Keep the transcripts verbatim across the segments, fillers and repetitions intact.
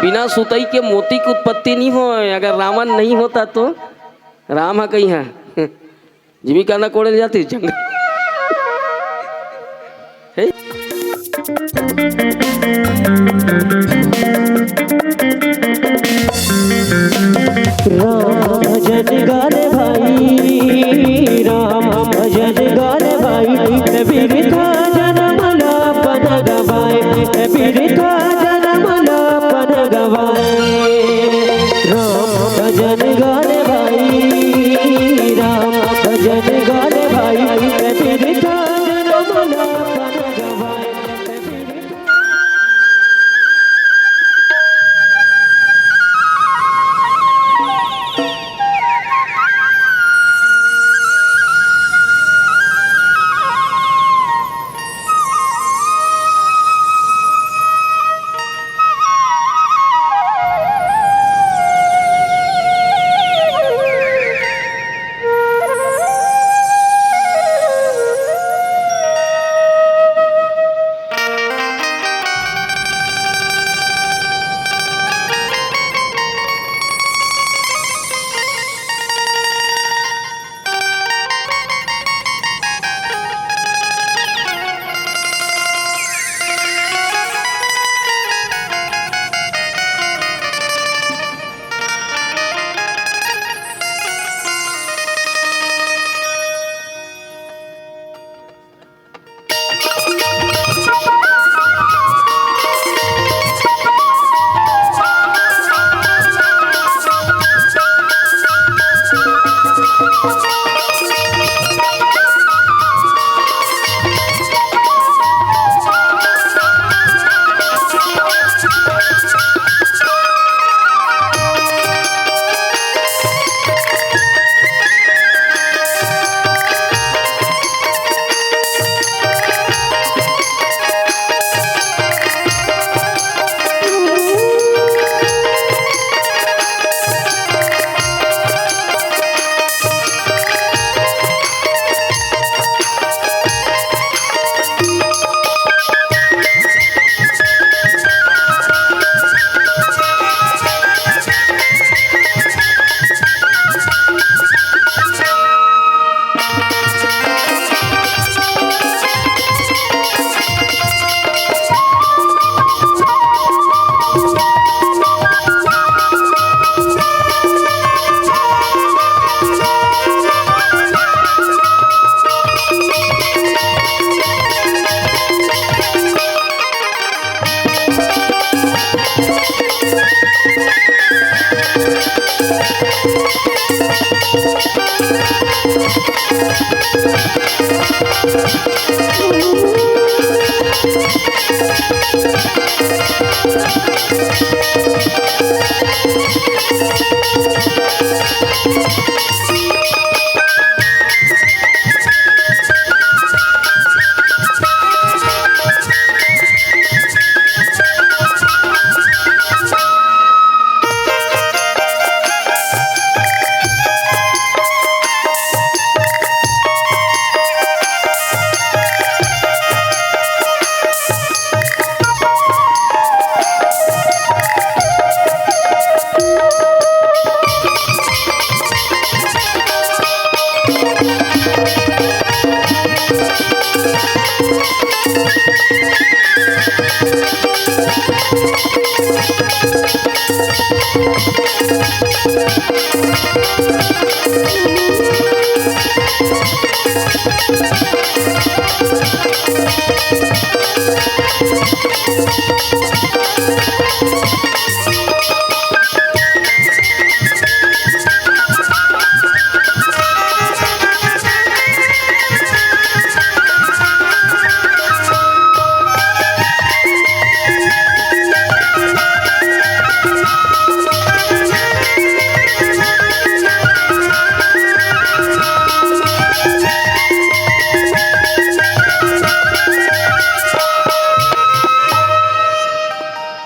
बिना सुतई के मोती के उत्पत्ति नहीं होय। अगर रावण नहीं होता तो राम ह कहीं है। जिमी कांदा कोड़े ले जाती जंगल। हे? राम भजन गान भाई, राम भजन गान भाई, बिरथा जनम ला पन गवाए, बिरथा जनम ला पन गवाए। राम भजन गान भाई, राम भजन गान भाई, बिरथा जनम ला पन गवाए।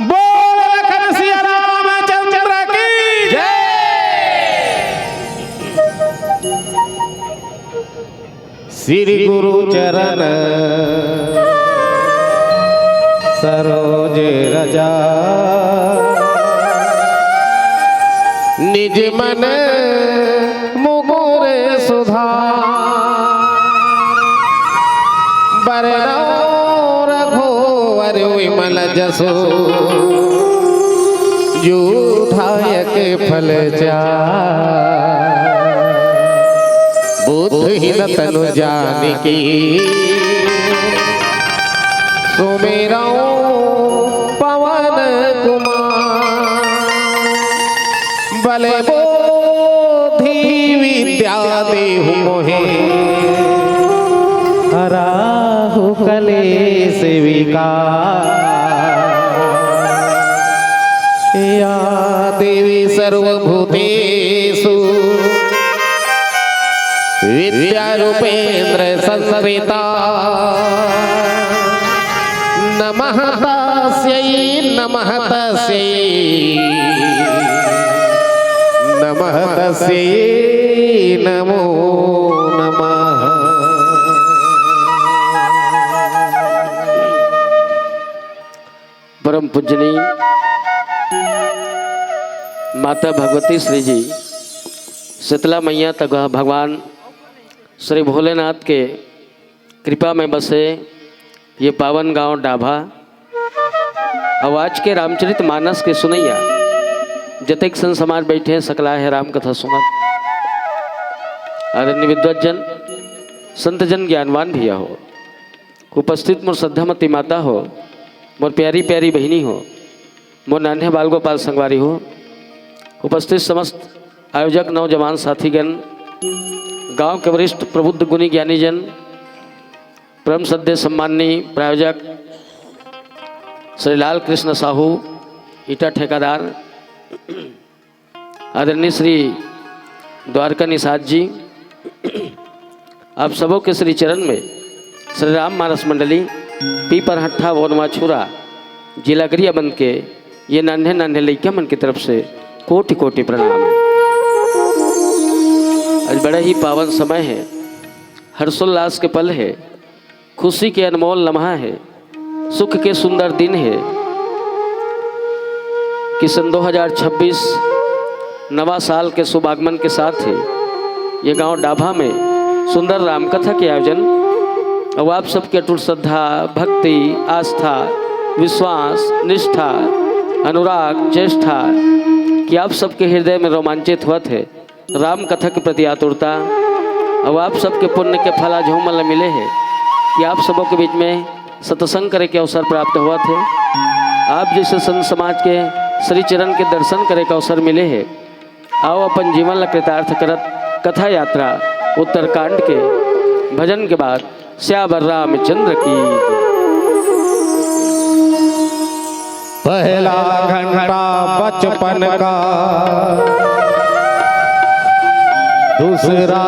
बोल लखन सिया रामचंद्र की जय। श्री गुरु चरण सरोज राजा निज मन मुकुर सुधार, बरनउँ रघुवर विमल जसु, जूठायक फल चार। बुद्धिहीन तनु जानिके सुमिरउँ पवन कुमार। बल बुद्धि विद्या देहु मोहे, हरहु कलेस विकार। या देवी सर्वभूतेषु विद्यारूपेण संस्थिता। नमः तस्यै, नमः तस्यै, नमः तस्यै, नमो नमः। परम पूजनीय माता भगवती श्री जी शीतला मैया तथा भगवान श्री भोलेनाथ के कृपा में बसे ये पावन गांव डाभा। अउ आज के रामचरित मानस के सुनैया जतेक संत समाज बैठे हैं, सकला हे राम कथा सुनत। आदरणीय विद्वत जन, संत जन, ज्ञानवान भैया हो, उपस्थित मोर श्रद्धामती माता हो, मोर प्यारी प्यारी बहिनी हो, मोर नान्हे बाल गोपाल संगवारी हो, उपस्थित समस्त आयोजक नौजवान साथीगण, गांव के वरिष्ठ प्रबुद्ध गुणी ज्ञानी जन, परम श्रद्धेय सम्माननीय प्रायोजक श्री लाल कृष्ण साहू, ईटा ठेकेदार, आदरणीय श्री द्वारका निषाद जी, आप सबों के श्री चरण में श्री राम मानस मंडली, पीपरहट्ठा, वनवा छुरा, जिला गरियाबंद के ये नन्हे नन्हे लइका मन की तरफ से कोटि कोटि प्रणाम। आज बड़ा ही पावन समय है, हर्षोल्लास के पल है, खुशी के अनमोल लम्हा है, सुख के सुंदर दिन है कि सन दो हज़ार छब्बीस नवा साल के शुभागमन के साथ ही ये गांव डाभा में सुंदर रामकथा के आयोजन। अब आप सबके अटूट श्रद्धा, भक्ति, आस्था, विश्वास, निष्ठा, अनुराग, चेष्टा कि आप सबके हृदय में रोमांचित होवत हे राम कथा के प्रति आतुरता। अब आप सबके पुण्य के फल आज हमन ला मिले हे कि आप सबों के बीच में सत्संग करे के अवसर प्राप्त होवत हे। आप जैसे संत समाज के श्री चरण के दर्शन करे के अवसर मिले हे। आओ अपन जीवन ला कृतार्थ करत कथा यात्रा उत्तरकांड के भजन के बाद सियावर रामचंद्र की। पहला घंटा बचपन का, दूसरा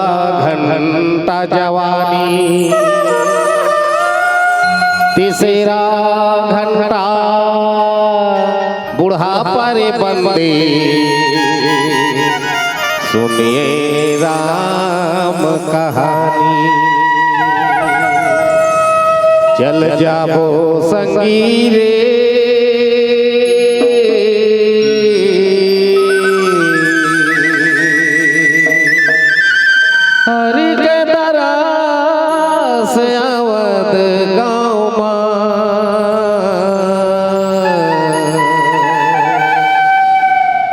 घंटा जवानी, तीसरा घंटा बुढ़ापा रे बंदे, सुनिए राम कहानी। चल जाबो संगी रे, हरि के तरस अवध गाँव मा।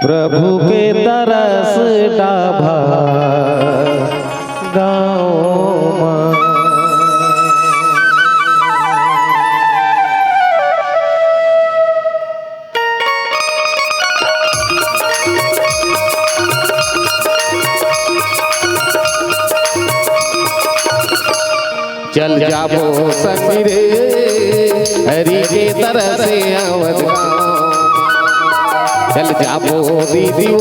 प्रभु के तरस डाभा गाँव मा। चल जाबो संगी रे, हरि के तरस अवध गाँव। चल जाबो दीदी ओ,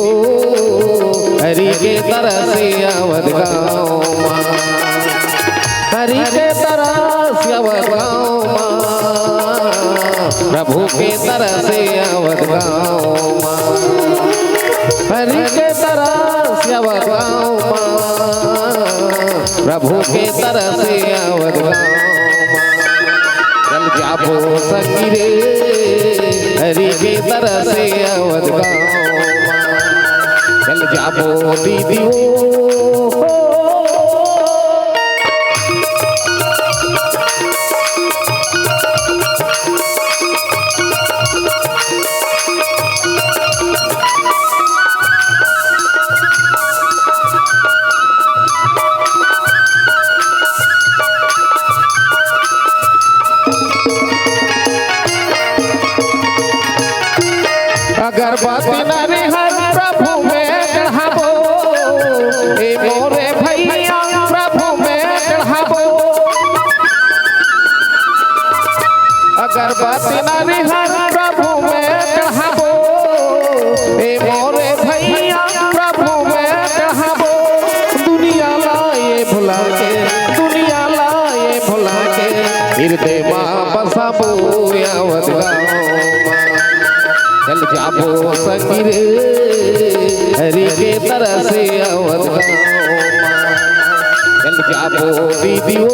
हरि के तरस अवध गाँव मा। हरि के तरस अवध गाँव मा, प्रभु के तरस अवध गाँव मा। हरि के तरस अवध गाँव मा, प्रभु के तरस अवध गाँव मा। चल जाबो संगी रे, हरि के तरह से अवध गाँव मा। चल जाबो दीदी ओ। अगरबत्ती नरिहर प्रभु में चढ़ाबो, ए मोरे भैया प्रभु में चढ़ाबो। अगरबत्ती नरिहर प्रभु में चढ़ाबो, ए मोरे भैया प्रभु में चढ़ाबो। दुनिया ला ये भुला के, दुनिया ला ये भुला के, हृदय मा बसाबो अवध गाँव मा। चल जाबो संगी रे, हरि के तरह से अवध गाँव मा। चल जाबो दीदी ओ।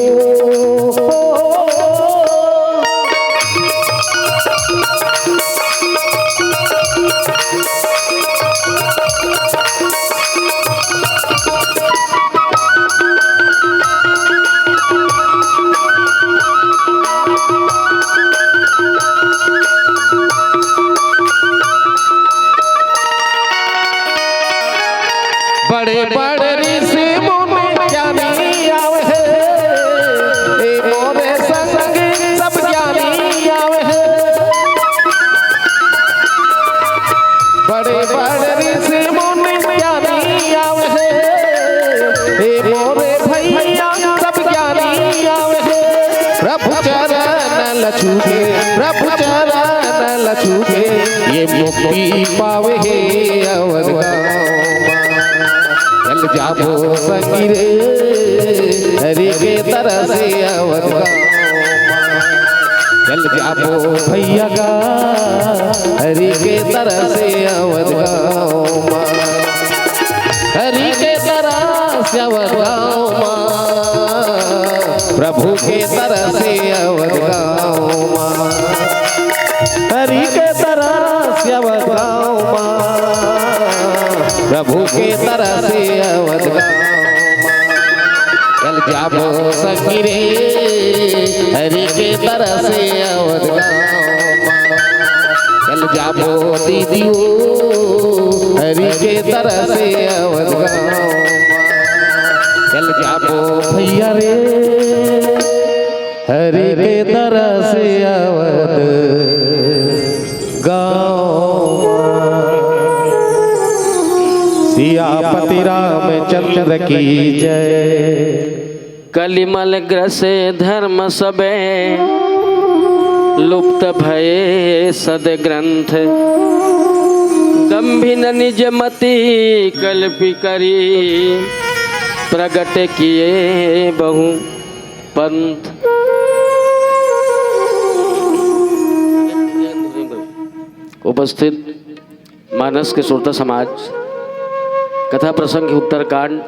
बड़े बड़े ऋषि मुनि ज्ञानी आवे हे, ए मोरे संगी सब ज्ञानी आवे हे। बड़े बड़े ऋषि मुनि ज्ञानी आवे हे, ए मोरे भैया सब ज्ञानी आवे हे। प्रभु चरण लछू के, प्रभु चरण लछू के, ये मुक्ति पावे हे अवध गाँव मा। चल जाबो संगी रे, हरि के तरह से अवध गाँव मा। चल जाबो भैया गा, हरि के तरह से अवध गाँव मा। हरि के तरह से अवध गाँव मा। प्रभु के तरह से अवध गाँव मा। हरि के तरह से अवध गाँव मा। प्रभु के तरह से अवध गाँव मा। चल जाबो संगी रे, हरि के तरह से अवध गाँव मा। चल जाबो दीदी ओ, हरि के तरह से अवध गाँव मा। चल जाबो भैया रे, हरि के तरह से अवध गाँव मा। सियापति रामचंद्र की जय। कलिमल ग्रसे धर्म सबे, लुप्त भये सद ग्रंथ। दंभिन निज मति कल्पि करी, प्रगट किए बहु पंथ। उपस्थित मानस के श्रोता समाज, कथा प्रसंग हे उत्तरकांड।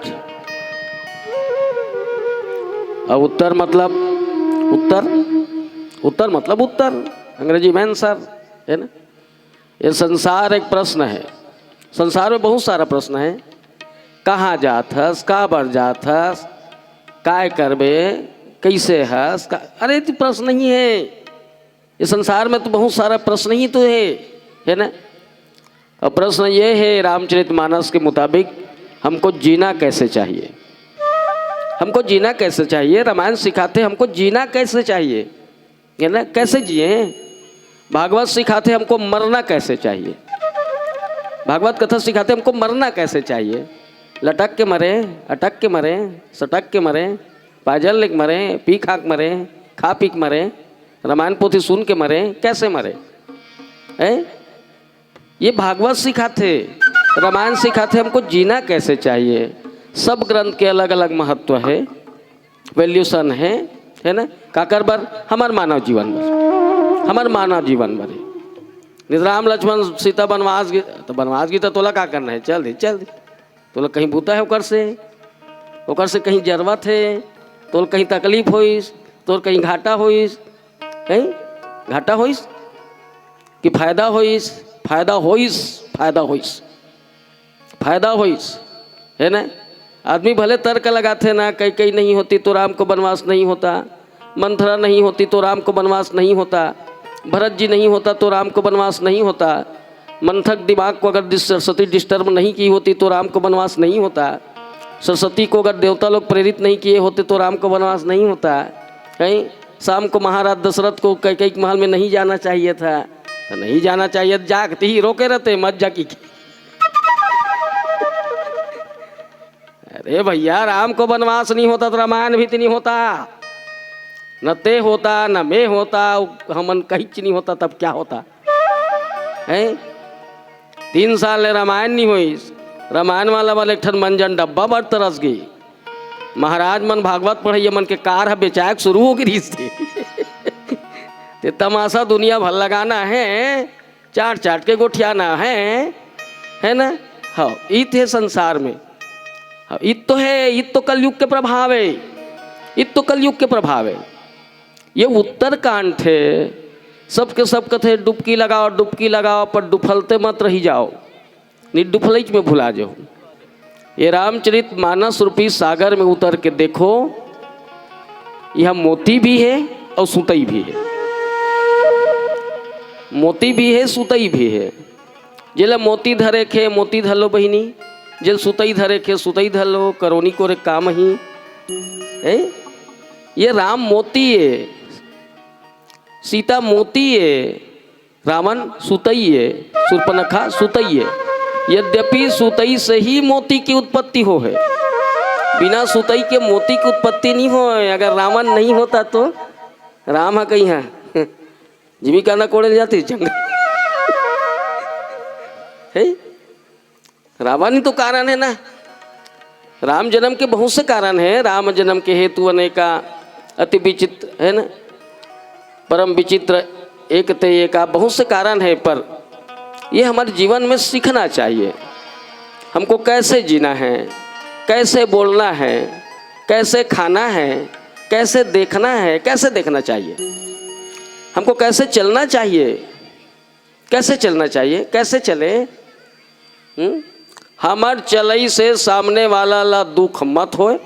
अब उत्तर मतलब उत्तर, उत्तर मतलब उत्तर, अंग्रेजी में आंसर, है ना? ये संसार एक प्रश्न है, संसार में बहुत सारा प्रश्न है। कहाँ जात हस, काबर जात हस, काय करबे, कैसे हस, का-, अरे, तो प्रश्न ही है। ये संसार में तो बहुत सारा प्रश्न ही तो है, है ना? और प्रश्न ये है, रामचरितमानस के मुताबिक हमको जीना कैसे चाहिए, हमको जीना कैसे चाहिए? रामायण सिखाते हमको जीना कैसे चाहिए, है ना? कैसे जिए? भागवत सिखाते हमको मरना कैसे चाहिए, भागवत कथा सिखाते हमको मरना कैसे चाहिए? लटक के मरे, अटक के मरे, सटक के मरे, पायजल लेके मरे, पी खा के मरे, खा पी के मरे, रामायण पोथी सुन के मरे, कैसे मरे? हैं? ये भागवत सिखाथे, रामायण सिखाथे हमको जीना कैसे चाहिए। सब ग्रंथ के अलग-अलग महत्व है, valuation है, है ना? काकर बर? हमर मानव जीवन बर, हमर मानव जीवन बर। नित राम लक्ष्मण सीता बनवास गे, तो बनवास गे तो तोला का करना है? चल दे, चल दे। तोला कहीं बूता है ओकर से, ओकर से कहीं जरूरत है, तोला कहीं तकलीफ होइस, तोर कहीं घाटा होइस, कहीं घाटा होइस, कि फायदा होइस, फायदा होइस, फायदा होइस, फायदा होइस, है ना? आदमी भले तर्क लगाथे ना, कैकेयी नहीं होती तो राम को वनवास नहीं होता, मंथरा नहीं होती तो राम को वनवास नहीं होता, भरत जी नहीं होता तो राम को वनवास नहीं होता, मंथक दिमाग को अगर डिस-, सरस्वती डिस्टर्ब नहीं की होती तो राम को वनवास नहीं होता, सरस्वती को अगर देवता लोग प्रेरित नहीं किए होते तो राम को वनवास नहीं होता। कहीं शाम को महाराज दशरथ को कैकेयी के महल में नहीं जाना चाहिए था, तो नहीं जाना चाहिए, जागती ही रोके रहते, मत जा की। अरे भैया, राम को वनवास नहीं होता तो रामायण भी तो नहीं होता, न ते होता, न मैं होता, हमन कहीं नहीं होता, तब क्या होता है? तीन साल ले रामायण नहीं होइस, रामायण वाला वाले एक ठन मंजन डब्बा बर तरस गई। महाराज मन भागवत पढ़इया मन के कार ह बेचायक शुरू हो गिस थे। ते तमाशा दुनिया भर लगाना है, चाट चाट के गोठियाना है, है ना? हाँ, इत है संसार में। हाँ, इत तो है, इत तो कलयुग के प्रभाव है, इत तो कलयुग के प्रभाव है। ये उत्तरकांड है, सबके सब कथे डुबकी लगाओ, डुबकी लगाओ, पर डुफलते मत रही जाओ, नहीं डुफलैच में भुला जाओ। ये रामचरित मानस रूपी सागर में उतर के देखो, यह मोती भी है और सुतई भी है, मोती भी है, सुतई भी है। जेला मोती धरे खे, मोती धर लो बहिनी, जेल सुतई धरे खे, सुतई धर लो, करोनी कोरे काम ही है। ये राम मोती है, सीता मोती है, रावण सुतई है, सूर्पनखा सुतई है। यद्यपि सुतई से ही मोती की उत्पत्ति हो है, बिना सुतई के मोती की उत्पत्ति नहीं हो है। अगर रावण नहीं होता तो राम ह कहीं है, जिमी कांदा कोड़े ले जाते जंगल। है, रावण ही तो कारण है ना। राम जन्म के बहुत से कारण हैं। राम जन्म के हेतु अनेका अति विचित्र है ना, परम विचित्र एक ते एका, बहुत से कारण है, पर ये हमारे जीवन में सीखना चाहिए। हमको कैसे जीना है, कैसे बोलना है, कैसे खाना है, कैसे देखना है, कैसे देखना चाहिए, हमको कैसे चलना चाहिए, कैसे चलना चाहिए, कैसे चले। हम्म? हमर चलई से सामने वाला ला दुख मत होए,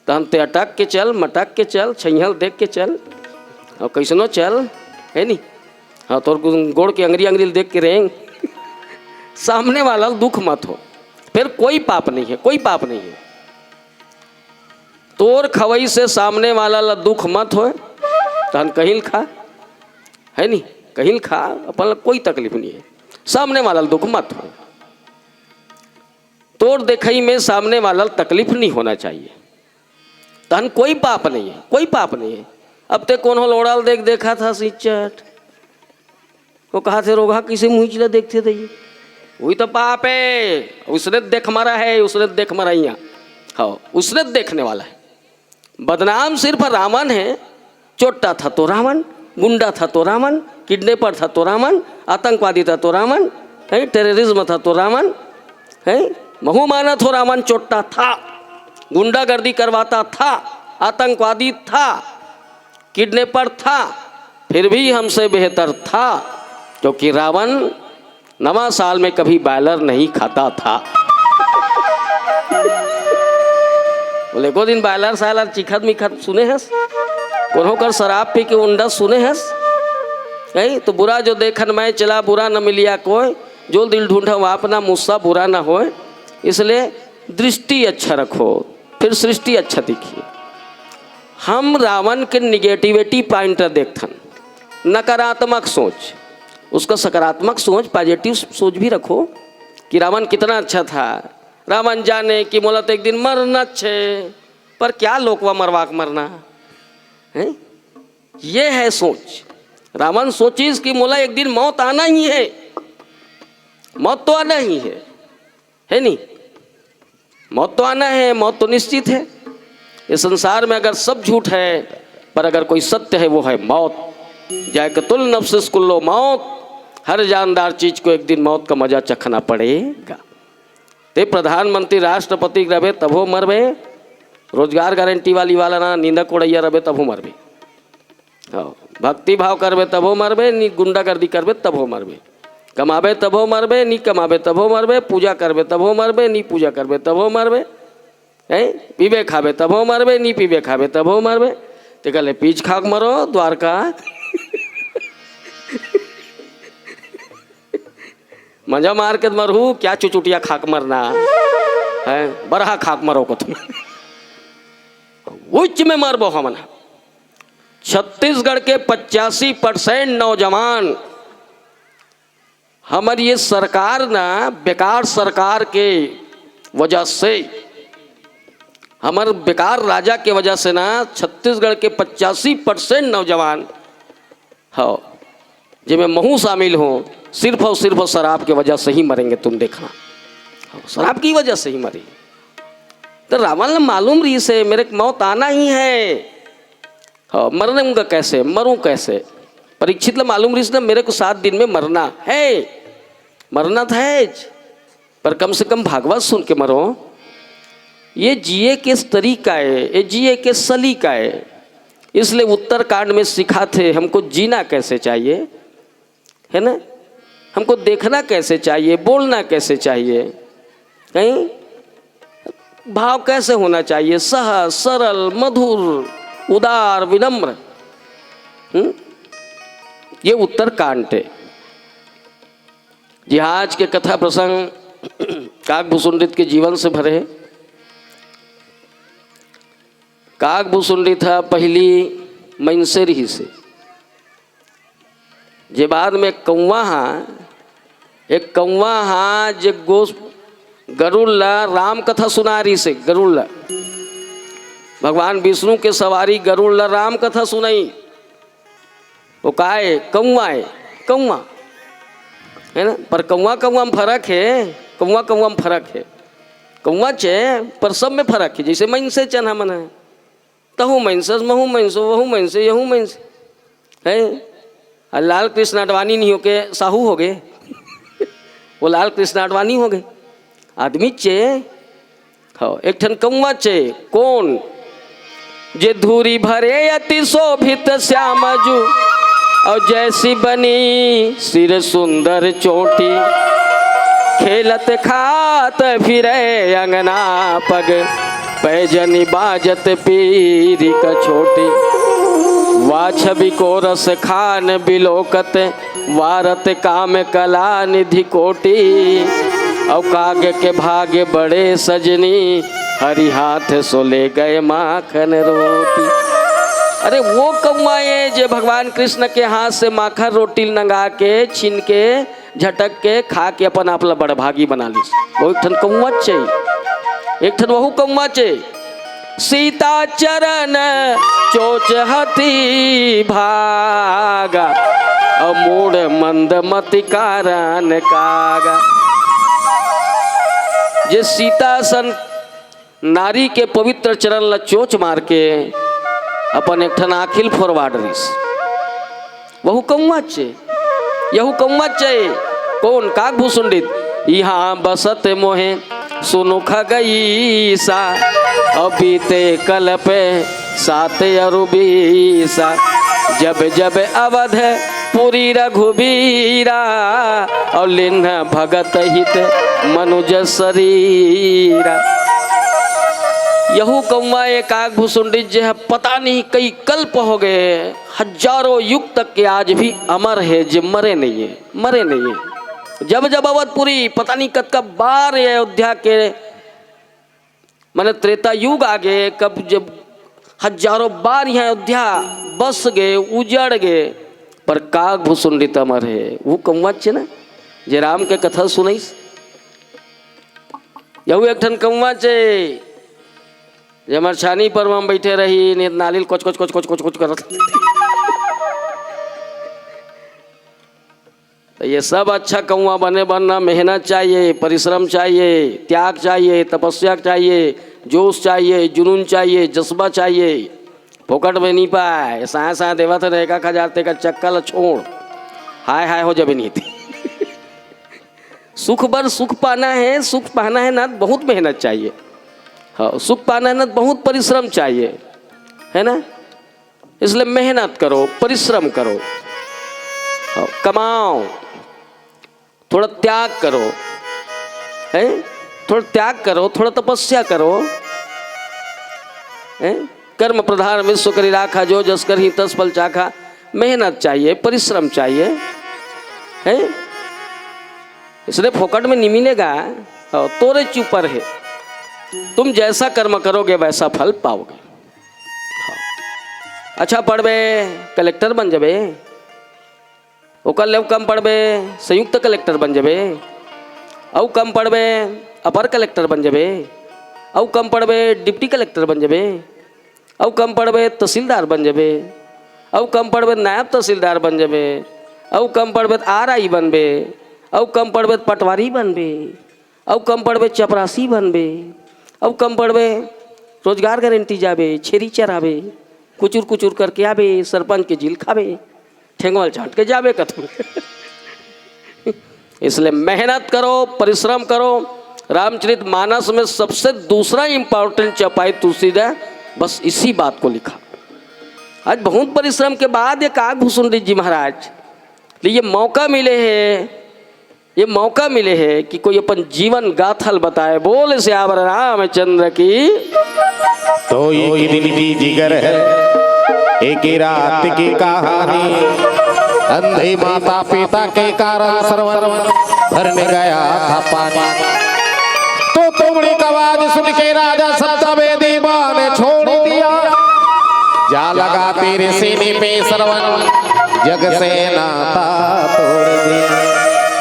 तहन ते अटक के चल, मटक के चल, छैहल देख के चल, और कैसनो चल, है नी? हाँ, तोर गु-, गोड़ के अंगरी अंगरी देख के रेंग। सामने वाला ला दुख मत हो, फिर कोई पाप नहीं है, कोई पाप नहीं है। तोर खवई से सामने वाला ला दुख मत होए, तहन कहिल खा, है नी? कहिल खा, अपन ला कोई तकलीफ नहीं है, सामने वाला ला दुख मत होए। तोर देखई में सामने वाला ला तकलीफ नहीं होना चाहिए, तहन कोई पाप नहीं है, कोई पाप नहीं है। अब ते कोनो लोड़ा ल देख, देखा था सिचट, वो कहा थे रोगहा किसे मुँह चिला देखते थे ये, वही तो पाप है। उसने देख मारा है, उसने देख मारा यहाँ, हाँ, उसने देखने वाला है। बदनाम सिर्फ रावण है। चोट्टा था तो रावण, गुंडा था तो रावण, किडनैपर था तो रावण, आतंकवादी था तो रावण, है, टेररिज्म था तो रावण, है, महू मानत हो रावण चोट्टा था, गुंडागर्दी करवाता था, आतंकवादी था, किडनैपर था, फिर भी हमसे बेहतर था, क्योंकि रावण नवा साल में कभी बॉयलर नहीं खाता था। बोले, एको दिन बॉयलर सायलर चिखत मिखत सुने हस? कोनो कर शराब पी के उंडा सुने हस? नहीं तो बुरा जो देखन मैं चला, बुरा न मिलिया कोई, जो दिल ढूंढा वो अपना, मुस्सा बुरा ना होए। इसलिए दृष्टि अच्छा रखो, फिर सृष्टि अच्छा दिखी। हम रावण के निगेटिविटी पॉइंट देखथन, नकारात्मक सोच, उसका सकारात्मक सोच, पॉजिटिव सोच भी रखो कि रावण कितना अच्छा था। रावण जाने कि मोला तो एक दिन मरना छे, पर क्या लोकवा मरवा के मरना है? ये है सोच। रावण सोचिस कि मोला एक दिन मौत आना ही है, मौत तो आना ही है, है नी? मौत तो आना है, मौत तो निश्चित है। इस संसार में अगर सब झूठ है, पर अगर कोई सत्य है, वो है मौत। जायक तुल नफ्सिस कुल्लो मौत, हर जानदार चीज को एक दिन मौत का मजा चखना पड़ेगा। ते प्रधानमंत्री, राष्ट्रपति रहे तभो मरबे, रोजगार गारंटी वाली वाला ना, निंदा कोड़ैया रहे तभो मरबे। हाँ, भक्ति भाव करबे तभो मरबे, नी गुंडागर्दी करबे तभो मरबे। कमाबे तभो मरबे, नी कमाबे तभो मरबे। पूजा करबे तभो मरबे, नी पूजा करबे तभो मरबे। हैं? पीबे खाबे तभो मरबे, नी पीबे खाबे तभो मरबे। तेकर ले पीच खाक मरो द्वारका। मजा मार के मरहू, क्या चुचुटिया खाक मरना है, बरहा खाक मरो को तुम। उच्च में मरबो हमन। छत्तीसगढ़ के पचासी परसेंट नौजवान, हमर ये सरकार ना, बेकार सरकार के वजह से, हमर बेकार राजा के वजह से ना, छत्तीसगढ़ के पचासी परसेंट नौजवान हो, जेमे महू शामिल हो, सिर्फ और सिर्फ शराब के वजह से ही मरेंगे, तुम देखना। हाँ, शराब की वजह से ही मरे। तो रावण ल मालूम रहिसे, मेरे को मौत आना ही है। हाँ, मरूंगा कैसे, मरूं कैसे? परीक्षित ल मालूम रहिसे ना, मेरे को सात दिन में मरना है, मरना तो है ज। पर कम से कम भागवत सुन के मरो। ये जिए के तरीका है, ये जिए के सलीका है। इसलिए उत्तरकांड में सिखाथे हमको जीना कैसे चाहिए, है ना? हमको देखना कैसे चाहिए, बोलना कैसे चाहिए, कहीं भाव कैसे होना चाहिए, सहज, सरल, मधुर, उदार, विनम्र। हम्म? ये उत्तरकांड है। जी हाँ, आज के कथा प्रसंग काकभुसुंडित के जीवन से भरे हे। काकभुसुंडित ह पहिली मइनसे रिहिस हे, जे बाद में कौवा हा, एक कौवा हा जे गोस गरुड़ ला राम कथा सुना रिहिस हे। गरुड़ ला, भगवान विष्णु के सवारी गरुड़ ला राम कथा सुनाई। वो का हे? कौवा हे, कौवा, है ना? पर कौवा कौवा में फरक हे, कौवा कौवा में फरक हे। कौवा चे, पर सब में फरक हे। जैसे मइनसे चन हमन हे, तहू मइनसे, महू मइनसे, वहू मइनसे, यहू मइनसे, है। आ लाल कृष्ण आडवाणी नहीं होके साहू हो गए। वो लाल कृष्ण आडवाणी हो गए। आदमी चे, हो, एक ठन कौवा चे, कोन? जे धूरी भरे अति शोभित श्याम जू, और जैसी बनी सिर सुंदर चोटी। खेलत खात फिरे अंगना पग, पैजनी बाजत पीरी कछोटी। वा छवि को रस खान बिलोकत, वारत काम कला निधि कोटि। और काग के भाग्य बड़े सजनी, हरि हाथ सो ले गए माखन रोटी। अरे वो कौवा ये जे भगवान कृष्ण के हाथ से माखन रोटी नंगा के, छीन के, झटक के, खा के अपन आप ला बड़भागी बना लिस। वो एक ठन कौवा चे, एक ठन वहू कौवा चे। सीता चरण चोच हति भागा, और मूढ़ मंद मति कारण कागा। जे सीता सन नारी के पवित्र चरण ला चोच मार के अपन एक ठन आँखी ल फोरवा डरिस। वहू कौवा चे, यहू कौवा चे। कोन? काकभुसुंडित। यहाँ बसत मोहे सुनु खगईसा, और बीते कल्प सात अरु बीसा। जब जब अवध पुरी रघुबीरा, और लिन्ह भगत हित मनुज शरीरा। यहू कौवा ए काकभुसुंडित जे ह पता नहीं कई कल्प हो गए, हजारों युग तक के आज भी अमर है, जे मरे नहीं है, मरे नहीं है। जब जब अवधपुरी पता नहीं कतका बार ये अयोध्या के, माने त्रेता युग आगे, कब जब हजारों बार यहाँ अयोध्या बस गए, उजड़ गए, पर काकभुसुंडित अमर है। वो कौवा चे ना, जे राम के कथा सुनाइस। यहू एक ठन कौवा चे, जे हमर छानी पर म बैठे रही, ने नालिल कोच कोच कोच कोच कोच कोच करत। तो ये सब अच्छा कौवा बने बनना मेहनत चाहिए, परिश्रम चाहिए, त्याग चाहिए, तपस्या चाहिए, जोश चाहिए, जुनून चाहिए, जज्बा चाहिए। फोकट में नहीं पाए, साय साय देवत है, एक एक हजार तेकर चक्का ल छोड़, हाय हाय हो जबे नहीं थी। सुख बर सुख पाना है, सुख पाना है ना, बहुत मेहनत चाहिए। हाँ, सुख पाना है ना, बहुत परिश्रम चाहिए, है ना? इसलिए मेहनत करो, परिश्रम करो, हाँ, कमाओ, थोड़ा त्याग करो, हैं? थोड़ा त्याग करो, थोड़ा तपस्या करो, हैं? कर्म प्रधान विश्व करि राखा, जो जस करहिं तस फल चाखा। मेहनत चाहिए, परिश्रम चाहिए, हैं? इसने फोकट में नहीं मिलेगा, और तोरे ऊपर है, तुम जैसा कर्म करोगे वैसा फल पाओगे। हाँ। अच्छा पढ़बे, कलेक्टर बन जबे, ओकर ले अउ कम पढ़बे, संयुक्त कलेक्टर बन जबे, अउ कम पढ़बे, अपर कलेक्टर बन जबे, अउ कम पढ़बे, डिप्टी कलेक्टर बन जबे, अउ कम पढ़बे, तहसीलदार बन जबे, अउ कम पढ़बे, नायब तहसीलदार बन जबे, अउ कम पढ़बे, त आरआई बनबे, अउ कम पढ़बे, त पटवारी बनबे, अउ कम पढ़बे, चपरासी बनबे, अउ कम पढ़बे, रोजगार गारंटी जाबे, छेरी चराबे, कुचुर कुचुर करके आबे, सरपंच के झील खाबे, ठेंगवा ल चाट के जाबे कथू। इसलिए मेहनत करो, परिश्रम करो। रामचरित मानस में सबसे दूसरा इंपॉर्टेंट चौपाई तुलसीदास, बस इसी बात को लिखा। आज बहुत परिश्रम के बाद ये काग भूषण जी महाराज, ये मौका मिले है, ये मौका मिले है कि कोई अपन जीवन गाथा ल बताए। बोल सियावर रामचंद्र की। तो एक दिन की जिगर है, एक ही रात की कहानी। अंधे माता पिता के कारण श्रवण भरने गया था पानी। तो तुमड़ी का आवाज सुन के राजा सप्तवेदी माँ ने छोड़ दिया। जा लगा तेरे सीने पे श्रवण, जग से नाता तोड़ दिया।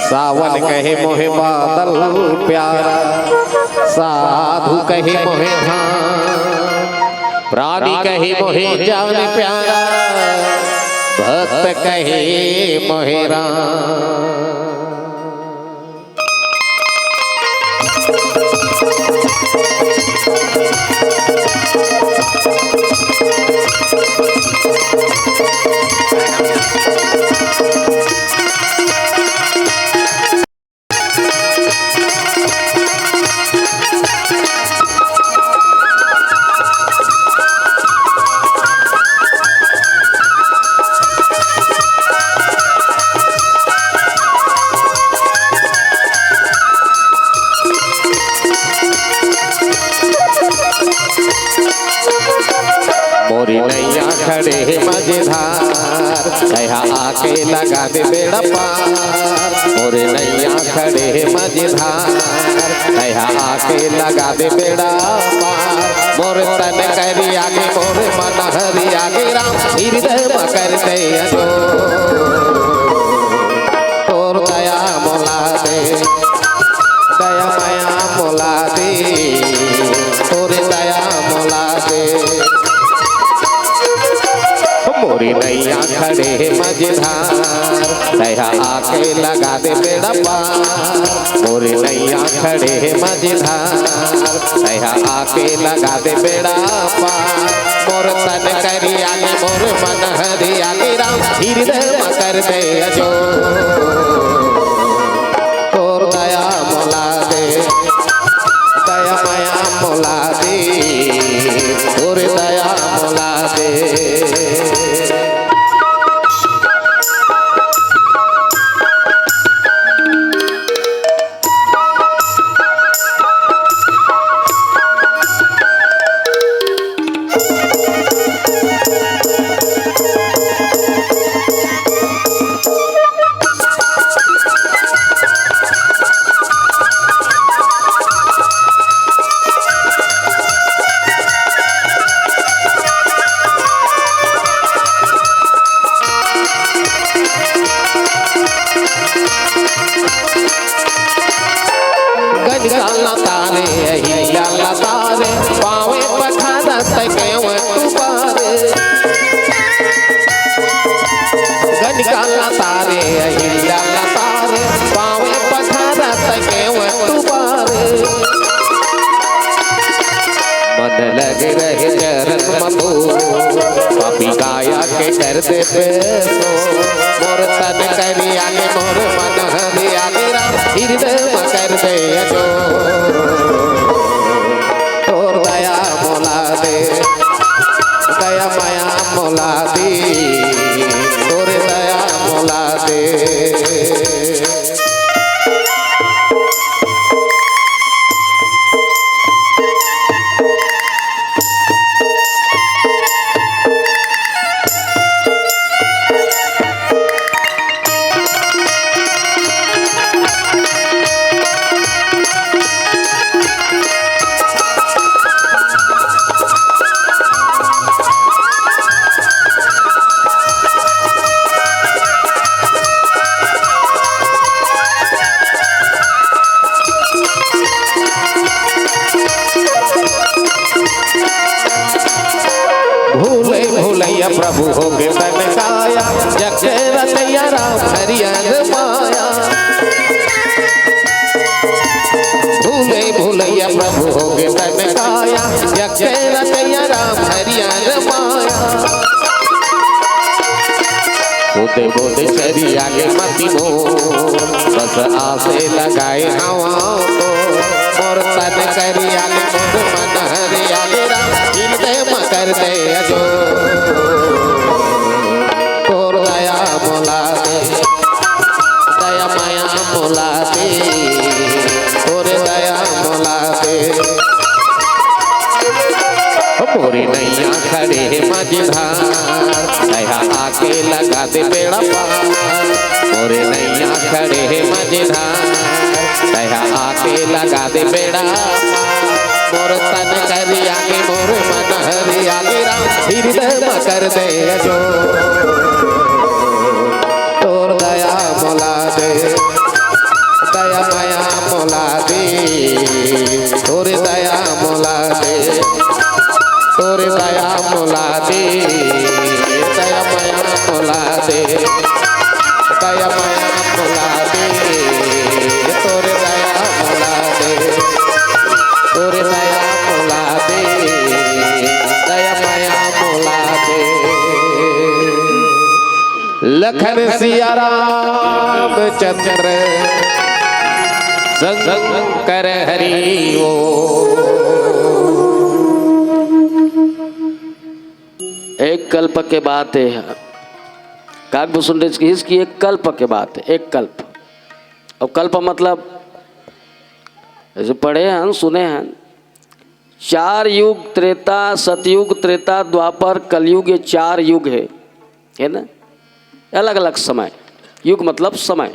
सावन कहे मोहे बादल प्यारा, साधु कहे मोहे धाम, प्राणी कहे मोहे जान प्यारा, भक्त कहे मोहे राम। मोरी नैया खड़े हे मझधार, दया आके लगा दे बेड़ा पार। मोरी नैया खड़े हे मझधार, दया आके लगा दे बेड़ा पार। मोर तन करिया गे, मोर मन हरिया गे राम, हृदय म कर दे अजोर। तोर दया मोला दे, दया मया मोला दे, तोर दया मोला दे। मोरी नैया खड़े हे मझधार, दया आके लगा दे बेड़ा पार। मोरी नैया खड़े हे मझधार, दया आके लगा दे बेड़ा पार। मोर तन करिया गे, मोर मन हरिया गे राम, हृदय म कर दे अजोर। तोर दया मोला दे, दया मया मोला दे, तोर दया मोला दे। गजगल तारे, अहिल्या तारे, पावे पखारत केव तुपारे। गजगल तारे, अहिल्या तारे, पावे पखारत केव तुपारे। मन लगे रहे चरण म तोर, पापी काया के कर दे बेसोर। मोर तन करिया गे, मोर मन हरिया गे राम, हृदय म कर दे अजोर। तोर दया मोला दे, दया मया मोला प्रभु होके तन काया, जग के रचैया राम हरियर माया। भूले भुलैया प्रभु होके तन काया, जग के रचैया राम हरियर माया। बूंदे बूंदे चरिया के मति मोर, बस आसे लगाए हवा तो। मोर तन करिया ले मोर मन हरिया ले राम, हृदय म कर दे अजो। तोर दया मोला दे, दया माया मोला दे, तोर दया मोला दे। मोरे नैया खड़े हे मझधार, दया आके लगा दे बेड़ा पार। मोरे नैया खड़े हे मझधार, दया आके लगा दे बेड़ा पार। मोर तन करिया के मोर मन हरिया के राम, हृदय म कर दे अजो। तोर दया मोला दे, दया माया मोला दे, तोर दया मोला दे, तोर दया मोला दे, दया माया मोला दे, दया माया मोला दे, तोर दया मोला दे, तोर दया मोला दे, दया माया मोला दे। लखन सिया रामचंद्र शंकर हरि ओ। एक कल्प के बात है, काकभूषण ऋषि कहिस कि एक कल्प के बात है, एक कल्प। अब कल्प मतलब, जैसे पढ़े हन, सुने हन, चार युग, त्रेता, सतयुग, त्रेता, द्वापर, कलयुग, ये चार युग है, है ना? अलग अलग समय, युग मतलब समय।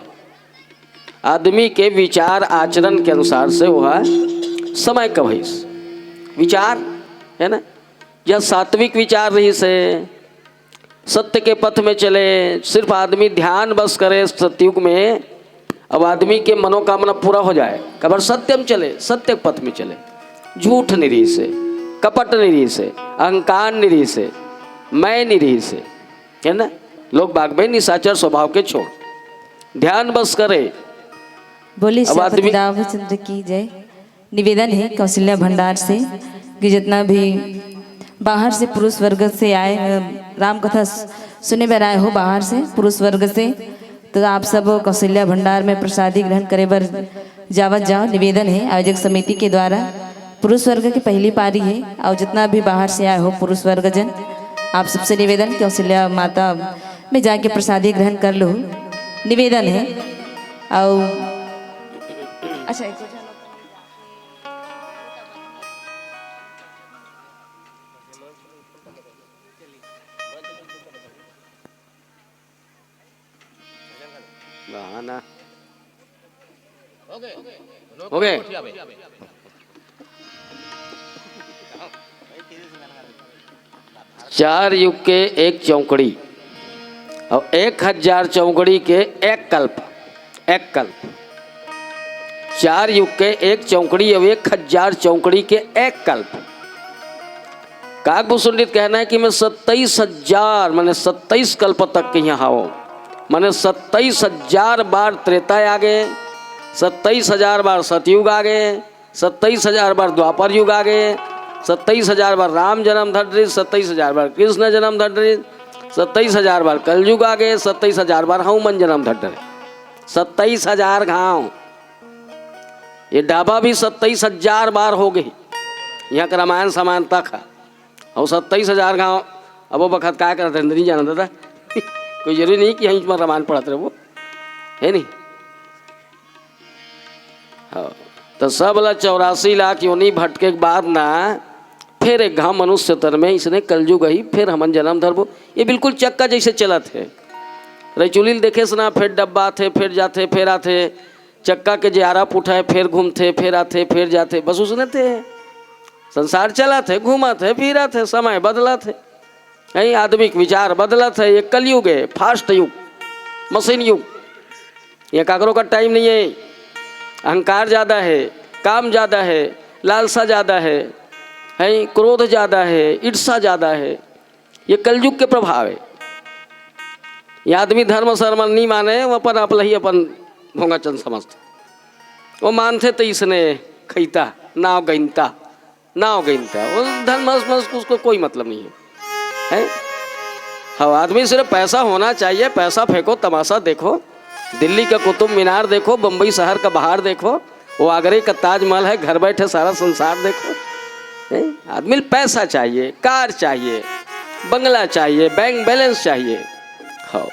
आदमी के विचार आचरण के अनुसार से वह समय कहइस। विचार, है ना? यह सात्विक विचार रहिस हे, सत्य के पथ में चले, सिर्फ आदमी ध्यान बस करे सतयुग में, अब आदमी के मनोकामना पूरा हो जाए। काबर? सत्य में चले, सत्य के पथ में चले, झूठ नहीं रहिस हे, कपट नहीं रहिस हे, अहंकार नहीं रहिस हे, मैं नहीं रहिस हे, है ना? लोग बाग में निशाचर स्वभाव के छोड़, ध्यान बस करे। बोलिए अब श्रीपति आदमी रामचंद्र की जय। निवेदन है कौशल्या भंडार से कि जितना भी बाहर से पुरुष वर्ग से आए, अ, राम कथा सु-, सुने बर आए हो बाहर से, पुरुष वर्ग से, तो आप सब कौशल्या भंडार में प्रसादी ग्रहण करे बर जावत जाओ। निवेदन है आयोजक समिति के द्वारा, पुरुष वर्ग की पहली पारी है और जितना भी बाहर से आए हो पुरुष वर्ग जन, आप सबसे निवेदन, कौशल्या माता में जाके प्रसादी ग्रहण कर लो, निवेदन है। और अच्छा, एक बहाना। हो गए। चार युग के एक चौकड़ी और एक हजार चौकड़ी के एक कल्प, एक कल्प। चार युग के एक चौकड़ी और एक हजार चौकड़ी के एक कल्प। काकभूषण जी के कहना है कि मैं सत्ताईस हजार, माने सत्ताईस कल्प तक के यहाँ हवं, माने सत्ताईस हजार बार त्रेता आ गे, सत्ताईस हजार बार सतयुग आ गे, सत्ताईस हजार बार द्वापर युग आ गे, सत्ताईस हजार बार राम जन्म धर रहिस, सत्ताईस हजार बार कृष्ण जन्म धर रहिस, सत्ताईस हजार बार कलयुग आ गे, सत्ताईस हजार बार हनुमान जन्म धर रहिस, सत्ताईस हजार घाव। ये ढाबा भी सत्ताईस हजार बार हो गे, यहाँ के रामायण समायण तक हे। अउ सत्ताईस हजार घाव, अब वो बखत काय करत हे, नहीं जाना दादा। कोई जरूरी नहीं कि यहीं पर रामायण पढ़त रहे वो, है नहीं? हाँ, तो सब ला चौरासी लाख योनि भटके के बाद ना, फिर एक घाव मनुष्य तन में इसने कलयुग ही, फिर हमन जन्म धरबो। ये बिल्कुल चक्का जैसे चलत हे। रैचुली ल देखे से ना, फिर डब्बा थे, फिर जाथे, फिर आथे, चक्का के जे आरा पुठा हे, फिर घूमथे, फिर आथे, फिर जाथे, बस उसने थे। संसार चलत हे, घूमत हे, फिरत हे, समय बदलत हे। यही आदमी के विचार बदलत हे। ये कलयुग हे, fast युग, मशीन युग। ये काकरो का time नहीं हे। अहंकार ज्यादा हे, काम ज्यादा हे, लालसा ज्यादा हे, हैं, क्रोध ज्यादा हे, ईर्षा ज्यादा हे। ये कलयुग के प्रभाव है। ये आदमी धर्म सरमन नहीं माने, वो अपन आप ल ही अपन भोंगाचन समझथे। वो मानथे त इसने खैता, नाव गइनता, नाव गइनता। वो धर्म मस, मस, उसको कोई मतलब नहीं है, है? हाँ, आदमी सिर्फ पैसा होना चाहिए, पैसा फेंको, तमाशा देखो। दिल्ली का कुतुब मीनार देखो, बम्बई शहर का बहार देखो, वो आगरे का ताजमहल है, घर बैठे सारा संसार देखो। हैं? आदमी ल पैसा चाहिए, कार चाहिए, बंगला चाहिए, बैंक बैलेंस चाहिए। हाँ,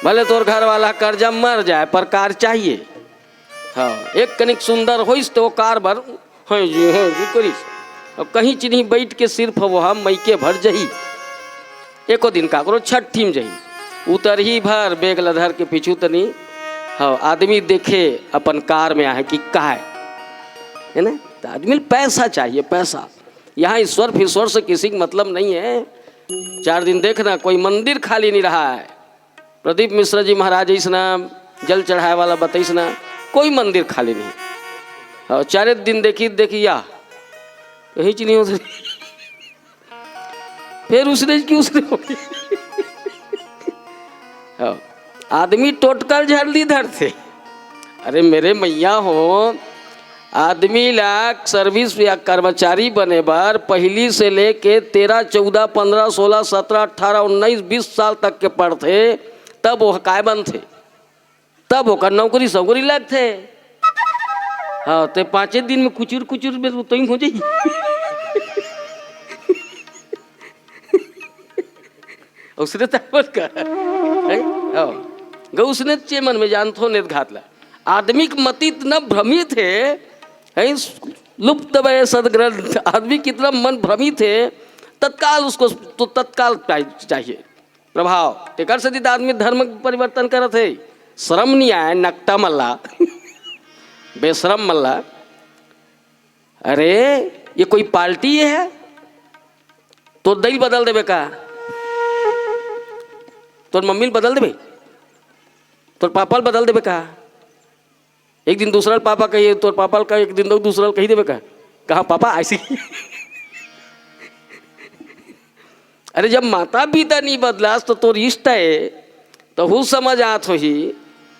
भले तोर घर वाला कर्जा मर जाए, पर कार चाहिए। हाँ, एक कनिक सुंदर होइस तो वो कार बर हैं जी, हैं जी करिस। अब कहीं चिन्ही बैठ के सिर्फ वो हम मइके भर जही। एको दिन काकरो छट्ठी में जही, उतरही भर बेग ल धर के पीछू तनी। हाँ, आदमी देखे अपन कार में आहे कि काय, है ना? तो आदमी ल पैसा चाहिए, पैसा। यहाँ ईश्वर फिश्वर से किसी का मतलब नहीं है। चार दिन देखना, कोई मंदिर खाली नहीं रहा है। प्रदीप मिश्रा जी महाराज अइसना, जल चढ़ाए वाला बतइसना, कोई मंदिर खाली नहीं। और चारे दिन देखी, देखी या, कहीं च नहीं हो सकती। फिर उसने की उसने हो गई। हाँ, आदमी टोटकर झंडी धरथे। अरे मेरे मैया हो, आदमी ला सर्विस या कर्मचारी बने बर पहिली से लेके तेरह, चौदह, पन्द्रह, सोलह, सत्रह, अठारह, उन्नीस, बीस साल तक के पढ़थे, तब वो काय बनथे, तब ओकर नौकरी सौकरी लगथे। हाँ, ते पाँचे दिन में कुचुर कुचुर में तो तइम हो जाई। उसने ताकत का है? हाँ। गौ उसने चे मन में जानथो नेत घात ला। आदमी के मति इतना भ्रमित है, है? लुप्त भय सदग्रंथ। आदमी कितना मन भ्रमित है, तत्काल उसको तो तत्काल चाहि-, चाहिए प्रभाव। तेकर सेती त आदमी धर्म के परिवर्तन करत है। शर्म नहीं आए, नकटा मल्ला, बेशरम मल्ला। अरे, ये कोई पार्टी ये है? तोर दई ल बदल देबे का? तोर मम्मी ल बदल देबे? तोर पापा ल बदल देबे का? एक दिन दूसरा ल पापा कहिए, तोर पापा ल का एक दिन दो दूसरा ल कही देबे का? कहाँ पापा? ऐसी। अरे, जब माता पिता नहीं बदलास तो तोर इष्ट है, तहू समझ आत होही।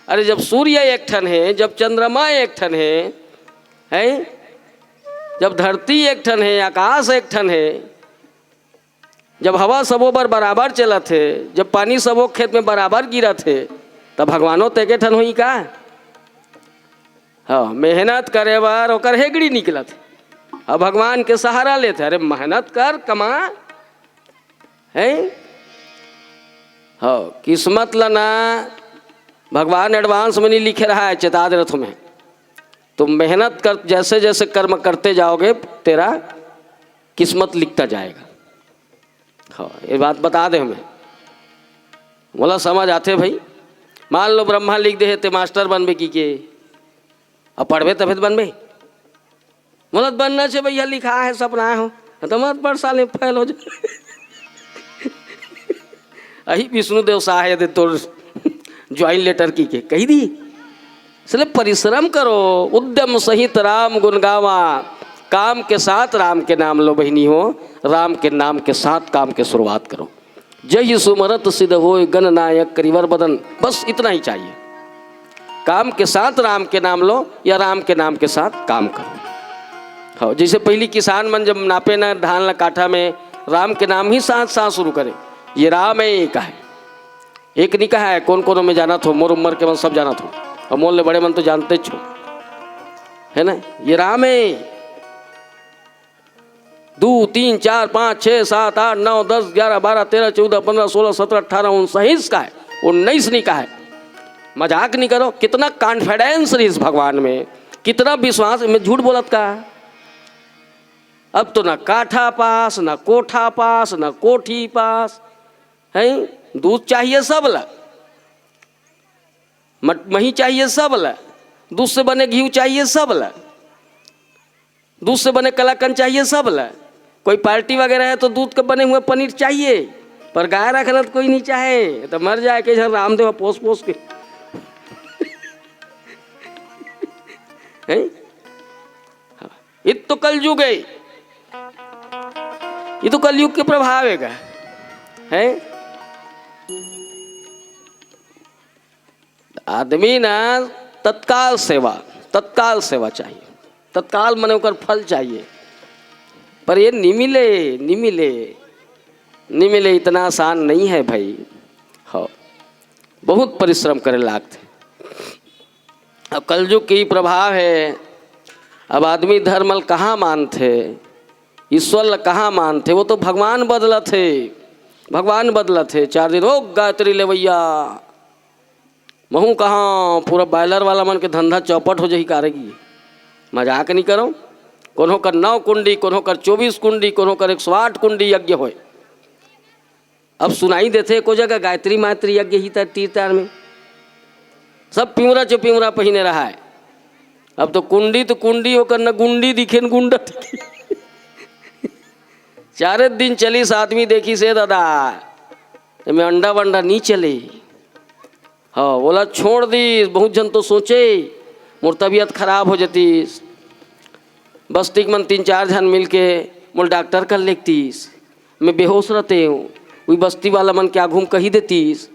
अरे, जब सूर्य एक ठन है, जब चंद्रमा एक ठन है, हैं? जब धरती एक ठन है, आकाश एक ठन है, जब हवा सबो बर बराबर चलत है, जब पानी सबो खेत में बराबर गिरत है, तब भगवानो तो एके ठन होही का? हाँ, मेहनत करे बर ओकर हेगड़ी निकलत है। अब भगवान के सहारा लेत है, अरे मेहनत कर, कमा, हैं? हाँ, किस्मत ला ना भगवान एडवांस में नहीं लिखे रहा है, चेता दे रहा तुम्हें। तुम मेहनत कर, जैसे जैसे कर्म करते जाओगे, तेरा किस्मत लिखता जाएगा। हाँ, ये बात बता दे हमें, मोला समझ आथे भाई। मान लो ब्रह्मा लिख दे हे, ते मास्टर बनबे की के, अब पढ़बे तभे तो बनबे। मोला तो बनना छे भैया, लिखा है, सपना हो, तो मत पढ़ साले, फेल हो जा। अही विष्णुदेव साहे दे तोर ज्वाइन लेटर की के कही दी। इसलिए परिश्रम करो, उद्यम सहित राम गुण गावा, काम के साथ राम के नाम लो बहिनी हो, राम के नाम के साथ काम के शुरुआत करो। जय सुमरत सिद्ध होय गणनायक करिवर बदन, बस इतना ही चाहिए। काम के साथ राम के नाम लो या राम के नाम के साथ काम करो। हाँ, जैसे पहली किसान मन जब नापे ना धान ला काठा में, राम के नाम ही साथ साथ शुरू करे, ये राम है, ये कहे। एक नहीं कहा है, कौन कौन में जाना थो, मोर उम्र के मन सब जाना थो, और मोर ले बड़े मन तो जानते छो, है ना? ये राम है। दो, तीन, चार, पाँच, छः, सात, आठ, नौ, दस, ग्यारह, बारह, तेरह, चौदह, पन्द्रह, सोलह, सत्रह, अठारह, उन्नीस का है, उन्नीस नहीं का है। मजाक नहीं करो, कितना कॉन्फिडेंस रही इस भगवान में, कितना विश्वास। मैं झूठ बोलत का? अब तो ना काठा पास, ना कोठा पास, ना कोठी पास, हैं? दूध चाहिए सब ला, मट-, मही चाहिए सब ला, दूध से बने घी चाहिए सब ला, दूध से बने कलाकंद चाहिए सब ला। कोई पार्टी वगैरह है तो दूध के बने हुए पनीर चाहिए, पर गाय रखना तो कोई नहीं चाहे, तो मर जाए के झन रामदेव पोस पोस के। हैं? हाँ। ये तो कलयुग है, ये तो कलयुग के प्रभाव है का? है। आदमी ना तत्काल सेवा, तत्काल सेवा चाहिए, तत्काल मने ओकर फल चाहिए, पर ये नि मिले, नि मिले, नि मिले, इतना आसान नहीं है भाई। हो, बहुत परिश्रम करे लागथे। अब कलयुग के प्रभाव है। अब आदमी धर्म ल कहाँ मानथे, ईश्वर ल कहाँ मानथे? वो तो भगवान बदलत हे, भगवान बदलत हे। चार दिन हो गायत्री लेवैया, महूँ कहाँ पूरा बॉयलर वाला मन के धंधा चौपट हो जाही कारेगी। मजाक नहीं करो। कोनो कर नौ कुंडी, कोनो कर चौबीस कुंडी, कोनो कर एक सौ आठ कुंडी यज्ञ होय। अब सुनाई देथे एको जगह गायत्री मायत्री यज्ञ ही त तीर तार में। सब पिंवरा चो पिंवरा पहिने रहा है। अब तो कुंडी तो कुंडी होकर न गुंडी दिखे न गुंडा दिखे। चारे दिन चलिस आदमी देखिस हे दादा, एमे अंडा वंडा नी चले। हाँ, ओला छोड़ दीस। बहुत झन तो सोचे मोर तबीयत खराब हो जतिस, बस्ती के मन तीन चार झन मिलके मोल डॉक्टर कर लेगतीस, मैं बेहोश रहते हूँ। वही बस्ती वाला मन के आघू में कही देतीस,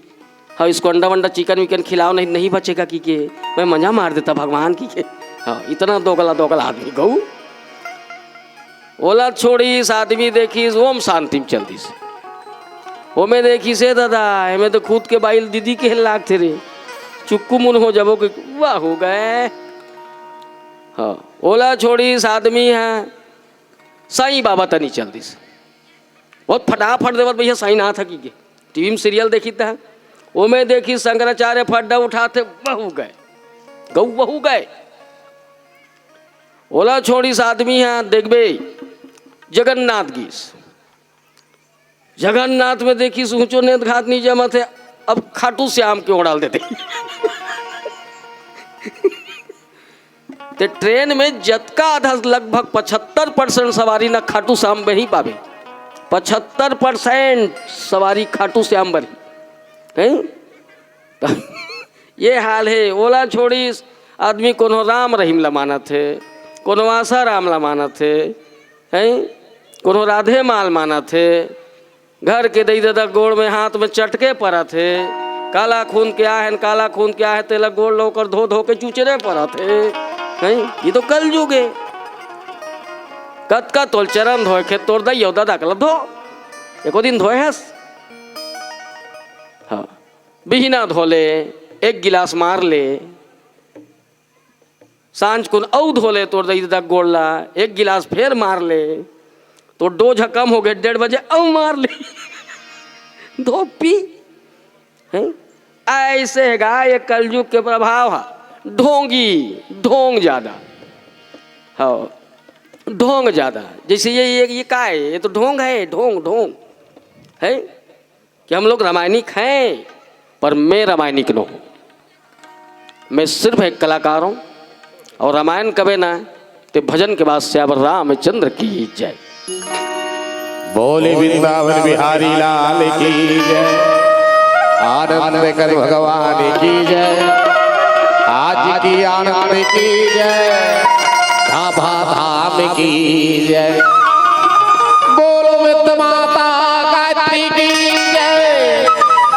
हाँ, इसको अंडा वंडा चिकन विकन खिलाओ, नहीं, नहीं बचेगा की के, मैं मजा मार देता भगवान की के। हाँ, इतना दोगला दोगला आदमी गऊ। ओला छोड़ीस, आदमी देखिस, ओम शांति में चल दीस। ओमे देखिस, "ए दादा, एमे तो खुद के बाइल दीदी के लागथे रे, चुक्कू मुन हो जाबो के।" वाह हो गए। हाँ, ओला छोड़ीस, आदमी है साईं बाबा तनी चल दीस। बहुत फटाफट देवत भैया साईं नाथ की के। टीवी में सीरियल देखी था, ओमे देखी शंकराचार्य फड्डा उठाथे, वहू गए, गऊ वहू गए। ओला छोड़ीस आदमी है, देखबे जगन्नाथ गीस। जगन्नाथ में देखिस ऊंचो नेत घात नहीं जमत है, अब खाटू श्याम के ओढ़ाल देते। ते ट्रेन में जतका आधा लगभग पचहत्तर परसेंट सवारी ना खाटू श्याम में ही पावे, पचहत्तर परसेंट सवारी खाटू श्याम बर ही। हैं? ये हाल है। ओला छोड़ीस, आदमी कोनो राम रहीम ला मानत हे, कोनो आशा राम ला मानत हे, हैं? कोनो राधे माल मानत हे। घर के दई ददा गोड़ में हाथ में चटके परत हे, काला खून क्या है, काला खून क्या है, तेला गोड़ लोकर धो धो के चुचरे परत हे, हैं? ये तो कलयुग हे। कतका तोल चरण धोए के तोर दई अउ ददा कला धो, एको दिन धोए हस? हाँ, बिहना धो ले, एक गिलास मार ले, सांझ कुन अउ धो ले तोर दई ददा गोड़ ला, एक गिलास फेर मार ले, तो डोज ह कम हो गए, डेढ़ बजे अउ मार ले। धो पी, हैं? ऐसे है गा ये कलयुग के प्रभाव है। ढोंगी, ढोंग ज्यादा। हाँ, ढोंग ज्यादा। जैसे ये, ये, ये का है? ये तो ढोंग है, ढोंग, ढोंग। है? कि हम लोग रामायणिक हैं, पर मैं रामायणिक नो हूँ। मैं सिर्फ एक कलाकार हूँ। और रामायण कबे ना, ते भजन के बाद सियावर रामचंद्र की जय। बोले वृंदावन बिहारी लाल की जय, आनंद कर भगवान की जय, आज की आनंद की जय, धामा धाम की जय। बोलो वृंद माता गायत्री की जय,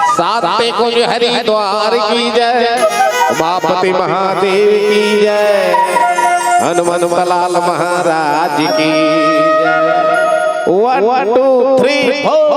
सात कुंज हरिद्वार की जय, उमापति महादेव की जय, हनुमंत लाल महाराज की जय। One, two, three, four।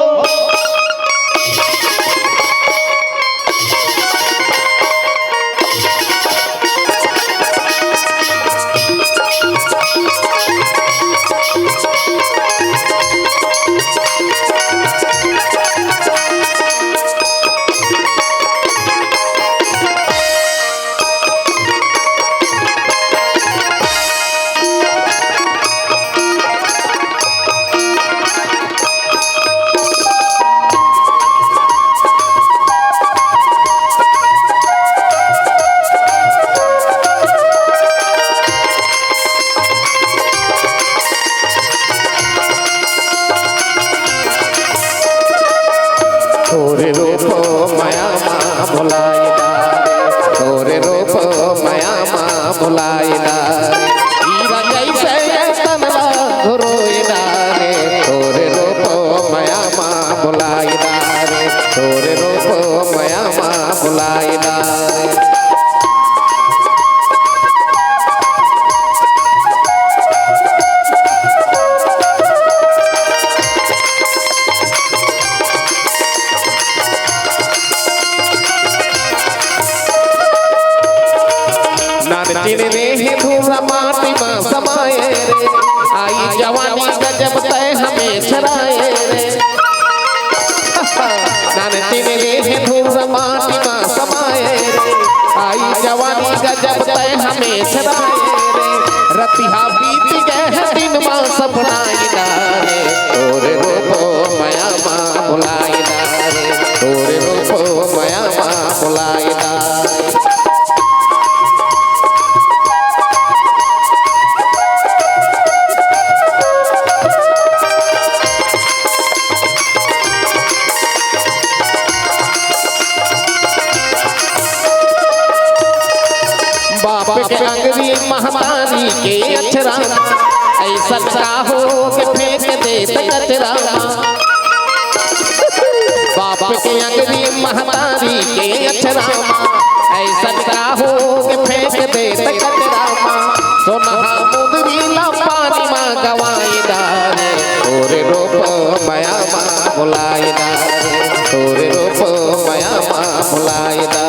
तोरे रूप मया मा भुलाइना रे, तोरे रूप मया मा भुलाइना रे। हीरा जैसे तन ला रोइना रे, तोरे रूप मया मा भुलाइना। आई जवानी गजब तैं हमें छराए रे। नान तिन रे हे धूर माटी मा समाए रे। आई जवानी गजब तैं हमें छराए रे। रतिहा बीत गए हैं दिन मा सपना इना रे। तोरे रूप मया मा बुलाइना रे। तोरे रूप मया मा बुलाइना। बाप के अंगरी महतारी के अचरा, ऐसन का हो के फेंक देत कचरा। बाप के अंगरी महतारी के अचरा, ऐसन का हो के फेंक देत कचरा। सोनहा मुंदरी ला पानी मा गवाई डारे, तोरे रूप मया मा बुलाई डारे, तोरे रूप मया मा बुलाई डारे।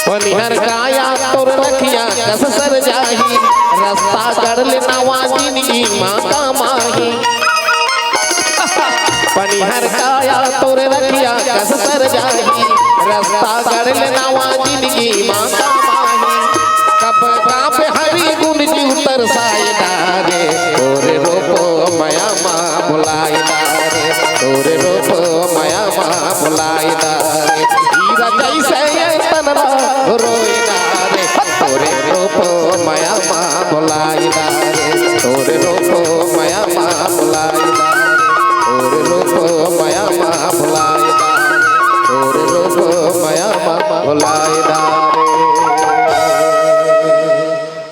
पनिहर काया तोर रखिया कस सर जाही, रस्ता गड़ ले नवा जिनगी मा काम आही। पनिहर काया तोर रखिया कस सर जाही, रस्ता गड़ ले नवा जिनगी मा काम आही। कब कांप हरी गुंज उतर साए डारे, तोरे रूप मया मा बुलाई डारे, तोरे रूप मया मा बुलाई डारे। हीरा जैसे ये तन ला रोई डारे, तोरे रूप मया मा बुलाई डारे, तोरे रूप मया मा बुलाई डारे, तोरे रूप मया मा बुलाई डारे, तोरे रूप मया मा बुलाई डारे।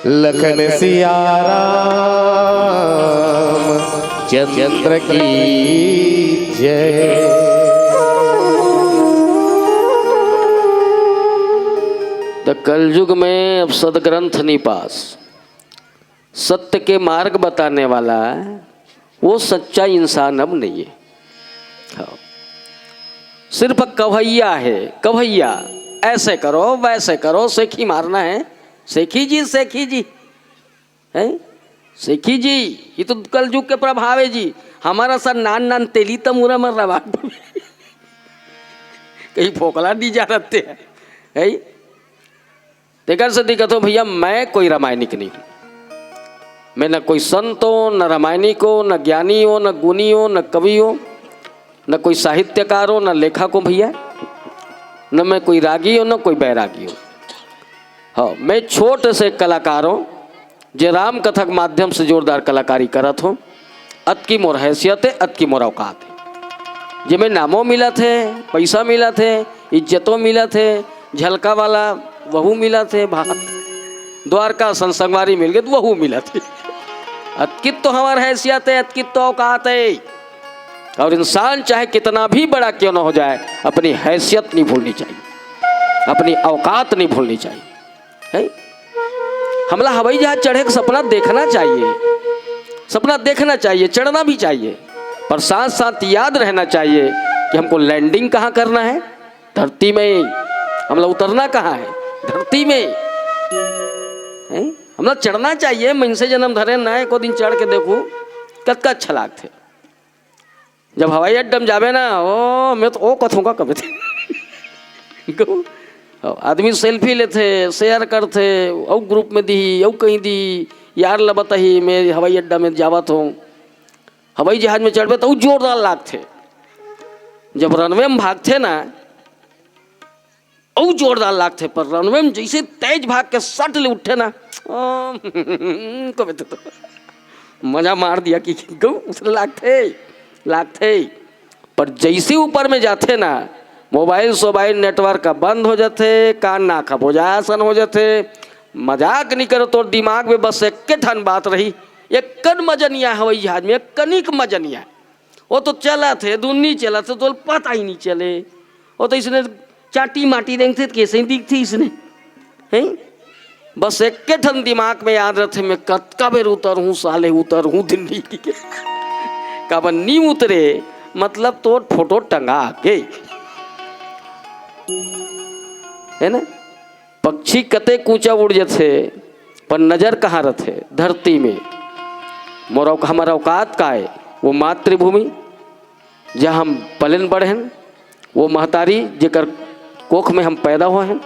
लखन सिया राम चंद्र की जय। तो कलयुग में अब सदग्रंथ नहीं पास, सत्य के मार्ग बताने वाला वो सच्चा इंसान अब नहीं है। हाँ। सिर्फ कवैया है, कवैया, ऐसे करो, वैसे करो, सेखी मारना है, सेखी जी, सेखी जी, हैं? सेखी जी, ये तो कलयुग के प्रभाव है जी। हमारा सा नान नान तेली तमूरा मर रहा। कहीं फोकला नहीं जा रहते हैं, हैं? तेकर से दिक्कत हो भैया, मैं कोई रामायणिक नहीं हूँ। मैं न कोई संत हो, न रामायणिक हो, न ज्ञानी हो, न गुणी हो, न कवि हो, न कोई साहित्यकार हो, न लेखक हो भैया, न मैं कोई रागी हो, न कोई बैरागी हो। हाँ, मैं छोट से कलाकार हो, जे राम कथा के माध्यम से जोरदार कलाकारी करत हो। अतकी मोर हैसियत है, अतकी मोर औकात है। जेमे नामो मिलत है, पैसा मिलत है, इज्जतो मिलत है, झलका वाला वहू मिलत है, भात द्वारका सन संगवारी मिल गए तो वहू मिलत है। अतकी तो हमार हैसियत है, अतकी तो औकात है। और इंसान चाहे कितना भी बड़ा क्यों ना हो जाए, अपनी हैसियत नहीं भूलनी चाहिए, अपनी औकात नहीं भूलनी चाहिए। है? हमला हवाई जहाज चढ़े का सपना देखना चाहिए, सपना देखना चाहिए, चढ़ना भी चाहिए, पर साथ साथ याद रहना चाहिए कि हमको लैंडिंग कहाँ करना है, धरती में। हमला उतरना कहाँ है, धरती में। है? हमला चढ़ना चाहिए। मनसे जन्म धरे ना, एको दिन चढ़ के देखू, कतका अच्छा लागथे। जब हवाई अड्डा में जाबे ना, ओ, मैं तो ओ कथों का कबे थे। आदमी सेल्फी लेथे, शेयर करथे, अउ ग्रुप में दिही, अउ कहीं दिही, यार ला बताही, मैं हवाई अड्डा में जावत हूँ। हवाई जहाज में चढ़बे तो अउ जोरदार लागथे। जब रनवे में भागथे ना, अउ जोरदार लागथे, पर रनवे में जैसे तेज भाग के सट ले उठे ना, ओ, कबे तो मजा मार दिया कि गऊ, उसने लागथे, लागथे। पर जैसे ऊपर में जाथे ना, मोबाइल सोबाइल नेटवर्क का बंद हो जाथे, कान नाक बोजा असन हो जाथे। मजाक नहीं करो, तोर दिमाग में बस एक ठन बात रही, एक कन मजा नहीं आए हवाई जहाज में, एक कनिक मजा नहीं आए। वो तो चलथे, दुन्नी चलथे, तो पता ही नहीं चले। वो तो इसने चाटी माटी रेंगथे, तो कैसे ही दिखथे इसने, हैं? बस एक ठन दिमाग में याद रथे, मैं कतका बेर उतरहूँ साले, उतरहूँ दिल्ली के। काबर नी उतरे, मतलब तोर फोटो टंगा गे, है ना? पक्षी कतेक ऊंचा उड़ जथे, पर नजर कहाँ रथे? धरती में। मोर औक-, हमर औकात का है? वो मातृभूमि, जहाँ हम पलेन बढ़ेन, वो महतारी जेकर कोख में हम पैदा होए हन,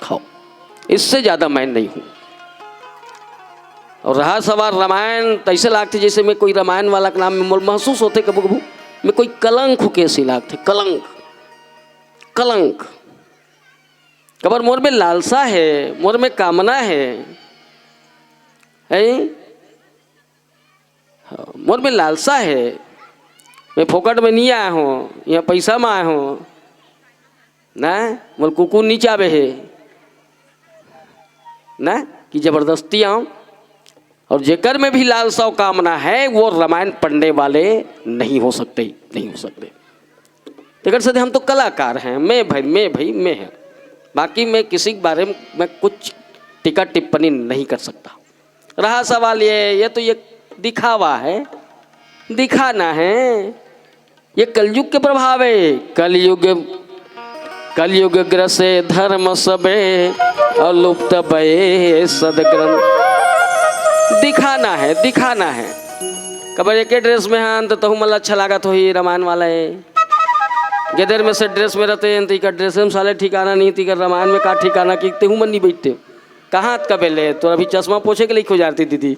खाओ, इससे ज्यादा मैं नहीं हूँ। और रहा सवाल रामायण, तो ऐसे लागथे जैसे मैं कोई रामायण वाला के नाम में मोर महसूस होथे कभू कभू, मैं कोई कलंक के ऐसी लागथे, कलंक, कलंक। काबर मोर में लालसा है, मोर में कामना है, है? हाँ, मोर में लालसा है, मैं फोकट में नहीं आया हूँ, यहाँ पैसा में आया हूँ ना, मोर कुकुर नहीं चाबे है ना, कि जबरदस्ती आऊँ। और जेकर में भी लालसा और कामना है, वो रामायण पढ़ने वाले नहीं हो सकते, नहीं हो सकते। तेकर से हम तो कलाकार हैं, मैं भाई, मैं भाई, मैं है, बाकी मैं किसी के बारे में कुछ टीका टिप्पणी नहीं कर सकता। रहा सवाल ये, ये तो ये दिखावा है, दिखाना है, ये कलयुग के प्रभाव है। कलयुग, कलयुग ग्रसे धर्म सबे, और लुप्त भये सदग्रंथ। दिखाना है, दिखाना है। काबर एके ड्रेस में हन तो तहू मन ला अच्छा लागत होही, रामायण वाला है। गेदर में से ड्रेस में रहते हैं तो इकर ड्रेस में साले ठिकाना नहीं, तो इकर रामायण में का ठिकाना कि तेहू मन नहीं बैठते। कहाँ त कबे ले? तोर अभी चश्मा पोछे के लिए खो जाती दीदी।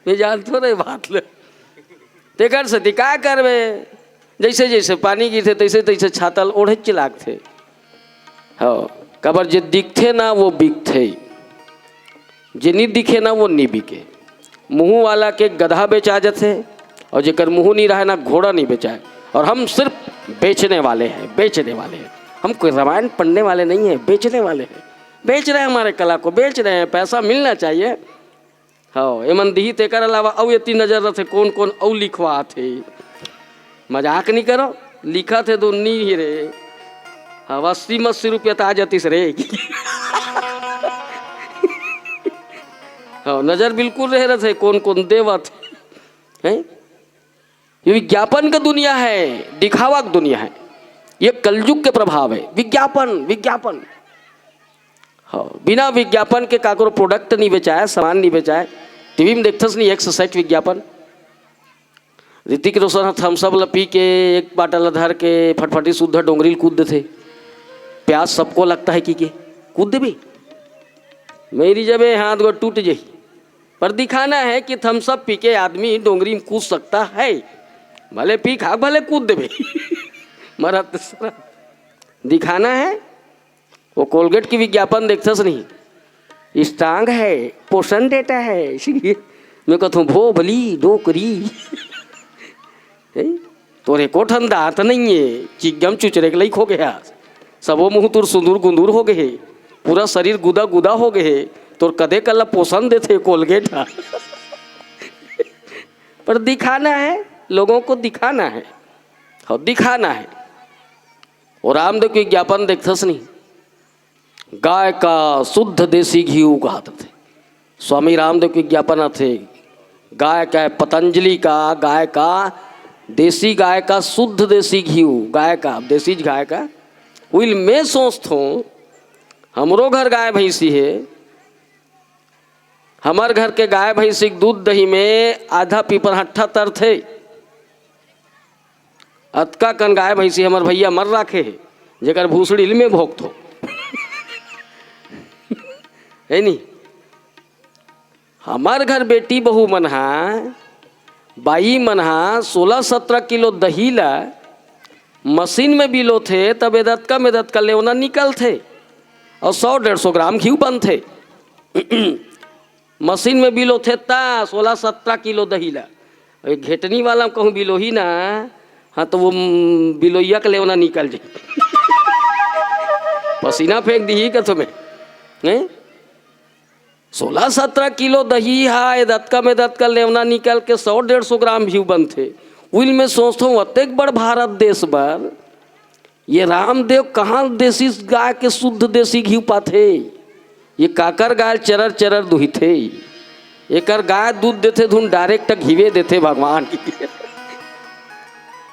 मैं जानतो रहे बात ले। तेकर से का करबे? जैसे जैसे पानी गिरथे, तैसे तैसे छाता ल ओढ़े चिलागथे। हाँ, काबर जे दिखथे ना, वो बिकथे, जे नी दिखे ना, वो नी बिके। मुँह वाला के गधा बेचा जाथे, और जेकर मुँह नहीं रहे ना, घोड़ा नहीं बेचाए। और हम सिर्फ बेचने वाले हैं, बेचने वाले हैं। हम कोई रामायण पढ़ने वाले नहीं हैं, बेचने वाले हैं। बेच रहे हैं हमारे कला को, बेच रहे हैं, पैसा मिलना चाहिए। हाँ, एमन दिही तेकर अलावा अउ एती नजर रथे कोन कोन अउ लिखवात हे। मजाक नहीं करो, लिखत हे दो नी ही रे। हाँ, अस्सी मस्सी रुपया त आ जातिस रे। हाँ, नजर बिल्कुल रहे रथे कोन कोन देवत हे। हैं? ये विज्ञापन का दुनिया है, दिखावा का दुनिया है। ये कलयुग के प्रभाव है। विज्ञापन, विज्ञापन। हाँ, बिना विज्ञापन के काकरो प्रोडक्ट नहीं बेचाए, सामान नहीं बेचाए। टीवी में देखथस नहीं, एक से सेट विज्ञापन। ऋतिक रोशन ह थम्स अप ल पी के, एक बाटल ल धर के फटफटी सुद्धा डोंगरी ल कूद देथे। प्यास सबको लगता है कि के कूद देबे? मेरी जबे हाथ गोड़ टूट जाही। पर दिखाना है कि थम्स अप पी के आदमी डोंगरी में कूद सकता है। भले पी खा, भले कूद देबे। मरत सर दिखाना है। वो कोलगेट की विज्ञापन देखथस नहीं, स्ट्रांग है, पोषण देता है। मैं कहता हूँ भोभली डोकरी। हैं? तोर एको ठन दांत नहीं है, चिग्गम चुचरे के लइक हो गया। सबो मुंह तोर सुंदूर गुंदूर हो गए हे, पूरा शरीर गुदा गुदा हो गए हे। तोर कदे कल्ला पोषण देथे कोलगेट हा। पर दिखाना है, लोगों को दिखाना है। हाँ, दिखाना है। और रामदेव के विज्ञापन देखथस नहीं, गाय का शुद्ध देसी घी उगात थे। स्वामी रामदेव के विज्ञापन आथे, गाय का है, पतंजलि का, गाय का, देसी गाय का, शुद्ध देसी घी, गाय का, देसी गाय का। उइल मैं सोचथों, हमरो घर गाय भैंसी है, हमर घर के गाय भैंसी के दूध दही में आधा पीपर हट्ठा तरथे। अतका कन गाय भैंसी हमर भैया मर राखे हे, जेकर भूसड़ी ल में भोगथो। है नी? हमर घर बेटी बहू मन हा, बाई मन हा सोलह सत्रह किलो दही ला मशीन में बिलोथे, तब एदतका में एदतका लेवना निकलथे और सौ डेढ़ सौ ग्राम घी बनथे। मशीन में बिलोथे ता सोलह सत्रह किलो दही ला। ये घेटनी वाला कहूँ बिलोही ना, हाँ, तो वो, म, बिलोइया के लेवना निकल जाए। पसीना फेंक दी कथो में, हैं? सोलह सत्रह किलो दही हा, एदतका में एदतका लेवना निकल के सौ डेढ़ सौ ग्राम घी बनथे। उइल में सोचथों, अतेक बड़ भारत देश बर ये रामदेव कहाँ देसी गाय के शुद्ध देसी घी पाथे? ये काकर गाय चरर चरर दुहिथे? एकर गाय दूध देथे धुन, डायरेक्ट घीवे देथे भगवान।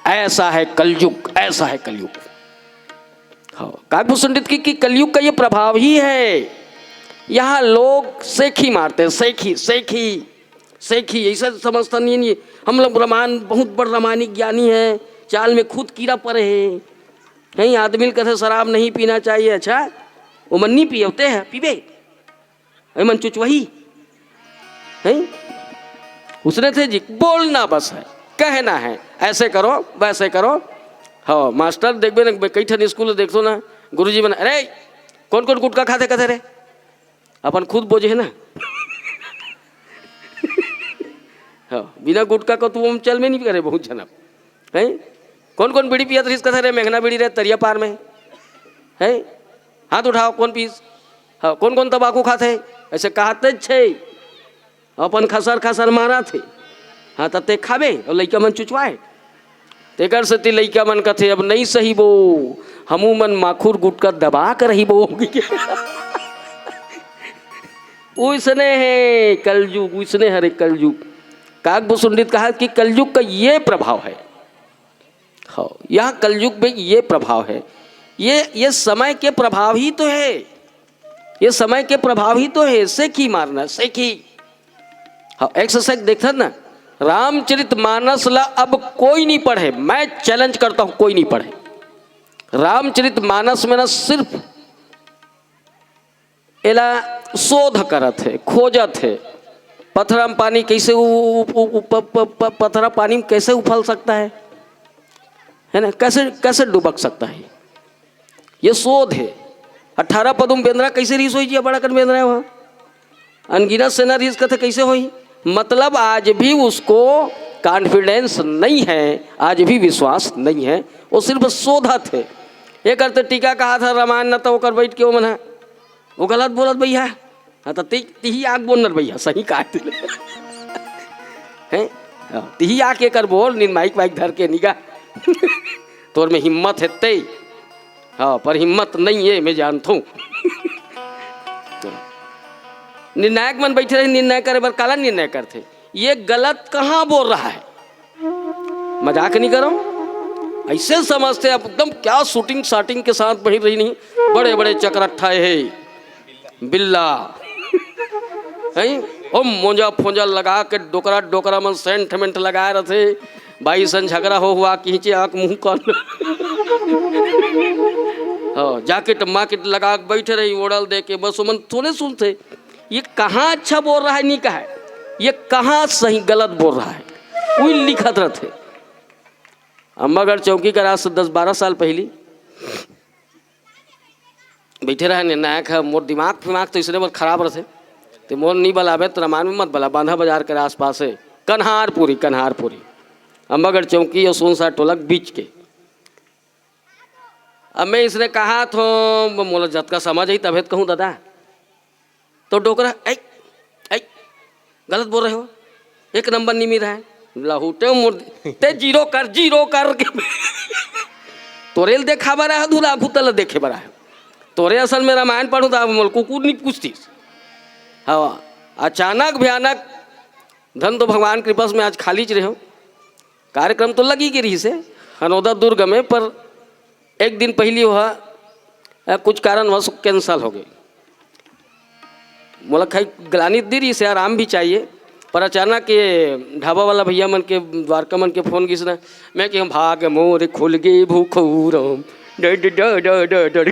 ऐसा है कलयुग, ऐसा है कलयुग। हाँ, काकभूषण की, कि कलयुग का ये प्रभाव ही है। यहाँ लोग सेखी मारते हैं, सेखी, सेखी, सेखी, ऐसा समझता नहीं, नहीं। हम लोग रामायण, बहुत बड़ रामायणिक ज्ञानी है, चाल में खुद कीड़ा पड़े हैं। कहीं आदमी कथे शराब नहीं पीना चाहिए, अच्छा, वो मन नहीं पियवते हैं, पीबे, ए मन चुचवही, हैं? उसने थे जी, बोलना बस है, कहना है, ऐसे करो, वैसे करो। हाँ, मास्टर देखबे ना, कई ठन स्कूल देखो ना, गुरुजी मन, "अरे, कौन कौन गुटखा खाथे?" कथे रे, अपन खुद बोझे है ना। हाँ, बिना गुटखा को तुम चल में नहीं करे बहुत जना, हैं? कौन कौन बीड़ी पियत रहिस? कथे रे, मेघना बीड़ी रे, तरिया पार में, हैं? हाथ उठाओ, कौन पीस? हाँ, कौन कौन तंबाकू खाथे? ऐसे कहते छे, अपन खसर खसर मारथे। हाँ, त ते खाबे अउ लइका मन चुचवाए। तेकर सेती लइका मन कथे, "अब नहीं सही बो, हमू मन माखुर गुटखा दबा कर रही बो।" उसने है कलयुग, उसने हरे कलयुग। काकभूषण जी कहा कि कलयुग का ये प्रभाव है। हाँ, यह कलयुग में ये प्रभाव है, ये, ये समय के प्रभाव ही तो है, ये समय के प्रभाव ही तो है। सेखी मारना, सेखी। हाँ, एक से एक देखथन ना, रामचरित मानस ला अब कोई नहीं पढ़े, मैं चैलेंज करता हूँ, कोई नहीं पढ़े। रामचरित मानस में ना सिर्फ एला शोध करत हे, खोजत हे, पथरा म पानी कैसे उ-, उ-, उ-, उ-, प-, प-, प-, पथरा पानी में कैसे उफल सकता है, है ना, कैसे, कैसे डुबक सकता है, ये शोध है। अठारह पदुम बेंदरा कैसे रिहिस होही जी, बड़ा कन बेंदरा है वहाँ, अनगिनत सेना रिहिस कथे कैसे होही? मतलब आज भी उसको कॉन्फिडेंस नहीं है, आज भी विश्वास नहीं है, वो सिर्फ शोधत है। ये करते टीका कहा था रामायण न, तो ओकर बैठ के वो मन है, वो गलत बोलत भैया। हाँ, तो ती-, तिही आग बोल न भैया, सही कहा तिले। हैं? हाँ, तिही आग के कर बोल, नीन माइक वाइक धर के निगा। तोर में हिम्मत है ते। हाँ, पर हिम्मत नहीं है, मैं जानता हूँ। निर्णायक मन बैठे रहे, निर्णय करे बर काला निर्णय करथे। ये गलत कहाँ बोल रहा है? मजाक नहीं करो, ऐसे समझते आप एकदम क्या शूटिंग शाटिंग के साथ बहिर रही नहीं, बड़े बड़े चक्रट्ठा है बिल्ला, हैं? ओ मोंजा फोंजा लगा के डोकरा डोकरा मन सेंट मेंट लगाए रहथे, बाई सन झगड़ा हो हुआ खींचे आँख मुँह कान, हाँ, जैकेट माकेट लगा के बैठे रही, ओढ़ल दे के, बस ओमन थोड़े सुनथे ये कहाँ अच्छा बोल रहा है, नहीं कहा है, ये कहाँ सही गलत बोल रहा है, वही लिखत रहथे। अम्बागढ़ चौकी कर आज से दस बारह साल पहली बैठे रहे निर्णायक है, मोर दिमाग फिमाग तो इसने बहुत खराब रहथे, ते मोर नहीं बलाबे तो रामायण में मत बला, बांधा बाजार के आसपास है, कन्हारपुरी, कन्हारपुरी, अम्बागढ़ चौकी और सोनसा टोलक बीच के। अब मैं इसने कहा थो, मोला जतका समझ आई तभे तो कहूँ दादा, तो डोकरा, "ऐ, ऐ, गलत बोल रहे हो, एक नंबर नहीं मिल रहा है।" लहुटे मुर्दे, "ते जीरो कर, जीरो कर।" तोरे ल देखाबर आए हो, धुला घुतल देखे बर आए हो। तोरे असल में रामायण पढ़ू त मोला कुकुर नहीं पूछतीस। हाँ, अचानक भयानक, धन तो भगवान कृपा से मैं आज खाली च रहे हो। कार्यक्रम तो लगी के रहिस हे हनौदा दुर्ग में, पर एक दिन पहली वह, अ, कुछ कारणवश कैंसिल हो गई। मोला खाई ग्लानि दे रहिस हे, आराम भी चाहिए, पर अचानक ये ढाबा वाला भैया मन के, द्वारका मन के फोन गिस ना, मैं कहूँ, "भाग मोर खुल गे भूखौरम, डर, डर, डर।"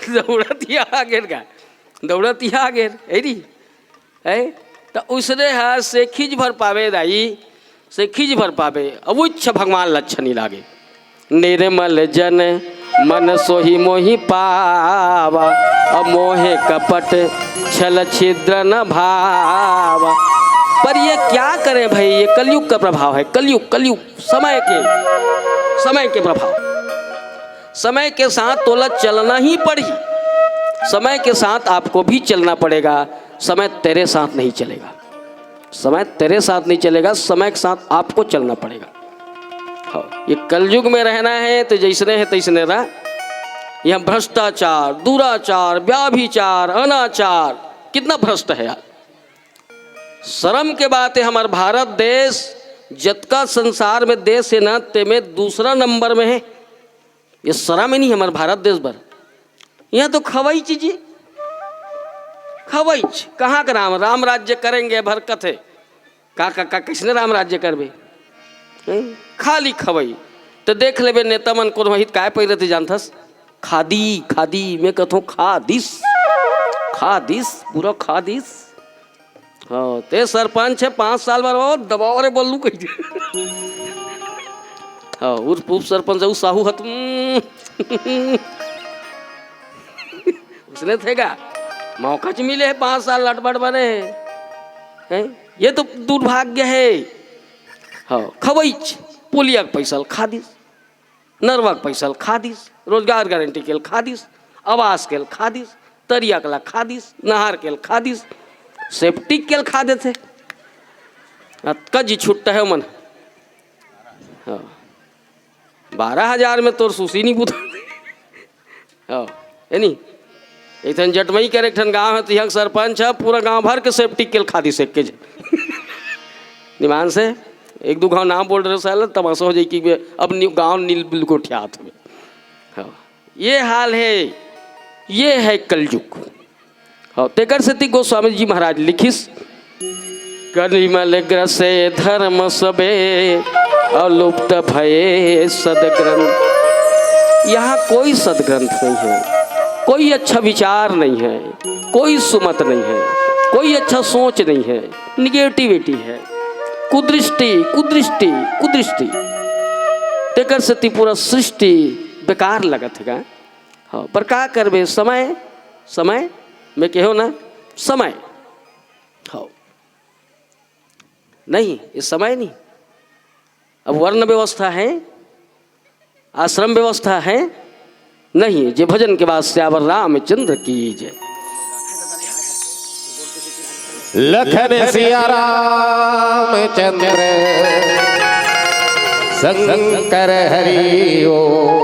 दौड़त ही आ गेल गा, दौड़त ही आ गेल, है नी? है? त उसने ह सेखिज भर पावे दाई, सेखिज भर पावे, अवुच्छ भगवान लक्षण ही लागे। निर्मल जन मन सोहि मोहि पावा, अमोहे कपट छल छिद्र न भावा। पर ये क्या करें भाई, ये कलयुग का प्रभाव है, कलयुग, कलयुग, समय के, समय के प्रभाव। समय के साथ तोला चलना ही पड़ी, समय के साथ आपको भी चलना पड़ेगा, समय तेरे साथ नहीं चलेगा। समय तेरे साथ नहीं चलेगा, समय के साथ आपको चलना पड़ेगा। हाँ, ये कलयुग में रहना है तो जैसने है तैसने रह। यहाँ भ्रष्टाचार, दुराचार, व्याभिचार, अनाचार, कितना भ्रष्ट है यार। शर्म के बात है, हमार भारत देश जतका संसार में देश है ना, तेमे दूसरा नंबर में है। ये शर्म ही नहीं हमार भारत देश भर। यहाँ तो खवई चीज, खवई च-, कहाँ का राम, राम राज्य करेंगे भर कथे। का, का, का, किसने राम राज्य करबे? हैं? खाली खवई। तो देख लेबे नेता मन कोनो हित काय पहिरत हे जानथस? खादी, खादी, मैं कथों खा दिस, खा दिस, पूरा खा दिस। हाँ, ते सरपंच है, पाँच साल बाद, "ओ, दबाओ रे, बोलू कही दे।" हाँ, उर्फ उप सरपंच है, उ साहू हत, हम्म। उसने थे का? मौका च मिले है, पाँच साल लटपट बने हैं। हैं? ये तो दुर्भाग्य है। हाँ, खवई च, पोलिया के पैसा ल खा दिस, नरवा के पैसा ल खा दिस, रोजगार गारंटी के ल खा दिस, आवास के ल खा दिस, तरिया के ल खा दिस, नहर के ल खा दिस, सेप्टिक के ल खा देथे। अतका जी छुट्टा है मन। हाँ। बारह हजार में तोर सुसी नहीं बुता। हाँ, है नी? एक ठन जटमई कर एक ठन गांव है, तो यहाँ के सरपंच है, पूरा गांव भर के सेप्टिक के ल खा दिस एक के जे। निमान से एक दो गांव नाम बोल रहे हो, साला तमाशा हो जाए कि बे, अब नी-, गांव नील बिल्कुल ठियात में। हाँ, ये हाल है, ये है कलयुग। हाँ, तेकर सेती गोस्वामी जी महाराज लिखिस, "कलिमल ग्रसे धर्म सबे, और लुप्त भये सदग्रंथ।" यहाँ कोई सदग्रंथ नहीं है, कोई अच्छा विचार नहीं है, कोई सुमत नहीं है, कोई अच्छा सोच नहीं है, निगेटिविटी है, कुदृष्टि, कुदृष्टि, कुदृष्टि। तेकर सेती पूरा सृष्टि बेकार लगत हे गा। हाँ, पर का करबे, समय, समय, मैं कहो ना, समय। हाँ। नहीं, ये समय नहीं। अब वर्ण व्यवस्था है, आश्रम व्यवस्था है, नहीं। जे भजन के बाद सियावर रामचंद्र की जय। लखन सिया रामचंद्र शंकर हरि ओ।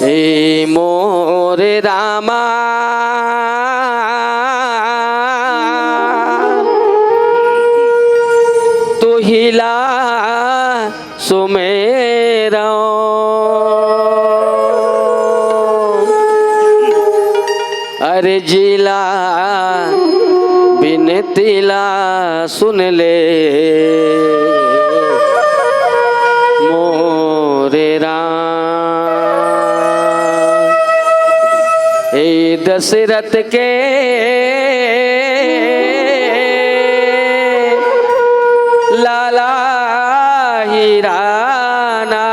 ए मोरे रामा, तुहिला सुमेरौं। अरे जिला बिनतिला सुन ले मोरे राम। हे दशरथ के लाला हीरा ना,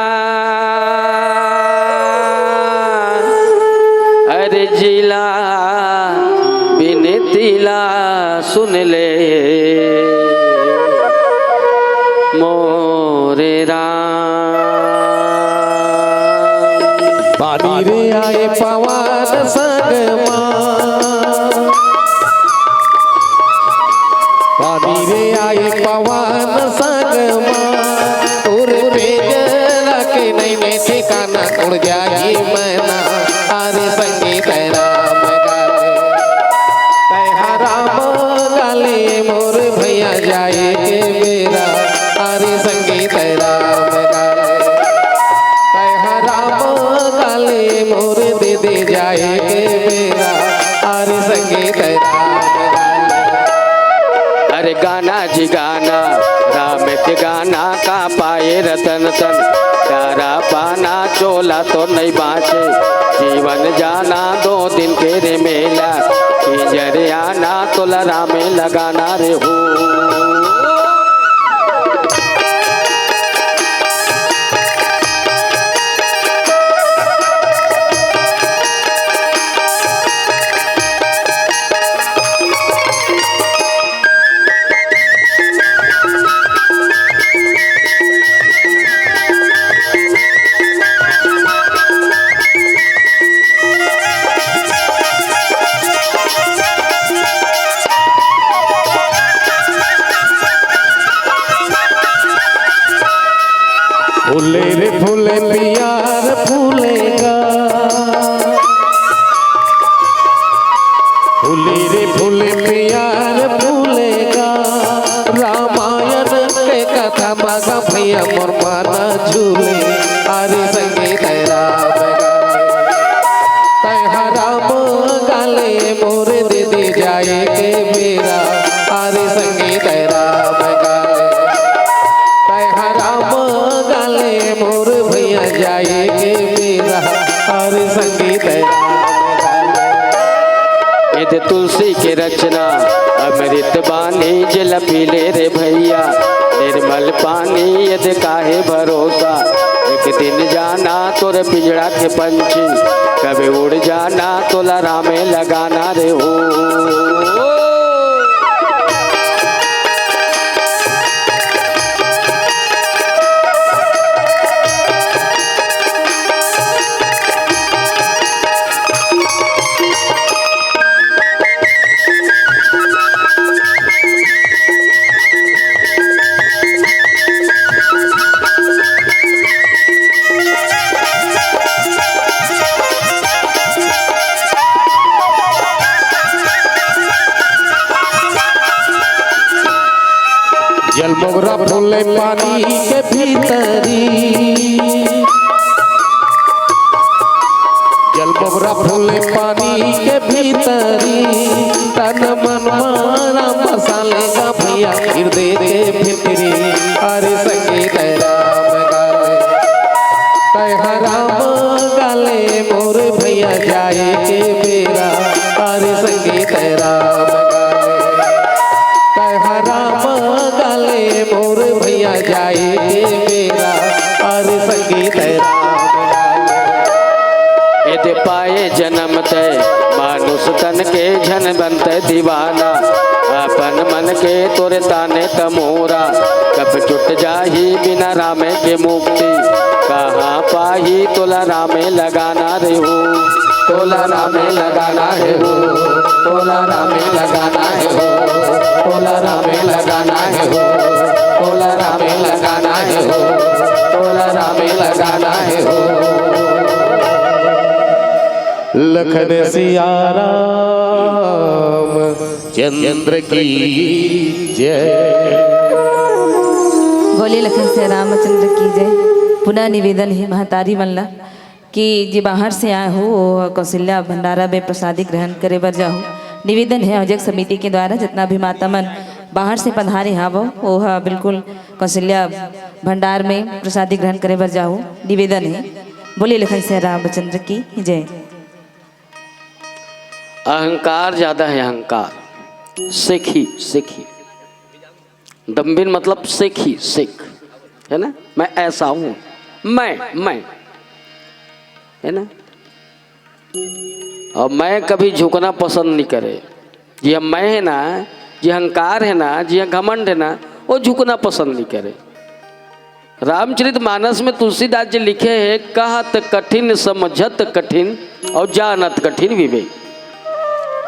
अरे जिला बिनतिला सुन ले मोरे राम। पानी रे आए पवन संग मा, पानी रे आए पवन संग मा, तोर प्रेम के नहीं में ठिकाना उड़ जाई मैना। अरे संगीत राम गाले, तैहा राम गाले मोर भैया जाए के बेरा। अरे संगीत राम गाले, तैहा राम गाले मोर दीदी जाए के बेरा। अरे संगीत राम गाले। अरे गाना जी गाना, राम के गाना का पाए रतन तन। प्यारा पाना चोला तो नहीं बाँचे, जीवन जाना दो दिन के रे मेला। किंजर आना तोला रामे लगाना रे हो। फूले रे फूले पियार फूलेगा, फूले रे फूले पियार फूलेगा। रामायण के कथा मा गा भैया मोर मन झूले, अरे संगीत राम गाए। तैं हा राम गाले मोर दीदी जाए के बेरा, अरे संगीत राम गाए। तैं हा राम गाले मोर भैया जाए के बेरा, अरे संगीत राम गाए। ये दे तुलसी के रचना अमृत बानी, जल पी ले रे भैया निर्मल पानी। ये दे काहे भरोसा, एक दिन जाना तोर पिंजड़ा के पंछी, कभी उड़ जाना तोला रामे लगाना रे हो। जल मोगरा फूले पानी के भीतरी, जल मोगरा फूले पानी के भीतरी, तन मन मा राम बसा ले गा भैया हृदय के भीतरी। अरे संगीत राम गाले, तैं हा राम गाले मोर भैया जाए के बेरा। अरे संगीत राम गाले, तैं हा राम गाले मोर भैया जाए के बेरा। अरे संगीत राम गाले। यदि पाए जन्म तैं मानुष तन के, झन बन तैं दीवाना अपन मन के। तोरे ताने त मोरा कब जुट जाही बिना रामे के मुक्ति, कहाँ पाही तोला रामे लगाना रे हो। तोला रामे लगाना हे हो, तोला रामे लगाना हे हो, तोला रामे लगाना हे हो, तोला रामे लगाना हे हो, तोला रामे लगाना हे हो। लखन सिया राम चंद्र की जय। बोलिए लखन सिया रामचंद्र की जय। पुनः निवेदन हे महतारी मन ला कि जे बाहर से आए हो, वो कौशल्या भंडारा में प्रसादी ग्रहण करे बर जाहू। निवेदन हे आयोजक समिति के द्वारा, जितना भी माता मन बाहर से पधारे हावो, वो ह बिल्कुल कौशल्या भंडार में प्रसादी ग्रहण करे बर जाहू। निवेदन हे। बोलिए लखन सिया रामचंद्र की जय। अहंकार ज्यादा है, अहंकार। सेखी, सेखी। दम्भिन मतलब सेखी, सेख, है ना? मैं ऐसा हूँ, मैं, मैं, है ना? और मैं कभी झुकना पसंद नहीं करे। जे मैं है ना, जे अहंकार है ना, जे घमंड है ना, वो झुकना पसंद नहीं करे। रामचरित मानस में तुलसीदास जी लिखे हैं, कहत कठिन समझत कठिन और जानत कठिन विवेक।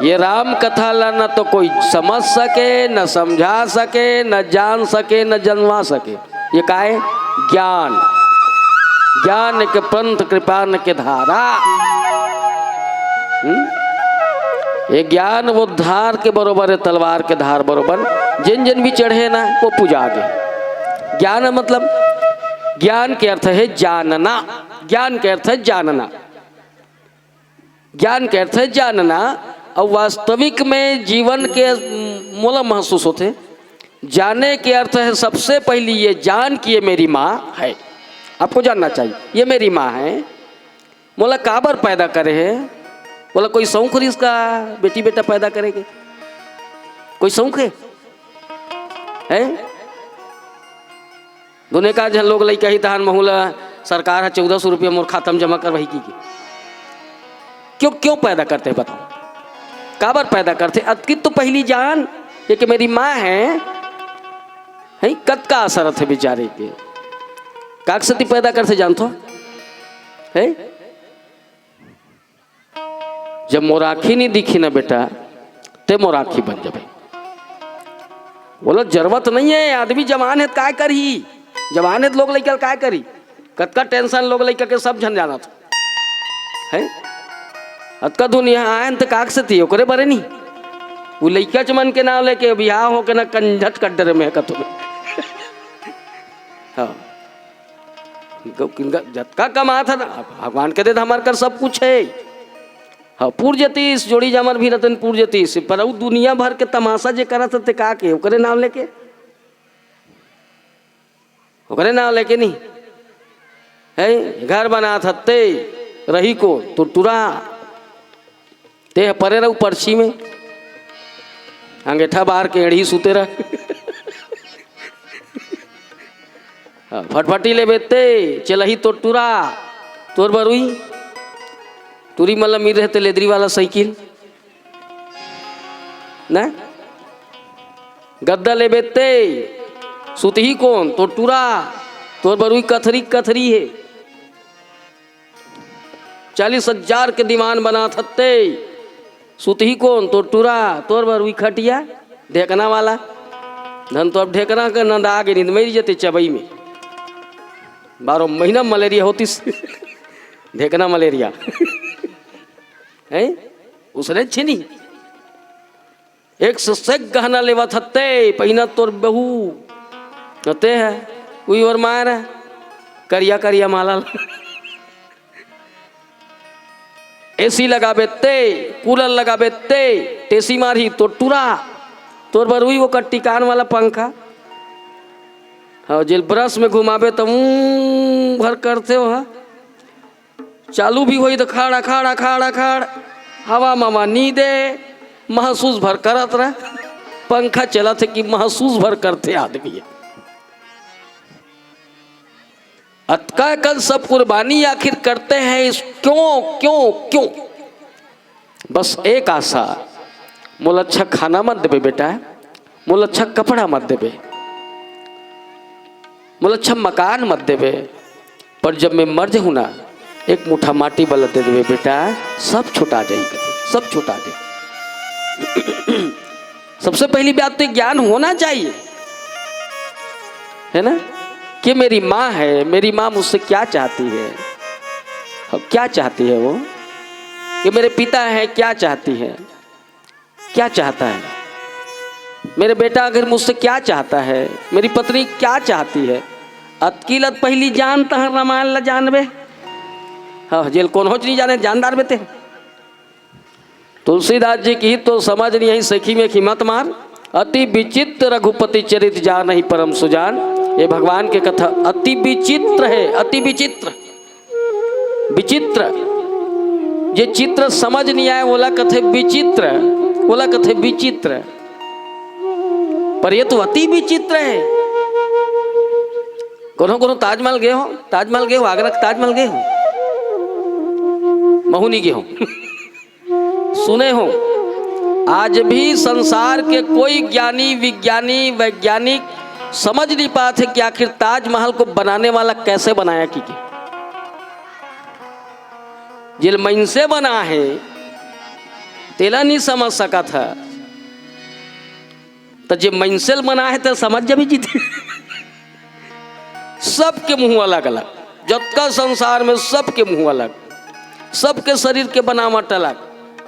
ये राम कथा ला न तो कोई समझ सके, न समझा सके, न जान सके, न जनवा सके। ये काय? ज्ञान। ज्ञान के पंथ कृपान के धारा। हम्म? ये ज्ञान वो धार के बरोबर है, तलवार के धार बरोबर। जिन जिन भी चढ़े ना, वो पुजा गे। ज्ञान मतलब, ज्ञान के अर्थ है जानना। ज्ञान के अर्थ है जानना। ज्ञान के अर्थ है जानना। और वास्तविक में जीवन के मोला महसूस होथे। जाने के अर्थ है सबसे पहली ये जान कि ये मेरी माँ है। आपको जानना चाहिए, ये मेरी माँ है। मोला काबर पैदा करे हे? मोला कोई शौक रिहिस का बेटी बेटा पैदा करे के? कोई शौक हे? हैं? दुने का झन लोग लइका ही तहान महू ला सरकार ह चौदह सौ रुपया मोर खाता में जमा करवाही की के। क्यों, क्यों पैदा करथे बताओ? काबर पैदा करथे? अतकी तो पहली जान, ये कि मेरी माँ है, हैं? कतका असर रथे बेचारे के। काकसती पैदा करथे जानथो? हैं? जब मोर आँखी नहीं दिखी ना बेटा, ते मोर आँखी बन जाबे। बोलो, जरूरत नहीं है, आदमी जवान है त काय करही? जवान है त लोग लइका ल काय करही? अतका टेंशन लोग लइका के सब झन जानत हे। अतका दुनिया आयन त काक से थी ओकरे बारे नहीं। वो लइका च मन के नाम लेके बिहाव होके ना कंझट कर डरे में कतो में। हाँ। इनको, इनका जतका कमात हे ना, भगवान के दे हमार कर सब कुछ हे। हाँ, पूर जतीस, जोड़ी जामर भी रतन पूर जतीस, पर उ दुनिया भर के तमाशा जे करत हे, ते का के, ओकरे नाम लेके, ओकरे नाम लेके नहीं। हे, घर बनात हत्ते, रही को, तो टुरा, ते परे रहू पर्ची में, अंगेठा बाहर के एड़ी सुते रह। हाँ, फटफटी लेबे ते, चलही तो टुरा, तोर बरुई, टुरी मन ल मिल रहे ते लेदरी वाला साइकिल, ना? गद्दा लेबे ते, सुतही कोन, तो टुरा, तोर बरुई कथरी कथरी हे। चालीस हजार के दीवान बनात हत्ते, सुतही कोन, तो टुरा, तोर बरुई खटिया, ढेकना वाला। धन तो अब ढेकना के नंदा आगे नींद मर जते चबई में। बारह महीना मलेरिया होतिस। ढेकना मलेरिया। हैं? उसने छीनी। एक से सेक गहना लेवत हत्ते, पहिना तोर बहू। कते हे, उई ओर मार, करिया करिया माला। एसी लगाबे ते, कूलर लगाबे ते, टेसी मारही तो टुरा, तोर बरुई वो कट्टी कान वाला पंखा। हाँ, जेल ब्रश में घुमाबे त ऊं भर करते हो, हाँ। चालू भी होई त खाड़, खाड़, खाड़, खाड़, हवा मवा नी दे, महसूस भर करत रह। पंखा चलत हे कि महसूस भर करते आदमी हे। अतका कन सब कुर्बानी आखिर करते हैं इस, क्यों, क्यों, क्यों? बस एक आशा, मोला अच्छा खाना मत देबे बेटा, मोला अच्छा कपड़ा मत देबे, मोला अच्छा मकान मत देबे, पर जब मैं मर जाहूं ना, एक मुठा माटी वाला दे देबे बेटा, सब छुटा जाई, सब छुटा जाई। सबसे पहली बात तो ज्ञान होना चाहिए, है ना, कि मेरी माँ है, मेरी माँ मुझसे क्या चाहती है, अब क्या चाहती है वो, कि मेरे पिता हैं, क्या चाहती है, क्या चाहता है मेरे बेटा, आखिर मुझसे क्या चाहता है, मेरी पत्नी क्या चाहती है। अतकी लत पहली जान तहन रामायण ला जानबे। हाँ, जेल कोनो च नहीं जाने, जानदार बेते। तुलसीदास जी की तो समझ नहीं आई, सखी में की मत मार। अति विचित्र रघुपति चरित जानहि परम सुजान। ये भगवान के कथा अति विचित्र है, अति विचित्र। विचित्र, जे चित्र समझ नहीं आए, ओला कथे विचित्र, ओला कथे विचित्र। पर ये तो अति विचित्र है। कोनो कोनो ताजमहल गए हो, ताजमहल गए हो, आगरा के ताजमहल गए हो, महू नहीं गए हो। सुने हो, आज भी संसार के कोई ज्ञानी, विज्ञानी, वैज्ञानिक समझ नहीं पाते कि आखिर ताजमहल को बनाने वाला कैसे बनाया, कि जेल मनसे बना है, तेला नहीं समझ सकत हे। त जे मनसे ल बना है, त समझ जाबे जीते। सबके मुंह अलग अलग, जतका संसार में सबके मुंह अलग, सबके शरीर के बनावट अलग।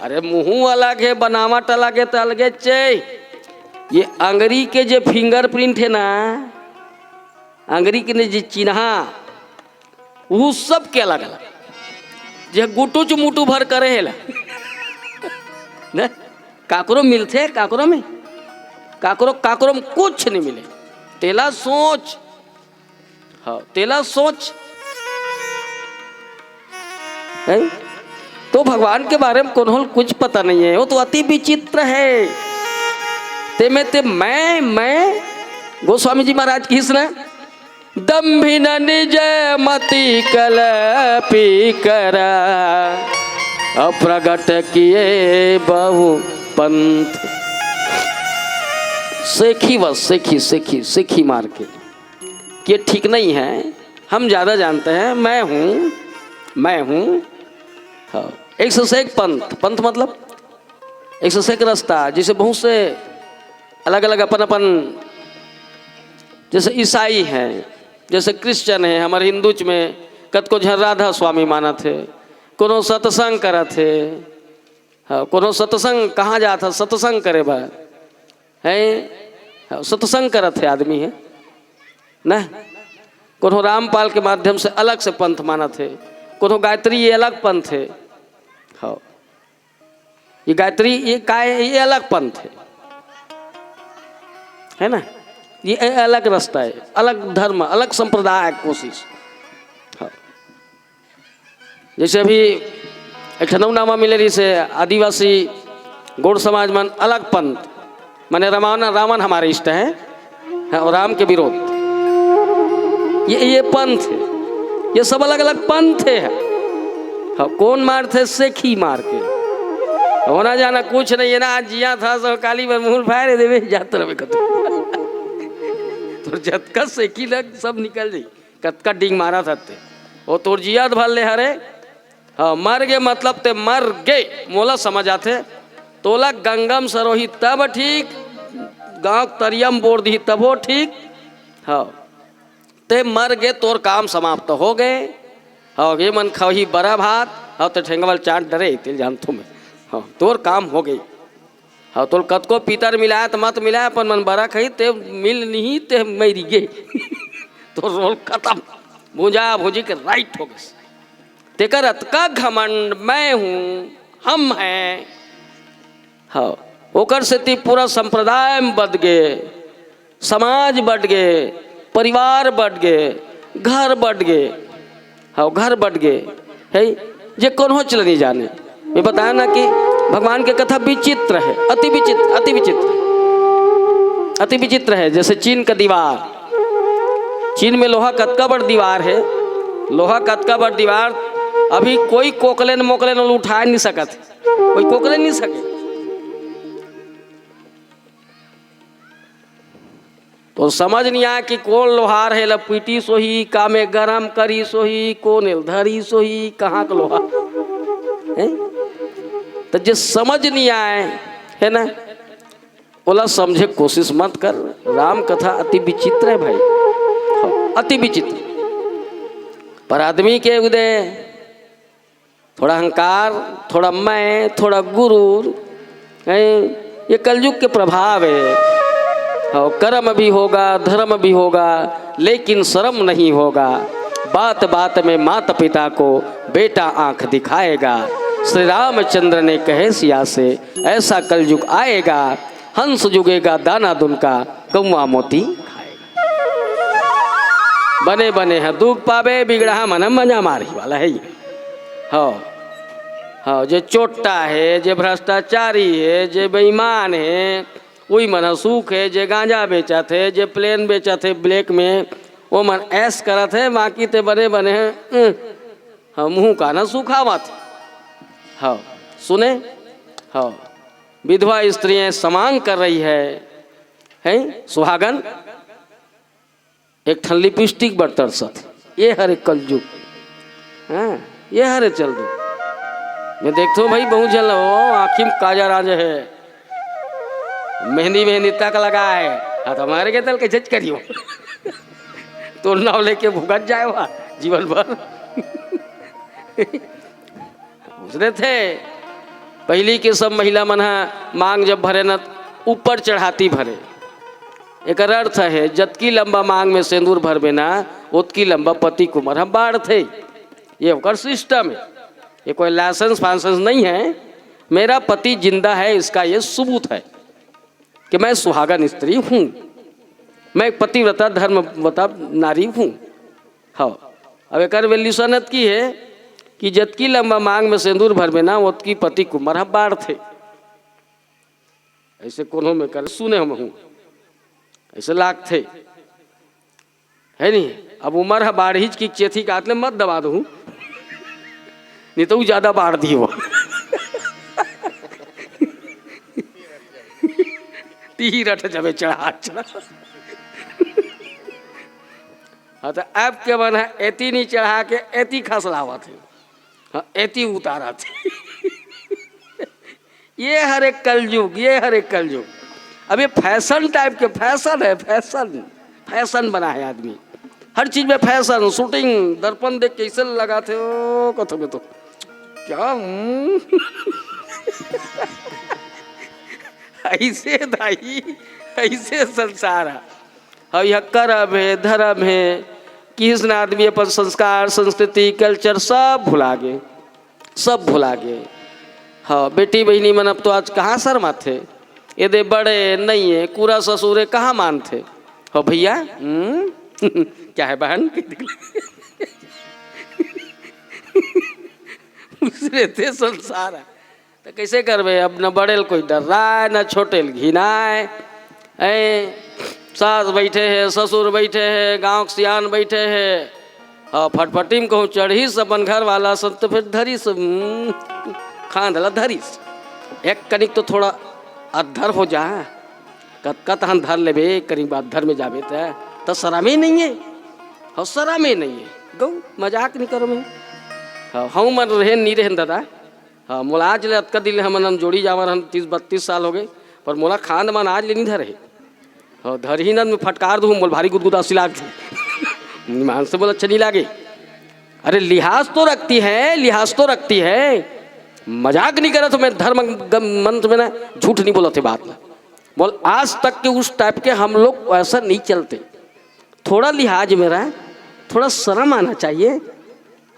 अरे, मुंह अलग है, बनावट अलग है, त अलगे चे। ये अंगरी के जे फिंगरप्रिंट है ना, अंगरी के ने जे चिन्हा, वो सबके अलग अलग, जे गुटू चुमुटू भर करे है ला। ने? काकरो मिलथे, काकरो में, काकरो, काकरो में कुछ नहीं मिले। तेला सोच, हाँ, तेला सोच। हैं? तो भगवान के बारे में कोनो ल कुछ पता नहीं है, वो तो अति विचित्र है। ते में ते मैं, मैं, गोस्वामी जी महाराज किस ने दम्भिन निज मति कलपी करा, अप्रगट किए बहु पंथ। सेखी बस, सेखी, सेखी, सेखी मार के। ये ठीक नहीं है, हम ज्यादा जानते हैं, मैं हूँ, मैं हूँ। हाँ, एक से एक पंथ, पंथ मतलब एक से एक रास्ता, जैसे बहुत से अलग अलग अपन अपन, जैसे ईसाई हैं, जैसे क्रिश्चियन हे, हमर हिंदूच में कतको झन राधा स्वामी मानत हे, कोनो सत्संग करत हे। हाँ, कोनो सत्संग कहाँ जात हे? सत्संग करे बर, हैं? हाँ, सत्संग करत हे आदमी हे ना। कोनो रामपाल के माध्यम से अलग से पंथ मानत हे, कोनो गायत्री, ये अलग पंथ हे। हाँ, ये गायत्री, ये काय, ये अलग पंथ हे, है ना? ये अलग रास्ता हे, अलग धर्म, अलग संप्रदाय, कोशिश। हाँ। जैसे अभी एक ठन अउ नामा मिले रहिसे, आदिवासी गोंड़ समाज मन अलग पंथ, माने रावण, रावण हमारे इष्ट हे, हाँ, अउ राम के विरोध। ये, ये पंथ हे, ये सब अलग-अलग पंथ हे। हाँ, कोन मारथे? सेखी मार के। होना जाना कुछ नहीं हे ना, आज जियत हस, काली बर मुहूं ल फार देबे, जात रहिबे कतको। तोर जतका सेखी लग, सब निकल जाही। कतका डींग मारत हस ते, वो तोर जियत भर ले हरे। हाँ, मर गे मतलब ते मर गे, मोला समझ आथे। तोला गंगा म सरोही तब ठीक, गाँव तरिया म बोर दिही तभो ठीक। हाँ, ते मर गे, तोर काम समाप्त हो गे। हाँ, ये मन खाही बरा भात, हाँ, ते ठेंगवा ल चाट डरे, तेला जानथों मैं। हाँ, तोर काम हो गे। हाँ, तोल कतको पितर मिलाय त मत मिलाय, अपन मन बरा खाही, ते मिल नहीं, ते मरी गे। तो रोल खतम, भुंजा भुंजी के राइट हो गे। तेकर अतका घमंड, मैं हूँ, हम हैं। हाँ, ओकर सेती पूरा संप्रदाय म बंट गे, समाज बंट गे, परिवार बंट गे, घर बंट गे। हाँ, घर बंट गे, हे, जे कोनोच ल नहीं जाने। मैं बताया ना कि भगवान के कथा विचित्र हे, अति विचित्र, अति विचित्र, अति विचित्र हे। जैसे चीन का दीवार, चीन में लोहा कतका बड़ दीवार हे, लोहा कतका बड़ दीवार, अभी कोई कोकलेन मोकलेन ओला उठाय नहीं सकत हे, कोई कोकलेन नहीं सके। तो समझ नहीं आय कि कोन लोहार हे, एला पीटिस होही, का में गरम करिस होही, कोन एला धरिस होही, कहाँ के लोहा हे? तो जे समझ नहीं आय, हे ना, ओला समझे के कोशिश मत कर। राम कथा अति विचित्र हे भाई, अति विचित्र। पर आदमी के उदय थोड़ा अहंकार, थोड़ा मैं, थोड़ा गुरूर, हैं? ये कलयुग के प्रभाव हे। हाँ, कर्म भी होगा, धर्म भी होगा, लेकिन शर्म नहीं होगा। बात बात में माता पिता को बेटा आंख दिखाएगा। श्री रामचंद्र ने कहे सिया से, ऐसा कलयुग आएगा, हंस जुगेगा दाना दुनका, कौवा मोती खाएगा। बने बने ह दुख पाबे, बिगड़हा मन ह मजा मारही वाला हे ये। हाँ, हाँ, जे चोट्टा हे, जे भ्रष्टाचारी हे, जे बेईमान हे, उही मन ह सुख हे। जे गांजा बेचत हे, जे प्लेन बेचत हे ब्लैक में, वो मन ऐश करत हे, बाकी ते बने बने ह, उह, हमहू का ना सुखावत। हाँ, सुने, हाँ, विधवा स्त्रियां समांग कर रही है, हैं, सुहागन। एक ठन लिपस्टिक बर तरसत हे। ये हरे कलयुग। हाँ, ये हरे चल दो। मैं देखथों भाई, बहुत झन ल, ओ, आँखी म काजर आंज हे, मेहंदी, मेहंदी तक लगाय हे। हाँ, तो हमारे के तल के झच करियो। तोर नाव लेके भुगत जाय वा जीवन भर। पूछ रहे थे, पहिली के सब महिला मन ह मांग जब भरे न, त ऊपर चढ़ाती भरे। एकर अर्थ हे, जतकी लंबा मांग में सेंदूर भरबे ना, ओतकी लंबा पति के उमर ह बाढ़थे। ये ओकर सिस्टम हे, ये कोई लाइसेंस फाइसेंस नहीं है। मेरा पति जिंदा है, इसका ये सबूत है कि मैं सुहागन स्त्री हूँ, मैं एक पतिव्रता धर्मव्रता नारी हूँ। हाँ, अब एकर वैल्यूशन अतकी हे कि जतकी लंबा मांग में सेंदूर भरबे ना, ओतकी पति के उमर ह बाढ़थे। ऐसे कोनो में कर सुने हम हूँ, ऐसे लागथे, है नहीं? अब उमर ह बाढ़िच कि चेथी काट ले मत दबा दहू, नहीं तो उ ज्यादा बाढ़ दी हो। तीही रट जबे चढ़ा चढ़ा। हाँ, तो अब के मन ह एती नहीं चढ़ा के एती खसलावत हे। हाँ, एती उतारत हे। ये हरे कलयुग, ये हरे कलयुग। अब ये फैशन टाइप के, फैशन है, फैशन, फैशन बना है आदमी। हर चीज में फैशन, शूटिंग, दर्पण देख कैसे लगाथे, ओ कथो में तो क्या, हम्म? ऐसे दाई, ऐसे संसार है। हाँ, यह कर्म है, धर्म है, किसने आदमी अपन संस्कार, संस्कृति, कल्चर सब भुला गे, सब भुला गे। हाँ, बेटी बहिनी मन अब तो आज कहाँ शर्माथे? ये दे बड़े नहीं है, कूरा ससुरे कहाँ मानथे? हो भैया, हम्म? क्या है बहन? दूसरे थे संसार है। तो कैसे करबे? अब न बड़े ल कोई डर्राय, न छोटे ल घिनाय। ऐ, सास बैठे है, ससुर बैठे है, गांव के सियान बैठे है। हाँ, फटफटी में कहूँ चढ़िस अपन घर वाला सन, तो फिर धरिस, हम्म, खांध ला धरिस। एक कनिक तो थोड़ा अद्धर हो जा, कतका तहन धर लेबे, एक कनिक बाद धर में जाबे त, त शरमे नहीं है। हाँ, शरमे नहीं है। गौ, मजाक नहीं करो मैं। हाँ, हूँ मन रहेन, नहीं रहेन दादा। हाँ, मोला आज ले अतका दिन ले हमन जोड़ी जावन हन, तीस बत्तीस साल हो गए, पर मोला खांद मन आज ले नहीं धरे। हाँ, धरही न मैं फटकार दूँ, मोला भारी गुदगुदा सी लागथे। ईमान से बोला, अच्छा नहीं लागे। अरे लिहाज तो रखती है, लिहाज तो रखती है। मजाक नहीं करत हूँ मैं, धर्म गम-, मंत्र में ना झूठ नहीं बोलत हे बात ला। बोल, आज तक के उस टाइप के हम लोग ऐसा नहीं चलते। थोड़ा लिहाज में रह, थोड़ा शर्म आना चाहिए।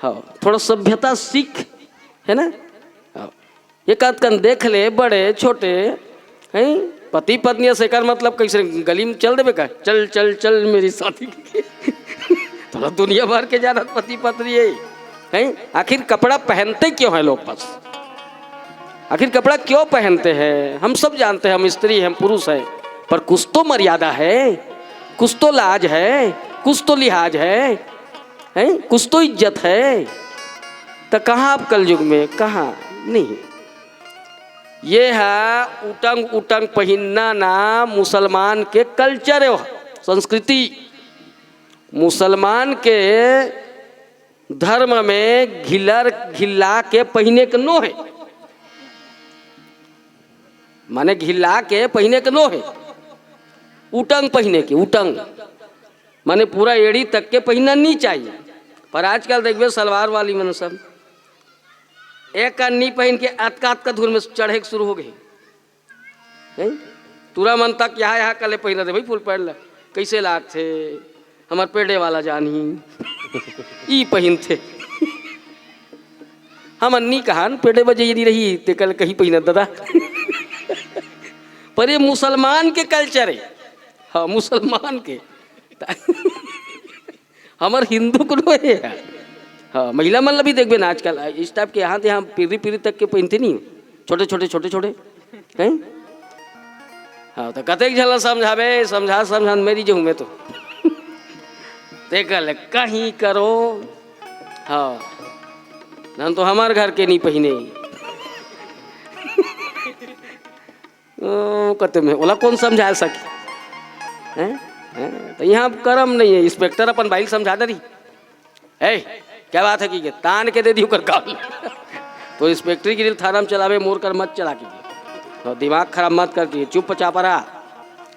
हाँ, थोड़ा सभ्यता सीख, है ना? हाँ। एक आध कन देख ले, बड़े छोटे, हैं? पति पत्नी से कर मतलब कैसे गली में चल देबे का? चल, चल, चल मेरी साथी। थोड़ा दुनिया भर के जानत पति पत्नी है, हैं? आखिर कपड़ा पहनते क्यों हैं लोग बस? आखिर कपड़ा क्यों पहनते हैं? हम सब जानते हैं, हम स्त्री हैं, हम पुरुष हैं, पर कुछ तो मर्यादा है, कुछ तो लाज है, कुछ तो लिहाज है, हैं? कुछ तो इज्जत है। तो कहाँ आप कलयुग में, कहाँ? नहीं। ये है उटंग उटंग पहिनना ना मुसलमान के कल्चर है, संस्कृति। मुसलमान के धर्म में घिलर घिल्ला के पहिने के नो है, माने घिल्ला के पहिने के नो है, उटंग पहिने के, उटंग माने पूरा एड़ी तक के पहिनना नहीं चाहिए। पर आजकल देखबे सलवार वाली मन सब एक कन नहीं पहिन के अतका अतका धूर में चढ़े के शुरू हो गए। हैं? टूरा मन तक यहाँ यहाँ कले पहिनत हे भाई, फुल पैंट ला। कैसे लागथे? हमर पेड़े वाला जानही। ई पहिनथे। हमन नी कहान, पेड़े बजे ये नहीं रही, ते कल कहीं पहिनत दादा। पर ये मुसलमान के कल्चर है। हाँ, मुसलमान के। हमर हिंदू को नो हे। हाँ, महिला मन ला भी देखबे ना आजकल, इस टाइप के यहाँ ते यहाँ पीढ़ी पीढ़ी तक के पहिनते नहीं, छोटे छोटे, छोटे छोटे, हैं? हाँ, तो कतेक झन ला समझाबे, समझा समझा मेरी जहूँ में तो। ते कल कहीं करो। हाँ, नन तो हमार घर के नहीं पहिने। ओ, कते में ओला कौन समझा सकी? हैं? हैं? तो यहाँ अब करम नहीं है, इंस्पेक्टर अपन बाइल समझा दे रही। ए, क्या बात है कि ये तान के दे दी ओकर कान। तो इंस्पेक्टर की रील थाना में चलावे, मोर कर मत चला कीजिए। तो दिमाग खराब मत कर कीजिए, चुपचाप रहा।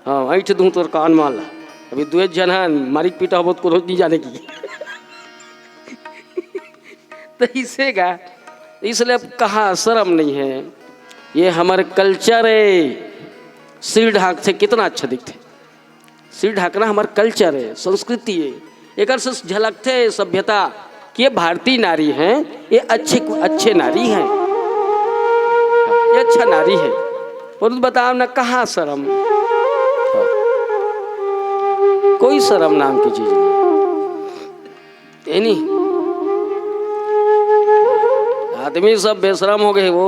हाँ, ऐठ दूँ तोर कान मार ला। अभी दुए जन है, मारिक पीटा हो बहुत को नहीं जाने की। तो इसे का, इसलिए अब कहाँ शर्म नहीं है, ये हमारे कल्चर है। सिर ढांकथे कितना अच्छा दिखथे। सिर ढांकना हमारे कल्चर है, संस्कृति है। एकर से झलकथे सभ्यता कि ये भारतीय नारी हैं, ये अच्छे अच्छे नारी हैं, ये अच्छा नारी है। और बताओ ना कहाँ शर्म, कोई शर्म नाम की चीज नहीं। ए नी? आदमी सब बेशरम हो गए, वो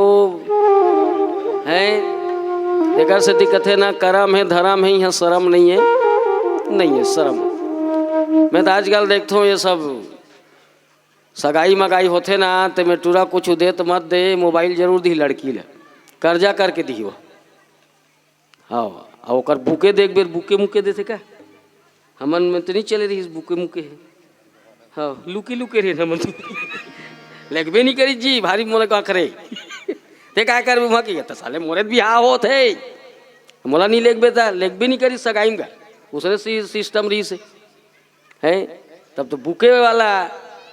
हैं, एकर सेती कथे ना करम है, धरम है, यहाँ शरम नहीं है, नहीं है शरम। मैं तो आजकल देखता हूँ ये सब सगाई मगाई होथे ना, ते में टूरा कुछ दे तो मत दे, मोबाइल जरूर दी लड़की ले, कर्जा करके दी वो। हाँ, आ ओकर बुके देख बेर बुके मुके देथे का? हमन में तो नहीं चले रही बुके मुके है। हाँ, लुके लुके रहे हमन तो। लेगबे नहीं करी जी, भारी मोला का करे। ते काय करबे वहाँ के? तो साले मोरे भी हाँ होत है। मोला नहीं लेगबे ता, लेगबे नहीं करी सगाई में का। उसने सी-, सिस्टम रही से। हैं? तब तो बुके वाला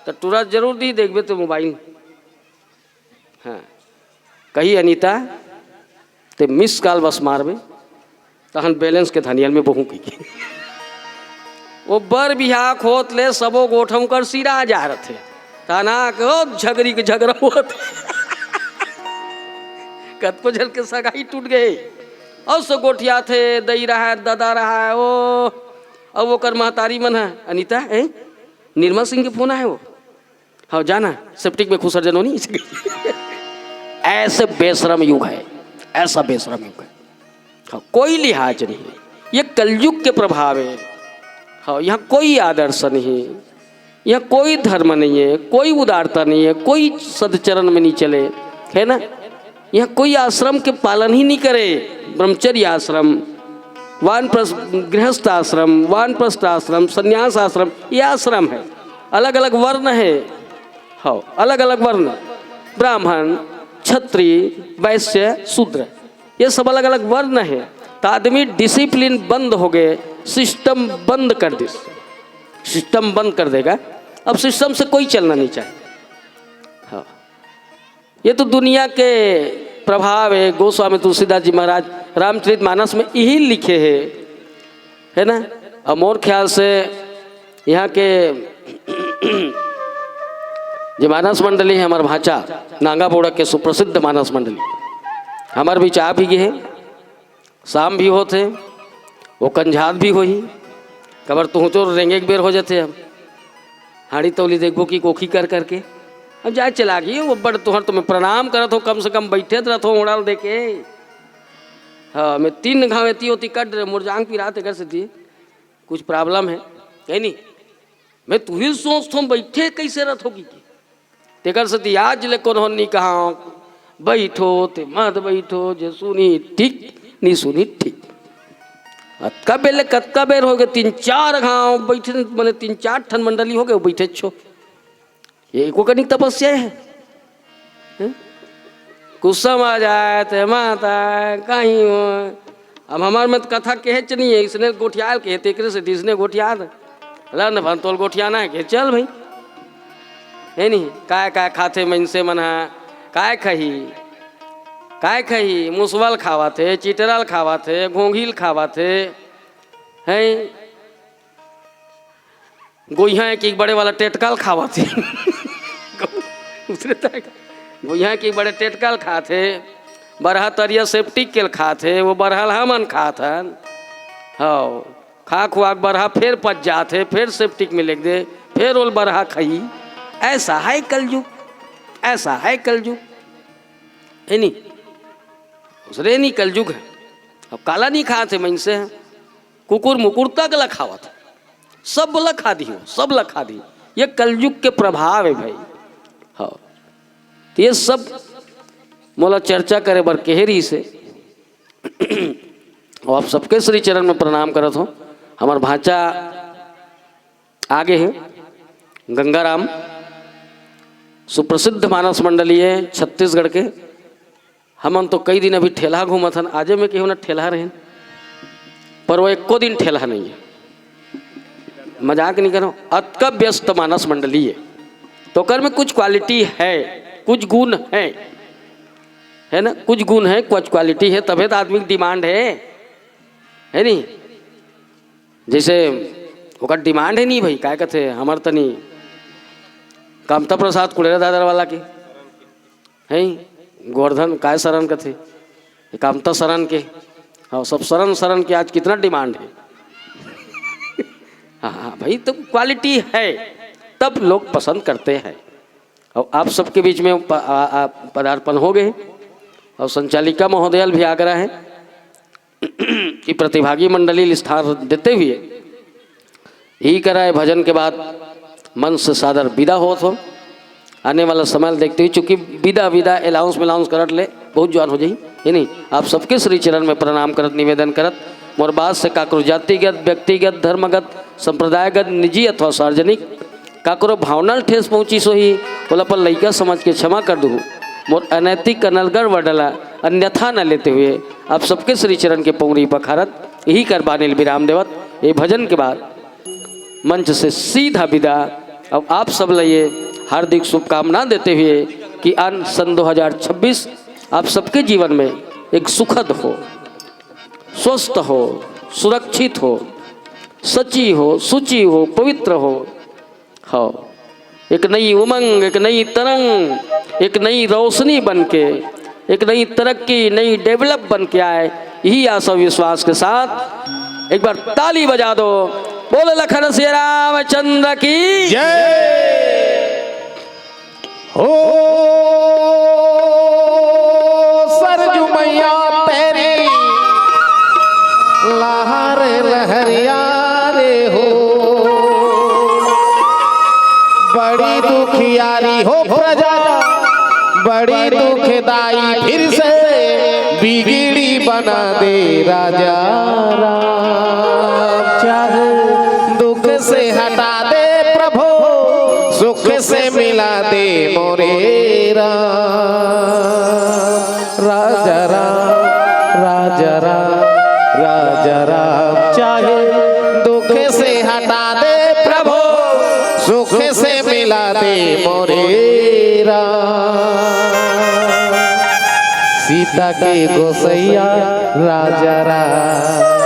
तो टूरा जरूर दी, देखबे तो मोबाइल। हाँ, कही अनिता, ते मिस कॉल बस मारबे, तहन बैलेंस के धनियल में बहू कही। वो बर बिहाव होत ले सबो गोठम कर सिरा जा रथे। तना के ओ झगरी के झगरा होत। कतको झन के सगाई टूट गए। और से गोठिया थे, दई रहा है, ददा रहा है, ओ, अब ओकर महतारी मन है, अनिता, हैं? निर्मल सिंह के फोन आए वो। हाँ, जाना, सेप्टिक में खुसर जनोनी। ऐसे बेशरम युग है, ऐसा बेशरम युग है। हाँ, कोई लिहाज नहीं। ये कलयुग के प्रभाव है। हाँ, यहाँ कोई आदर्श नहीं, यहाँ कोई धर्म नहीं है, कोई उदारता नहीं है, कोई सदचरण में नहीं चले, है ना? यहाँ कोई आश्रम के पालन ही नहीं करे। ब्रह्मचर्य आश्रम, वानप्रस्थ, गृहस्थ आश्रम, वानप्रस्थ आश्रम, संन्यास आश्रम, ये आश्रम है, अलग अलग वर्ण है। हाँ, अलग अलग वर्ण, ब्राह्मण, क्षत्रिय, वैश्य, शूद्र, ये सब अलग अलग वर्ण है। तो आदमी डिसिप्लिन बंद हो गए, सिस्टम बंद कर दे, सिस्टम बंद कर देगा। अब सिस्टम से कोई चलना नहीं चाहिए। हाँ, ये तो दुनिया के प्रभाव है। गोस्वामी तुलसीदास जी महाराज रामचरित मानस में यही लिखे हैं, है ना? और मोर ख्याल से यहाँ के जो मानस मंडली है, हमार भांचा नांगा बोड़ा के सुप्रसिद्ध मानस मंडली, हमार बीच आ भी गए हैं, शाम भी होत है, वो कंझात भी होही। कबर तुहूँ तो रेंगे के बेर हो जाते हम। हाड़ी तौली देखबो कि कोखी कर करके। अब जाए चला गई, वो बड़ तुहर तुम्हें प्रणाम करत हो, कम से कम बैठे तो रहत हो, उड़ाल देके। हाँ, मैं तीन घाव एती होती कट रहे, मोर जांग पिरात एकर से दी। कुछ प्रॉब्लम है, है नहीं? मैं तू ही सोच थो, बैठे कैसे रहत होगी कि? तेकर से आज ले कोनो नहीं कहा, बैठो ते मत बैठो, जे सुनी ठीक, नहीं सुनी ठीक। अतका बेले कतका बेर हो गए, तीन चार घाव बैठे, मने तीन चार ठन मंडली हो गए, बैठे छो। ये एको कनिक तपस्या है, हैं? कुसम आ जाए ते माता कहीं हो। अब हमार में तो कथा कहेच नहीं है, इसने गोठियाल के, तेकरे से इसने गोठियाल। लन भन तोल गोठियाना है के चल भाई, है नहीं? काय काय खाथे मनसे मन हा, काय खही, काय खही? मुसवल खावत हे, चिटरल खावत हे, घोंघील खावत हे, हैं? गोइहा एक, एक बड़े वाला टेटकल खावत हे। दूसरे तरह का। गोइहा एक, एक बड़े टेटकल खात हे, बरहा तरिया सेप्टिक के खात हे, वो बरहल हमन खात हन। हौ, खा खुआ के बरहा फेर पच जात हे, फेर सेप्टिक में लेग दे, फेर ओल बरहा खई। ऐसा है कलयुग, ऐसा है कलयुग। है नी? दूसरे नी कलयुग है। अब काला नहीं खात हे मनसे, कुकुर मुकुर तक ला खावत हे, सब ला खा दी हो, सब ला खा दी। ये कलयुग के प्रभाव है भाई। हाँ, तो ये सब मोला चर्चा करे बर कहे रही से। और आप सबके श्री चरण में प्रणाम करत हो। हमार भांचा आगे है गंगाराम, सुप्रसिद्ध मानस मंडली है छत्तीसगढ़ के। हमन तो कई दिन अभी ठेलहा घूमत हन, आजे में केहू ना ठेलहा रहेन, पर वो एको दिन ठेलहा नहीं है। मजाक नहीं करो, अतका व्यस्त मानस मंडली है, तो ओकर में कुछ क्वालिटी है, कुछ गुण है, है ना? कुछ गुण है, कुछ क्वालिटी है, तबे तो आदमी की डिमांड है, है नहीं? जैसे ओकर डिमांड है नहीं भाई, काय कहते हमार तनी कामता प्रसाद कुड़ेरा दादर वाला के, हैं? गोवर्धन काय शरण कथे, कामता शरण के। हाँ, सब शरण शरण के आज कितना डिमांड है। हाँ, हाँ भाई, तो क्वालिटी है, तब लोग पसंद करते हैं। और आप सबके बीच में प-, आ, आ, पदार्पण हो गए और संचालिका महोदयल भी आग्रह है कि प्रतिभागी मंडली ल स्थान देते हुए ही कराए भजन के बाद मन से सादर विदा होत हो। आने वाला समय ल देखते हुए, चूंकि विदा, विदा, अलाउंस मिलाउंस करत ले बहुत जुआन हो जाई, है नहीं? आप सबके श्री चरण में प्रणाम करत, निवेदन करत, मोर बात से काकरो जातिगत, व्यक्तिगत, धर्मगत, संप्रदायगत, निजी अथवा सार्वजनिक काकरो भावना ल ठेस पहुंचिस होही, ओला अपन लइका समझ के क्षमा कर दुहू। मोर अनैतिक अनलगढ़ वर्ड ला अन्यथा न लेते हुए आप सबके श्री चरण के पौंगरी पखारत यही कर बानी ल विराम देवत, ये भजन के बाद मंच से सीधा विदा। अब आप सब ल ये हार्दिक शुभकामना देते हुए कि आन सन दो हज़ार छब्बीस आप सबके जीवन में एक सुखद हो, स्वस्थ हो, सुरक्षित हो, सची हो, सुची हो, पवित्र हो। हाँ, एक नई उमंग, एक नई तरंग, एक नई रोशनी बन के, एक नई तरक्की, नई डेवलप बन के आए, यही आशा विश्वास के साथ एक बार ताली बजा दो। बोल लखन सिया रामचंद्र की। जय हो। सरजू मैया तेरी लहर लहरिया रे हो। बड़ी दुखियारी हो प्रजा, बड़ी दुखदाई फिर से बिगड़ी बना दे राजा राम। चाहे दुख से हटा दे प्रभु, सुख से मिला दे मोरे राम। राजा राम, राजा राम, राजा राम, चाहे दुख से हटा दे प्रभु, सुख से मिला दे मोरे राम। सीता के गोसैया राजा राम।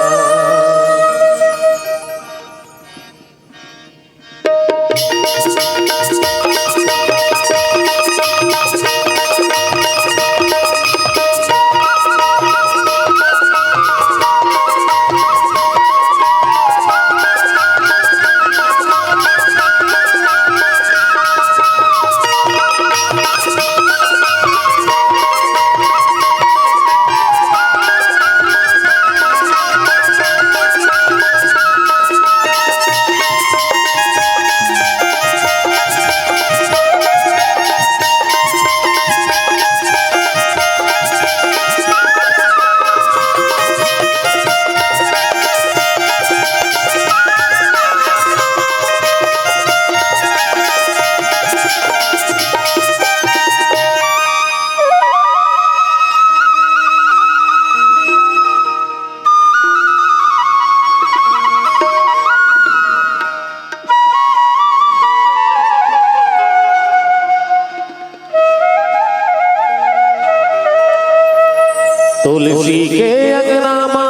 तुलसी के अंगना मा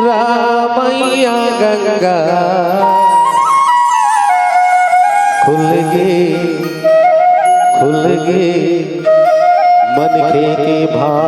रामैया गंगा खुल गे, खुल गे मनखे के भाग।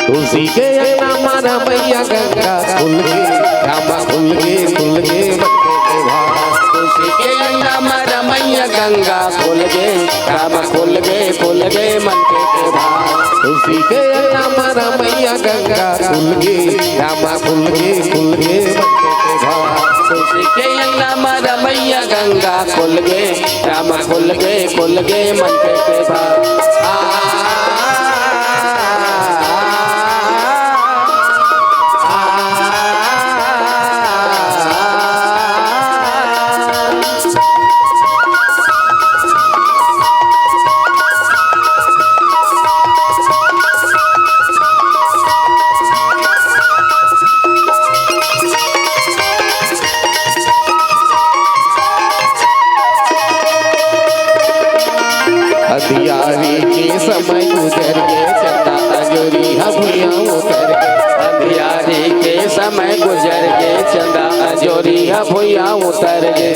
तुलसी के अंगना मा रमैया गंगा खुल गे, रामा खुल गे, खुल गे मनखे के भाग। तुलसी के अंगना मा रमैया गंगा खुल गे, रामा खुल गे, खुल गे मनखे के भाग। तुलसी के अंगना मा रमैया गंगा खुल गे, रामा खुल गे, खुल गे मनखे के भाग। तुलसी के अंगना मा रमैया गंगा खुल गे, रामा खुल गे, खुल गे मनखे के भाग। आ, अंधियारी के समय गुजर गे, चंदा अंजोरिहा भुइयां उतर गे। अंधियारी के समय गुजर गे, चंदा अंजोरिहा भुइयां उतर गे।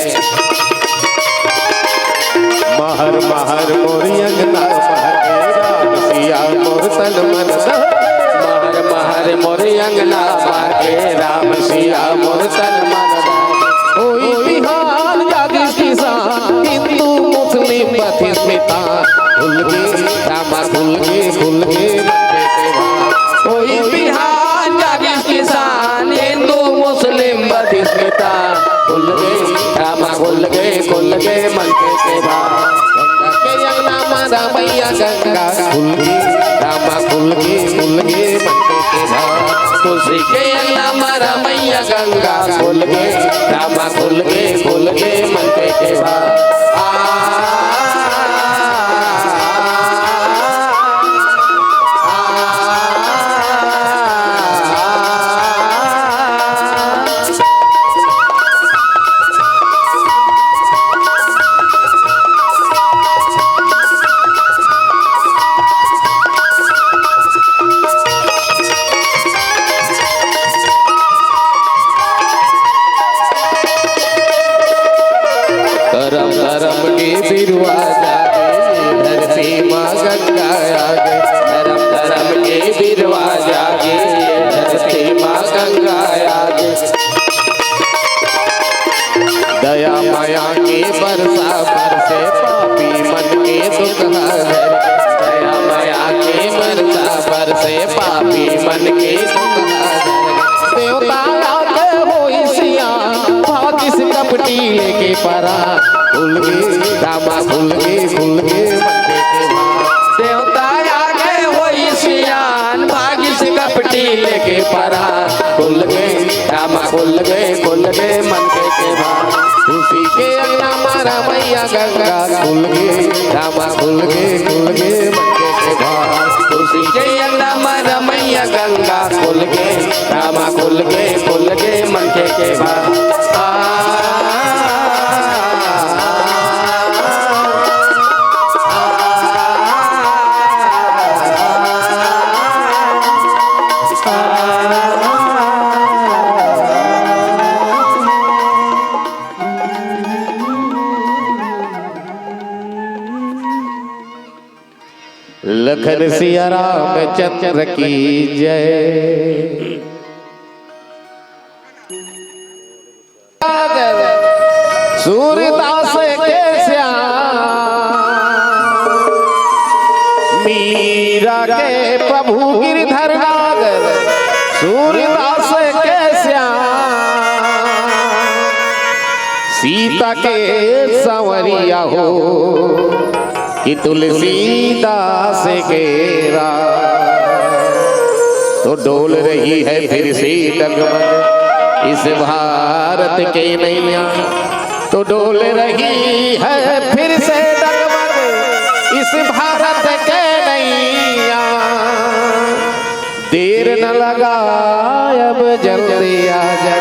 महर महर मोर अंगना महके, राम सिया मोर तन मन दहके। महर महर मोर अंगना महके, राम सिया मोर तन मन दहके। होई बिहान जागिस किसान, हिंदू मुस्लिम बतिस मितान। खुल गे, रामा खुल गे, खुल गे मनखे के भाग। होई बिहान जागिस किसान, हिंदू मुस्लिम बतिस मितान। खुल गे, रामा खुल गे, खुल गे मनखे के भाग। गंगा के अंगना म रमइया गंगा खुल गे, रामा खुल गे, खुल गे मनखे के भाग। तुलसी के अंगना म रमइया गंगा खुल गे, रामा खुल गे, खुल गे मनखे के भाग। आ, करम करम के बिरुवा जागे, धरती मा गंगा आगे। करम करम के बिरुवा जागे, धरती मा गंगा आगे। दया मया के बरसा बरसे, पापी मन के दुख हर। दया मया के बरसा बरसे, पापी मन के दुख हर। देवता आके होई सियान, भागिस कपटी लेके परान। खुल गे, रामा खुल गे, खुल गे मनखे के भाग। देवता आके होई सियान, भागिस कपटी लेके परान। खुल गे, रामा खुल गे, खुल गे मनखे के भाग। तुलसी के अंगना म रमइया गंगा खुल गे, रामा खुल गे, खुल गे मनखे के भाग। तुलसी के अंगना म रमइया गंगा खुल गे, रामा खुल गे, खुल गे मनखे के भाग। आ, लखन सिया रामचंद्र की जय। सूरदास के श्याम, मीरा के प्रभु गिरधर नागर। सूरदास के श्याम, सीता के संवरिया हो, कि तुलसीदास के राम। तो डोल रही है फिर से डगमग इस भारत के नैया, तो डोल रही है फिर से डगमग इस भारत के नैया। देर न लगा अब जल्दी आ जा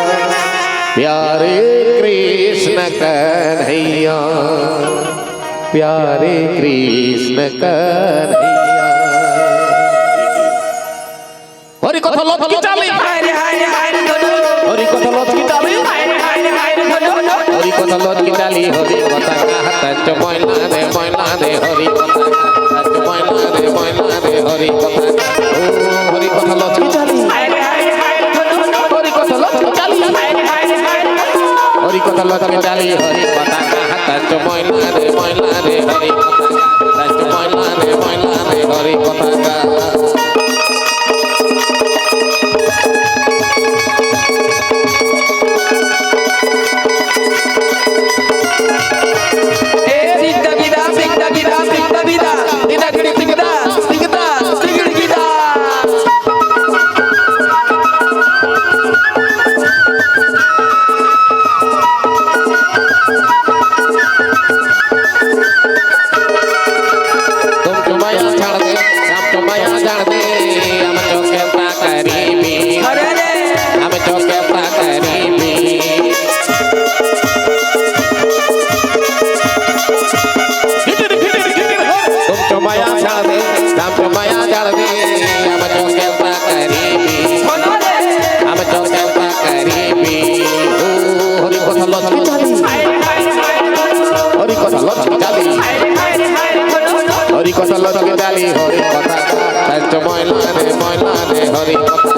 प्यारे कृष्ण कन्हैया, प्यारे कृष्ण कन्हैया। हरि कथा लत की चाली। हरि कथा लत की चाली। हरि कथा लत की चाली। हरि कथा का हाथ च मैला रे, मैला रे, हरि कथा का हाथ च मैला रे, मैला रे, हरि कथा का। ओ, हरि कथा लत की चाली। हरि कथा लत की चाली। हरि कथा लत की चाली। हरि कथा का हाथ च मैला रे, मैला रे, हरि कथा का हाथ च मैला रे, मैला रे, हरि कथा का। तुम चुमाया झाड़ दे, हम चुमाया झाड़ दे, हम चोके ता करीबी। अरे रे। हम चोके ता करीबी। तुम चुमाया झाड़ दे, हम चुमाया झाड़ दे, हम चोके ता करीबी। हम चोके ता करीबी। ओ, हरि कथा लत की चाली। हरि कथा लत की चाली। हरि कथा लत की चाली, हरि कथा। तंच मैला रे, मैला रे, हरि कथा।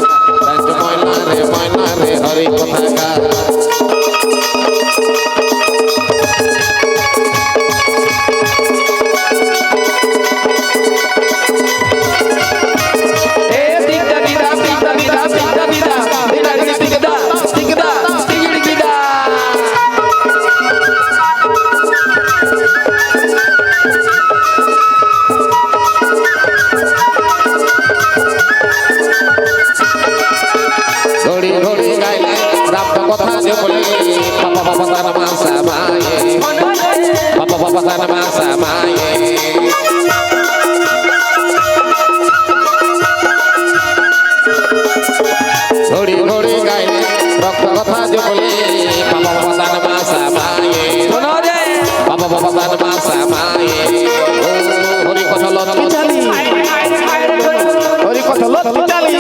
तंच मैला रे, मैला रे, हरि कथा का। ए, दिग्दा, दिग्दा, दिग्दा, दिग्दा, दिग्दा, दिग्दा, दिग्दा, दिग्दा, दिग्दा, दिग्दा। समाए। घोड़ी घोड़ी गाए, रक्त कथा जो बोले, बाबा भगवान मा समाए। सुनो रे। बाबा भगवान मा समाए। ओ, हरि कथा लटके डाली। हरि कथा लटके डाली।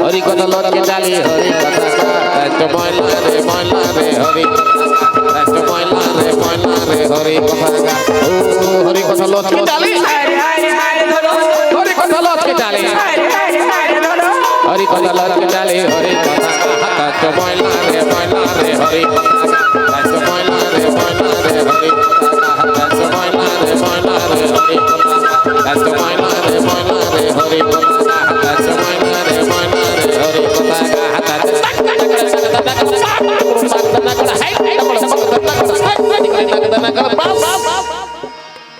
हरि कथा लटके डाली, हरि कथा। तो मैला रे, मैला रे, हरि कथा। तो मैला रे, मैला रे, हरि कथा। ओ, हरि कथा लटके डाली। हरि कथा लटके डाली। हरि कथा लटके डाली, हरि कथा। तो मैला रे, मैला रे, हरि कथा। तो मैला रे, मैला रे, हरि कथा।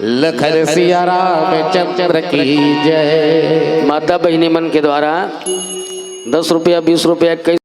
लखन सिया रामचंद्र की जय। माता बहिनी मन के द्वारा दस रुपया, बीस रुपया, इक्कीस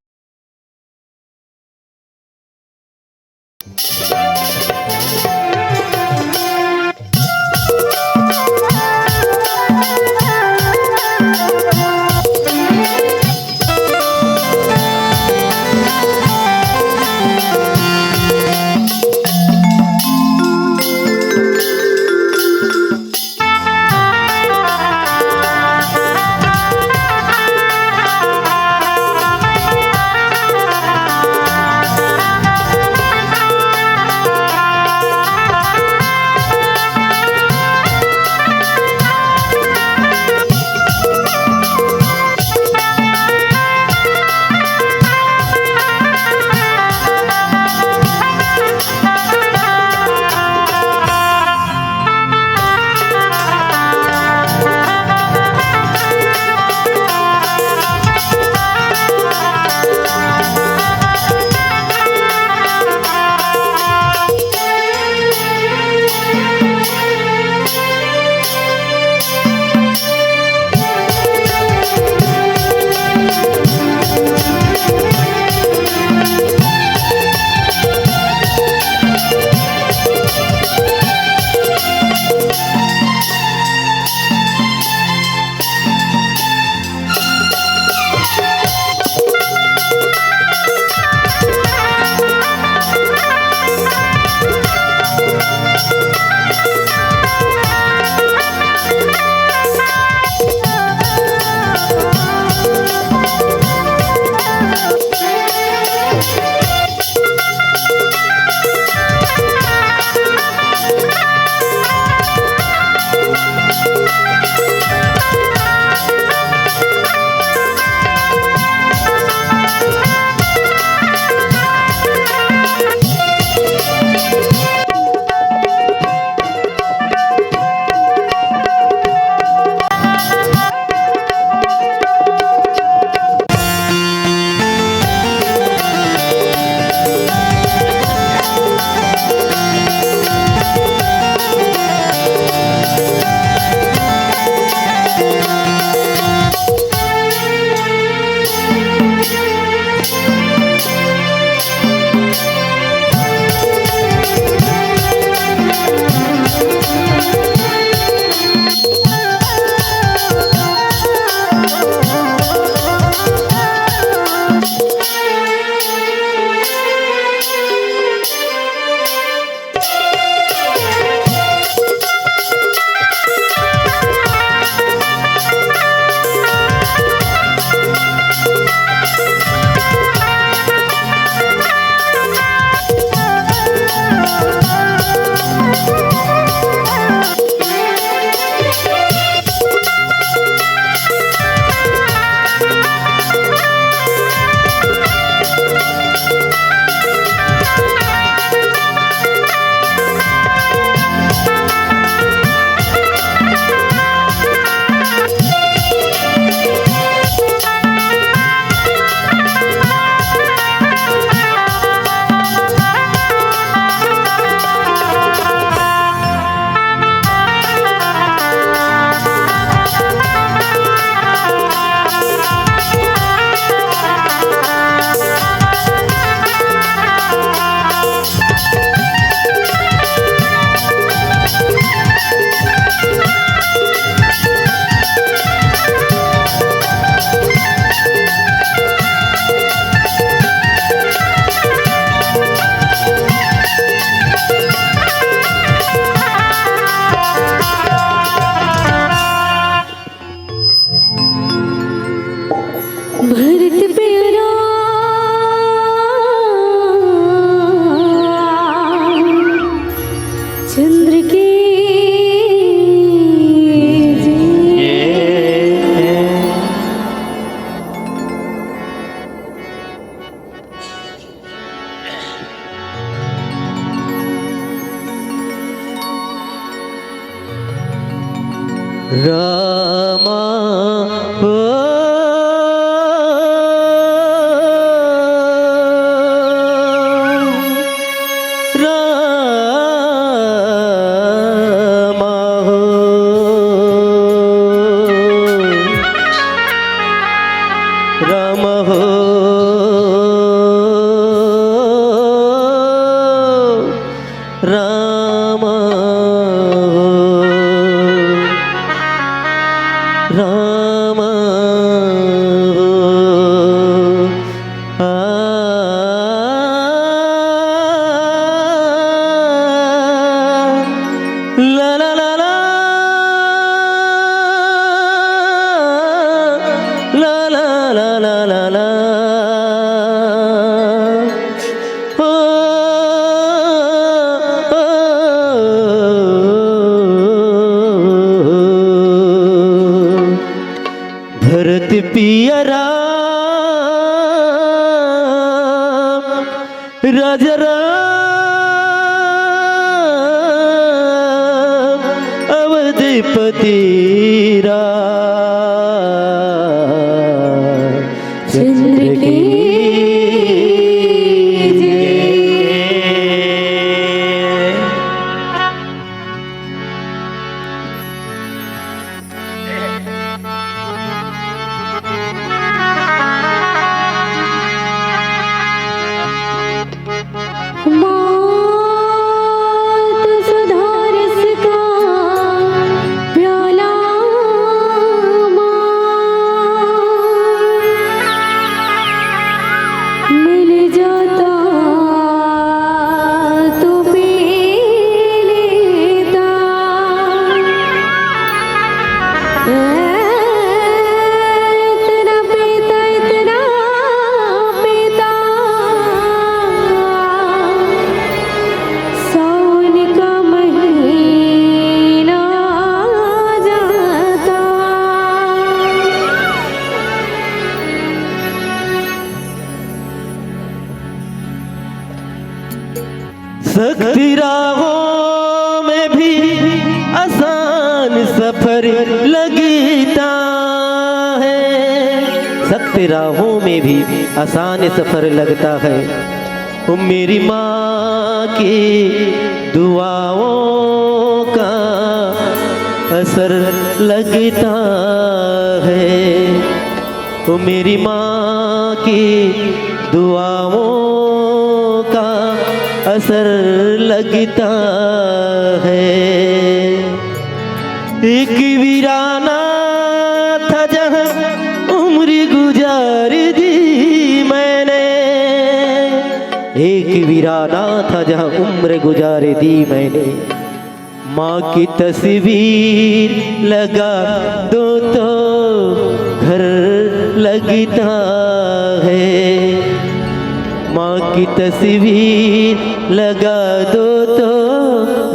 राम हो, राम हो, राम हो, राम हो, राम हो। आ, ला, ला, ला, ला। ला, ला, ला, ला, ला, ला। ओ, ओ, ओ, ओ। भरत पिया राम, राजा राम, अवधपति राम। चंद्र की जय। मात सुधारस का प्याला माँ मिल जाता तो पी लेता। इतना पीता, इतना पीता, सावन का महीना जाता। सख्त राहों में भी आसान सफर लगता है, सख्त राहों में भी आसान सफर लगता है। वो मेरी माँ की दुआओं का असर लगता है। वो मेरी माँ की दुआओं का असर लगता है। एक वीराना था जहाँ उम्र गुजार दी मैंने, एक वीराना था जहाँ उम्र गुजार दी मैंने। माँ की तस्वीर लगा दो तो घर लगता है, माँ की तस्वीर लगा दो तो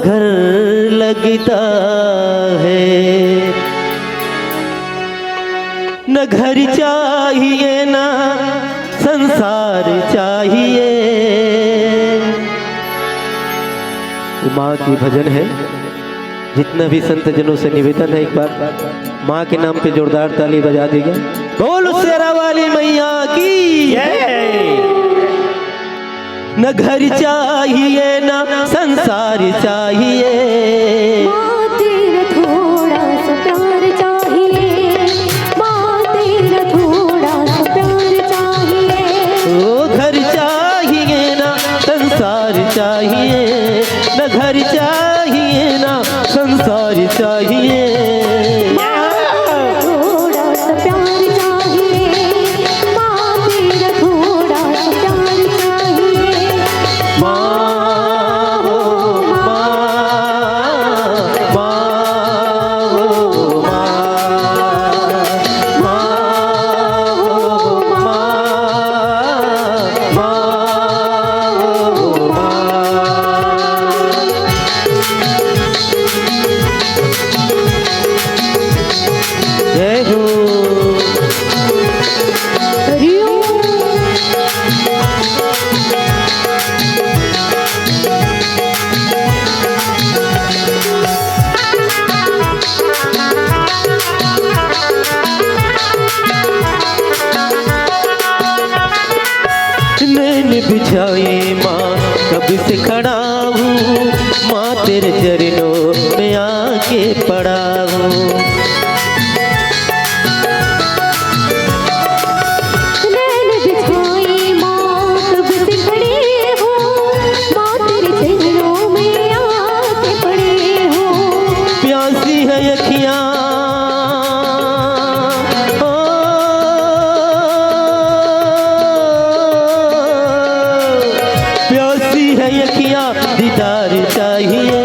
घर लगता है। न घर चाहिए ना संसार चाहिए। माँ की भजन है। जितना भी संत जनों से निवेदन है, एक बार माँ के नाम पे जोरदार ताली बजा दीजिए। बोल शेरा वाली मैया की जय। न घर चाहिए ना संसार चाहिए। माँ तेरा थोड़ा सा प्यार चाहिए, माँ तेरा थोड़ा सा प्यार चाहिए। ओ घर चाहिए ना संसार चाहिए, न घर चाहिए ना संसार चाहिए। माँ थोड़ा सा प्यार चाहिए, माँ तेरा थोड़ा सा प्यार चाहिए। माँ हो माँ, माँ हो माँ, माँ हो माँ, माँ हो माँ। में आके पड़ा हूँ। नैन बिछाई माँ कब से खड़े हो, माँ तेरे चरणों में आके पड़े हो। प्यासी है अखियाँ, ओ, प्यासी है अखियाँ, दीदार चाहिए।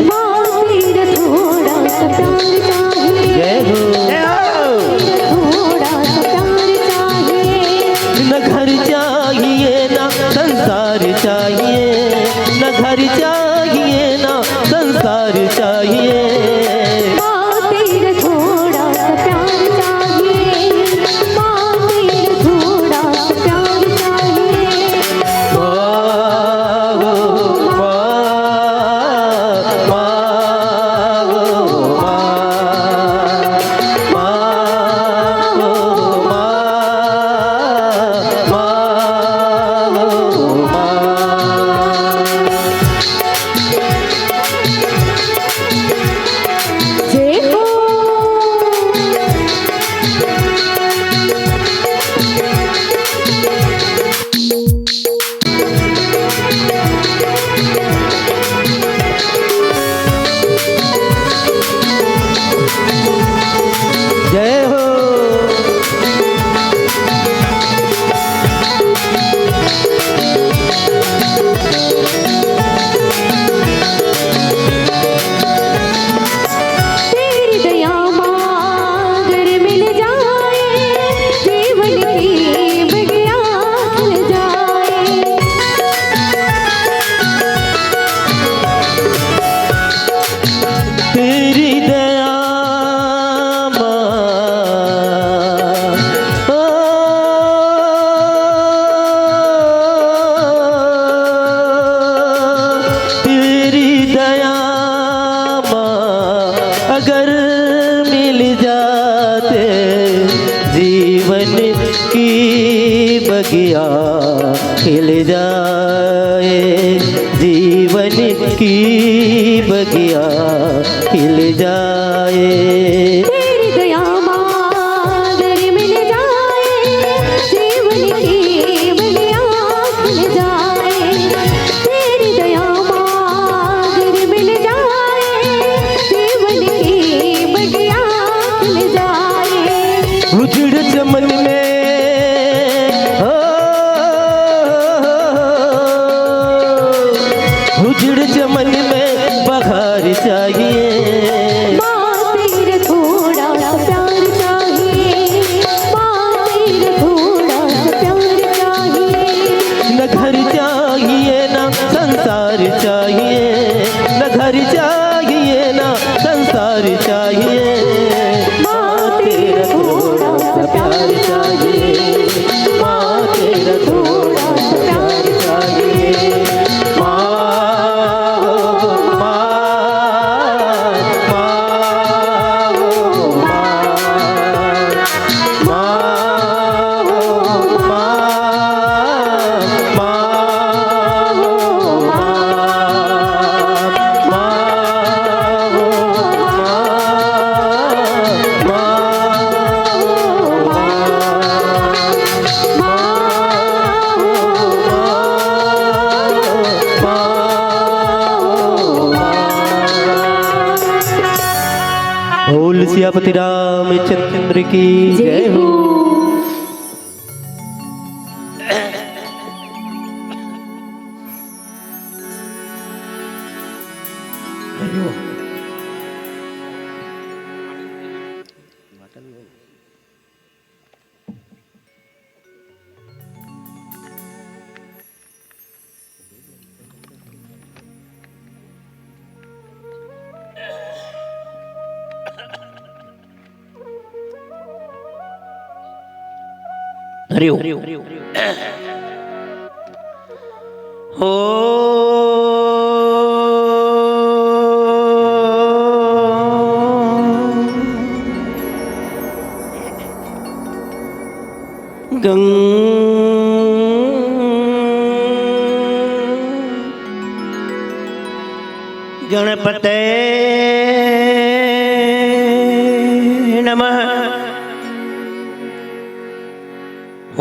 माँ तेरा थोड़ा सा प्यार चाहिए। जय हो। तेरा थोड़ा सा प्यार चाहिए। न घर चाहिए, ना संसार चाहिए, न घर चाहिए, ना संसार चाहिए। माँ तेरा थोड़ा सा प्यार चाहिए, माँ तेरा थोड़ा सा प्यार चाहिए। माँ हो, माँ, माँ हो, माँ, माँ हो, माँ, माँ हो, माँ। जय हो। जय हो। तेरी दया माँ अगर मिल जाए, जीवन की बगिया खिल जाए। तेरी दया माँ, ओ, तेरी दया माँ अगर मिल जाते, जीवन की बगिया खिल जाए, जीवन की बगिया खिल जाए। तेरी दया माँ अगर मिल जाए, जीवन की बगिया खिल जाए। तेरी दया माँ अगर मिल जाए, जीवन की बगिया खिल जाए। उजड़ चमन में, हो, उजड़ चमन में बहार चाहिए। माँ तेरा थोड़ा सा प्यार चाहिए, माँ तेरा थोड़ा सा प्यार चाहिए। न घर चाहिए, ना संसार चाहिए, न घर चाहिए, ना संसार चाहिए। माँ तेरा थोड़ा सा प्यार चाहिए, माँ तेरा थोड़ा सा प्यार चाहिए। माँ हो, माँ, माँ हो, माँ। बोल सियापति रामचंद्र की जय हो। हरि ओम। हो। गंग गणपते नमः। ओ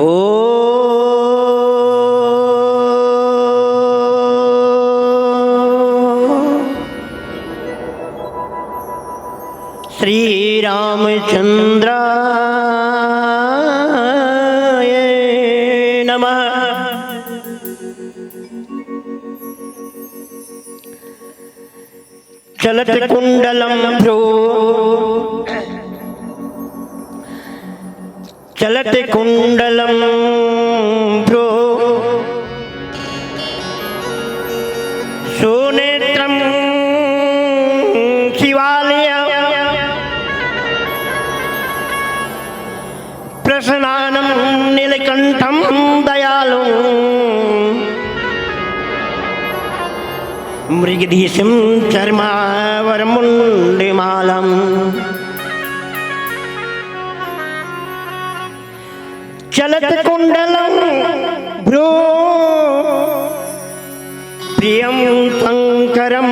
श्री रामचंद्राय नमः। चलत कुंडलं भ्रू, चलत कुंडलं भ्रू, सुनेत्रं शिवालय, प्रसन्नानं नीलकंठं दयालुं, मृगधीशं चर्मावरमुंडमालम्। चलत कुंडलं भ्रू, प्रियं शंकरं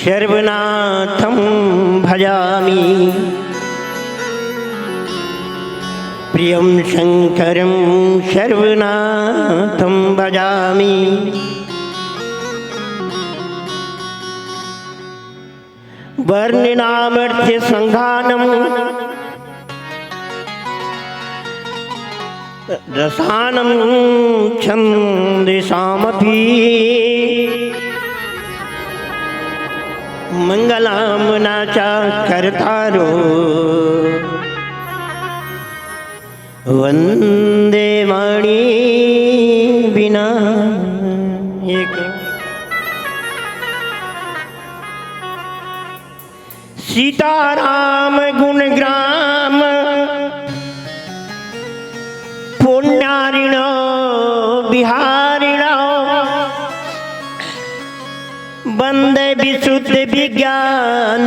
सर्वनाथं भजामि। प्रियं शंकरं सर्वनाथं भजामि। वर्णिनामर्थसंघानं रसानं छंदसामपि। मंगलामना च कर्तारो वंदे वाणी विनायक। सीताराम गुण ग्राम पुण्यारिणो बिहारिणो वंदे विशुद्ध विज्ञान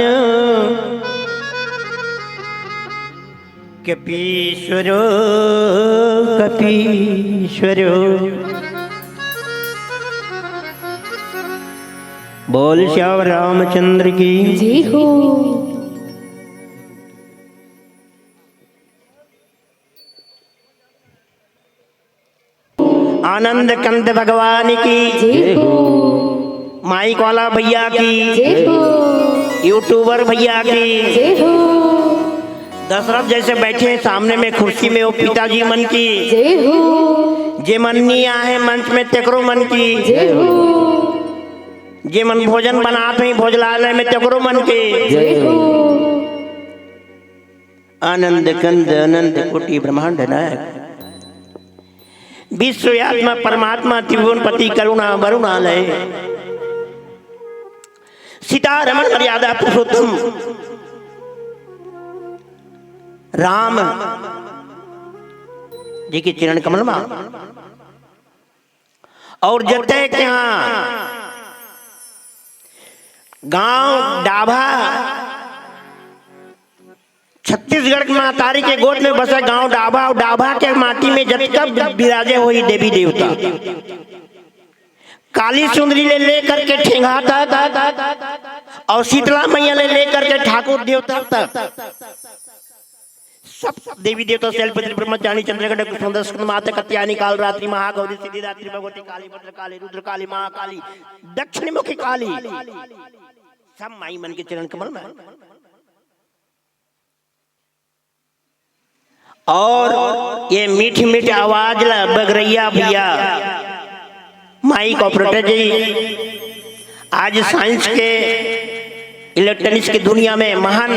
कपीश्वरो कपीश्वरो। बोल श्याम रामचंद्र की। जय हो। आनंद कंद भगवान की। जय हो। माइक वाला भैया की। जय हो। यूट्यूबर भैया की। जय हो। दशरथ जैसे बैठे हैं सामने में कुर्सी में, वो पिताजी मन की। जय हो। जे मन नहीं आए मंच में, तेकरो मन की। जय हो। जे मन भोजन बनात हैं भोजनालय में, तेकरो मन की। जय हो। आनंद कंद अनंत कोटि ब्रह्मांड नायक, विश्व आत्मा परमात्मा, त्रिभुवन पति करुणा वरुणालय, सीता रमण मर्यादा पुरुषोत्तम राम जी के चरण कमल मा। और जते के यहाँ गांव डाभा, छत्तीसगढ़ के महतारी के गोद में बसे गांव डाभा, और डाभा के माटी में जतका विराजे होई देवी देवता, काली सुंदरी ले लेकर के ठेंगा तक, और शीतला मैया ले लेकर के ठाकुर देवता तक, सब देवी देवता शैलपुत्री ब्रह्मचारिणी चंद्रगढ़ कुसुमंडल स्कंद माता कत्यायनी काल रात्रि महागौरी सिद्धिदात्री भगवती काली भद्रकाली रुद्रकाली महाकाली दक्षिणमुखी काली, सब माई मन के चरण कमल में। और ये मीठी मीठी आवाज ला बगरैया भैया, माइक ऑपरेटर जी, आज साइंस के, इलेक्ट्रॉनिक्स की दुनिया में महान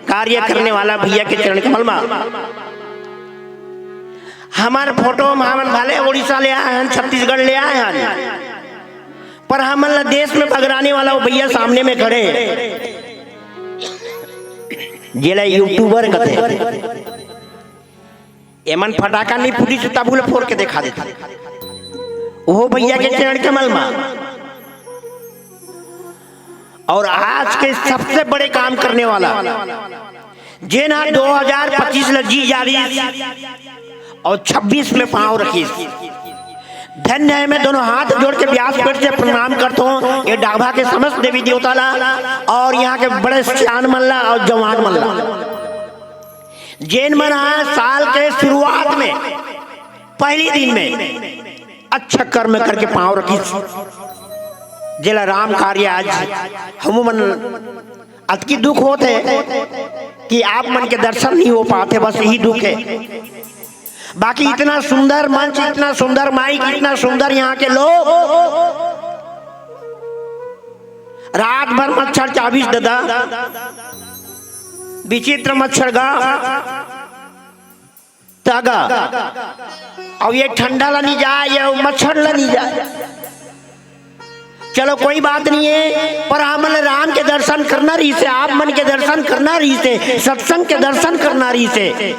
कार्य करने वाला भैया के चरण कमल मा। हमार फोटो में हमन भले उड़ीसा ले आए हैं, छत्तीसगढ़ ले आए हैं, पर हमन ला देश में बगराने वाला वो भैया सामने में खड़े, जेला यूट्यूबर कथे। एमन फटाका नहीं फूटी से तबू ले फोड़ के दिखा देथे। ओहो भैया के चरण कमल मा। और आज के सबसे बड़े काम करने वाला, जेन हा दो हजार पच्चीस ल जी जारी और छब्बीस में पांव रखिस, धन्य हे, मैं दोनों हाथ जोड़ के व्यासपीठ से प्रणाम करत हूँ ये डाभा के समस्त देवी देवता ला और यहाँ के बड़े सियान मन ला और जवान मन ला, जेन मन ह साल के शुरुआत में पहली दिन में अच्छा कर्म करके पाँव रखिस, जेला राम कार्य आज हमू मन अतकी दुख होत हे कि आप मन के दर्शन नहीं हो पाते, बस यही दुख हे। बाकी इतना सुंदर मंच, इतना सुंदर माइक, इतना सुंदर यहाँ के लोग, रात भर मच्छर चाबिस ददा, विचित्र मच्छर गा तागा। अब ये ठंडा ला नहीं जाए, ये मच्छर ला नहीं जाए। चलो कोई बात नहीं हे, पर हमन राम के दर्शन करना रहिस हे, आप मन के दर्शन करना रहिस हे, सत्संग के दर्शन करना रहिस हे।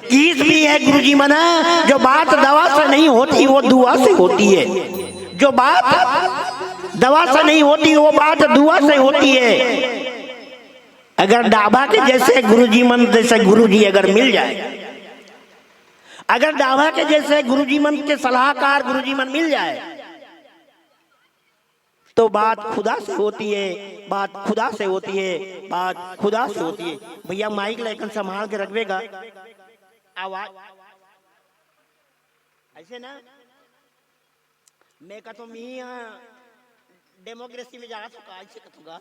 किस भी हे गुरुजी मन, जो बात दवा से नहीं होती वो दुआ से होती हे। जो बात दवा से नहीं होती वो बात दुआ से होती हे। अगर डाभा के जैसे गुरुजी मन जैसे गुरुजी अगर मिल जाए, अगर डाभा के जैसे गुरुजी मन के सलाहकार गुरुजी मन मिल जाए, तो बात खुदा से होती हे, बात खुदा से होती हे, बात खुदा से होती हे। भैया माइक ला एकन संभाल के रखबे गा, आवाज ऐसे ना, मैं कथों मी हा डेमोक्रेसी में जात हूँ, का ऐसे कथों गा।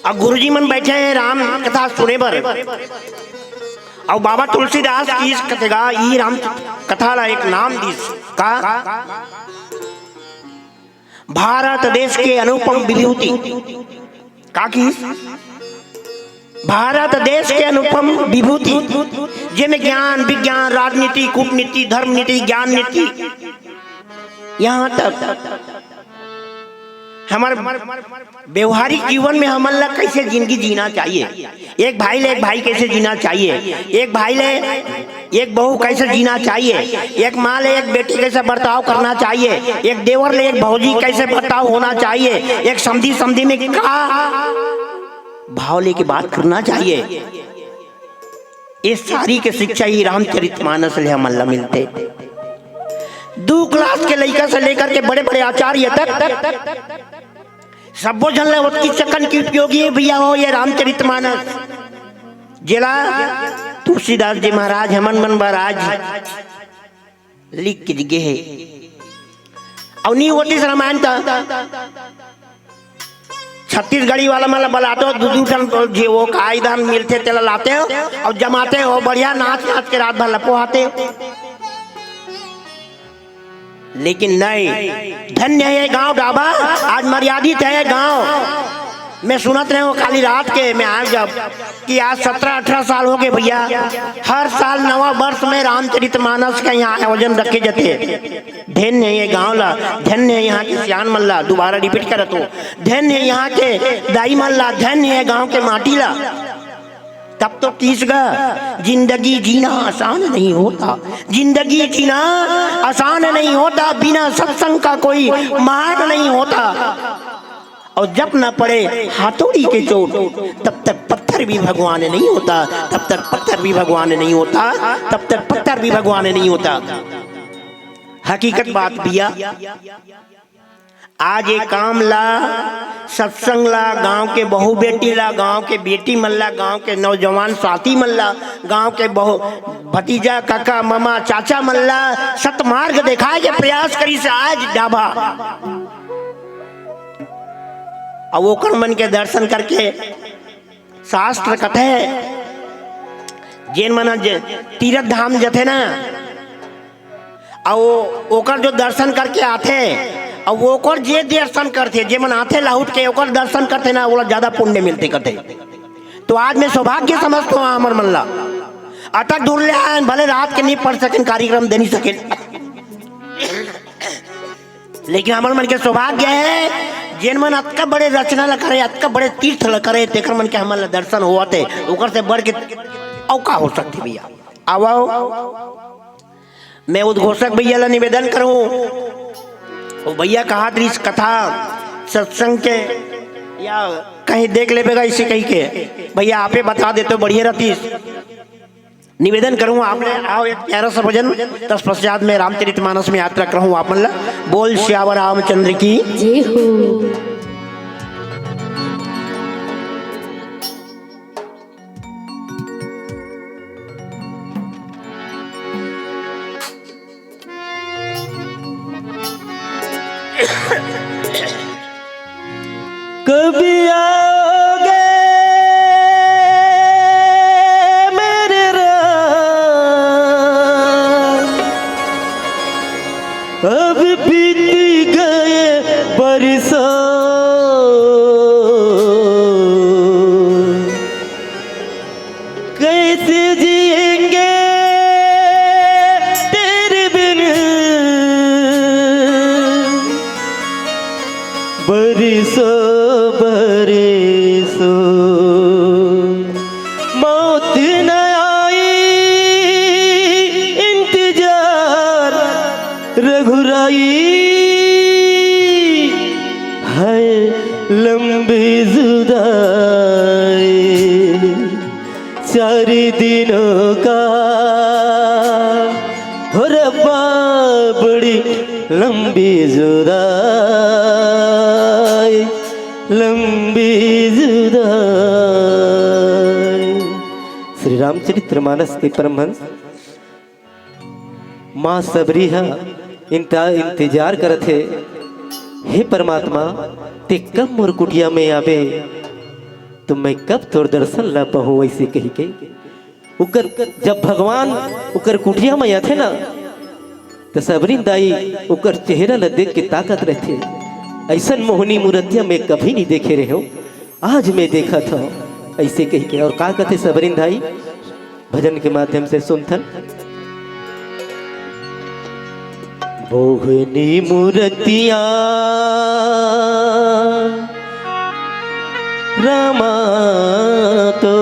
अब गुरुजी मन बैठे हे राम कथा सुने बर। अउ बाबा तुलसीदास किस कथे गा, ई राम कथा ला एक नाम दिस का, भारत देश के अनुपम विभूति। का किस? भारत देश के अनुपम विभूति, जेमे ज्ञान, विज्ञान, राजनीति, कूटनीति, धर्म नीति, ज्ञान नीति, यहाँ तक हमर व्यवहारिक जीवन में हमन ला कैसे जिंदगी जीना चाहिए, एक भाई ले एक भाई कैसे जीना चाहिए, एक भाई ले एक बहू कैसे जीना चाहिए, एक माँ ले एक बेटी कैसे बर्ताव करना चाहिए, एक देवर ले एक भौजी कैसे बर्ताव होना चाहिए, एक समधी समधी में का भाव लेके बात करना चाहिए। ये सारी के शिक्षा ही रामचरितमानस ले हमन ला मिलथे। दू क्लास के लइका से लेकर के बड़े बड़े आचार्य तक सब्बो झन ला ओतकी चकन की उपयोगी हे भैया हो ये रामचरितमानस, जेला तुलसीदास जी महाराज हमन मन बर आज लिख के गे हे। अउ नी होतिस रामायण त छत्तीसगढ़ी वाला मन ला बलाते हो, दू दू ठन जे वो काई धान मिलथे तेला लाते हो अउ जमाते हो, बढ़िया नाच नाच के रात भर ला पोहाते हो। लेकिन नहीं, धन्य हे ये गांव डाभा, आज मर्यादित हे ये गांव। मैं सुनत रहे हूँ काली रात के, मैं आए जब कि आज सत्रह अठारह साल हो गए भैया, हर साल नवा वर्ष में रामचरितमानस का यहाँ आयोजन रखे जाते। धन्य हे ये गांव ला, धन्य हे यहाँ के सियान मन ला, दोबारा रिपीट करत हूँ, धन्य हे यहाँ के दाई मन ला, धन्य हे गांव के माटी ला। तब तो किस गा, जिंदगी जीना आसान नहीं होता, जिंदगी जीना आसान नहीं होता, बिना सत्संग का कोई मार्ग नहीं होता। और जब न पड़े हथौड़ी के चोट, तब तक पत्थर भी भगवान नहीं होता, तब तक पत्थर भी भगवान नहीं होता, तब तक पत्थर भी भगवान नहीं होता। हकीकत बात भैया, आज ये काम ला, सत्संग ला, गांव के बहू बेटी ला, गांव के बेटी मन ला, गांव के नौजवान साथी मन ला, गांव के बहू, भतीजा, काका, मामा, चाचा मन ला सतमार्ग देखाए के प्रयास करिस आज डाभा। अब ओकर मन के दर्शन करके शास्त्र कथे, जेन मन ह जे तीरथ धाम जथे ना, अउ ओकर जो दर्शन करके आथे, अउ ओकर जे दर्शन करथे, जे मन आथे लहुट के ओकर दर्शन करथे ना, ओला ज्यादा पुण्य मिलथे कथे। तो आज मैं सौभाग्य समझथों हमर मन ला। अतक दूर ले आए हन, भले रात के नहीं पढ़ सकेन, कार्यक्रम दे नहीं सकेन, लेकिन हमर मन के सौभाग्य हे, जेन मन अतका बड़े रचना ल करे, अतका बड़े तीर्थ ल करे, तेकर मन के हमन ल दर्शन होवत हे, ओकर से बढ़ के अउ का हो सकथे भैया? आओ, आओ। मैं उद्घोषक भैया ल निवेदन करूं, वो भैया कहा दृश्य कथा सत्संग के या कहीं देख लेबेगा इसे कही के, भैया आपे बता देते तो बढ़िया रहतीस। निवेदन करूं आप ले, आओ एक प्यारा सा भजन, तत्पश्चात मैं रामचरित मानस में यात्रा करूं आप मन ला। बोल सियावर रामचंद्र की। जय हो। कभी आओगे मेरे राम, अब बीत गए बरसों, कैसे जिएंगे तेरे बिन बरसों बरसों। मौत न आई इंतजार रघुराई, है लंबी जुदाई। चार दिनों का हो रब्बा, बड़ी लंबी जुदाई, लंबी जुदाई। श्री रामचरित्र मानस के परमहंस माँ सबरी ह इंता-, इंतजार करत हे, हे परमात्मा, ते कब मोर कुटिया में आबे, तो मैं कब तोर दर्शन ला पाहूँ, ऐसे कही के। उकर, जब भगवान उकर कुटिया में आथे ना, तो सबरी दाई उकर चेहरा ला देख के ताकत रहथे। ऐसन मोहनी मूर्तिया मैं कभी नहीं देखे रहे हो, आज मैं देखा था, ऐसे कही के। और का कहते सबरी दाई? भजन के माध्यम से सुनथन। मोहनी मूर्तिया रामा तो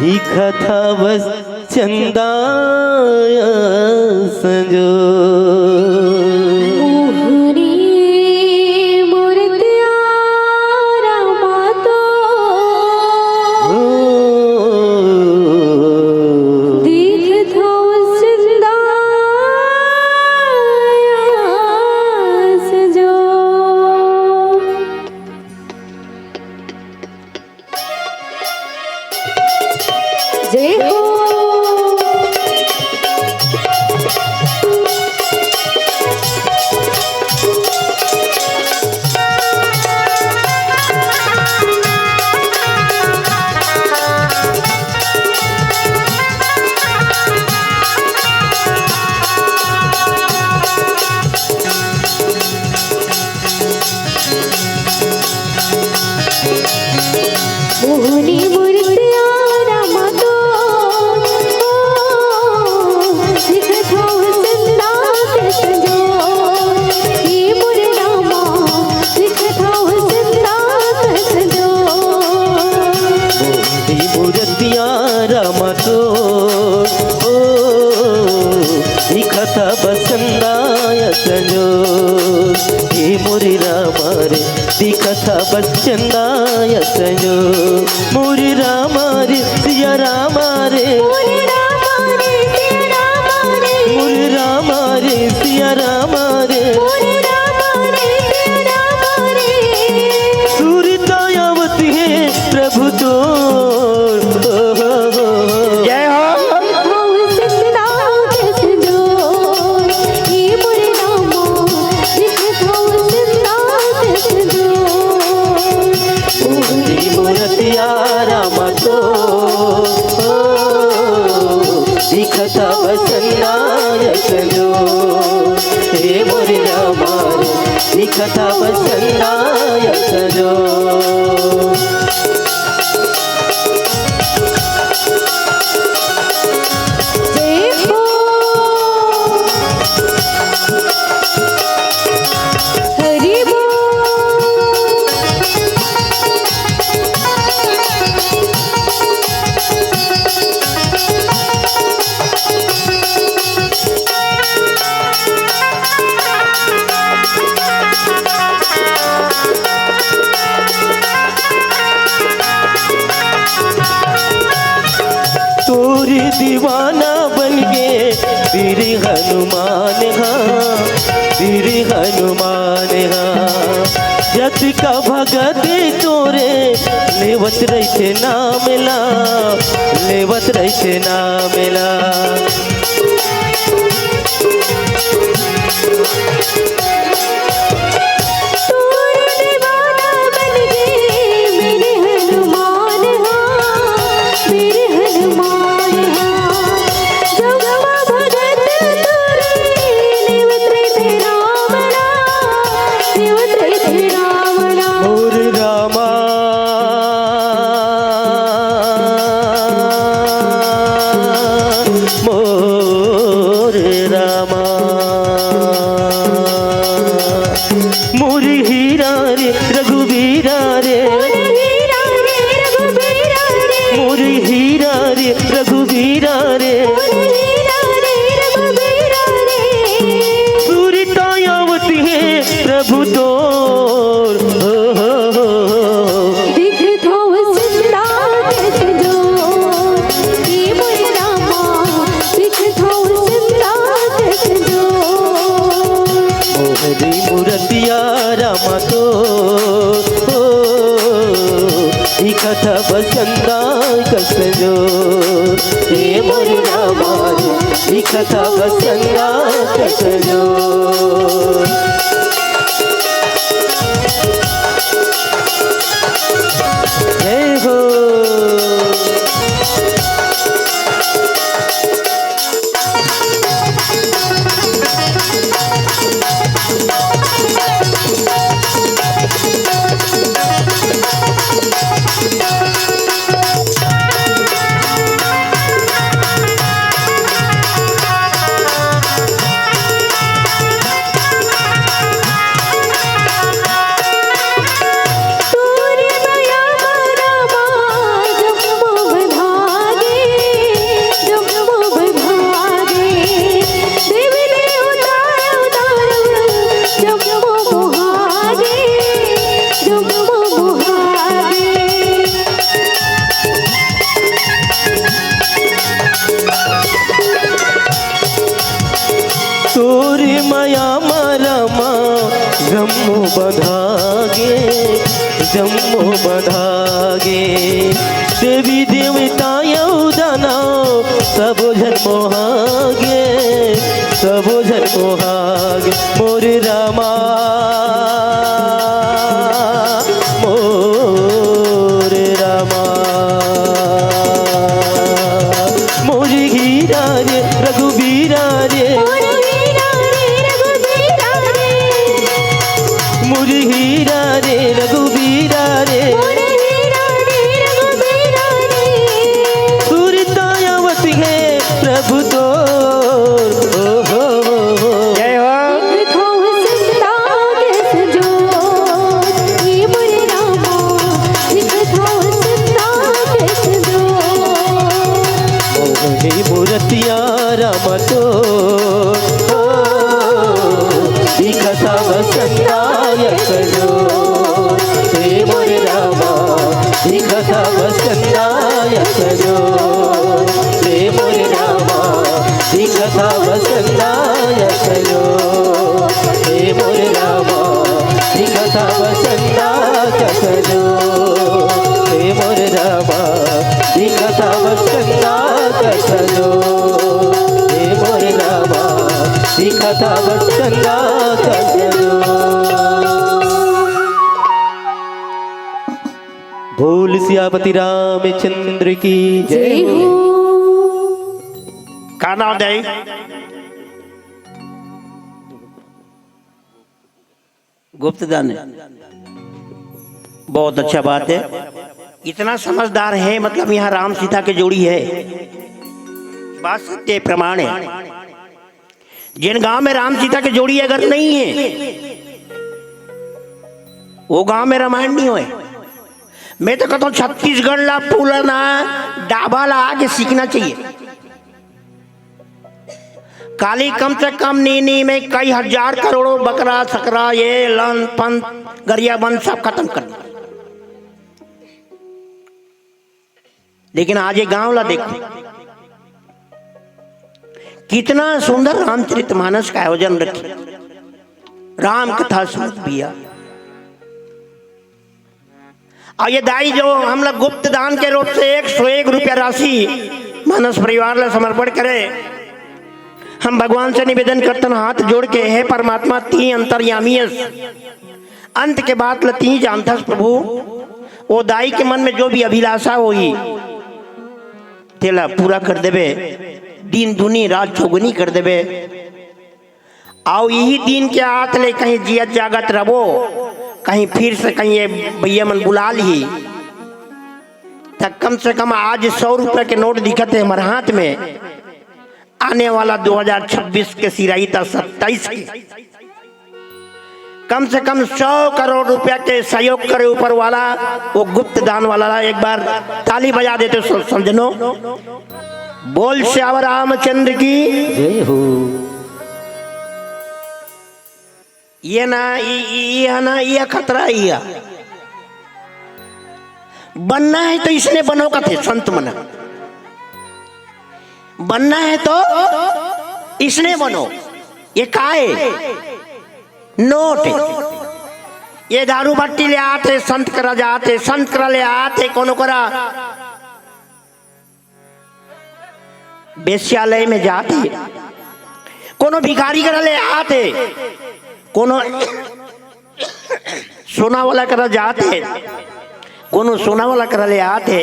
दिखत हवस चंदा संजो। मोहनी मूर्तिया रामा तो दिखत हवस चंदा संजो। जय हो। मोहनी मूर्तिया रामा तो, ओ, दिखत हवस चंदा संजो। हे मोरे रामा, दिखत हवस चंदा संजो। मोहनी मूर्तिया रामा तो, ओ, दिखत हवस चंदा संजो। हे मोरे रामा रे, दिखत हवस चंदा संजो। मोरे रामा रे, सिया रामा रे। मोरे रामा रे, सिया रामा रे। मोरे रामा रे, सिया रामा रे। मोरे रामा रे, सिया रामा रे। सुरता आवत हे प्रभु तोर। ओ हो हो हो। जय हो। दिखत हवस चंदा संजो। हे मोरे रामा, दिखत हवस चंदा कथा बसंदायक जो, हे मोरे रामा, ई कथा बसंदायक जो। जय हो। हरि बोल। तोर दीवाना बन गे वीर हनुमान हा, वीर हनुमान हा। जतका भगत तोरे लेवत रहिथे नाम ला, लेवत रहिथे नाम ला। तोर दीवाना बन गे वीर हनुमान हा, वीर हनुमान हा। जम्मो भगत तोरे लेवत रहिथे नाम ला, लेवत रहिथे नाम ला। मोर रामा, मोर रामा, मोर हीरा रे रघुबीरा रे। मोर हीरा रे रघुबीरा रे। मोर हीरा रे रघुबीरा रे। मोर हीरा रे रघुबीरा रे। सुरता आवत हे प्रभु तोर। हो, हो, हो, हो। दिखथव संदा कस जो, हे मोर रामा, दिखथव संदा कस जो। मोहरी मूरतिया रामा तो, ओ, दिखथव संदा कस जो, हे मोर रामा, दिखथव संदा कस जो। जय हो। तोर मया म रमा जम्मो बंधागे, जम्मो बंधागे। देवी देवता अउ दानव सबो झन मोहागे, सबो झन मोहागे। मोर रमा, मोर रमा, मोर हीरा रे रघुबीरा रे। मोर हीरा रे रघुबीरा रे। मोर हीरा रे रघुबीरा रे। मोर हीरा रे रघुबीरा रे। सुरता आवत हे प्रभु तोर। ओ हो हो हो। जय हो। दिखथव संदा कस जो, हे मोर रामा, दिखथव संदा कस जो। मोहनी मूरतिया रामा तो, ओ, दिखथव संदा कस जो, हे मोर रामा, दिखथव संदा कस जो, हे मोर रामा, दिखथव संदा कस जो, हे मोर रामा, दिखथव संदा कस जो, हे मोर रामा, दिखथव संदा कस जो, हे मोर रामा, दिखथव संदा कस जो। बोल सियापति रामचंद्र की जय। जय हो। का नाम दे? गुप्तदान है। बहुत अच्छा बात है। इतना समझदार है, मतलब यहाँ राम सीता के जोड़ी है। बात सत्य प्रमाण है। जिन गांव में राम सीता के जोड़ी अगर नहीं है, वो गांव में रामायण नहीं होए। मैं तो कहता हूँ, छत्तीसगढ़ ला पुलना डाबा ला आके सीखना चाहिए। काली कम से कम नीनी में कई हजार करोड़ों बकरा सकरा, ये लन पन गरिया बन सब खत्म कर दिया। लेकिन आज ये गांव ला देखो, कितना सुंदर रामचरित मानस का आयोजन रखे, राम कथा सुनत बिया। और ये दाई जो हम लोग गुप्त दान के रूप से एक सौ एक रुपया राशि मानस परिवार ला समर्पण करे, हम भगवान से निवेदन करतन हाथ जोड़ के, हे परमात्मा, ती अंतर्यामी अस, अंत के बात ल ती जानथस प्रभु। वो दाई के मन में जो भी अभिलाषा होही, तेला पूरा कर देबे, दिन दूनी रात चौगुनी कर देबे। आओ यही दिन के आत ले कहीं जियत जागत रहो, कहीं फिर से कहीं ये भैया मन बुला ली, त कम से कम आज सौ रुपए के नोट दिखत है हमारे हाथ में, आने वाला दो हज़ार छब्बीस के सिराई त सत्ताईस के कम से कम सौ करोड़ रुपया के सहयोग करे ऊपर वाला, वो गुप्त दान वाला ला एक बार ताली बजा देते सो-, समझनो। बोल श्याम रामचंद्र की। जय हो। ये ना, ये, ये, ये है ना, ये खतरा ही है। बनना है तो इसने बनो कथे संत मन। बनना है तो इसने बनो। ये काय? नोट। ये दारू भट्टी ले आते, संत करा जाते, संत करा ले आते, कोनो करा वेश्यालय में जाते, कोनो भिखारी करा ले आते, कोनो सोना वाला करा जाते, कोनो सोना वाला करा ले आते।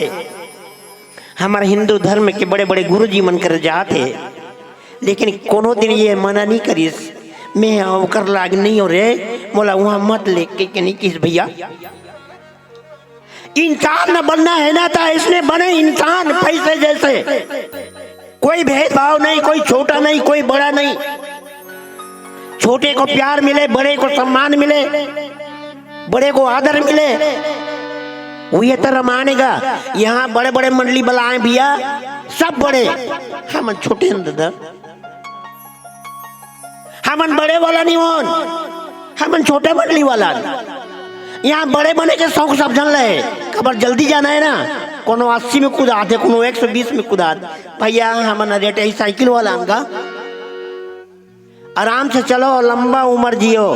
हमारे हिंदू धर्म के बड़े-बड़े गुरुजी मन करा जाते, लेकिन कोनो दिन ये मना नहीं करिस, "मैं ओकर लाग नहीं हो रे, मोला वहाँ मत लेके," के नहीं किस भैया। इंसान न बनना है ना, तो इसने बने इंसान पैसे जैसे, कोई भेदभाव नहीं, कोई छोटा नहीं, कोई बड़ा नहीं। छोटे को प्यार मिले, बड़े को सम्मान मिले, बड़े को आदर मिले, वो ये तरह मानेगा। यहाँ बड़े बड़े मंडली वाला आए भैया, सब बड़े, हम छोटे हैं दादा। हमन बड़े वाला नहीं होन, हमन छोटे मंडली वाला। यहाँ बड़े बने के शौक सब झन ले, कबर जल्दी जाना है ना, कोनो अस्सी में कुदाथे, कोनो एक सौ बीस में कुदाथे। भैया, हमन रेट यही साइकिल वाला हमका, आराम से चलो, लंबा उम्र जियो।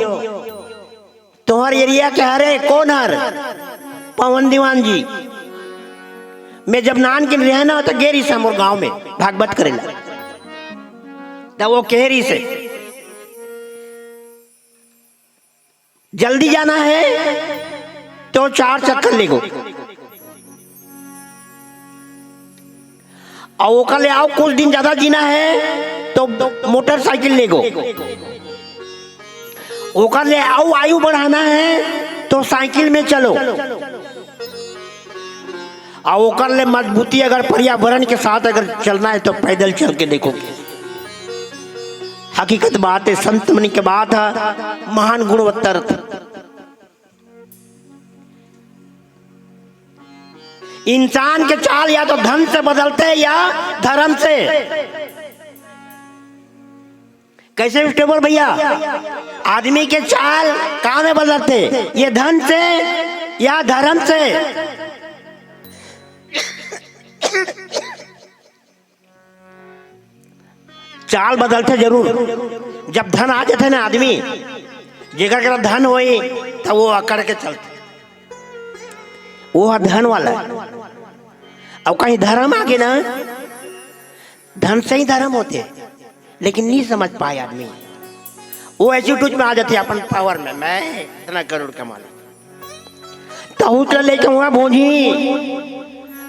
तोहर एरिया के हरे कोन हर? पवन दीवान जी। मैं जब नान किन रहे ना, तो गेरी से मोर गांव में भागवत करेला, तब वो केहरी से जल्दी जाना है तो चार चक्कर लेगो, और ओकर ले आओ कुछ दिन ज्यादा जीना है तो मोटरसाइकिल लेगो, ओकर ले आओ आयु बढ़ाना है तो साइकिल में चलो, और ओकर ले मजबूती अगर पर्यावरण के साथ अगर चलना है तो पैदल चल के देखो। हकीकत बात है, संत मुनि के बात है, महान गुणवत्ता रत्न। इंसान के चाल या तो धन से बदलते या धर्म से। कैसे स्टेबल भैया, आदमी के चाल कहाँ में बदलते, ये धन से या धर्म से? चाल बदलते जरूर। जब धन आ जाते ना आदमी, जेकर करा धन होई, तब वो अकड़ के चलते, वो है धन वाला। अब कहीं धर्म आ गए ना, धन से ही धर्म होते, लेकिन नहीं समझ पाए आदमी। वो एटीट्यूड में आ जाते अपन पावर में, मैं इतना करोड़ कमा लेता। तहूत ल लेके हुआ भोजी,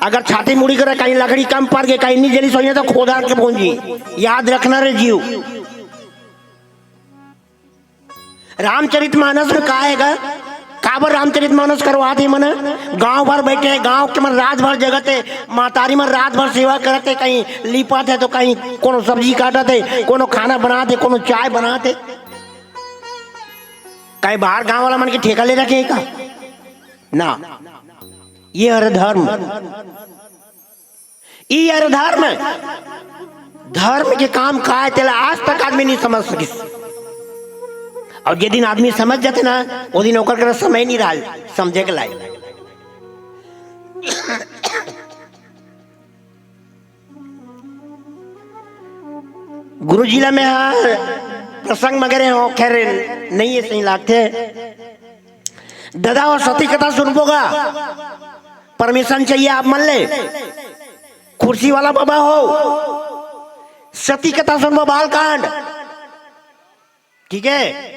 अगर छाती मुड़ी करे, कहीं लकड़ी कम पड़ गे, कहीं नी जली सोइया, तो खोदार के भूंजी। याद रखना रे जीव। रामचरित मानस में का हे गा? काबर रामचरित मानस करवात हे मन? गांव भर बइठे हे, गांव के मन रात भर जगत हे, महतारी मन रात भर सेवा करत हे, कहीं लीपत हे तो कहीं कोनो सब्जी काटत हे, कोनो खाना बनात हे, कोनो चाय बनात हे। कहीं बाहर गांव वाला मन के ठेका ले रखे हे का? ना, ये हरे धर्म। ई हरे धर्म। धर्म के काम का हे, तेला आज तक आदमी नहीं समझ सकिस। अउ जे दिन आदमी समझ जाथे ना, ओ दिन ओकर करा समय नहीं रहय समझे के लायक। गुरुजी ला मैं हा प्रसंग म करे हों, खैर नहीं हे, सही लागथे। दादा हो, सती कथा सुनबो गा? Permission चाहिए आप मन ले? कुर्सी वाला बाबा हो, सती कथा सुनबो, बालकांड। ठीक हे।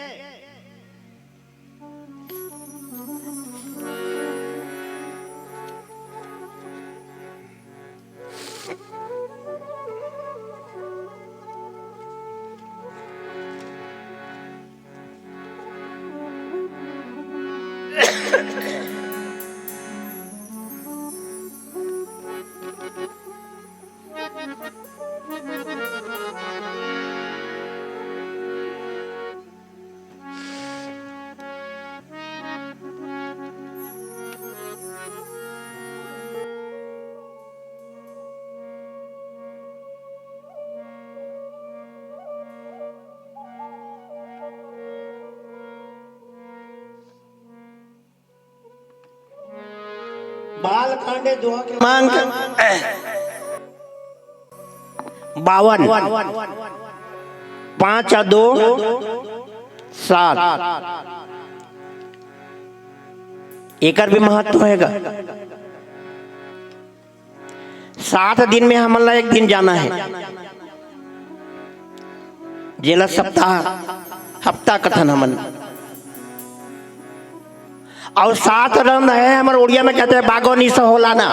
बालकांड दोहा क्रमांक बावन, पाँच आ दो, सात। एकर भी महत्व हे गा। सात दिन में हमन ला एक दिन जाना हे, जेला सप्ताह, हफ्ता कथन हमन। अउ सात रंग हे, हमर उड़िया में कहथे, बागो निस होला ना।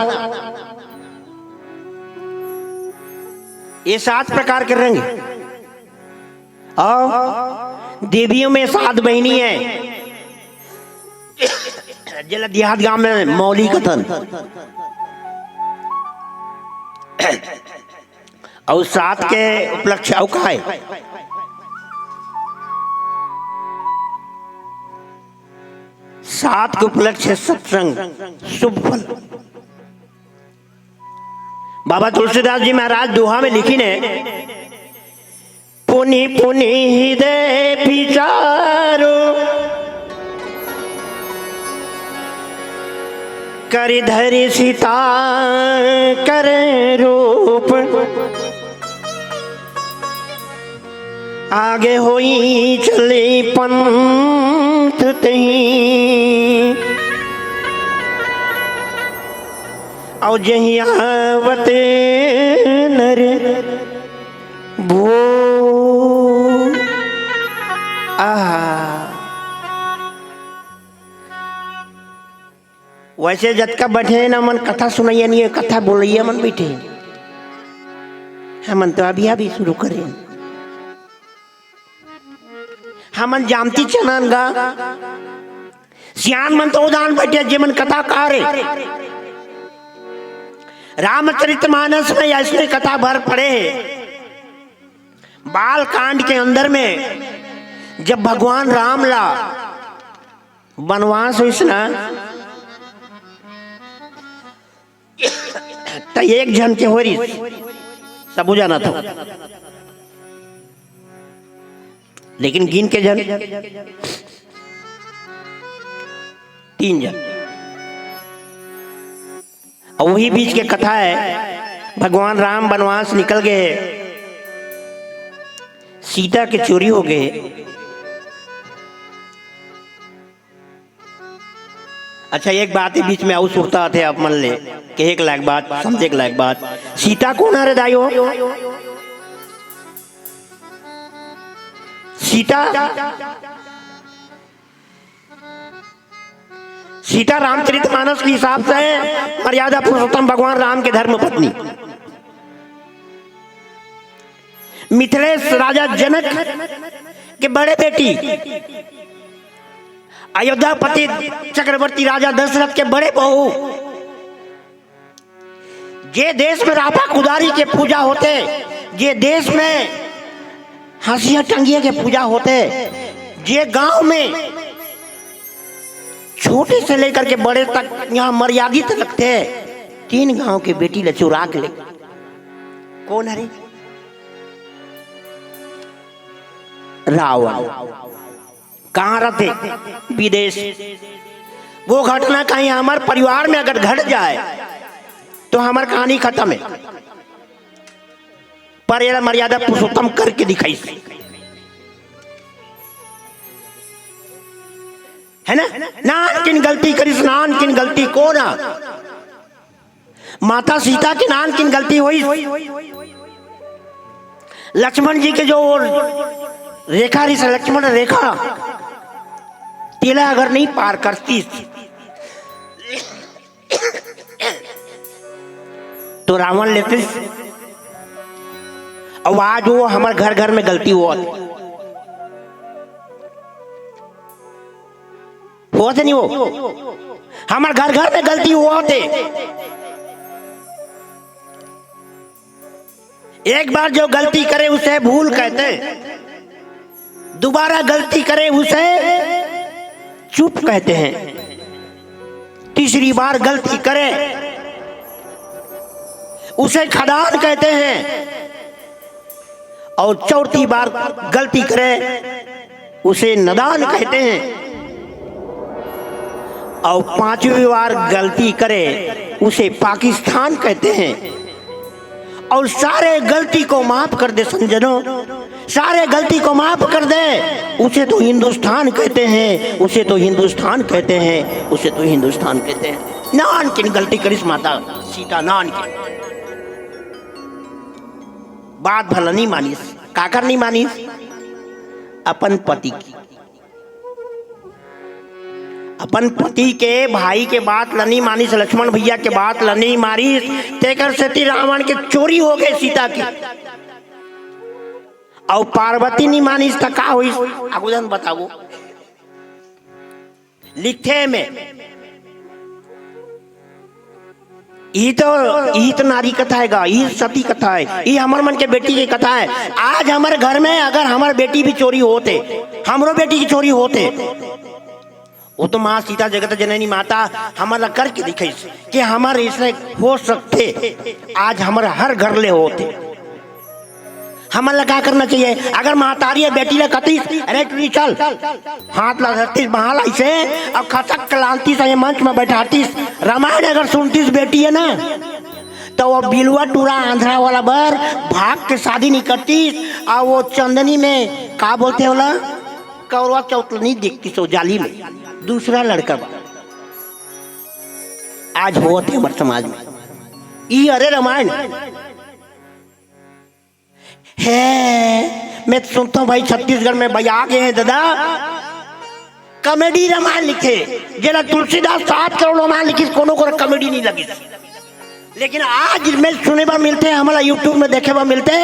ये सात प्रकार के रंग। अउ देवियों में सात बहिनी हे, जेला देहात गांव में मौली कथन। अउ सात के उपलक्ष्य अउ का हे? सात के उपलक्ष्य सत्संग, शुभ फल। बाबा तुलसीदास जी महाराज दोहा में लिखिन हे, पुनि पुनि हृदय विचारो, करि धरि सीता कर रूप। आगे होई चले पंथ तही, अउ जही आवत नर भो। आहा। वइसे जतका बइठे हे ना, मन कथा सुनइया नहीं हे, कथा बोलइया मन बइठे हे। हमन तो अभी अभी शुरू करे हन। हमन जामती चनन गा। सियान मन तो उदान बइठे हे, जे मन कथा करे। रामचरित मानस में अइसने कथा भर पड़े हे। बाल कांड के अंदर में जब भगवान राम ला बनवास होइस ना, त एक झन के होरिस, सबो जानत हो, लेकिन गिन के झन, तीन झन। अउ वही बीच के कथा हे, भगवान राम बनवास निकल गे, सीता के चोरी हो गे। अच्छा, एक बात ही बीच में अउ सुरता आथे आप मन ले, कहे के लायक बात, समझे के लायक बात। सीता कोन हरे दाई हो? सीता, सीता रामचरितमानस के हिसाब से मर्यादा पुरुषोत्तम भगवान राम के धर्म पत्नी, मिथिलेश राजा जनक के बड़े बेटी, अयोध्यापति चक्रवर्ती राजा दशरथ के बड़े बहू, जे देश में रापा कुदारी के पूजा होथे, जे देश में हंसिया टंगिया के पूजा होथे, जे गांव में छोटे से लेकर के बड़े तक यहाँ मर्यादित रखथे, तीन गांव के बेटी ल चुरा के ले। कोन हरे? रावण। कहाँ रथे? विदेश। वो घटना कहीं हमर परिवार में अगर घट जाए, तो हमर कहानी खतम हे। पर एला मर्यादा पुरुषोत्तम करके दिखाइस, है ना? नान किन गलती करिस, नान किन गलती। कोन? माता सीता के नान किन गलती होइस? लक्ष्मण जी के जो रेखा रहिस, लक्ष्मण रेखा, तेला अगर नहीं पार करतिस, तो रावण लेतिस। अउ आज वो हमर घर घर में गलती होवत, होवत नहीं वो, हमर घर घर में गलती होवत हे। एक बार जो गलती करे उसे भूल कहते हैं, दोबारा गलती करे उसे चुप कहते हैं, तीसरी बार गलती करे उसे खदान कहते हैं, और चौथी बार गलती करे उसे नदान कहते हैं, और पांचवी बार गलती करे उसे पाकिस्तान कहते हैं। और सारे गलती को माफ कर दे सज्जनों, सारे गलती को माफ कर दे, उसे तो हिंदुस्तान कहते हैं, उसे तो हिंदुस्तान कहते हैं, उसे तो हिंदुस्तान कहते हैं। नान किन गलती करिस माता सीता, नान किन। बात भला नहीं मानिस, काकर नहीं मानिस? अपन पति की, अपन पति के, भाई के बात ल नहीं मानिस, लक्ष्मण भैया के बात ल नहीं मानिस, तेकर सेती रावण के चोरी हो गए सीता की। अउ पार्वती नहीं मानिस त का होइस? आगू जान बताओ। लिखे में ई तो, ई तो नारी कथा हे गा, ई सती कथा हे, ई हमर मन के बेटी के कथा हे। आज हमर घर में अगर हमर बेटी भी चोरी होत हे, हमरो बेटी की चोरी होत हे, वो तो माँ सीता जगत जननी माता हमन ला करके दिखाइस कि हमर इसने हो सकथे। आज हमर हर घर ले होत हे। हमन ला का करना चाहिए? अगर महतारी या बेटी ला कतिस, "अरे टुरी चल," हाथ ला धरतिस, बहा लाइसे, अउ खसक के लानतिस, ये मंच में बैठातिस, रामायण अगर सुनतिस बेटी हे ना, तो वो बिलवा टूरा आंधरा वाला बर भाग के शादी नहीं करतिस, अउ वो चंदनी में का बोलते होला, करवा चौथ नहीं देखतिस, वो जाली में दूसरा लड़का बा। आज होत हे हमर समाज में ई, अरे रामायण हे, मैं तो सुनता हूँ भाई, छत्तीसगढ़ में भाई आ गए हैं दादा, कॉमेडी रामायण लिखे, जेला तुलसीदास सात करोड़ रामायण लिखिस, कोनो को कॉमेडी नहीं लगिस। लेकिन आज मैं सुने बर मिलथे, हमला YouTube में देखे बर मिलथे,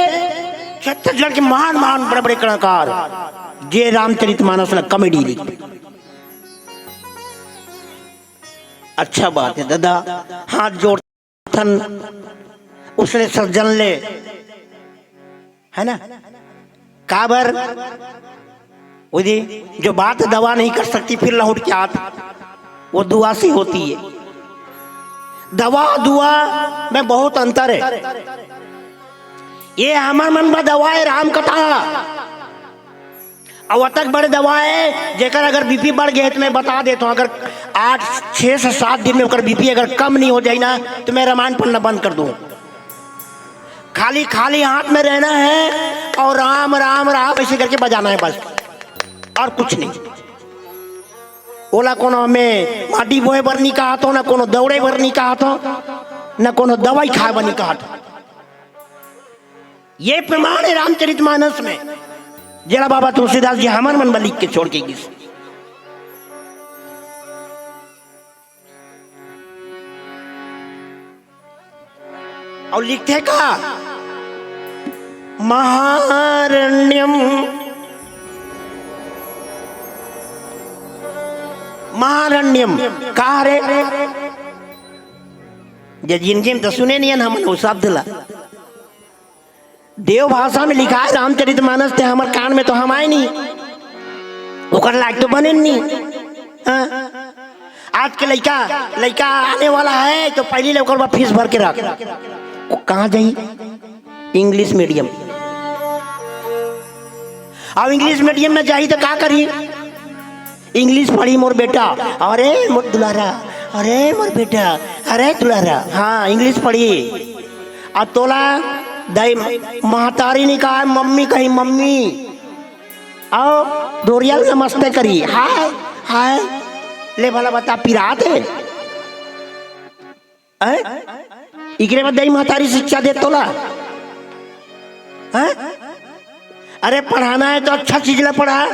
छत्तीसगढ़ के महान महान बड़े बड़े कलाकार, जे रामचरित मानस ला कॉमेडी लिखथे। अच्छा बात हे दादा, हाथ जोड़ थन उसने सज्जन ले, है ना? काबर? वो जी, जो बात दवा नहीं कर सकती, फिर लौट के आत, वो दुआ से होती है। दवा दुआ में बहुत अंतर है। ये हमर मन में दवा है राम कथा, अउ अतक बड़े दवा हे, जेकर अगर बीपी बढ़ गए तो मैं बता देता हूँ, अगर आठ, छह से सात दिन में अगर बीपी अगर कम नहीं हो जाए ना, तो मैं रामायण पढ़ना बंद कर दूँ। खाली, खाली हाथ में रहना है और राम, राम, राम ऐसे करके बजाना है बस, और कुछ नहीं। ओला कोनो हमें माटी बोए बर नहीं कहा तो, ना कोनो दौड़े बर नहीं कहा तो, ना कोनो दवाई खाए बर नहीं कहा तो। ये प्रमाण है रामचरितमानस में, जेला बाबा तुलसीदास जी हमर मन बर लिख के छोड़ के गिस। अउ लिखथे का? महारण्यम। महारण्यम का हरे? जे जिनगी में तो सुने नइ हन हमन वो शब्द ला। देव भाषा में लिखाय रामचरित मानस, ते हमर कान में तो हमाय नइ, ओकर लायक तो बने नइ। हाँ? आज के लइका, लइका आने वाला हे तो पहिली ले ओकर बर फीस भर के रख। कहाँ जाही? English medium. अब इंग्लिश मीडियम में जाही तो का करही? इंग्लिश पढ़ही मोर बेटा, अरे मोर दुलारा, अरे मोर बेटा, अरे दुलारा, हाँ, इंग्लिश पढ़ही। अउ तोला दाई, महतारी नइ कहय, मम्मी कही, मम्मी। अउ धोरिया ल नमस्ते करी, हाय, हाय। ले भला बता, पिरात हे? हैं? इकरे बर दाई महतारी शिक्षा दे तोला? हैं? अरे, पढ़ाना हे तो अच्छा चीज ला पढ़ा,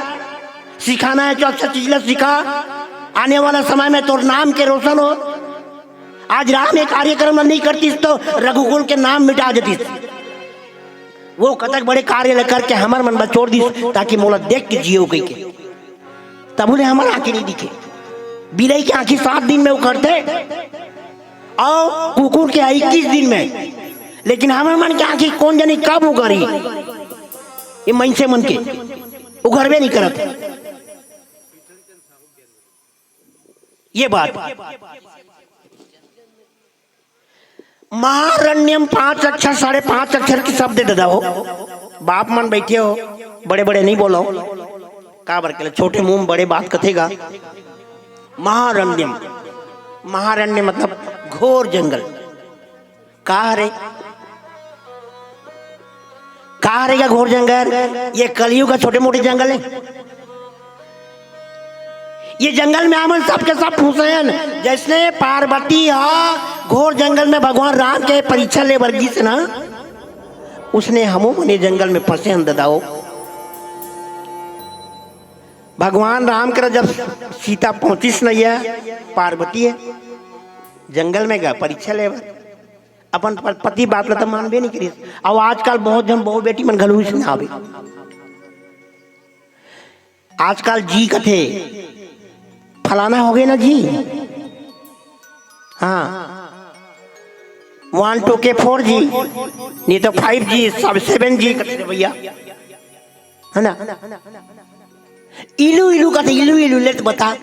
सिखाना हे तो अच्छा चीज ला सिखा। आने वाला समय में तोर नाम के रोशन हो। आज राम ये कार्यक्रम नइ करतिस तो रघुकुल के नाम मिटा देतिस। वो कतक बड़े कार्य ल करके हमर मन बचोर दिस, ताकि मोला देख के जियो कहिके। तभो ले हमर आँखी नइ दिखे। बिलई के आँखी सात दिन में उखड़थे अउ कुकुर के इक्कीस दिन में, लेकिन हमर मन के आँखी कोन जनी कब उघरही? ये मनसे मन के उघरबे नइ करत। ये बात। महारण्यम पांच अक्षर, साढ़े पांच अक्षर के शब्द ददा हो। बाप मन बइठे हो, बड़े बड़े नइ बोलो। काबर के ले छोटे मुंह में बड़े बात कथे गा। महारण्यम, महारण्य मतलब घोर जंगल। का हरे? का हरे का घोर जंगल? ये कलयुग का छोटे मोटे जंगल हे। ये जंगल में हमन सबके सब फंसे हन। जइसने पार्वती ह घोर जंगल में भगवान राम के परीक्षा ले बर गिस ना, उसने हमो मन ये जंगल में फंसे हन ददा हो। भगवान राम करा जब सीता पहुंचिस नइया, पार्वती ह जंगल में गा परीक्षा ले बर, अपन प-, पति बात ला त मानबे नइ करिस। अउ आजकल बहुत झन बहू बेटी मन घलो अइसने हावे। आजकल जी कथे, फलाना हो गे ना जी, हाँ, वन टू के फोर जी, नहीं तो फाइव जी, सब सेवन जी कथे रे भइया, हे ना? इलू इलू कथे, इलू इलू, ले त बता,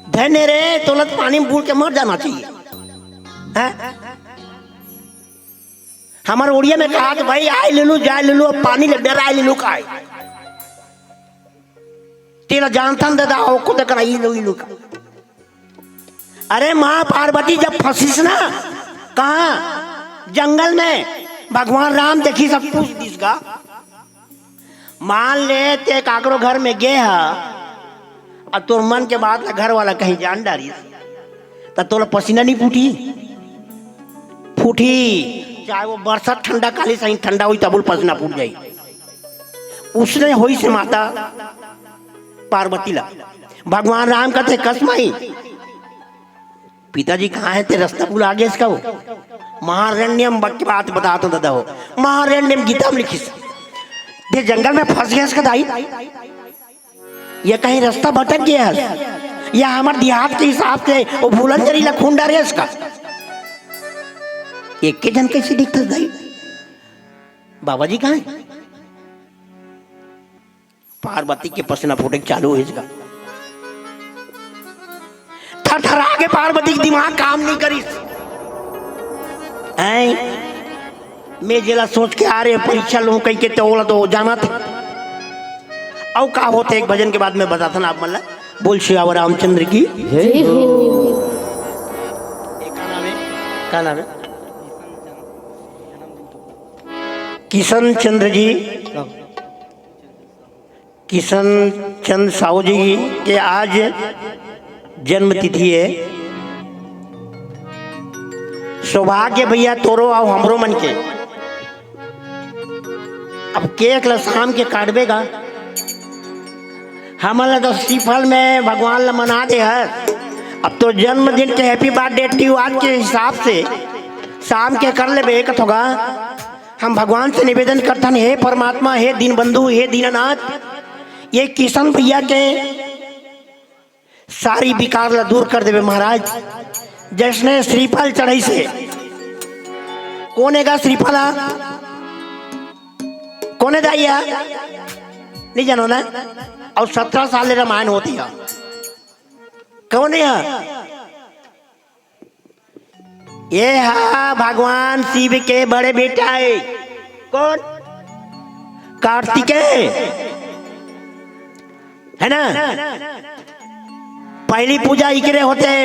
धन्य रे, तोला त पानी में बूड़ के मर जाना चाहिए, हैं? हमर उड़िया में कहा त भाई, आय लेलू, जाय लेलू, अब पानी ले डराय लेलू काय? तेला जानथन ददा, ओको त करा इलू इलू का। अरे माँ पार्वती जब फंसिस ना, कहाँ? जंगल में। भगवान राम देखिस, पूछ दिस गा। मान ले ते काकरो घर में गे ह, अउ तोर मन के बात ला घर वाला कहीं जान डारिस, त तोला पसीना नइ फूटी? फूटी। चाहे वो बरसात ठंडा काली सही ठंडा होई, तबो ले पसीना फूट जाई। उसने होइस हे माता पार्वती ला। भगवान राम कथे, कस माई, पिताजी कहाँ हे, ते रस्ता भुला गेस का हो? महारण्यम बक-, बात बतात हों ददा हो। महारण्यम गीता में लिखिस, ते जंगल में फंस गेस का दाई? या कहीं रस्ता भटक गे हस? या हमर देहात के हिसाब से वो भूलन जरी ला खून डारे हस का? एके झन कइसे दिखथस दाई? बाबा जी कहाँ हे? पार्वती के पसीना फूटे के चालू होइस गा। थरथरा के पार्वती के दिमाग काम नइ करिस। हैं? मैं जेला सोच के आय रेहेंव परीक्षा लूं कहिके, त ओला तो जानत हे। अउ का होथे एक भजन के बाद में बताथन आप मन ला। बोल सियावर रामचंद्र की। जय हो। ये का नाम हे? का नाम हे? किशन चंद्र जी। किशन चंद साहू जी के आज जन्म तिथि हे। सौभाग्य भइया तोरो अउ हमरो मन के। अब केक ला शाम के काटबे गा। हमन ला तो श्रीफल में भगवान ला मना दे हस। अब तो जन्मदिन के happy birthday to you आज के हिसाब से शाम के कर लेबे कथों गा। हम भगवान से निवेदन करथन, हे परमात्मा, हे दीनबंधु, हे दीनानाथ, ये किशन भैया के सारी विकार ला दूर कर देबे महाराज। जइसने श्रीफल चढ़इसे, कोन ए गा श्रीफल हा? कोन ए दाई हा? नहीं जानो ना? अउ सत्रह साल ले रामायण होत हे। कोन ए हा? ये हा भगवान शिव के बड़े बेटा हे। कोन? कार्तिकेय, हे ना? पहली पूजा इकरे होथे,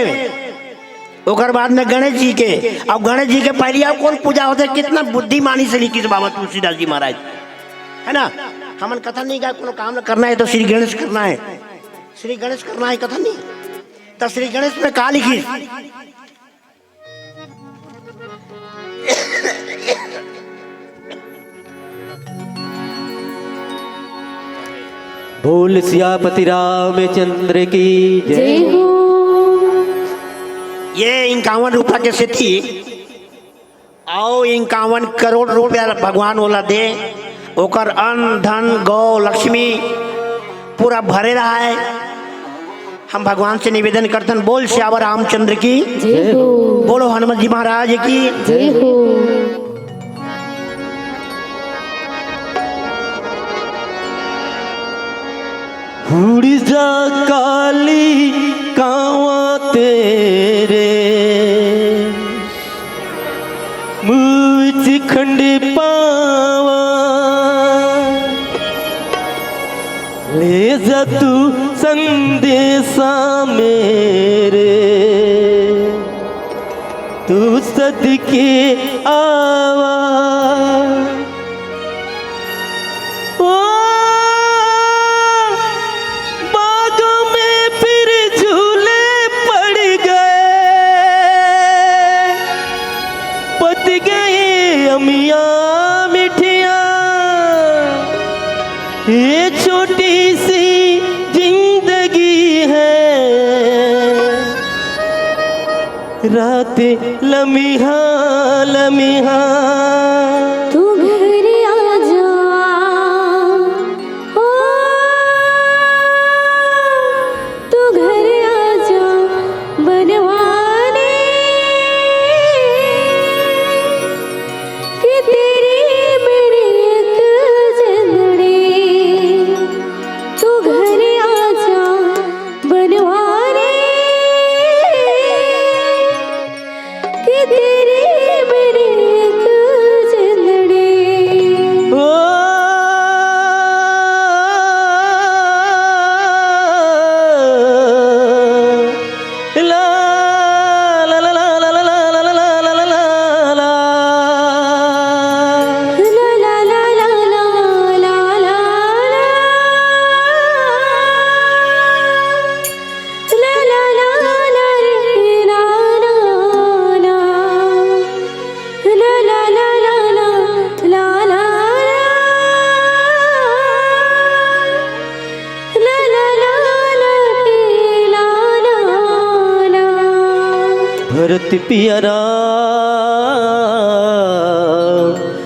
ओकर बाद में गणेश जी के। अब गणेश जी के पहली अउ कोन पूजा होथे? कितना बुद्धिमानी से लिखिस बाबा तुलसीदास जी महाराज, हे ना? हमन कथा नहीं गा, कोनो काम ल करना हे तो श्री गणेश करना हे, श्री गणेश करना हे, कथा नहीं। तो श्री गणेश में का लिखिस? बोल सियापति रामचंद्र की जय। जय हो। ये इक्यावन रुपया के सेती अउ इक्यावन करोड़ रुपया भगवान ओला दे, ओकर अन्न धन गौ लक्ष्मी पूरा भरे रहय। हम भगवान से निवेदन करथन, बोल सियावर रामचंद्र की, जय हो। बोलो हनुमत जी महाराज की। जय हो। उड़ जा काली कावां तेरे मुँह विच खंड पावां। ले जा तू संदेशा मेरे, तू सदके आवा। ओ, बागों में फिर झूले पड़ गए, पत गई अमियाँ मिठियाँ। ये छोटी सी जिंदगी है, रात लम्हा लम्हा। तू घर आ जा, ओ, तू घर आ जा बनवाने, कि तेरी मेरी एक जिंदड़ी। तू घर आ जा बनवाने, कि तेरी मेरी एक जिंदड़ी। ओ, ला, ला, ला। भरत पिया राम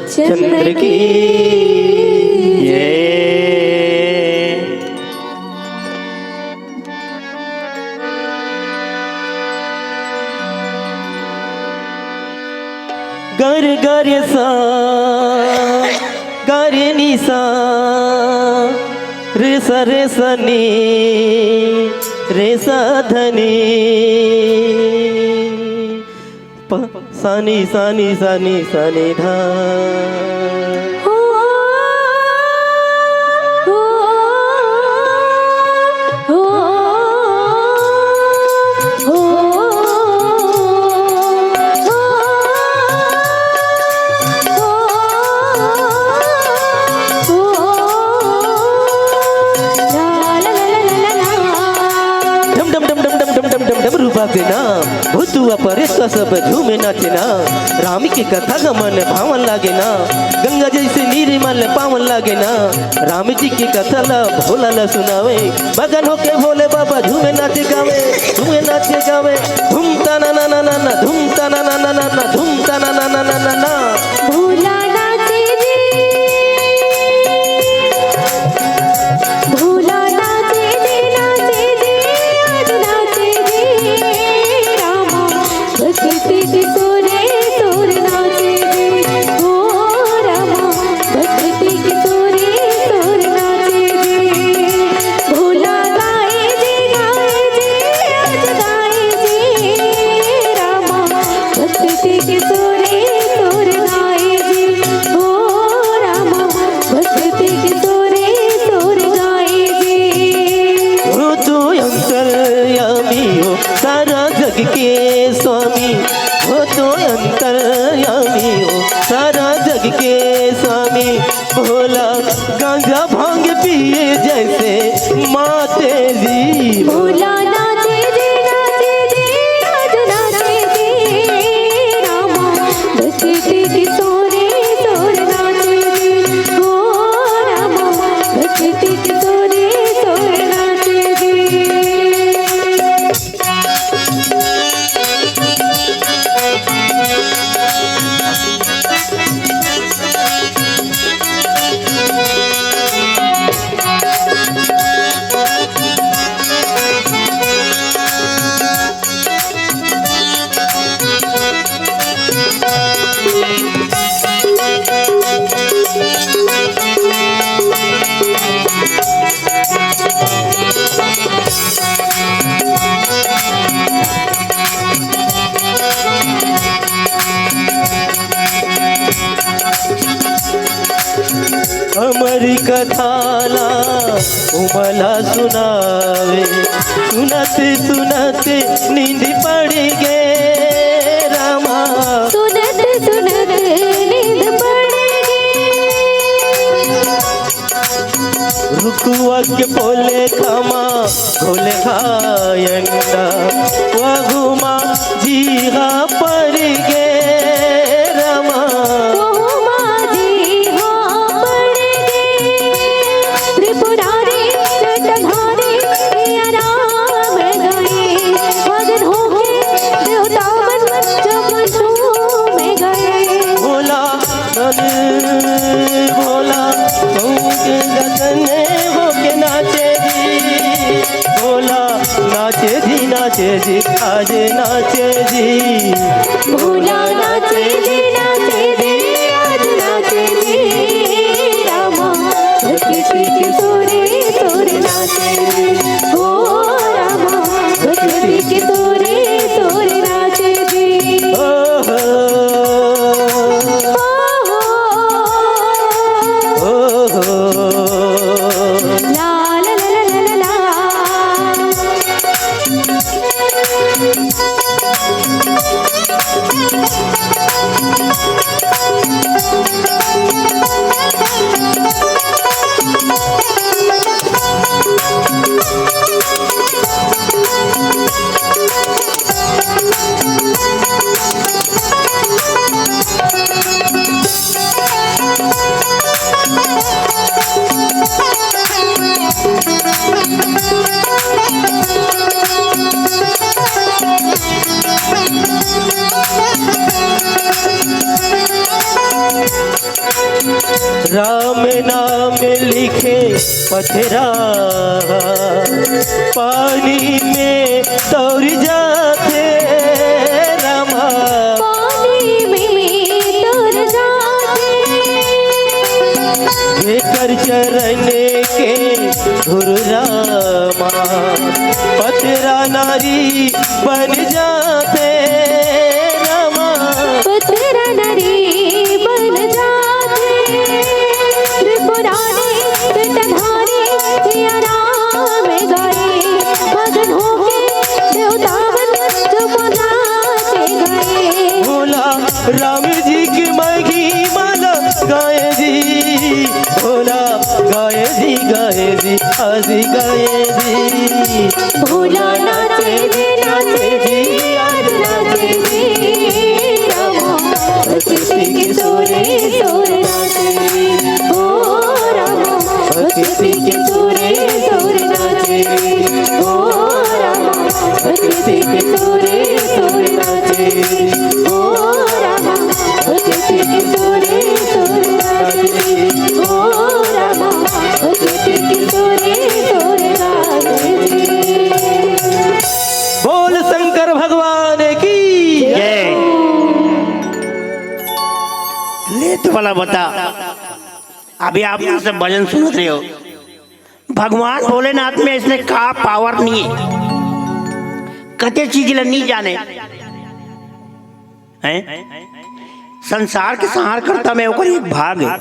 चंद्र की जय। गर गर सा, गर नि सा, रे सा रे सा नि, रे सा ध नि। प, सा नि, सा नि, सा नि, सा नि, धा। हो, हो, हो, हो, हो। ढम ढम ढम ढम ढम ढम ढम ढम ढम रूपा के नाम। भूतवा परेतवा सब झूमे नाचे ना। राम के कथा गा मन भावन लागे ना। गंगा जइसे नीर मन पावन लागे ना। राम जी के कथा ला भोला ला सुनावे। मगन होके भोले बाबा झूमे नाचे गावे। झूमे नाचे गावे। धूम ता ना ना ना ना ना, धूम ता ना ना ना ना ना, धूम ता ना ना ना। भोला गांजा भांग पिए जैसे माते जी। भोला नाचे जी, नाचे जी, आज नाचे जी। रामा भक्ति के तोरे तोर नाचे जी। ओ रामा भक्ति के तोरे तोर नाचे जी। हमरी कथा ला उमला सुनावे, सुनत सुनत नींद पड़ गे रामा। सुनत सुनत नींद पड़ गे। रुखवा के पोले खामा घोले खाय अंडा, वहू मा जीहा पड़ गे रामा। वहू मा जीहा पड़ गे। त्रिपुरारी जटाधारी सिया राम गए, मगन होके देवता मन जब झूम गए। भोला मन भोला, कहूँ के गगन होके नाचे जी। भोला नाचे जी, नाचे जी, आज नाचे जी। भोला नाचे जी, नाचे जी, आज नाचे जी। रामा भक्ति के तोरे तोर नाचे जी। ओ रामा भक्ति के तोरे तोर नाचे जी। ओ हो। ओ हो। ओ हो। ला, ला, ला, ला, ला, ला। राम नाम लिखे पथरा, पानी में तौर जाथे रामा। पानी में तौर जाथे। जेकर चरण के धुर रामा, पथरा नारी बन जाथे रामा। पथरा नारी बन जाथे। त्रिपुरारी जटाधारी सिया राम गए, मगन होके देवता मन जमुना के गए। भोला राम जी की महिमा ला गाए जी, भोला गाए जी, गाए जी, आज गाए जी। भोला नाचे जी, नाचे जी, आज नाचे जी। रामा भक्ति के तोरे तोर नाचे जी। ओ रामा भक्ति के तोरे तोर नाचे जी। ओ रामा भक्ति के तोरे तोर नाचे जी। ओ रामा भक्ति के तोरे तोर नाचे जी। ओ रामा भक्ति के तोरे तोर नाचे जी। बोल शंकर भगवान की जय। ले तो वाला बता, अभी आप मन सब भजन सुनत रहे हो, भगवान भोलेनाथ में इसने का पावर नहीं है, कते चीज ला नहीं जाने हैं। संसार के संहारकर्ता में ओकर एक भाग है,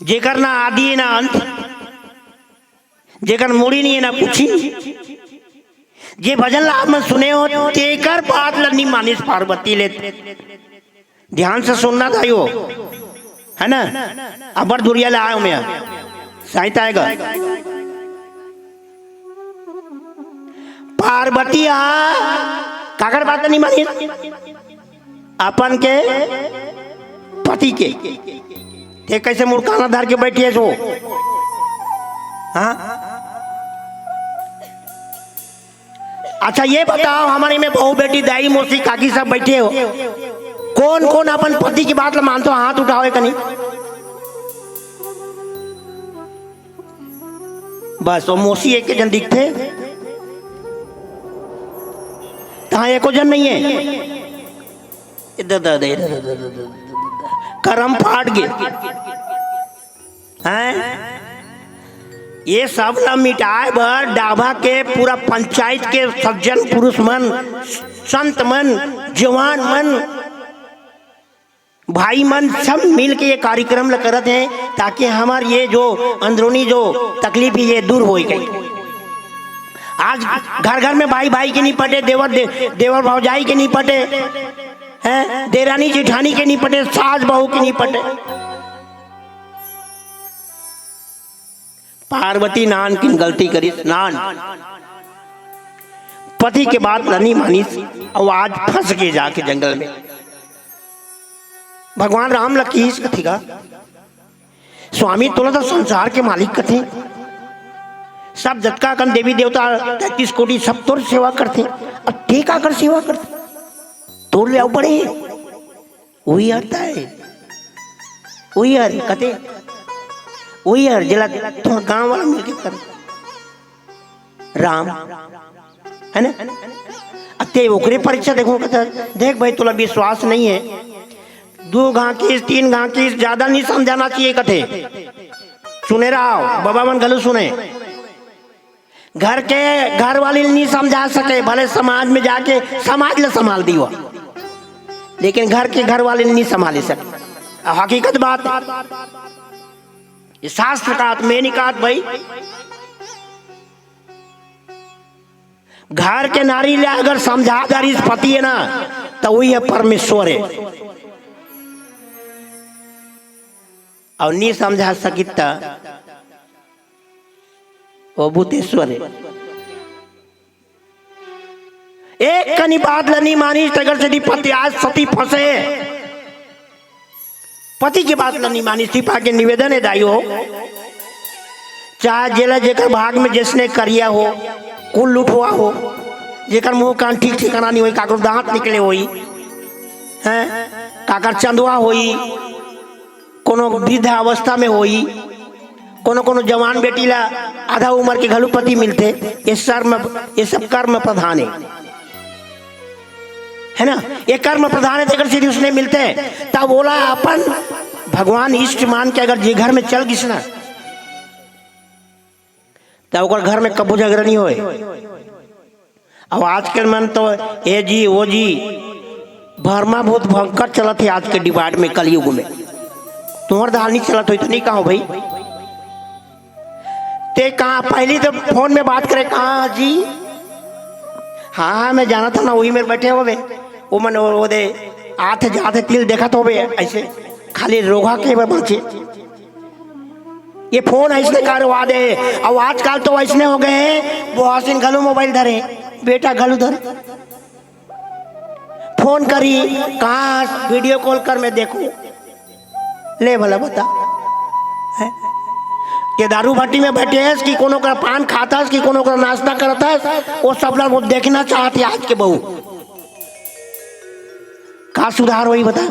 जेकर ना आदि है ना अंत, जेकर मुड़ी नहीं है ना पूछी। जे भजन ला आप मन सुने हो, तेकर बात ला नहीं मानिस पार्वती ले। ध्यान से सुनना था यो। है ना? अब्बड़ दुरिहा ले आय हों मैं, साइत आय गा। पार्वती हा काकर बात नहीं मानिस? अपन के पति के। ते कइसे मुड़काना धर के बइठे हस? हाँ, अच्छा ये बताओ, हमर एमे बहू, बेटी, दाई, मौसी, काकी सब बइठे हो, कोन कोन अपन पति के बात ल मानथो? हाथ उठाओ एक कनी। बस, वो मौसी एक झन दिखथे, तहाँ एको झन नइ हे। ए ददा दे, करम फाट गे। हैं? ये सब ला मिटाए बर डाभा के पूरा पंचायत के सज्जन पुरुष मन, संत मन, जवान मन, भाई मन सब मिल के ये कार्यक्रम ल करत हे, ताकि हमर ये जो अंदरूनी जो तकलीफ हे, ये दूर होई कही। आज घर घर में भाई भाई के नहीं पटे, देवर दे, देवर भौजाई के नहीं पटे, हैं, देरानी जेठानी के नहीं पटे, सास बहू के नहीं पटे। पार्वती नान किन गलती करिस, नान पति के बात ल नहीं मानिस, अउ आज फंस गे जाके जंगल में। भगवान राम ल किहिस कथे गा, स्वामी तोला तो संसार के मालिक कथे, सब जतका कन देवी देवता तैंतीस कोटि सब तोर सेवा करथे, अब ते काकर सेवा करथे? तोर ले अउ बड़े हे। उही हर ताय, उही हर कथे, उही हर जेला तुँहर गाँव वाला मिलके कर। राम, है ना? अते ओकरे परीक्षा देखो, कहता, "देख भाई, तोला विश्वास नहीं है, दू घाकिस, तीन घाकिस, ज्यादा नहीं समझाना चाहिए," कथे। सुने रहो, बाबा मन घलो सुने। घर के घर वाली नहीं समझा सके, भले समाज में जाके समाज ल संभाल दियो, लेकिन घर के घर वाली नहीं संभाल सके। हकीकत बात, ये शास्त्र का आत्मे निकात भाई। घर के नारी ले अगर समझा दारिस पति हे ना, त उही हे परमेश्वर हे। अउ नी समझा सकिस त ओ भूतेश्वर हे। एक कनी बात ल नी मानिस, तेकर सेती पति आज सती फंसे। पति के बात ल नी मानिस, सिर्फ आके निवेदन हे दाई हो, चाहे जेला जेकर भाग में जइसने करिया हो, कुल लुठवा हो, जेकर मुंह कान ठीक ठिकाना नहीं होई, काकरो दांत निकले होई, हैं, काकर चंदवा होई, कोनो वृद्ध अवस्था में होई, कोनो कोनो जवान बेटी ला आधा उम्र के घलो पति मिलथे। ये शर्म, ये सब कर्म प्रधान हे, है ना? ये कर्म प्रधान हे, तेकर सेती उसने मिलथे। तब ओला अपन भगवान इष्ट मान के अगर जे घर में चल गिस ना, तब ओकर घर में कभू झगड़ा नहीं होय। अब आजकल मन तो ए जी, ओ जी, भरमा भूत भंकर चलत हे आज के डिमांड में, कलयुग में। तुँहर दाल नहीं चलत होई तो नहीं कहो भाई। ते कहाँ पहली तो फोन में बात करे, "कहाँ जी?" "हाँ, हाँ, मैं जानत हँव ना, वही मेर बैठे होबे। वो मन वो, वो दे, आथे जाथे तिल देखत होबे, ऐसे खाली रोघा के बचे।" ये फोन अइसने करवा दे। अउ आजकल तो अइसने हो गए हैं, वो हसीन घलो मोबाइल धरे, बेटा घलो धरे, फोन करी, "कहाँ वीडियो कॉल कर, मैं देखूं।" ले भला बता, हैं? के दारू भट्टी में बैठे हस कि कोनो का पान खाथस कि कोनो का नाश्ता करथस, वो सब ला वो देखना चाहत हे आज के बहू। का सुधार होई बता?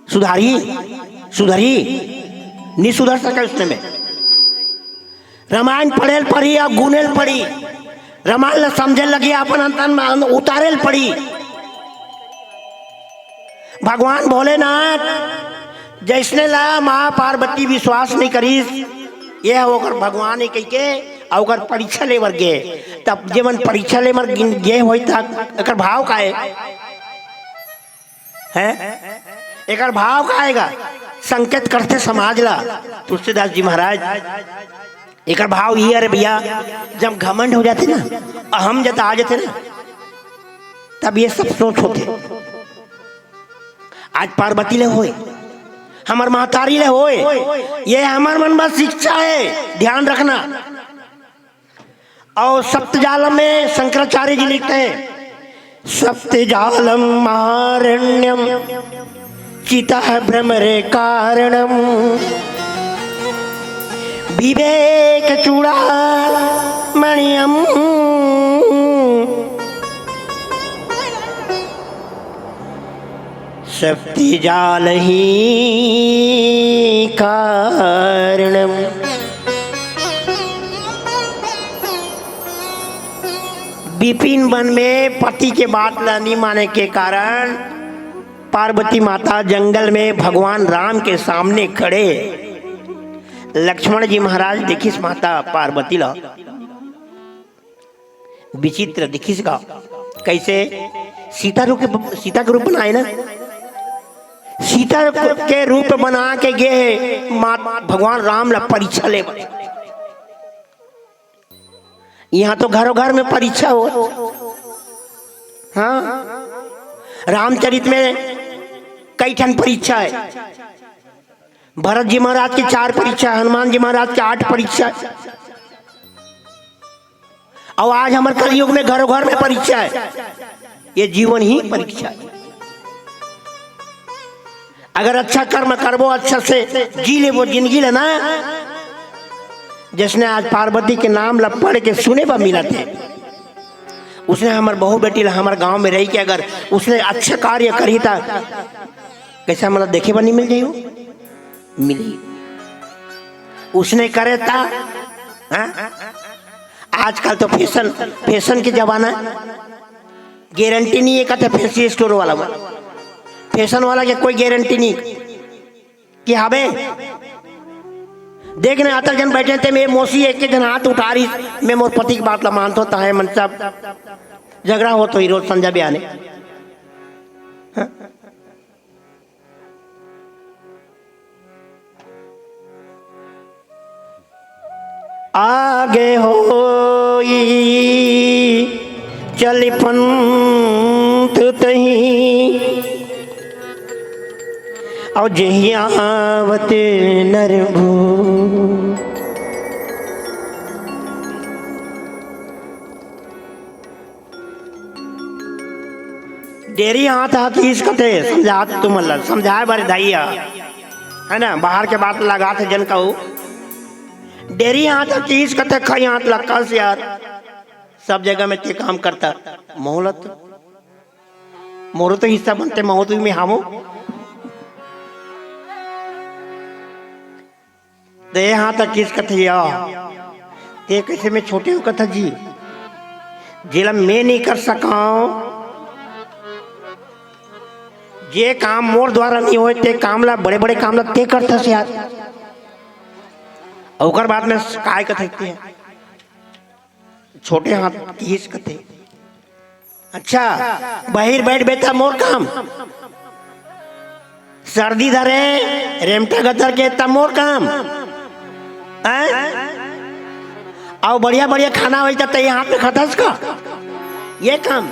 सुधारी, सुधरी, नहीं सुधर सके उसने में। रामायण पढ़े ल पड़ी अउ गुने ल पड़ी, रामायण ल समझे लगी, अपन अंतन में उतारे ल पड़ी। भगवान भोलेनाथ जइसने ला माँ पार्वती विश्वास नहीं करिस, ये ओकर भगवान हे कहिके, अउ ओकर परीक्षा ले बर गे। तब जेमन परीक्षा ले बर गिन-, गे होई त एकर भाव का हे? हैं? एकर भाव का आएगा? संकेत करथे समाज ला तुलसीदास जी महाराज। एकर भाव ये, अरे भैया, जब घमंड हो जाथे ना, अहम जता आ जाथे ना, तब ये सब सोच होथे। आज पार्वती ले होय, हमर महतारी ले होय। ये हमर मन बर शिक्षा हे, ध्यान रखना। अउ सप्तजालम में शंकराचार्य जी लिखते हैं, सप्तजालम महारण्यम चिता भ्रमर कारणम विवेक चूड़ामणियम सप्तजाल ही कारणम। विपिन वन में पति के बात ला नी माने के कारण पार्वती माता जंगल में भगवान राम के सामने खड़े लक्ष्मण जी महाराज देखिस माता पार्वती ला। विचित्र दिखिस का? कैसे? सीता रूप के, सीता के रूप बनाए ना, सीता के रूप बना के गे हे मात भगवान राम ला परीक्षा ले। यहाँ तो घरों घर में परीक्षा हो। हाँ, रामचरित में कई ठन परीक्षा है। भरत जी महाराज के चार परीक्षा है, हनुमान जी महाराज के आठ परीक्षा है। अउ आज हमर कलयुग में घरों घर में परीक्षा है। ये जीवन ही परीक्षा है। अगर अच्छा कर्म करबो, अच्छा से जी लेबो जिंदगी ला ना, जैसने आज पार्वती के नाम ला पढ़ के सुने बर मिलत हे, उसने हमर बहू बेटी ला हमर गांव में रही के अगर उसने अच्छा कार्य करही त कैसे हमला देखे बर नहीं मिल जाही? मिली। उसने करे त, हाँ? आजकल तो फैशन, फैशन के जमाना, गारंटी नहीं है कहते फैंसी स्टोर वाला में। फैशन वाला के कोई गारंटी नहीं कि हवे। देख ना, अतक जन बैठे थे, मैं मौसी एक के जन हाथ उठा रही, मैं मोर पति की बात ला मानतो, ताहे मन सब झगड़ा होत होही रोज संझा बिहाने। हाँ? आगे होई चल पंथ तही, अउ जहियावत नरभू। डेरी हाथ हा तीस कथे, समझात तुमन ला, समझाए बर दाई हा, है ना, बाहर के बात लगात हे जन कहू। डेरी हाथ हा तीस कथे, खाई हाथ लक्का से यार, सब जगह में ते काम करता, मोहलत, मोरो तो हिस्सा बनते, महूं तो में हावों। ते हाथ हा तीस कथे या, ते कैसे में छोटे हो कथा जी, जेला मैं नहीं कर सकाओं, जे काम मोर द्वारा नहीं होय, ते काम ला, बड़े-बड़े काम ला ते करथस यार। अउ ओकर बाद में काय कथे ते हे? छोटे हाथ तीस कथे। अच्छा, बहिर बैठ बेटा मोर काम। सर्दी धरे, रेमटा गदर के त मोर काम। हैं? अउ बढ़िया बढ़िया खाना होई त ते हाथ में खतस का? ये काम।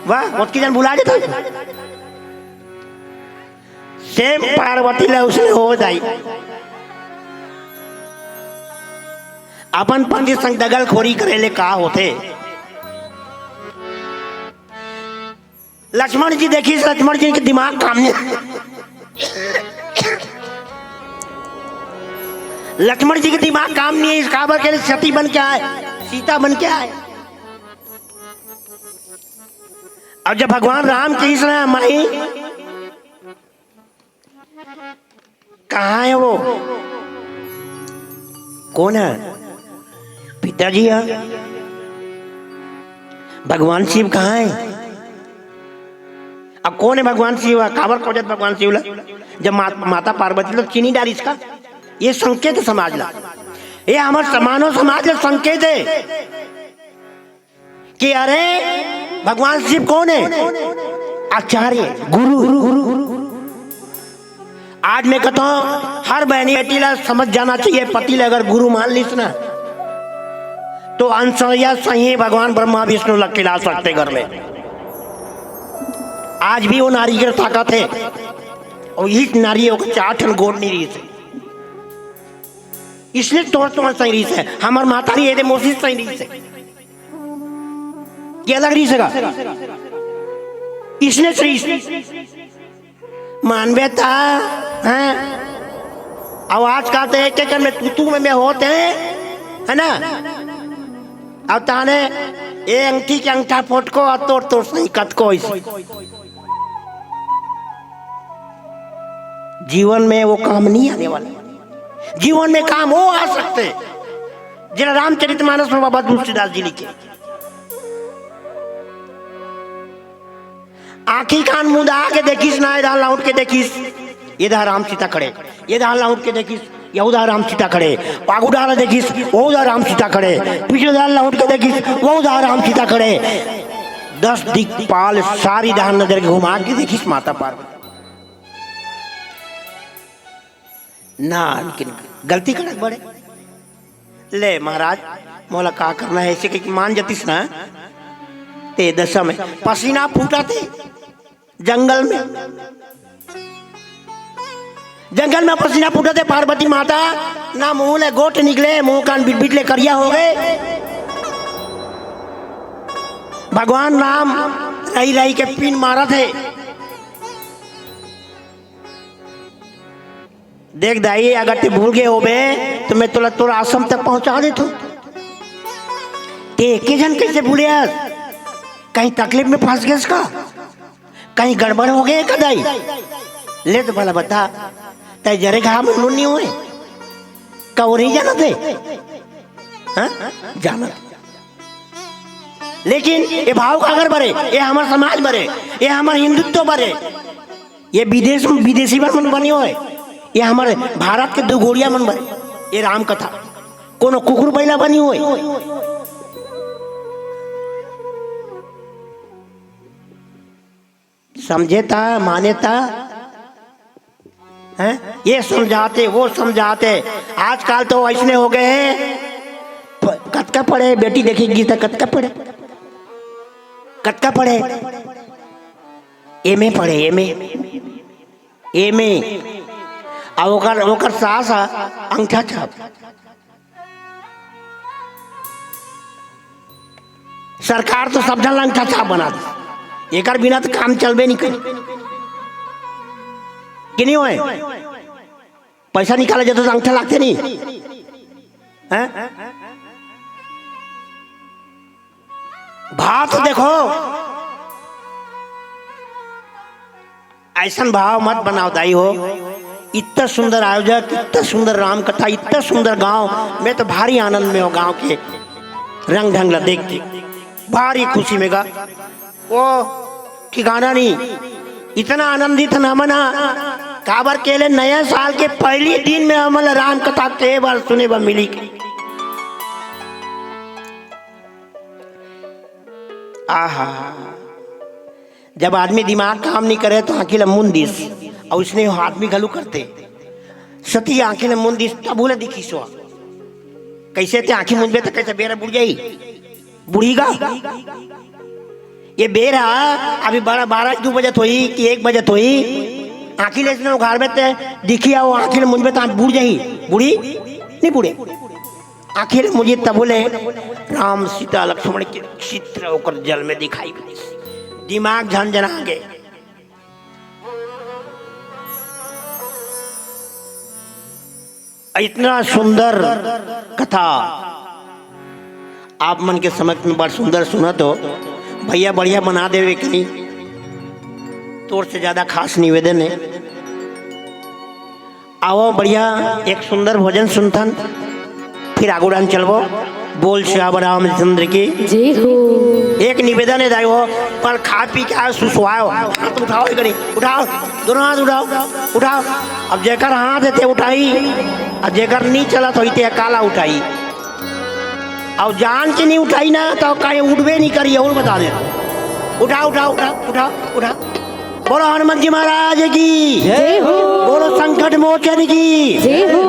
वाह, ओतकी जन भुला देता। सेम पार्वती ला उसने हो जाई। अपन पति संग दगलखोरी करे ले का होथे? लक्ष्मण जी देखिस, लक्ष्मण जी के दिमाग काम नहीं, लक्ष्मण जी के दिमाग काम नहीं हे, इस काबर के लिए सती बन के आए, सीता बन के आए। अब जब भगवान राम किहिस ना, माई, कहाँ हे वो? कोन हे? पिताजी हे। भगवान शिव कहाँ हे? अब कोन हे भगवान शिव? काबर खोजत भगवान शिव ला? जब मा-, माता पार्वती ला चीनी डारिस का? ये संकेत हे समाज ला, ये हमर मानव समाज ला संकेत हे। कि अरे, भगवान शिव कोन हे? आचार्य, गुरु। आज मैं कहता हूं, हर बहनी बेटी ला समझ जाना चाहिए, पति ला अगर गुरु मान लिस ना, तो अनसुइया सही भगवान ब्रह्मा विष्णु ला खिला सकथे घर में। आज भी वो नारी के ताकत हे। अउ इही नारी ओकर चार ठन गोड़ नइ रिहिस हे। इसने तोर तोर सही रिहिस हे, हमर महतारी एदे मोसी सही रिहिस हे। ये अलग रिहिस हे का? इसने सही मानबे ता, हैं? अउ आजकल तो एक एक में तू तू में, में होत हे, है ना? अउ ताने ए अंगठी के अंगठा फोटको अउ तोर तोर सही कतको अइसे। जीवन में वो काम नहीं आने वाला। जीवन में काम वो आ सकते, जेला रामचरितमानस में बाबा तुलसीदास जी लिखे। आँखी कान मुंदा के देखिस ना, ए डाहर लहुट के देखिस, ए डाहर राम सीता खड़े, ए डाहर लहुट के देखिस, ए डाहर राम सीता खड़े, आगू डाहर देखिस, ओ डाहर राम सीता खड़े, पीछू डाहर लहुट के देखिस, ओ डाहर राम सीता खड़े। दस दिक्पाल सारी डाहर नजर के घुमा के देखिस माता पार्वती। ना, लेकिन गलती करत बड़े। ले महाराज, मोला का करना हे, अइसे कहिके मान जतिस ना, ते दशा में पसीना फूटत हे जंगल में। जंगल में पसीना फूटत हे, पार्वती माता ना मुंह ले गोठ निकले, मुंह कान बिटबिट ले करिया हो गए। भगवान राम रहि रहि के पीन मारत हे। देख दाई, अगर ते भूल गए होबे, तो मैं तोला तोर आश्रम तक पहुंचा देथों। ते एके झन कइसे भूले हस? कहीं तकलीफ में फंस गेस का? कहीं गड़बड़ हो गए का दाई? ले तो भला बता, तैं जरे घाम नून नहीं होए का? वो नहीं जानत हे? हाँ? जानत। लेकिन ये भाव काकर बर हे, ये हमर समाज बर हे, ये हमर हिंदुत्व बर हे। ये विदेश, विदेशी बर मन बने होए, ये हमर भारत के दुगोड़िया मन बर हे। ये राम कथा कोनो कुकुर बैला बर नइ होए। समझे ता, माने ता, हैं? ये समझाते, वो समझाते। आजकल तो अइसने हो गए हे। प-, कतका पढ़े बेटी, देखी गीता कतका पढ़े, कतका पढ़े, एमए पढ़े, एमए, एमए। अब ओकर, ओकर सास ह अंगठा छाप। सरकार तो सब झन ला अंगठा छाप बना दे, एकर बिना तो काम चलबे नहीं करे। कि नहीं होए? पैसा निकाला जाता तो अंगठा लागते नहीं? हैं? भाव तो देखो, अइसन भाव मत बनाव दाई हो। इतना सुंदर आयोजक, इतना सुंदर राम कथा, इतना सुंदर गांव, मैं तो भारी आनंद में हों गांव के रंग ढंग ला देख के, भारी खुशी में गा। ओ ठिकाना नहीं, इतना आनंदित हन हमन हा। काबर के ले नया साल के पहली दिन में हमन ला राम कथा के बर सुने बर मिली। आहा, जब आदमी दिमाग काम नहीं करे तो आंखी ला मुंद दिस, अउ इसने आदमी घलो करते। सती आंखी ला मुंद दिस, तब ओला दिखिस। कइसे ते आंखी मुंदबे त कइसे बेरा बुड़ जाही, बुड़ही गा। ये बेरा अभी बारह, बारह दू बजत होही कि एक बजत होही, आंखी ले इसने उघारबे ते दिखही, अउ आंखी ला मुंदबे त बुड़ जाही, बुड़ही? नहीं बुड़े। आंखी ला मुंदही तब ले राम सीता लक्ष्मण के चित्र ओकर जल में दिखाई पड़िस। दिमाग झनझना गे। इतना सुंदर कथा आप मन के समक्ष में बड़ सुंदर सुनत हो। भैया बढ़िया बना देवे कि नहीं, तोर से ज्यादा खास निवेदन हे। आवव, बढ़िया एक सुंदर भजन सुनथन, फिर आगू डाहन चलबो। बोल सियावर रामचंद्र की। जय हो। एक निवेदन हे दाई हो, पर खा पी के आए सुसवाओ, हाथ उठाओ, एक बारी उठाओ, दोनों हाथ उठाओ, उठाओ। अब जेकर हाथ हे ते उठाही, अउ जेकर नहीं चलत होही ते काला उठाही। अउ जान के नहीं उठाही ना तो कहीं उठबे नहीं करी, अउ बता दे। उठाओ, उठाओ, उठाओ, उठाओ, उठाओ। बोलो हनुमान जी महाराज की। जय हो। बोलो संकट मोचन की। जय हो।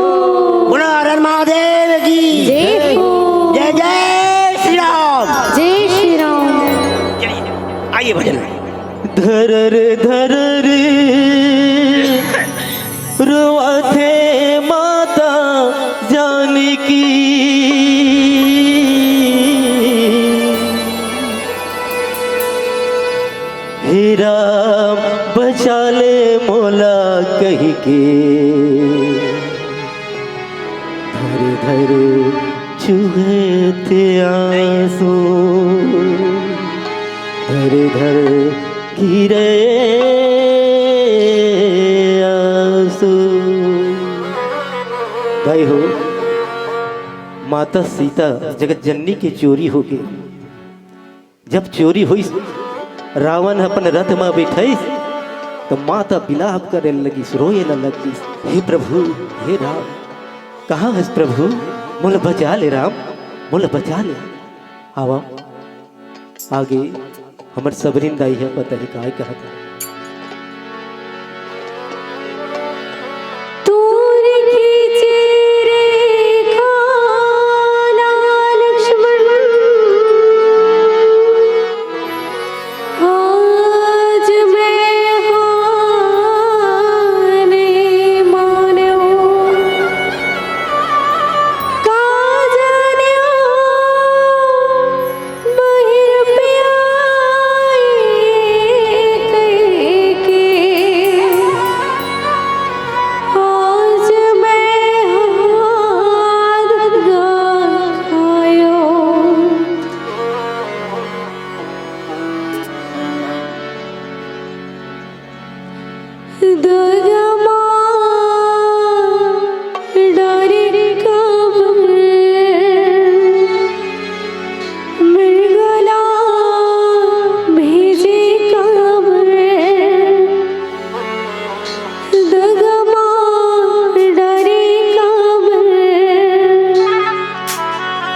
बोलो हर हर महादेव की। जय हो। जय जय श्री राम। जय श्री राम। चलिए, आइए भजन में। धरर धरर रोवथे माता जानकी। हे राम बचा ले मोला कहिके, धर धर चुहत आंसू, धर धर गिरे आंसू। भाई हो, माता सीता जगत जननी के चोरी होगे, जब चोरी होइस, रावण अपन रथ म बैठाइस, त माता बिलाप करे लगिस, रोए ल लगिस, "हे प्रभु, हे राम, कहाँ हस प्रभु? मोला बचा ले राम, मोला बचा ले।" आवा, आगे हमर सबरिन दाई ह बताही काय कहत हे। तोर खींचे रेखा ला लक्ष्मण, आज मैं हार मानूं। का जाने ओ बहिर प्याए कहिके, आज मैं हार खायो। दगमा डारे काबर, मृगला भेजे काबर। दगमा डारे काबर,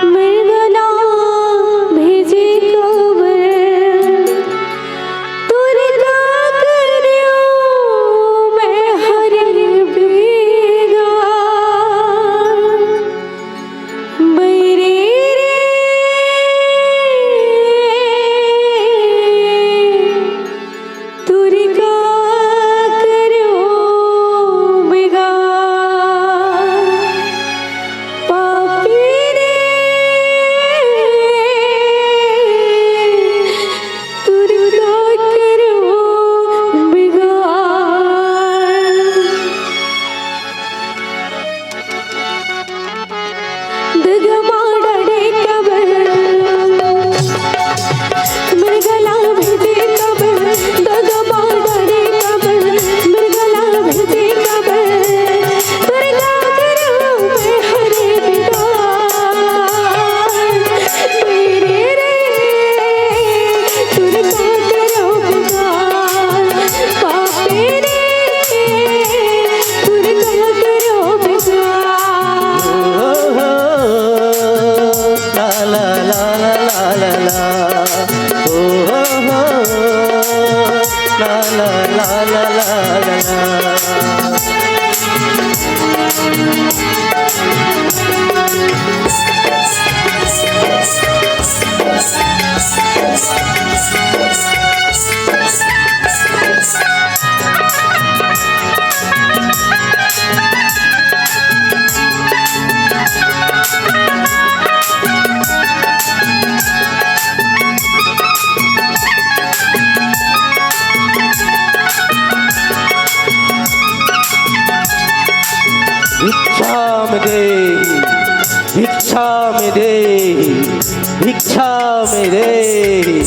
मृगला भेजे काबर। तोर का करियो मैं हर बेगा, बैरी रे। तोर का करियो बेगा, पापी रे। तोर का करियो बेगा। दगमा डारे काबर, मृगला भेजे काबर। दगमा डारे काबर, मृगला भेजे काबर। तोर का करियो मैं हर बेगा, बैरी रे। तोर का करियो बेगा, पापी रे। तोर का करियो बेगा। ला ला ला ला ला ला। ओ हो हो। ला ला ला ला ला ला। भिक्षाम देहि, भिक्षाम देहि, भिक्षाम देहि।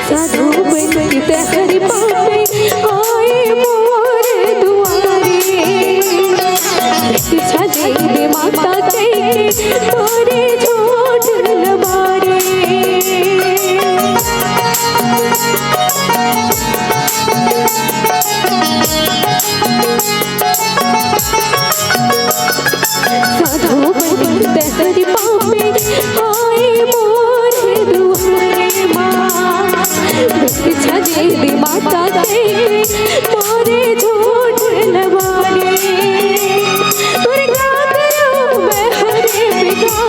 साधु बन के तहर पापे आए मोर दुआरे। भिक्षा दे दे माता कहिके तोरे झूठ लबारे। साधु बन के तहर पापे आए मोर दुआरे माँ। भिक्षा दे दे माता कहिके मोरे झूठ लबारे। तोर का करियो मैं हर बेगा,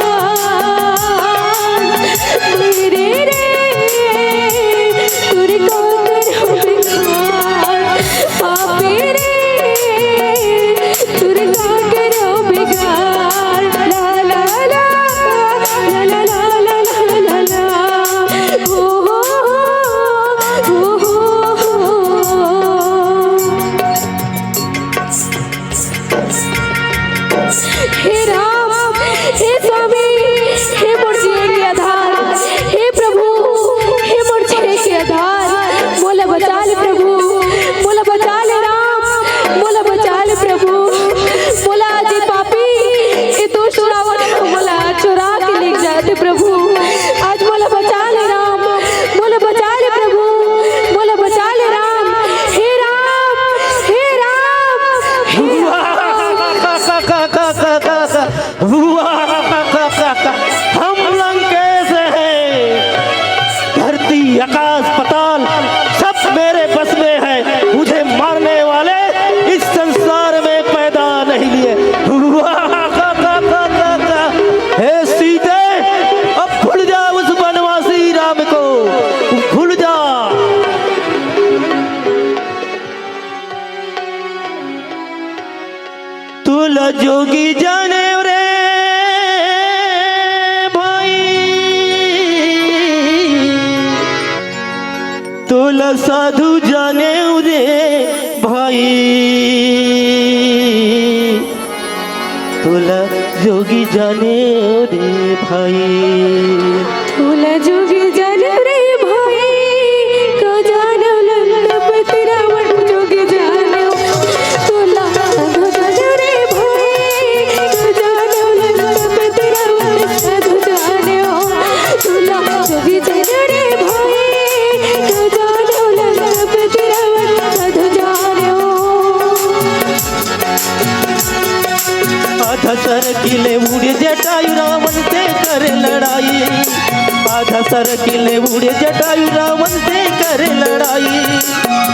बैरी रे। तोर का करियो बेगा। जोगी जाने रे भाई, तोला साधु जाने रे भाई, तोला जोगी जाने रे भाई। तोला जोगी जाने रे भाई, का जाने लंकापति रावण जोगी जाने। तोला साधु जाने रे भाई, का जाने लंकापति रावण साधु जाने। तोला जोगी जाने रे भाई, का जाने लंकापति रावण साधु जाने। आधा सरकी ले उड़े जटायु रावण से करे लड़ाई। आधा सरकी ले उड़े जटायु रावण से करे लड़ाई।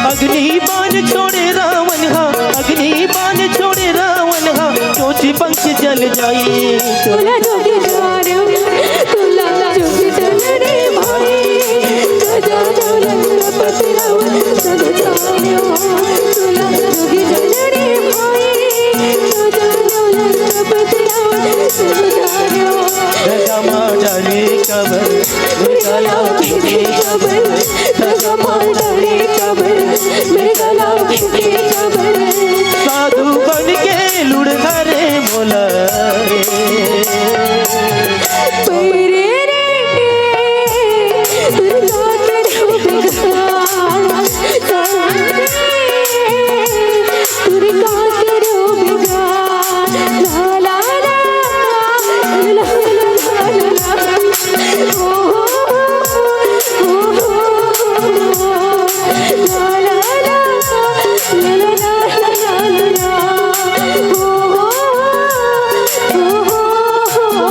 अग्नि बाण छोड़े रावण हा, अग्नि बाण छोड़े रावण हा, चोंच पंख जल जाई। तोला जोगी जाने, तोला जोगी जाने रे भाई, का जाने लंकापति रावण साधु जाने। तोला जोगी जाने रे भाई, का जाने लंकापति रावण साधु जाने। ढगा मा डारे कबर, मृगला फेंके कबर, ढगा मा डारे कबर, मृगला फेंके कबर। साधु बन के लुढ़का रे मोला रे। रे रे, दुर्गा करो बिगाड़, दुर्गा करो बिगाड़, ला ला ला, ला ला ला, ओ हो हो, ओ हो हो, ला ला ला, ला ला ला, ला ला ला, ओ हो हो हो।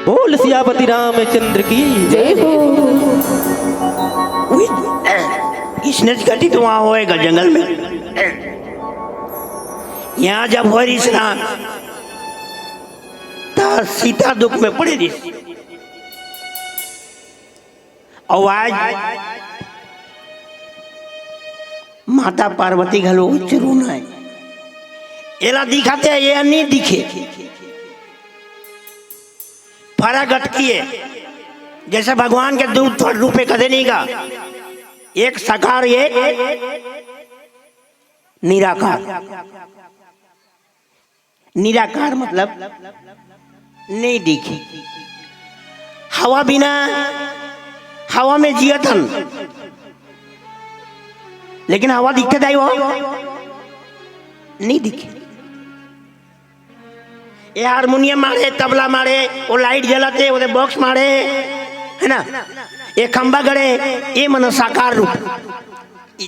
बोल सियापति रामचंद्र की जय हो। उई, इसने घटित वहाँ होएगा जंगल में। यहाँ जब हो रही स्नान, ता सीता दुख में पड़े रही। अउ आज माता पार्वती घलो उच्च रोना है। एला दिखाते हैं, ये नहीं दिखे। फरक अटकी है। जैसे भगवान के दू ठो रूप है, कदे नहीं का, एक साकार, एक निराकार। निराकार मतलब नहीं दिखे। हवा बिना, हवा में जियत हन, लेकिन हवा दिखथे दाई वो? नहीं दिखे। ये हारमोनियम मारे, तबला मारे, वो लाइट जलत हे, ओदे बॉक्स मारे, है ना, ये खंबा गड़े, ये मन साकार रूप।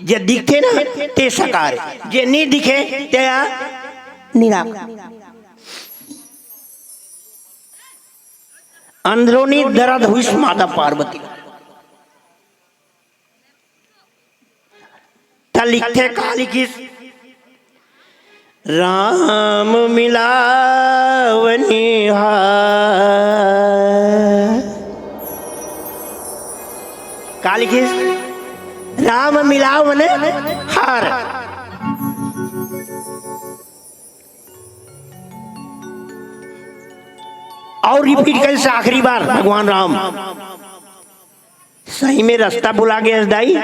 जे दिखथे ना, ते साकार हे, जे नहीं दिखे, ते निराकार। अंदरूनी दर्द हुई माता पार्वती। त लिखथे, का लिखिस? राम मिलावनी हार। का लिखिस? राम मिलावन हार। अउ रिपीट करिस आखिरी बार भगवान राम। सही में रस्ता भुला गे हस दाई,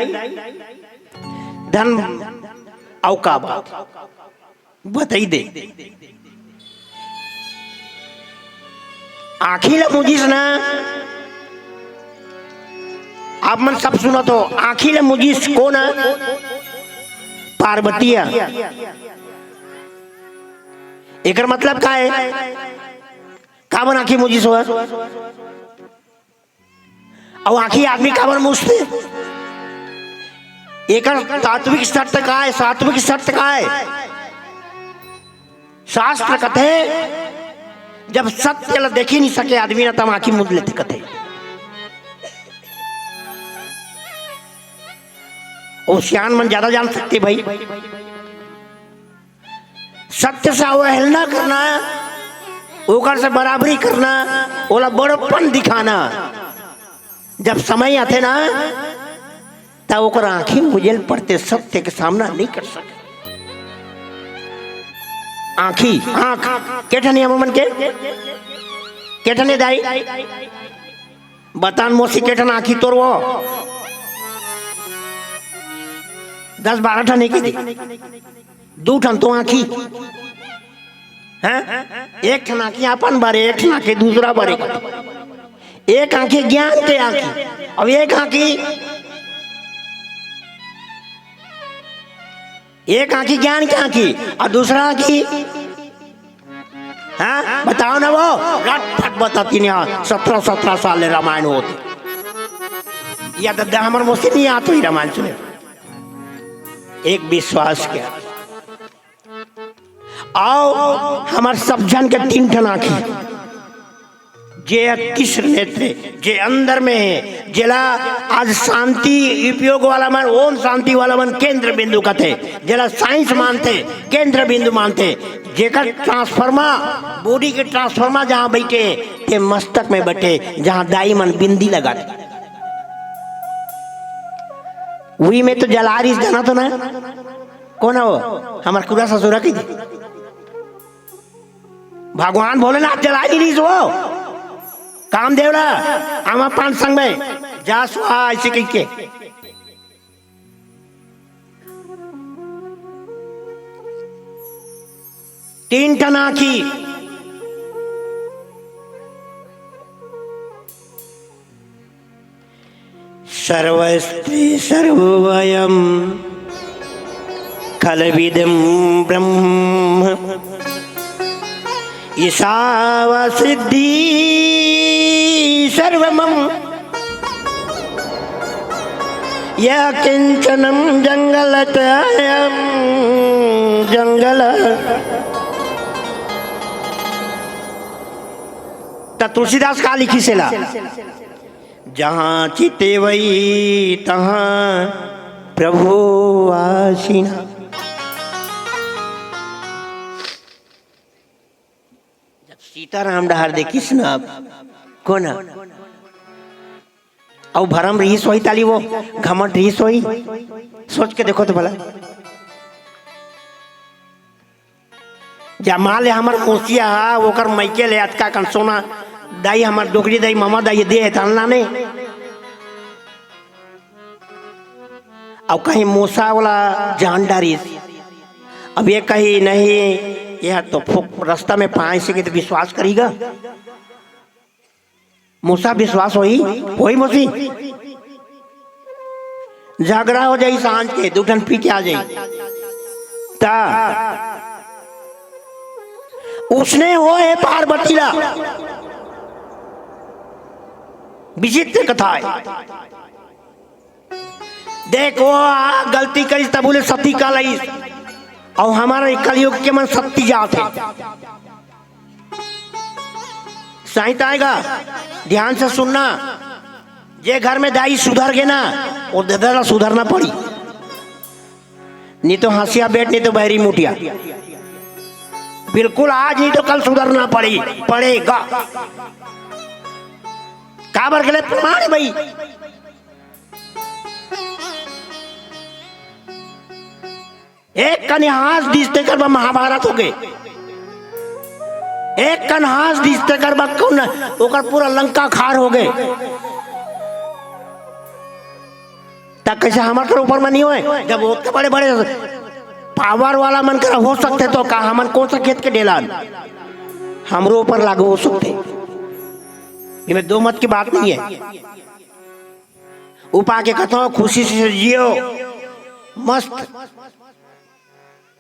धन अउ का बात बताई दे। आँखी ला मुजिस ना, आप मन सब सुनत हो, आँखी ला मुजिस कोन? पार्वती ह। एकर मतलब का हे? काबर आँखी मुजिस हो? अउ आँखी आदमी काबर मूजथे? एकर तात्विक सत्य का हे? सात्विक सत्य का हे? शास्त्र कथे, जब सत्य ल देखी नहीं सके आदमी ना, तब आँखी मूंद लेथे कथे। वो सियान मन ज्यादा जान सकथे भाई। सत्य से अवहेलना करना, ओकर से बराबरी करना, ओला बड़पन दिखाना, जब समय आथे ना, त ओकर आँखी मुझे ल पड़थे, सत्य के सामना नहीं कर सके। आँखी, आँख, के ठन हे हमर मन के? के ठन हे दाई? बता न मौसी, के ठन आँखी तोर वो? दस बारह ठन हे कि दे? दू ठन तो आँखी। हैं? एक ठन आँखी अपन बरे, एक ठन आँखी दूसरा बरे। एक आँखी ज्ञान के आँखी, अब एक आँखी, एक आँखी ज्ञान के आँखी, अउ दूसरा आँखी, हाँ, बताव ना वो, रट फट बतातिन हे, सत्रह सत्रह साल ले रामायण होत हे। या ददा हमर मौसी नहीं आत होही रामायण सुने। एक विश्वास के। अउ हमर सब झन के तीन ठन आँखी, जे तीसर नेत्र, जे अंदर में हे, जेला आज शांति उपयोग वाला मन, ओम शांति वाला मन केंद्र बिंदु कथे, जेला science मानथे, केंद्र बिंदु मानथे, जेकर transformer, body के transformer जहाँ बइठे हे, ते मस्तक में बइठे, जहाँ दाई मन बिंदी लगाथे। उही में तो जला रहिस, जानत हो ना? कोन हो? हमर खुरा ससुरा कहिथे। भगवान भोलेनाथ जलाय नहीं रहिस वो। कामदेव ला, आमा पान संग में, जा स्वाहा, अइसे कहिके। तीन ठन आँखी। सर्वस्त्री सर्वोऽयं खलविदं ब्रह्म। ईशावासिद्धि सर्वमम यः किंचनं जंगलतयं जंगल। त तुलसीदास का लिखिस एला? जहाँ चिते वही तहाँ प्रभु आसीना। जब सीताराम डहार देखिस ना, कोन? अउ भरम रहिस होही ताली वो, घमंड रहिस होही। सोच के देखो तो भला। जब मान ले हमर मौसिया हा, ओकर मइके ले अतका कन सोना, दाई हमर डोकरी दाई, ममा दाई दे हे, तन लाने। अउ कहीं मूसा वाला जान डारिस। अब ये कही नहीं, यह तो फुक रस्ता में पाए से कि तो विश्वास करेगा। मूसा विश्वास होही, होही मूसी। झगड़ा हो जाई सांझ के, दू ठन पी के आ जाई। ता उसने हो हे पार्वती ला। विचित्र कथा हे। देख, वो आ गलती करिस, तब बोले सती का लईस। अउ हमर कलयुग के मन सती जात हे। साइत आएगा, ध्यान से सुनना। जे घर में दाई सुधर गे ना, वो ददा ला सुधरना पड़ी। नहीं तो हंसिया बेट, नहीं तो बहरी मुटिया। बिल्कुल आज नहीं तो कल सुधरना पड़ी, पड़ेगा। काबर के ले प्रमाण हे भाई। एक कन हांस दिस तेकर बर महाभारत हो गे। एक कन हांस दिस तेकर बर कौन, ओकर पूरा लंका खार हो गे। त कैसे हमर कर ऊपर में नहीं होय? जब ओतके बड़े-बड़े पावर वाला मन कर हो सकथे, तो का हमन कोन सा खेत के डेलान? हमरो ऊपर लागू हो सकथे। इमे दो मत की बात नहीं हे। उपा के कथो, खुशी से जियो, मस्त,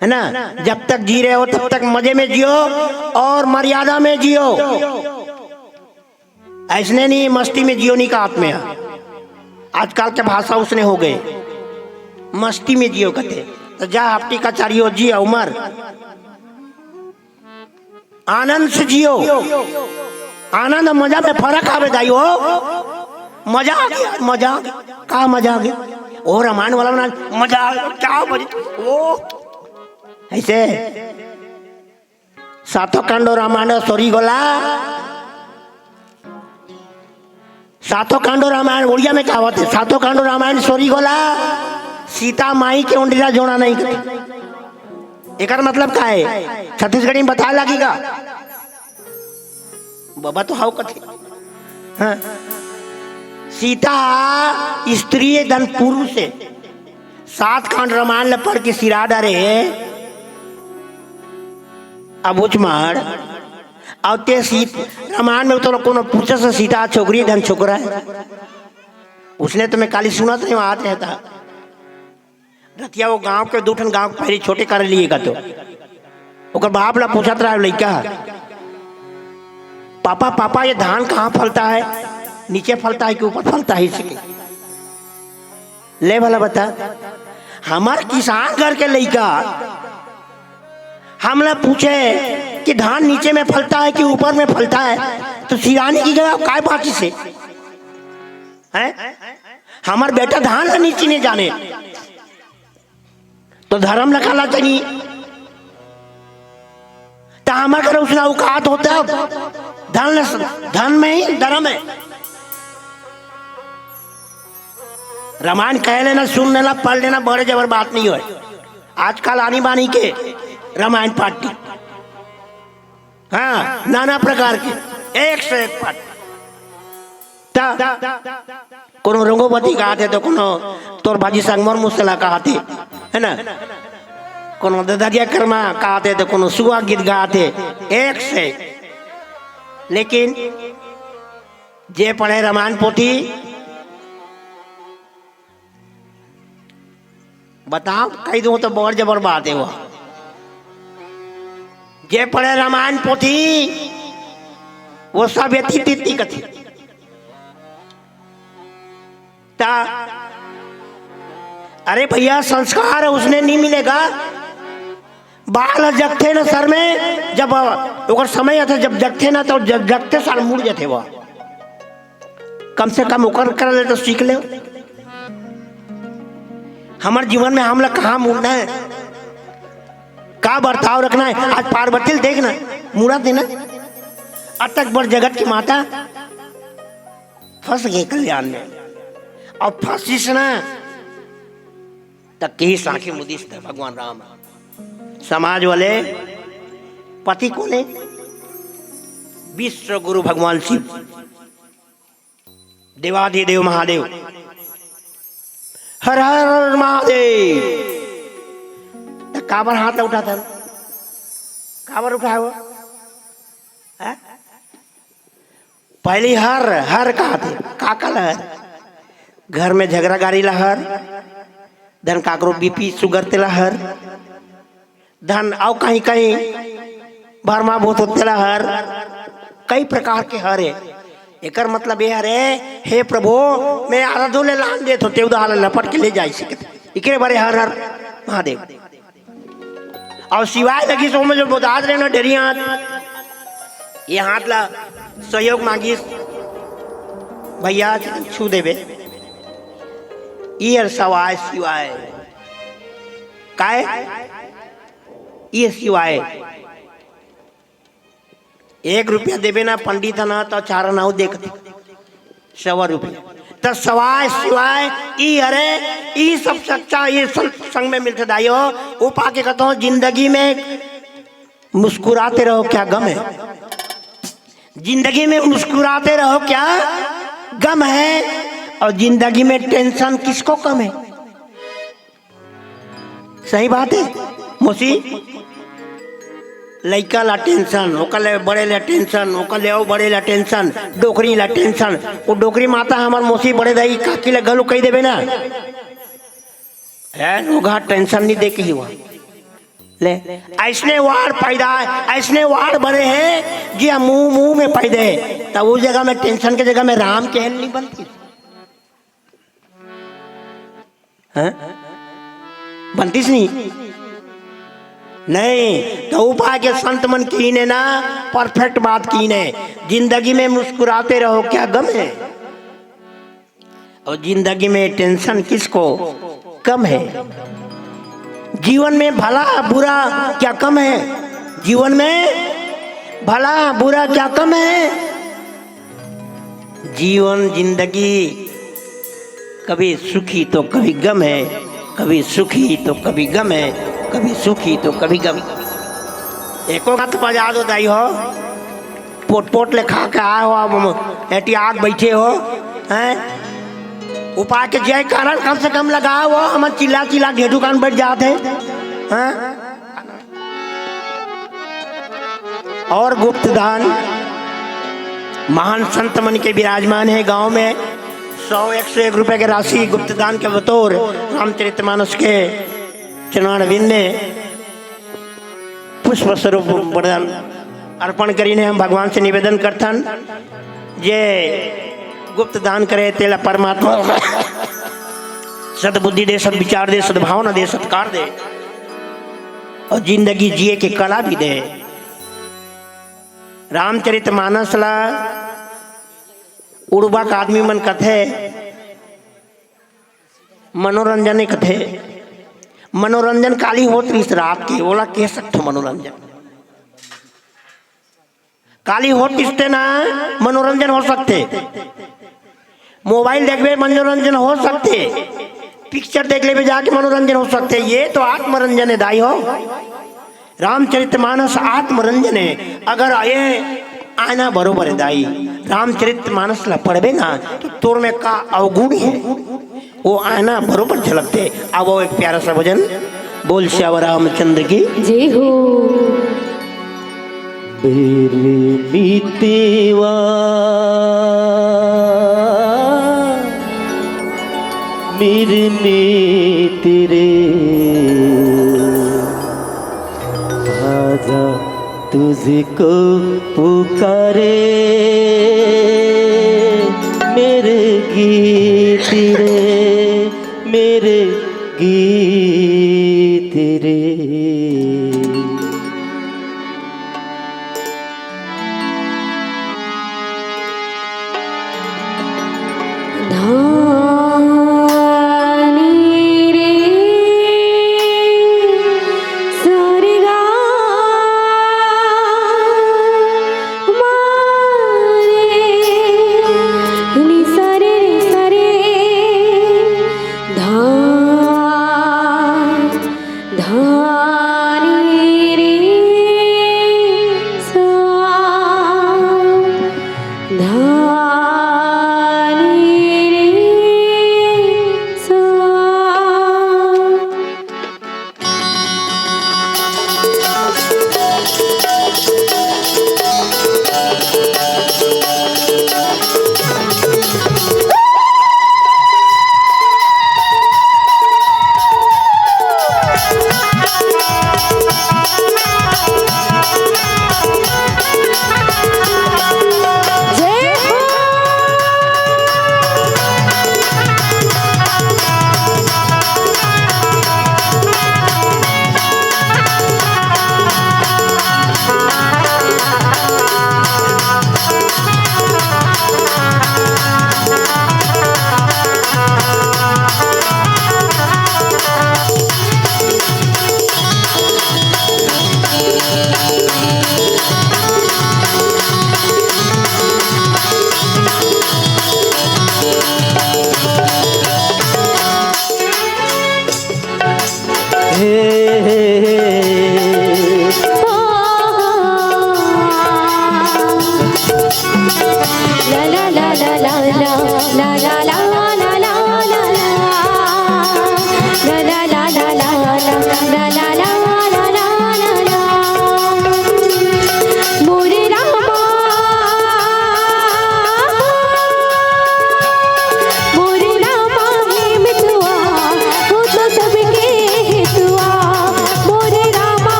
है ना? जब तक जी रहे हो, तब तक मजे में जियो और मर्यादा में जियो। अइसने नहीं मस्ती में जियो नहीं का आत्मा। आजकल के भाषा उसने हो गए, मस्ती में जियो कथे। तो जा हफ्ती कचहरी हो, जिया उमर, आनंद से जियो। आनंद मजा में फरक आवे दाई हो। मजा आ गया, मजा आ गया। का मजा आ गया? ओ रामायण वाला बना, मजा आ गया, क्या मजा? ओ, ऐसे सातो कांडो रामायण सोरी गोला, सातों कांडो रामायण उड़िया में कहावत हे, सातों कांडो रामायण सोरी गोला, सीता माई के ओंडरा जोड़ा नहीं कथे। एकर मतलब का हे? छत्तीसगढ़ी में बताय लागी का? बबा तो हाव कथे। हाँ। सीता स्त्री हे धन पुरुष हे। सात कांड रामायण ल पढ़ के सिरा डरे हे। अब उच मार, अउ ते सीत-, रामायण में तो कोनो पूछे से सीता छोकरी हे धन छोकरा हे? उसने तो मैं काली सुनत रहे, वहाँ आता रहता। रतिया वो गांव के दू ठन गांव के पहले छोटे कर लिए का तो ओकर बाप ला पूछत रहा लइका, "पापा, पापा, ये धान कहाँ फलता है? नीचे फलता है कि ऊपर फलता है?" इसके ले भला बता, हमर किसान घर के लइका हमला पूछे कि धान नीचे में फलता है कि ऊपर में फलता है, तो सिरानी की गया काय बाकी से, हैं? हमर बेटा धान ला नीचे नहीं जाने, तो धर्म ला काला जानी? त हमर कर उसना औकात होता, धन, धन में ही धर्म है। रामायण कह लेना, सुन लेना, पढ़ लेना, बड़े जबर बात नहीं होय। आजकल आनी बानी के रामायण पाठ की, हाँ, नाना प्रकार के, एक से एक पाठ। त कोनो रंगोपति गात हे, त कोनो तोर भाजी संग मोर मुसला गात हे, है ना? कोनो ददरिया कर्मा गात हे, त कोनो सुआ गीत गात हे, एक से। लेकिन जे पढ़े रामायण पोथी, बताओ, कही दूं तो बड़ जबर बात हे वो। जे पढ़े रामायण पोथी, वो सब एती तीती कथे। ता, अरे भैया, संस्कार उसने नहीं मिलेगा। बाल जगथे न सर में, जब ओकर समय आथे, जब जगथे ना, तो जग-, जगते साल मुड़ जाथे वो। कम से कम ओकर कर ले तो सीख ले। हमर जीवन में हमला कहाँ मुड़ना है, का बर्ताव रखना है। आज पार्वती ल देख ना, मुड़ा देना। अतक बड़ जगत की माता फंस गए कल्याण में, और फंसिस ना, त किहिस आंखी मुदिस त भगवान राम। समाज वाले पति कोन हे? विश्व गुरु भगवान शिव, देवाधिदेव महादेव। हर हर महादेव। त काबर हाथ ला उठाथन? काबर उठाय वो? हैं? पहली हर, हर काथे, का का ला हर? घर में झगरा गारी ला हर, धन काकरो बीपी सुगर तेला हर, धन अउ कहीं कहीं भरमा भूत तेला हर, कई प्रकार के हर हे। एकर मतलब ये हरे, हे प्रभु, मैं आराधो ले लान देत हो, ते उधार लपट के ले जाई सकत। इकरे बारे हर हर महादेव। अउ शिवाय लगिस, ओमे जो बोदात रहे ना डेरी हाथ, ये हाथ ला सहयोग मांगिस, भैया छू देबे। ये सवाय शिवाय काय? ये शिवाय एक रुपया देबे ना पंडित ह ना, त चार आना अउ देख दे, सवा रुपया। त सवाय शिवाय ई हरे, ई सब सच्चा, ये संग में मिलथे दाई हो। वो पाके कहता हूँ, जिंदगी में मुस्कुराते रहो, क्या गम है? जिंदगी में मुस्कुराते रहो, क्या गम है? और जिंदगी में टेंशन किसको कम है? सही बात है मौसी, लइका ला टेंशन, ओकर ले बड़े ला टेंशन, ओकर ले अउ बड़े ला टेंशन, डोकरी ला टेंशन। वो डोकरी माता हमर मौसी बड़े दाई काकी ला घलो कही देबे ना, है वो घाट टेंशन नहीं दे के ही हुआ। ले, ऐसने वार पैदा, ऐसने वार बने हैं कि हम मुंह, मुंह में पैदा है, तब उस जगह में टेंशन के जगह में राम के हेल नहीं बनती। हैं? बनतीस नहीं? नहीं, तो उपाय के संत मन की ने ना, परफेक्ट बात की ने, जिंदगी में मुस्कुराते रहो, क्या गम है? और जिंदगी में टेंशन किसको कम है? जीवन में भला बुरा क्या कम है? जीवन में भला बुरा क्या कम है? जीवन जिंदगी कभी सुखी तो कभी गम है, कभी सुखी तो कभी गम है, कभी सुखी तो कभी गम। एको बात बजा दो दाई हो, पोट पोट ले खा के आए हो, अब एटी आग बैठे हो, हैं? उपाय के जय कारण कम से कम लगाओ हो, हमन चिल्ला चिल्ला ढेडू कान बैठ जात हे, हैं? और गुप्त दान महान संत मन के विराजमान है गांव में। सौ एक सौ एक रुपए के राशि गुप्त दान के बतौर रामचरितमानस के चरणारविंद में पुष्प स्वरूप वरदान अर्पण करीने। हम भगवान से निवेदन करथन, जे गुप्त दान करे तेला परमात्मा सद्बुद्धि दे, सद्विचार दे, सद्भावना दे, सत्कार दे और जिंदगी जिए के कला भी दे। रामचरित मानस ला उड़बा का आदमी मन कथे, मनोरंजन ही कथे। मनोरंजन काली होत रहिस रात के, ओला कह सकथो मनोरंजन। काली होत रहिस ते ना, मनोरंजन हो सकथे। मोबाइल देखबे, मनोरंजन हो सकथे। पिक्चर देख लेबे जाके, मनोरंजन हो सकथे। ये तो आत्मरंजन है दाई हो। रामचरित मानस आत्मरंजन है। अगर ये आईना बरोबर है दाई, रामचरित मानस ला पढ़बे ना, तो तोर में का अवगुण है, वो आईना बरोबर झलकथे। अब वो एक प्यारा सा भजन, बोल सियावर रामचंद्र की। जय हो। मेरे मितवा, मेरे मितरे, आजा तुझको पुकारे, मेरे गीत रे, मेरे गीत रे।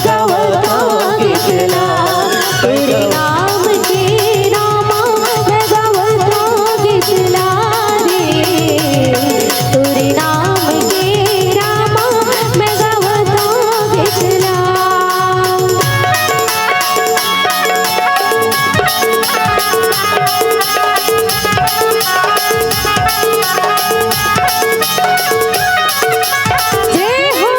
गावत हौं गीत ला, तोरे नाम के रामा, मैं गावत हौं गीत ला रे। तोरे नाम के रामा, मैं गावत हौं गीत ला। जय हो।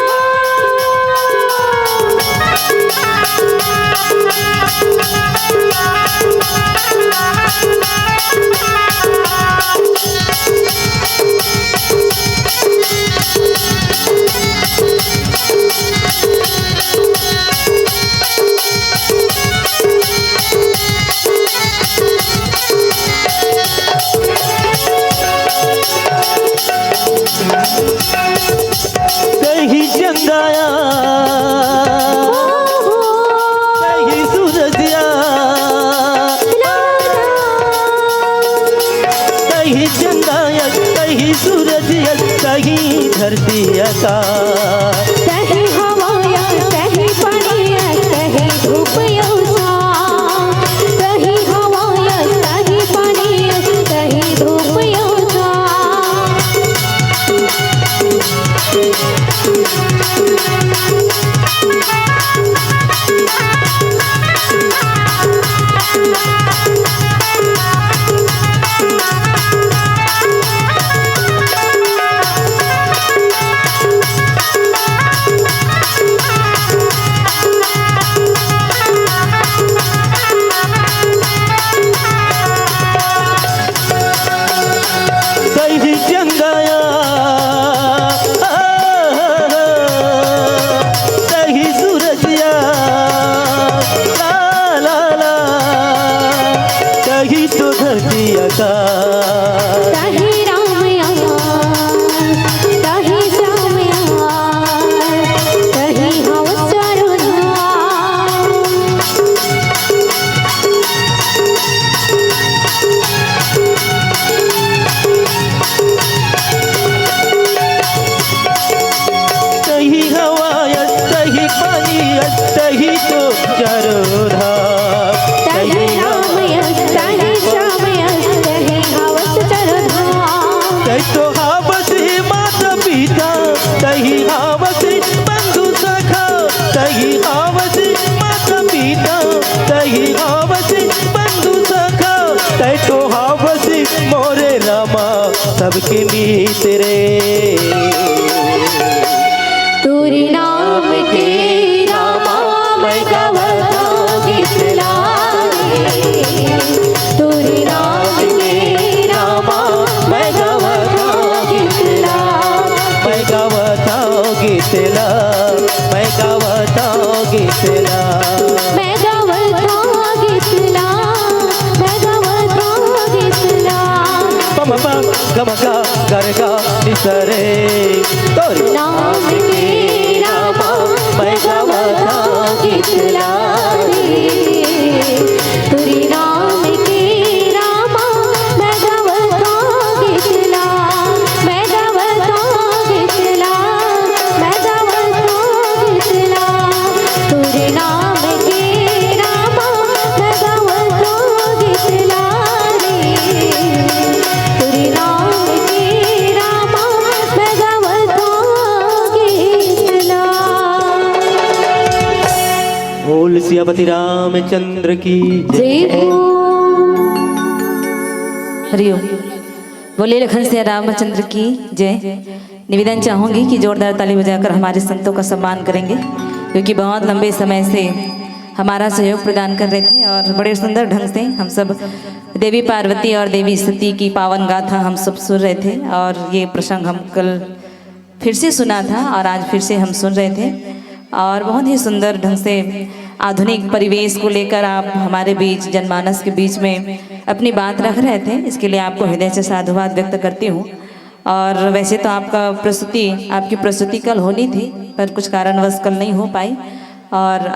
कहीं चंदाया, कहीं सूरजिया, कहीं चंदाया, कहीं सूरजिया, कहीं धरतिया का। कहीं हवाया, कहीं पानिया, कहीं धूप अउ छाँव। कहीं हवाया, कहीं पानिया, कहीं धूप अउ छाँव। कहीं चंदाया, कहीं सूरजिया, ला, ला, ला, कहीं तो धरतिया का। कहीं रामया, कहीं श्यामया, कहीं हवस चरुना। कहीं हवाया, कहीं पानिया, कहीं तो चरोधा। कहीं रामया, कहीं श्यामया, कहीं हवस चरुना। कहीं तो हवस माता पिता, कहीं हवस बंधु सखा, कहीं हवस माता पिता, कहीं हवस बंधु सखा, कहीं तो हवस मोरे रामा सबके मीत रे। तोरे नाम के रामा मैं गावत हौं गीत ला रे। तोरे नाम के रामा मैं गावत हौं गीत ला। मैं गावत हौं गीत ला, मैं गावत हौं गीत ला। मैं गावत हौं गीत ला, मैं गावत हौं गीत ला। पम पम गम गा गर गा निसरे। तोरे नाम के रामा मैं गावत हौं गीत ला रे। तोरे नाम के रामा मैं गावत हौं गीत ला, मैं गावत हौं गीत ला, मैं गावत हौं गीत ला। तोरे नाम के रामा मैं गावत हौं गीत ला रे। तोरे नाम के रामा मैं गावत हौं गीत ला। बोल सियापति रामचंद्र की जय। जय हो। हरिओम। बोलिए लखन सिया रामचंद्र की जय। निवेदन चाहूँगी कि जोरदार ताली बजाकर हमारे संतों का सम्मान करेंगे, क्योंकि बहुत लंबे समय से हमारा सहयोग प्रदान कर रहे थे और बड़े सुंदर ढंग से हम सब देवी पार्वती और देवी सती की पावन गाथा हम सब सुन रहे थे और ये प्रसंग हम कल फिर से सुना था और आज फिर से हम सुन रहे थे और बहुत ही सुंदर ढंग से आधुनिक परिवेश को लेकर आप हमारे बीच, जनमानस के बीच में अपनी बात रख रहे थे। इसके लिए आपको हृदय से साधुवाद व्यक्त करती हूँ। और वैसे तो आपका प्रस्तुति, आपकी प्रस्तुति कल होनी थी, पर कुछ कारणवश कल नहीं हो पाई। और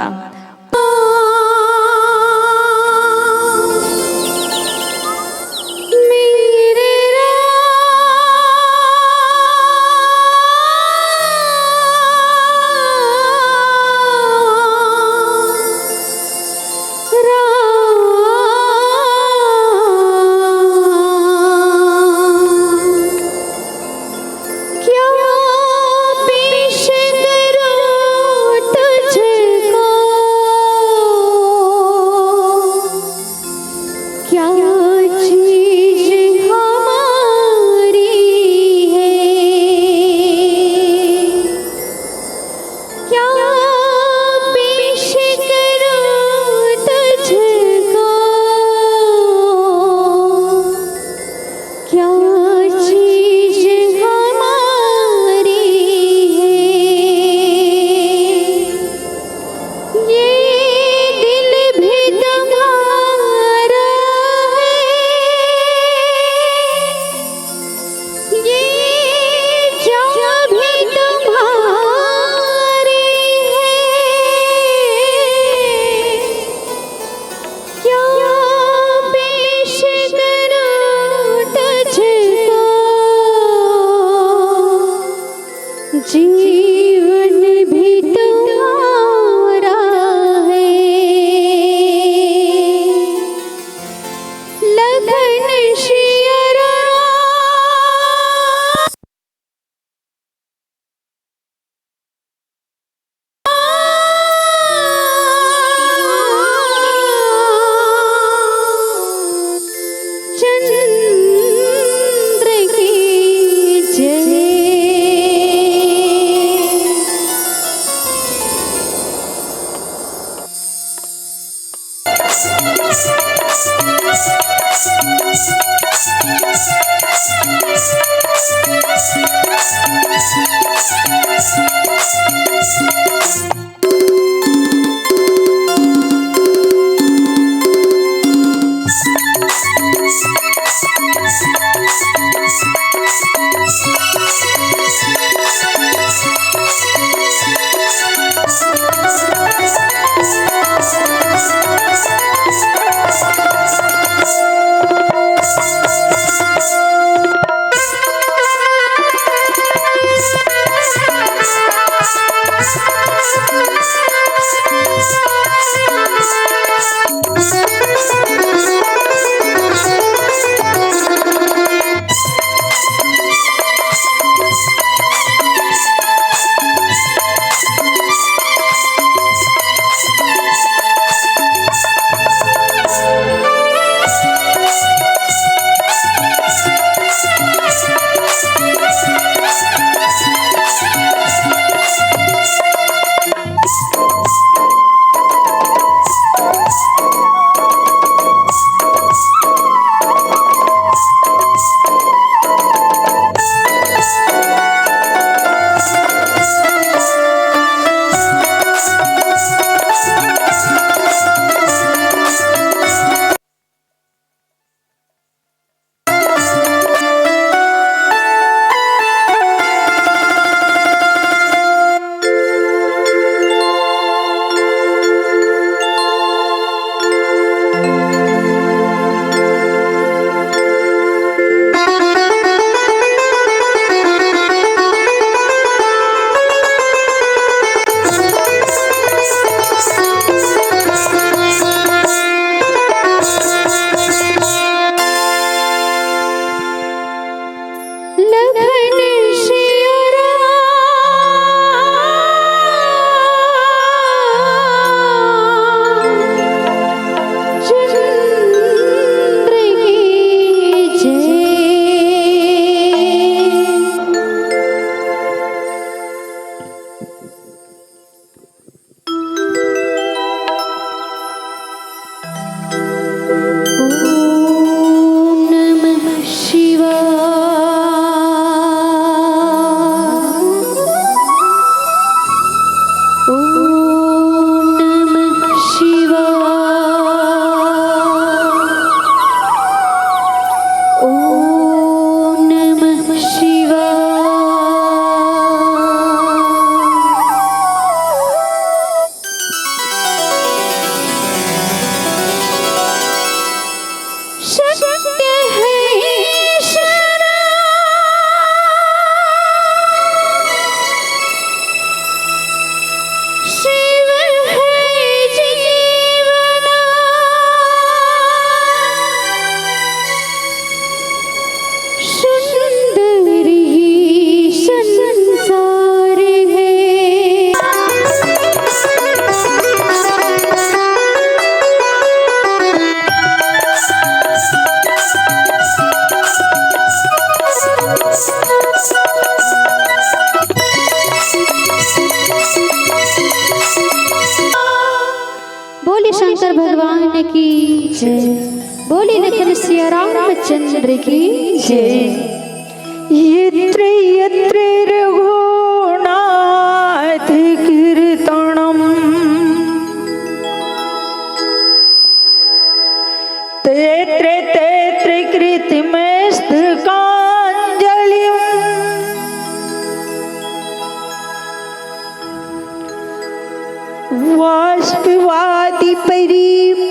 लखन सिया राम चंद्र की जय। ॐ नमः शिवाय। ॐ नमः शिवाय। ॐ नमः शिवाय। सत्य है ईश्वरा, शिव है जीवना। सुंदर ही संसार है। बोले शंकर भगवान की जय, बोले लखन सिया रामचंद्र की जय। यत्र यत्र रघुनाथ कीर्तनम्, तत्र तत्र कृतमस्तकाञ्जलिम्। बाष्पवारि परिपूर्णलोचनम्,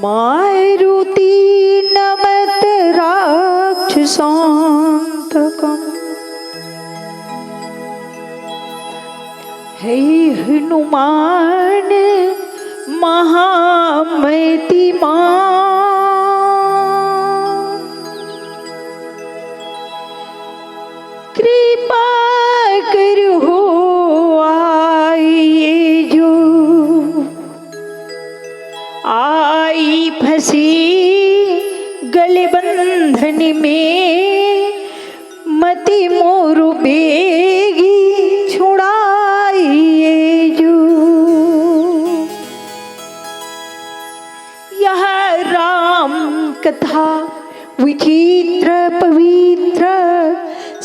मारुतिं नमत राक्षसान्तकम्। हे हनुमान महामतिमान, कृपा करहु आए जो, आई फँसी गल बंधन में, मति मोर बेगी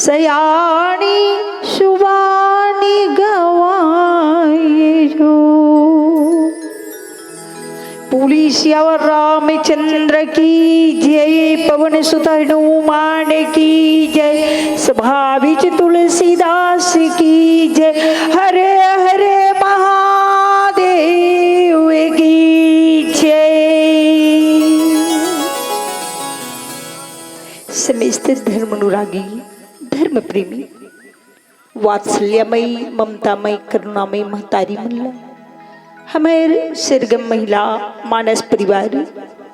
सयानी सुबानी गवाए जो। पुलिसिया रामचंद्र की जय, पवन सुत हनुमान की जय, सभा बीच तुलसीदास की जय, हरे हरे महादेव की जय। समस्त धर्म अनुरागी, धर्म प्रेमी, वात्सल्यमयी, ममतामयी, करुणामयी महतारी मन ला, हमर सरगम महिला मानस परिवार,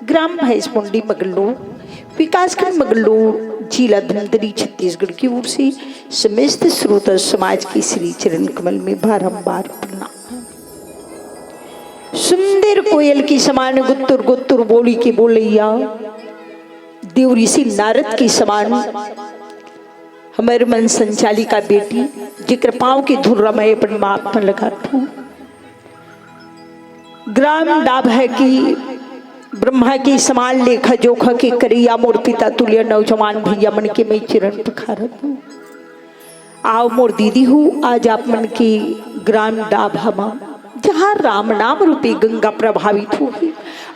ग्राम भैंसमुंडी मगलोर, विकासखंड मगलोर, जिला धमतरी, छत्तीसगढ़ की ओर से समस्त श्रोता समाज के श्री चरण कमल में बारंबार प्रणाम। सुंदर कोयल की समान गुत्तुर गुत्तुर बोली के बोलैया, देव ऋषि नारद की समान हमर मन संचालिका बेटी, जेकर पाँव के धुर्रा मैं अपन माथ म लगाथों। ग्राम डाभा की ब्रह्मा की समान लेखा जोखा के करैया मोर पिता तुल्य नौजवान भैया मन के मैं चरण पखारत हूँ। आओ मोर दीदी हो, आज आप मन के ग्राम डाभा म, जहाँ राम नाम रूपी गंगा प्रवाहित होही,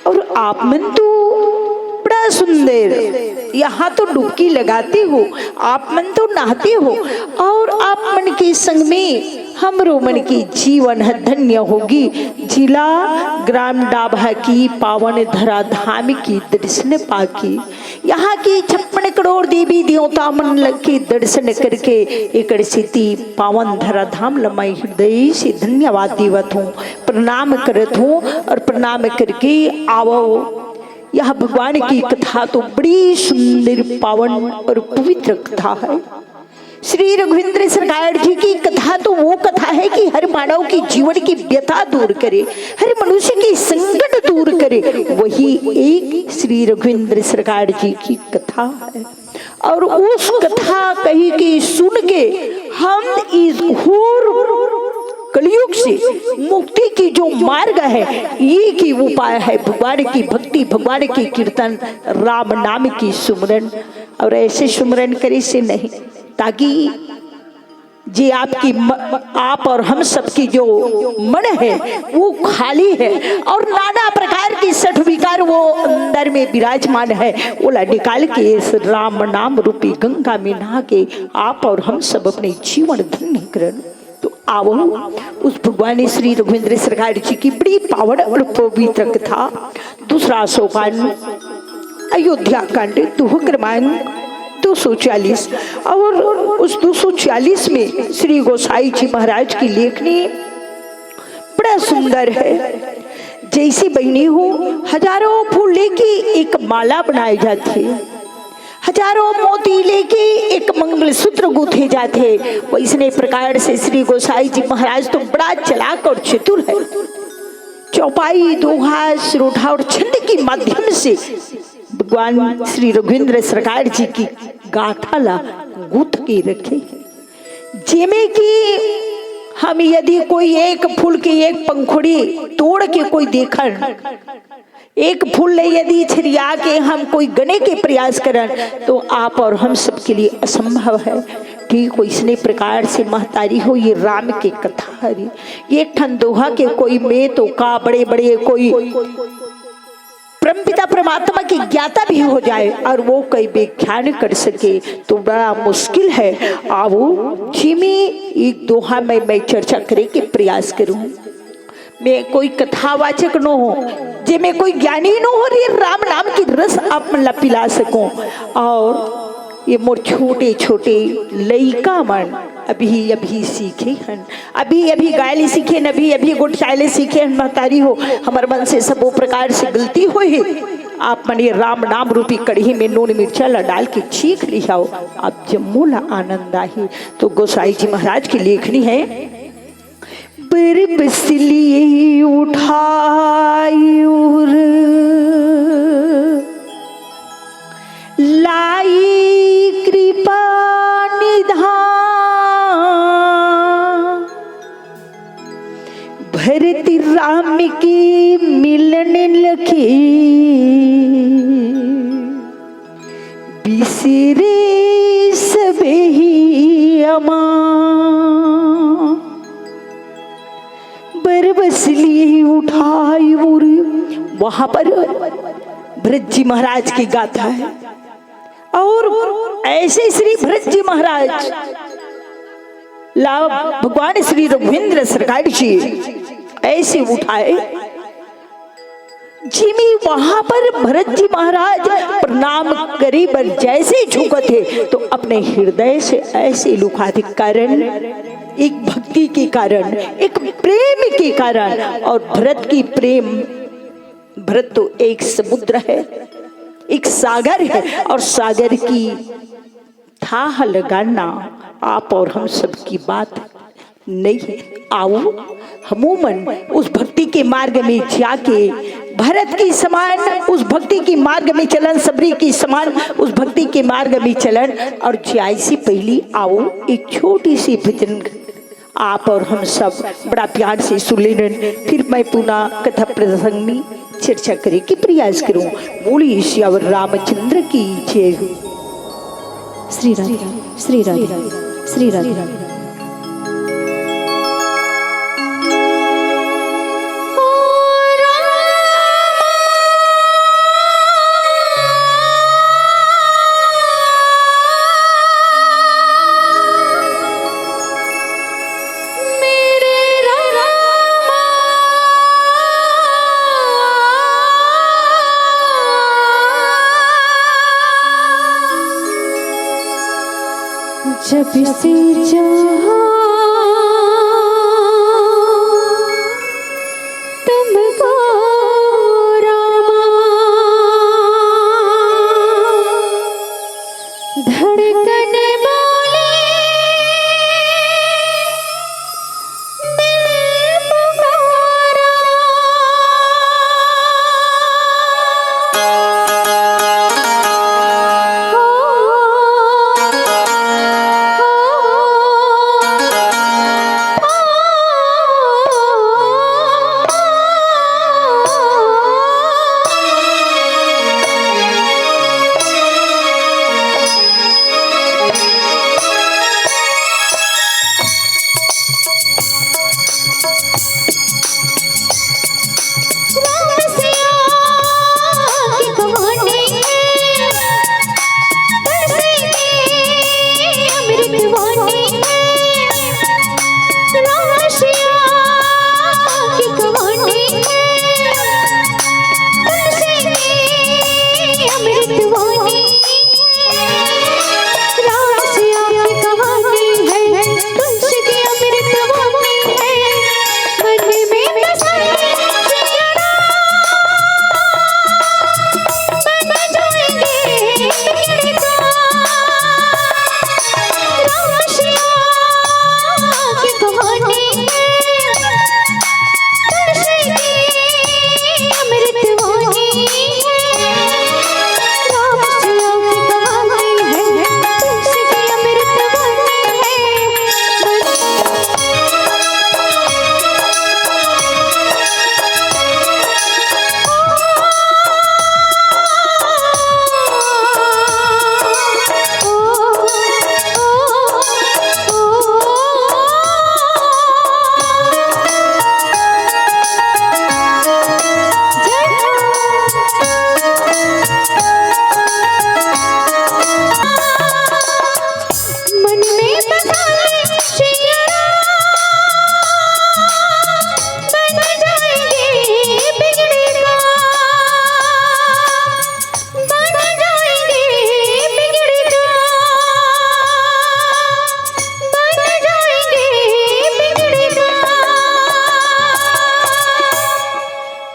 और आप मन तो बड़ा सुंदर यहाँ तो डुबकी लगाते हो, आप मन तो नहाते हो, और आप मन के संग में हमरो मन के जीवन ह धन्य होगी। जिला ग्राम डाभा की पावन धरा धाम की दर्शन पाके, यहाँ के छप्पन करोड़ देवी देवता मन ल के दर्शन करके एकर सेती पावन धरा धाम ल मैं हृदय से धन्यवाद देवत हूँ, प्रणाम करत हूँ और प्रणाम करके आवो। यह भगवान की कथा तो बड़ी सुंदर, पावन और पवित्र कथा है। श्री रघुवींद्र सरकार जी की कथा तो वो कथा है कि हर मानव की जीवन की व्यथा दूर करे, हर मनुष्य की संकट दूर करे, वही एक श्री रघुवींद्र सरकार जी की कथा है। और उस कथा कही की सुन के हम इस घोर कलयुग से मुक्ति की जो मार्ग है, एक ही उपाय है भगवान की भक्ति, भगवान की कीर्तन, राम नाम की सुमरन। और ऐसे सुमरन करे से नहीं, ताकि जे आपकी म-, आप और हम सबकी जो मन है वो खाली है और नाना प्रकार की सठ विकार वो अंदर में विराजमान है, ओला निकाल के इस राम नाम रूपी गंगा में नहा के आप और हम सब अपने जीवन धन्य करन। तो आवो उस भगवान श्री रघुवींद्र सरकार जी की बड़ी पावन और पवित्र कथा, दूसरा सोपान, अयोध्या कांड, दोहा क्रमांक दो सौ चालीस। और उस दो सौ चालीस में श्री गोसाई जी महाराज की लेखनी बड़ा सुंदर है। जैसी बहिनी हो, हजारों फूल लेके एक माला बनाई जाती है, हजारों मोती लेके एक मंगलसूत्र गूंथे जाते, वैसने प्रकार से श्री गोसाई जी महाराज तो बड़ा चालाक और चतुर है। चौपाई, दोहा, सुरोठा और छंद के माध्यम से भगवान श्री रघुवींद्र सरकार जी की गाथा ला गूंथ के रखे, जेमे कि हम यदि कोई एक फूल की एक पंखुड़ी तोड़ के कोई देखन, एक फूल ले यदि छरिया के हम कोई गने के प्रयास करन, तो आप और हम सबके लिए असंभव है। ठीक वैसने प्रकार से महतारी हो, ये राम के कथा हरे, ये एक ठन दोहा के कोई में तो का बड़े बड़े कोई परमपिता परमात्मा की ज्ञाता भी हो जाए और वो कोई व्याख्यान कर सके, तो बड़ा मुश्किल है। आवो, जिमे एक दोहा में मैं चर्चा करे के प्रयास करूं। मैं कोई कथावाचक नो हो, जे मैं कोई ज्ञानी नो हो, ये राम नाम की रस आप मन ला पिला सकूं। और ये मोर छोटे छोटे लइका मन अभी अभी सीखे हन, अभी अभी गाय ले सीखे न, अभी अभी गोठियाए ले सीखे हन। महतारी हो, हमर मन से सबो प्रकार से गलती होए हे। आप मन ये राम नाम रूपी कढ़ी में नून मिर्चा ला डाल के चीख लिहाओ, आप जम्मो ला आनंद आही। तो गोसाई जी महाराज की लेखनी है, बर बस लिए उठाई उर लाई कृपा निधान, भरत राम की मिलन लखी, बिसरे सबही रमा बरबस लिए उठाई उर। वहां पर भरत जी महाराज की गाथा है। और ऐसे श्री भरत जी महाराज ला भगवान श्री रघुवींद्र सरकार जी ऐसे उठाए, जिमी वहां पर भरत जी महाराज प्रणाम करे बर जैसे झुकत हे, तो अपने हृदय से ऐसे लुकाथे। कारण एक भक्ति के कारण, एक प्रेम के कारण। और भरत की प्रेम, भरत तो एक समुद्र है, एक सागर है, और सागर की थाह लगाना आप और हम सबकी बात नहीं है। आओ, हमू मन उस भक्ति के मार्ग में जाके भरत की समान उस भक्ति के मार्ग में चलन, सबरी की समान उस भक्ति के मार्ग में चलन। और जाय से पहली आओ, एक छोटी सी भजन आप और हम सब बड़ा प्यार से सुन लेन, फिर मैं पुनः कथा प्रसंग में चर्चा करे के प्रयास करूं। बोलिए सियावर रामचंद्र की जय हो। श्री राधे, श्री राधे, श्री राधे। जब से चाहा तुमको रामा, धड़कन बोले दिल पुकारा।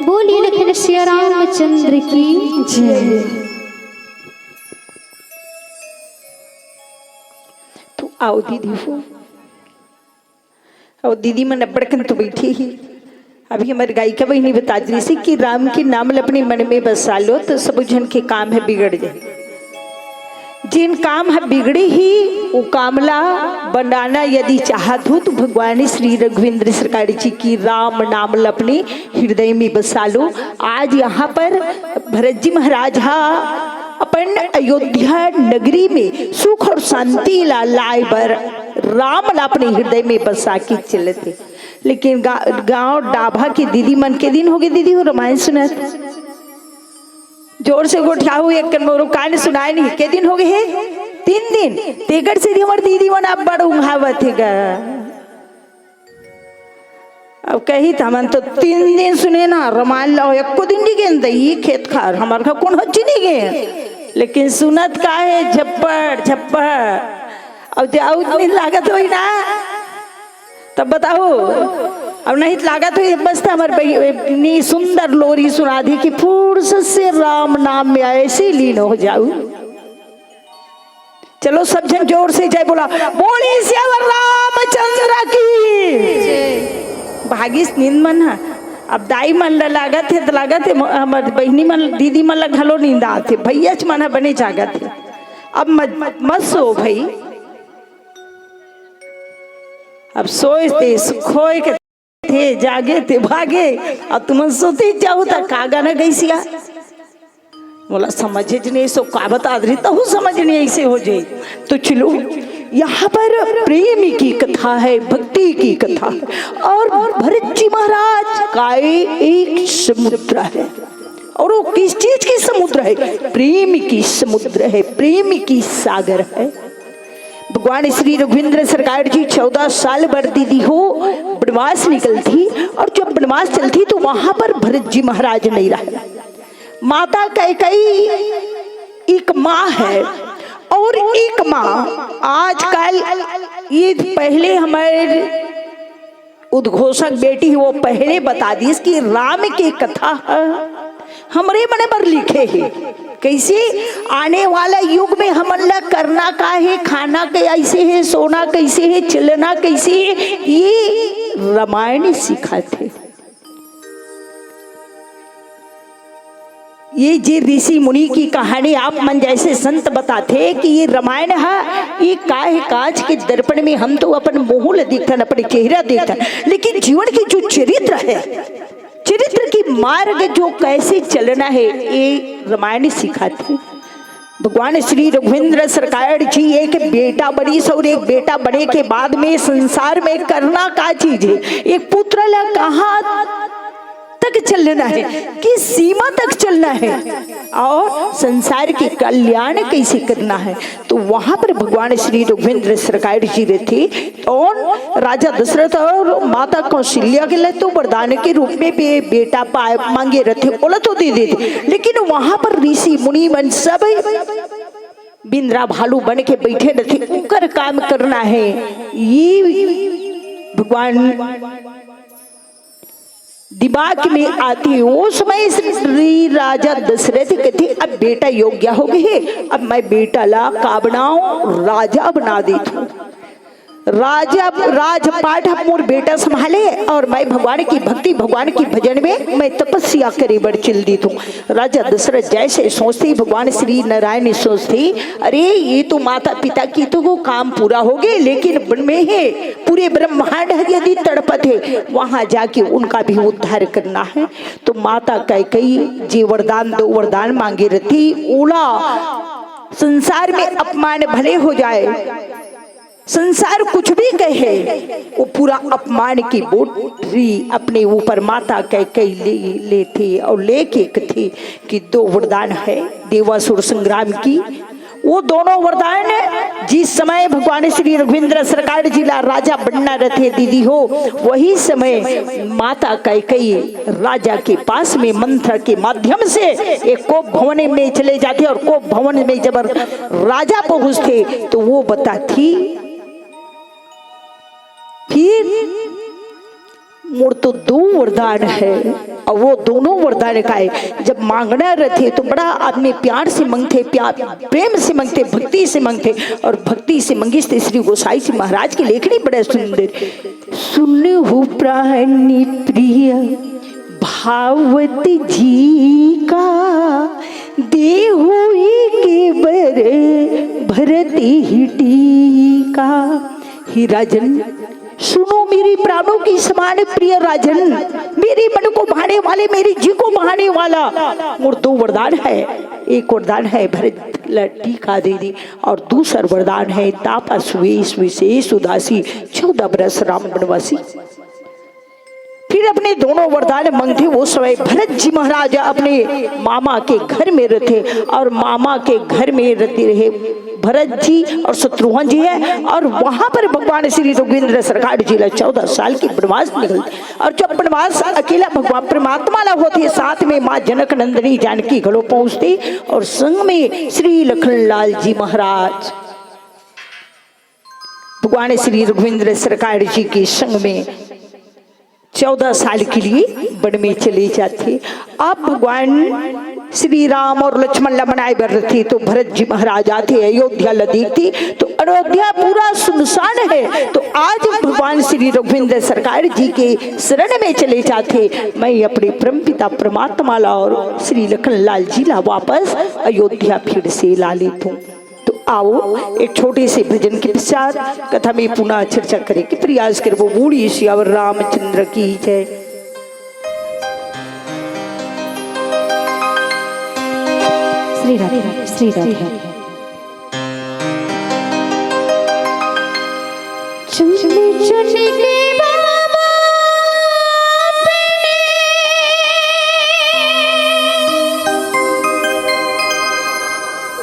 बोलिए लखन सिया रामचंद्र की जय। तो आओ दीदी हो, अउ दीदी मन अब्बड़ कन तो बइठे ही। अभी हमर गायिका बहिनी बतात रहिसे कि राम के नाम ल अपने मन में बसा लो, तो सबो झन के काम ह बिगड़ जाय। जेन काम ह बिगड़े ही, वो काम ला बनाना यदि चाहत हो, तो भगवान श्री रघुवींद्र सरकार जी की राम नाम ल अपने हृदय में बसा लो। आज यहाँ पर भरत जी महाराज हा अपन अयोध्या नगरी में सुख और शांति ला लाए बर राम ला अपने हृदय में बसा के चलत हे। लेकिन गा-, गांव डाभा के दीदी मन, के दिन होगे दीदी हो रामायण सुनत? जोर से गोठियाहू, एक कन मोरो कान सुनाय नहीं। के दिन होगे हे? तीन दिन। तेकर सेती हमर दीदी मन अब्बड़ उंघावत हे गा। अब कही त हमन तो तीन दिन सुने ना, रामायण ला एको दिन नहीं गेन दई खेत खार, हमर घर कोन हच्ची नहीं गे। लेकिन सुनत का हे, झप्पड़, झप्पड़। अब ते आउत नहीं लागत होई ना, तब बताओ। अब नहीं लागत होई, बस त हमर बहिनी सुंदर लोरी सुना दी कि फुर्सत से राम नाम में ऐसे लीन हो जाऊ। चलो सब झन जोर से जय बोला, बोले सियावर रामचंद्र की। भागिस नींद मन हा। अब दाई मन ला लागत हे त लागत हे, म-, हमर बहिनी मन, दीदी मन ला घलो नींद आत हे, भैयाच मन हा बने जागत हे। अब मत, मत सो भई, अब सोए ते खोए के थे, जागे ते भागे, अब तुमन सोते जाओ त का गाना गइसिया? मोला समझ च नहीं, सो का बता रही, तहु समझ नहीं, ऐसे हो जाए। तो चलो, यहाँ पर प्रेम की कथा है, भक्ति की कथा है। और भरत जी महाराज काय एक समुद्र है। और वो किस चीज की समुद्र है? प्रेम की समुद्र है, प्रेम की सागर है। भगवान श्री रघुवींद्र सरकार जी चौदह साल बर दीदी हो बनवास निकलती, और जब बनवास चलती तो वहां पर भरत जी महाराज नहीं रहे। माता कैकई एक माँ है, और एक माँ आजकल, ये पहले हमारे उद्घोषक बेटी, वो पहले बता दिस कि राम के कथा ह हमरे मन बर लिखे हे। कैसे आने वाला युग में हमन ला करना का हे, खाना कैसे हे, सोना कैसे हे, चलना कैसे हे, ये रामायण सिखाथे। ये जे ऋषि मुनि की कहानी आप मन जैसे संत बताथे कि ये रामायण ह, ये काय काज के दर्पण में हम तो अपन मुंह ल देखथन, अपन चेहरा देखथन, लेकिन जीवन के जो चरित्र है, चरित्र की मार्ग जो कैसे चलना है, ये रामायण सिखाथे। भगवान श्री रघुवींद्र सरकार जी एक बेटा बनिस और एक बेटा बने के बाद में संसार में करना का चीज है, एक पुत्र ला कहाँ तक चलना है, किस सीमा तक चलना है और संसार के कल्याण कैसे करना है। तो वहां पर भगवान श्री रघुवींद्र सरकार जी रहिथे। कौन? राजा दशरथ और माता कौशल्या के लिए तो वरदान के रूप में भी बेटा पाए मांगे रहिथे, ओला तो दे देथे, लेकिन वहां पर ऋषि मुनि मन सब बिंदरा भालू बन के बैठे रहिथे, उनकर काम करना है। ये भगवान दिमाग में आती है। वो समय श्री राजा दशरथ कहते, अब बेटा योग्य हो गए है, अब मैं बेटा ला का बनाऊं, राजा बना देती हूँ। राजा, राजपाट अब मोर बेटा संभाले और मैं भगवान की भक्ति, भगवान की भजन में मैं तपस्या करे बर चल देती हूँ। राजा दशरथ जैसे सोचते ही भगवान श्री नारायण ने सोचते ही, अरे, ये तो माता पिता की तो वो काम पूरा हो गए, लेकिन वन में है, पूरे ब्रह्मांड यदि तड़पत है, वहां जाके उनका भी उद्धार करना है। तो माता कैकई जे वरदान, दो वरदान मांगे रहिथे, ओला संसार में अपमान भले हो जाए, संसार कुछ भी कहे, वो पूरा अपमान की बोझ अपने ऊपर माता कैकई ले लेथे और लेके कथे कि दो वरदान है देवासुर संग्राम की। वो दोनों वरदान जिस समय भगवान श्री रघुवींद्र सरकार जी ला राजा बनना रहिथे दीदी हो, वही समय माता कैकई राजा के पास में मंत्र के माध्यम से एक कोप भवन में चले जाथे और कोप भवन में जब राजा पहुंचथे तो वो बताथी, फिर मोर तो दो वरदान है, और वो दोनों वरदान का है, जब मांगना रहिथे तो बड़ा आदमी प्यार से मांगथे, प्यार, प्रेम से मांगथे, भक्ति से मांगथे, और भक्ति से मांगिस ते श्री गोसाई जी महाराज की लेखनी बड़ा सुंदर। सुनहु प्राण प्रिय भावत जी का, देहु एक बर भरत ही टीका। हे राजन, सुनो मेरे प्राणों की समान प्रिय राजन, मेरे मन को भाने वाले, मेरे जी को भाने वाला, मोर दो वरदान है। एक वरदान है भरत ला टीका दे दी, और दूसर वरदान है तापस वेश विशेष उदासी, चौदह बरस राम वनवासी। फिर अपने दोनों वरदान मांगथे। वो समय भरत जी महाराज अपने मामा के घर में रहथे, और मामा के घर में रहते रहे भरत जी और शत्रुघ्न जी है, और वहां पर भगवान श्री रघुवींद्र सरकार जी ला चौदह साल की वनवास निकलथे। और जब वनवास अकेला भगवान परमात्मा ला होथे, साथ में माँ जनक नंदिनी जानकी घलो पहुंचथे, और संग में श्री लखनलाल जी महाराज भगवान श्री रघुवींद्र सरकार जी के संग में चौदह साल के लिए वन में चले जाथे। अब भगवान श्री राम और लक्ष्मण ला मनाए बर रथे, तो भरत जी महाराज आथे, अयोध्या ला देखथे, तो अयोध्या पूरा सुनसान है। तो आज भगवान श्री रघुवींद्र सरकार जी के शरण में चले जाथे, मैं अपने परमपिता परमात्मा ला और श्री लखनलाल जी ला वापस अयोध्या फिर से ला लेथों। तो आओ, एक छोटे से भजन के पश्चात कथा में पुनः चर्चा करे के प्रयास करबो। बोलिए सियावर रामचंद्र की जय। श्री राधे, श्री राधे। चुन चुन के बाबा अपने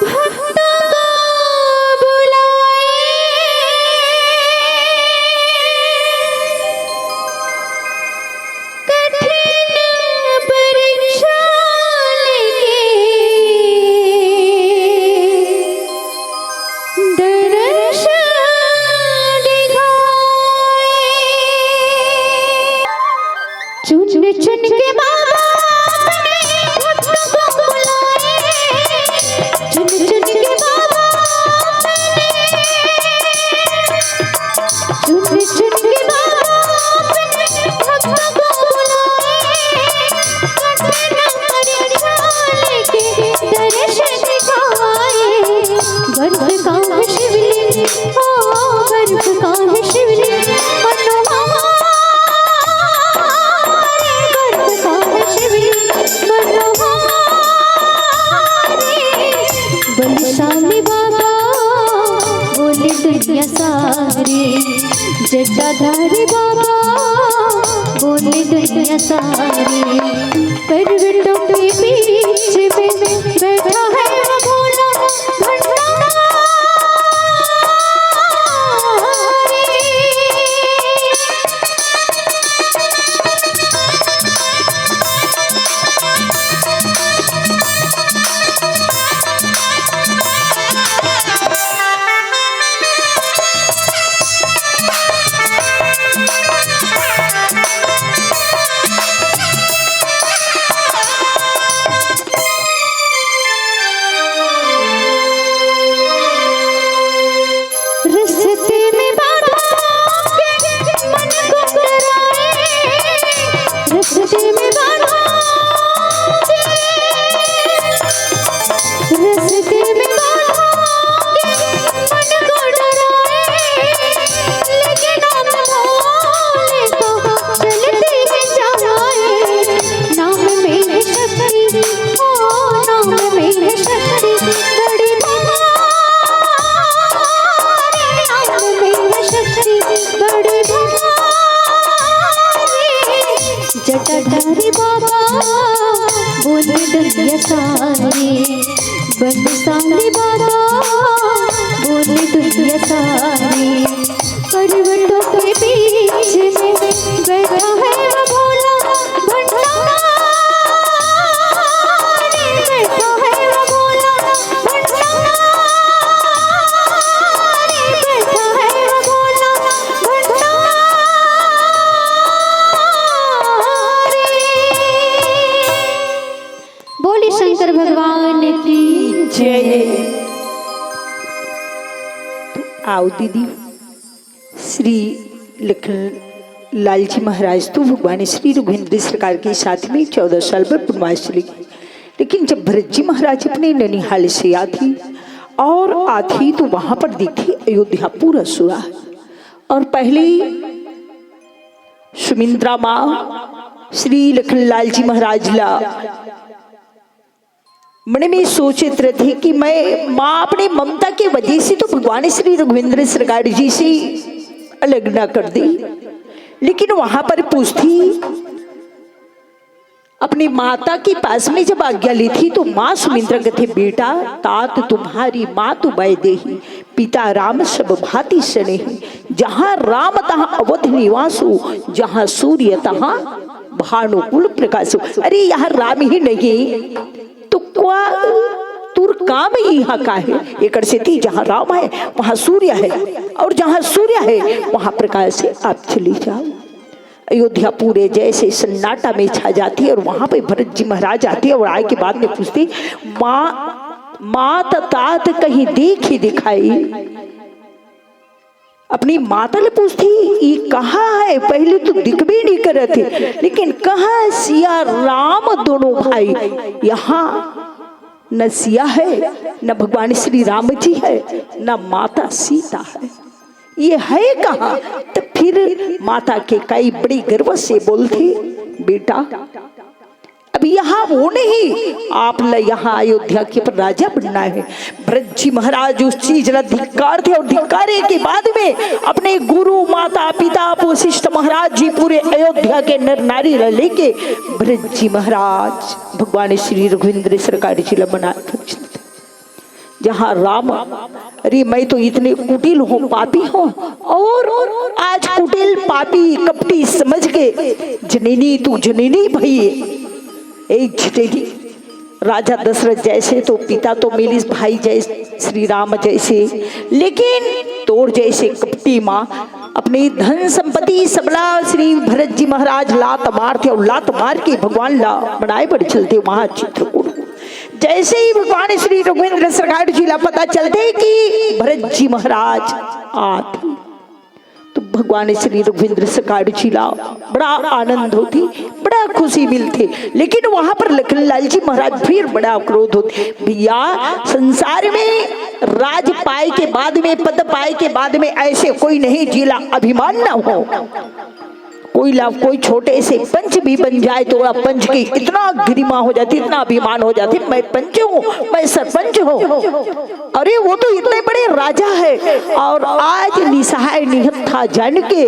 भक्तों को बुलाए। कठिन परीक्षा लेके दर्शन दिखाए। चुन चुन के बाबा अपने भक्तों को बुलाए। चुन चुन के बाबा अपने, चुन चुन के बाबा अपने भक्तों को बुलाए। कठिन परीक्षा लेके दर्शन दिखाए। गर्भ का शिवलिंग, ओ, गर्भ का शिवलिंग मनोहारी, गर्भ का शिवलिंग मनोहारी। बलशाली बाबा बोले दुनिया सारी, जटाधारी बाबा बोले दुनिया सारी। पर्वतों के बीच में बैठा है वो भोला भंडारी। रस्ते में बाधा के मन को डराए, रस्ते में बाधा के, रस्ते में बाधा के मन को डराए, लेकिन हम भोले को चलते हैं जाए। नाम में है शक्ति, ओ, नाम में है शक्ति बड़ी भारी, नाम में है शक्ति बड़ी भारी। जटाधारी बाबा बोले दुनिया सारी, बलशाली बाबा बोले दुनिया सारी। पर्वतों के बीच में बैठा है वो भोला भंडारी, बैठा है वो भोला भंडारी, बैठा है वो भोला भंडारी। बोले शंकर भगवान की जय। आओ दीदी, श्री लखन लाल जी महाराज तो भगवान श्री रघुवींद्र सरकार के साथ में चौदह साल पर वनवास चले गए। लेकिन जब भरत जी महाराज अपने ननिहाल से आथे और आथे तो वहां पर देखथे अयोध्या पूरा सुना है। और पहले सुमिंद्रा माँ श्री लखन लाल जी महाराज ला मन में सोचत रथे कि मैं माँ अपनी ममता की वजह से तो भगवान श्री रघुवींद्र सरकार जी से अलग ना कर दी, लेकिन वहां पर पूछती, अपनी माता के पास में जब आज्ञा ली थी तो माँ सुमित्रा कहते, "बेटा, तात तुम्हारी मातु वैदेही, पिता राम सब भांति स्नेही, जहाँ राम तहाँ अवध निवासो, जहाँ सूर्य तहाँ भानुकुल प्रकाशो।" अरे, यहाँ राम ही नहीं तो क्या, तोर काम ही यहाँ का है? एकर सेती जहाँ राम है, वहाँ सूर्य है, और जहाँ सूर्य है, वहाँ प्रकाश है। आप चली जाओ। अयोध्या पूरे जैसे सन्नाटा में छा जाती है, और वहां पे भरत जी महाराज आते हैं और आए के बाद में पूछते, "माँ, मात तात कहीं देखी दिखाई?" अपनी माता ले पूछती, "ये कहाँ है? पहले तो दिख भी नहीं करत हे, लेकिन कहाँ सिया राम दोनों भाई? यहाँ न सिया है, न भगवान श्री राम जी है, न माता सीता है, ये है कहाँ?" तो फिर माता के कई बड़ी गर्व से बोलते, "बेटा, अब यहाँ वो नहीं, आप ल यहाँ अयोध्या के पर राजा बनना है।" भरत जी महाराज उस चीज ला धिक्कारथे और धिक्कारे के बाद में अपने गुरु, माता, पिता, वशिष्ठ महाराज जी, पूरे अयोध्या के नर नारी ला लेके भरत जी महाराज भगवान श्री रघुवींद्र सरकार जी ला मनाए रखथे। जहाँ राम, अरे, मैं तो इतने कुटिल हूँ, पापी हूँ, और आज कुटिल, पापी, कपटी समझ के जननी, तू जननी भई, ए जननी, राजा दशरथ जैसे तो पिता तो मिलिस भाई जैसे, श्री राम जैसे, लेकिन तोर जैसे कपटी माँ अपनी धन संपत्ति सबला श्री भरत जी महाराज लात मारथे और लात मार के भगवान ला बनाए बर चलथे वहाँ चित्रकूट। जैसे ही भगवान श्री रघुवींद्र सरकार जी ला पता चलथे कि भरत जी महाराज आत, तो भगवान श्री रघुवींद्र सरकार जी ला बड़ा आनंद होथे, बड़ा खुशी मिलथे। लेकिन वहां पर लखन लाल जी महाराज फिर बड़ा क्रोध होथे, "भैया, संसार में राज पाए के बाद में, पद पाए के बाद में ऐसे कोई नहीं जिला अभिमान ना हो।" कोई ला, कोई छोटे से पंच भी बन जाए तो ओला पंच की इतना गरिमा हो जाथे, इतना अभिमान हो जाथे, "मैं पंच हूँ, मैं सरपंच हूँ।" अरे, वो तो इतने बड़े राजा है, और आज निसहाय निहत्था जन के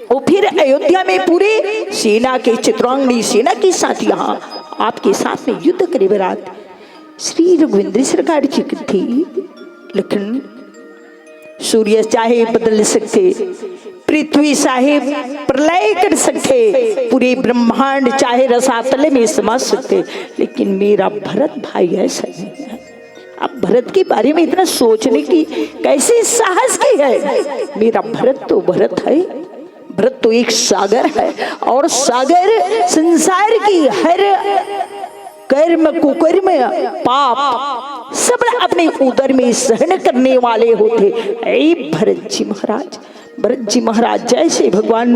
वो फिर अयोध्या में पूरे सेना के, चित्रांगनी सेना के साथ यहाँ आपके साथ में युद्ध करे बर आत। श्री रघुवींद्र सरकार जी कथे, लखन, सूर्य चाहे बदल सकथे, पृथ्वी चाहे प्रलय कर सकथे, पूरे ब्रह्मांड चाहे रसातल में समा सकथे, लेकिन मेरा भरत भाई ऐसा नहीं है। अब भरत के बारे में इतना सोचने की कैसी साहस की है? मेरा भरत तो भरत है, भरत तो एक सागर है, और सागर संसार की हर कर्म, कुकर्म, पाप सब अपने उदर में सहन करने वाले होथे। ऐ भरत जी महाराज, भरत जी महाराज जैसे भगवान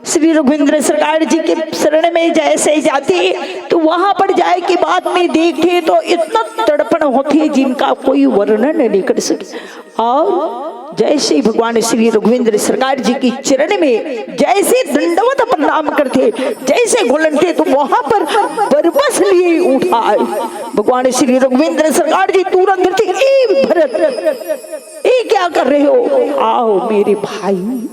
श्री रघुवींद्र सरकार जी के शरण में जैसे जाते, तो वहां पर जाए के बाद में देखते तो इतना तड़पन होथे जिनका कोई वर्णन नहीं कर सके। और जैसे ही भगवान श्री रघुवींद्र सरकार जी के चरण में जैसे दंडवत प्रणाम करथे, जैसे घुलनथे, तो वहां पर बरबस लिए उठा आए। भगवान श्री रघुवींद्र सरकार जी तुरंत थे, "ए भरत, ये क्या कर रहे हो? आओ मेरे भाई,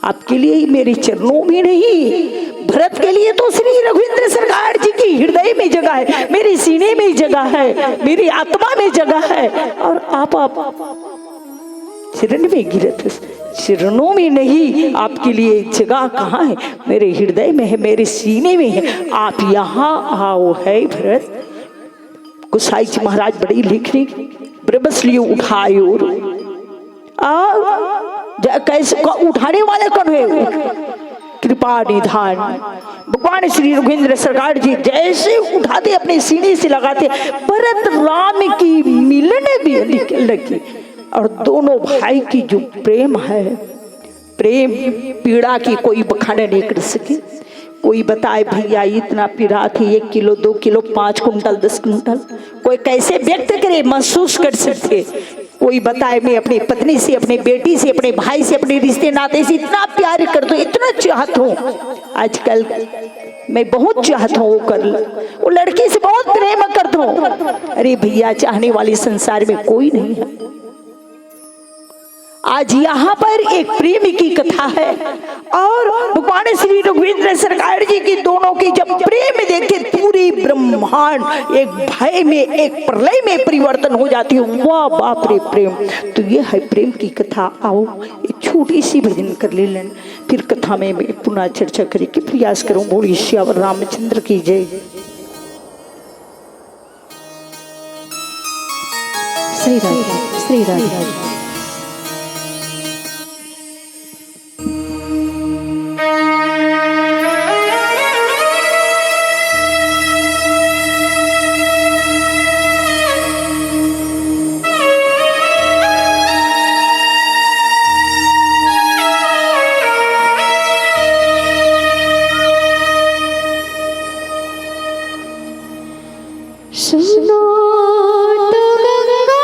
आपके लिए ही मेरे चरणों में नहीं, भरत के लिए तो श्री रघुवींद्र सरकार जी की हृदय में जगह है, मेरे सीने में जगह है, मेरी आत्मा में जगह है, और आप, आप चरण में गिरत, चरणों में नहीं, आपके लिए जगह कहाँ है? मेरे हृदय में है, मेरे सीने में है, आप यहाँ आओ।" है भरत, गोसाई जी महाराज बड़ी लिखने, बरबस लिए उठाए और आ, जा-, कैसे, को-, उठाने वाला कौन है? कृपा निधान भगवान श्री रघुवींद्र सरकार जी जैसे उठाते, अपने सीने से लगाते, भरत राम की मिलन भी लगी, और दोनों भाई की जो प्रेम है, प्रेम पीड़ा की कोई बखान नहीं कर सके। कोई बताए, "भैया, इतना पीड़ा थी, एक किलो, दो किलो, पाँच कुंटल, दस कुंटल।" कोई कैसे व्यक्त करे, महसूस कर सकथे? कोई बताए, "मैं अपनी पत्नी से, अपने बेटी से, अपने भाई से, अपने रिश्ते नाते से इतना प्यार करता हूँ, इतना चाहता हूँ।" आजकल मैं बहुत चाहत हूँ वो कर ले, वो लड़की से बहुत प्रेम करता हूँ। अरे भैया, चाहने वाले संसार में कोई नहीं है। आज यहाँ पर एक प्रेम की कथा है और भगवान श्री रघुवीर सरकार जी की दोनों की जब प्रेम देखे, पूरी ब्रह्मांड एक भय में, एक प्रलय में परिवर्तन हो जाती है। वाह बाप रे प्रेम। तो ये है प्रेम की कथा। आओ, एक छोटी सी भजन कर ले लें, फिर कथा में मैं पुनः चर्चा करे के प्रयास करूँ। बोलिए सियावर रामचंद्र की जय। श्री राधे, श्री राधे। सुनो तो गंगा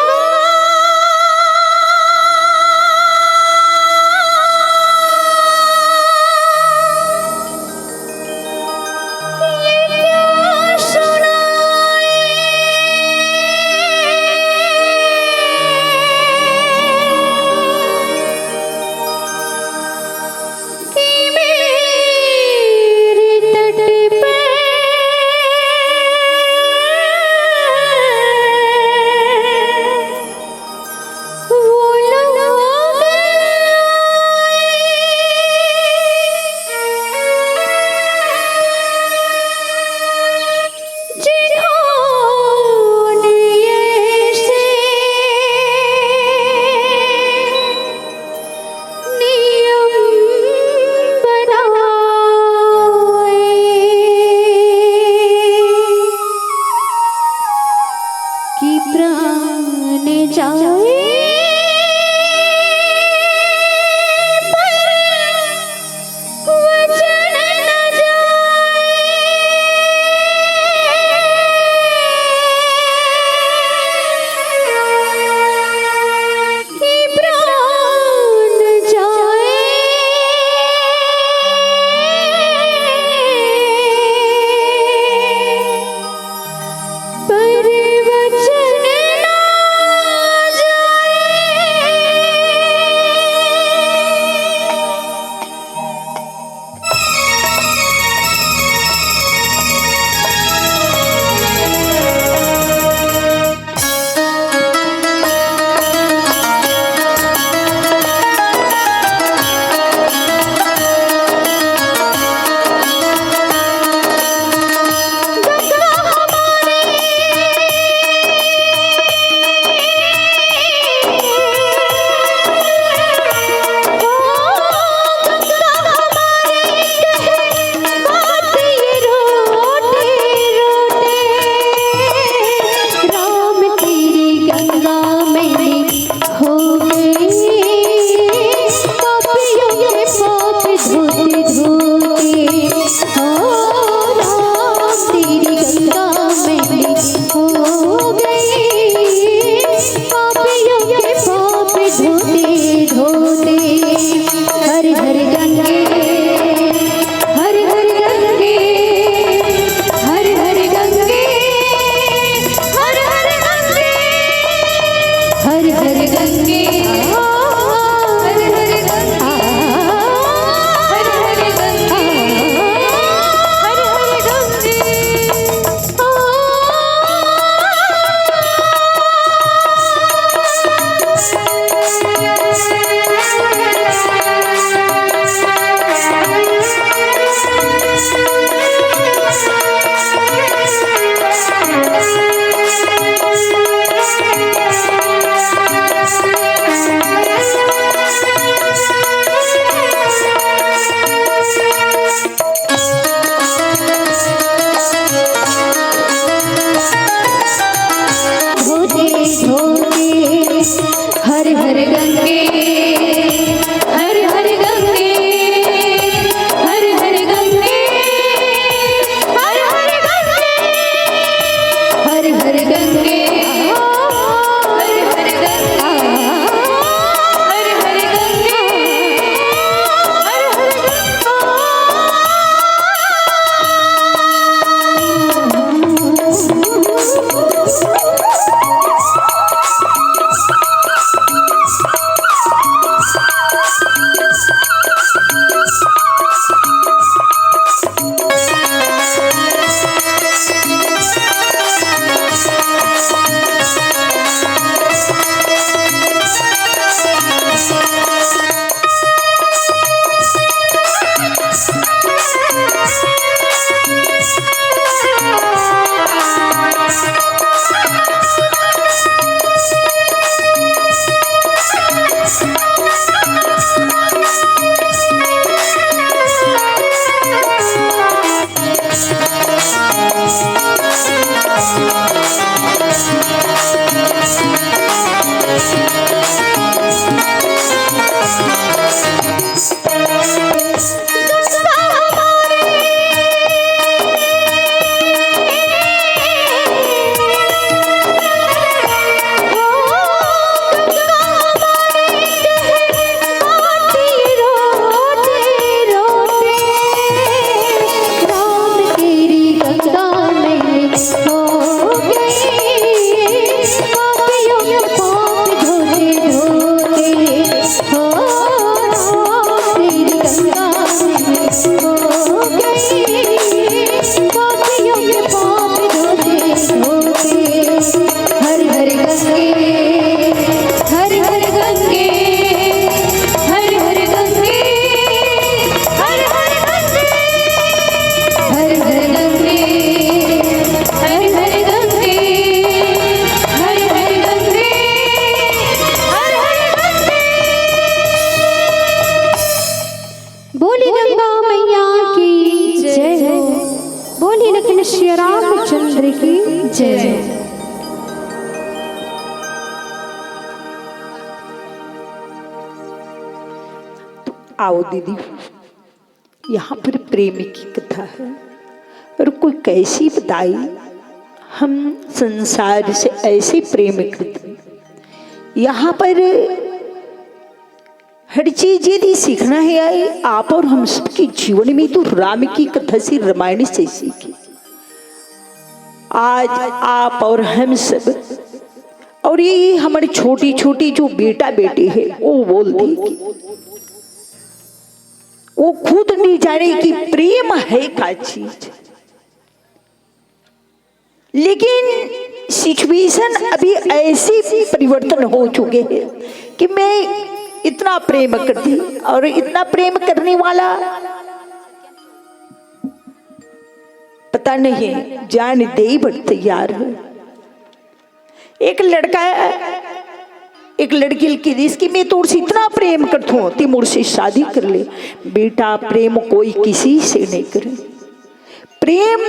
की जय। आओ दीदी, यहाँ पर प्रेम की कथा है और कोई कैसी बताई, हम संसार से ऐसे प्रेम करते। यहाँ पर हर चीज यदि सीखना है आई, आप और हम सबके जीवन में तो राम की कथा से, रामायण से सीखे। आज आप और हम सब, और ये हमारी छोटी छोटी जो बेटा बेटी है, वो बोलती कि वो खुद नहीं जाने कि प्रेम है का चीज। लेकिन सिचुएशन अभी ऐसी परिवर्तन हो चुके हैं कि मैं इतना प्रेम करती और इतना प्रेम करने वाला पता नहीं जान दे ही बड़ तैयार है। एक लड़का, एक लड़की लिखी थी इसकी, "मैं तोर से इतना प्रेम करता हूँ, ती मोर से शादी कर ले।" बेटा, प्रेम कोई किसी से नहीं करे। प्रेम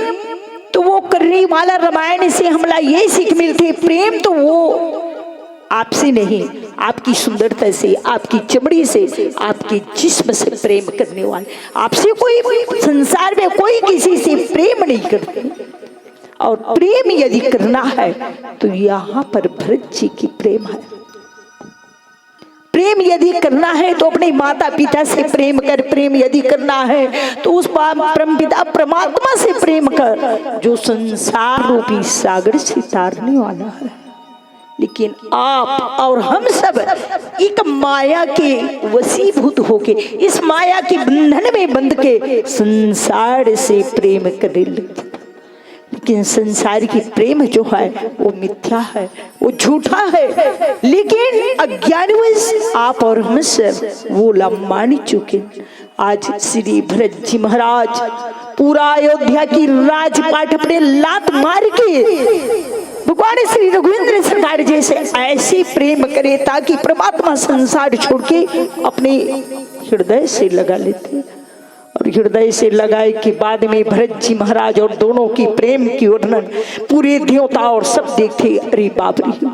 तो वो करने वाला, रामायण से हमला ये सीख मिलती है, प्रेम तो वो आपसे नहीं, आपकी सुंदरता से, आपकी चमड़ी से, आपके जिस्म से प्रेम करने वाले। आपसे कोई, संसार में कोई किसी से प्रेम नहीं करते। और प्रेम यदि करना है तो यहाँ पर भरत जी की प्रेम है। प्रेम यदि करना है तो अपने माता पिता से प्रेम कर, प्रेम यदि करना है तो उस पा-, परम पिता परमात्मा से प्रेम कर, जो संसार रूपी सागर से तारने वाला है। लेकिन आप और हम सब एक माया के वशीभूत होके, इस माया के बंधन में बंध के संसार से प्रेम करने लगते। लेकिन संसार की प्रेम जो है, वो मिथ्या है, वो झूठा है। लेकिन अज्ञानवश आप और हम सब वो ला मान चुके। आज श्री भरत जी महाराज पूरा अयोध्या की राजपाट अपने लात मार के भगवान श्री रघुवींद्र सरकार जैसे ऐसे प्रेम करे, ताकि परमात्मा संसार छोड़ के अपने हृदय से लगा लेते। और हृदय से लगाए के बाद में भरत जी महाराज और दोनों की प्रेम की वर्णन पूरे देवता और सब देखते, "अरे बाप रे।"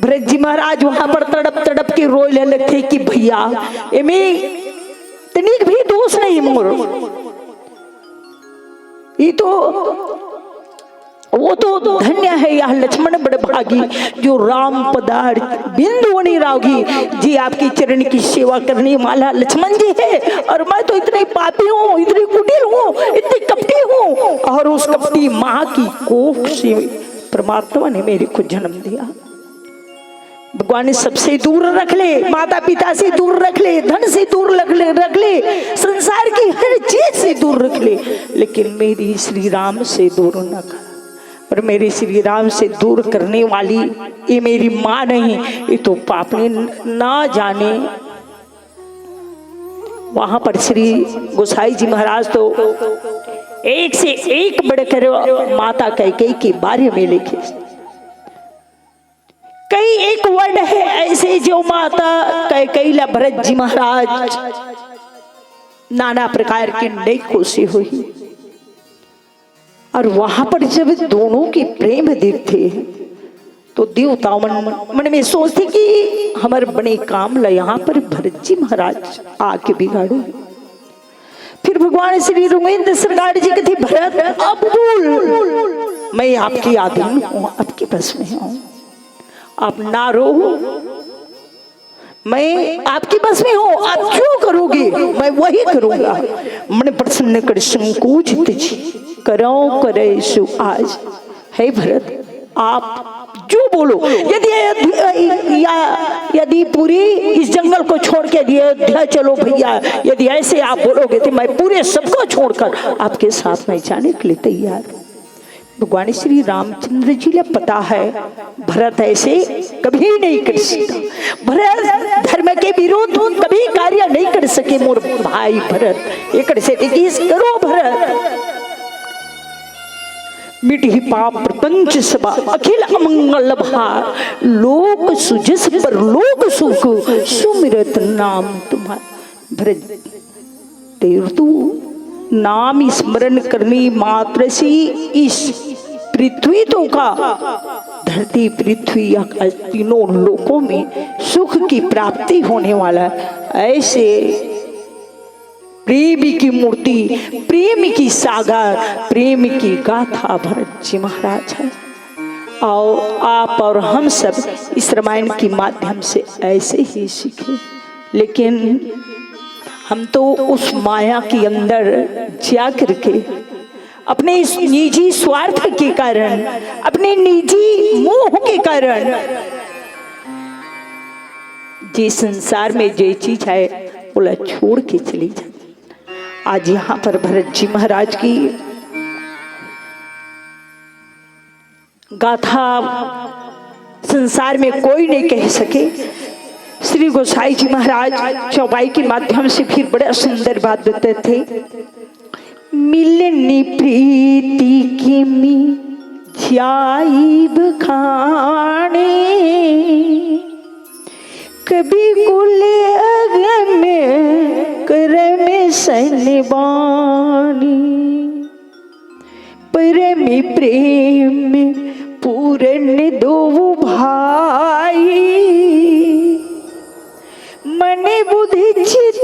भरत जी महाराज वहां पर तड़प तड़प के रोए लगते कि भैया, एमे तनिक भी दोष नहीं मोर, ये तो, वो तो धन्य है यह लक्ष्मण बड़भागी, जो राम पदार बिंदु नहीं रागी जी, आपके चरण की सेवा करने वाला लक्ष्मण जी है। और मैं तो इतनी पापी हूँ, इतनी कुटिल हूँ, इतनी कपटी हूँ, और उस कपटी माँ की कोख से परमात्मा ने मेरे को जन्म दिया। भगवान ने सबसे दूर रख ले, माता पिता से दूर रख ले, धन से दूर रख ले, रख ले, संसार की हर चीज से दूर रख ले, लेकिन मेरी श्री राम से दूर न कर। और मेरे श्री राम से दूर करने वाली ये मेरी माँ नहीं, ये तो पापनी, ना जाने। वहां पर श्री गोसाई जी महाराज तो एक से एक बढ़कर माता कैकेयी के बारे में लिखे। कई एक वर्ड है ऐसे जो माता कैकेयी ला भरत जी महाराज नाना प्रकार के नई खुशी हुई। और वहां पर जब दोनों की प्रेम देखते हैं तो देवता मन, मन में सोचते कि हमारे बने काम ला यहाँ पर भरत जी महाराज आके बिगाड़े। फिर भगवान श्री रघुवींद्र सरकार जी कहते, "भरत, अब बोल, मैं आपके अधीन हूँ, आपके बस में हूँ, आप ना रो, मैं आपके बस में हूँ, आप जो करोगे मैं वही करूंगा।" मन प्रसन्न कर संकोचित जी, करो करे सो आज। हे भरत, आप जो बोलो, यदि अयोध्या, या यदि पूरी इस जंगल को छोड़ के यदि अयोध्या चलो भैया, यदि ऐसे आप बोलोगे तो मैं पूरे सबको छोड़कर आपके साथ में जाने के लिए तैयार हूँ। भगवान श्री रामचंद्र जी ला पता है, भरत ऐसे कभी नहीं कर सकता। भरत धर्म के विरुद्ध कभी कार्य नहीं कर सके। मोर भाई भरत, ये कर सके कि इस करो भरत। मिटही पाप प्रपंच सब अखिल अमंगल भार, लोक सुजस परलोक सुख, सुमिरत नाम तुम्हारा। भरत, तेर तू नाम स्मरण करने मात्र से इस पृथ्वी तो का, धरती पृथ्वी आकाश तीनों लोकों में सुख की प्राप्ति होने वाला है। ऐसे प्रेम की मूर्ति, प्रेम की सागर, प्रेम की गाथा भरत जी महाराज है। आओ, आप और हम सब इस रामायण के माध्यम से ऐसे ही सीखें। लेकिन हम तो उस माया के अंदर जा करके अपने इस निजी स्वार्थ के कारण, अपने निजी मोह के कारण, जे संसार में जे चीज है, ओला छोड़ के चली जाती। आज यहाँ पर भरत जी महाराज की गाथा संसार में कोई नहीं कह सके। श्री गोसाई जी महाराज चौपाई के माध्यम से फिर बड़ा सुंदर बात बताते थे। मिलनी प्रीति किमी जाई बखाने, कभी कुल अगम करम सन बानी। परम प्रेम पूरन दो भाई, मन बुद्धि चित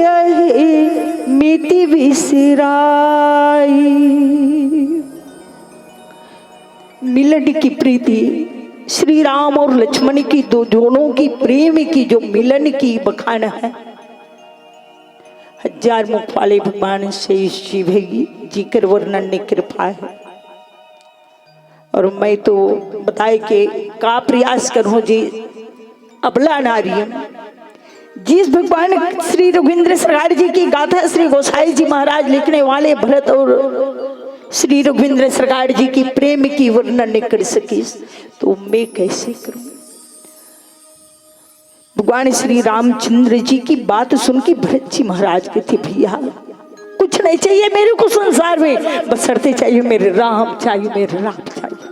अहे मिति विसराई। मिलन की प्रीति, श्री राम और लक्ष्मण की दो जोड़ों की प्रेम की जो मिलन की बखान है, हजार मुख वाले भगवान शेष जी भाई जी कर वर्णन ने कृपा है। और मैं तो बताए के का प्रयास करूं जी, अबला नारी हूं। जिस भगवान श्री रघुवींद्र सरकार जी की गाथा श्री गोसाई जी महाराज लिखने वाले भरत और श्री रघुवींद्र सरकार जी की प्रेम की वर्णन नहीं कर सकी, तो मैं कैसे करूं? भगवान श्री रामचंद्र जी की बात सुन के भरत जी महाराज के थे, भैया, कुछ नहीं चाहिए मेरे को संसार में, बशर्ते चाहिए मेरे राम, चाहिए मेरे राम, चाहिए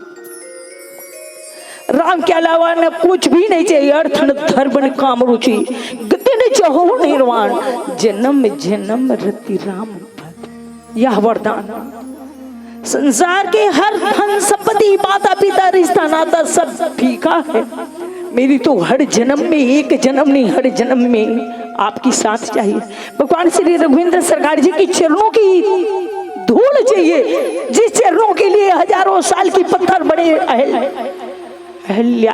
राम के अलावा न कुछ भी नहीं चाहिए। अर्थ न धर्म न काम रुचि, गति न चाहो निर्वाण, जन्म जन्म रति राम पद, यह वरदान। संसार के हर धन संपत्ति, माता पिता, रिश्ता नाता सब फीका है। मेरी तो हर जन्म में, एक जन्म नहीं, हर जन्म में आपकी साथ चाहिए। भगवान श्री रघुवींद्र सरकार जी की चरणों की धूल चाहिए, जिस चरणों के लिए हजारों साल की पत्थर बने अहल-, अहल्या,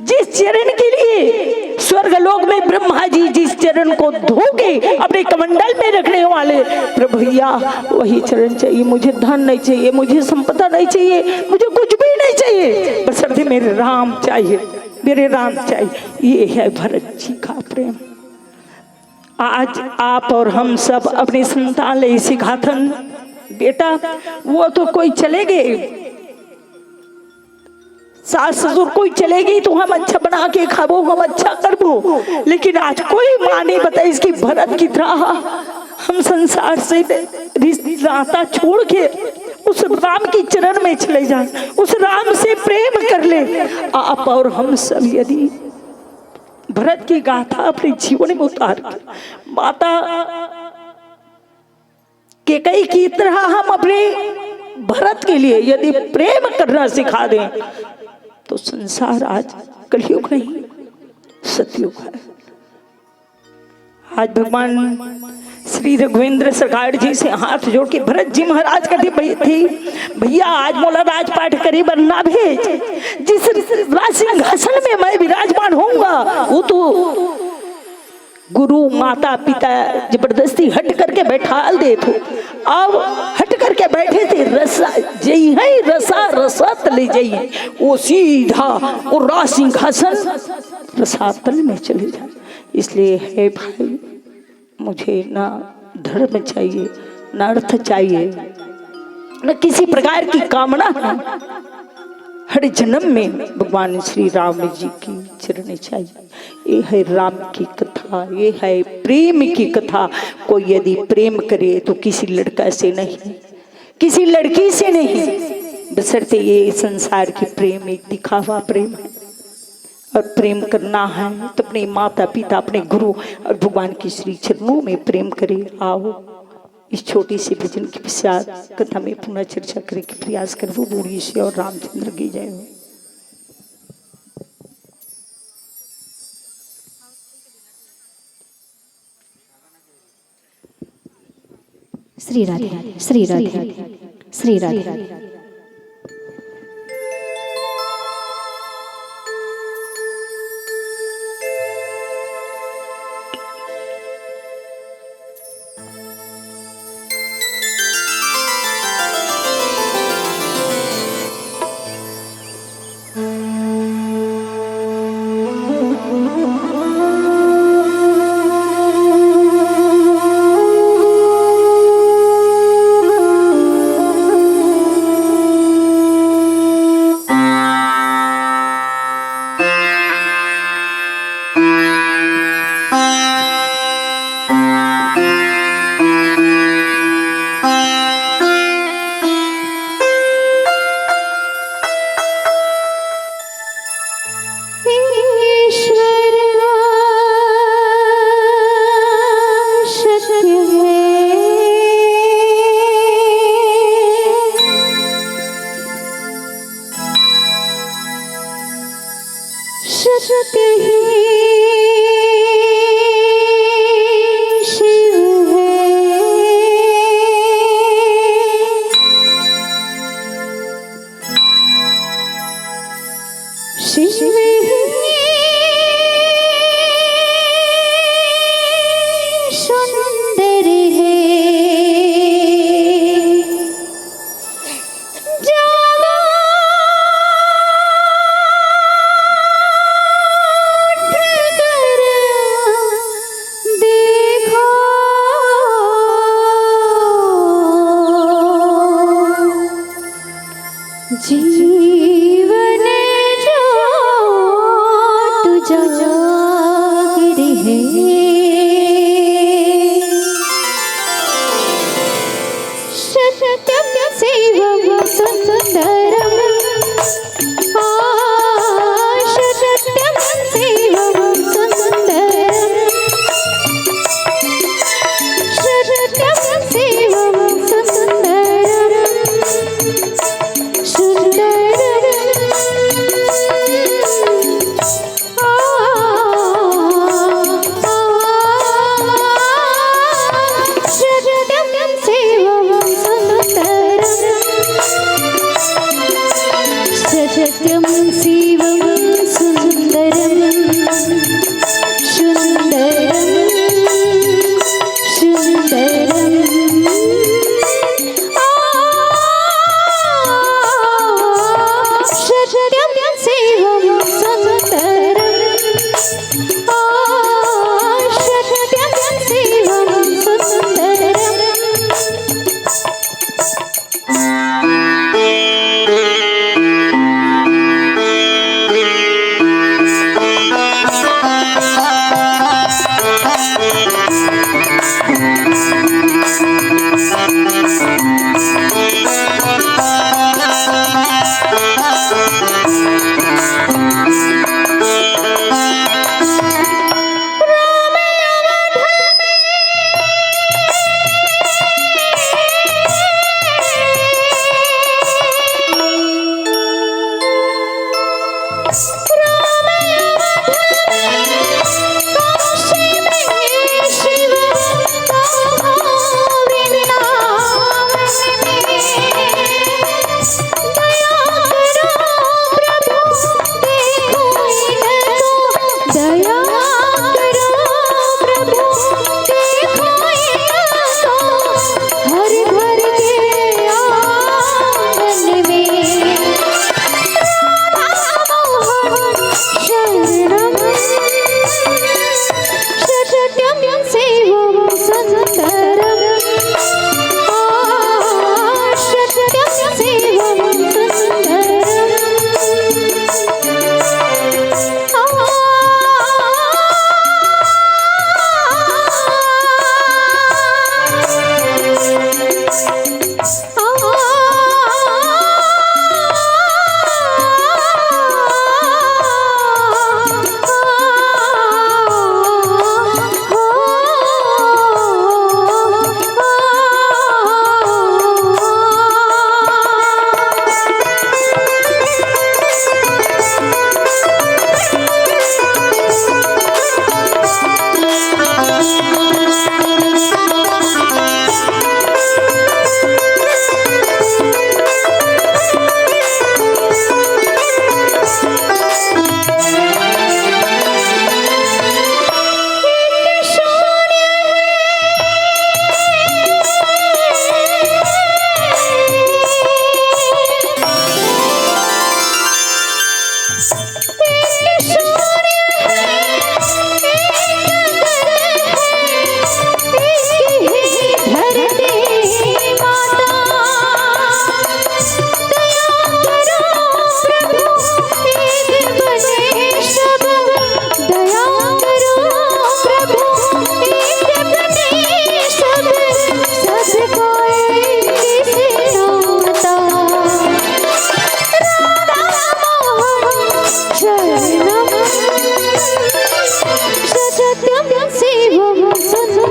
जिस चरण के लिए स्वर्ग लोक में ब्रह्मा जी जिस चरण को धो के अपने कमंडल में रखने वाले, प्रभु भैया, वही चरण चाहिए। मुझे धन नहीं चाहिए, मुझे संपदा नहीं चाहिए, मुझे कुछ भी नहीं चाहिए, बशर्ते मेरे राम चाहिए, मेरे राम चाहिए। ये है भरत जी का प्रेम। आज आप और हम सब अपनी संतान ले सिखाथन, बेटा, वो तो कोई चले गए, सास ससुर कोई चले गई तो हम अच्छा बना के खाबो, हम अच्छा करबो, लेकिन आज कोई माँ नहीं बताई इसकी भरत की तरह हम संसार से रिस-, नाता छोड़ के उस राम की चरण में चले जाए, उस राम से प्रेम कर ले। आप और हम सब यदि भरत की गाथा अपने जीवन में उतार के माता कैकई की तरह हम अपने भरत के लिए यदि प्रेम करना सिखा दें, तो संसार आज कलयुग नहीं, सतयुग है। आज भगवान श्री रघुवींद्र सरकार जी से हाथ जोड़ के भरत जी महाराज कथे, "भई-, थी, भैया, आज मोला राजपाट करे बर ना भेज, जिस राज सिंहासन में मैं विराजमान होऊंगा, वो तो गुरु, माता, पिता जबरदस्ती हट करके बैठाल देत हो।" अब हट करके बैठे थे, रसा, जई है रसा, रसातल जई है, वो सीधा वो राज सिंहासन रसातल में चले जाए। इसलिए हे भाई, मुझे ना धर्म चाहिए, ना अर्थ चाहिए, न किसी प्रकार की कामना है। हर जन्म में भगवान श्री राम जी की चरण चाहिए। ये है राम की कथा, ये है प्रेम की कथा। कोई यदि प्रेम करे तो किसी लड़का से नहीं, किसी लड़की से नहीं, बशर्ते ये संसार की प्रेम एक दिखावा प्रेम है। और प्रेम करना है तो अपने माता पिता, अपने गुरु और भगवान की श्री चरणों में प्रेम करे। आओ, इस छोटी सी भजन की विषय कथा में पुनः चर्चा करे के प्रयास करबो। बोलिए श्री रामचंद्र की जय हो। श्री राधे, श्री राधे, श्री राधे।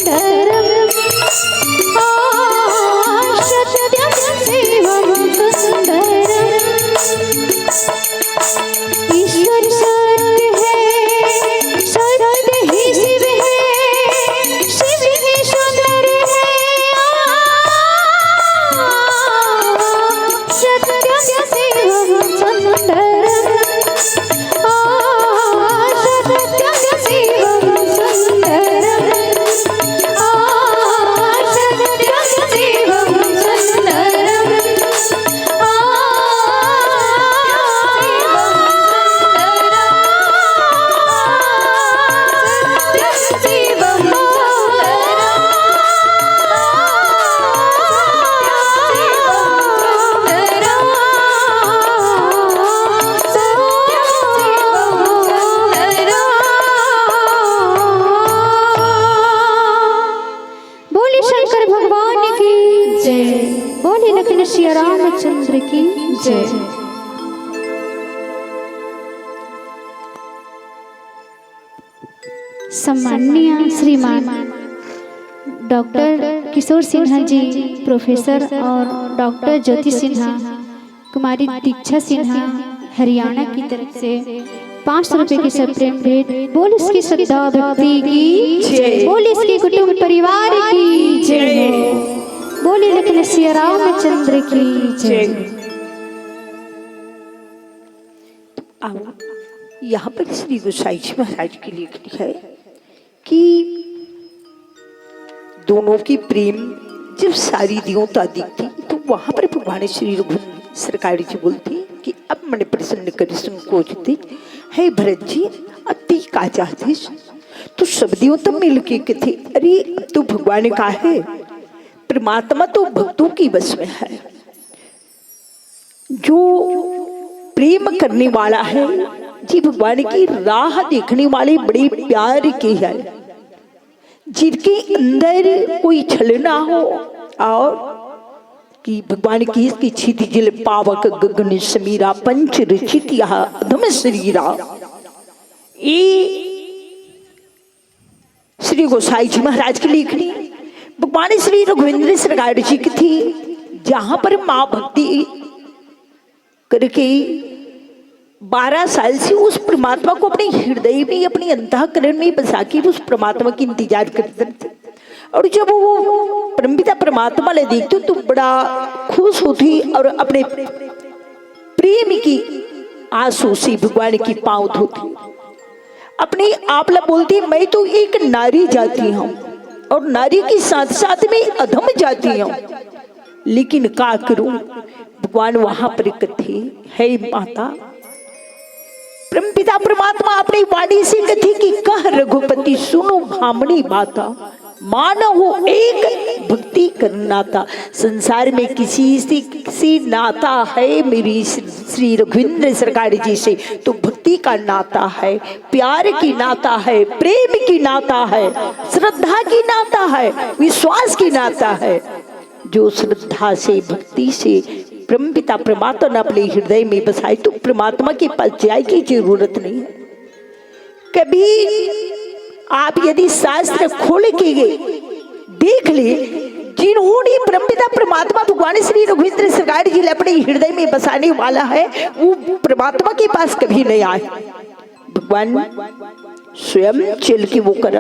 सुंदरम। आ, सत्यम शिवम सुंदरम। ईश्वर सत्य है, सत्य ही शिव है, शिव ही सुंदर है। आ, सत्यम शिवम सुंदरम। आ, सत्यम शिवम सुंदरम। आ, सत्यम शिवम सुंदरम। आ, सत्यम शिवम सुंदरम। बोले शंकर भगवान की जय। बोले लखन सिया रामचंद्र की जय। सम्माननीय श्रीमान डॉक्टर किशोर सिन्हा जी, प्रोफेसर, और डॉक्टर ज्योति सिन्हा, कुमारी दीक्षा सिन्हा, हरियाणा की तरफ से पाँच सौ रुपए की सप्रेम भेंट। बोल इसकी श्रद्धा भक्ति की जय। बोल इसके कुटुंब परिवार की जय। बोले लखन सिया रामचंद्र की जय। जय। अब यहाँ पर श्री गोसाई जी महाराज की लेखनी है कि दोनों की प्रेम जब सारी दियों ता दिखती, तो वहां पर भगवान श्री रघुवीर सरकार जी बोलते कि अब मन प्रसन्न करी संकोच दे, हे भरत जी, अब ती का चाहते? तो सब दियों तो मिल के कथे, अरे, अब तो भगवान का है, परमात्मा तो भक्तों की बस में है। जो प्रेम करने वाला है जी, भगवान की राह देखने वाले बड़े प्यार के है, जिनके अंदर कोई छल ना हो, और कि भगवान की इसकी छिति जिल पावक गगन समीरा, पंच रचित यह अधम शरीरा। ये श्री गोसाई जी महाराज की लेखनी भगवान श्री रघुवीर सरकार जी की थी, जहां पर माँ भक्ति करके बारह साल से उस परमात्मा को अपने हृदय में, अपने अंतःकरण में बसा के उस परमात्मा की इंतजार करते थे। और जब वो परमपिता परमात्मा ले देखते तो बड़ा खुश होती और अपने प्रेम की आंसू से भगवान की पांव धोती। अपने आप ला बोलती, मैं तो एक नारी जाति हूँ और नारी के साथ साथ में अधम जाति हूँ, लेकिन का करूं? भगवान वहां पर कथे, हे माता, परमपिता परमात्मा अपनी वाणी से कथे कि कह रघुपति सुनो भामनी माता, मानहु एक भक्ति करनाता। संसार में किसी से, किसी नाता है मेरी श्री रघुवीर सरकार जी से, तो भक्ति का नाता है, प्यार की नाता है, प्रेम की नाता है, श्रद्धा की नाता है, विश्वास की नाता है। जो श्रद्धा से, भक्ति से परमपिता परमात्मा ने अपने हृदय में बसाए, तो परमात्मा के पास जाए की जरूरत नहीं है। कभी आप यदि शास्त्र खोल के देख ले, जिन्होंने परमपिता परमात्मा भगवान श्री रघुवीर सरकार जी ला अपने हृदय में बसाने वाला है, वो परमात्मा के पास कभी नहीं आए। भगवान स्वयं चल के वो कर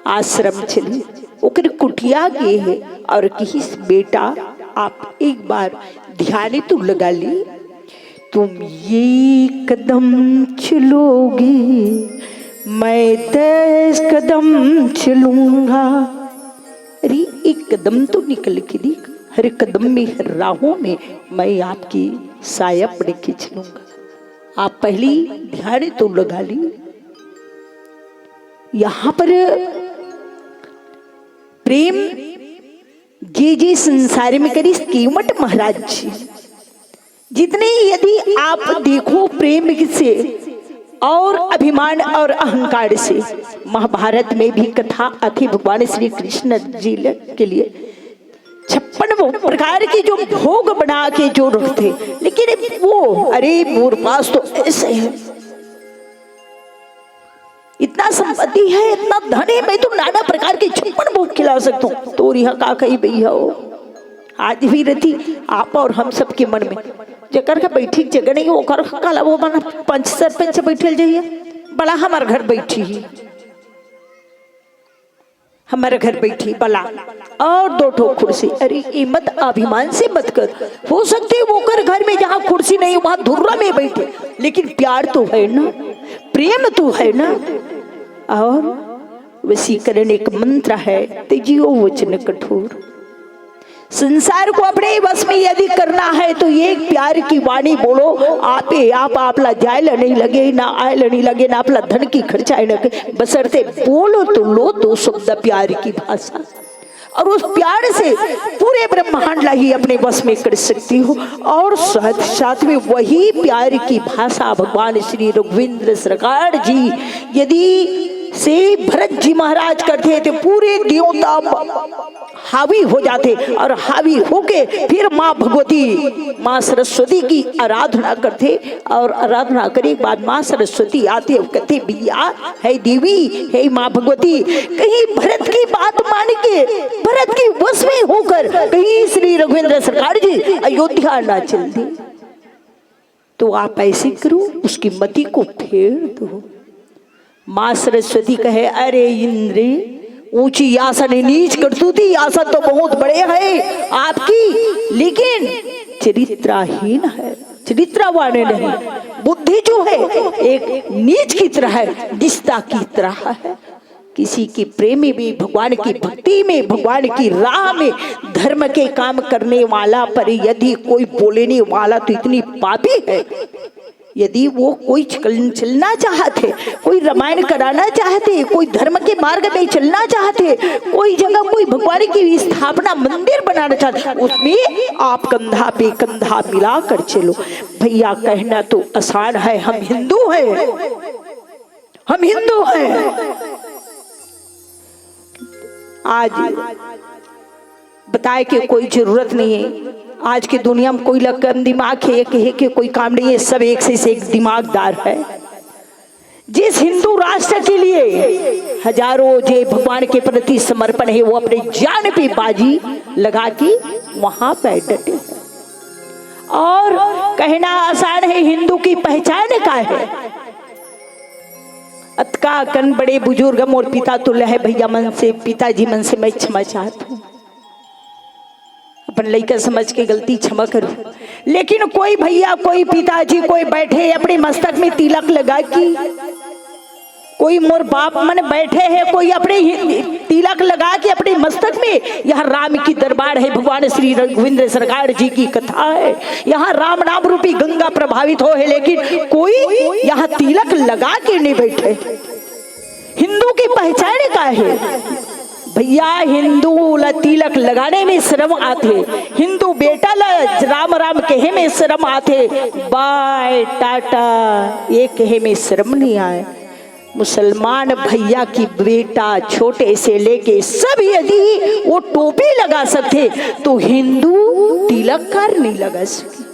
आश्रम चले, ओकर कुटिया गे हे और कहिस, बेटा, आप एक बार ध्यान तो लगा ली, तुम ये कदम चलोगे, मैं दस कदम चलूंगा। अरे, एक कदम तो निकल के देख, हर कदम में, हर राहों में मैं आपकी साया पड़ के चलूंगा। आप पहली ध्यान तो लगा ली। यहाँ पर प्रेम जे जे संसार में करी, केवट महाराज जी जितने, यदि आप देखो प्रेम से और अभिमान और अहंकार से, महाभारत में भी कथा आती भगवान श्री कृष्ण जी ल-, के लिए छप्पन वो प्रकार के जो भोग बना के जो रखते, लेकिन वो, अरे, मोर पास तो ऐसे है। इतना संपत्ति है, इतना धन है, मैं तो नाना प्रकार के छप्पन भोग खिला सकता हूँ। तोर इहाँ का कही भैया हो, आज भी रहती आप और हम सबके मन में। जेकर का बैठी जगह नहीं, ओकर काला वो बना पंच सरपंच बैठल जाइए, बला हमर घर बैठी ही, हमर घर बैठी बला और दो ठो कुर्सी। अरे, ये मत, अभिमान से मत कर। हो सकते है ओकर घर में जहाँ कुर्सी नहीं, वहाँ धुर्रा में बैठे, लेकिन प्यार तो है ना, प्रेम तो है ना। और वशीकरण एक मंत्र है, तेजियो वचन कठोर। संसार को अपने वश में यदि करना है तो एक प्यार की वाणी बोलो। आपे आप, आपला जाय ल नहीं लगे, ना आय ल नहीं लगे, ना आपला धन की खर्चाय न लगे, बसरते बोलो तो लो दो शब्द प्यार की भाषा। और उस प्यार से पूरे ब्रह्मांड ला ही अपने वश में कर सकती हो। और साथ साथ में वही प्यार की भाषा भगवान श्री रघुवींद्र सरकार जी यदि से भरत जी महाराज करते थे, पूरे देवता हावी हो जाते और हावी होके फिर माँ भगवती, माँ सरस्वती की आराधना करते और आराधना करे के बाद माँ सरस्वती आते और कहते, भैया, हे देवी, हे माँ भगवती, कहीं भरत की बात मान के, भरत की वश में होकर कहीं श्री रघुवींद्र सरकार जी अयोध्या ना चल दे, तो आप ऐसे करो, उसकी मति को फेर दो। माँ सरस्वती कहे, अरे इंद्र, ऊंची आसन, नीच करतूती, आसन तो बहुत बड़े है आपकी, लेकिन चरित्राहीन है, चरित्रवान नहीं। बुद्धि जो है एक नीच की तरह है, नीचता की तरह है। किसी की प्रेमी में, भगवान की भक्ति में, भगवान की राह में, धर्म के काम करने वाला पर यदि कोई बोलने वाला तो इतनी पापी है। यदि वो कोई चल-, चलना चाहते, कोई रामायण कराना चाहते, कोई धर्म के मार्ग में चलना चाहते, कोई जगह कोई भगवान की स्थापना मंदिर बनाना चाहते, उसमें आप कंधा पे कंधा मिला कर चलो। भैया, कहना तो आसान है, हम हिंदू हैं, हम हिंदू हैं। आज बताए के कोई जरूरत नहीं है। आज की दुनिया में कोई ला कम दिमाग है, ये कहे के कोई काम नहीं है, सब एक से, से एक दिमागदार है। जिस हिंदू राष्ट्र के लिए हजारों जे भगवान के प्रति समर्पण है, वो अपने जान पे बाजी लगा के वहां पर डटे हैं। और कहना आसान है, हिंदू की पहचान का है। अतका कन बड़े बुजुर्ग मोर पिता तुल्य है, भैया मन से, पिताजी मन से मैं क्षमा चाहत हूँ। अपन लइका समझ के गलती क्षमा करो, लेकिन कोई भैया, कोई पिताजी, कोई बैठे अपने मस्तक में तिलक लगा के, कोई मोर बाप मन बैठे हैं, कोई अपने ही तिलक लगा के अपने मस्तक में, यहाँ राम की दरबार है, भगवान श्री रघुवींद्र सरकार जी की कथा है, यहाँ राम नाम रूपी गंगा प्रभावित हो है, लेकिन कोई यहाँ तिलक लगा के नहीं बैठे। हिंदू की पहचान का है भैया, हिंदू ला तिलक लगाने में शर्म आथे, हिंदू बेटा ला राम राम कहे में शर्म आथे, बाय टाटा ये कहे में शर्म नहीं आए। मुसलमान भैया की बेटा छोटे से लेके सब यदि वो टोपी लगा सकते तो हिंदू तिलक कर नहीं लगा सकते।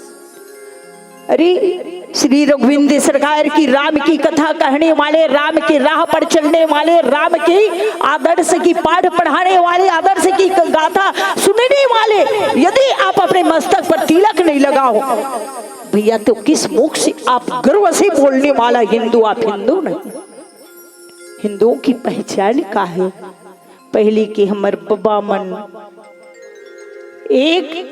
अरे, श्री रघुविंद सरकार की राम की कथा कहने वाले, राम की राह पर चलने वाले, राम की आदर्श की पाठ पढ़ाने वाले, आदर्श की गाथा सुनने वाले, यदि आप अपने मस्तक पर तिलक नहीं लगाओ भैया, तो किस मुख से आप गर्व से बोलने वाला हिंदू? आप हिंदू नहीं। हिंदुओं की पहचान का है? पहले के हमर बबा मन एक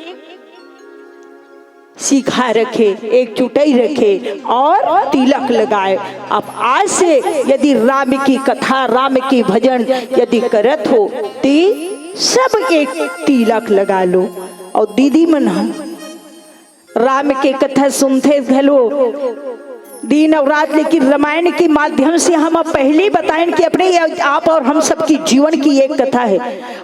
शिखा रखे, एक चुटई रखे और तिलक लगाए। अब आज से यदि राम की कथा, राम की भजन यदि करत हो, ती सब एक तिलक लगा लो। और दीदी मन ह राम के कथा सुनथे घलो दिन अउ रात, लेकिन रामायण के माध्यम से हम अब पहली बताएन कि अपने आप और हम सबकी जीवन की एक कथा है।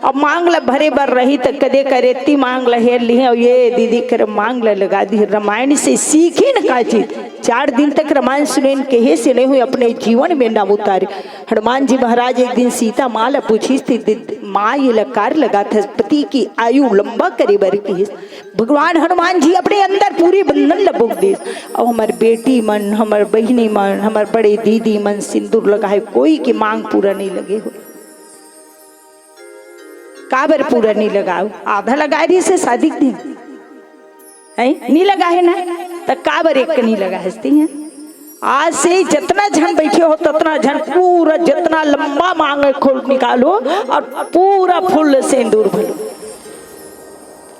अब मांग ल भरे बर रही त कदे करेती मांग ल हेर लिहे, और ये दीदी कर मांग ल लगा दी। रामायण से सीखिन का चीज, चार दिन तक रामायण सुनेन, कहे से नहीं हुई, अपने जीवन में ना उतारे। हनुमान जी महाराज एक दिन सीता माँ ल पूछिस थी, "दीदी, माँ ये लकार लगात हस, पति की आयु लंबा करे बर किहिस। भगवान हनुमान जी अपने अंदर पूरी बंधन ल बोल दिस। अब हमर बेटी मन, हमर बहिनी मन, हमर बड़े दीदी मन सिंदूर लगाए, कोई के मांग पूरा नहीं लगे हो। काबर पूरा नहीं लगाओ? आधा लगाए रहिस हे शादी के दिन, है नहीं लगा है ना? त काबर एक नहीं लगा है? आज से जितना झन बैठे हो, ततना झन पूरा, जितना लंबा मांग है, खोल निकालो और पूरा फुल सिंदूर भरो।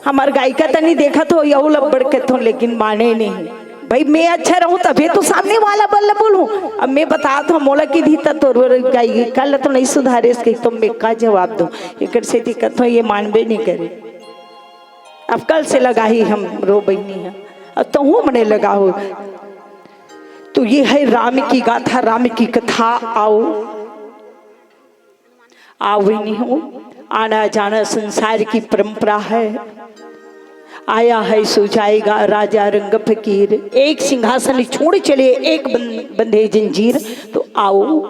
हमर गायिका तनी देखत हो, यहू लब्बड़ कहत हो, लेकिन माने नहीं। भाई, मैं अच्छा रहूं तभी तो सामने वाला बल्ल बोलूं। अब मैं बतात हो, मोला की दी त तोर गायिका ल तो नहीं सुधारे, इसके तो मैं का जवाब दूं? एकर सेती कहत हो, ये मानबे नहीं करे। अब कल से लगाही हमरो बहिनी ह, अब तहूँ मने लगाहू। तो ये है राम की गाथा, राम की कथा। आओ, आओ बहिनी हो, आना जाना संसार की परंपरा है। आया है सो जाएगा, राजा रंग फकीर। एक सिंहासन छोड़ चले, एक बन-, बंधे जंजीर। तो आओ,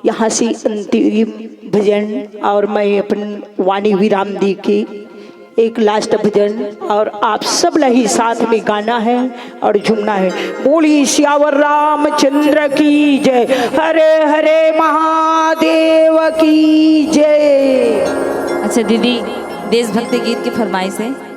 यहाँ से अंतिम भजन और मैं अपन वाणी विराम दी के एक लास्ट भजन और आप सब ला ही साथ में गाना है और झूमना है। बोली सियावर रामचंद्र की जय, हरे हरे महादेव की जय। अच्छा दीदी, देशभक्ति गीत की फरमाइश है।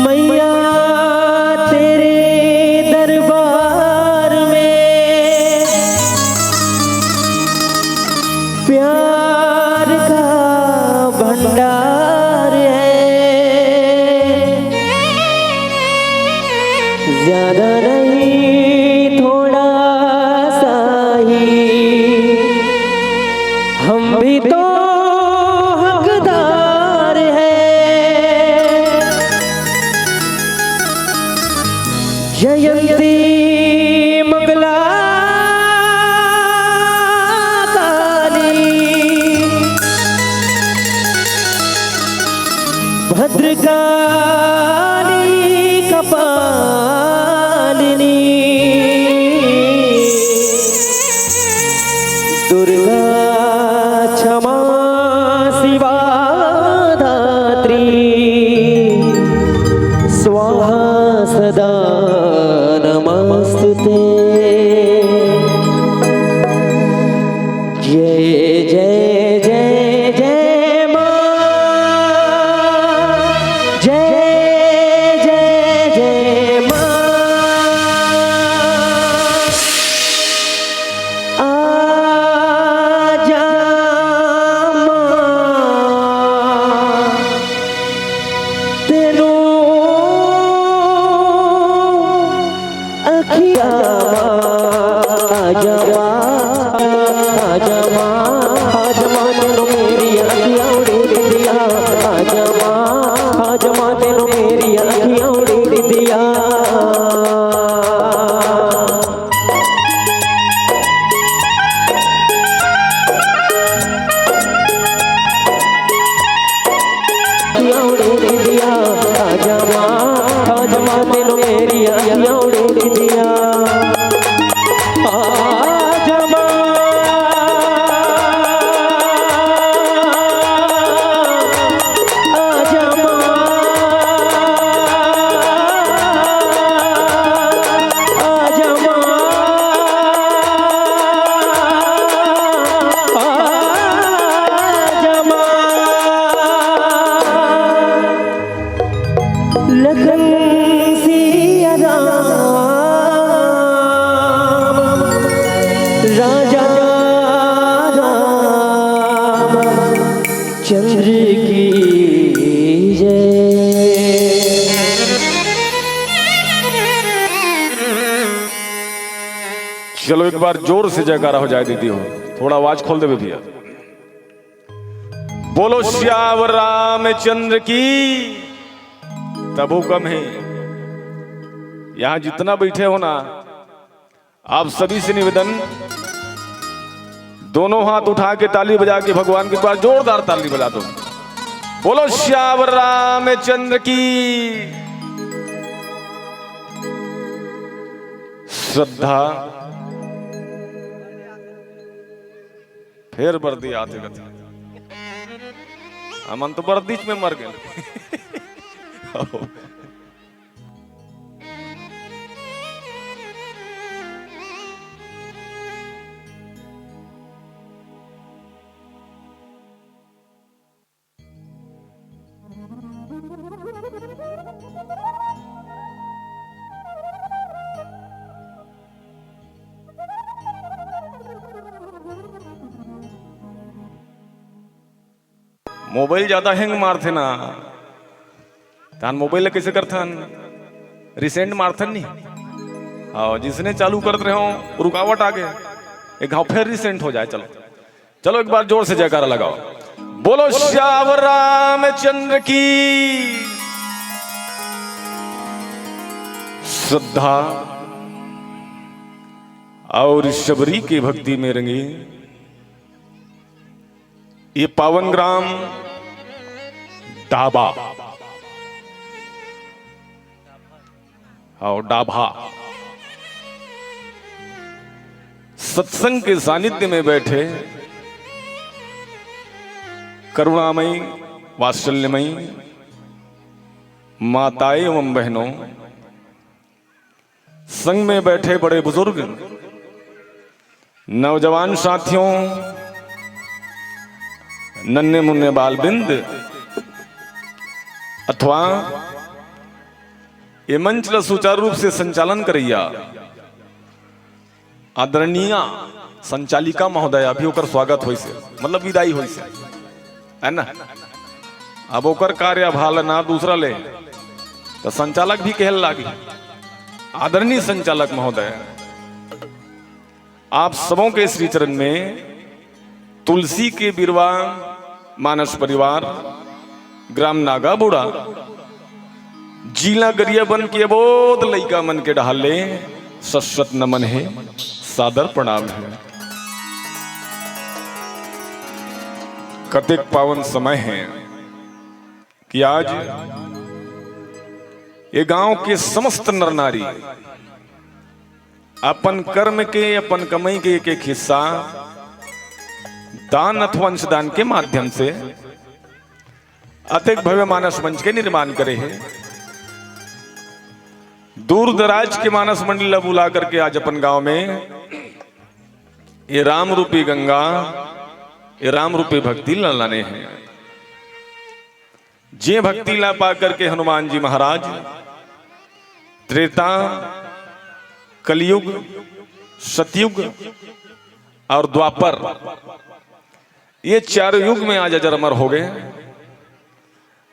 मैया तेरे दरबार में प्यार का भंडार है, ज्यादा नहीं थोड़ा सा ही, हम भी तो हकदार हैं। जयंती मंगला काली, भद्रकाली कपालिनी, दुर्गा क्षमा शिवा धात्री, स्वाहा सदा नमस्तुते। जय जय जय जय माँ, जय जय जय माँ। आजा चंद्र की जय। चलो, एक बार जोर से जयकारा हो जाए दीदी हो, थोड़ा आवाज खोल देवे भैया। बोलो सियावर रामचंद्र की। तब हुकम है, यहां जितना बैठे हो ना, आप सभी से निवेदन, दोनों हाथ उठा के ताली बजा के भगवान के पास जोरदार ताली बजा दो। बोलो सियावर रामचंद्र की। श्रद्धा। फेर बरदी आते कथे, हमन तो बरदीच में मर गए। मोबाइल ज्यादा हैंग मारथे ना, तान मोबाइल ला कइसे करथन? रिसेंट मारथन नहीं। हाँ, जिसने चालू करत रहे हो, रुकावट आ गए, एक घाव फिर रिसेंट हो जाए। चलो, चलो, एक बार जोर से जयकारा लगाओ। बोलो सियावर रामचंद्र की। श्रद्धा और शबरी के भक्ति में रंगे ये पावन ग्राम डाबा, और डाभा, सत्संग के सानिध्य में बैठे करुणामयी, वात्सल्यमयी माताएं एवं बहनों, संग में बैठे बड़े बुजुर्ग, नौजवान साथियों, नन्हे मुन्ने बाल वृंद अथवा ये मंच ला सुचारू रूप से संचालन करैया आदरणीय संचालिका महोदय, अभी ओकर स्वागत होइसे, मतलब विदाई होइसे, है ना? अब ओकर कार्यभार ना दूसरा ले, तो संचालक भी कहल लागी। आदरणीय संचालक महोदय, आप सबों के श्री चरण में तुलसी के बिरवा मानस परिवार, ग्राम नागाबुड़ा, जिला गरियाबंद के अबोध लइका मन के डहार ले सश्वत नमन हे, सादर प्रणाम हे। कतेक पावन समय हे कि आज ये गांव के समस्त नर नारी अपन कर्म के, अपन कमई के एक एक हिस्सा दान अथवा अंशदान के माध्यम से अतेक भव्य मानस मंच के निर्माण करे हे। दूर दराज के मानस मंडली ला बुला करके आज अपन गांव में ये राम रूपी गंगा, ये राम रूपी भक्ति ला लाने हे। जे भक्ति ला पा करके हनुमान जी महाराज त्रेता, कलयुग, सतयुग और द्वापर, ये चारों युग में आज अजर अमर हो गए।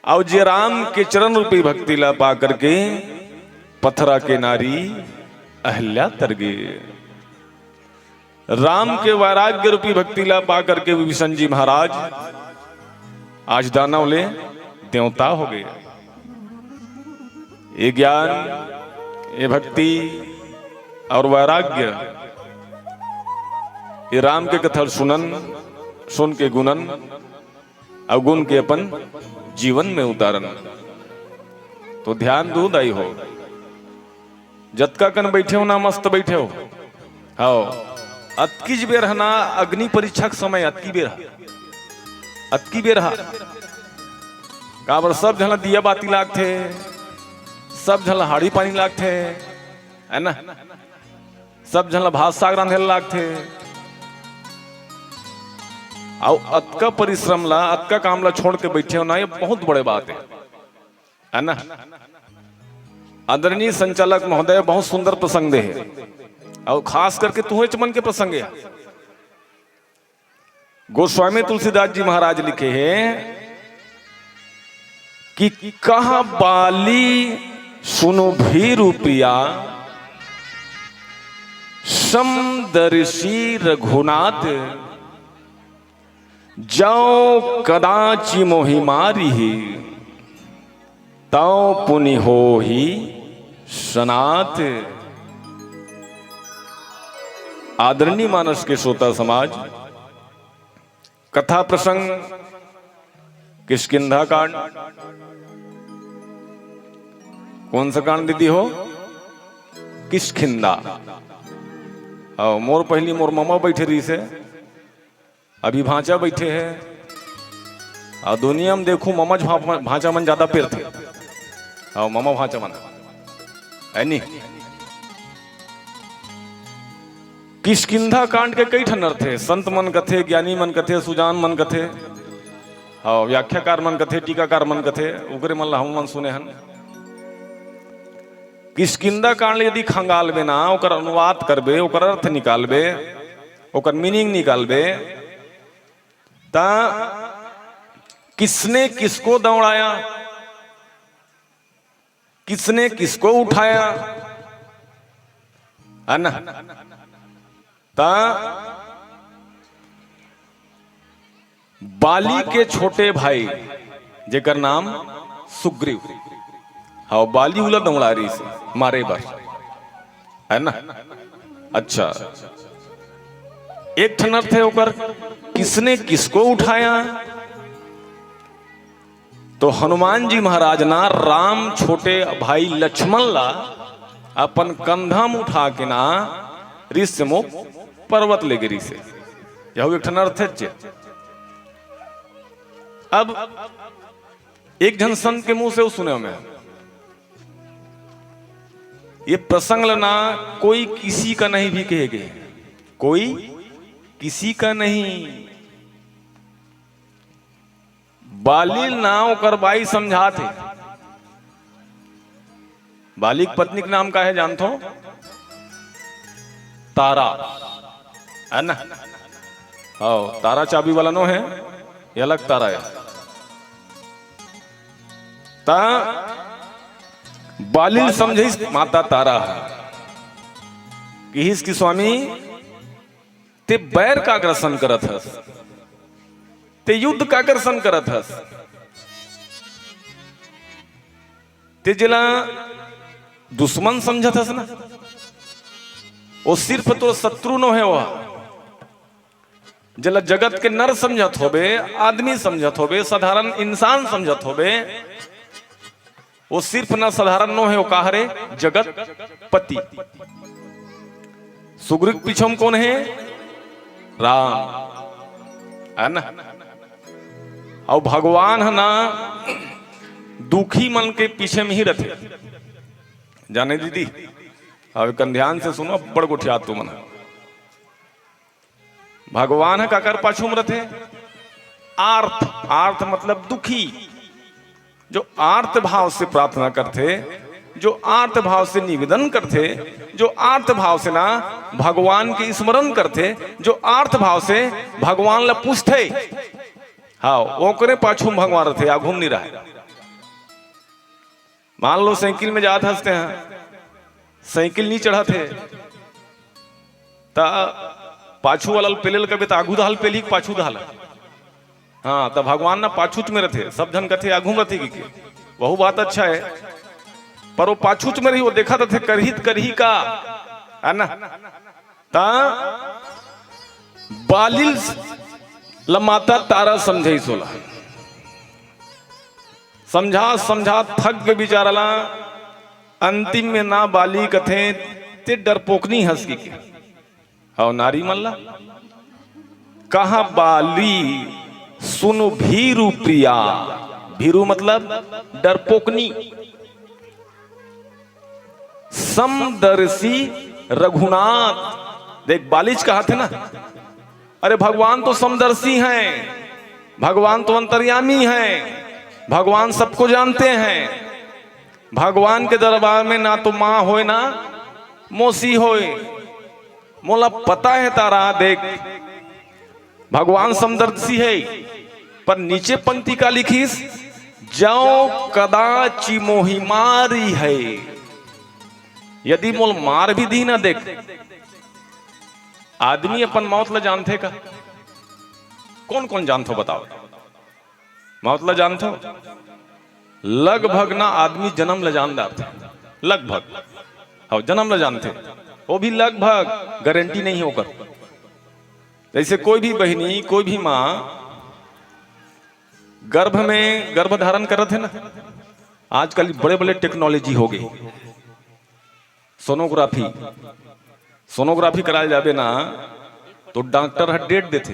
और जे राम के चरण रूपी भक्ति ला पा करके पथरा के नारी अहल्या तर गे, राम के वैराग्य रूपी भक्ति ला पा करके विभीषण जी महाराज आज दानव ले देवता हो गए। ये ज्ञान, ये भक्ति और वैराग्य, ये राम के कथा सुनन, सुन के गुणन और गुण के अपन जीवन में उतारन। तो ध्यान दू दाई हो, जतका कन बैठे हो ना, मस्त बैठे हो। हाओ, अतकीच बेर ह ना, अग्नि परीक्षा के समय अतकी बेर ह, अतकी बेर ह। काबर सब झन ला दिया बाती लागथे, सब झन ला हाड़ी पानी लागथे, है ना? सब झन ला भात साग रांधे ला लागथे। अउ अतका परिश्रम ला, अतका काम ला छोड़ के बैठे हो ना, ये बहुत बड़े बात है, है ना? आदरणीय संचालक महोदय बहुत सुंदर प्रसंग दे हे, अउ खास करके तुहेच मन के प्रसंग हे। गोस्वामी तुलसीदास जी महाराज लिखे हे कि कहा बाली सुनु भीरु प्रिया, समदर्शी रघुनाथ, जौ कदाचि मोहि मारिही, तौ पुनि होही सनाथ। आदरणीय मानस के श्रोता समाज, कथा प्रसंग किष्किंधा कांड। कौन सा कांड दीदी हो? किष्किंधा। अउ मोर पहली मोर ममा बैठे रहिसे, अभी भांचा बैठे हे। अउ दुनिया में देखू ममा भांचा मन ज्यादा पेरथे। अउ ममा भांचा मन है नी। किष्किंधा कांड के कई ठन अर्थ हे, संत मन कथे, ज्ञानी मन कथे, सुजान मन कथे, अउ व्याख्याकार मन कथे, टीकाकार मन कथे, ओकरे मन ला हम मन सुने हन। किष्किंधा कांड यदि खंगालबे ना, ओकर अनुवाद करबे, ओकर अर्थ निकालबे, ओकर मीनिंग निकालबे, त किसने किसको दौड़ाया, किसने किसको उठाया, है ना? त बाली के छोटे भाई जेकर नाम सुग्रीव, हाँ, बाली उला दौड़ा रहिसे मारे बर, है ना? अच्छा, एक ठन अर्थ हे ओकर, किसने किसको उठाया? तो हनुमान जी महाराज ना राम छोटे भाई लक्ष्मण ला अपन कंधा में उठा के ना ऋषिमुख पर्वत ले गे रहिसे। यहू एक ठन अर्थ हे। अब एक झन संत के मुंह से वो सुने में, ये प्रसंग ल ना कोई किसी का नहीं भी कहे गए, कोई किसी का नहीं। बाली ना ओकर बाई समझात हे। बाली के पत्नी के नाम का हे जानथो? तारा, है ना? हाँ, तारा चाबी वाला नो हे, ये अलग तारा हे। ता बाली ल समझाइस माता तारा हे, किहिस कि स्वामी, ते बैर काकर सन करत हस, ते युद्ध काकर सन करत हस, ते जेला दुश्मन समझत हस ना, वो सिर्फ तोर शत्रु नो हे, वो जेला जगत के नर समझत होबे, आदमी समझत होबे, साधारण इंसान समझत होबे, वो सिर्फ ना साधारण नो हे, वो का हरे? जगत पति। सुग्रीव के पीछे में कौन हे? राम, है ना? अउ भगवान ह ना दुखी मन के पीछे में ही रथे, जाने दीदी? अब कन ध्यान से सुनो, बड़ गोठियात तुमन। भगवान ह काकर पाछू में रथे? आर्त। आर्त मतलब दुखी। जो आर्त भाव से प्रार्थना करथे, जो आर्त भाव से निवेदन करथे, जो आर्त भाव से ना भगवान के स्मरण करथे, जो आर्त भाव से भगवान ला पूछथे, हाँ, ओकरे पाछू में भगवान रथे, आघू में नहीं रहे। मान लो साइकिल में जात हस ते ह, साइकिल नहीं चढ़त हे, त पाछू वाला ल पेले ल कबे त आघू दहा ल पेलही कि पाछू दहा ल? हाँ, त भगवान ना पाछूच में रथे, सब झन कथे आघू में रथे कि के, वहू बात अच्छा हे, पर वो पाछूच में रही, वो देखत रथे करही त करही का, है ना? त बाली ल माता तारा समझाइस ओला, समझा समझा थक गे बिचारा ला। अंतिम में ना बाली कथे, ते डरपोकनी हस कि के। हव नारी मन ला कहा बाली सुनु भीरु प्रिया। भीरु मतलब डरपोकनी। समदर्शी रघुनाथ। देख, बाली च कहाथे ना, अरे भगवान तो समदर्शी हैं, भगवान तो अंतर्यामी हैं, भगवान सबको जानते हैं। भगवान के दरबार में ना तो माँ होय ना मौसी होय। मोला पता हे तारा, देख, भगवान समदर्शी हे, पर नीचे पंक्ति का लिखिस, "जौ कदाचि मोहि मारिहै।" यदि मोला मार भी दिही ना, देख, आदमी अपन मौत ल जानथे का? कोन कोन जानथो बताओ? मौत ल जानथो? लगभग ना आदमी जनम ल जान डारथे, लगभग। हव, जनम ल जानथे, वो भी लगभग, गारंटी नहीं हे ओकर। जैसे कोई भी बहिनी, कोई भी माँ गर्भ में, गर्भ धारण करत हे ना, आजकल बड़े-बड़े टेक्नोलॉजी हो गई, सोनोग्राफी, सोनोग्राफी कराए जाबे ना, तो डॉक्टर ह डेट देथे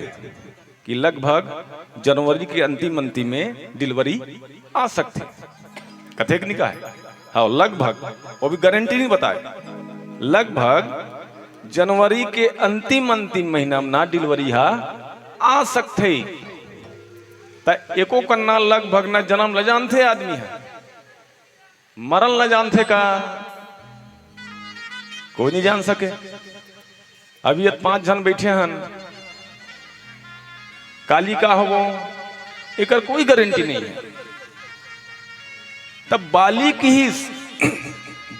कि लगभग जनवरी के अंतिम, अंतिम में डिलीवरी आ सकथे। कथेक नहीं कहे, हाँ, लगभग, वो भी गारंटी नहीं बताए, लगभग जनवरी के अंतिम, अंतिम महीना में ना डिलीवरी हा आ सकथे। त एको कन्ना लगभग ना जनम ल जानथे आदमी ह, मरन ल जानथे का? कोई नहीं जान सके। अभी ये पांच झन बैठे हन, काली का होबो, एकर कोई गारंटी नहीं हे। तब बाली किहिस,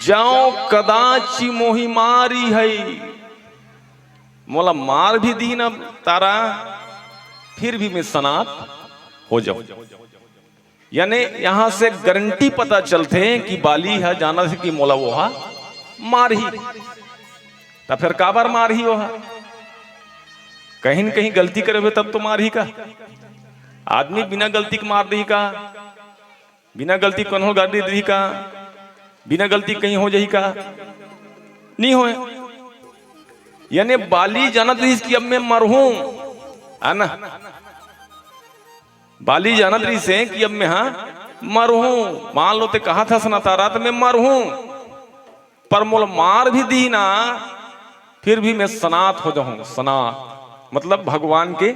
"जौ कदाचि मोहि मारिहै।" मोला मार भी दिही ना तारा, फिर भी मैं सनात हो जाऊं। यानी यहां से गारंटी पता चलथे कि बाली ह जानत हे कि मोला वो ह मारही। त फिर काबर मारही वो ह? कहीं न कहीं गलती करबे तब तो मारही का? आदमी बिना गलती के मार दिही का? बिना गलती कोनो गाली दिही का? बिना गलती कहीं हो जाही का? नहीं होय। यानी बाली जानत रहिस कि अब मैं मरहूं, है ना? बाली जानत रहिस हे कि अब मैं हा मरहूं। मान लो ते कहा था सनाता रात में मरहूं, पर मोला मार भी दिही ना, फिर भी मैं सनात हो जाऊं। सनात मतलब भगवान के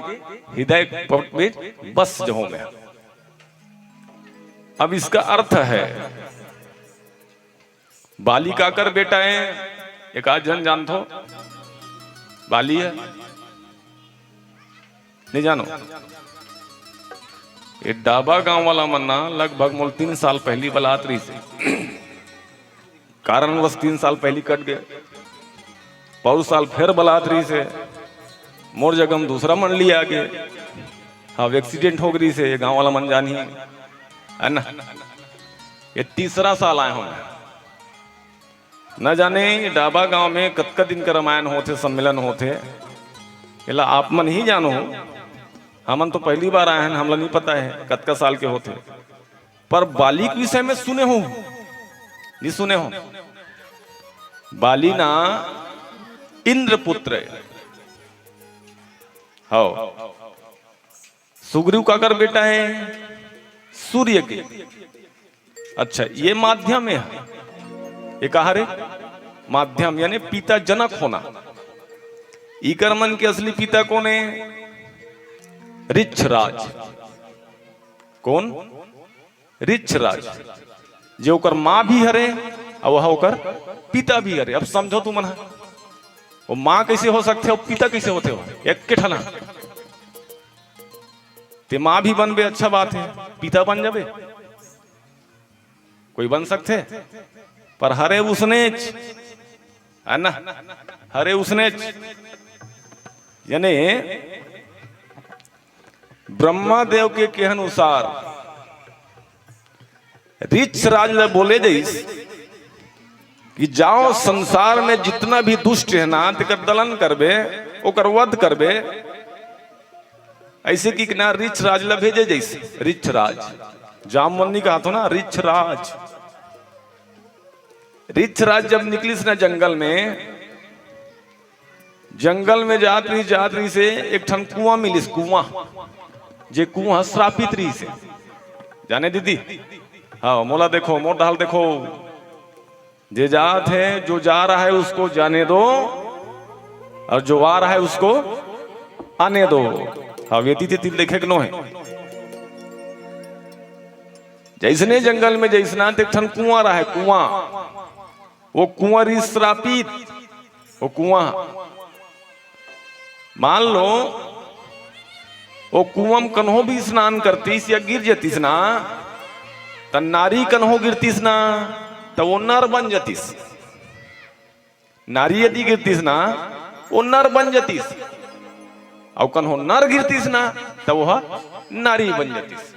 हृदय पट में बस जाऊं मैं। अब इसका अर्थ है, बाली काकर बेटा हे, एक आध झन जानथो? बाली ह? नहीं जानो? ये डाबा गांव वाला मन ना लगभग मोला तीन साल पहिली बलात रहिस हे। कारणवश तीन साल पहिली कट गे। पौर साल फेर बलात रहिस हे, मोर जगह में दूसरा मंडली आ गे। हाँ, एक्सीडेंट हो गे रहिस हे, ये गांव वाला मन जानही, है ना? ये तीसरा साल आए हों मैं। न जाने ये डाबा गांव में कतका दिन का रामायण होथे, सम्मेलन होथे, एला आप मन ही जानो। हमन तो पहिली बार आए हन, हमला नहीं पता हे कतका साल के होथे। पर बाली के विषय में सुने हो, नहीं सुने हो? बाली ना इंद्रपुत्र हे। हव। सुग्रीव काकर बेटा हे? सूर्य के। अच्छा, ये माध्यम हे। ये कहा रे? माध्यम यानी पिता जनक होना। इकर मन के असली पिता कोन हे? रिछराज। कोन? रिछराज, जे ओकर माँ भी हरे अउ वह ओकर पिता भी हरे। अब समझो तुमन ह, वो माँ कैसे हो सकथे अउ पिता कैसे होथे? वो एक के ठन ह। ते माँ भी बनबे, अच्छा बात हे, पिता बन जाबे, कोई बन सकथे? पर हरे उसनेच, है ना, हरे उसनेच। यानी ब्रह्मा देव के कहे अनुसार रिछराज ल बोले जइस कि जाओ, संसार में जितना भी दुष्ट हे ना, तेकर दलन करबे, ओकर वध करबे। ऐसे कि ना रिछराज ल भेजे जइस, रिछराज, जामवंत नहीं कहाथो ना, रिछराज। रिछराज जब निकलिस ना जंगल में, जंगल में जात रहिस, जात रहिस हे, एक ठन कुआं मिलिस, कुआं, जे कुआं श्रापित रहिस हे। जाने दीदी, हाँ, मोला देखो, मोर ढाल देखो, जे जात हे, जो जा रहा है उसको जाने दो, और जो आ रहा है उसको आने दो। हाँ, वेती तेती देखे के नो हे। जैसने जंगल में जैसना ते एक ठन कुआं रहा है, कुआं। वो कुआं रहिस श्रापित, वो कुआं। मान लो, ओ कुआं म कन्हो भी स्नान करतिस या गिर जतिस ना, त नारी कन्हो गिरतिस ना, त ओ नर बन जतिस। नारी यदि गिरतिस ना, ओ नर बन जतिस। अउ कन्हो नर गिरतिस ना, त ओ ह नारी बन जतिस।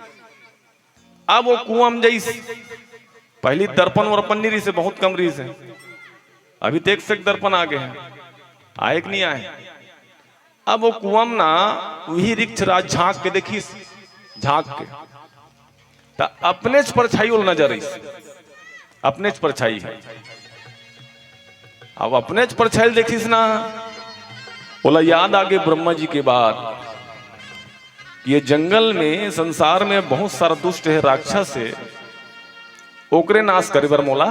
अब ओ कुआं म जइस, पहिली दर्पण वर्पण नइ रिहिस हे, बहुत कम रिहिस हे। अभी त एक से एक दर्पण आ गे हे, आय कि नइ आय? अब ओ कुआं म ना उही रिक्ष राज झांक के देखिस, झांक के, त अपनेच परछाई ओला नजर आइस, अपनेच परछाई हे। अब अपनेच परछाई ल देखिस ना, ओला याद आगे ब्रह्मा जी के बात कि ये जंगल में, संसार में बहुत सारा दुष्ट हे, राक्षस हे, ओकरे नाश करे बर मोला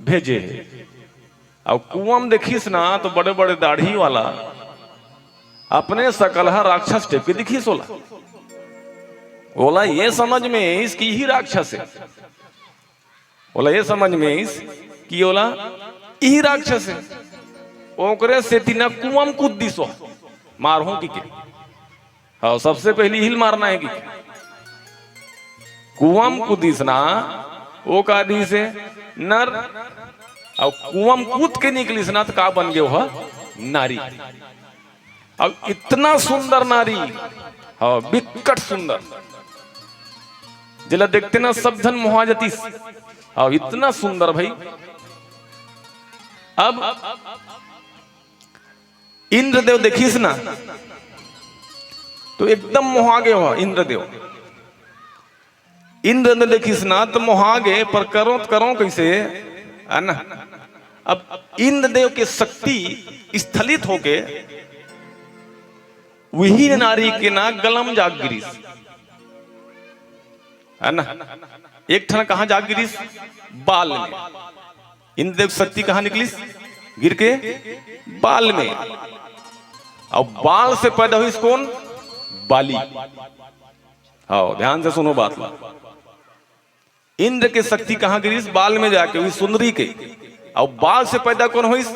भेजे हे। अउ कुआं म देखिस ना, त बड़े-बड़े दाढ़ी वाला अपने सकल ह राक्षस type के दिखिस ओला। ओला ये समझ में आइस कि इही राक्षस हे। ओला ये समझ में आइस कि ओला इही राक्षस हे। ओकरे सेती ना कुआं म कूद दिस ओ, मारहूं कहिके। हाँ, सबसे पहिली इही ल मारना हे कहिके। कुआं म कूदिस ना, ओ का दिस हे, नर। अउ कुआं म कूद के निकलिस ना, त का बन गे ओ ह? नारी। अब इतना सुंदर नारी, हाँ, बिकट सुंदर, जेला देखते ना सब झन मोहा जतिस। अब इतना सुंदर भाई। अब इंद्रदेव देखिस ना, त एकदम मोहा गे ओ ह इंद्रदेव। इंद्रदेव देखिस ना, त मोहा गे, पर करों त करों कइसे, हे ना? अब इंद्रदेव के शक्ति स्खलित होके उही नारी के ना गला म जा गिरिस, हे ना? एक ठन कहाँ जा गिरिस? बाल में। इंद्रदेव के शक्ति कहाँ निकलिस? गिर के बाल में। अउ बाल से पैदा होइस कोन? बाली। हाँ, ध्यान से सुनो बात ला। इंद्र के शक्ति कहाँ गिरिस? बाल में जाके, उही सुंदरी के। अउ बाल से पैदा कोन होइस?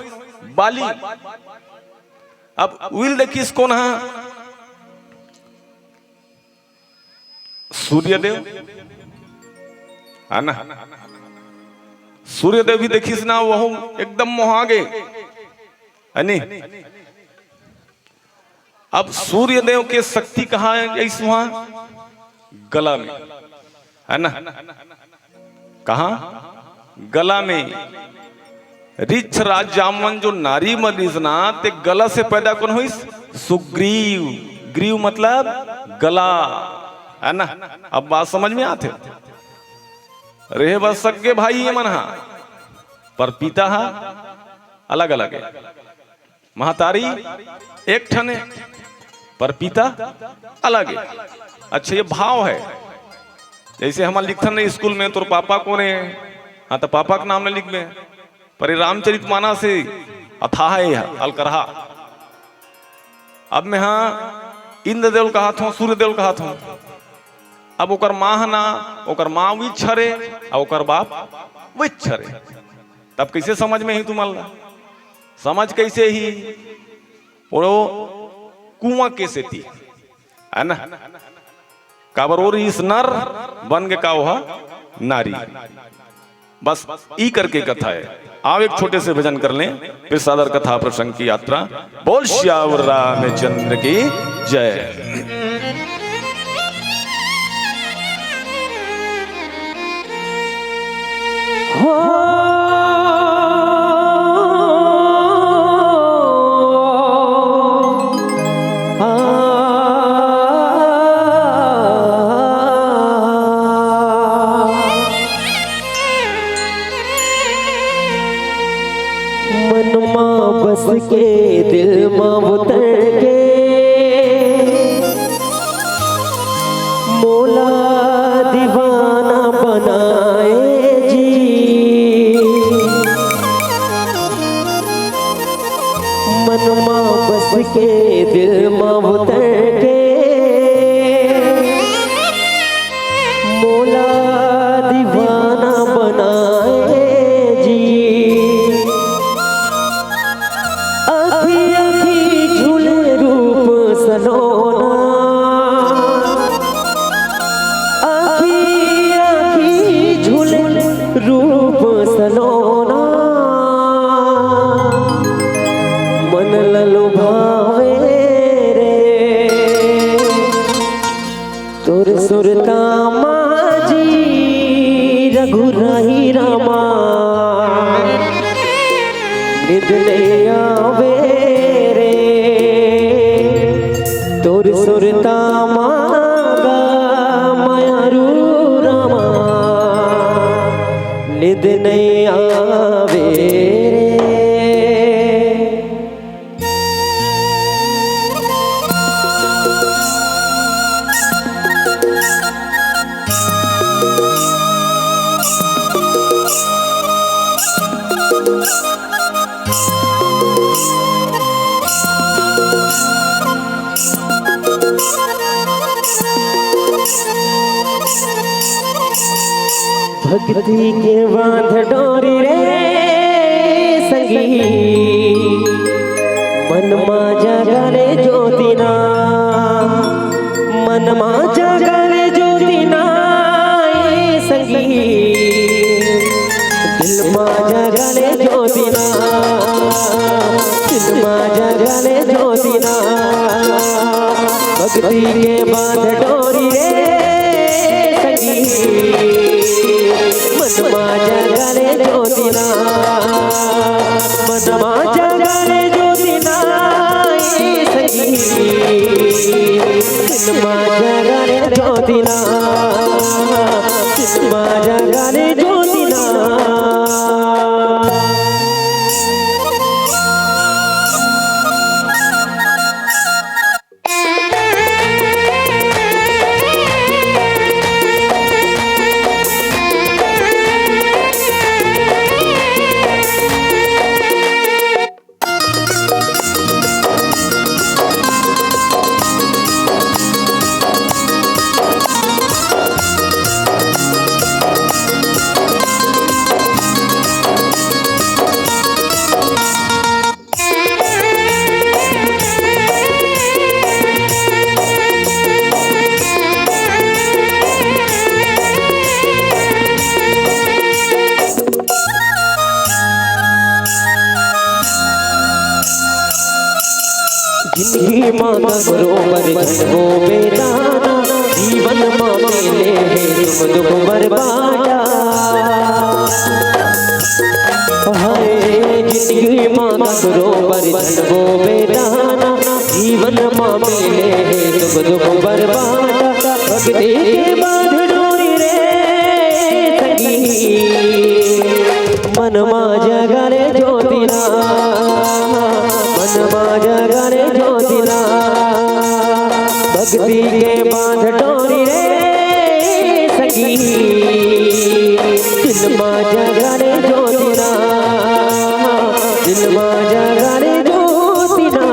बाली। अब उही ल देखिस कोन हा? सूर्यदेव, हे ना? सूर्यदेव भी देखिस ना, वहू एकदम मोहा गे, हे नी? अब सूर्यदेव के शक्ति कहाँ हे? इस वहां गला में, हे ना? कहाँ? गला में। रिछ राज जामवन जो नारी मरिस ना, ते गला से पैदा कोन होइस? सुग्रीव। ग्रीव मतलब गला, हे ना? अब बात समझ में आथे? रेहे बर सगे भाई ये मन हा, पर पिता हा अलग-अलग हे। महतारी एक ठन हे, पर पिता अलग हे। अच्छा, ये भाव हे। जइसे हमन लिखथन ना स्कूल में, "तोर पापा कोन हे?" हाँ, त पापा के नाम ल लिखबे। पर ये रामचरित मानस हे, अथाह हे, अलकरहा। अब मैं हा इंद्रदेव ल कहत हंव, सूर्यदेव ल कहत हंव। अब ओकर माँ ह ना, ओकर माँ विच्छ हरे, अउ ओकर बाप विच्छ हरे। तब कइसे समझ में आही तुमन ला? समझ कइसे आही? ओ कुआं के सेती, हे ना? काबर ओ रिहिस नर, बन गे का ओ हा? नारी। बस ई करके कथा हे। आओ एक छोटे से भजन कर लें, फिर सादर कथा प्रसंग की यात्रा। बोल सियावर रामचंद्र की जय। हो। आ। मन मा बस के, दिल मा उतर के, मोला दीवाना बनाए जी। मन मा बस के, दिल मा उतर के, मोला दीवाना बनाए जी। अखी अखी झूले रूप सलोना, तोर सुरता मा जी रघुराई रामा, निंद नइ आवे रे। तोर सुरता मा गा मयारू रामा, निंद नइ आवे रे। भक्ति के बांध डोरी रे संगी, मन मा जगा ले ज्योति ना, मन मा जगा ले ज्योति ना ए संगी, दिल मा जगा ले ज्योति ना, दिल मा जगा ले ज्योति ना। भक्ति के बांध डोरी रे संगी, मन मा जगा ले ज्योति ना, मन मा जगा ले ज्योति ना ए संगी, मन मा जगा ले ज्योति ना, मन मा जगा ले ज्योति ना। जिंदगी मा ककरो बर झन बोबे दाना, जीवन मा मिले हे सुख दुख बर बांटा। हाय, जिंदगी मा ककरो बर झन बोबे दाना, जीवन मा मिले हे सुख दुख बर बांटा। भक्ति के बांध डोरी रे संगी, मन मा जगा ले ज्योति ना, मन मा जगा ले ज्योति ना। भक्ति के बांध डोरी रे संगी, दिल मा जगा ले ज्योति ना, दिल मा जगा ले ज्योति ना।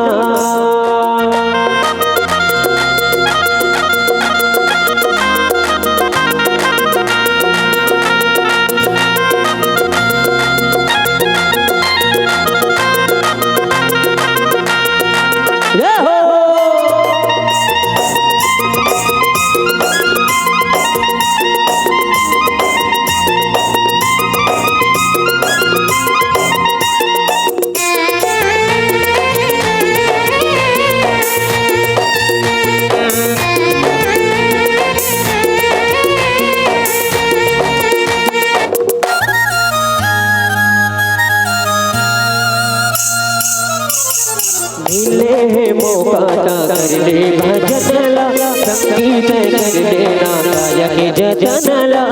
मिले हे मौका ता कर ले भजन ला, संगीत कर लेना गायक जतन ला।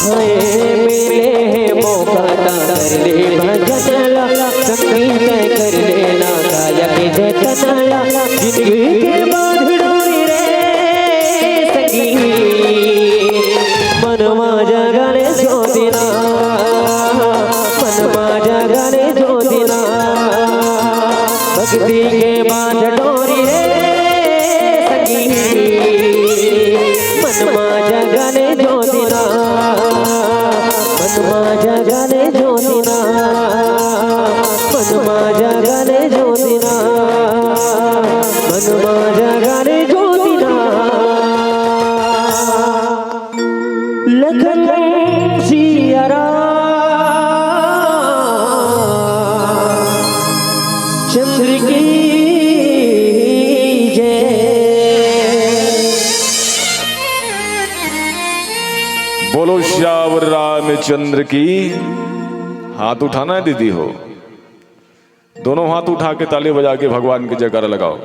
हाय, मिले हे मौका ता कर ले भजन ला, संगीत कर लेना गायक जतन ला। जिंदगी के बांध डोरी रे संगी, मन मा जगा ले ज्योति ना, मन मा जगा ले ज्योति ना। भक्ति के बांध डोरी रे संगी, मन मा जगा ले ज्योति ना, मन मा जगा ले ज्योति ना, मन मा जगा ले ज्योति ना, मन मा बोलो सियावर रामचंद्र की। हाथ उठाना है दीदी हो, दोनों हाथ उठा के ताली बजा के भगवान की जयकारा लगाओ।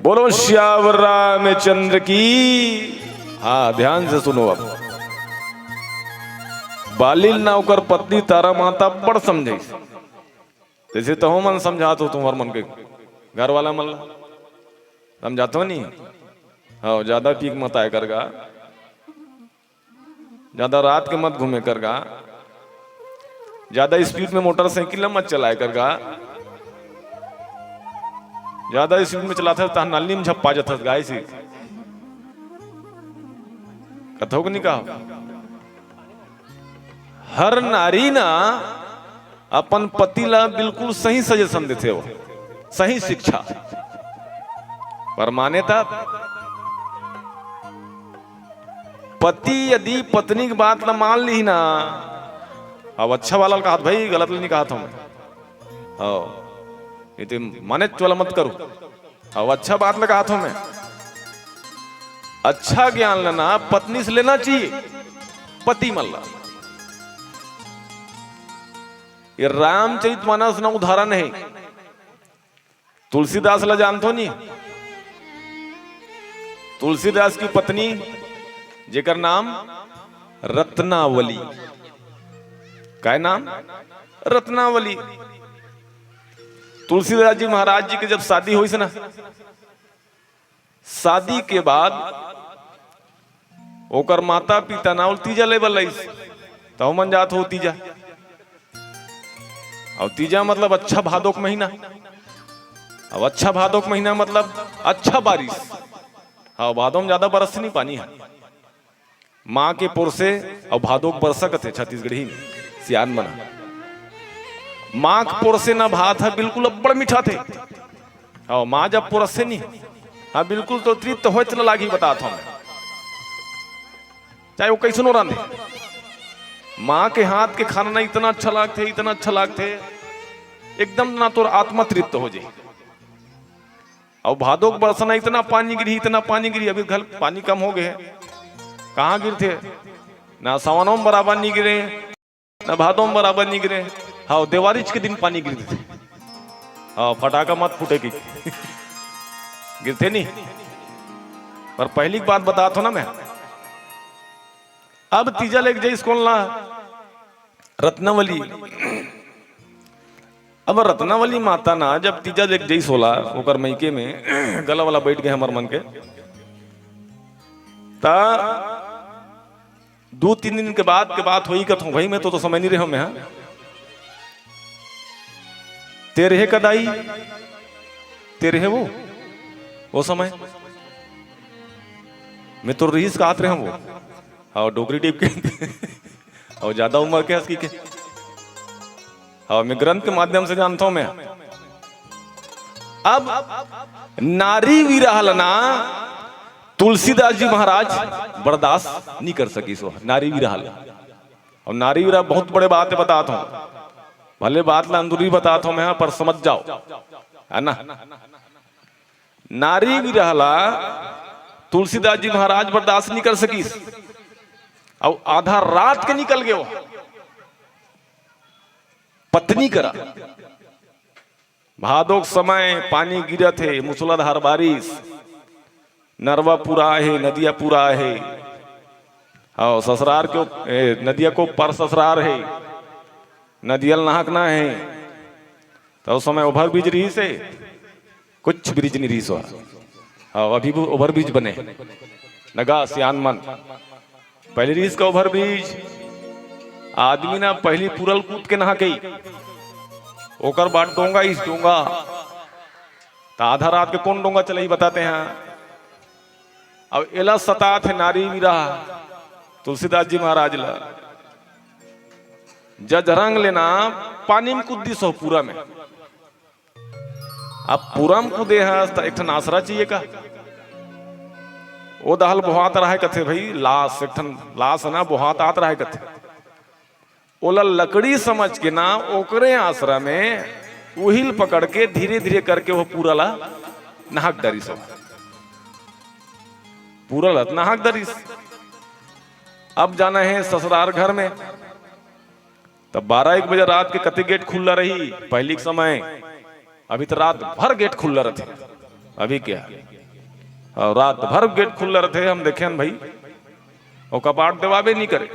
बोलो सियावर रामचंद्र की। हाँ, ध्यान से सुनो। अब बाली ल ना ओकर पत्नी तारा माता बड़ समझाइस, जैसे तहु मन समझात हो तुम्हर मन के घर वाला मन ला। समझात हो नहीं? हाँ, ज्यादा पी के मत आए कर गा, ज्यादा रात के मत घूमे कर गा, ज्यादा स्पीड में मोटरसाइकिल ला मत चलाए कर गा। ज्यादा स्पीड में चलाथस त नाली में झप्पा जथस गाय से। कथो के नहीं कहा? हर नारी ना अपन पति ला बिल्कुल सही सजेशन देथे, वो सही शिक्षा। पर माने त पति यदि पत्नी के बात ला मान ली ना, अब अच्छा वाला कहत भाई, गलत ला नहीं कहत हूँ मैं। हाँ, ये तो माने वाला मत करो। अब अच्छा बात ला कहत हूँ मैं, अच्छा ज्ञान लेना पत्नी से लेना चाहिए, पति मन ला। ये रामचरित मानस ना उदाहरण है। तुलसीदास ला जानथो नहीं? तुलसीदास की पत्नी जेकर नाम रत्नावली। काय नाम? रत्नावली। तुलसीदास जी महाराज जी के जब शादी होइस ना, शादी के बाद ओकर माता पिता ना ओला तीजा ले बर लइस, त ओमन जात हो तीजा। अउ तीजा मतलब अच्छा भादो के महीना। अब अच्छा भादो के महीना मतलब अच्छा बारिश। हाँ, भादो में ज्यादा बरस नहीं पानी है। माँ के पोरसे अउ भादो के बरसा कथे छत्तीसगढ़ी में, सियान मन ह। माँ के पोरसे ना भात ह बिल्कुल अब्बड़ मीठा थे। हाँ, माँ जब पोरसे नहीं, हाँ, बिल्कुल तो तृप्त होय चला लागी, बतात हूँ मैं। चाहे वो कैसनो रांधे, माँ के हाथ के खाना ना इतना अच्छा लागथे, इतना अच्छा लागथे, एकदम ना तोर आत्मा तृप्त हो जाए। अउ भादो के बरसना, इतना पानी गिरही, इतना पानी गिरही, अभी घल पानी कम हो गए हे। कहाँ गिरथे? ना सावनो में बराबर नहीं गिरे, ना भादो में बराबर नहीं गिरे। हाँ, देवारिच के दिन पानी गिर देथे। हाँ, फटाका मत फूटे की। गिरथे नहीं। पर पहली बात बतात हूँ ना मैं। अब तीजा लेके जइस कोन ला? रत्नावली। अब रत्नावली माता ना जब तीजा लेके जइस ओला, ओकर मइके में गला वाला बैठ गए हमर मन के, त दू तीन दिन के बाद के बात होई कथों भाई, मैं तो, तो समय नहीं रहे मैं, हाँ। तेरहे कदाई, तेरहे वो, वो समय मैं तो रिहिस कहत रहे वो। हाँ, डोकरी टाइप के। अउ ज्यादा उम्र के हस कि के? हाँ, मैं ग्रंथ के माध्यम से जानता हूँ मैं। अब नारी विरह ल ना तुलसीदास जी महाराज बर्दाश्त नहीं कर सकिस, नारी विरह ल। अउ नारी विरह बहुत बड़े बात है, बतात हूँ। भले बात ला अंदरूनी बतात हूँ मैं, हाँ, पर समझ जाओ, है ना? नारी विरह ला तुलसीदास जी महाराज बर्दाश्त नहीं कर सकिस। अउ आधा रात के निकल गए वो पत्नी करा। भादो के समय पानी गिरत हे, मूसलाधार बारिश, नरवा पूरा हे, नदिया पूरा हे। हाँ, ससुरार के, ए, नदिया के ऊपर ससुरार हे, नदिया ल नहकना हे। त ओ समय overbridge रिहिस हे, कुछ bridge नहीं रिहिस हे। हाँ, अभी भी overbridge बने। नगा सियान मन, पहली रिहिस का overbridge, आदमी ना पहली पूरा ल कूद के नहाके, ओकर बाद डोंगा, इस डोंगा। त आधा रात के कोन डोंगा चलही बताते हैं। अब एला सतात हे नारी विरह, तुलसीदास जी महाराज ला। जजरंग ले ना पानी में कूद दिस हो पूरा में। अब पूरा में कूदे हस त एक ठन आसरा चाहिए का? ओ दहा ल बोहात रहे कथे भाई, लाश, एक ठन लाश हे ना, बोहात आत रहे कथे। ओला लकड़ी समझ के ना, ओकरे आसरा में उही ल पकड़ के धीरे धीरे करके वो पूरा ला नहाक डरिस हो। पूरा ला नहाक डरिस। अब जाना हे ससुरार घर में। तब बारह एक बजे रात के कति गेट खुल्ला रही पहिली के समय। अभी तो रात भर गेट खुल्ला रथे। अभी क्या, अउ रात भर गेट खुल्ला रथे, हम देखे हन भाई। अउ कपाट देवाबे नहीं करे।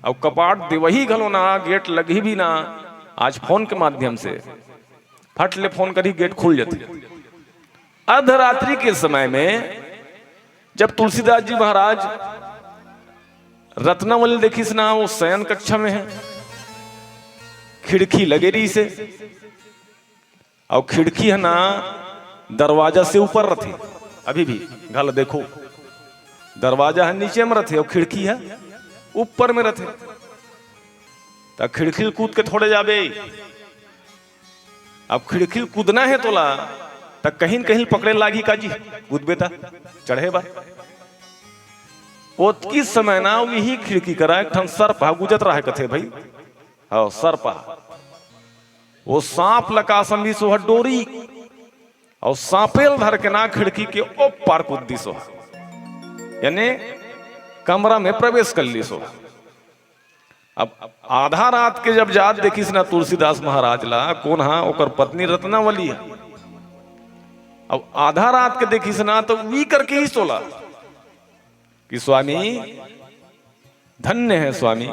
अउ कपाट देवही घलो ना, गेट लगही भी ना। आज फोन के माध्यम से फट ले फोन करी, गेट खुल जाथे। अर्धरात्रि के समय में जब तुलसीदास जी महाराज रत्नावली देखिस ना, वो शयन कक्षा में हे, खिड़की लगे रहिस हे, अउ खिड़की हे ना दरवाजा से ऊपर रथे। अभी भी घल देखो, दरवाजा हे नीचे में रथे अउ खिड़की हे ऊपर में रथे। त खिड़की ल कूद के थोड़े जाबे। अब खिड़की ल कूदना हे तोला, त कहीं न कहीं पकड़े लागही का जी, कूदबे त चढ़े बर। ओतकी समय ना वही खिड़की करा एक ठन सरपहा गुजत रहे कथे भाई। हाँ, सरपहा। वो सांप ल का समझिस ओह डोरी, अउ सांपे ल धर के ना खिड़की के ओ पार कूद दिस ओह, यानी कमरा में प्रवेश कर लिस ओह। अब आधा रात के जब जात देखिस ना तुलसीदास महाराज ला, कोन हा? ओकर पत्नी रत्नावली हा। अब आधा रात के देखिस ना, तो वी करके ही सोला कि स्वामी, धन्य हे स्वामी,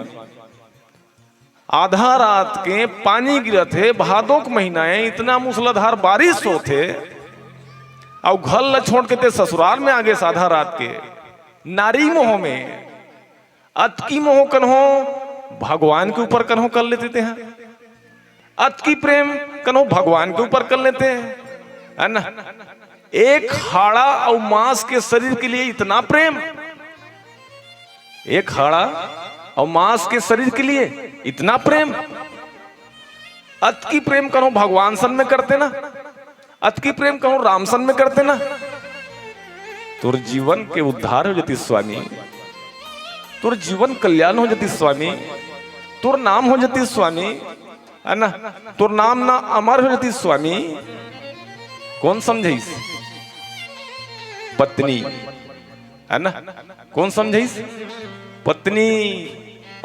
आधा रात के पानी गिरत हे, भादो के महीना हे, इतना मूसलाधार बारिश होत हे, अउ घर ल छोड़ के ते ससुराल में आ गेस आधा रात के, नारी मोह में। अतकी मोह कन्हो भगवान के ऊपर कन्हो कर लेते ते हैं, अतकी प्रेम कन्हो भगवान के ऊपर कर लेते हैं, है ना? एक हाड़ा अउ मांस के शरीर के लिए इतना प्रेम, एक हाड़ा अउ मांस के शरीर के लिए इतना प्रेम। अतकी प्रेम कन्हो भगवान सन में करते ना, अतकी प्रेम कन्हो राम सन में करते ना, तोर जीवन के उद्धार हो जाती स्वामी, तोर जीवन कल्याण हो जाती स्वामी, तोर नाम हो जाती स्वामी, है ना? तोर नाम ना अमर हो जाती स्वामी। कोन समझाइस? पत्नी, है ना? कोन समझाइस? पत्नी।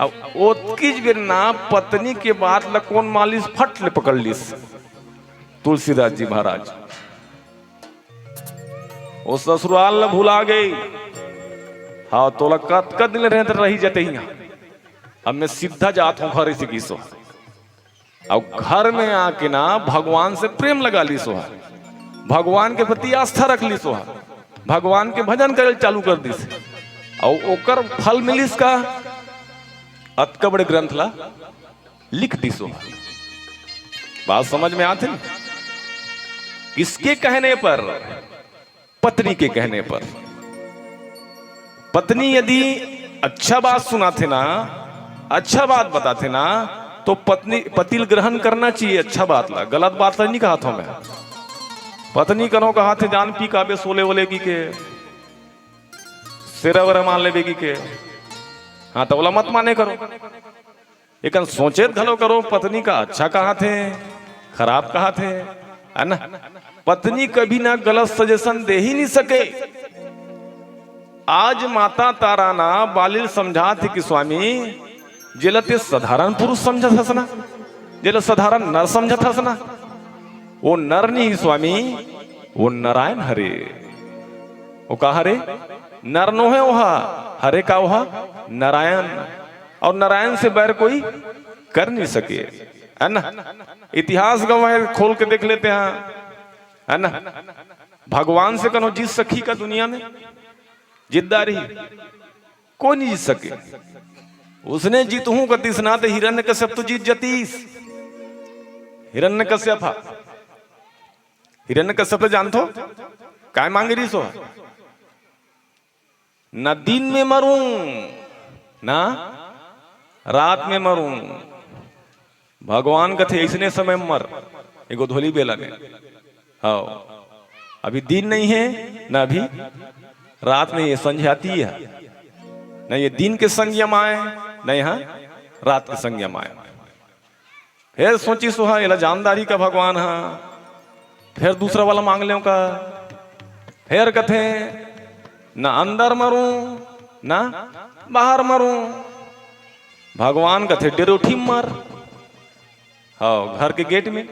अब ओतकीच बेर ना पत्नी के बात ला कोन मानिस, फट ले पकड़ लिस तुलसीदास जी महाराज। ओ ससुराल ला भुला गे। हाँ, तोला कतका दिन रहे त रही जते हियां। अब मैं सीधा जात हूं घर से किसो। अउ घर में आके ना भगवान से प्रेम लगा लिस ओहा, भगवान के प्रति आस्था रख लिस ओहा, भगवान के भजन करे चालू कर दिस। अउ ओकर फल मिलिस का? अतका बड़े ग्रंथ ला लिख दिस ओहा। बात समझ में आथे न? किसके कहने पर? पत्नी के कहने पर। पत्नी यदि अच्छा बात सुनाथे ना, अच्छा बात बताथे ना, तो पत्नी, पति ल ग्रहण करना चाहिए अच्छा बात ला, गलत बात ला नहीं कहा था मैं। पत्नी कनो कहा थे जान पी काबे सोले वोले की के, सेरा वेरा मान लेबे की के, हाँ, तो बोला मत माने करो। एकन सोचे घलो करो, पत्नी का अच्छा कहा थे, खराब कहा थे, है ना? पत्नी कभी ना गलत सजेशन दे ही नहीं सके। आज माता तारा ना बाली ल समझा थे कि स्वामी, जेला ते साधारण पुरुष समझत हस ना, जेला साधारण नर समझत हस ना, वो नर नहीं स्वामी, वो नारायण हरे। वो का हरे? नर नोहे ओहा, हरे का ओहा? नारायण। और नारायण से बैर कोई कर नहीं सके, है ना? इतिहास गवाह है, खोल के देख लेते हैं, है ना? भगवान से कनो जीत सकी का दुनिया में? जिद्दारी कोई नहीं जीत सके। उसने जीत हूं कतिस ना तो हिरण्यकश्यप तो जीत जतीस। हिरण्यकश्यप हा, हिरण्यकश्यप तो जानथो, काय मांगे रहिस हो? न दिन में मरूं, ना रात में मरूं। भगवान कथे, "ऐसने समय में मर, एगो धोली बेला में।" हाँ, अभी दिन नहीं है, ना अभी रात नहीं है, संझाती है। न ये दिन के संग यम आए, न यहाँ रात के संग यम आए। फिर सोची सुहा, एला जानदारी का भगवान हा, फिर दूसरा वाला मांग लेव का। फिर कथे, "न अंदर मरूं, ना बाहर मरूं। भगवान कथे डेरोठी म मर। हाँ, घर के गेट में,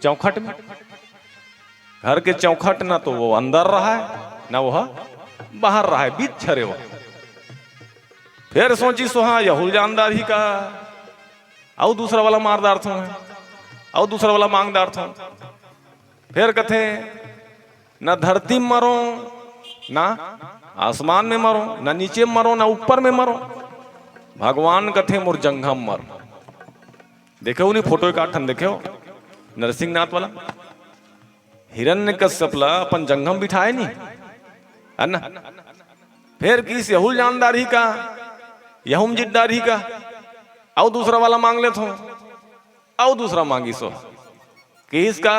चौखट में। घर के चौखट ना तो वो अंदर रहा है, ना वो बाहर रहा है, बीच छरे हो। फिर सोचिस ओहा, यहू ल जान डारही का, अउ दूसरा वाला मार डारथों, अउ दूसरा वाला मांग डारथों। फिर कथे, न धरती में मरो, ना आसमान में मरो, ना नीचे में मरो, ना ऊपर में मरो। भगवान कथे, मोर जंघम मर। देखे हो नी फोटो, एक आठ ठन देखे हो नरसिंहनाथ वाला? हिरण्यकश्यप ला अपन जंघम बिठाए नी, है ना? फिर किस यहू ल जान डारही का, यहू म जीत डारही का, अउ दूसरा वाला मांग लेथों, अउ दूसरा मांगिस ओ। किस का,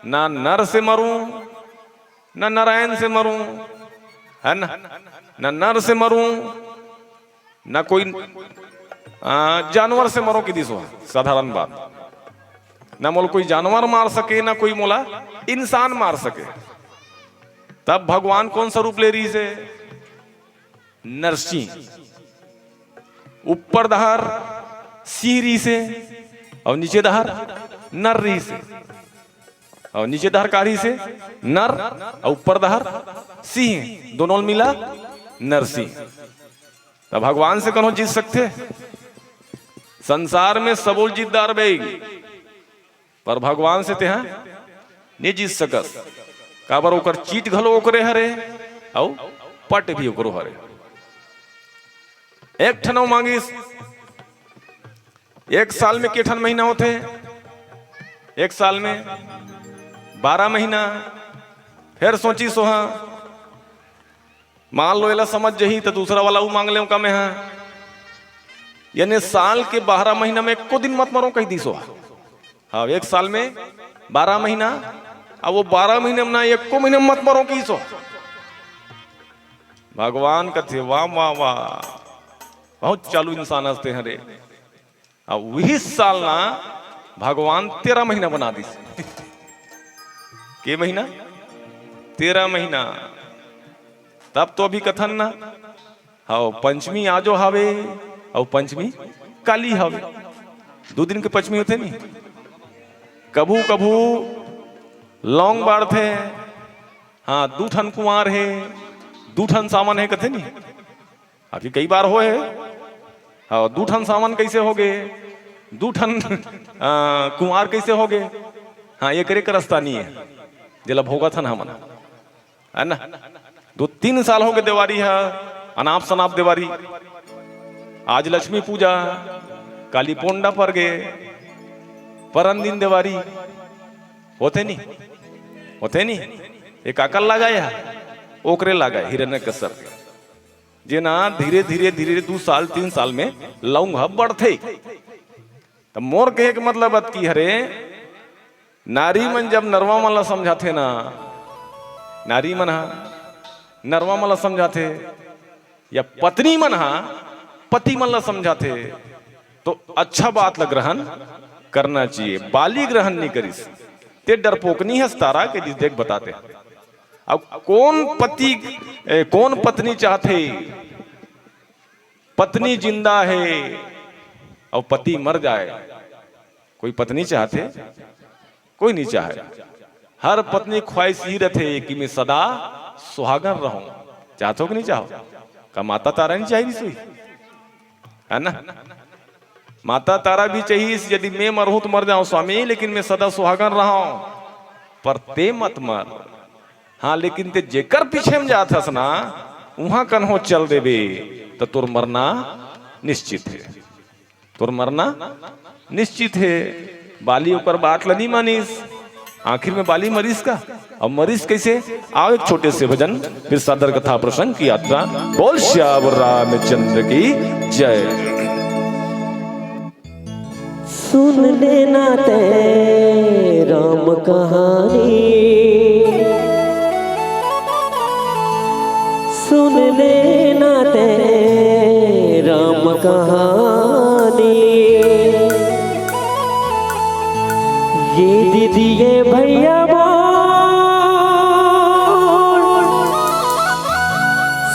ना नर से मरूं, ना नारायण से मरूं, है ना? ना नर से मरूं, ना कोई, आ, जानवर से मरूं किदिस ओ, साधारण बात। ना मोला कोई जानवर मार सके, ना कोई मोला इंसान मार सके। तब भगवान कौन सा रूप ले रहिसे? नरसिंह। ऊपर डहर सिंह रहिसे अउ नीचे डहर नर रहिसे। अउ नीचे डहर का रहिसे? नर। अउ ऊपर डहर सिंह, दोनों मिला नरसिंह। त भगवान से कोनो जीत सकथे? संसार में सबो ल जीत डारबे, पर भगवान से तेहा नइ जीत सकस। काबर ओकर चीट घलो ओकरे हरे, अउ पट भी ओकरो हरे। एक ठन अउ मांगिस, एक साल में के ठन महीना होथे? एक साल में बारह महीना। फिर सोचिस ओहा, मान लो एला समझ जही त दूसरा वाला ऊ मांग लेंव का मैं हा? यानी साल के बारह महीना में एको दिन मत मरो कहि दिस ओ। हाँ, एक साल में बारह महीना, अब वो बारह महीने में ना एको महीने में मत मरो कहिस ओ। भगवान कथे, वाह, वाह, वाह, बहुत चालू इंसान हस तें रे। अब वही साल ना भगवान तेरह महीना बना दिस। के महीना? तेरह महीना। तब तो अभी कथन ना, हाँ, पंचमी आजो हावे, अउ पंचमी काली हावे। दू दिन के पंचमी होथे नी। कभू कभू लौंग बाढ़थे, हाँ, दू ठन कुंवार हे, दू ठन सावन हे कथे नी। अभी कई बार होए हे। हाँ, दू ठन सावन कइसे होगे, दू ठन, आ, कुंवार कइसे होगे? हाँ, एकरे के रस्ता नइ हे, जेला भोगत हन हमन, है ना? दू तीन साल होगे देवारी ह, अनाप सनाप देवारी। आज लक्ष्मी पूजा, काली पोंडा परगे, परन दिन देवारी। होथे नी? होथे नी? ए काकर लागा हे? ओकरे लागा हे, हिरण्यकश्यप के। जेन ह धीरे धीरे धीरे दू साल तीन साल में लौंग ह बढ़थे। त मोर कहे के मतलब अतकी हरे, नारी मन जब नरवा मन ला समझाथे ना, नारी मन ह नरवा मन ला समझाथे, या पत्नी मन ह पति मन ला समझाथे, तो अच्छा बात ला ग्रहण करना चाहिए। बाली ग्रहण नइ करिस, ते डरपोकनी हस तारा के दिस देख बताते। अब कौन पति, ए, कौन पत्नी चाहथे, पत्नी जिंदा हे अउ पति मर जाए? कोई पत्नी चाहथे? कोई नइ चाहे। हर पत्नी ख्वाहिश यही रथे कि मैं सदा सुहागन रहूं। चाहथो कि नइ चाहो? का माता तारा नइ चाहिस? है ना? माता तारा भी चाहिस, यदि मैं मरहूं त मर जांव स्वामी, लेकिन मैं सदा सुहागन रहूं। पर ते मत मर। हाँ, लेकिन ते जेकर पीछे में जात हस ना, उहां कन्हो चल देबे, त तोर मरना निश्चित हे। तोर मरना निश्चित हे। बाली ओकर बात ल नइ मानिस, आखिर में बाली मरिस का? अउ मरिस कइसे? आओ एक छोटे से भजन, फिर सादर कथा प्रसंग की यात्रा। बोल सियावर रामचंद्र की जय। सुन लेना तैं राम कहानी, सुन लेना तैं राम कहानी। ये दीदी, ये भैया बोल,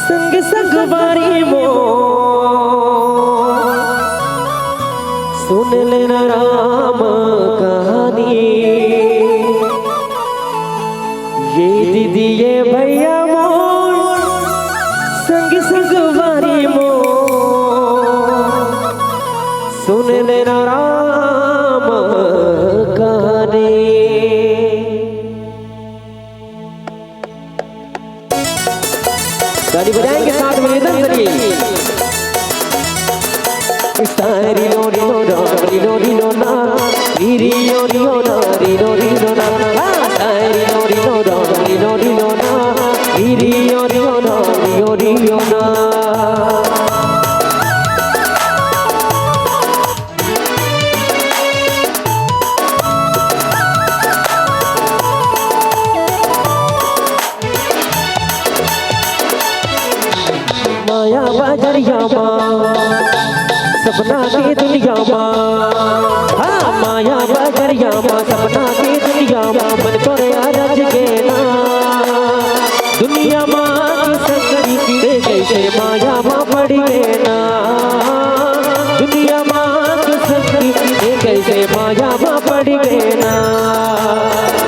संग संगवारी मोर, सुन लेना राम कहानी। ये दीदी ये भैया मोर, संग संगवारी मोर, सुन लेना राम कहानी। ताली बजाएंगे साथ में, एकदम सभी। सारी लो री लो रो, री लो री लो ना, री री यो री यो ना, री लो री लो ना। हाँ, सारी लो री लो रो, री लो री लो ना, री री यो री यो ना, री यो री यो ना। माया बजरिया मा, सपना के दुनिया मा। हाँ, माया बजरिया मा, सपना के दुनिया मा। मन तोरे अरज के ना, दुनिया मा के संगरी के कैसे माया मा पड़ गे ना। दुनिया मा के संगरी के कैसे माया मा पड़ गे ना।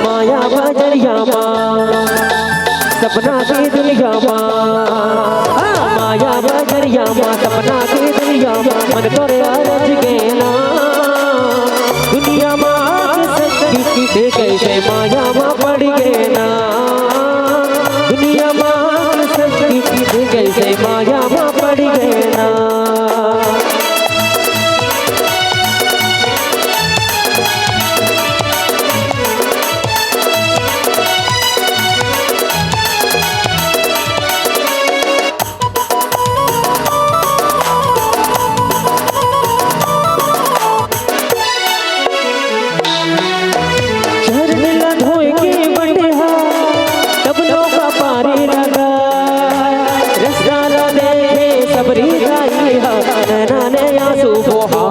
माया बजरिया मा, सपना के दुनिया मा। हाँ, माया बजरिया मा, सपना के दुनिया मा। मन तोरे अरज गे ना, दुनिया मा के संगरी के कैसे माया मा पड़ गे ना। दुनिया मा के संगरी के कैसे माया मा पड़ गे ना। चरण ला धोए के बटेहा, तब नौका पारी लगा। रस डाला दे सबरी दाई हा, नैना ने आंसू बोहा।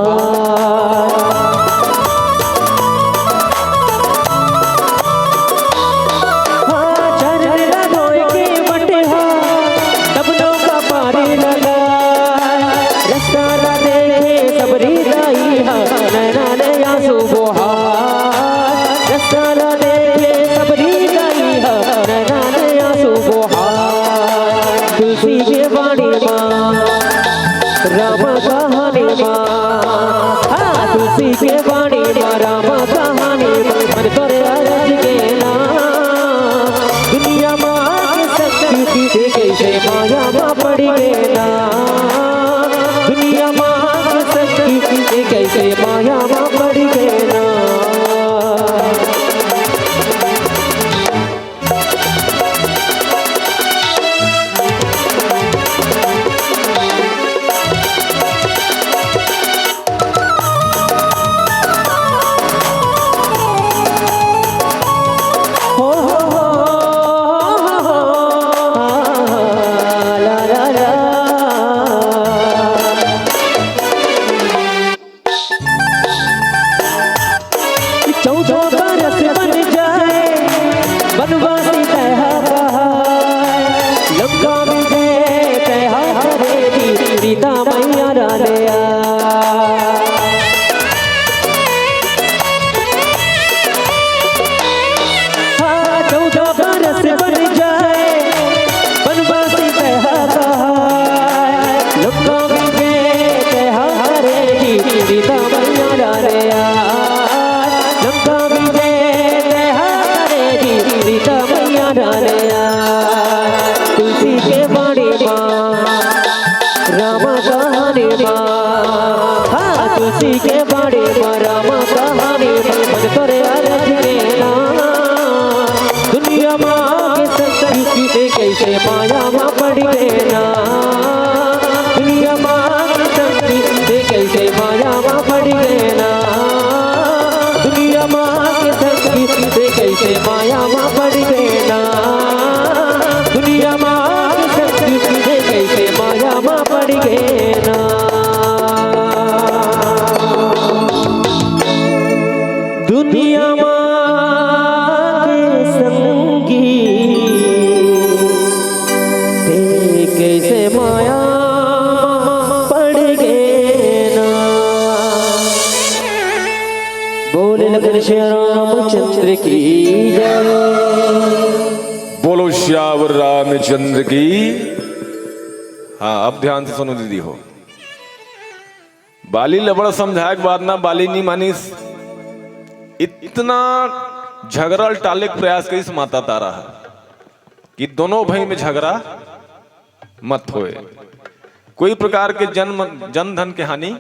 हाँ, चरण ला धोए के बटेहा, तब नौका पारी लगा। रस्ता ला देखे सबरी दाई हा, नैना ने आंसू बोहा। रस्ता ला देखे सबरी दाई हा, नैना ने आंसू बोहा। तुलसी के बाड़ी मा, राम कहानी मा। हाँ, तुलसी के बाड़ी मा, राम कहानी मा। मन तोरे अरज के ना, दुनिया मा के संगरी के कैसे माया मा पड़ गे ना। दुनिया मा के संगरी के कैसे माया मा पड़ गे ना। चौदह बरस बन जाए, बनवासी तैहा कहाए, लंका विजय तैहा करे दी, सीता मैया रानिया। हाँ, चौदह बरस बन जाए, बनवासी तैहा कहाए, लंका विजय तैहा करे दी, सीता मैया रानिया। लंका विजय तैहा करे दी, सीता मैया रानिया। तुलसी के बाड़ी मा, राम कहानी मा। हाँ, तुलसी के बाड़ी मा, राम कहानी मा। मन तोरे अरज के ना, दुनिया मा के संगरी के कैसे माया मा पड़ गे ना। दुनिया मा के संगरी के कैसे माया मा पड़ गे ना। दुनिया मा के संगरी के कैसे माया मा पड़ गे ना। दुनिया मा के संगरी के कैसे माया मा पड़ गे ना। दुनिया मा के संगी ते कैसे श्री रामचंद्र की जय। बोलो सियावर रामचंद्र की। हाँ, अब ध्यान से सुनो दीदी हो, बाली ल बड़ा समझाए के बाद ना बाली नी मानिस। इतना झगड़ा ल टाले के प्रयास करिस माता तारा ह कि दोनों भाई में झगड़ा मत होए, कोई प्रकार के जन जन धन के हानि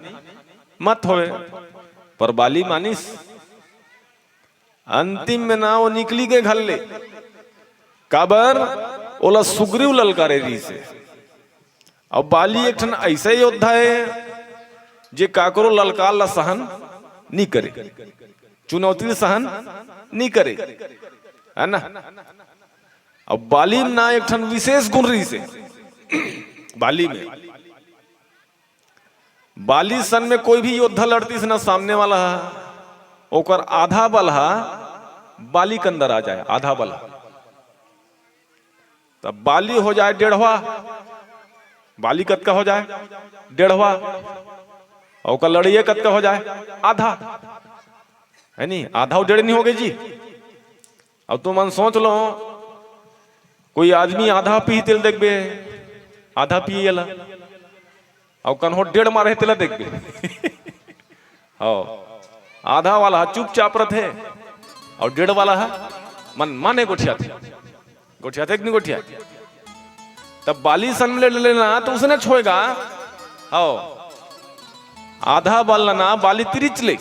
मत होए, पर बाली मानिस। अंतिम में ना वो निकली के घर ले, काबर ओला सुग्रीव ललकारे रहिस हे। अउ बाली एक ठन ऐसा योद्धा हे जे काकरो ललकार ला सहन नी करे, चुनौती ला सहन नी करे, है ना। अब बाली में ना एक ठन विशेष गुण रहिस हे। बाली में, बाली सन में कोई भी योद्धा लड़तिस ना सामने वाला ह, ओकर आधा बल ह बाली के अंदर आ जाए, आधा बल ह। तब बाली हो जाए डेढ़वा, बाली कतका हो जाए? डेढ़वा। अउ ओकर लड़इया कतका हो जाए? आधा, है नी? आधा अउ डेढ़ नी हो गे जी? अब तुमन सोच लो, कोई आदमी आधा पी तेला देखबे, आधा पिए ला, अउ कन्हो डेढ़ मारे तेला देखबे। हाँ, आधा वाला ह चुपचाप रथे, अउ डेढ़ वाला ह मन माने गोठियाथे, गोठियाथे कि नहीं गोठिया? तब बाली सन में ले लेना तो उसने छोएगा। हाँ, आधा बल ना बाली तिरिच ले।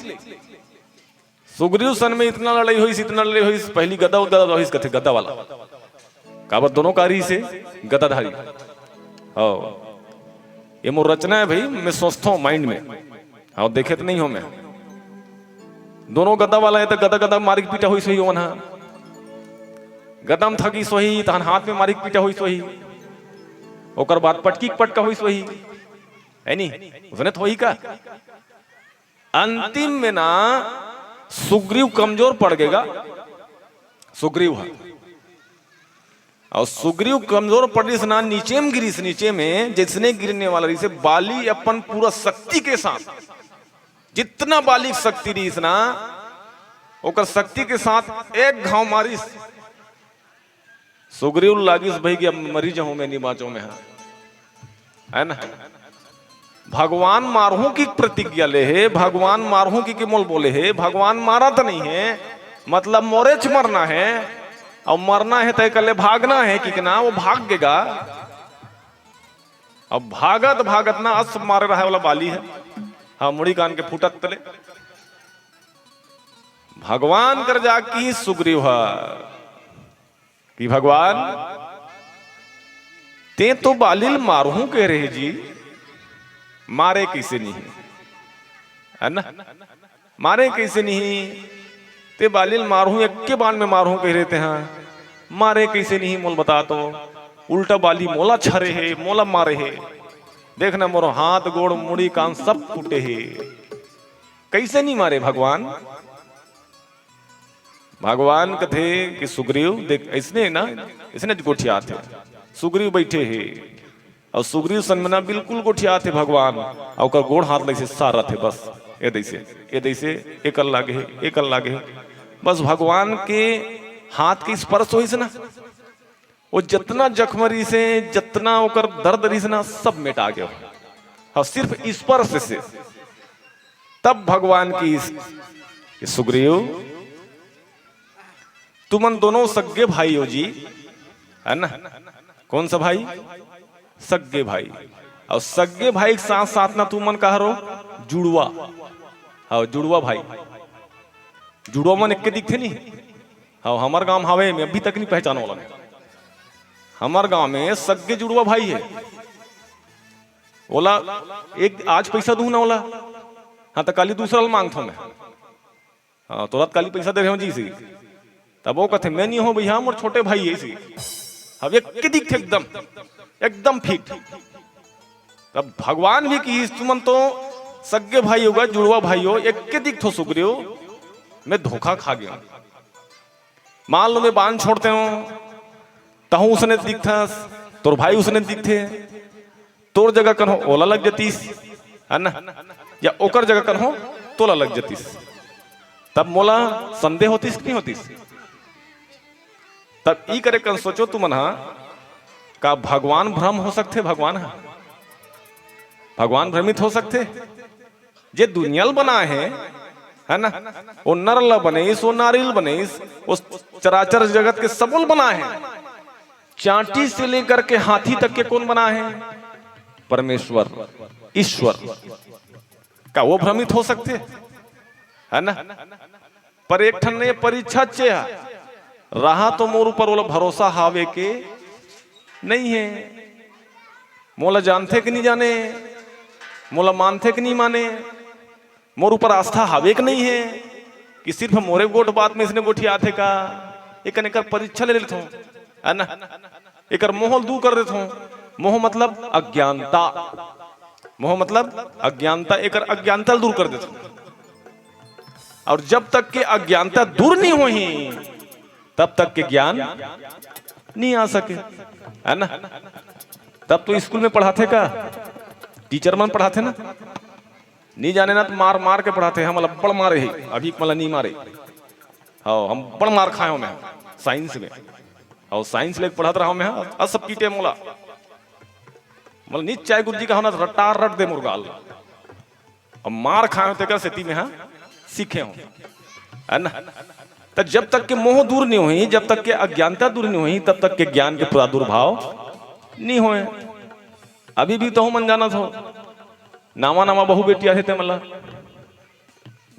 सुग्रीव सन में इतना लड़ाई होइस, इतना लड़ाई होइस, पहली गदा, गदा होइस कथे, गदा वाला। काबर दोनों कारी से गदाधारी। हाँ, ये मोर रचना है भाई, मैं सोचता हूँ माइंड में। हाँ, देखे तो नहीं हो मैं। दोनों गदा वाला है तो गदा गदा मारिक पीटा होइस होही ओमन हा। गदा में थकिस होही, तहन हाथ में मारिक पीटा होइस होही। ओकर बाद पटकी के पटका होइस होही। है नी? उसने तो होही का? अंतिम में ना सुग्रीव कमजोर पड़ गेगा। सुग्रीव है। अउ सुग्रीव कमजोर पड़िस ना, नीचे में गिरिस, नीचे में जइसने गिरने वाला रहिस, बाली अपन पूरा शक्ति के साथ, जितना बाली के शक्ति रहिस ना, ओकर शक्ति के साथ एक घाव मारिस। सुग्रीव लागिस भाई कि अब मरी जाहूं मैं, नी बांचों मैं, हाँ, है ना? भगवान मारहूं की प्रतिज्ञा ले हे, भगवान मारहूं की, की मोल बोले हे, भगवान मारत नहीं है, मतलब मोरेच मरना है, अउ मरना है तय कर ले भागना है कि ना, वो भाग गेगा। अब भागत भागत ना अस मारे रहे वाला बाली है, हाँ, मुड़ी कान के फूटत तले भगवान कर जा कि सुग्रीव ह कि भगवान, तें तो बाली ल मारहूं कहे रहे जी, मारे कइसे नहीं, है ना? मारे कइसे नहीं? तें बाली ल मारहूं, एक्के बाण में मारहूं कहे रहे तें हा, मारे कइसे नहीं मोल बता तो। उल्टा बाली मोला छरे हे, मोला मारे हे। देख ना, मोर हाथ, गोड़, मुड़ी, कान सब फूटे हे। कइसे नहीं मारे भगवान? भगवान कथे कि सुग्रीव देख, अइसने ना, अइसने गोठियाथे। सुग्रीव बइठे हे अउ सुग्रीव सन में ना बिल्कुल गोठियाथे भगवान, अउ ओकर गोड़ हाथ लइसे सारत हे बस, ए दइसे, ए दइसे, एकर लागे हे, एकर लागे हे। बस भगवान के हाथ के स्पर्श होइस ना, वो जतना जख्म रहिसे, जतना ओकर दर्द रहिसे ना, सब मेटा गयो। हाँ, सिर्फ स्पर्श से। तब भगवान किहिस कि सुग्रीव, तुमन दोनों सग्गे भाई हो जी, है ना? कौन सा भाई? सग्गे भाई। अउ सग्गे भाई के साथ साथ ना तुमन का हरो? जुड़वा। हाँ, जुड़वा भाई। जुड़वा मन एक्के दिखथे नी? हाँ, हमर गांव हावे, मैं अभी तक नहीं पहचान वाला। हमर गांव में सग्गे जुड़वा भाई हे। ओला एक आज पैसा दूं ना ओला, हाँ, त काली दूसरा ल मांगथों मैं। हाँ, तोला त काली पैसा दे रहे हो जी से। तब वो कथे, मैं नहीं हूं भैया, मोर छोटे भाई हे इसी। अब एक्के दिखथे एकदम, एकदम फिट। तब भगवान भी किहिस, तुमन तो सग्गे भाई होगा, जुड़वा भाई हो, एक्के दिखथो सुग्रीव, मैं धोखा खा गया। मान लो मैं बाण छोड़ते हूं, तहूं उसने दिखथस, तोर भाई उसने दिखथे, तोर जगह कन्हो ओला लग जतिस, है ना, या ओकर जगह कन्हो तोला लग जतिस। तब मोला संदेह होतिस कि नहीं होतिस? तब ई करे कन सोचो तुमन हा, का भगवान भ्रम हो सकथे? भगवान हा, भगवान भ्रमित हो सकथे? जे दुनिया ल बनाए हे, है ना, वो नर ल बनेस, वो नारी ल बनेस, वो चराचर जगत के सबो ल बनाए हे, चांटी से लेकर के हाथी तक के कोन बनाए हे? परमेश्वर, ईश्वर। का वो भ्रमित हो सकथे? है ना? पर एक ठन ने परीक्षा चे हा, रहा तो मोर ऊपर ओला भरोसा हावे के नहीं है, मोला जानथे कि नहीं जाने, मोला मानथे कि नहीं माने, मोर ऊपर आस्था हावे कि नहीं है, कि सिर्फ मोरे गोठ बात में इसने गोठियाथे का? एक एकर परीक्षा ले लेथों, है ना? एकर मोह ल दूर कर देथों। मोह मतलब अज्ञानता, मोह मतलब अज्ञानता, एकर अज्ञानता ल दूर कर देथों। और जब तक के अज्ञानता दूर नहीं होही, तब तक के ज्ञान नहीं आ सके, है ना? तब तो स्कूल में पढ़ाथे का, टीचर मन पढ़ाथे ना, नहीं जाने ना तो मार मार के पढ़ाथे। हमला बड़ मारे ही, अभी मला नहीं मारे। हाँ, हम बड़ मार खाए हो मैं साइंस में। और साइंस लेके पढ़त रहा मैं, हाँ, अस सब पीटे मोला। मतलब निच चाहे गुरुजी का होना रट्टा रट दे मुर्गा। अब मार खाए हो तेकर सेती में, हाँ, सीखे हो, है ना? तो जब तक के मोह दूर नहीं होही, जब तक के अज्ञानता दूर नहीं होही, तब तक के ज्ञान के प्रादुर्भाव नहीं होए। अभी भी तो मन जानत हो, नावा नावा बहू बेटी आथे ते मला,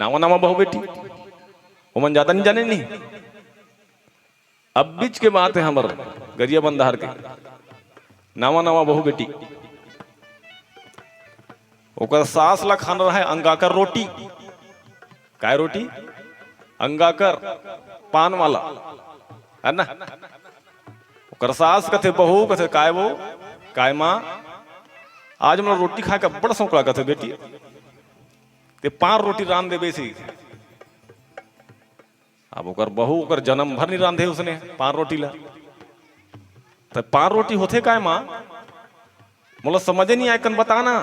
नावा नावा बहू बेटी, वो मन ज्यादा नहीं जाने नहीं। अब बीच के बात है हमर गरिया बंधार के, नावा नावा बहू बेटी, ओकर सास ला खाना रहे अंगाकर रोटी। काय रोटी? अंगाकर, पान वाला, है ना? ओकर सास कथे, बहू कथे, "काय वो, काय माँ, आज मोला रोटी खाए का बड़ शौक ला," कथे, "बेटी, ते पान रोटी रांध देबे सी।" अब ओकर बहू ओकर जन्म भर नहीं रांधे उसने पान रोटी ला, तो पान रोटी होथे काय माँ? मोला समझे नहीं आए, कन बताना,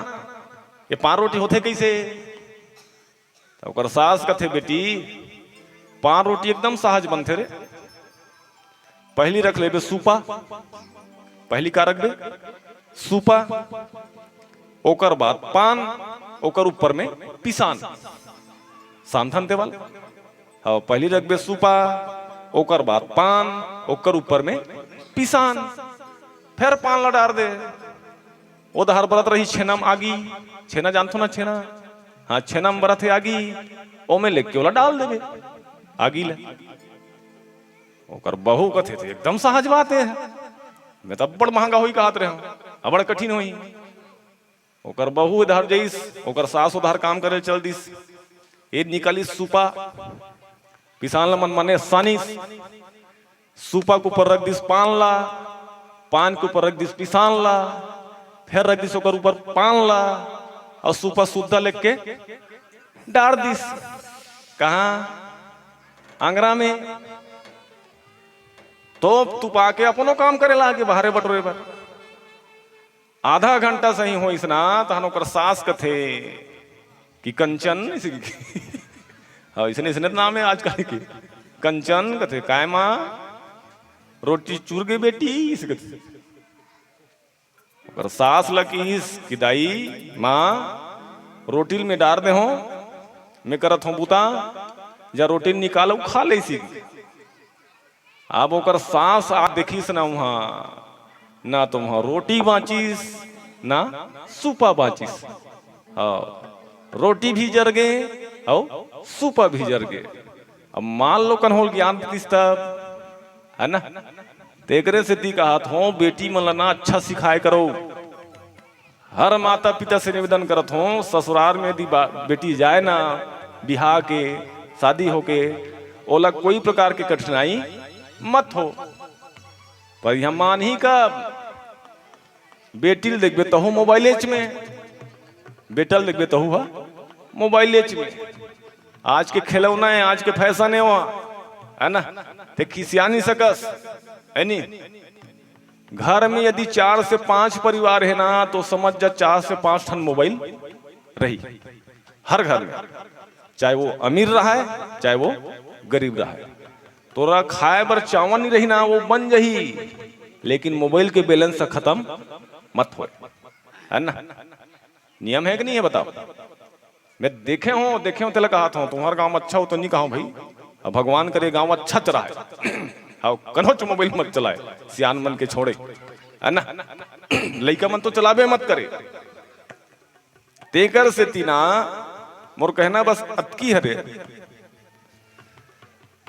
ये पान रोटी होथे कैसे? तो ओकर सास कथे, "बेटी, पान रोटी एकदम सहज बनथे रे। पहली रख लेबे सूपा।" पहली का रखबे? सूपा। ओकर बाद पान, ओकर ऊपर में पिसान, सांथन तेवल। हाँ, पहली रखबे सूपा, ओकर बाद पान, ओकर ऊपर में पिसान, फिर पान ला डार दे। ओ दहर बरत रही छेना में आगी, छेना जानथो ना छेना? हाँ, छेना में बरत है आगी, ओमे लेके ओला डाल देबे आगी ले। ओकर बहू कथे, "ते एकदम सहज बात है, मैं तो बड़ महंगा होई कहत रहे हूँ, अबड़ कठिन होई।" ओकर बहू इधर जइस, ओकर सास उधर काम करे चल दिस। ये निकालिस सूपा, पिसान ला मन मने सानिस, सूपा के ऊपर रख दिस पान ला, पान के ऊपर रख दिस पिसान ला, फिर रख दिस ओकर ऊपर पान ला, और सूपा सुद्धा लेके डार दिस। कहाँ? आंगरा में। तो तू पाके अपनो काम करे लागे, बहरे बटोरे बर। आधा घंटा सही होइस ना, तहन ओकर सास कथे कि कंचन, इसे कि-, हाँ, इसने, इसने तो नाम है आजकल के, कंचन कथे, "काय माँ, रोटी चूर गे बेटी?" इसे कथे। ओकर सास ल किहिस कि, "दाई, माँ, रोटी ल मैं डार दे हों, मैं करत हों बूता, जा रोटी ल निकाल अउ खा लेसी।" अब ओकर सास आ देखिस ना उहाँ, ना तो उहाँ रोटी बाँचिस, ना सूपा बाँचिस। हाँ, रोटी भी जर गे, अउ सूपा भी जर गे। अब मान लो कन्होल ज्ञान दिस तब, है ना? तेकरे सेती कहत हों, बेटी मन ल ना अच्छा सिखाए करो। हर माता पिता से निवेदन करत हों, ससुराल में यदि बा-, बेटी जाए ना, बिहाव के, शादी होके, ओला कोई प्रकार के कठिनाई मत हो। पर यहाँ मानही का, बेटी ल देखबे तहू मोबाइलेच में, बेटा ल देखबे तहू हा मोबाइलेच में। आज के खिलौना है, आज के फैशन है वहाँ, है ना? ते खिसिया नहीं सकस, है नी? घर में यदि चार से पांच परिवार है ना, तो समझ जा चार से पांच ठन मोबाइल रही हर घर में। चाहे वो अमीर रहा है, चाहे वो गरीब रहा है। तोरा खाए बर चावल नहीं रही ना, वो बन जही, लेकिन मोबाइल के बैलेंस ह खत्म मत होए, है ना? नियम है कि नहीं है, बताओ? मैं देखे हों, देखे हों, तेला कहत हों, तुम्हार गांव अच्छा हो तो नहीं कहो भाई। अब भगवान करे गांव अच्छा चला है। हाँ, कनोच मोबाइल मत चलाए, सियान मन के छोड़े, है ना? लइका मन तो चलाबे मत करे। तेकर सेती ना, मोर कहना बस अतकी हरे।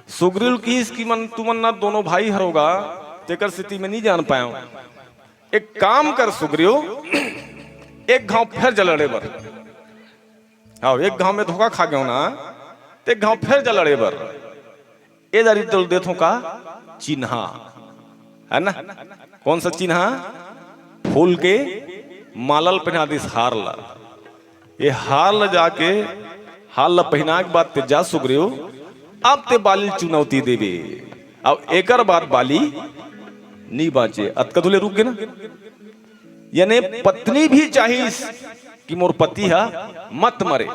सुग्रीव ल किहिस कि मन, तुमन ना दोनों भाई हरोगा, तेकर सेती मैं नहीं जान पायो। एक काम कर सुग्रीव, एक घांव फेर जा लड़े बर। हाँ, एक घांव में धोखा खा गयो ना, तो एक घांव फेर जा लड़े बर। ए दारी तो देथों का चिन्हा, है ना? कौन सा चिन्हा? फूल के माला ल पहना दिस, हार ला। ये हार ल जाके, हार ल पहना के बाद ते जा सुग्रीव, अब ते बाली ल चुनौती देबे। अब एकर बाद बाली नी बांचे। अतका धुले रुक गे ना? यानी पत्नी भी चाहिस कि मोर पति हा मत मरे।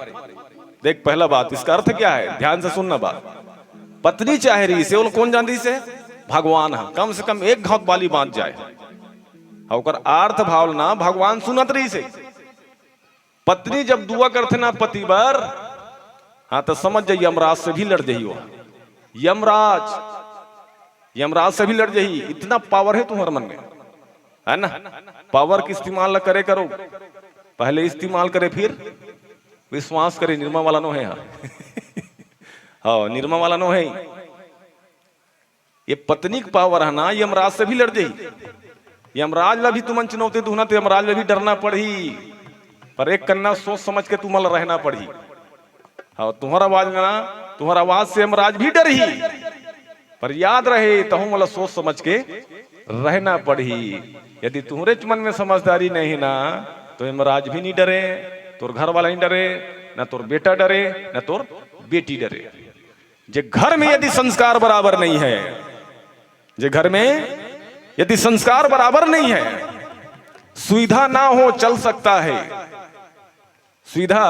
देख, पहला बात, इसका अर्थ क्या है? ध्यान से सुनना बात। पत्नी चाहे रहिसे, ओला कौन जान दिसे? भगवान हा। कम से कम एक घांव बाली बांच जाए। हाँ, ओकर अर्थ भाव ना भगवान सुनत रहिसे। पत्नी जब दुआ करथे ना पति बर, हाँ, तो समझ जाइए, यमराज से भी लड़ जाइए वो। यमराज, यमराज से भी लड़ जाइए। इतना पावर है तुम्हारे मन में, है ना? पावर के इस्तेमाल ला करे करो, पहले इस्तेमाल करे, फिर विश्वास करे। निरमा वाला नो है यहाँ। हाँ, निरमा वाला नो है। ये पत्नी के पावर है ना, यमराज से भी लड़ जाही। यमराज ला भी तुमन चुनौती दुहना, तो यमराज ला भी डरना पड़ही। पर एक कन्ना सोच समझ के तुमन ला रहना पड़ही। हाँ, तुम्हारा आवाज ना, तुम्हारा आवाज से यमराज भी डरही। पर याद रहे, तहु वाला सोच समझ के रहना पड़ही। यदि तुम्हरेच मन में समझदारी नहीं है ना, तो यमराज भी नहीं डरे, तोर घर वाला नहीं डरे, ना तोर बेटा डरे, ना तोर बेटी डरे। जे घर में यदि संस्कार बराबर नहीं है, जे घर में यदि संस्कार बराबर नहीं है, सुविधा ना हो, चल सकता है। सुविधा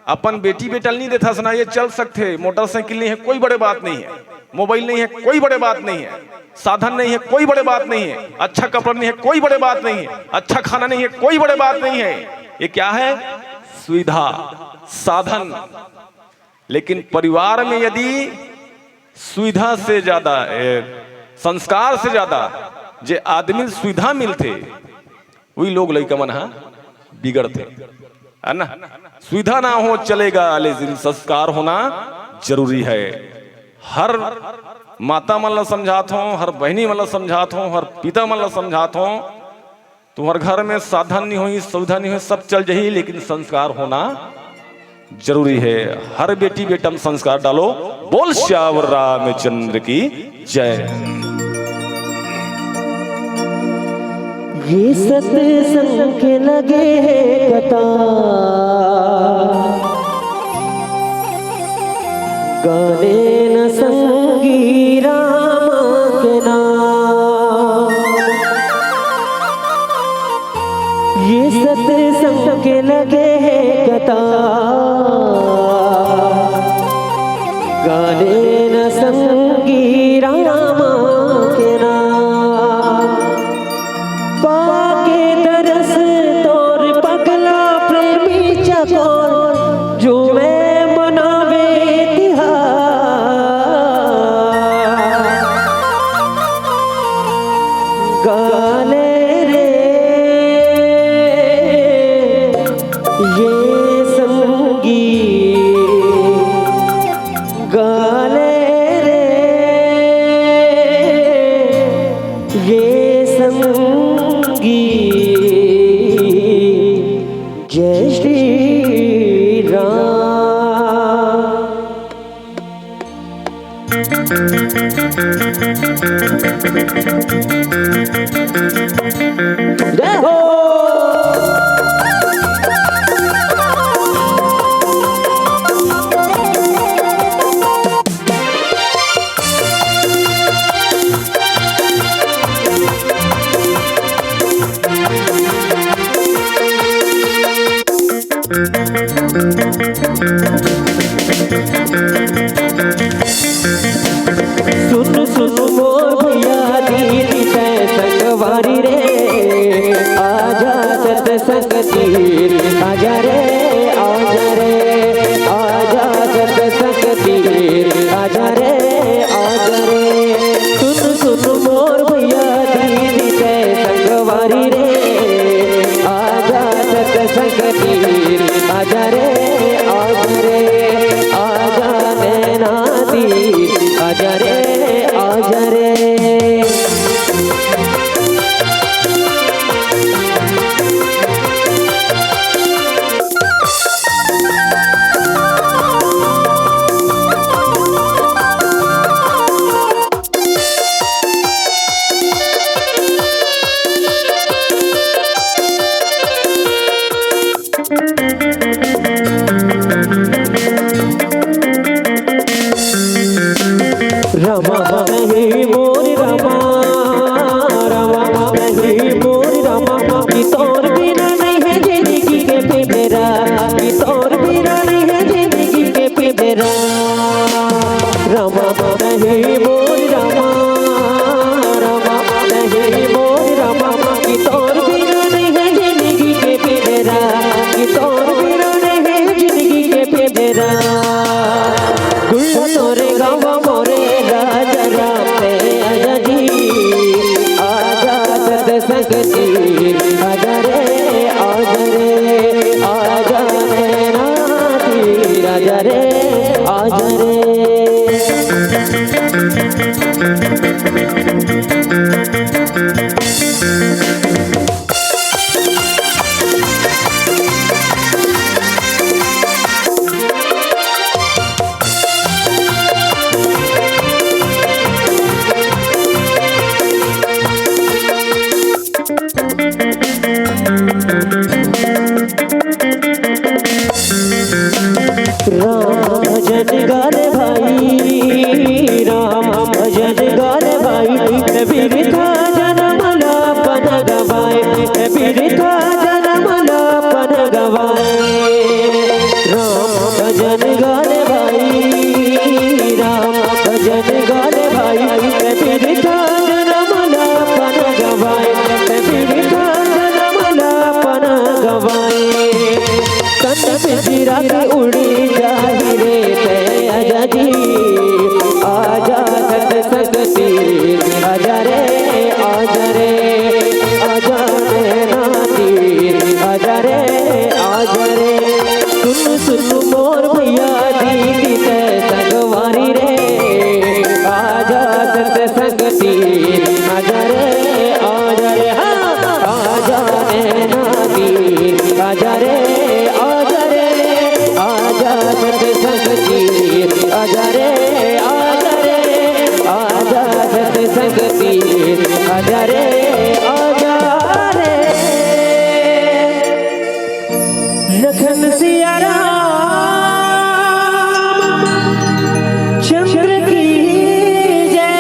अपन बेटी बेटा ल नहीं देथस ना, ये चल सकथे। मोटरसाइकिल नहीं है, कोई बड़े बात नहीं है। मोबाइल नहीं है, कोई बड़े बात नहीं है। साधन नहीं है, कोई बड़े बात नहीं है। अच्छा कपड़ा नहीं है, कोई बड़े बात नहीं है। अच्छा खाना नहीं है, कोई बड़े बात नहीं है। ये क्या है? सुविधा, साधन। लेकिन परिवार में यदि सुविधा से ज्यादा, ए, संस्कार से ज्यादा जे आदमी ल सुविधा मिलथे, वही लोग लइका मन ह बिगड़थे, है ना? सुविधा ना हो चलेगा, लेकिन संस्कार होना जरूरी है। हर माता मन ला समझात हों, हर बहिनी मन ला समझात हों, हर पिता मन ला समझात हों, तुम्हर घर में साधन नहीं होही, सुविधा नहीं होही, सब चल जाही, लेकिन संस्कार होना जरूरी है। हर बेटी बेटा में संस्कार डालो। बोल सियावर रामचंद्र की जय। ये सत्संग के लगे है कथा, गाने न संगी राम के नाम। ये सत्संग के लगे है कथा, गाने न संगी राम के नाम। पाके दरस तोर पगला प्रेमी चकोर, जो मैं मनावे तिहार। गाले रे ये संगी, गाले रे ये संगी। जय श्री राम। जय हो। तोर बिना नहीं है जिंदगी के पिंजरा, कि तोर बिना नहीं है जिंदगी के पिंजरा। रामा नहीं मोर रामा, रामा नहीं मोर रामा, कि तोर बिना नहीं है जिंदगी के पिंजरा, कि तोर बिना नहीं है जिंदगी के पिंजरा। गुल्ला तोरे गावा मोरे राजा राम ते आजा जी, आजा सत संगती, आजा रे, आजा रे, आजा नैना तीर, आजा रे, आजा रे। राम भजन गा रे भाई, राम भजन गा रे भाई, बिरथा जनम ला अपन गवाए, बिरथा जनम ला अपन गवाए। राम भजन गा रे भाई, राम भजन गा रे भाई, बिरथा जनम ला अपन गवाए, बिरथा जनम ला अपन गवाए। तन पिंजरा के उड़ी जाही रे ते आजा जी, आजा सत संगती, आजा रे, आजा रे, आजा नैना तीर, आजा रे, आजा रे। सुन सुन मोर भैया दीदी ते संगवारी रे, आजा सत संगती, आजा रे, आजा रे, हाँ। आजा नैना तीर, आजा रे, आजा रे, आजा सत संगती, आजा रे, आजा रे, आजा सत संगती, आजा रे, आजा रे। लखन सिया राम चंद्र की जय,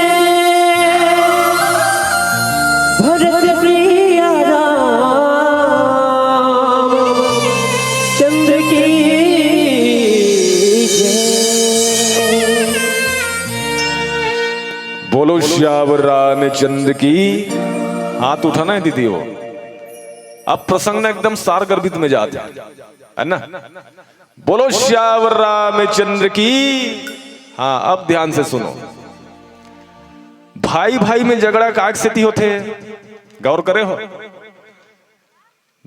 भरत प्रिया राम चंद्र की जय। बोलो सियावर रामचंद्र की। हाथ उठाना है दीदी, वो अब प्रसंग ना एकदम सार गर्भित में जाते हैं, है ना? बोलो सियावर रामचंद्र की। हाँ, अब ध्यान से सुनो, भाई भाई में झगड़ा काक सेती होथे, गौर करे हो?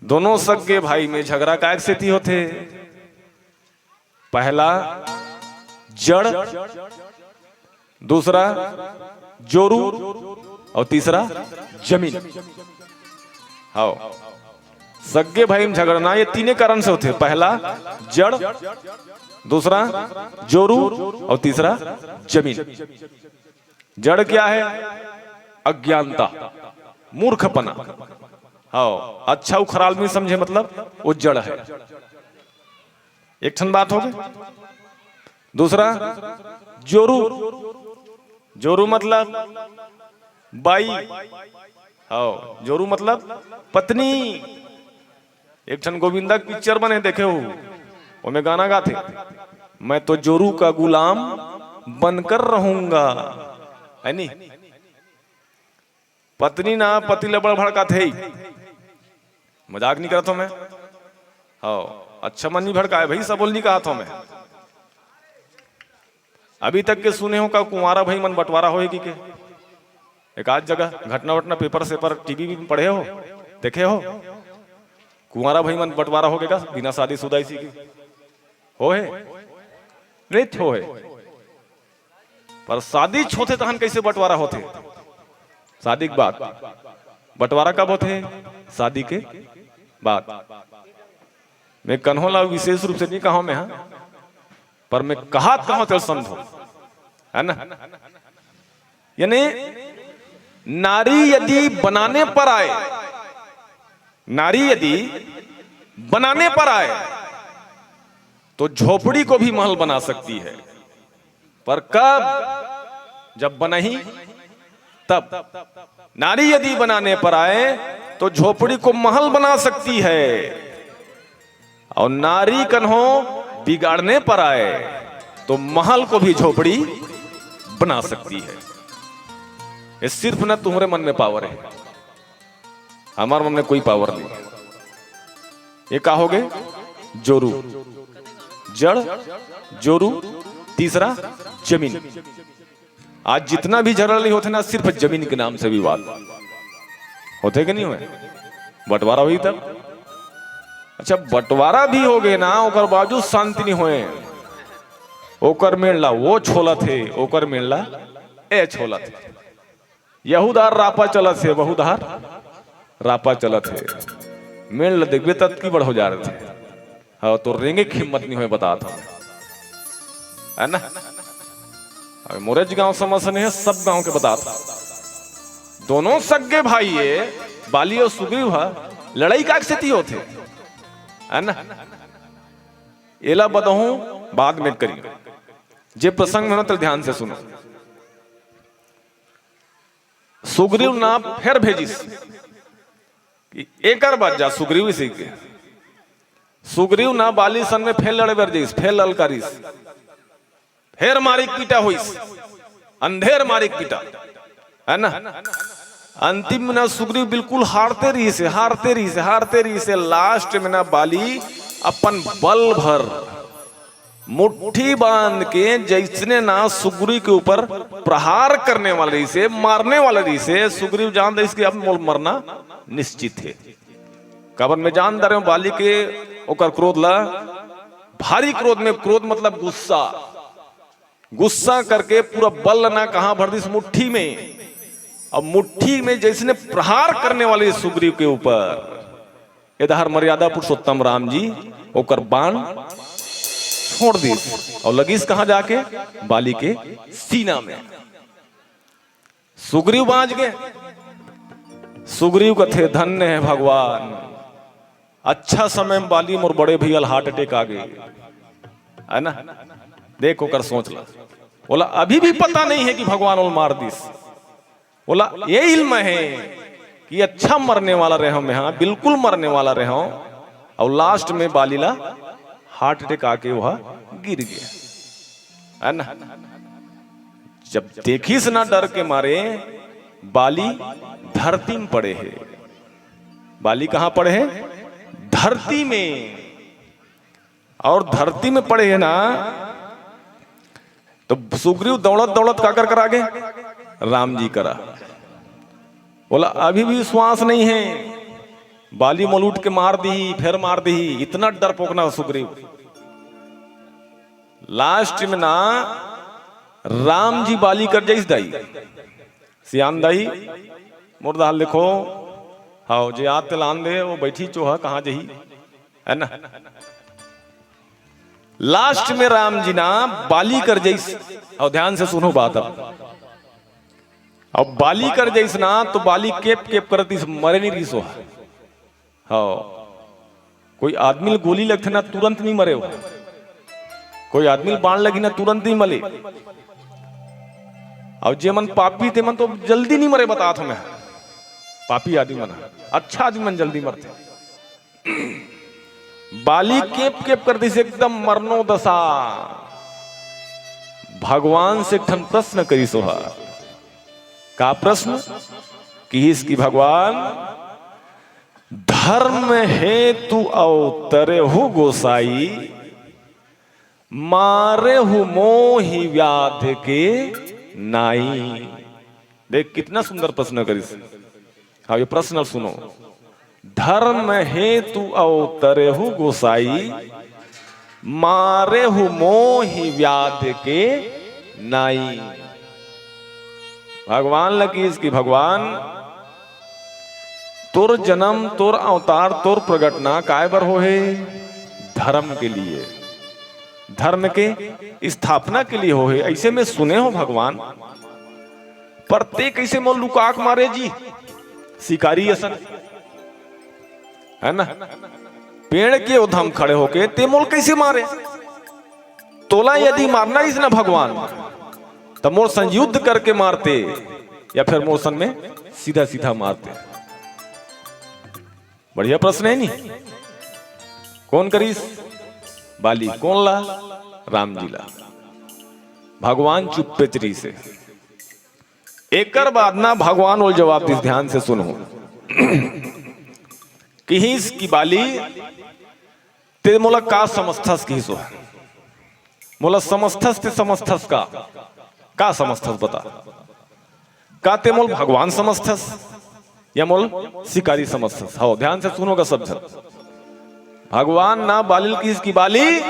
दोनों सगे भाई में झगड़ा काक सेती होथे? पहला जड़, दूसरा जोरू और तीसरा जमीन। हाँ, सगे भाई में झगड़ना ये तीने कारण से होथे। पहला जड़, दूसरा जोरू और तीसरा जमीन। जड़ क्या है? अज्ञानता, मूर्खपना। हाँ, अच्छा उ खराल में समझे, मतलब वो जड़ है। एक ठन बात हो गई। दूसरा जोरू, जोरू मतलब बाई। हाँ, जोरू मतलब पत्नी। एक ठन गोविंदा के पिक्चर बने, देखे हो, ओमे गाना गाथे, "मैं तो जोरू का गुलाम बनकर रहूंगा", है नी? पत्नी ना पति ल बड़ भड़काथे, मजाक नहीं करत हो मैं। हाँ, अच्छा मन नहीं भड़काए भाई, सब बोल नहीं कहत हो मैं। अभी तक के सुने हो का कुंवारा भाई मन बंटवारा होए कि के? एक आध जगह घटना वटना, पेपर सेपर, टीवी भी पढ़े हो, देखे हो? कुंवारा भाई मन बंटवारा हो गए का बिना शादीशुदा इसी की? हो है? नहीं हो है। पर शादी होथे तहन कैसे बंटवारा होथे? शादी के बाद। बंटवारा कब होथे? शादी के बाद। मैं कन्हो ला विशेष रूप से नहीं कहा मैं, हाँ, पर मैं कहा कहा तेल समझो, है ना? यानी नारी यदि बनाने पर आए, नारी यदि बनाने पर आए तो झोपड़ी को भी महल बना सकती है। पर कब? जब बनही तब नारी यदि बनाने पर आए तो झोपड़ी को महल बना सकती है, और नारी कन्हो बिगाड़ने पर आए तो महल को भी झोपड़ी बना सकती है। ये सिर्फ ना तुम्हारे मन में पावर है, हमारे मन में कोई पावर नहीं है। ये का हो गए? जोरू, जड़, जोरू, तीसरा जमीन। आज जितना भी झगड़ा लड़ाई होथे ना, सिर्फ जमीन के नाम से विवाद होथे कि नहीं होय? बंटवारा होही तब। अच्छा, बंटवारा भी हो गए ना, ओकर बावजूद शांति नहीं होए। ओकर मेड़ ला वो छोलत हे, ओकर मेड़ ला ए छोलत हे। यहू डाहर रापा चलत हे, वहू डाहर रापा चलत हे। मेड़ ला देखबे ततकी बड़ हो जा रहे थे। हाँ, तो रेंगे के हिम्मत नहीं होय, बतात हंव, है ना? अब मोरेच गांव समझ से नहीं है, सब गांव के बतात हंव। दोनों सग्गे भाई ये, बाली और सुग्रीव ह, लड़ाई का सेती होथे, है ना? एला बतहूं बाद में करी, जे प्रसंग में हो, तो ध्यान से सुनो। सुग्रीव ना फेर भेजिस कि एकर बाद जा सुग्रीव इसी के। सुग्रीव ना बाली सन में फेर लड़े बर जइस, फेर ललकारिस, फेर मारिक पीटा होइस, अंधेर मारिक पीटा, है ना? अंतिम में ना सुग्रीव बिल्कुल हारते रहिस हे, हारते रहिस हे, हारते रहिस हे। लास्ट में ना बाली अपन बल भर मुट्ठी बांध के जइसने ना सुग्रीव के ऊपर प्रहार करने वाला रहिस हे, मारने वाला रहिस हे, सुग्रीव जान रहिस कि अब मोर मरना निश्चित हे। काबर मैं जान डरे हंव बाली के, ओकर क्रोध ला, भारी क्रोध में, क्रोध मतलब गुस्सा, गुस्सा करके पूरा बल ना कहां भर दिस? मुट्ठी में। अब मुट्ठी में जइसने प्रहार करने वाले सुग्रीव के ऊपर, ए डाहर मर्यादा पुरुषोत्तम राम जी ओकर बाण छोड़ दिस और लगिस कहां जाके? बाली के सीना में। सुग्रीव बांच गे। सुग्रीव कथे, "धन्य हे भगवान, अच्छा समय में बाली मोर बड़े भैया ल heart attack आ गे," है ना? देख ओकर सोच ला, ओला अभी भी पता नहीं हे कि भगवान ओला मार दिस। ओला ये इल्म हे कि अच्छा मरने वाला रहे हंव मैं, हां, बिल्कुल मरने वाला रहे हंव, और लास्ट में बाली ला heart attack आके वह गिर गया, है ना? जब देखिस ना डर के मारे, बाली धरती में पड़े हे। बाली कहां पड़े हे? धरती में। और धरती में पड़े हे ना, तो सुग्रीव दौड़त दौड़त काकर करा गे? राम जी करा। बोला, अभी भी विश्वास नहीं है, बाली मोला उठ के मार दिही, फेर मार दिही, इतना डरपोकना सुग्रीव। लास्ट में ना राम जी बाली कर जइस दाई, सियान दाई, मोर डाहर देखो, हाव, जे आत तेला आन दे, वो बैठी चोहा कहां जही, है ना? लास्ट में राम जी ना बाली कर जइस, और ध्यान से सुनो बात अब, अब बाली कर जइस ना, तो बाली केप केप करतिस, मरे नहीं रहिस ओहा। हाव, कोई आदमी ल गोली लगथे ना, तुरंत नहीं मरे हो। कोई आदमी ल बाण लगही ना, तुरंत नहीं मरे। और जे मन पापी, ते मन तो जल्दी नहीं मरे, बतात हंव मैं। पापी आदमी मन, अच्छा आदमी मन जल्दी मरथे। बाली केप केप करतिस, एकदम मरनो दशा। भगवान से एक ठन प्रश्न करिस ओहा। का प्रश्न? किहिस कि भगवान, धर्म हेतु अवतरेहु गोसाई, मारेहु मोहि व्याध के नाई। देख, कितना सुंदर प्रश्न करिस। हाव, ये प्रश्न सुनो। धर्म हेतु अवतरेहु गोसाई, मारेहु मोहि व्याध के नाई। भगवान ल किहिस कि भगवान, तोर जन्म, तोर अवतार, तोर प्रगटना काय बर होहे? धर्म के लिए, धर्म के स्थापना के लिए होहे। अइसे मैं सुने हंव भगवान, पर ते कइसे मोला लुका के मारे जी, शिकारी असन, है ना? पेड़ के ओधम खड़े होके ते मोला कइसे मारे? तोला यदि मारना रहिस ना भगवान, त मोर संग युद्ध करके मारते, या फिर मोर संग में सीधा सीधा मारते? बढ़िया प्रश्न हे नी। कोन करिस? बाली। कोन ला? राम जी ला। भगवान चुप्पे च रिहिस हे। एकर बाद ना भगवान ओला जवाब दिस, ध्यान से सुनहू। किहिस कि बाली, ते मोला का समझथस, किहिस ओ। मोला समझथस ते समझथस का? का समझथस बता? का ते मोला भगवान समझथस या मोला शिकारी समझथस? हव, ध्यान से सुनो गा सब झन। भगवान ना बाली ल किहिस कि बाली,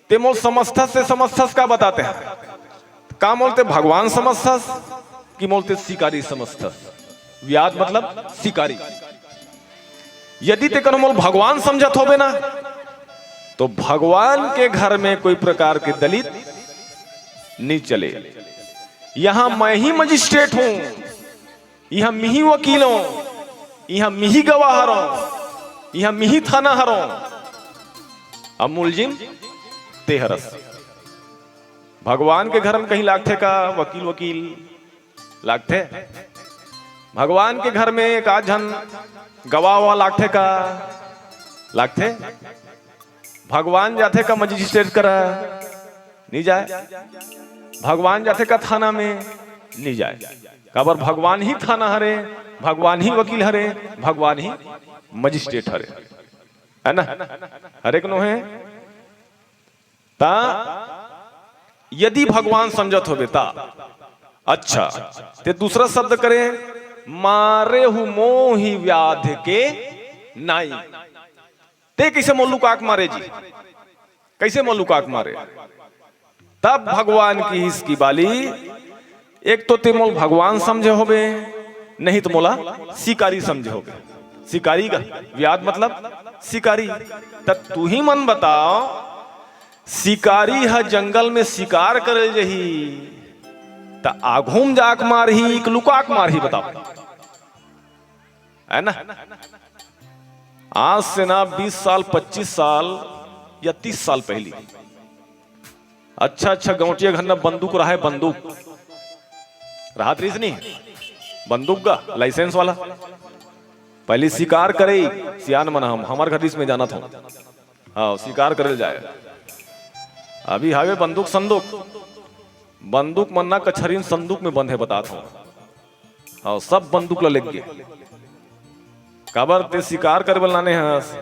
ते मोला समझथस ते समझथस का बता ते? का मोला ते भगवान समझथस कि मोला ते शिकारी समझथस? व्याध मतलब शिकारी। यदि ते कनो मोला भगवान समझत होबे ना, तो भगवान के घर में कोई प्रकार के दलित नइ चले। यहाँ मैं ही मजिस्ट्रेट हूँ, यहाँ मिही वकील हूँ, यहाँ मिही गवाह हरौं, यहाँ मिही थाना हरौं। अब मुलजिम ते हरस। भगवान के घर में कहीं लागथे का वकील वकील? लागथे? भगवान के घर में एक आध झन गवाह वाह लागथे का? लागथे? भगवान जाथे का मजिस्ट्रेट करा? नइ जाय। भगवान जाथे का थाना में? नइ जाय। काबर? भगवान ही थाना हरे, भगवान ही वकील हरे, भगवान ही मजिस्ट्रेट हरे, है ना? हरे के नोहे? ता यदि भगवान समझत होबे ता अच्छा, ते दूसरा शब्द करे, मारेहू मोहि व्याध के नाई। ते कइसे मोला लुका के मारे जी? कइसे मोला लुका के मारे? तब भगवान किहिस कि बाली, एक तो ते मोला भगवान समझे होबे, नहीं तो मोला शिकारी समझे होबे। शिकारी का व्याध मतलब शिकारी। तब तुही मन बताव, शिकारी ह जंगल में शिकार करे जाही, त आघू म जाके मारही कि लुका के मारही, बताव, है ना? आज से ना बीस साल, पच्चीस साल या तीस साल पहिली अच्छा अच्छा गौंटिया घर ना बंदूक रहय, बंदूक रहत रहिस नी, बंदूक गा लाइसेंस वाला। पहिली शिकार करे सियान मन, हम हमर घर रिहिस, मैं जानत हौं। हाँ, शिकार करे ल जाय। अभी हवे बंदूक संदूक, बंदूक मन ना कछरिन संदूक में बंद हे, बतात हौं। हाँ, सब बंदूक ला लेग गे। काबर ते शिकार करे बर लाने हस,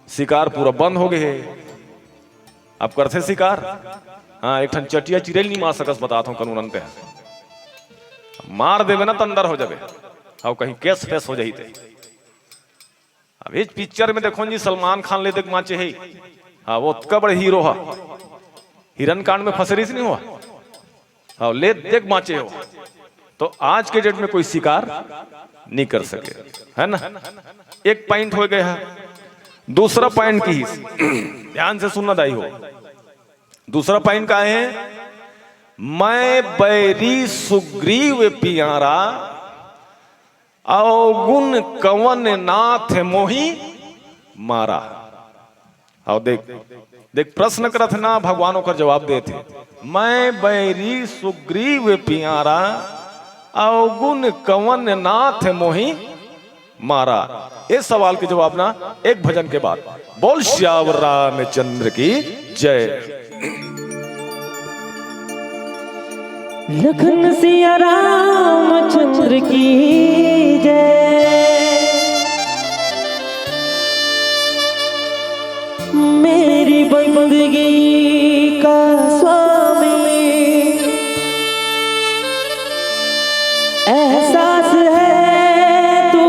शिकार पूरा बंद हो गे हे। अब करथे शिकार? हाँ, एक ठन चटिया चिरई ल नइ मार सकस, बतात हौं कानूनन ते। मार देबे ना त अंदर हो जाबे, अउ कहीं केस फेस हो जाही ते। अभी पिक्चर में देखो जी, सलमान खान ल दे के बाँचे हे। हाँ, वो ओतका बड़े हीरो हा, हिरण कांड में फंसे रहिस नहीं हुआ। हाँ, ले दे के बाँचे हो। तो आज के डेट में कोई शिकार नहीं कर सके, है ना? एक पॉइंट हो गया है। दूसरा पॉइंट किहिस, ध्यान से सुनना दाई हो। दूसरा पॉइंट का है, मैं बैरी सुग्रीव प्यारा, अवगुण कवन नाथ मोहि मारा। अउ देख, देख, प्रश्न करत ना, भगवान ओकर जवाब देत हे, मैं बैरी सुग्रीव प्यारा, अवगुण कवन नाथ मोहि मारा। ए सवाल के जवाब ना एक भजन के बाद। बोल सियावर रामचंद्र की जय। लखन सिया रामचंद्र की जय। मेरी बंदगी का स्वामी एहसास है तू,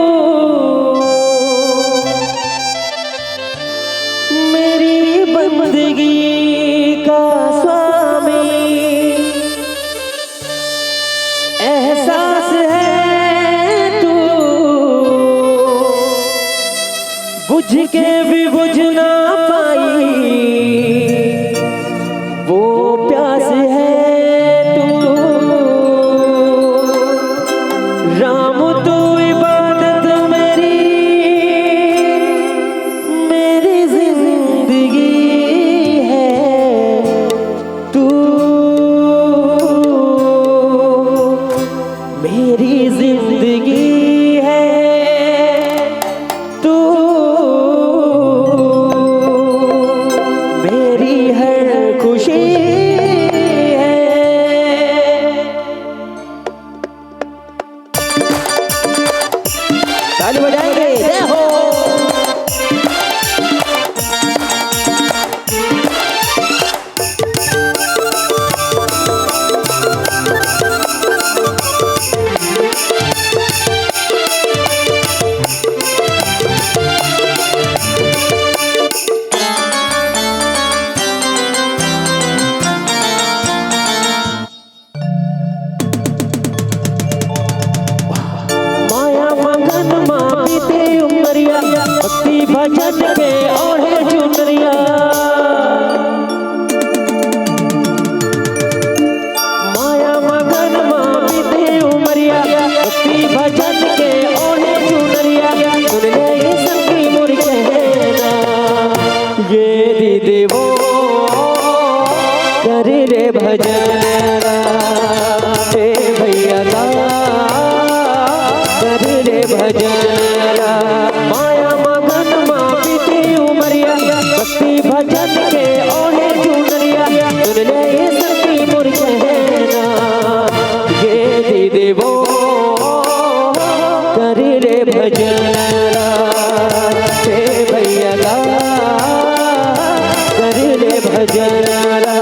मेरी बंदगी का स्वामी एहसास है तू, बुझ के भी बुझ ना पाई वो प्यास है तू। राम तू इबादत मेरी, मेरी जिंदगी है तू। के ओढ़े चुनरिया। माया मगन मा बीते उमरिया, भक्ति भजन के ओढ़े चुनरिया। सुन ले ये संगी मोर कहना, ये दीदी वो कर ले भजन रा, हे भैया का कर ले भजन रा। माया मगन मा बीती उमरिया, भक्ति भजन के ओढ़े चुनरिया। सुन ले ये संगी मोर कहना, ये दीदी वो कर ले भजन रा, हे भैया का कर ले भजन रा।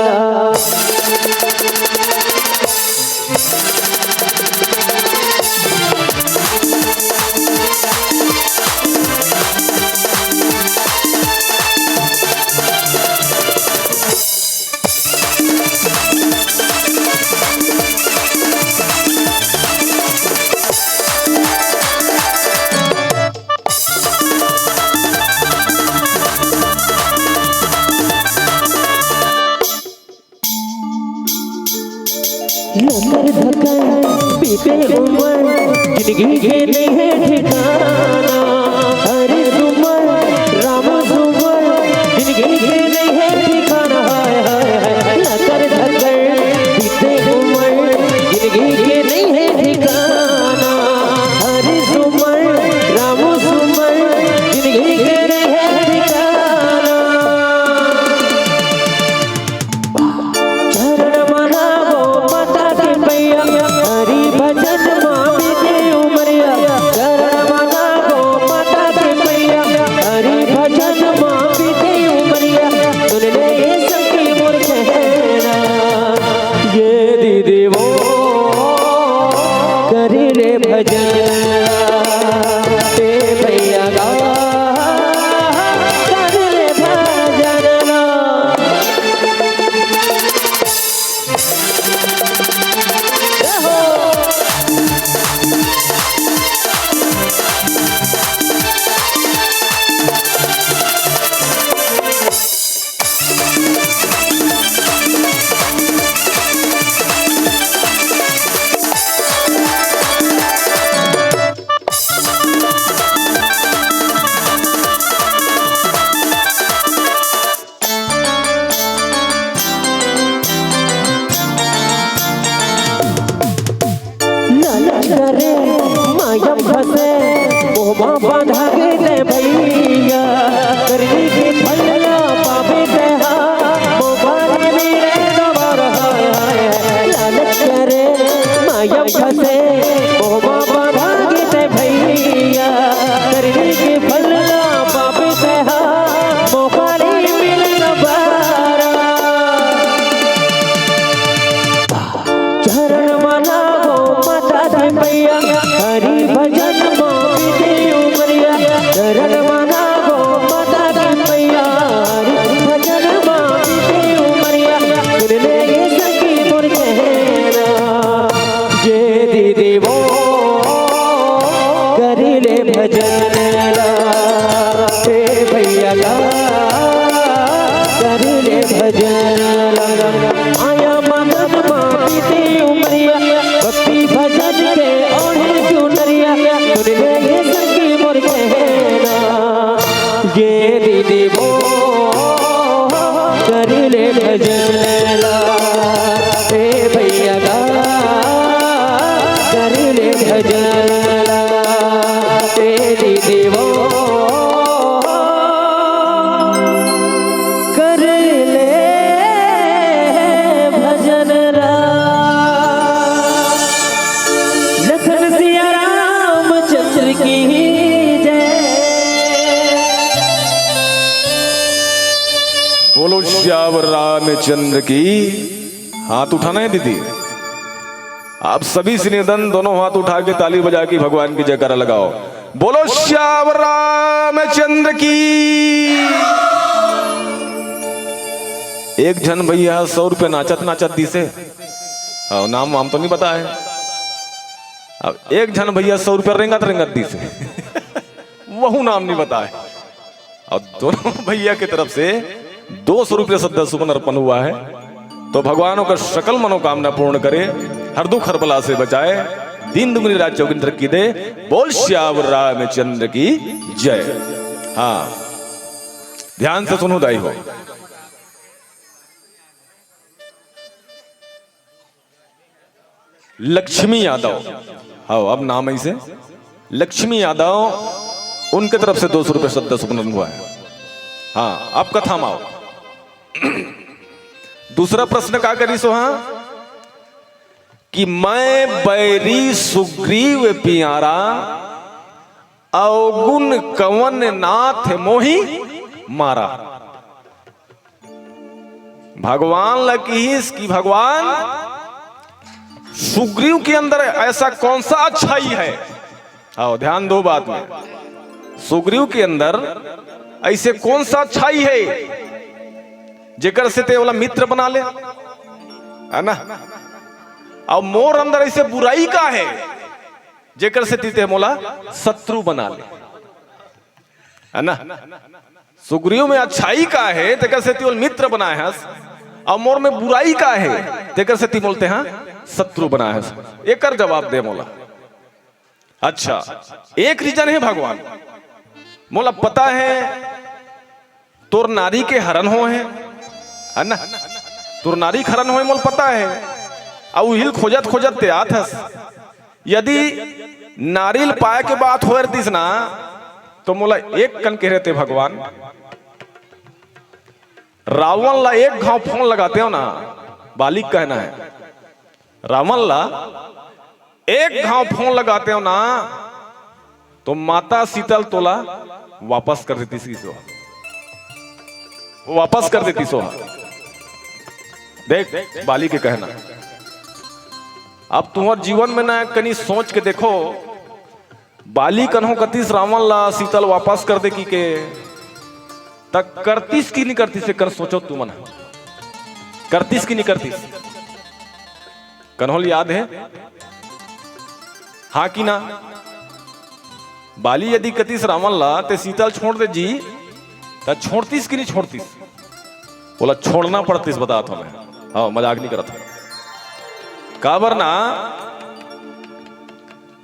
लकर धकर बीते उमर, जिंदगी के नहीं है ठिकाना। हर उमर राम उमर, जिंदगी के नहीं है ठिकाना। हाय, हाय, हाय। लकर धकर बीते उमर, जिंदगी के नहीं है ठिकाना। हर उमर राम उमर, जिंदगी के नहीं है ठिकाना। चरण मनावो माता के पैया, हरि भजन मा बीते उमरिया। चरण मनावो माता के पैया, हरि भजन मा बीते उमरिया। सुन ले ये संगी मोर कहना, ये दीदी वो कर ले भजन, हे भैया का कर ले भजन। ननद रे मायम फंसे, मोहमा बांधा गे ते भैया। करनी के फल ला पावे ते हा, मोबाइल मेरे दबर हाय हाय। लालच करे मायम फंसे, मोहमा बांधा गे ते भैया। करनी के फल ला पावे ते हा, मोबाइल मेरे दबर। चरण मनावो माता के पैया, हरि भजन मा बीते उमरिया। चरण मनावो माता के पैया, हरि भजन मा बीते उमरिया। सुन ले ये संगी मोर कहना, ये दीदी वो कर ले भजन ला, हे भैया का कर ले भजन ला। माया मगन मा बीते उमरिया, भक्ति भजन के ओढ़े चुनरिया। सुन ले ये संगी मोर कहना, ये दीदी वो कर ले भजन ला, हे भैया का कर ले भजन ला, हे दीदी वो कर ले भजन ला। लखन सिया रामचंद्र की जय। बोलो सियावर रामचंद्र की। हाथ उठाना है दीदी, आप सभी से निवेदन, दोनों हाथ उठा के ताली बजा के भगवान की जयकारा लगाओ। बोलो सियावर रामचंद्र की। एक झन भैया सौ रुपये नाचत नाचत दिसे, हाँ, नाम वाम तो नहीं पता है। अब एक झन भैया सौ रुपये रेंगत रेंगत दिसे, वहू नाम नहीं पता है। और दोनों भैया की तरफ से दो सौ रुपये श्रद्धा सुमन अर्पण हुआ है। तो भगवान ओकर सकल मनोकामना पूर्ण करे, हर दुख हर बला से बचाए, दिन दुगनी रात चौगुनी तरक्की दे। बोल सियावर रामचंद्र की जय। हाँ, ध्यान से सुनो दाई हो। लक्ष्मी यादव, हाँ, अब नाम ऐसे लक्ष्मी यादव, उनके तरफ से दो सौ रुपये श्रद्धा सुमन हुआ है। हाँ, अब कथा में आओ। दूसरा प्रश्न का करी सो, हाँ, कि मैं बैरी सुग्रीव प्यारा, अवगुण कवन नाथ मोहि मारा। भगवान ला किहिस कि भगवान, सुग्रीव के अंदर ऐसा कौन सा अच्छाई है? आओ, ध्यान दो बात में। सुग्रीव के अंदर ऐसे कौन सा अच्छाई है, जेकर से ते ओला मित्र बना ले, है ना? अब मोर अंदर ऐसे बुराई का है, जेकर से ते मोला शत्रु बना ले, है ना? सुग्रीव में अच्छाई का है, तेकर से ते ओला मित्र बनाए हस, और मोर में बुराई का है, तेकर से ते मोला तेहा शत्रु बनाए हस। एकर जवाब दे मोला। अच्छा, एक रीजन है भगवान, मोला पता है तोर नारी के हरन होहे, है ना? तोर नारी के हरन होहे मोला पता है, अउ उहिल खोजत खोजत ते आत हस। यदि नारी ल पाए के बात होए रतिस ना, तो मोला एक कन कहे रहते भगवान, रावण ला एक घाव फोन लगाते हो ना, बाली के कहना है, रावण ला एक घाव फोन लगाते हो ना, तो माता सीता ल तोला वापस कर देतिस किसो, वापस कर देतिस हो। देख, बाली के कहना, अब तुम्हार जीवन में ना कनी सोच के देखो, बाली कन्हो कतिस रावण ला सीता ल वापस कर दे कि के, त करतिस कि नहीं करतिस, एकर सोचो तुमन, करतिस कि नहीं करतिस? कन्हो ल याद है, हाँ कि ना? बाली यदि कतिस रावण ला, ते सीता ल छोड़ दे जी, त छोड़तिस कि नहीं छोड़तिस? ओला छोड़ना पड़तिस, बतात हों मैं। हाँ, मजाक नहीं करत हों। काबर ना,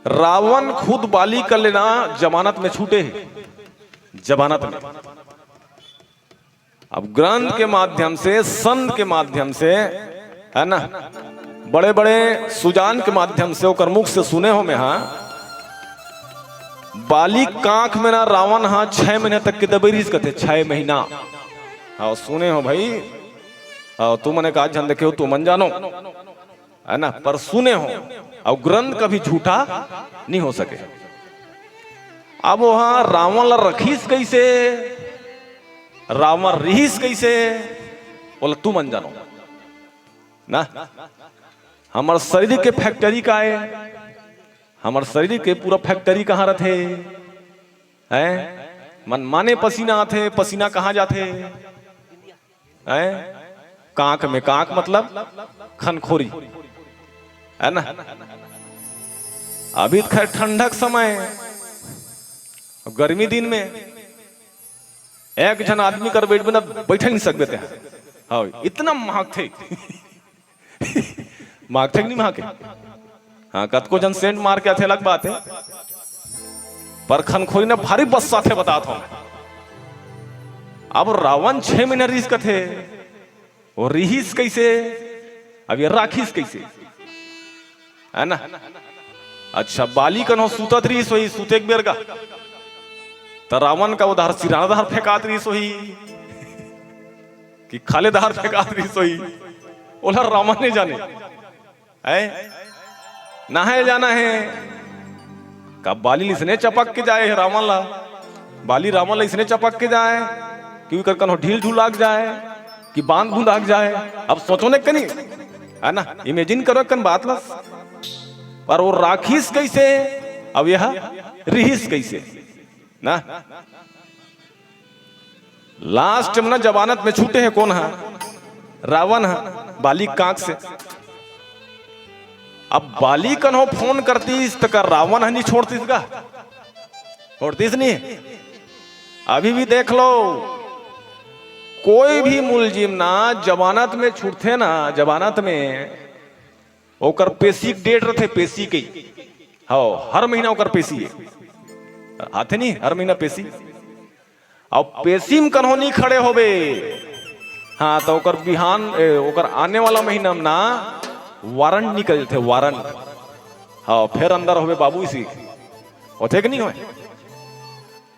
रावण खुद बाली कर ले ना जमानत में छूटे हे, जमानत में। अब ग्रंथ के माध्यम से, संत के माध्यम से, है ना, बड़े बड़े सुजान के माध्यम से ओकर मुख से सुने हों मैं, हाँ, बाली कांख में ना रावण हा छह महीने तक के दबे रहिस कथे, छह महीना। हाँ, सुने हों भाई, हाँ, तुमन का झन देखे हो, तुमन जानो, है ना, पर सुने हों, अउ ग्रंथ कभी झूठा नहीं हो सके। अब वहां रावण ला रखिस कैसे, रावण रिहिस कैसे, ओला तुमन जानो ना। हमर शरीर के फैक्ट्री का है, हमर शरीर के पूरा फैक्ट्री कहाँ रथे? हैं? मनमाने पसीना आथे, पसीना कहाँ जाथे? हैं? कांख में, कांख मतलब खनखोरी, है ना? अभी तो खैर ठंडक समय है, अब गर्मी दिन में एक झन आदमी कर बैठबे ना, बैठे नहीं सकबे ते। हाँ, इतना महक थे। महक थे कि नहीं महके? हाँ, कतको झन सेंट मार के आथे, अलग बात है, पर खनखोरी ना भारी बस्सा थे, बतात हों। अब रावण छह महीना रिहिस कथे, वो रिहिस कैसे, अब ये राखिस कैसे, है ना? अच्छा, बाली कन्हो सुतत रिहिस होही, सुते के बेर का, त रावण का उधार सिराना धार फेंकात रिहिस होही कि खाले धार फेंकात रिहिस होही, ओला रावण ने जाने। है ना, है जाना है। का बाली इसने चपक के जाए है रावण ला, बाली रावण ला इसने चपक के जाए कि ओकर कन्हो ढील ढूल लाग जाए कि बांध बूंद लाग जाए। अब सोचो ने कनी, है ना, इमेजिन करो कन बात ला। पर वो राखिस कैसे, अब यह रिहिस कैसे ना? लास्ट में ना जमानत में छूटे है कौन हा? रावण हा, बाली कांख से। अब बाली कन्हो फोन करतिस त का रावण हा नहीं छोड़तिस का? छोड़तिस नहीं। अभी भी देख लो, कोई भी मुलजिम ना जमानत में छूटथे ना, जमानत में ओकर पेशी के डेट रथे, पेशी के। हाँ, हर महीना ओकर पेशी हे। आथे नहीं हर महीना पेशी? अब पेशी में कन्हो नहीं खड़े होबे, हाँ, तो ओकर बिहान, ए, ओकर आने वाला महीना में ना वारंट निकल जथे, वारंट। हाँ, फिर अंदर होबे बाबू, इसी होथे कि नहीं होय?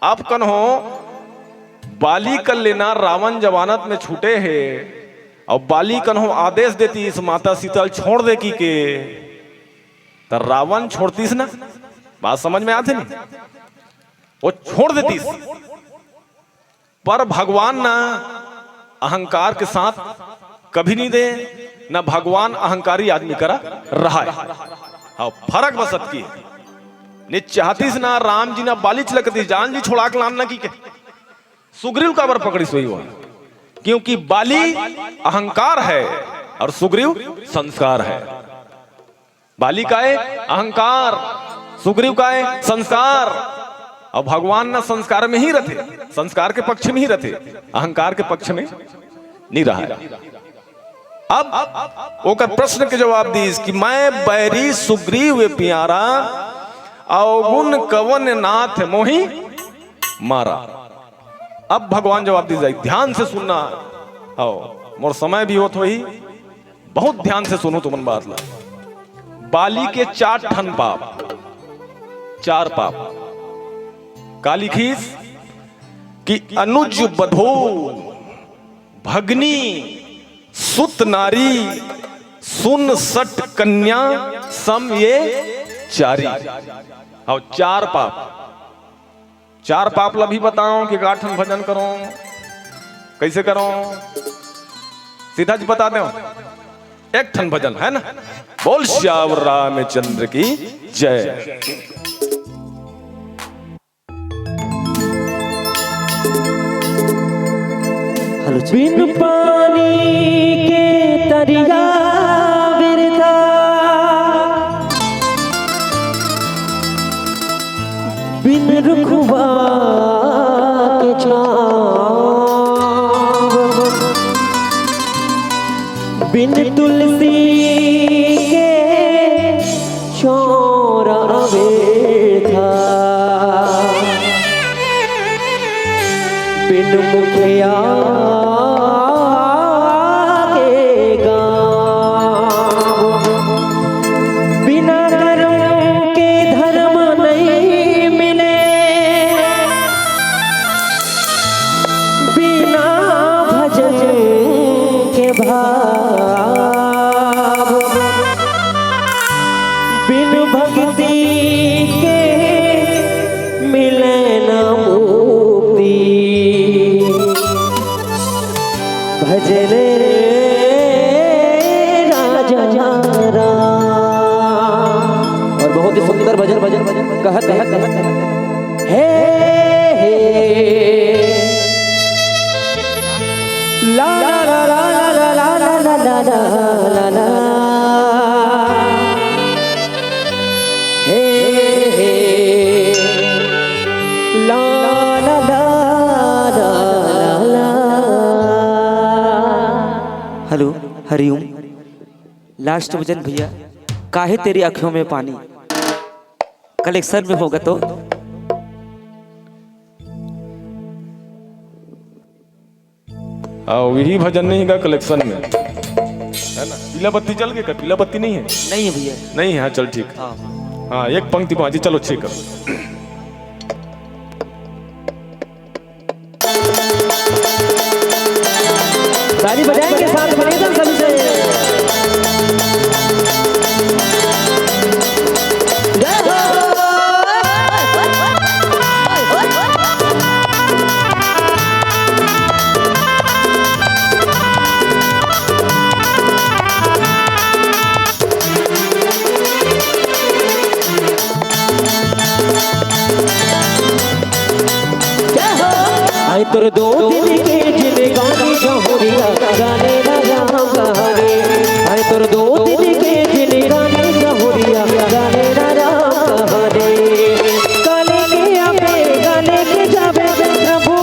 अब कन्हो बाली कर लेना, रावण जमानत में छूटे हे, अब बाली कन्हो आदेश देतिस माता सीता ल छोड़ दे कहिके, त रावण छोड़तिस ना? बात समझ में आथे नहीं? वो छोड़ देतिस, पर भगवान ना अहंकार के साथ कभी नहीं दे, ना भगवान अहंकारी आदमी करा रहा है। हाँ, फरक बस अतकी हे। नहीं चाहतिस ना, राम जी ना बाली ल कहितिस, जान जी छोड़ा के लान ना कहिके। सुग्रीव काबर पकड़िस होही वो? क्योंकि बाली अहंकार है और सुग्रीव संस्कार है। बाली काय? अहंकार। सुग्रीव काय? संस्कार। अब भगवान ना संस्कार में ही रथे, संस्कार के पक्ष में ही रथे, अहंकार के पक्ष में नहीं रहा है। अब ओकर प्रश्न के जवाब दिस कि मैं बैरी सुग्रीव प्यारा, अवगुण कवन नाथ मोहि मारा। अब भगवान जवाब दिस, ध्यान से सुनना। आओ, मोर समय भी होत होही, बहुत ध्यान से सुनो तुमन बात ला। बाली के चार ठन पाप, चार पाप। का लिखिस कि अनुज बधो भगनी सुत नारी सुन सट कन्या सम ये चारी। हाँ, चार पाप। चार पाप ला भी बताओ कि का ठन भजन करो, कैसे करो, सीधा जी बता दो। एक ठन भजन है ना, बोल सियावर रामचंद्र की जय। हेलो जी। बिन पानी के तरिया बिरथा, बिन रुखवा के छाँव, बिन तुलसी के छोर अबेरथा, बिन मुखिया के गाँव, बिना करम के धरम नइ मिले, बिना भजन के भाव, बिन भक्ति के मिले न मुक्ति। भजन राजा राम। और बहुत ही सुंदर भजन, भजन, भजन कहत, कहत, कहत, कहत। हे, हे। ला, ला, ला। हे, हे। ला, ला, ला। हेलो, हरिओम। लास्ट भजन भैया, काहे तेरी आँखों में पानी, कलेक्शन में होगा तो। हाँ, वही भजन नहीं का कलेक्शन में, है ना? पीला बत्ती चल गई का? पीला बत्ती नहीं है? नहीं है भैया। नहीं है, हाँ, चल ठीक। हाँ। हाँ, एक पंक्ति बाँची, चलो ठीक है। ताली बजाएंगे साथ में एकदम सभी से। जय हो। आए तोर दो दिन के जिंदगानी जहुरिया, गाने ना राम कहानी। आए तोर दो दिन के जिंदगानी जहुरिया, गाने ना राम कहानी। गाने के आवे, गाने के जावे, प्रभु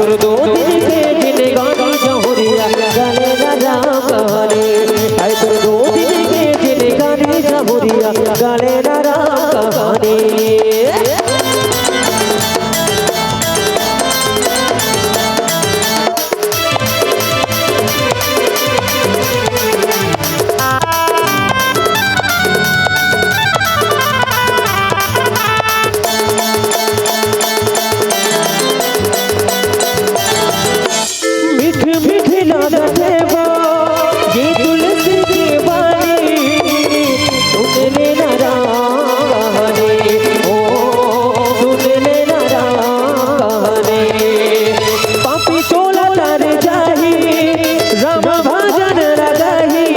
तोर दो दिन के जिनगानी जहुरिया, गाले ना राम कहानी। आय तोर दो दिन के जिनगानी जहुरिया, गाले ना राम कहानी। मीठ मीठ लागत हे वो, ये तुलसी के बानी। सुन ले ना रानी, ओ, सुन ले ना रानी। पापी टोला तर जाही, राम भजन रगही।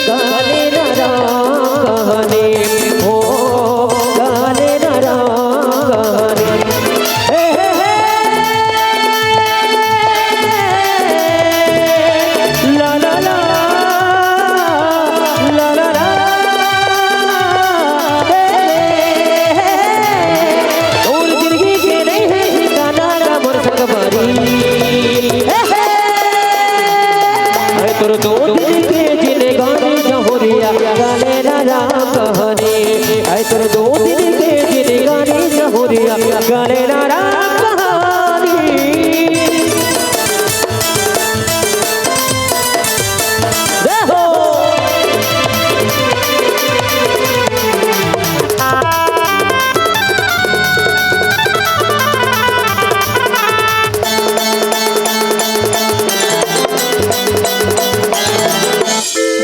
गाले ना राम कहानी, ओ, गाले ना राम कहानी। हे, हे, हे। ला, ला, ला। ला, ला, ला। हे, हे, हे। तोर जिंदगी के नहीं हे ठिकाना रा मोर संगवारी। हे, हे। अरे तोर दो दिन के जिनगानी जहुरिया, गाले ना राम कहानी। अरे तोर दो दिन के जिनगानी जहुरिया, गाले ना राम कहानी। जय हो।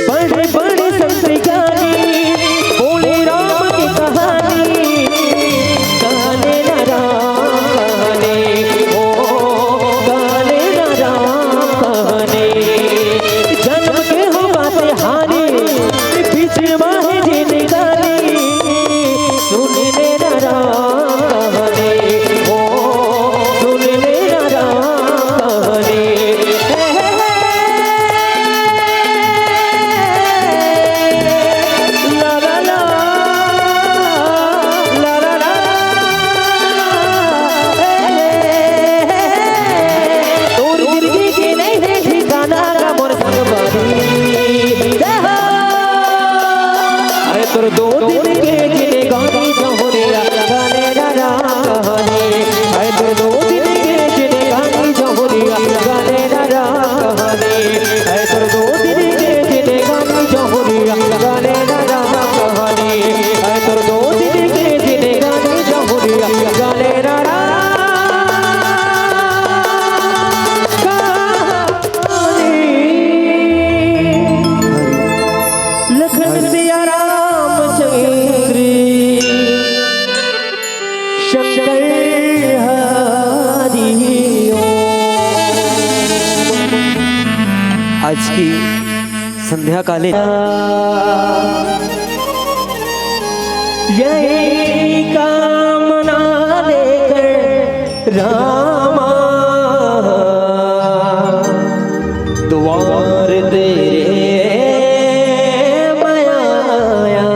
बड़े बड़े संत ज्ञानी बोले राम की कहानी, गाले ना राम कहानी, ओ, गाले ना राम कहानी। जन्म के हो बात हानि, बीच माहे जिनगानी, सुन ले ना राम कहानी, ओ, सुन ले ना राम कहानी। हे, हे, हे। ला, ला, ला। ला, ला, ला। हे, हे, हे, हे। तोर जिंदगी के नहीं हे ठिकाना रा मोर संगवारी। जय हो। अरे तोर दो दिन के जिनगानी जहुरिया, गाले ना राम कहानी। अरे तोर दो दिन के जिनगानी जहुरिया, गाले ना राम कहानी। अरे तोर दो दिन के जिनगानी जहुरिया, गाले ना राम कहानी। अरे तोर दो दिन के जिनगानी जहुरिया, गाले ना राम कहानी। लखन सिया रामचंद्र शंकर हरि ओम। आज की संध्या कालीन यही कामना लेकर रामा द्वार तेरे मैं आया।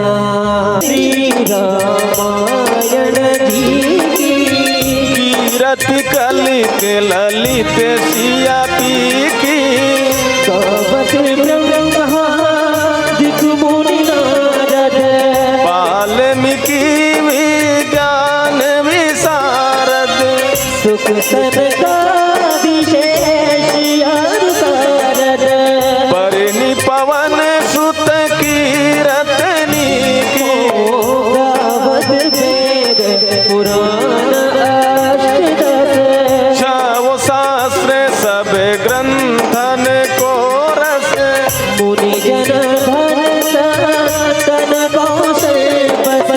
श्री रामायण जी की कीरत कलित ललित सिया पी की। गावत ब्रह्मादिक मुनि नारद। वाल्मीकि विज्ञान विशारद। सुख सनकादिक शेष अरु सारद। परिणि पवन सुत कीरत नीकी। गावत वेद पुराण अष्टदश। छव शास्त्र सब ग्रंथन को रस। मुनि जन धन तन कौशल बस।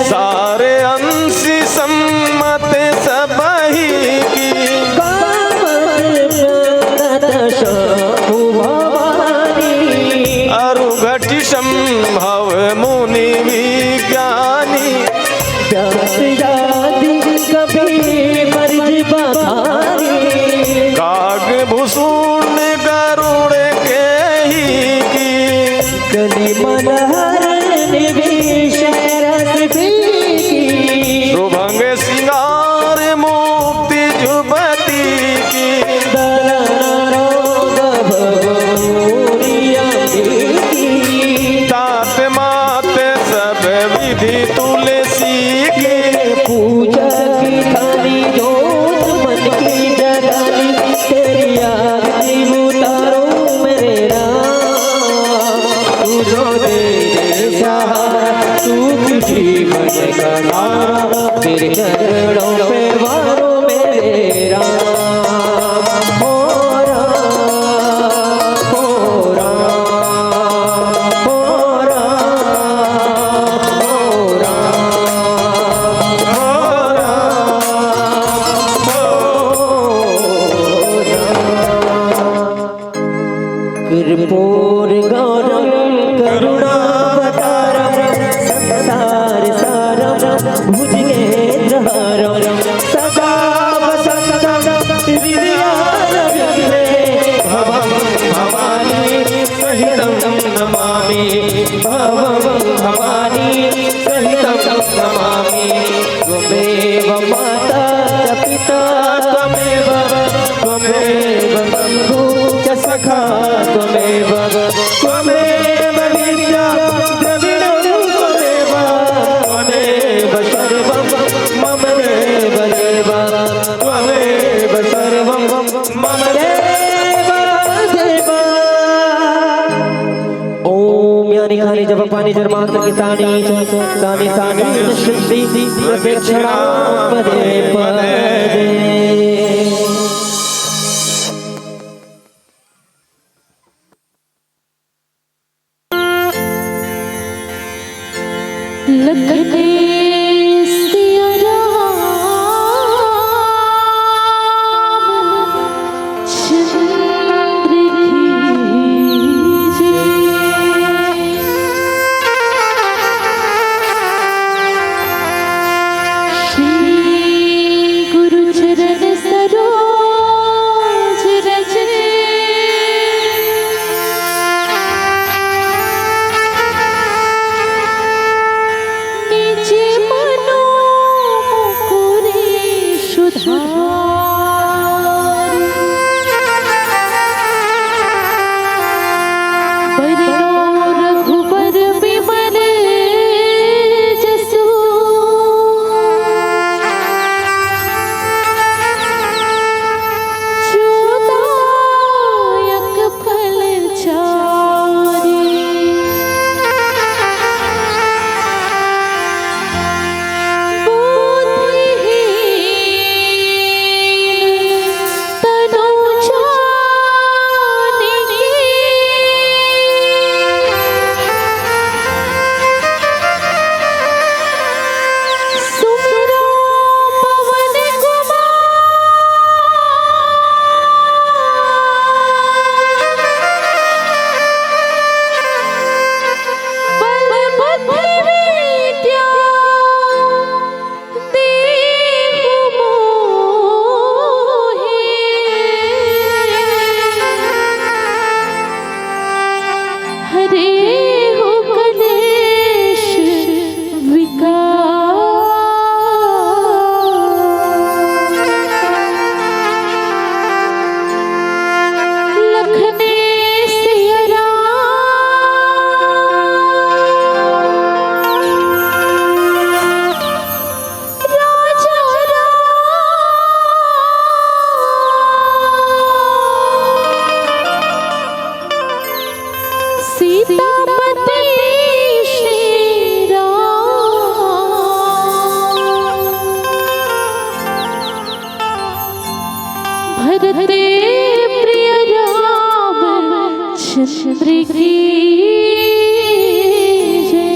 सारे अंश सम्मत सबही की। गावत प्रणत शंभु भवानी। अरु घटि संभव मुनि विज्ञानी। व्यास आदि कपि मर्ज बखानी। काग भूषुंड गरुड़ केहि की। कलि मल हर निमिष रस पी की। सुभंग सिंगार मुक्ति जुबती। कर्पूरगौरं करुणावतारं संसारसारं भुजगेन्द्रहारं सदा वसन्तं हृदयारविन्दे भवं भवानी सहितं नमामि। भवं भवानी सहितं नमामि। त्वमेव माता च पिता त्वमेव, त्वमेव बन्धु च सखा त्वमेव, त्वमेव विद्या द्रविणं त्वमेव, त्वमेव सर्वं मम देव देव, त्वमेव सर्वं मम देव देव। ॐ यानि कानि जपपानि जन्मान्तरहितानि तानि तानि नश्यन्ति प्रत्यक्षणां पदे पदे। लखने सिया राम चंद्र की जय। श्री गुरु चरण सरोज रज निज मनो मुकुरे सुधार। बरनो रघुबर विमल जसु। जो दायक फल चारि। बुद्धिहीन तनु जानिके। सुमिरो पवन कुमार। बल बुद्धि विद्या देहु मोहे। हरेहु कलेश विकार। लखने सिया राम राजा राम। सीतापति श्री राम। भरते प्रिय राम चंद्र की जय।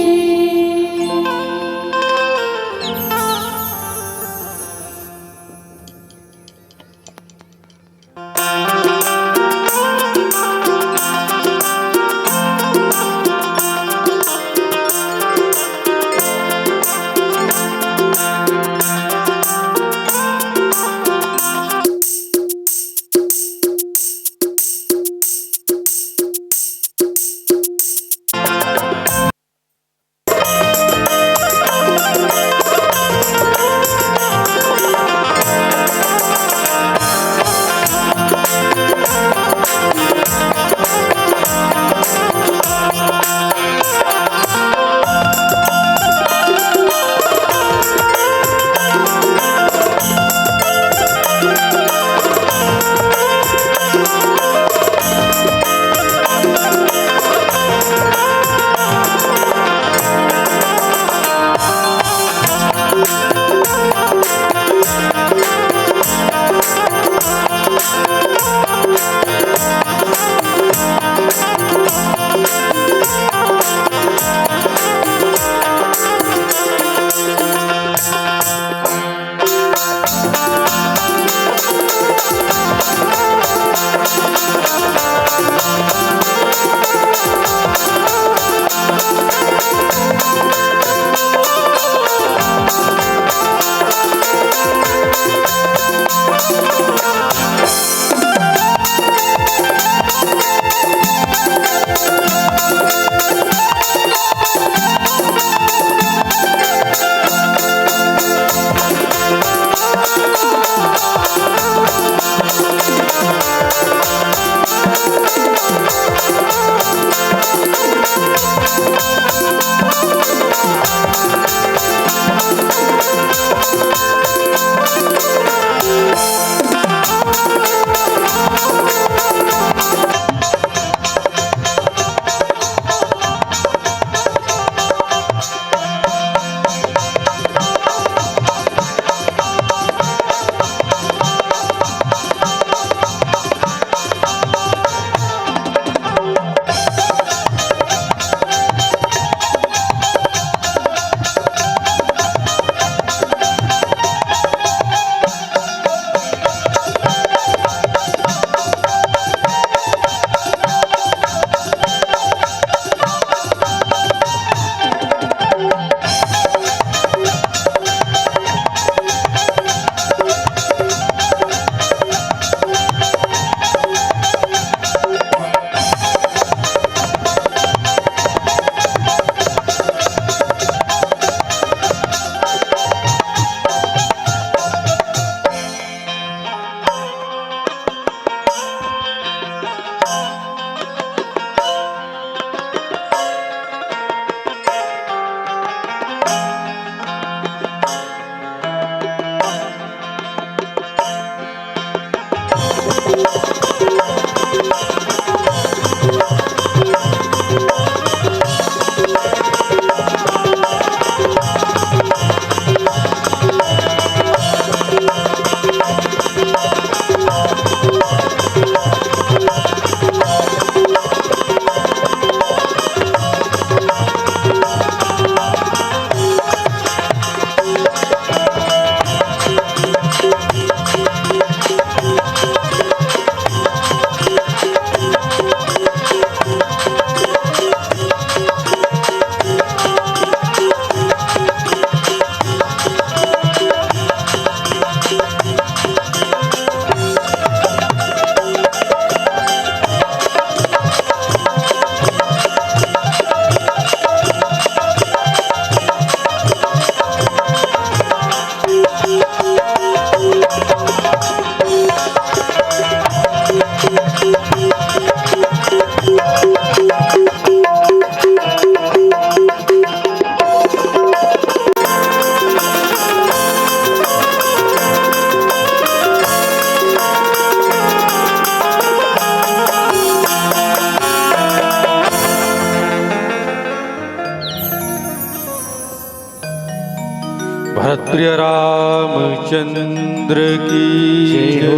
भरत प्रिय रामचंद्र की जय हो।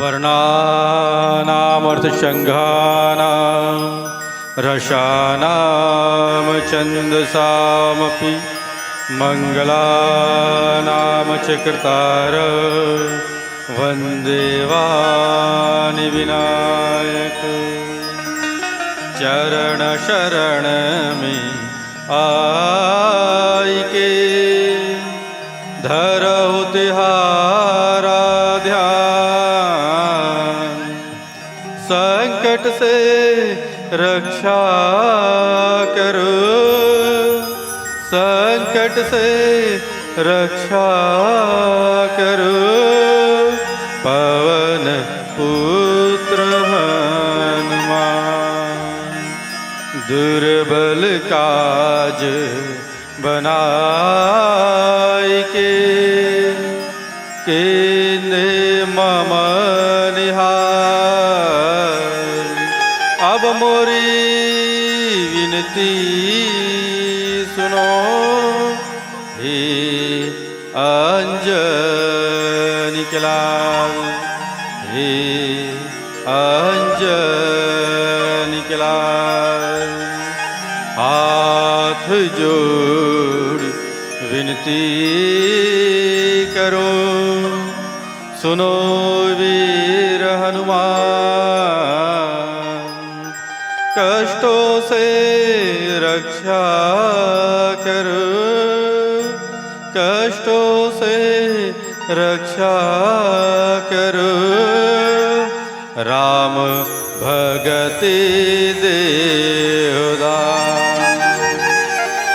वर्णानामर्थसंघानां रसानां छन्दसामपि मङ्गलानां च कर्तारौ वन्देवानि विनायक। चरण शरण में आइके धरहु तिहारा ध्यान। संकट से रक्षा करो, संकट से रक्षा करो, पवन पुत्र हनुमान। दुर्बल काज बनाइके कीन्हे मम निहार। अब मोरी विनती सुनो, हे अंजनी के लाल, हे अंजनी के लाल, हाथ जोड़ विनती करूं, सुनो वीर हनुमान, कष्टों से रक्षा करो, कष्टों से रक्षा करो। राम भगति देहु दान,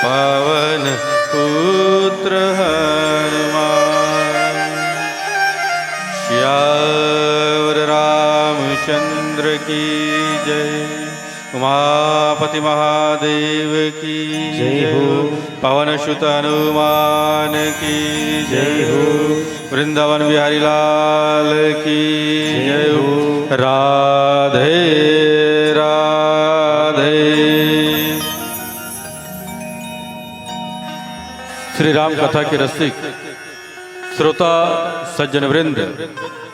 पवन पुत्र हनुमान। सियावर रामचंद्र की जय, उमापति महादेव की जय जय हो। हो। पवन सुत हनुमान की जय जय हो। हो। वृंदावन बिहारी लाल की जय जय हो। हो। राधे राधे। श्री राम कथा के रसिक श्रोता सज्जन वृंद,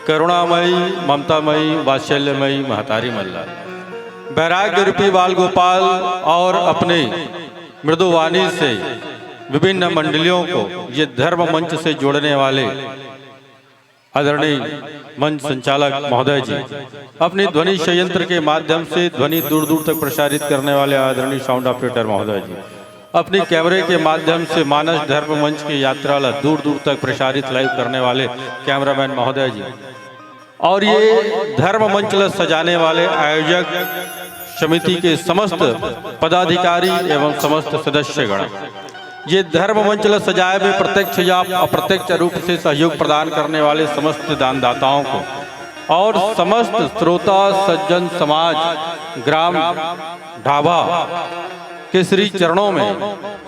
करुणामयी, ममतामयी, वात्सल्यमयी महतारी मन ला वैराग्य रूपी बाल गोपाल और अपने मृदुवाणी से विभिन्न मंडलियों को ये धर्म मंच से जोड़ने वाले आदरणीय मंच संचालक महोदय जी अपनी ध्वनि संयंत्र के माध्यम से ध्वनि दूर दूर तक प्रसारित करने वाले आदरणीय साउंड ऑपरेटर महोदय जी, अपनी कैमरे के माध्यम से मानस धर्म मंच की यात्रा ला दूर दूर तक प्रसारित लाइव करने वाले कैमरामैन महोदय जी, और ये धर्म मंच ला सजाने वाले आयोजक समिति के समस्त पदाधिकारी एवं समस्त सदस्यगण, ये धर्म मंच ला सजाए में प्रत्यक्ष या अप्रत्यक्ष रूप से सहयोग प्रदान करने वाले समस्त दानदाताओं को और समस्त श्रोता सज्जन समाज, ग्राम ढाबा के श्री चरणों में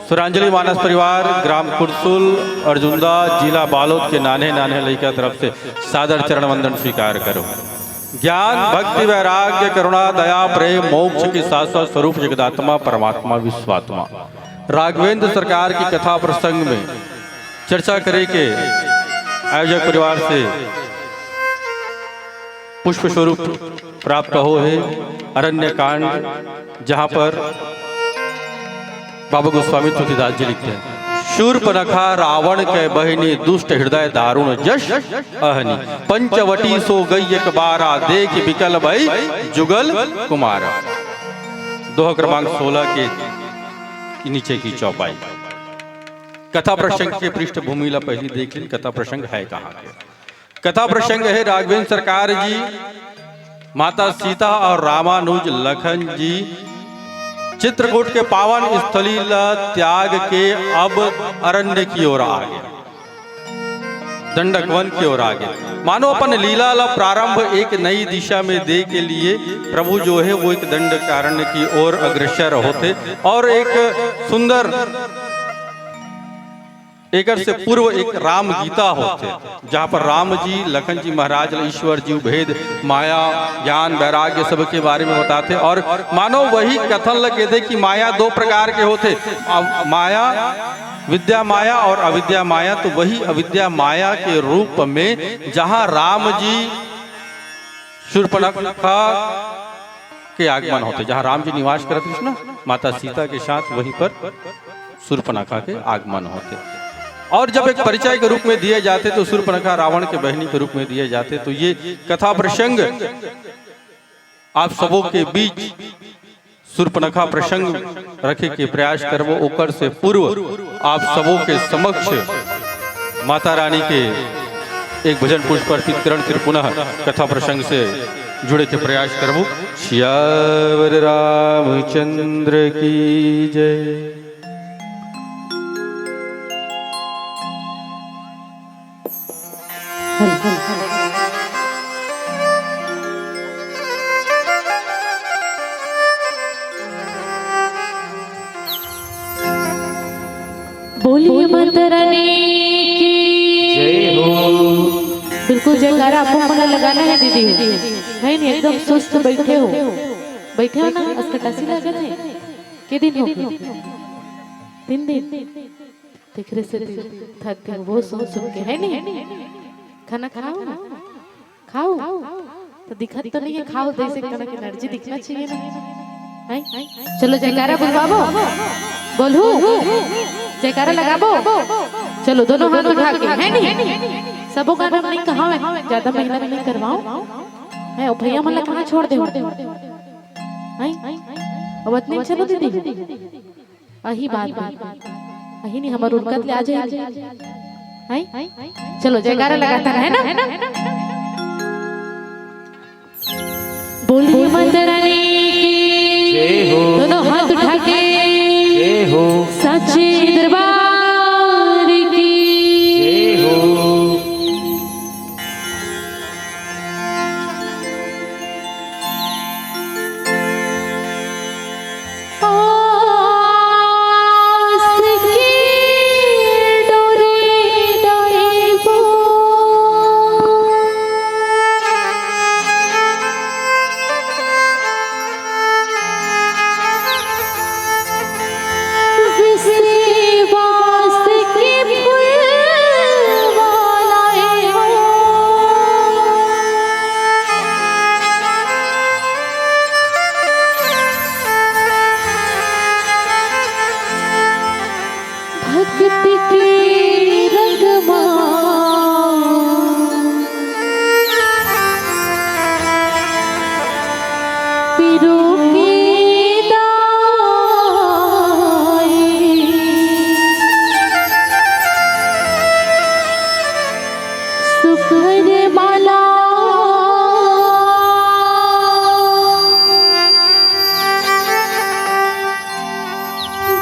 सुरांजलि मानस परिवार, ग्राम कुरसुल, अर्जुंदा, जिला बालोद के नान्हे नान्हे लइका तरफ से सादर चरण वंदन स्वीकार करो। ज्ञान, भक्ति, वैराग्य, करुणा, दया, प्रेम, मोक्ष के शाश्वत स्वरूप जगदात्मा परमात्मा विश्वात्मा। राघवेंद्र सरकार की कथा प्रसंग में चर्चा करे के आयोजक परिवार से पुष्प स्वरूप प्राप्त हो है अरण्य कांड, जहाँ पर बाबा गोस्वामी तुलसीदास जी लिखते हैं, शूर्पनखा रावण के बहिनी, दुष्ट हृदय दारुण जस अहनी, पंचवटी सो गई एक बारा, देख बिकल भई जुगल कुमारा। दोहा क्रमांक सोलह के नीचे की चौपाई। कथा प्रसंग के पृष्ठभूमि ला पहली देख लेन, कथा प्रसंग है कहाँ के। कथा प्रसंग है राघवेंद्र सरकार जी, माता सीता और रामानुज लखन जी चित्रकूट के पावन स्थली ला त्याग के अब अरण्य की ओर आ गए, दंडक वन की ओर आ गए। मानो अपन लीला ला प्रारंभ एक नई दिशा में दे के लिए प्रभु जो है वो एक दंडकारण्य की ओर अग्रसर होते और एक सुंदर एकर से पूर्व एक राम गीता होथे, जहाँ पर राम जी लखन जी महाराज ल ईश्वर जीव भेद, माया, ज्ञान, वैराग्य सब के बारे में बताथे। और मानो वही कथन ल कहिथे कि माया दो प्रकार के होथे, अव-, माया, विद्या माया और अविद्या माया। तो वही अविद्या माया के रूप में जहाँ राम जी शूर्पणखा के आगमन होथे, जहाँ राम जी निवास करत रहिस ना माता सीता के साथ, वहीं पर शूर्पणखा के आगमन होथे। और जब एक परिचय के रूप में दिए जाथे तो शूर्पणखा रावण के बहिनी के रूप में दिए जाथे। तो ये कथा प्रसंग आप सबों के बीच शूर्पणखा प्रसंग रखे के प्रयास करबो, ओकर से पूर्व आप सबों के समक्ष माता रानी के एक भजन पुष्प अर्पित करन, फिर पुनः कथा प्रसंग से जुड़े के प्रयास करबो। सियावर रामचंद्र की जय। बोलिए माता रानी की जय हो। बिल्कुल जयकारा आप मन लगाना है दीदी, है नहीं? एकदम सुस्त बैठे हो, बैठे हो ना, अस्कटासी लागत है। के दिन हो गए? तीन दिन। तेखरे से थक गए वो सुन सुन के, है नहीं? खाना खाओ ना, खाओ। तो दिखत तो नहीं है, खाओ, जैसे कना के एनर्जी दिखना चाहिए ना। हैं? चलो जयकारा बुलवाबो, बोलू, जयकारा लगाबो। चलो दोनों हाथ उठा के, है नहीं? सबो का नाम नहीं कहा है, ज्यादा मेहनत नहीं करवाओ। है, ओ भैया मन ला कहाँ छोड़ दे? हैं? अब इतने चलो दीदी। अही बात, बात। अही नहीं हमर उरकत ले आ जाए। हैं? चलो जयकारा लगाता है ना? बोलिए माता रानी की जय हो। दोनों हाथ उठा के जय हो। साचे दरबार की जय हो। आस की डोरी डोरी बो। विश्वास के फूल वाला ए हो। भक्ति के रंग मा पिरो के दाई। सुखर माला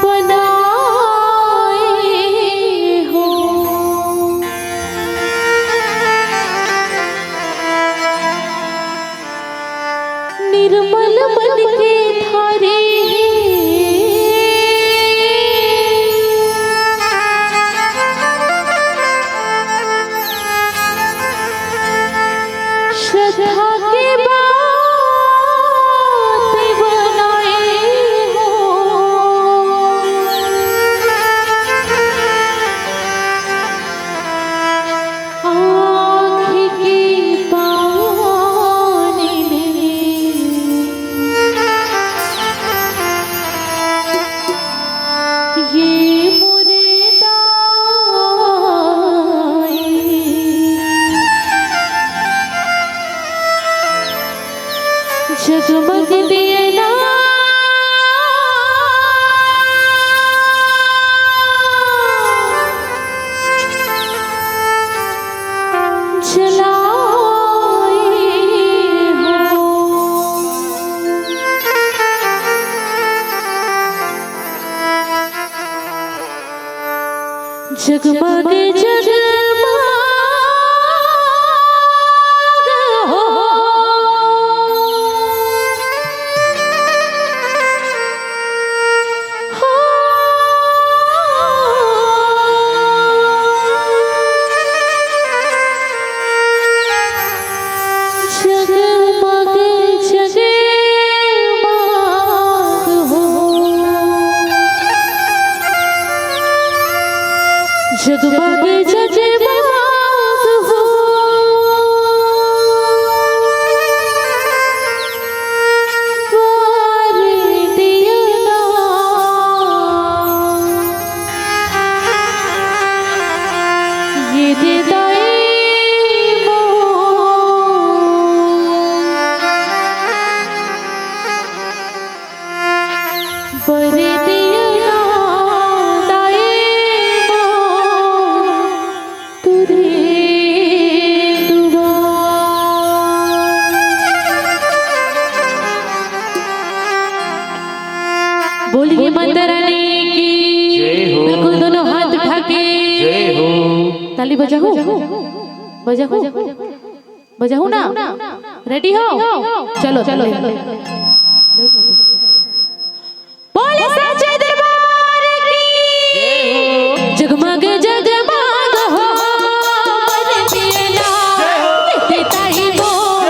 बनाए हो। निर्मल मन के थारे कथा के बात बनाए हो। आँखी के पानी में ये मुर्दा जगमग दिया ना जलाए हो। जगमग जगमग हो। जगमग जगमग हो। जगमग जगमग हो। बार दिया ना ये दे दाई मो। बर दिया ना दाई मो। तुरे दुआ। बोलिए माता रानी की। जय हो। बिल्कुल दोनों हाथ उठा के। जय हो। ताली बजाहू? बजाहू? बजाहू ना? रेडी हो? चलो, चलो। बोले साचे दरबार की। जगमग जगमग हो, बर दिया ना, ताई मोर,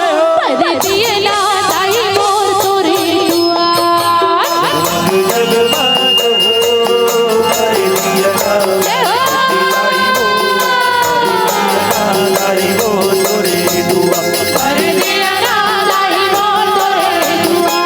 बर दिया ना, ताई मोर तोरे दुआर। जगमग हो, बर दिया ना, जय हो। ताई मोर, बर दिया ना, ताई मोर तोरे दुआर।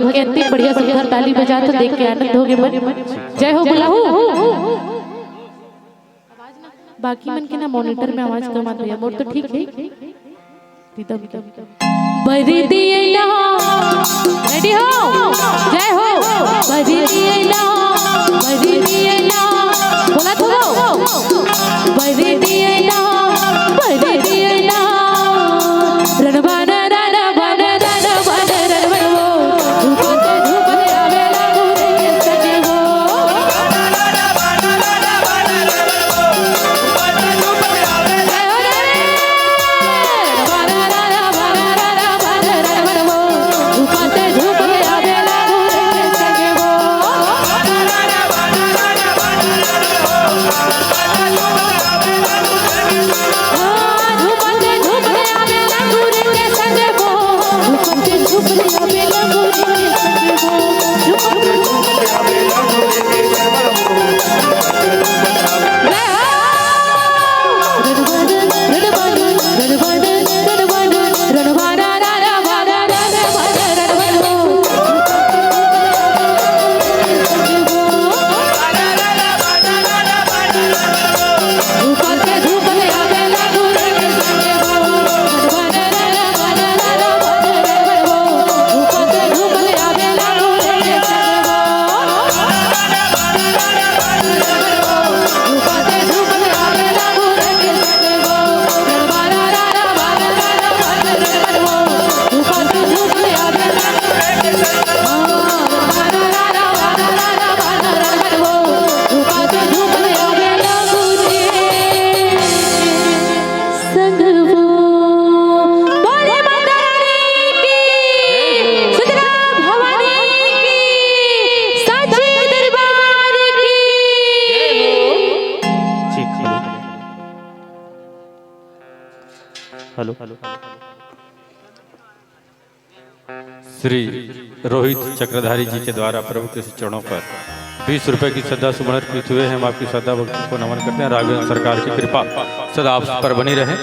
के इतनी बढ़िया सुंदर ताली बजात हे, देख के आनंद होगे मन। जय हो बुलाहू। बाकी मन के ना मॉनिटर में आवाज कम आत हे भैया, मोर तो ठीक हे रिदम के। बरी दिए ना, रेडी हो, जय हो। बरी दिए ना, बरी दिए ना, बोला तो। बरी दिए ना, बरी दिए ना, रणबान, रणबान, रणबान, रणबान, वो। संग वो। बोले माता रानी की, शीतला भवानी की, साचे दरबार की। हेलो। श्री रोहित चक्रधारी जी के द्वारा प्रभु के चरणों पर बीस रुपए की श्रद्धा सुमन अर्पित हुए हैं। हम आपकी श्रद्धा भक्ति को नमन करते हैं। राघवेंद्र सरकार की कृपा सदा आप पर बनी रहे।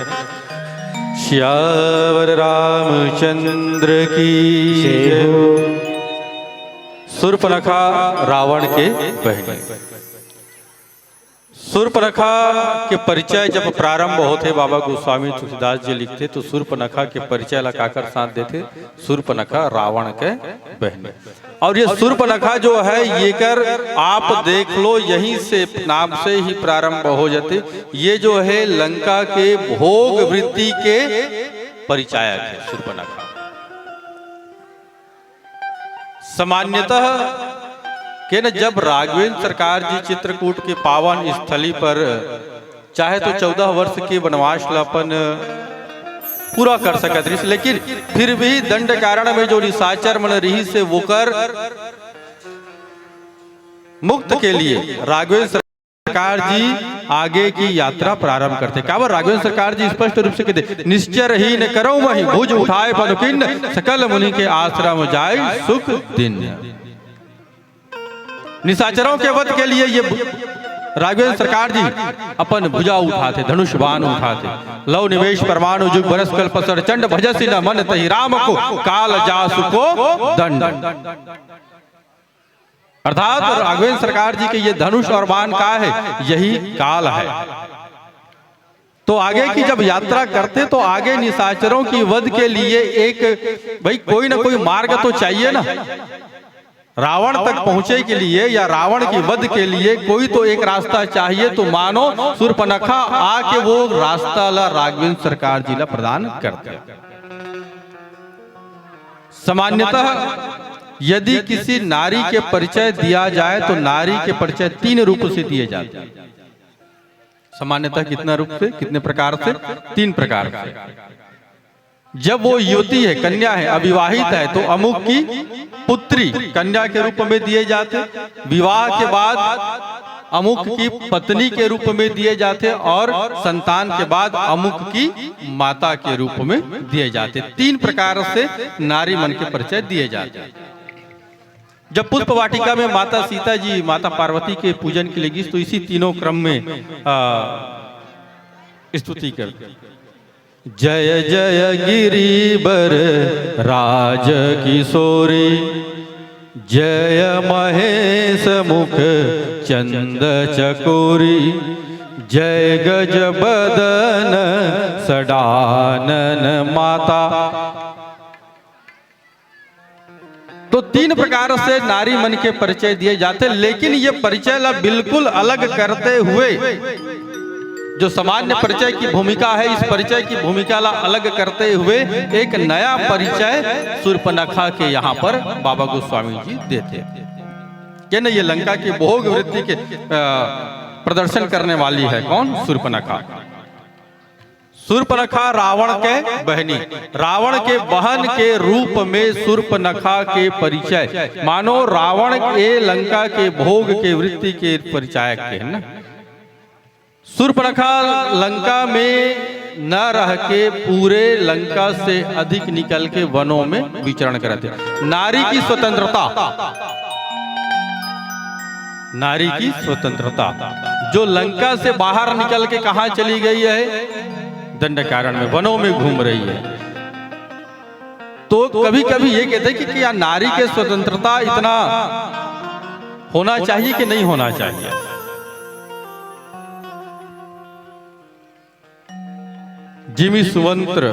सियावर रामचंद्र की जय हो। शूर्पणखा रावण के बहिनी। शूर्पणखा के परिचय जब प्रारंभ होथे, बाबा गोस्वामी तुलसीदास जी लिखथे, तो शूर्पणखा के परिचय ला काकर साथ देथे? शूर्पणखा रावण के बहिनी। और ये शूर्पणखा जो है, येकर आप देख लो, यहीं से नाम से ही प्रारंभ हो जाथे। ये जो है, लंका के भोग वृत्ति के परिचायक है शूर्पणखा। सामान्यतः के न, जब राघवेंद्र सरकार जी चित्रकूट के पावन स्थली पर चाहे तो चौदह वर्ष के वनवास ला अपन पूरा कर सकत रहिस, लेकिन फिर भी दंड कारण में जो निशाचर मन रहिस हे, वोकर मुक्त के लिए राघवेंद्र सरकार जी आगे की यात्रा प्रारंभ करथे। काबर राघवेंद्र सरकार जी स्पष्ट रूप से कहथे, "निश्चर ही न करौ महि, भुज उठाय पनुकिन, सकल मुनि के आश्रम जाय सुख दिन।" निशाचरों के वध के लिए ये भु-, राघवेंद्र सरकार जी अपन भुजा उठाथे, धनुष बाण उठाथे। लव निमेष परमाणु जुग बरस कल्प सर चंड, भजसि न मन तहि राम को, काल जासु को दंड। अर्थात राघवेंद्र सरकार जी के ये धनुष और बाण का है? यही काल है। तो आगे की जब यात्रा करथे तो आगे निशाचरों की वध के लिए एक, भाई, कोई ना कोई मार्ग तो चाहिए ना। रावण तक पहुंचे के लिए या रावण की वध के लिए कोई तो एक रास्ता चाहिए। तो मानो शूर्पणखा आके वो रास्ता ला राघवेंद्र सरकार जी ला प्रदान करथे। सामान्यतः यदि किसी नारी के परिचय दिया जाए तो नारी के परिचय तीन रूप से दिए जाते हैं। सामान्यतः कितना रूप से, कितने प्रकार से? तीन प्रकार से। जब वो युवती है, कन्या है, अविवाहित है, तो अमुक की पुत्री कन्या के रूप में दिए जाते, विवाह के बाद अमुक की पत्नी के रूप में दिए जाते और संतान के बाद अमुक की माता के रूप में दिए जाते। तीन प्रकार से नारी मन के परिचय दिए जाते। जब पुष्प वाटिका में माता सीता जी माता पार्वती के पूजन के लिए गिस, तो इसी तीनों क्रम में, आ, स्तुति कर, जय जय गिरिबर राज किशोरी, जय महेश मुख चंद चकोरी, जय गज बदन सडानन माता। तो तीन प्रकार से नारी मन के परिचय दिए जाते, लेकिन ये परिचय ला बिल्कुल अलग करते हुए, जो सामान्य परिचय की भूमिका है, इस परिचय की भूमिका ला अलग करते हुए एक नया परिचय सूर्पनखा के यहाँ पर बाबा गोस्वामी जी देते हैं। ये लंका की भोग वृत्ति के, अ, प्रदर्शन करने वाली है। कौन? सूर्पनखा। सूर्पनखा रावण के बहनी, रावण के बहन के रूप में सूर्पनखा के परिचय, मानो रावण के लंका के भोग के वृत्ति के परिचायक के है ना। सूर्पनखा लंका में न रह के पूरे लंका से अधिक निकल के वनों में विचरण करत हे। नारी की स्वतंत्रता, नारी की स्वतंत्रता, जो लंका से बाहर निकल के कहाँ चली गई है? दंडकारण्य में, वनों में घूम रही है। तो कभी कभी ये कहते हैं कि क्या नारी के स्वतंत्रता इतना होना चाहिए कि नहीं होना चाहिए? जिमि सुवंत्र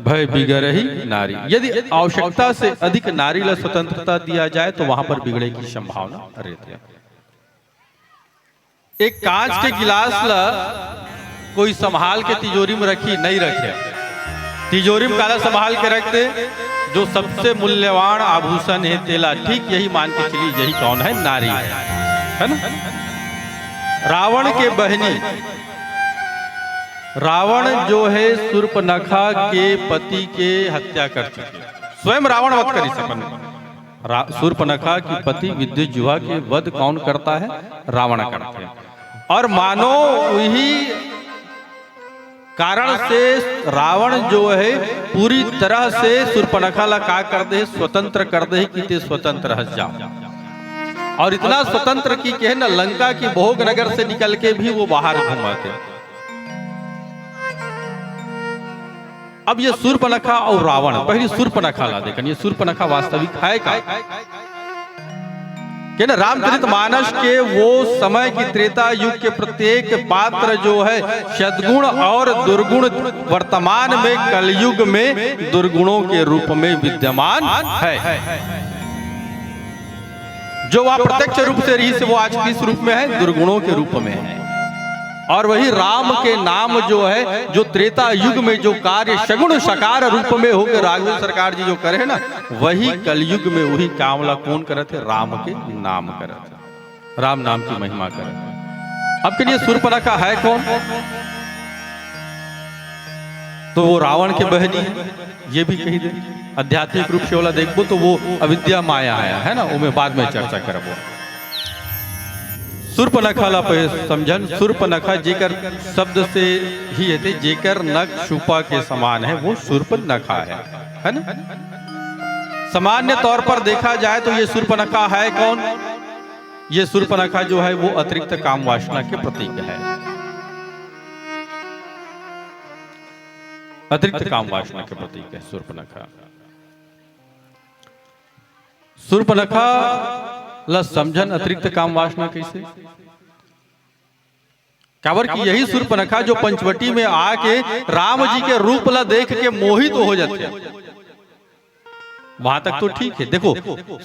भय बिगरही नारी। यदि आवश्यकता से अधिक नारी ला स्वतंत्रता दिया जाए तो वहां पर बिगड़े की संभावना रहती है। एक कांच के गिलास ला कोई संभाल के तिजोरी में रखी, नहीं रखे। तिजोरी में काला संभाल के रखते, जो सबसे मूल्यवान आभूषण है तेला, ठीक यही मान के चली, यही कौन है? नारी है, है ना? रावण के बहनी, रावण जो है सूर्पनखा के पति के हत्या कर चुके, स्वयं रावण वध करी सपन। रा-, सूर्पनखा की पति विद्युत जिह्वा के वध कौन करता है? रावण करता है। और मानो वही कारण से रावण जो है पूरी तरह से सूर्पनखा ला का कर दे, स्वतंत्र कर दे कि ते स्वतंत्र रह जाओ। और इतना स्वतंत्र कि कहे न, लंका की भोग नगर से निकल के भी वो बाहर घुमाते। अब ये सूर्पनखा और रावण, पहली सूर्पनखा ला देखन, ये सूर्पनखा वास्तविक है का? कि ना, रामचरित मानस के वो समय की त्रेता युग के प्रत्येक पात्र जो है सद्गुण और दुर्गुण, वर्तमान में कलयुग में दुर्गुणों के रूप में विद्यमान है। जो वह प्रत्यक्ष रूप से रही से वो आज किस रूप में है? दुर्गुणों के रूप में है। और वही राम के नाम जो है, जो त्रेता युग में जो कार्य सगुण साकार रूप में होकर राघवेंद्र सरकार जी जो करे है ना, वही कलयुग में वही काम ला कौन करत है? राम के नाम करत है, राम नाम की महिमा करत है। अब के लिए सूर्पनखा है कौन? तो वो रावण के बहनी है, ये भी कही दे। आध्यात्मिक रूप से वाला देखबो तो वो अविद्या माया है, है ना, वो मैं बाद में चर्चा करबो। सूर्पनखा ला पे समझन, सूर्पनखा जेकर शब्द से ही है थे, जेकर नख सूपा के समान है, वो सूर्पनखा है, है ना। सामान्य तौर पर देखा जाए तो ये सूर्पनखा है कौन? ये सूर्पनखा जो है वो अतिरिक्त काम वासना के प्रतीक है, अतिरिक्त काम वासना के प्रतीक है सूर्पनखा। सूर्पनखा ला समझन अतिरिक्त काम वासना कैसे? काबर कि यही सूर्पनखा जो पंचवटी में आके राम जी के रूप ला देख के मोहित हो जाते, वहां तक तो ठीक है। देखो,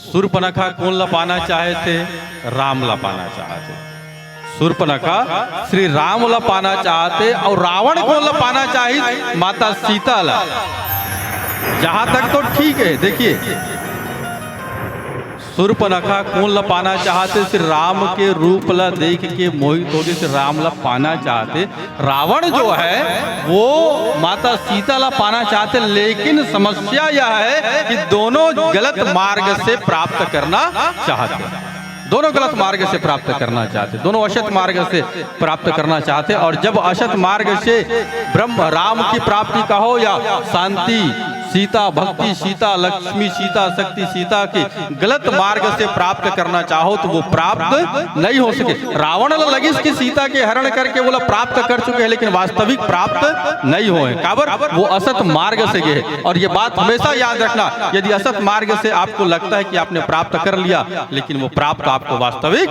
सूर्पनखा कौन ला पाना चाहे थे? राम ला पाना चाहते। सूर्पनखा श्री राम ला पाना चाहते और रावण कौन ला पाना चाहित? माता सीता ला। जहां तक तो ठीक है। देखिए, सूर्पनखा कौन ला पाना चाहते? श्री राम के रूप ला देख के मोहित हो गए, श्री राम ला पाना चाहते। रावण जो है वो माता सीता ला पाना चाहते, लेकिन समस्या यह है कि दोनों गलत मार्ग से प्राप्त करना चाहते, दोनों गलत मार्ग से प्राप्त करना चाहते, दोनों असत मार्ग से प्राप्त करना चाहते। और जब असत मार्ग से ब्रह्म राम की प्राप्ति कहो या शांति, सीता भक्ति, सीता लक्ष्मी, सीता शक्ति, सीता के गलत मार्ग से प्राप्त करना चाहो तो वो प्राप्त नहीं हो सके। रावण ल लगिस कि सीता के हरण करके ओला प्राप्त कर चुके हैं, लेकिन वास्तविक प्राप्त नहीं होए। काबर? वो असत मार्ग से गए। और ये बात हमेशा याद रखना, यदि असत मार्ग से आपको लगता है कि आपने प्राप्त कर लिया, लेकिन वो प्राप्त आपको वास्तविक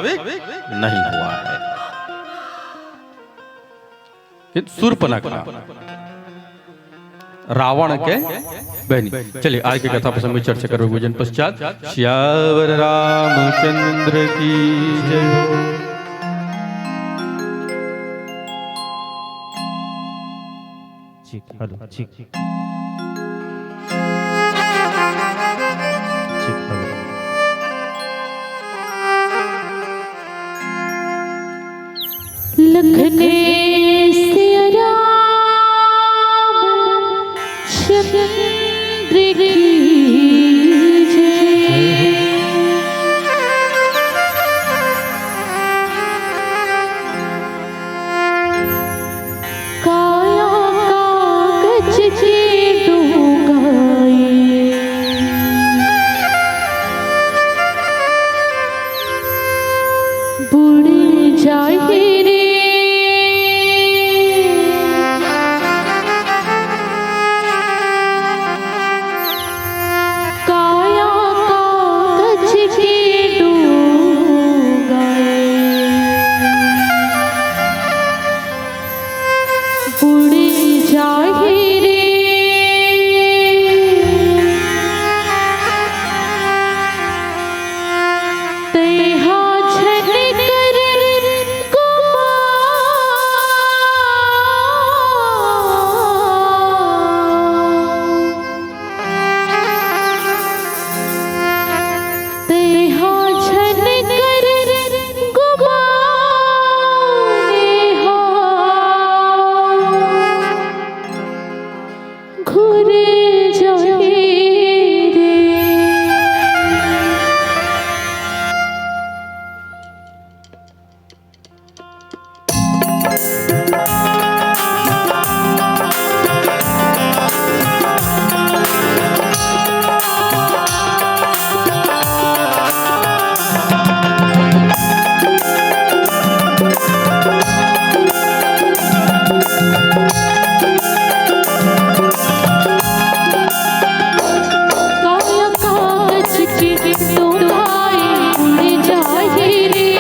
नहीं हुआ है। फिर शूर्पणखा रावण के बहनी। चलिए, आज की कथा प्रसंग में चर्चा करोगे जन पश्चात। सियावर रामचंद्र की जय। ठीक, हेलो, ठीक। ठीक, हेलो। लखन सिया राम चंद्र की जय। काया कागज के डोगाए। बुड़ जाए रे। काया कागज के डोगाए। बुड़ जाए रे। तेहा झन कर गुमान। तेहा झन कर गुमान, हा घुर जाही रे। काया कागज के डोगाए उड़ जाही रे।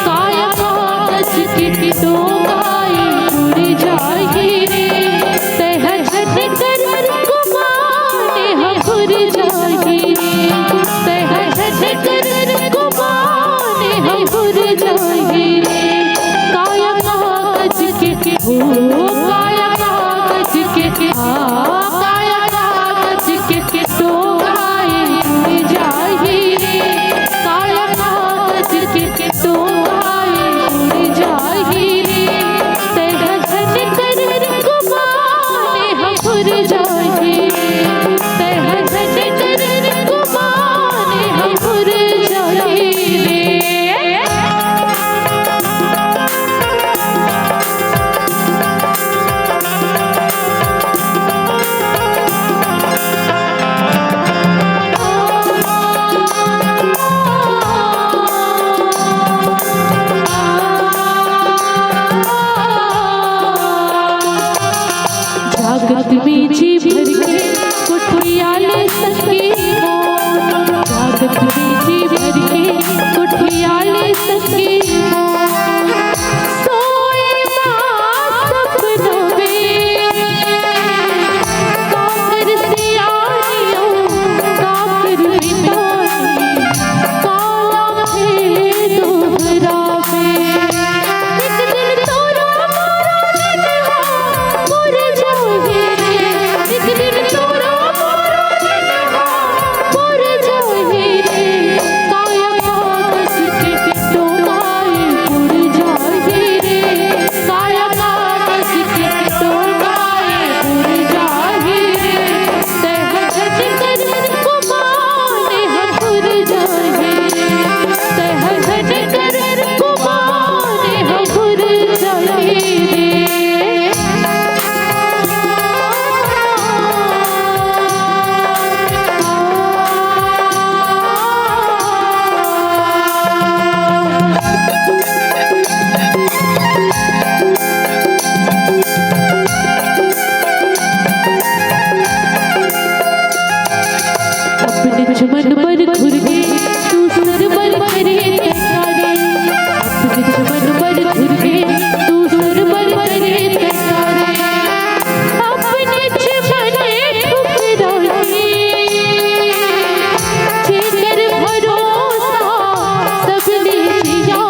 काया कागज के डोगाए उड़ जाही रे। तेह झन कर गुमान, हा घुर जाही रे। तेह झन कर गुमान, हा घुर जाही रे। काया कागज के, ओ काया कागज के, आ काया कागज के, के डोगाए उड़ जाही रे। काया कागज के, के डोगाए उड़ जाही रे। तेह झन कर गुमान, हा घुर जाही रे। तेह झन कर गुमान, हा घुर जाही रे। अपने चमन बर घुर गे, दूसर बर करे तैयारी। अपने चमन बर घुर गे, दूसर बर करे तैयारी। अपने चमन ठुकरा गे, जेकर भरोसा सबने जिया।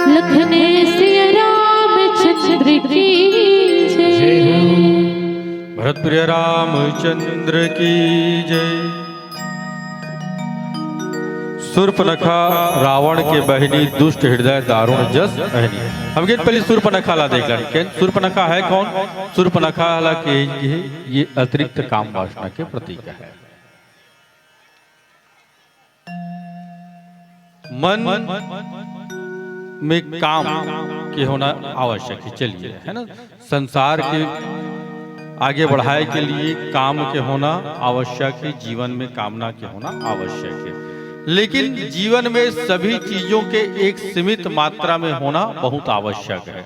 लखने सिया रामचंद्र की जय। भरत प्रिय रामचंद्र की जय। सूर्पनखा रावण के बहिनी, दुष्ट हृदय दारुण जस अहिनी। हम गेन पहली सूर्पनखा ला देख लेन। केन सूर्पनखा है कौन? सूर्पनखा ला के ये, ये अतिरिक्त काम वासना के प्रतीक है। मन में काम के होना आवश्यक है। चलिए, है ना, संसार के आगे बढ़ाए के लिए काम के होना आवश्यक है, जीवन में कामना के होना आवश्यक है। लेकिन जीवन में सभी चीजों के एक सीमित मात्रा में होना बहुत आवश्यक है।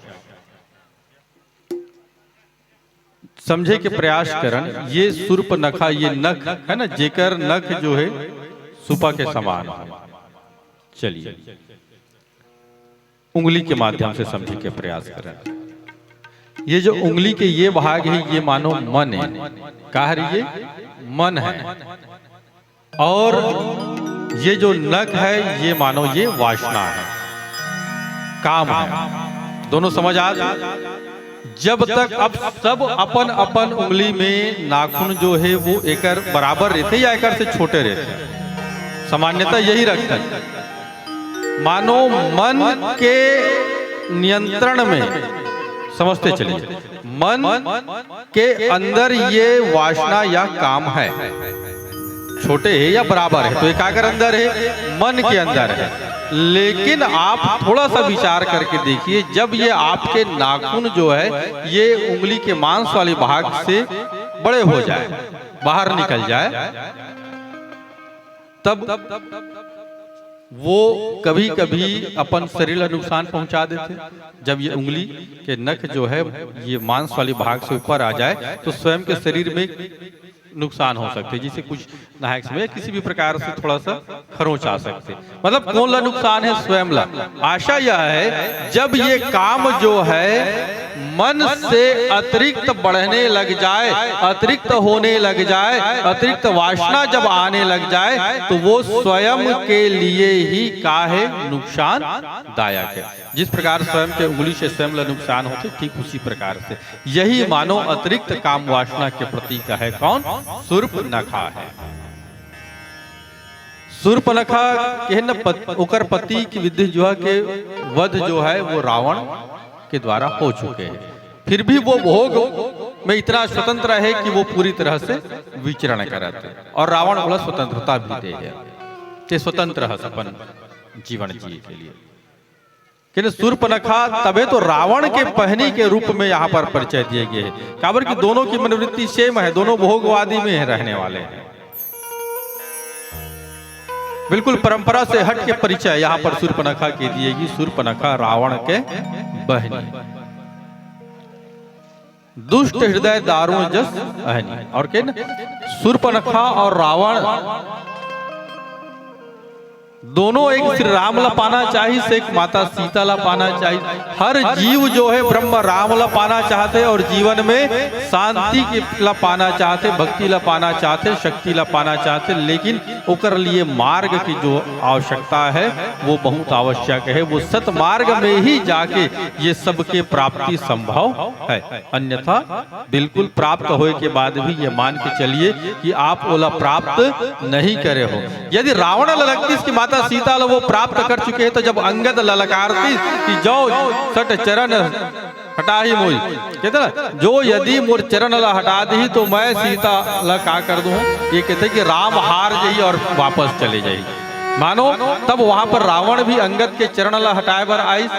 समझे के प्रयास करन, ये सूर्पनखा, ये नख है ना, जेकर नख जो है सुपा के समान है। चलिए, उंगली के माध्यम से समझे के प्रयास करन। ये जो उंगली के ये भाग है, ये मानो मन है। का है ये? मन है। और ये जो नख है, ये मानो ये वासना है, काम है। दोनों समझ आ? जब तक अब सब अपन अपन उंगली में नाखून जो है वो एकर बराबर रहते या एकर से छोटे रहते, सामान्यतः यही रखते हैं। मानो मन के नियंत्रण में, समझते चलिए, मन के अंदर ये वासना या काम है, छोटे है या बराबर है, तो एकाकर अंदर है, मन के अंदर है। लेकिन आप थोड़ा सा विचार करके देखिए, जब ये आपके नाखून जो है, ये उंगली के मांस वाले भाग से बड़े हो जाए, बाहर निकल जाए, तब वो कभी-कभी अपन शरीर ला नुकसान पहुंचा देथे। जब ये उंगली के नख जो है, ये मांस वाले भाग से ऊपर आ जाए, तो स्वयं के शरीर में नुकसान हो सकथे, जैसे कुछ नहायक समय या किसी भी प्रकार से थोड़ा सा खरोंच आ सकथे। मतलब कोन ला नुकसान है? स्वयं ला। आशा यह है, जब ये काम जो है मन से अतिरिक्त बढ़ने लग जाए, अतिरिक्त होने लग जाए, अतिरिक्त वासना जब आने लग जाए, तो वो स्वयं के लिए ही का है? नुकसानदायक है। जिस प्रकार स्वयं के उंगली से स्वयं ला नुकसान होथे, ठीक उसी प्रकार से यही मानो अतिरिक्त काम वासना के प्रतीक है कौन? सूर्पनखा है। सूर्पनखा के न पत-, ओकर पति की विद्युत जुआ के वध जो है वो रावण के द्वारा हो चुके हैं, फिर भी वो भोग में इतना स्वतंत्र है कि वो पूरी तरह से विचरण करत है और रावण ओला स्वतंत्रता भी दे है कि स्वतंत्र है अपन जीवन जिए के लिए। किने सूर्पनखा तबे तो रावण के पहनी के रूप में यहाँ पर परिचय दिए गए हैं, काबर कि दोनों की मनोवृत्ति सेम है, दोनों भोगवादी में रहने वाले हैं। बिल्कुल परंपरा से हट के परिचय यहाँ पर सूर्पनखा के दिएगी। सूर्पनखा रावण के बहनी, दुष्ट हृदय दारुण जस अहनी। और के न, सूर्पनखा और रावण दोनों एक श्री राम ला पाना चाहिस, एक माता सीता ला पाना चाहिस। हर जीव जो है ब्रह्म राम ला पाना चाहथे और जीवन में शांति के ला पाना चाहथे, भक्ति ला पाना चाहथे, शक्ति ला पाना चाहथे, लेकिन ओकर लिए मार्ग की जो आवश्यकता है वो बहुत आवश्यक है। वो सतमार्ग में ही जाके ये सबके प्राप्ति संभव है, अन्यथा बिल्कुल प्राप्त होए के बाद भी ये मान के चलिए कि आप ओला प्राप्त नहीं करे हो। यदि रावण ललकतीस कि माता सीता ला वो प्राप्त कर चुके हैं, तो जब अंगद ललकारतीस कि जाओ सट चरण हटा ही मोई, कहते ना, जो यदि मोर चरण ला हटा दी तो मैं सीता ला का कर दूं, ये कहते कि राम हार जाई और वापस चले जाई। मानो तब वहां पर रावण भी अंगद के चरण ला हटाए बर आइस।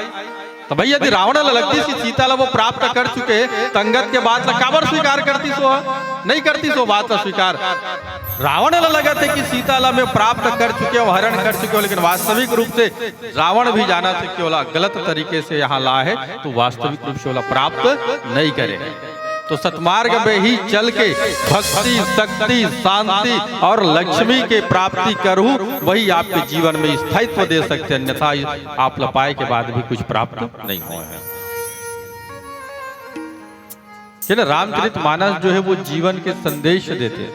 तो भई यदि रावण ला लगतीस कि सीता ला वो प्राप्त कर चुके, तो अंगद के बात ला काबर स्वीकार करतीस वो? नहीं करतीस वो बात ला स्वीकार। रावण ला लगत है कि सीता ला मैं प्राप्त कर चुके हो, हरण कर चुके हो, लेकिन वास्तविक रूप से रावण भी जानत है कि ओला गलत तरीके से यहाँ लाए है, तो वास्तविक रूप से ओला प्राप्त नहीं करे। तो सतमार्ग में ही चल के भक्ति, शक्ति, शांति और लक्ष्मी के प्राप्ति करू, वही आपके जीवन में स्थायित्व दे सकते, अन्यथा आप ला पाए के बाद भी कुछ प्राप्त नहीं होए है। कि ना, रामचरित मानस जो है वो जीवन के संदेश देथे,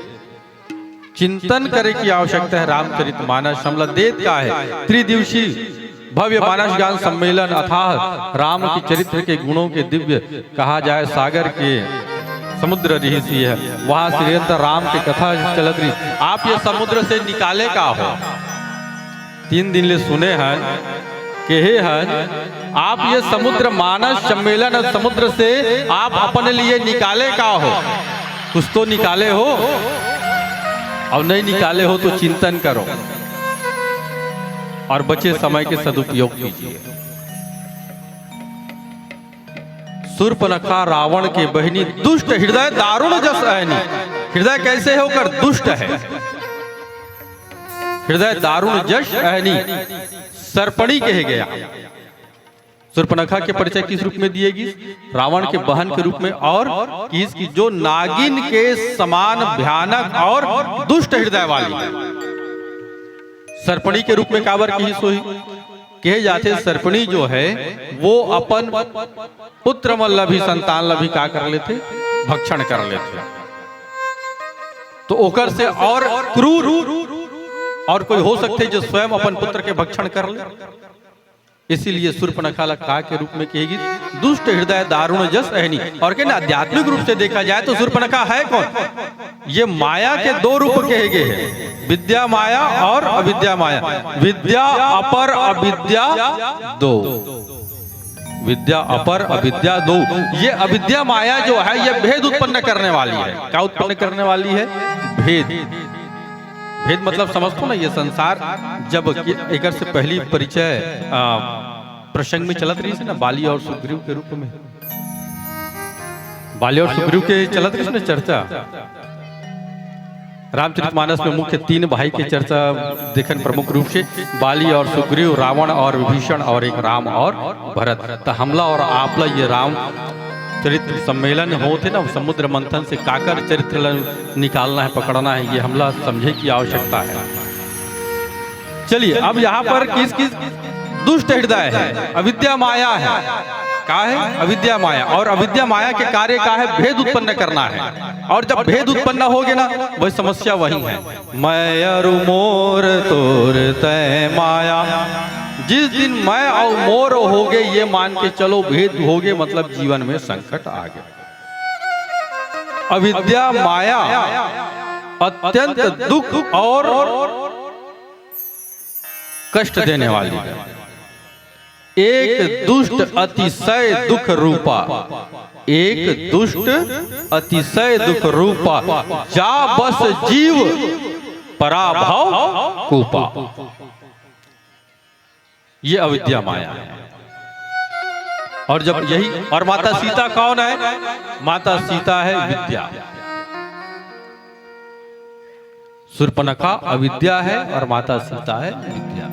चिंतन करे की आवश्यकता है। रामचरित मानस हमला देत का है? त्रिदिवसीय भव्य मानस गान सम्मेलन अथाह राम के चरित्र के गुणों के दिव्य कहा जाए सागर के समुद्र रिहिस है, वहां से निरंतर राम के कथा चलत रही। आप ये समुद्र से निकाले का हो? तीन दिन ले सुने हन, कहे हन, आप ये समुद्र मानस सम्मेलन और समुद्र से आप अपने लिए निकाले का हो? कुछ तो निकाले हो, और नहीं निकाले हो तो चिंतन करो और बचे समय के सदुपयोग कीजिए। सूर्पनखा रावण के बहिनी, दुष्ट हृदय दारुण जस अहनी। हृदय कैसे है ओकर? दुष्ट है। हृदय दारुण जस अहनी, सर्पणी कहे गया। सूर्पनखा के परिचय किस रूप में दिए गिस? रावण के बहन के रूप में, और किस की जो नागिन के समान भयानक और दुष्ट हृदय वाली सर्पणी के रूप में काबर किहिस होही? कहे जाथे सर्पणी जो है वो अपन पुत्र मन ला भी, संतान ला भी का कर लेथे? भक्षण कर लेथे। तो ओकर से और क्रूर और कोई हो सकथे जो स्वयं अपन पुत्र के भक्षण कर ले? इसीलिए सूर्पनखा ला का के रूप में कहे गिस? दुष्ट हृदय दारुण जस अहनी। और के ना, आध्यात्मिक रूप से देखा जाए तो सूर्पनखा है कौन? ये माया के दो रूप कहे गए हैं, विद्या माया और अविद्या माया। विद्या अपर अविद्या दो, विद्या अपर अविद्या दो। ये अविद्या माया जो है ये भेद उत्पन्न करने वाली है। क्या उत्पन्न करने वाली है? भेद। भेद मतलब समझथो ना, ये संसार जब कि-, एकर से पहली परिचय, आ, प्रसंग में चलत रहिस ना, बाली और सुग्रीव के रूप में, बाली और सुग्रीव के चलत रहिस ना चर्चा। रामचरितमानस में मुख्य तीन भाई के चर्चा देखन प्रमुख रूप से, बाली और सुग्रीव, रावण और विभीषण और एक राम और भरत। तो हमला और आपला ये राम चरित्र सम्मेलन होत हे ना, समुद्र मंथन से काकर चरित्र ल निकालना है, पकड़ना है, ये हमला समझे की आवश्यकता है। चलिए, अब यहाँ पर किस किस दुष्ट हृदय है, अविद्या माया है। का है? अविद्या माया। और अविद्या माया के कार्य का है? भेद उत्पन्न करना है। और जब भेद उत्पन्न हो गया ना, वही समस्या वही है। मैं अरु मोर तोर तय माया। जिस दिन मैं और मोर हो गए, ये मान के चलो, भेद हो गए, मतलब जीवन में संकट आ गया। अविद्या माया अत्यंत दुख और कष्ट देने वाली है। एक दुष्ट अतिशय दुख रूपा, एक दुष्ट अतिशय दुख रूपा, जा बस जीव पराभव कूपा। ये अविद्या माया है। और जब यही, और माता सीता कौन है? माता सीता है विद्या। सूर्पनखा अविद्या है और माता सीता है विद्या।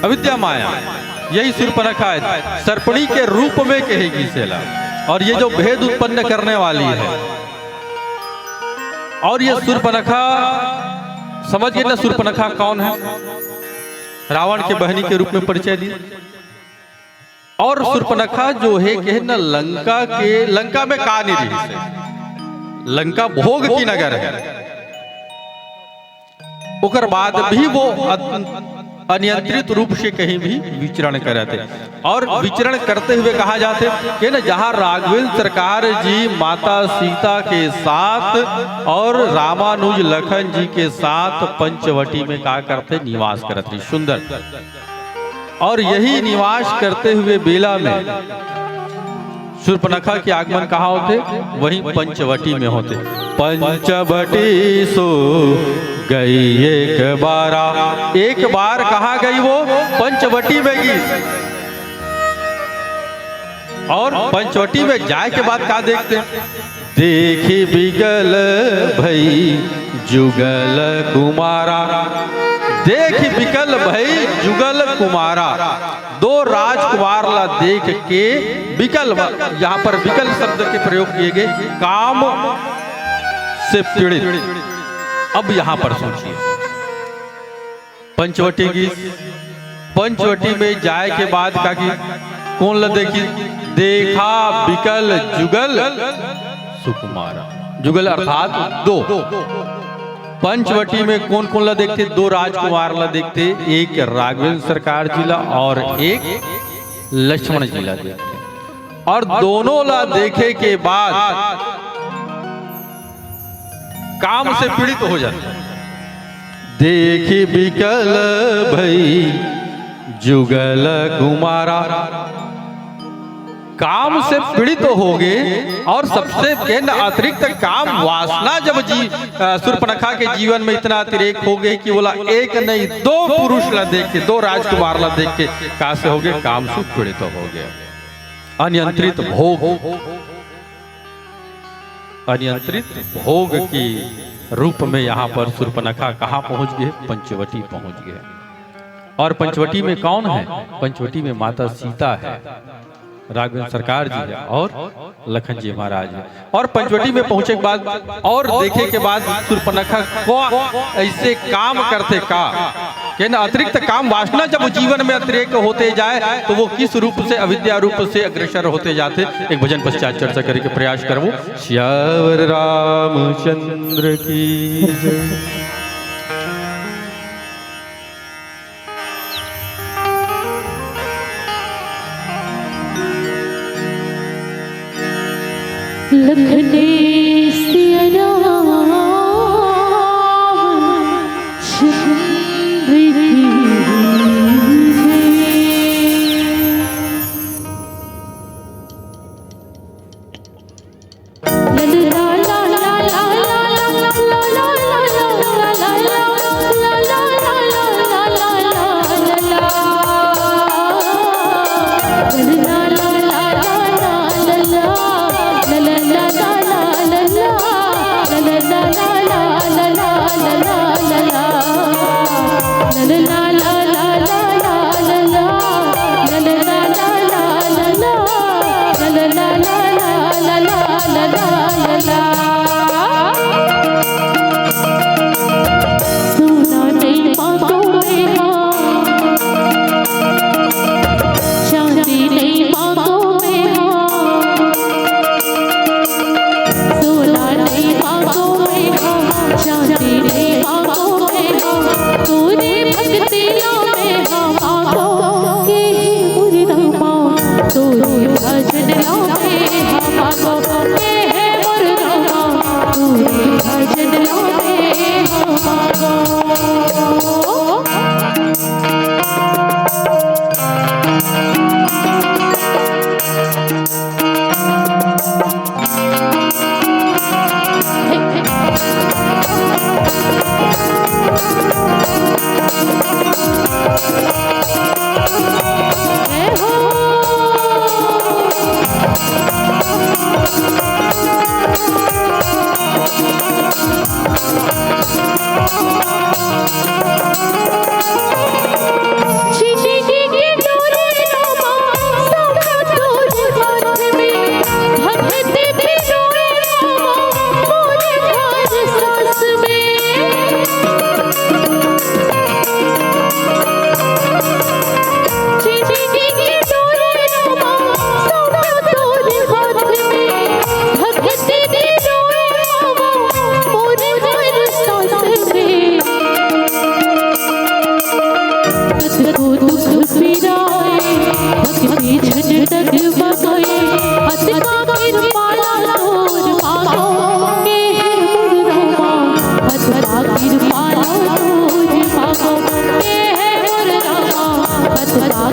अविद्या माया, यही सूर्पनखा है, सर्पणी के रूप में कहेगी सेला। और ये जो भेद उत्पन्न करने वाली है, और ये सूर्पनखा, समझ गए ना सूर्पनखा कौन है? रावण के बहनी के रूप में परिचय दी। और सूर्पनखा जो है, कहे न लंका के, लंका में का नहीं रही से, लंका भोग की नगर है। ओकर बाद भी वो अन-, अनियंत्रित रूप से कहीं भी विचरण करत हे। और विचरण करते हुए कहा जाथे कि न, जहाँ राघवेंद्र सरकार जी माता सीता के साथ और रामानुज लखन जी के साथ पंचवटी में का करथे, निवास करत रही। सुंदर। और यही निवास करते हुए बेला में सूर्पनखा के आगमन कहाँ होथे? वहीं पंचवटी में होथे। पंचवटी सो गई एक बारा। एक बार कहाँ गई वो? पंचवटी में गई। और पंचवटी में जाए के बाद का देखते हैं? देखी बिकल भई जुगल कुमारा। देखी बिकल भई जुगल कुमारा। दो राजकुमार ला देख के बिकल, यहाँ पर बिकल शब्द के प्रयोग किए गए, काम से पीड़ित। अब यहाँ पर सोचिए, पंचवटी की, पंचवटी में जाए के बाद का की, कौन ला देखी? देखा बिकल जुगल सुकुमारा। जुगल अर्थात दो। पंचवटी में कौन कौन ला देखते? दो राजकुमार ला देखते, एक राघवेंद्र सरकार जी ला और एक लक्ष्मण जी ला देखते। और दोनों ला देखे के बाद काम से पीड़ित हो जाते। देखी बिकल भई जुगल कुमारा। काम से पीड़ित हो गए और सबसे के न अतिरिक्त काम वासना जब जी, अ, सूर्पनखा के जीवन में इतना अतिरेक हो गए कि बोला एक नहीं दो पुरुष ला देख के, दो राजकुमार ला देख के का से हो गए? काम से पीड़ित हो गए। अनियंत्रित भोग, अनियंत्रित भोग की रूप में यहाँ पर सूर्पनखा कहाँ पहुँच गए? पंचवटी पहुँच गए। और पंचवटी में कौन है? पंचवटी में माता सीता है, राघवेंद्र सरकार जी है और लखन जी महाराज है। और पंचवटी में पहुँचे के बाद और देखे के बाद सूर्पनखा को ऐसे काम करते का, के न अतिरिक्त काम वासना जब जीवन में अतिरेक होते जाए तो वो किस रूप से अविद्या रूप से अग्रसर होते जाते, एक भजन पश्चात चर्चा करे के प्रयास करबो। सियावर रामचंद्र की जय। लखने सिया राम चंद्र की जय।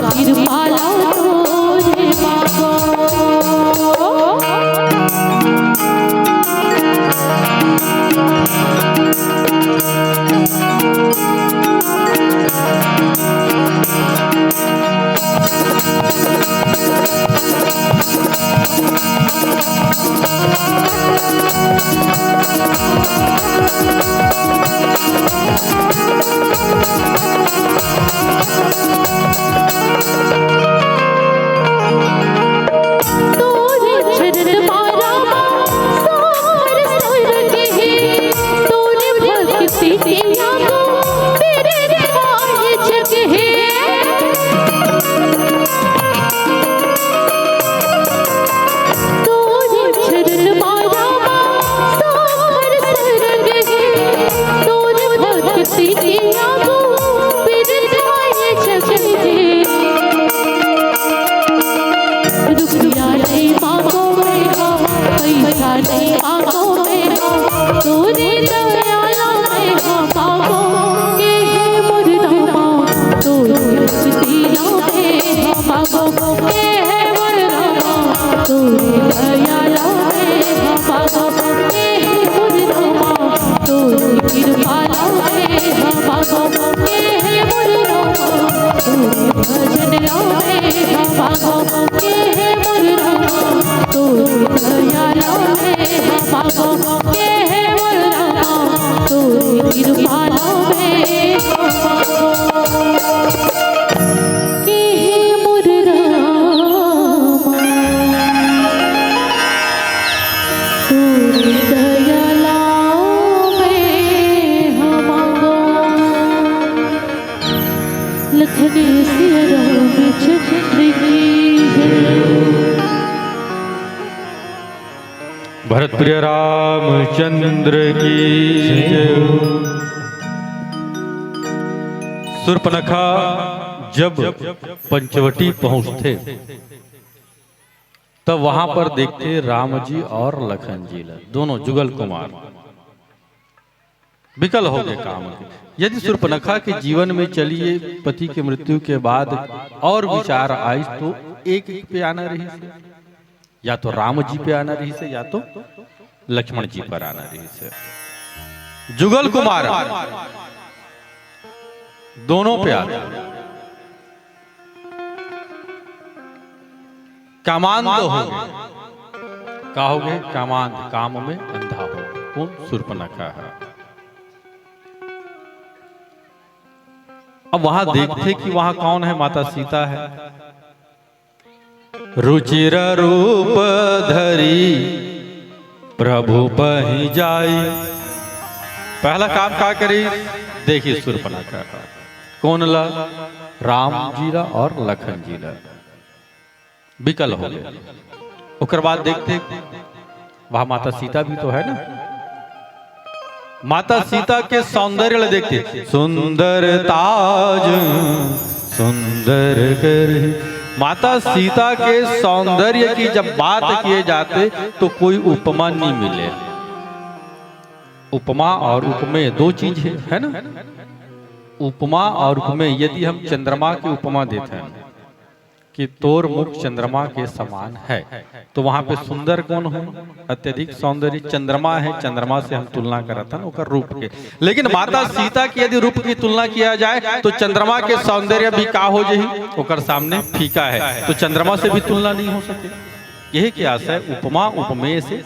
कृपा ला तोरे मांगों। तोरे चरण मारा सागर स्वर्ग हे, तोरे भक्ति के आगू तेरे दिखाए जग हे। तोरे चरण मारा सागर स्वर्ग हे, तोरे भक्ति के आगू तेरे दिखाए जग हे। रुपया नहीं मांगों मैं हा, पैसा नहीं मांगों मैं हा, तोरे दया ला मैं हा मांगों। के हे मोर रामा, तोरे भक्ति ला मैं हा मांगों। के हे मोर रामा, तोरे दया ला मैं हा मांगों। के हे मोर रामा, तोरे कृपा ला मैं हा मांगों। के हे मोर रामा, तोरे भजन ला मैं हा मांगों। के हे मोर रामा, तोरे दया ला मैं हा मांगों। के हे मोर रामा, तोरे कृपा ला मैं हा मांगों। के हे मोर रामा, तोरे दया ला मैं हा मांगों। लखन सिया रामचंद्र की जय। भरत प्रिय रामचंद्र की जय। सूर्पनखा जब पंचवटी पहुंचथे, तब वहां पर देखथे राम जी और लखन जी ला, दोनों जुगल कुमार। विकल हो गए काम के। यदि सूर्पनखा के जीवन में चलिए पति के मृत्यु के बाद और विचार आइस तो एक, एक पे आना रहिस, या तो राम जी पे आना रहिस, या तो लक्ष्मण जी पर आना रहिस। जुगल कुमार दोनों पे आते। कामांध हो गए। का हो गए? कामांध, काम में अंधा हो गए। कौन? सूर्पनखा है। अब वहां देखथे कि वहां कौन है? माता सीता है। रुचिर रूप धरी प्रभु पहि जाई। पहला काम का करी? देखिए सूर्पनखा। कौन ला? राम जी ला और लखन जी ला। विकल हो गए। ओकर बाद देखथे, वहां माता सीता भी तो है ना। माता सीता के सौंदर्य ला देखथे, सुंदर ताज सुंदर कर। माता सीता के सौंदर्य की जब बात किए जाते तो कोई उपमा नहीं मिले। उपमा और उपमेय दो चीज है, है ना। उपमा और उपमेय, यदि हम चंद्रमा की उपमा देते हैं कि तोर मुख चंद्रमा के समान है, तो वहां पे सुंदर कौन हो? अत्यधिक सौंदर्य चंद्रमा है। चंद्रमा से हम तुलना करत हन ओकर रूप के। लेकिन माता सीता के यदि रूप की तुलना किया जाए तो चंद्रमा के सौंदर्य भी का हो जही, ओकर सामने फीका है। तो चंद्रमा से भी तुलना नहीं हो सके। यही क्या आशय? उपमा उपमेय से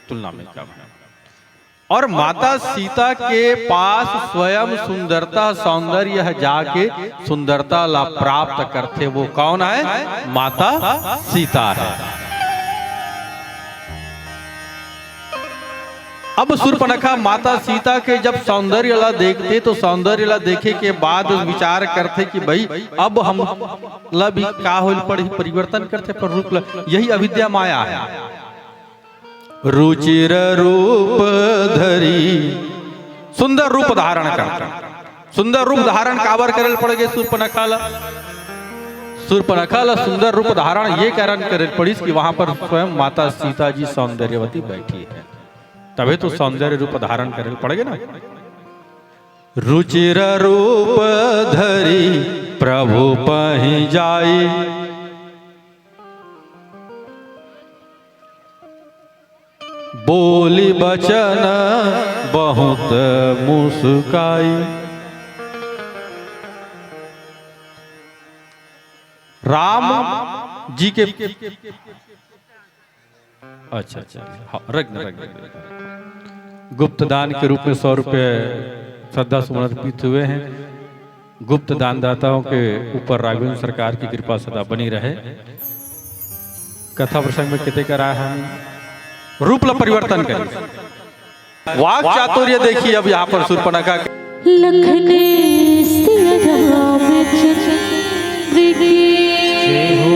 तुलना में कम है। और माता सीता के पास स्वयं सुंदरता, सौंदर्य जाके सुंदरता ला प्राप्त करथे, वो कौन है? माता सीता है। अब सूर्पनखा माता सीता के जब सौंदर्य ला देखथे तो सौंदर्य ला देखे के बाद विचार करथे कि भाई, अब हम ला भी का होल पड़ही, परिवर्तन करथे पर रूप ला। यही अविद्या माया है। रुचिर रूप धरी, सुंदर रूप धारण करता। सुंदर रूप धारण काबर करे ल पड़ गे सूर्पनखा ला? सूर्पनखा ला सुंदर रूप धारण ये कारण करे ल पड़िस कि वहां पर स्वयं माता सीता जी सौंदर्यवती बैठी है, तभी तो सौंदर्य रूप धारण करे ल पड़ गे ना। रुचिर रूप धरी प्रभु पही जाई, बोली बचन बहुत मुस्काई। राम जी के, अच्छा, अच्छा, हाँ, रख दे, रख दे। गुप्त दान के रूप में सौ रुपये श्रद्धा सुमन अर्पित हुए हैं। गुप्त दानदाताओं के ऊपर राघवेंद्र सरकार की कृपा सदा बनी रहे। कथा प्रसंग में किते करा हम रूप ला परिवर्तन करें। वाक चातुर्य देखिए अब यहाँ पर शूर्पणखा के। लखन सिया रामचंद्र की। जय हो।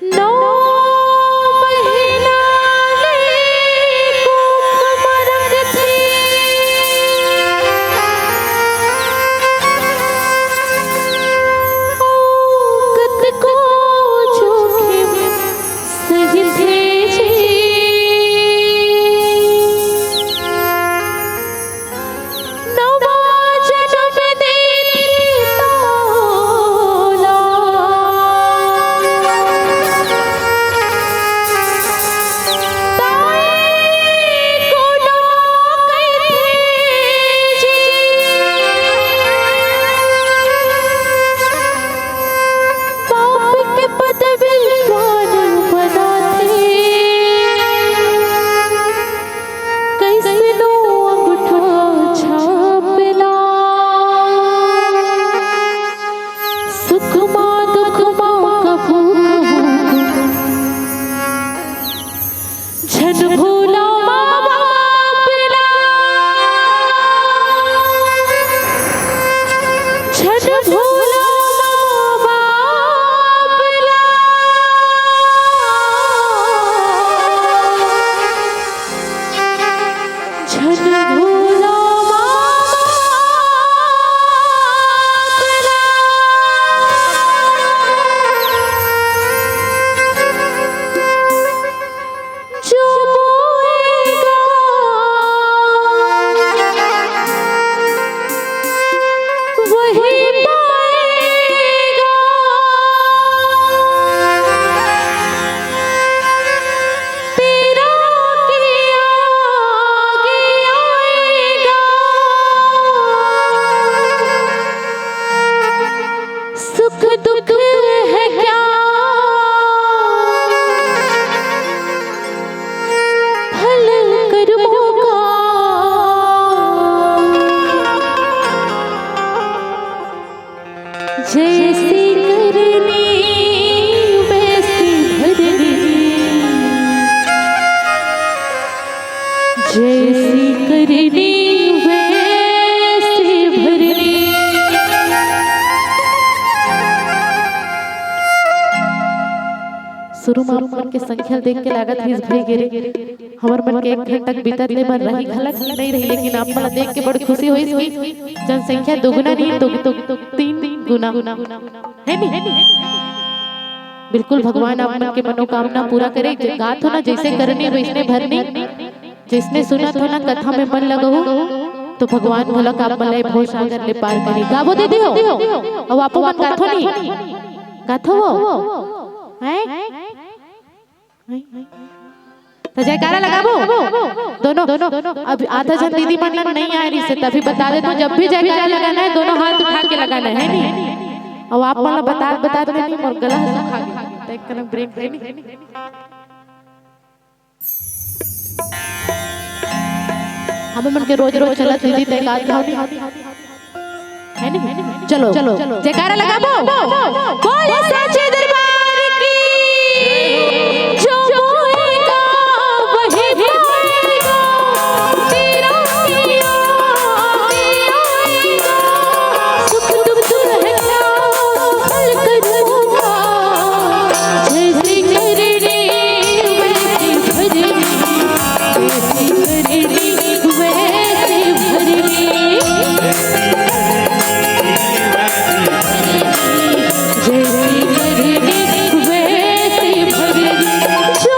नौ महीना ले कोख म रखथे। ओ कतको जोखिम सहिथे जी। नवा जनम देथे तोला। ताई कोनो कहिथे जी। बाप के पदवी कौन बनाथे? कइसनो अंगूठा छाप ला। सुख मा दुख मा कभू कहूँ झन भूला माँ बाप ला। झन भूला माँ बाप ला। झन भूला माँ बाप ला। जो बोएगा वही पाएगा। तेरा किया गया आएगा। सुख दुख है क्या फल कर्मों का। जैसी करनी वैसी भरनी। जैसी करनी वैसी भरनी। शुरू में आप मन के संख्या देख के लागत हे, इस भाई गिरे। हमर मन के एक घंटा के बीतत ले मन रही घलक नहीं रही, लेकिन आप मन देख के बड़ खुशी होइस कि जनसंख्या दुगुना नहीं तो, तो, तो तीन गुना है नहीं। बिल्कुल भगवान आप मन के मनोकामना पूरा करे। जे गात हो ना, जैसे करनी वैसने भरनी, जैसने सुनत हो ना कथा में मन लगाहू, तो भगवान घलक आप मन ला भव सागर ले पार करे। गाबो दीदी हो, अब आपो मन गाथो नहीं, गाथो हो, हैं? त जयकारा लगाबो दोनों। अब आधा झन दीदी मन नहीं आ रही से, तभी बता देता हूँ, जब भी जयकारा लगाना है, दोनों हाथ उठा के लगाना है, नहीं? अब आप मन बता, बता दे नहीं, मोर गला ह सुखा गया, त एक कन ब्रेक है नहीं। हम मन के रोज रोज चलत दीदी, तय का भाव नहीं। है नहीं? चलो, चलो, जयकारा लगाबो। बोले साचे दरबार की। जो बोएगा वही पाएगा। तेरा किया, तेरा किया। सुख दुख है क्या फल कर्मों का। जैसी करनी वैसी भरनी। जैसी करनी वैसी भरनी। जैसी करनी वैसी भरनी। जो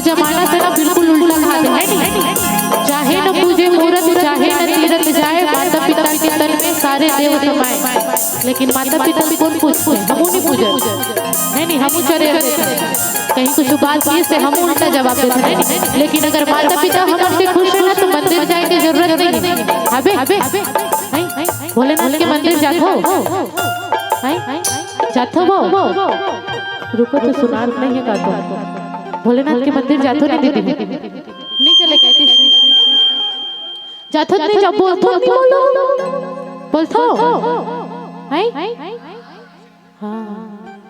जमाना से ना बिल्कुल उल्टा कहा है, है नहीं? चाहे न पूजे मूरत, चाहे न तीरथ जाए, माता पिता के तन में सारे देव समाए। लेकिन माता पिता कौन पूजते? हमू नहीं पूजे, है नहीं? हमू चले रहते हैं। कहीं कुछ बात किए से हमू उल्टा जवाब देते हैं, है नहीं? लेकिन अगर माता पिता हमर से खुश है ना, तो मंदिर जाए के जरूरत नहीं है। अबे, अबे, भोलेनाथ के मंदिर जाथो? हैं? जाथो वो? रुको तो, सुनात नहीं है का तो? भोलेनाथ के मंदिर जाथो नहीं दीदी? नहीं चले कहती। जाथो नहीं, जा बोलथो नहीं बोलो। बोलथो? हैं? हाँ।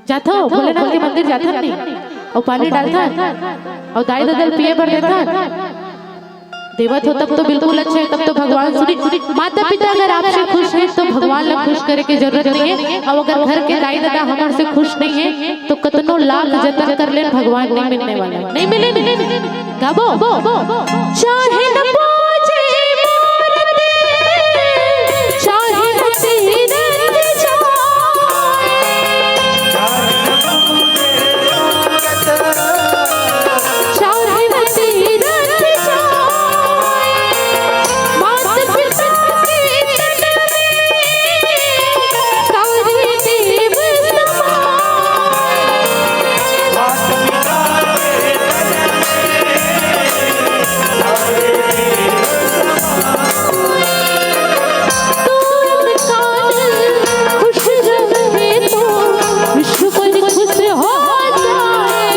जाथो, भोलेनाथ के मंदिर जाथन नहीं? अउ पानी डालथन? अउ दाई ददा ल पिए बर देथन? देवत हो तब तो बिल्कुल अच्छा है, तब तो भगवान सुनी। माता पिता अगर आपसे खुश है तो भगवान ला खुश करे के जरूरत नहीं है। और अगर घर के दाई ददा हमर से खुश नहीं है तो कतनो लाख जतन कर ले, भगवान नहीं मिलने वाला, नहीं मिले, नहीं। गाबो। चाहे न पूजे मूरत, चाहे न तीरथ जाए, चाहे न तीरथ जाए, मात पिता के तन में सारे देव समाए। तू इनका दिल खुश रहे तो विश्व पर खुश हो जाए।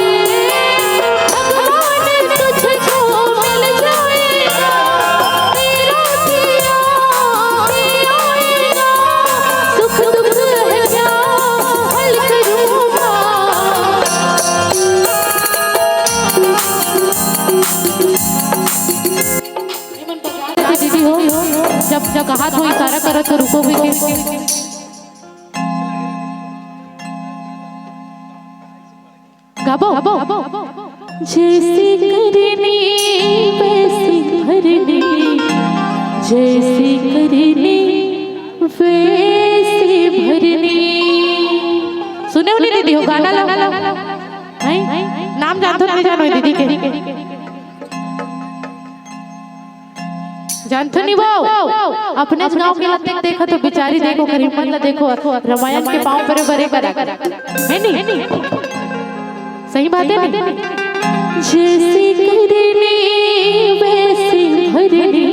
भगवान तुझको मिल जाएगा, तेरा दिया आएगा, सुख दुख है क्या हल करूँगा। दीदी हो, जब, जब हाथ हो इशारा करो तो रुको भी। गाबो। जैसी करनी वैसी भरनी, जैसी करनी वैसी भरनी। सुने हो नहीं दीदी हो गाना ला? हैं? नाम जानथो नहीं जानो दीदी के? जानथो नहीं वो? अपने गांव के लत्ते देखो तो बिचारी देखो, ओकर हिम्मत ला देखो, रामायण के पांव परे बरे करा। है नहीं? सही बात है नहीं? जैसी करनी वैसी भरनी।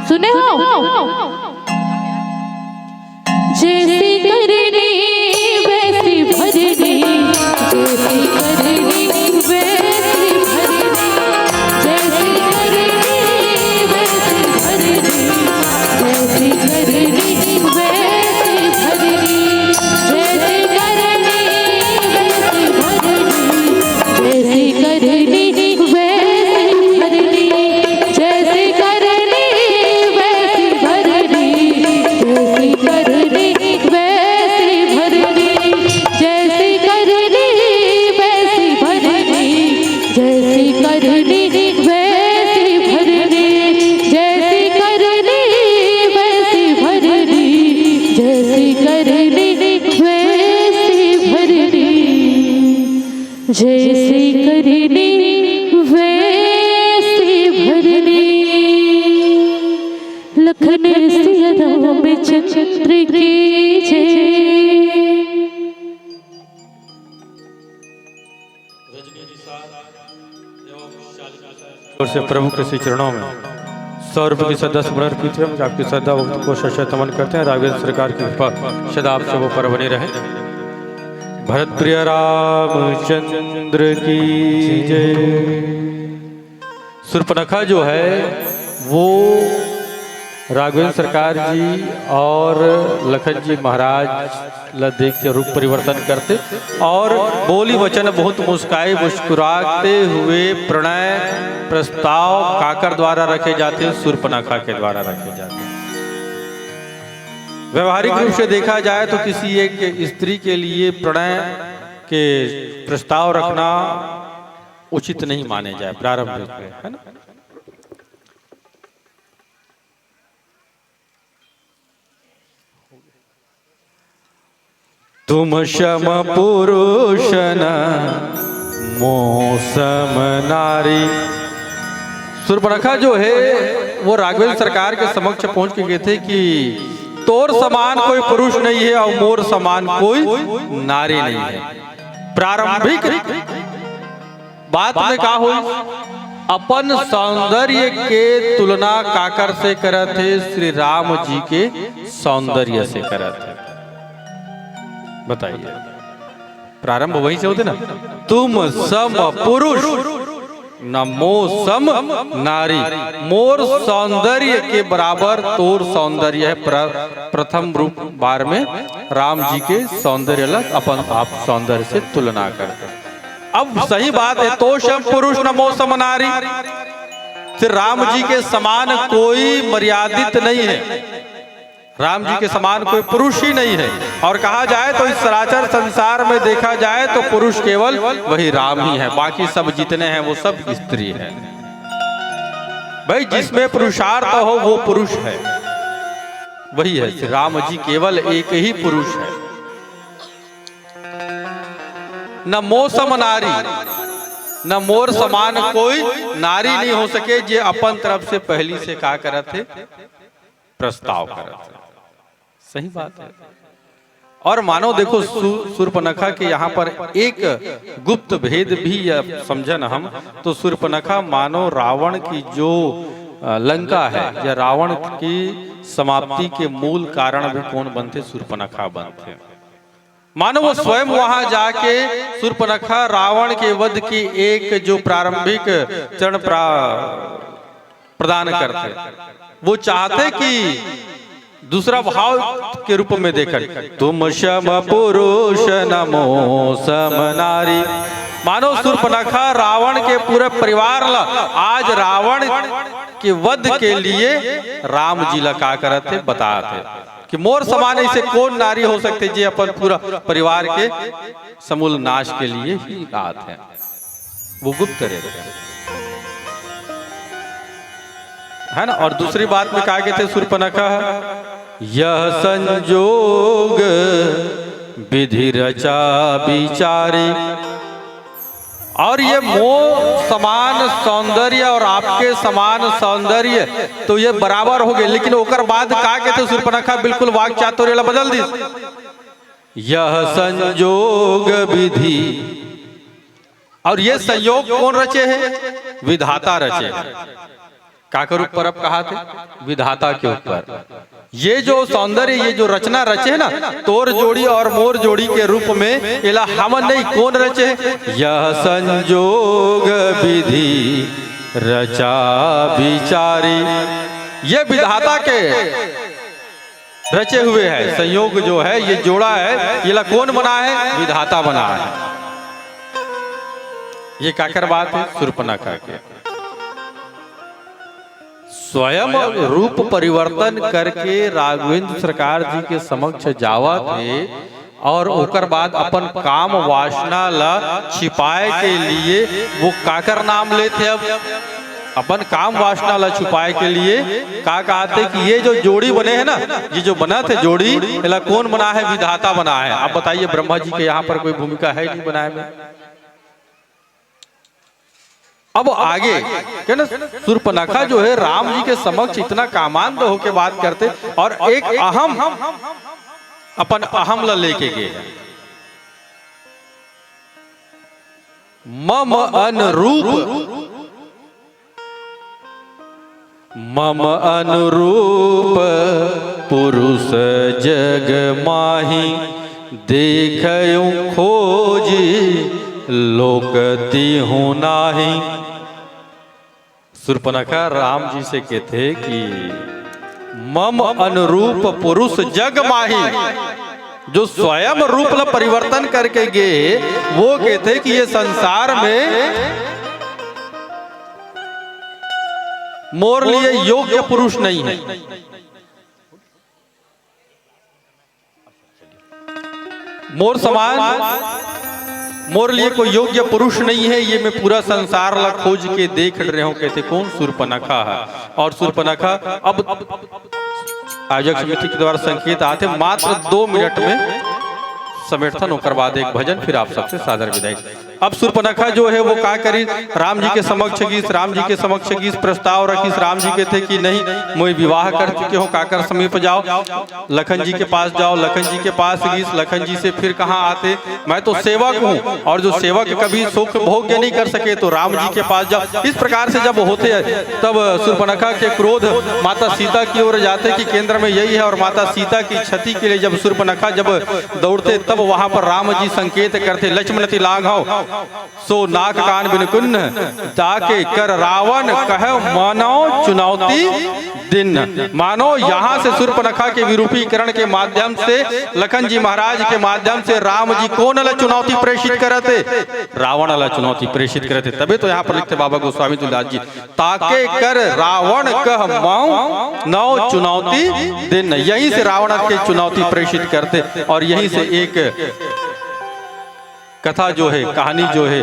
सुने हो? जैसी करनी वैसी भरनी, जैसी करनी वैसी भरनी, जैसी करनी वैसी भरनी, जैसी करनी वैसी भरनी, जैसी करनी वैसी भरनी, जैसी करनी वैसी भरनी, जैसी करनी वैसी भरनी, जैसी करनी वैसी भरनी, जैसी करनी वैसी भरनी, जैसी करनी वैसी भरनी, जैसी करनी वैसी भरनी, जैसी करनी वैसी भरनी। जैसी करनी वैसी भरनी। लखन सिया रामचंद्र की जय। रजनी जी साहब एवं शालिनी साहब की ओर से प्रभु के श्री चरणों में सौ रुपये की श्रद्धा सुमन अर्पित है। आपकी श्रद्धा भक्ति को शत शत नमन करते हैं। राघवेंद्र सरकार की कृपा सदा आप सबों पर बनी रहे। भरत प्रिय रामचंद्र की जय। सूर्पनखा जो है वो राघवेंद्र सरकार जी और लखन जी महाराज ला देख के रूप परिवर्तन करते और बोली वचन बहुत मुस्काए मुस्कुराते हुए प्रणय प्रस्ताव काकर द्वारा रखे जाते, सूर्पनखा के द्वारा रखे जाते। व्यवहारिक रूप से देखा जाए तो किसी एक स्त्री के लिए प्रणय के प्रस्ताव रखना उचित नहीं माने जाए प्रारंभिक में, है ना? तुम सम पुरुष न मौसम नारी। सूर्पनखा जो है, वो राघवेंद्र सरकार के समक्ष पहुंच के कहथे कि तोर समान कोई पुरुष नहीं है और मोर समान कोई नारी नहीं है। प्रारंभिक बात में का होई? अपन सौंदर्य के तुलना काकर से करत हे? श्री राम जी के सौंदर्य से करत हे। बताइए, प्रारंभ वहीं से होथे ना, तुम सम पुरुष न मो सम नारी। मोर सौंदर्य के बराबर तोर सौंदर्य है। प्र-, प्रथम रूप बार में राम जी के सौंदर्य ला अपन आप सौंदर्य से तुलना करथे। अब सही बात है, तो सम पुरुष न मो सम नारी। श्री राम जी के समान कोई मर्यादित नहीं है, राम जी के समान कोई पुरुष ही नहीं है। और कहा जाए तो इस सराचर संसार में देखा जाए तो पुरुष केवल वही राम ही है, बाकी सब जितने हैं वो सब स्त्री है। भाई, जिसमें पुरुषार्थ हो वो पुरुष है, वही है। श्री राम जी केवल एक ही पुरुष है। न मो सम नारी, न मोर समान कोई नारी नहीं हो सके, जे अपन तरफ से पहली से का करत हे, प्रस्ताव करत हे। सही बात है। और मानो देखो, सु-, सूर्पनखा के यहाँ पर एक गुप्त भेद भी या समझन हम, तो सूर्पनखा मानो रावण की जो, अ, लंका है या रावण की समाप्ति के मूल कारण भी कौन बनथे? सूर्पनखा बनथे। मानो वो स्वयं वहां जाके सूर्पनखा रावण के वध की एक जो प्रारंभिक चरण प्रा-, प्रदान करथे, वो चाहथे कि दूसरा भाव के रूप में देखन, तुम सम पुरुष न मो सम नारी। मानो सूर्पनखा रावण के पूरे परिवार ला आज रावण के वध के लिए राम जी ला का करत हे, बतात हे कि मोर समान ऐसे कौन नारी हो सकथे जे अपन पूरा परिवार के समूल नाश के लिए ही आत हे। वो गुप्त रहथे, है ना। और दूसरी बात में का कहथे सूर्पनखा, यह संजोग विधि रचा विचारी। और ये मो समान सौंदर्य और आपके समान सौंदर्य, तो ये बराबर हो गए। लेकिन ओकर बाद का कहथे सूर्पनखा, बिल्कुल वाक चातुर्य ला बदल दिस, यह संजोग विधि। और ये संयोग कौन रचे हे? विधाता रचे हे। काकर ऊपर अब कहा थे? विधाता के ऊपर। ये जो सौंदर्य, ये जो रचना रचे हे ना, तोर जोड़ी और मोर जोड़ी के रूप में, एला हमन नहीं, कौन रचे हे? यह संजोग विधि रचा विचारी। ये विधाता के रचे हुए है, संयोग जो है, ये जोड़ा है, ये ला कौन बना है? विधाता बना है। ये काकर बात है? सूर्पनखा के। स्वयं रूप परिवर्तन करके राघवेंद्र सरकार जी के समक्ष जावत हे और ओकर बाद अपन काम वासना ला छिपाए के लिए वो काकर नाम लेथे। अब अपन काम वासना ला छुपाए के लिए का कहथे कि ये जो जोड़ी बने हे ना, ये जो बनत हे जोड़ी, एला कौन बना है? विधाता बना है। अब बताइए, ब्रह्मा जी के यहाँ पर कोई भूमिका है नहीं बनाए में? अब आगे के ना, सूर्पनखा जो है राम जी के समक्ष इतना कामांध होके बात करथे और एक अहम, अपन अहम ला लेके गए, मम अनुरूप, मम अनुरूप पुरुष जग माही, देखयु खोजि लोक तिहु नाही। सूर्पनखा राम जी से कहथे कि मम अनुरूप पुरुष जग माही, जो स्वयं रूप ला परिवर्तन करके गे, वो कहथे कि ये संसार में मोर लिए योग्य पुरुष नहीं है। मोर समान, मोर लिए कोई योग्य पुरुष नहीं है, ये मैं पूरा संसार ला खोज के देख रहे हूं, कहथे कौन? सूर्पनखा है। और सूर्पनखा अब आयोजक समिति के द्वारा संकेत आते, मात्र दो मिनट में समेटथन, ओकर बाद एक भजन, फिर आप सबसे सादर विदाई। अब सूर्पनखा जो हे वो का करिस, राम जी के समक्ष गिस, राम जी के समक्ष गिस, प्रस्ताव रखिस। राम जी कथे कि नहीं, मोय विवाह कर चुके हों, काकर समीप जाव, लखन जी के पास जाव। लखन जी के पास गिस, लखन जी से फिर कहाँ आथे, मैं तो सेवक हूँ, और जो सेवक कभी सुख भोग्य नहीं कर सके, तो राम जी के पास जाव। इस प्रकार से जब होथे, तब सूर्पनखा के क्रोध माता सीता की ओर जाथे कि केंद्र में यही है, और माता सीता की क्षति के लिए जब सूर्पनखा जब दौड़थे, तब वहाँ पर राम जी संकेत करथे, लक्ष्मण ती लाघव सो नाक कान बिन कुन्ह, ताके कर रावण कह मानो चुनौती दीन्ह। मानो यहाँ से सूर्पनखा के विरूपीकरण के माध्यम से, लखन जी महाराज के माध्यम से राम जी कोन ला चुनौती प्रेषित करत हे? रावण ला चुनौती प्रेषित करत हे। तबे तो यहाँ पर लिखथे बाबा गोस्वामी तुलसीदास जी, ताके कर रावण कह मानो चुनौती दीन्ह। यहीं से रावण के चुनौती प्रेषित करथे और यहीं से एक कथा जो हे, कहानी जो हे,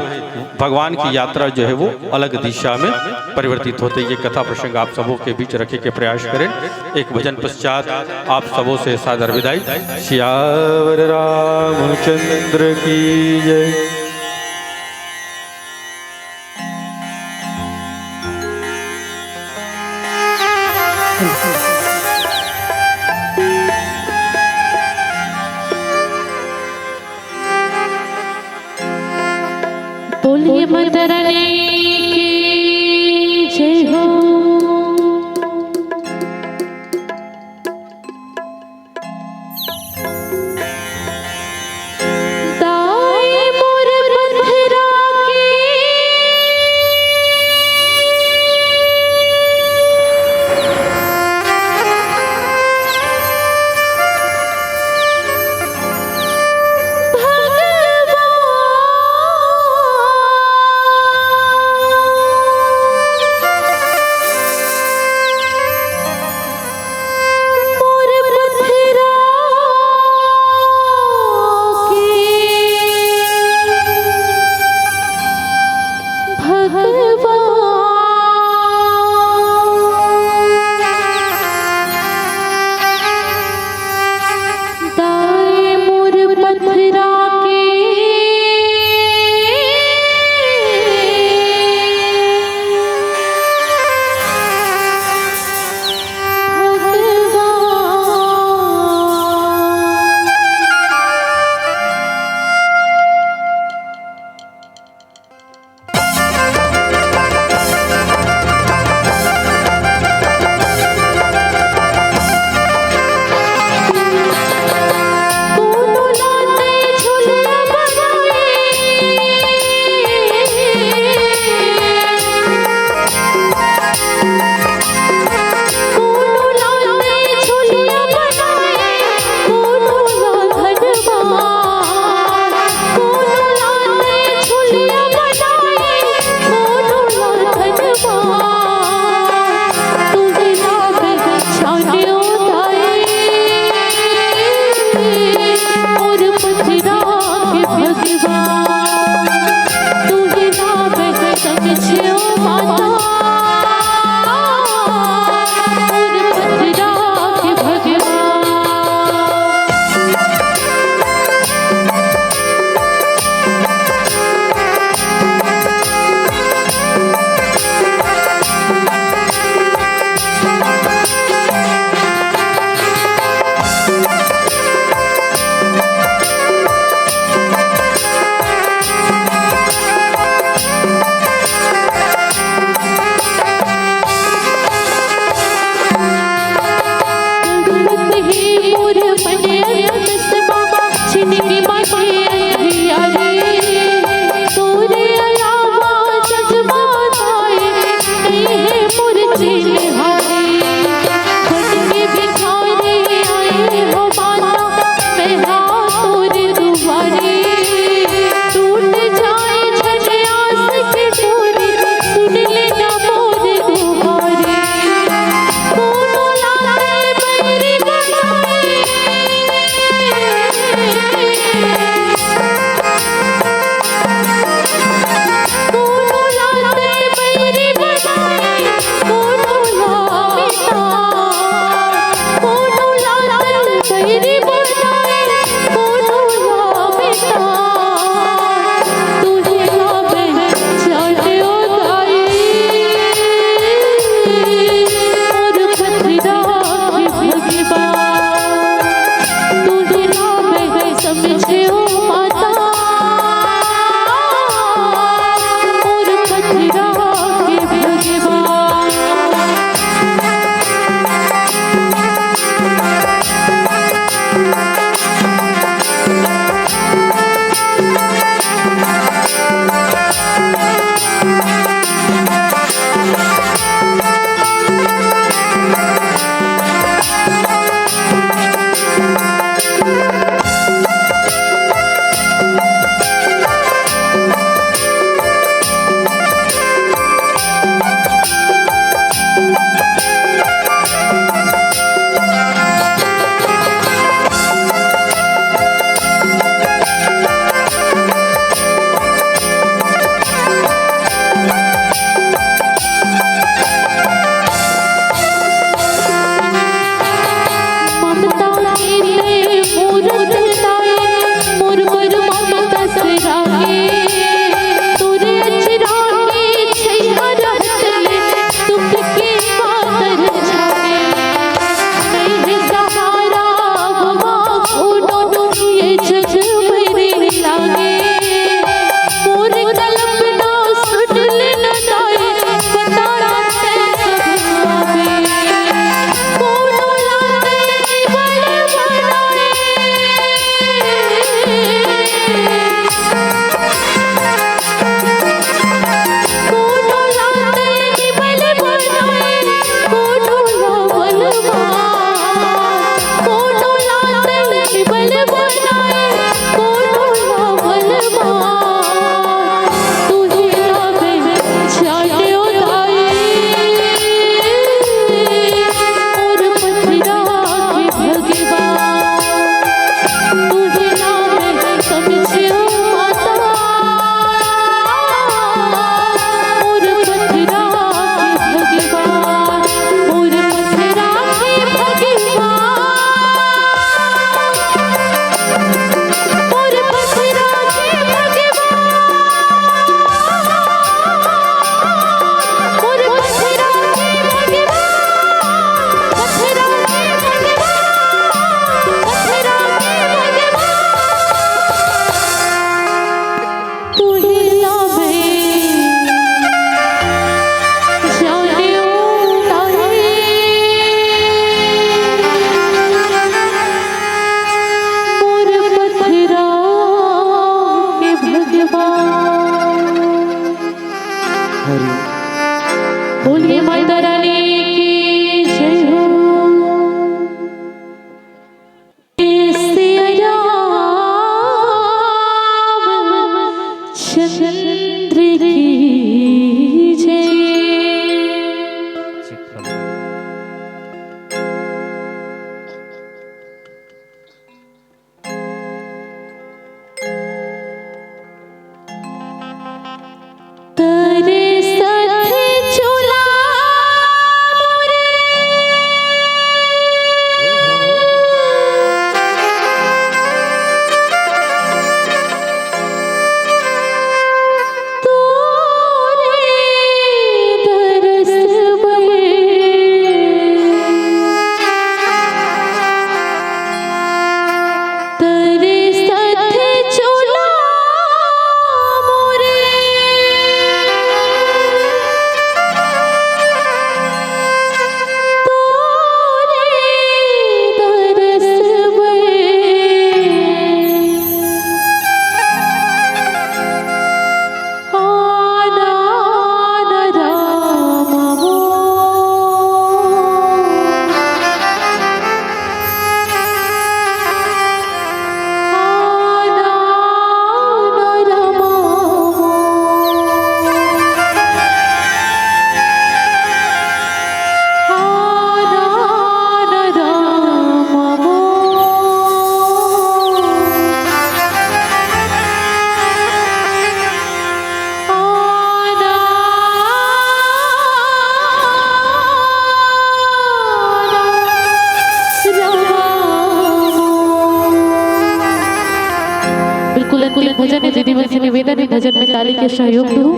भगवान की यात्रा जो हे, वो अलग दिशा में परिवर्तित होथे। ये कथा प्रसंग आप सबों के बीच रखे के प्रयास करेन। एक भजन पश्चात आप सबों से सादर विदाई। सियावर रामचंद्र की जय। बोलिए माता रानी की जय हो। दाई मोर पथरा के भगवान। मोर पथरा के भगवान। दाई मोर पथरा के भगवान। कोनो ला तेज बोलिए माता रानी की जय हो। सिया रामचंद्र की जय। बिल्कुल अंतिम भजन है, दीदी मन से निवेदन है, भजन में ताली के सहयोग दो।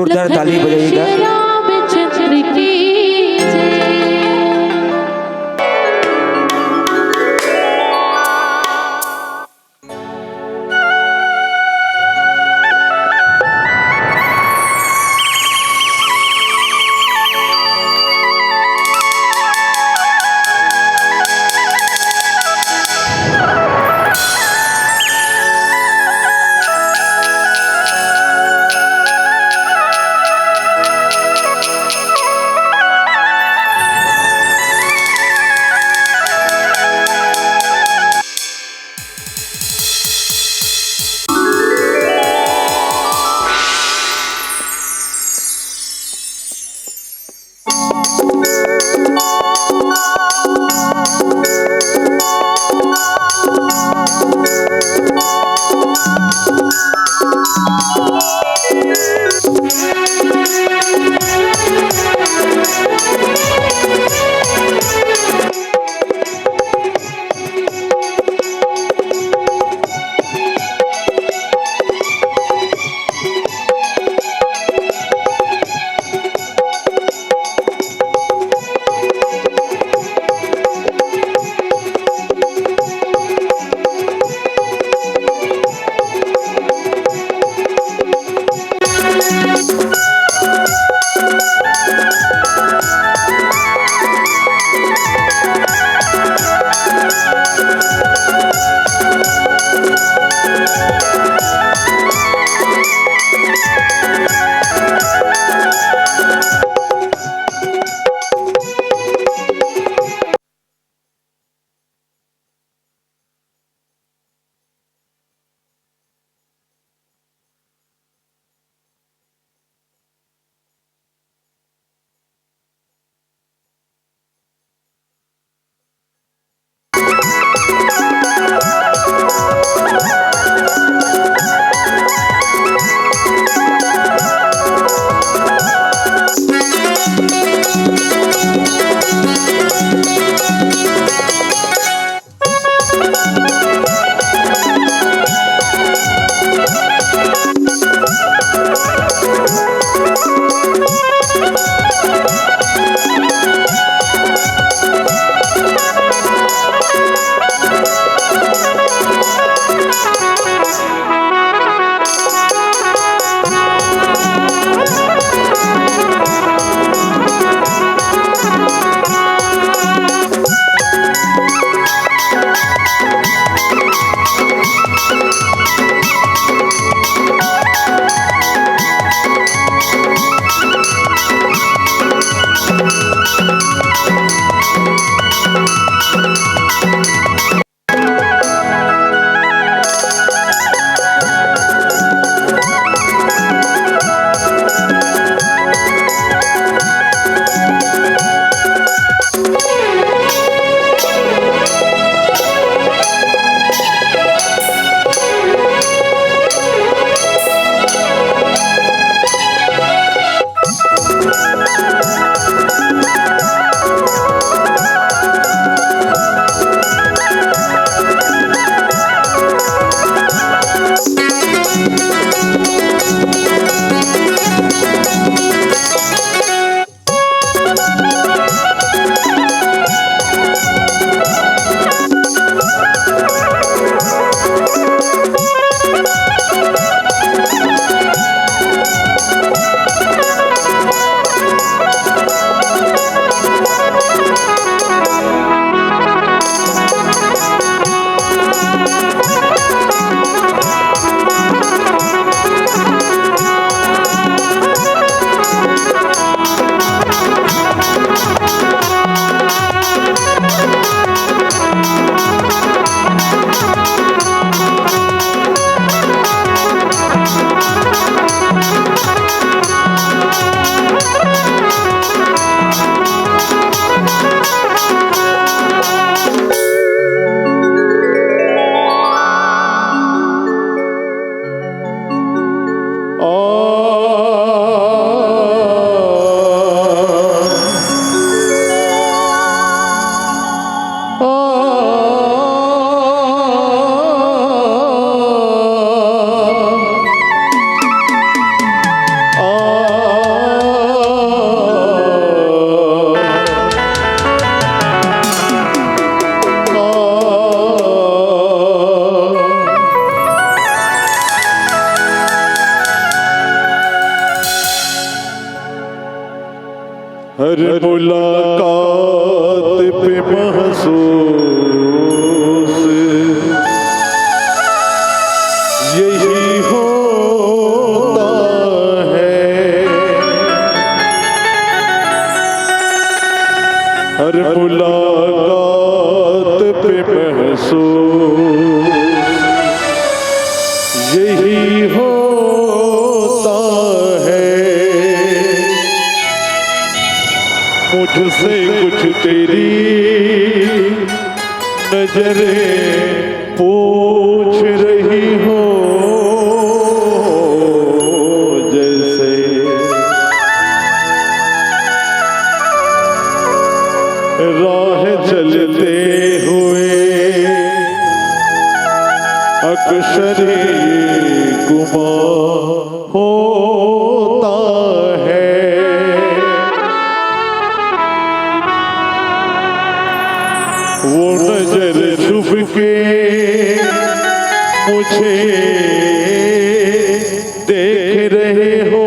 जोरदार ताली बजाइएगा। श्री रामचंद्र की जय। हर मुलाकात पे महसूस यही होता है। हर मुलाकात पे महसूस यही होता है। मुझसे कुछ तेरी नजरें पूछ रही हो जैसे। राह चलते हुए अक्सर ये गुमा होता है। वो नजर छुप के मुझे देख रहे हो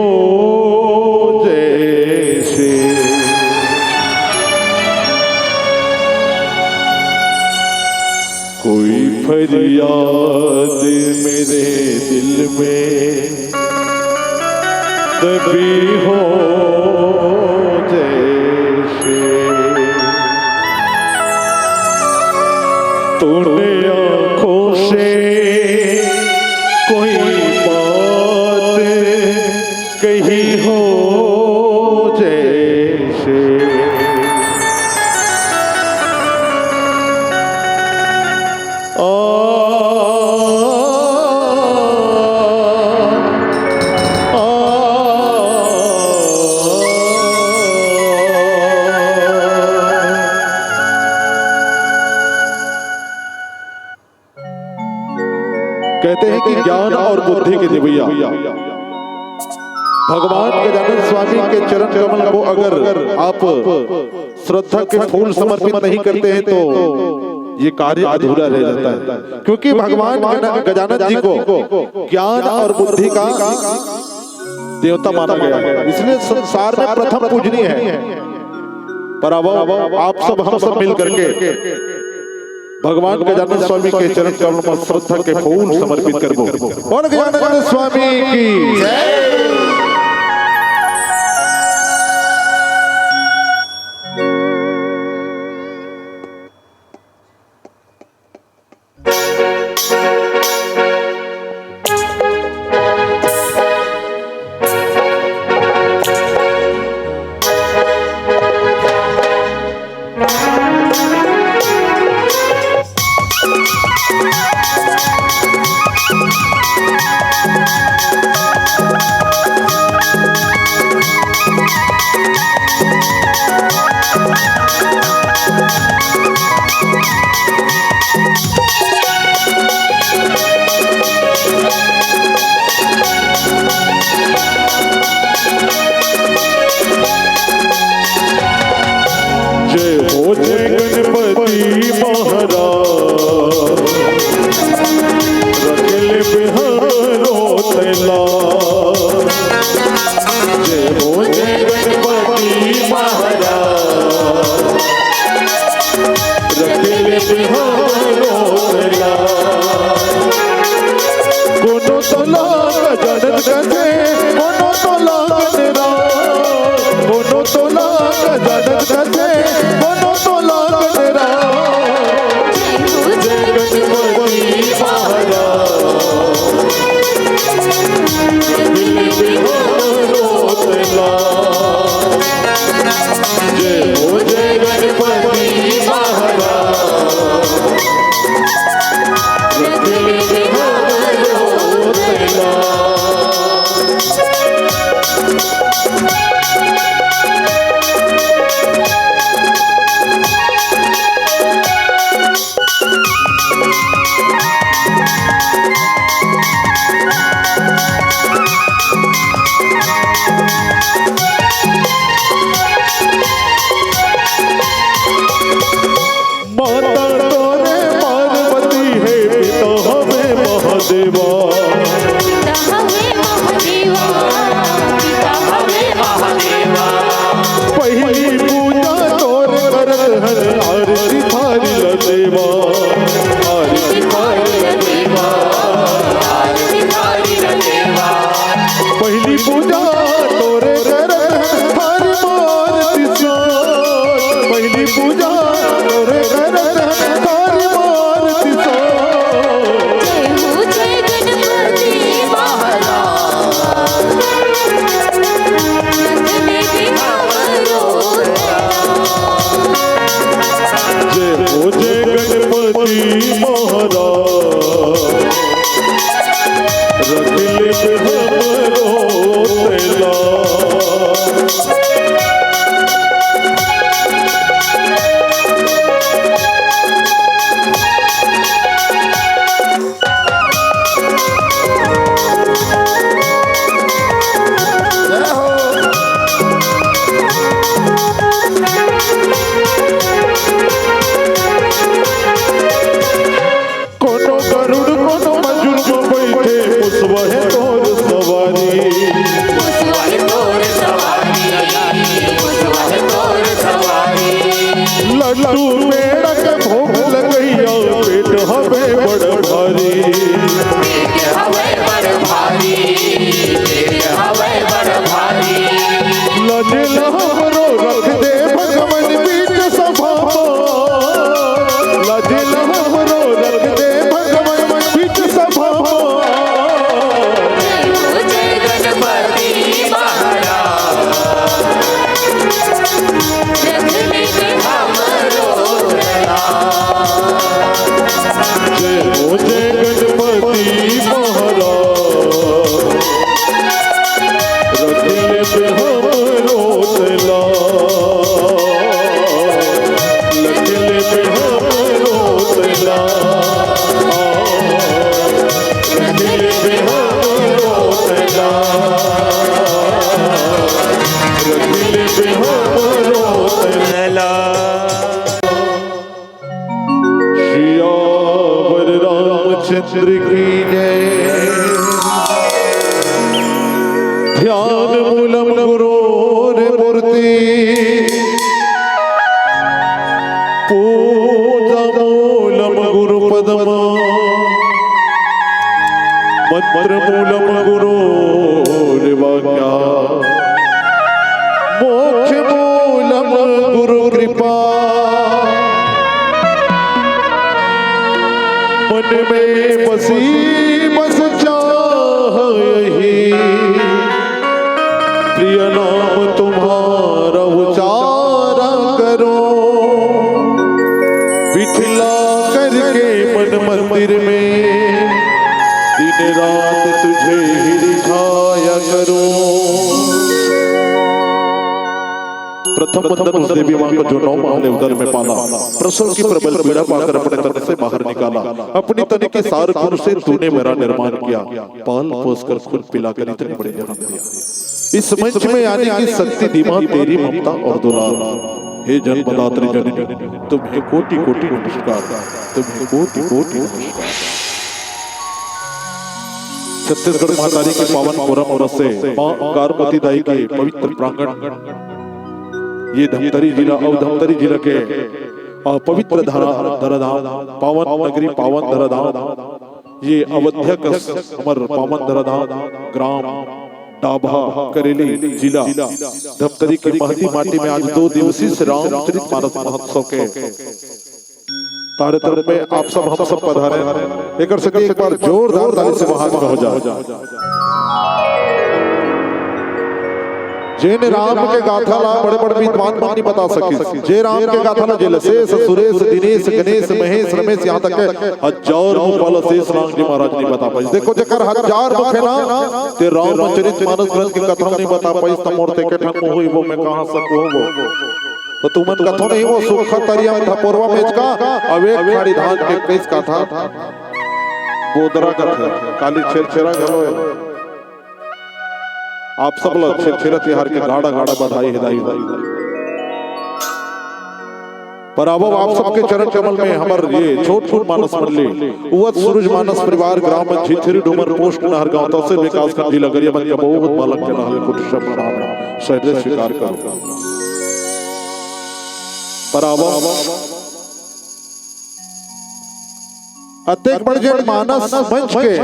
जैसे। कोई फरियाद मेरे दिल में दबी हो जैसे। तूने आंखों से कोई बात कही हो जैसे। आ, आ, आ। कहते हैं कि ज्ञान और बुद्धि के देवैया भगवान गजानन स्वामी के चरण कमल को अगर आप श्रद्धा के फूल समर्पित नहीं करते हैं तो ये कार्य अधूरा रह जाता है, क्योंकि भगवान गन-, गजानन जी को ज्ञान और बुद्धि का देवता माना गया है, इसलिए संसार में प्रथम पूजनीय है। पर अब आप सब, हम सब मिल करके भगवान गजानन स्वामी के चरण कमल में श्रद्धा के फूल समर्पित करबो। बोल गजानन स्वामी की जय। जय हो जय गणपति महाराज, रख ले बिहारो तैला। जय हो जय गणपति महाराज, रख ले बिहारो तैला। कोनो तोला गजानन कथे, कोनो तोला गजरा, कोनो तोला गजानन कथे, कोनो तोला गजरा। जय गणपति महाराज। जय हो जय गणपति महाराज। लड्डू पेड़ा के भोग लगइया, पेट हवे बड़ भारी। पेट हवे बड़ भारी, पेट हवे बड़ भारी। लज ल हमरो रख दे भगवन बीच सभा म। लज ल हमरो रख दे भगवन बीच सभा म। जय गणपति महाराज। जय हो जय गणपति महाराज, रख ले पे हमरो तला, रख ले पे हमरो तला, रख ले पे हमरो तला। सियावर रामचंद्र की जय। ध्यान मूलम गुरोर मूर्ति, पूजा मूलम गुरु पदमा, मंत्र मूलम गुरोर वाक्या, मोक्ष मूलम गुरु कृपा। मन में बसी बस चाह यही, प्रिय नाम तुम्हारा उचारा करो। बिठला करके मन मंदिर में, दिन रात तुझे ही रिझाया करो। प्रथम वंदन उस देवी माँ को जो नौ माह ले उदर में पाला, प्रसव की प्रबल पीड़ा पाकर अपने तन से बाहर निकाला। अपनी तन के सार खून से तूने मेरा निर्माण किया, पाल पोस कर खुद पिलाकर इतने बड़े जहान दिया। इस मंच में आने की शक्ति दी माँ तेरी ममता और दुलार। हे जन्मदात्री जननी, तुम्हें कोटि कोटि नमस्कार, तुम्हें कोटि कोटि नमस्कार। छत्तीसगढ़ महतारी के पावन कोरम और से माँ अंगारमती दाई के पवित्र प्रांगण, ये धमतरी जिला और धमतरी जिला के, अ, पवित्र धरा, धराधाम, पावन नगरी, पावन धराधाम, ये अवध्यक हमर पावन धराधाम ग्राम डाभा करेली जिला धमतरी की महती माटी में आज दो दिवसीय श्री रामचरित मानस महोत्सव के कार्यक्रम में आप सब, हम सब पधारे। एकर सेती एक बार जोरदार ताली से महान हो जाए। जेन राम के गाथा ला बड़े-बड़े विद्वान मन नइ बता सकिस, जे राम के गाथा ला जेला शेष, सुरेश, दिनेश, गणेश, महेश, रमेश, यहाँ तक के हजार मुख वाला शेष नाग जी महाराज नइ बता पाइस। देखो, जेकर हजार मुख हे ना, ते रामचरित मानस ग्रंथ के कथा नइ बता पाइस, त मोर ते के ठन मुँह होही, वो मैं कहाँ सकूँ वो। त तुमन कथो नहीं वो सुक्खा तरिया म धपोरवा मेचका, अउ एक खाड़ी धान के कइस कथा, बोदरा कथे, काली छेरछेरा घलो हे। आप सब ला छेरछेरा तिहार के गाड़ा गाड़ा बधाई, हिदाई हो। पर आवव आप सबके चरण कमल में हमर ये छोट छोट मानस मंडली, उवत सूरज मानस परिवार, ग्राम झिथिरी डूमर, पोस्ट नहरगांव, तहसील विकासखंड, जिला गरियाबंद के बहुत बालक के नहले कुट शब्द नाम शरीर स्वीकार करो। पर आवव अतेक बड़ जेन मानस मंच के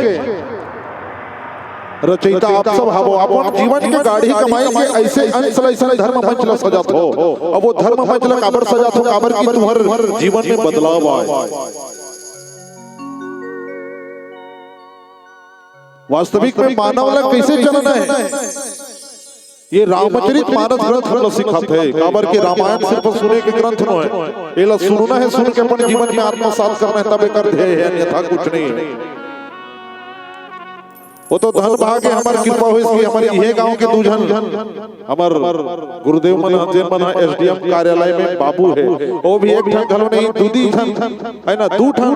रचयिता आप सब हवो, अपन जीवन के गाड़ी कमाई के अइसे अंश ल अइसन धर्म मंच ल सजात हो। अब वो धर्म मंच ल काबर सजात हो, काबर कि तुम्हर जीवन में बदलाव आए। वास्तविक में मानव ल कइसे चलना हे, ये रामचरित मानस ग्रंथ हमला सिखात हे, काबर के रामायण सिर्फ सुने के ग्रंथ नो हे, एला सुनना हे, सुन के अपन जीवन में आत्मसात करना हे, तब एकर ध्येय हे, अन्यथा कुछ नहीं हे। वो तो धन भागे हमर कृपा होइस कि हमर इहे गांव के दू झन हमर गुरुदेव मन ह, जेन मन ह एसडीएम कार्यालय में बाबू हे, वो भी एक ठन घलो नहीं, दू दी झन हे ना, दू ठन,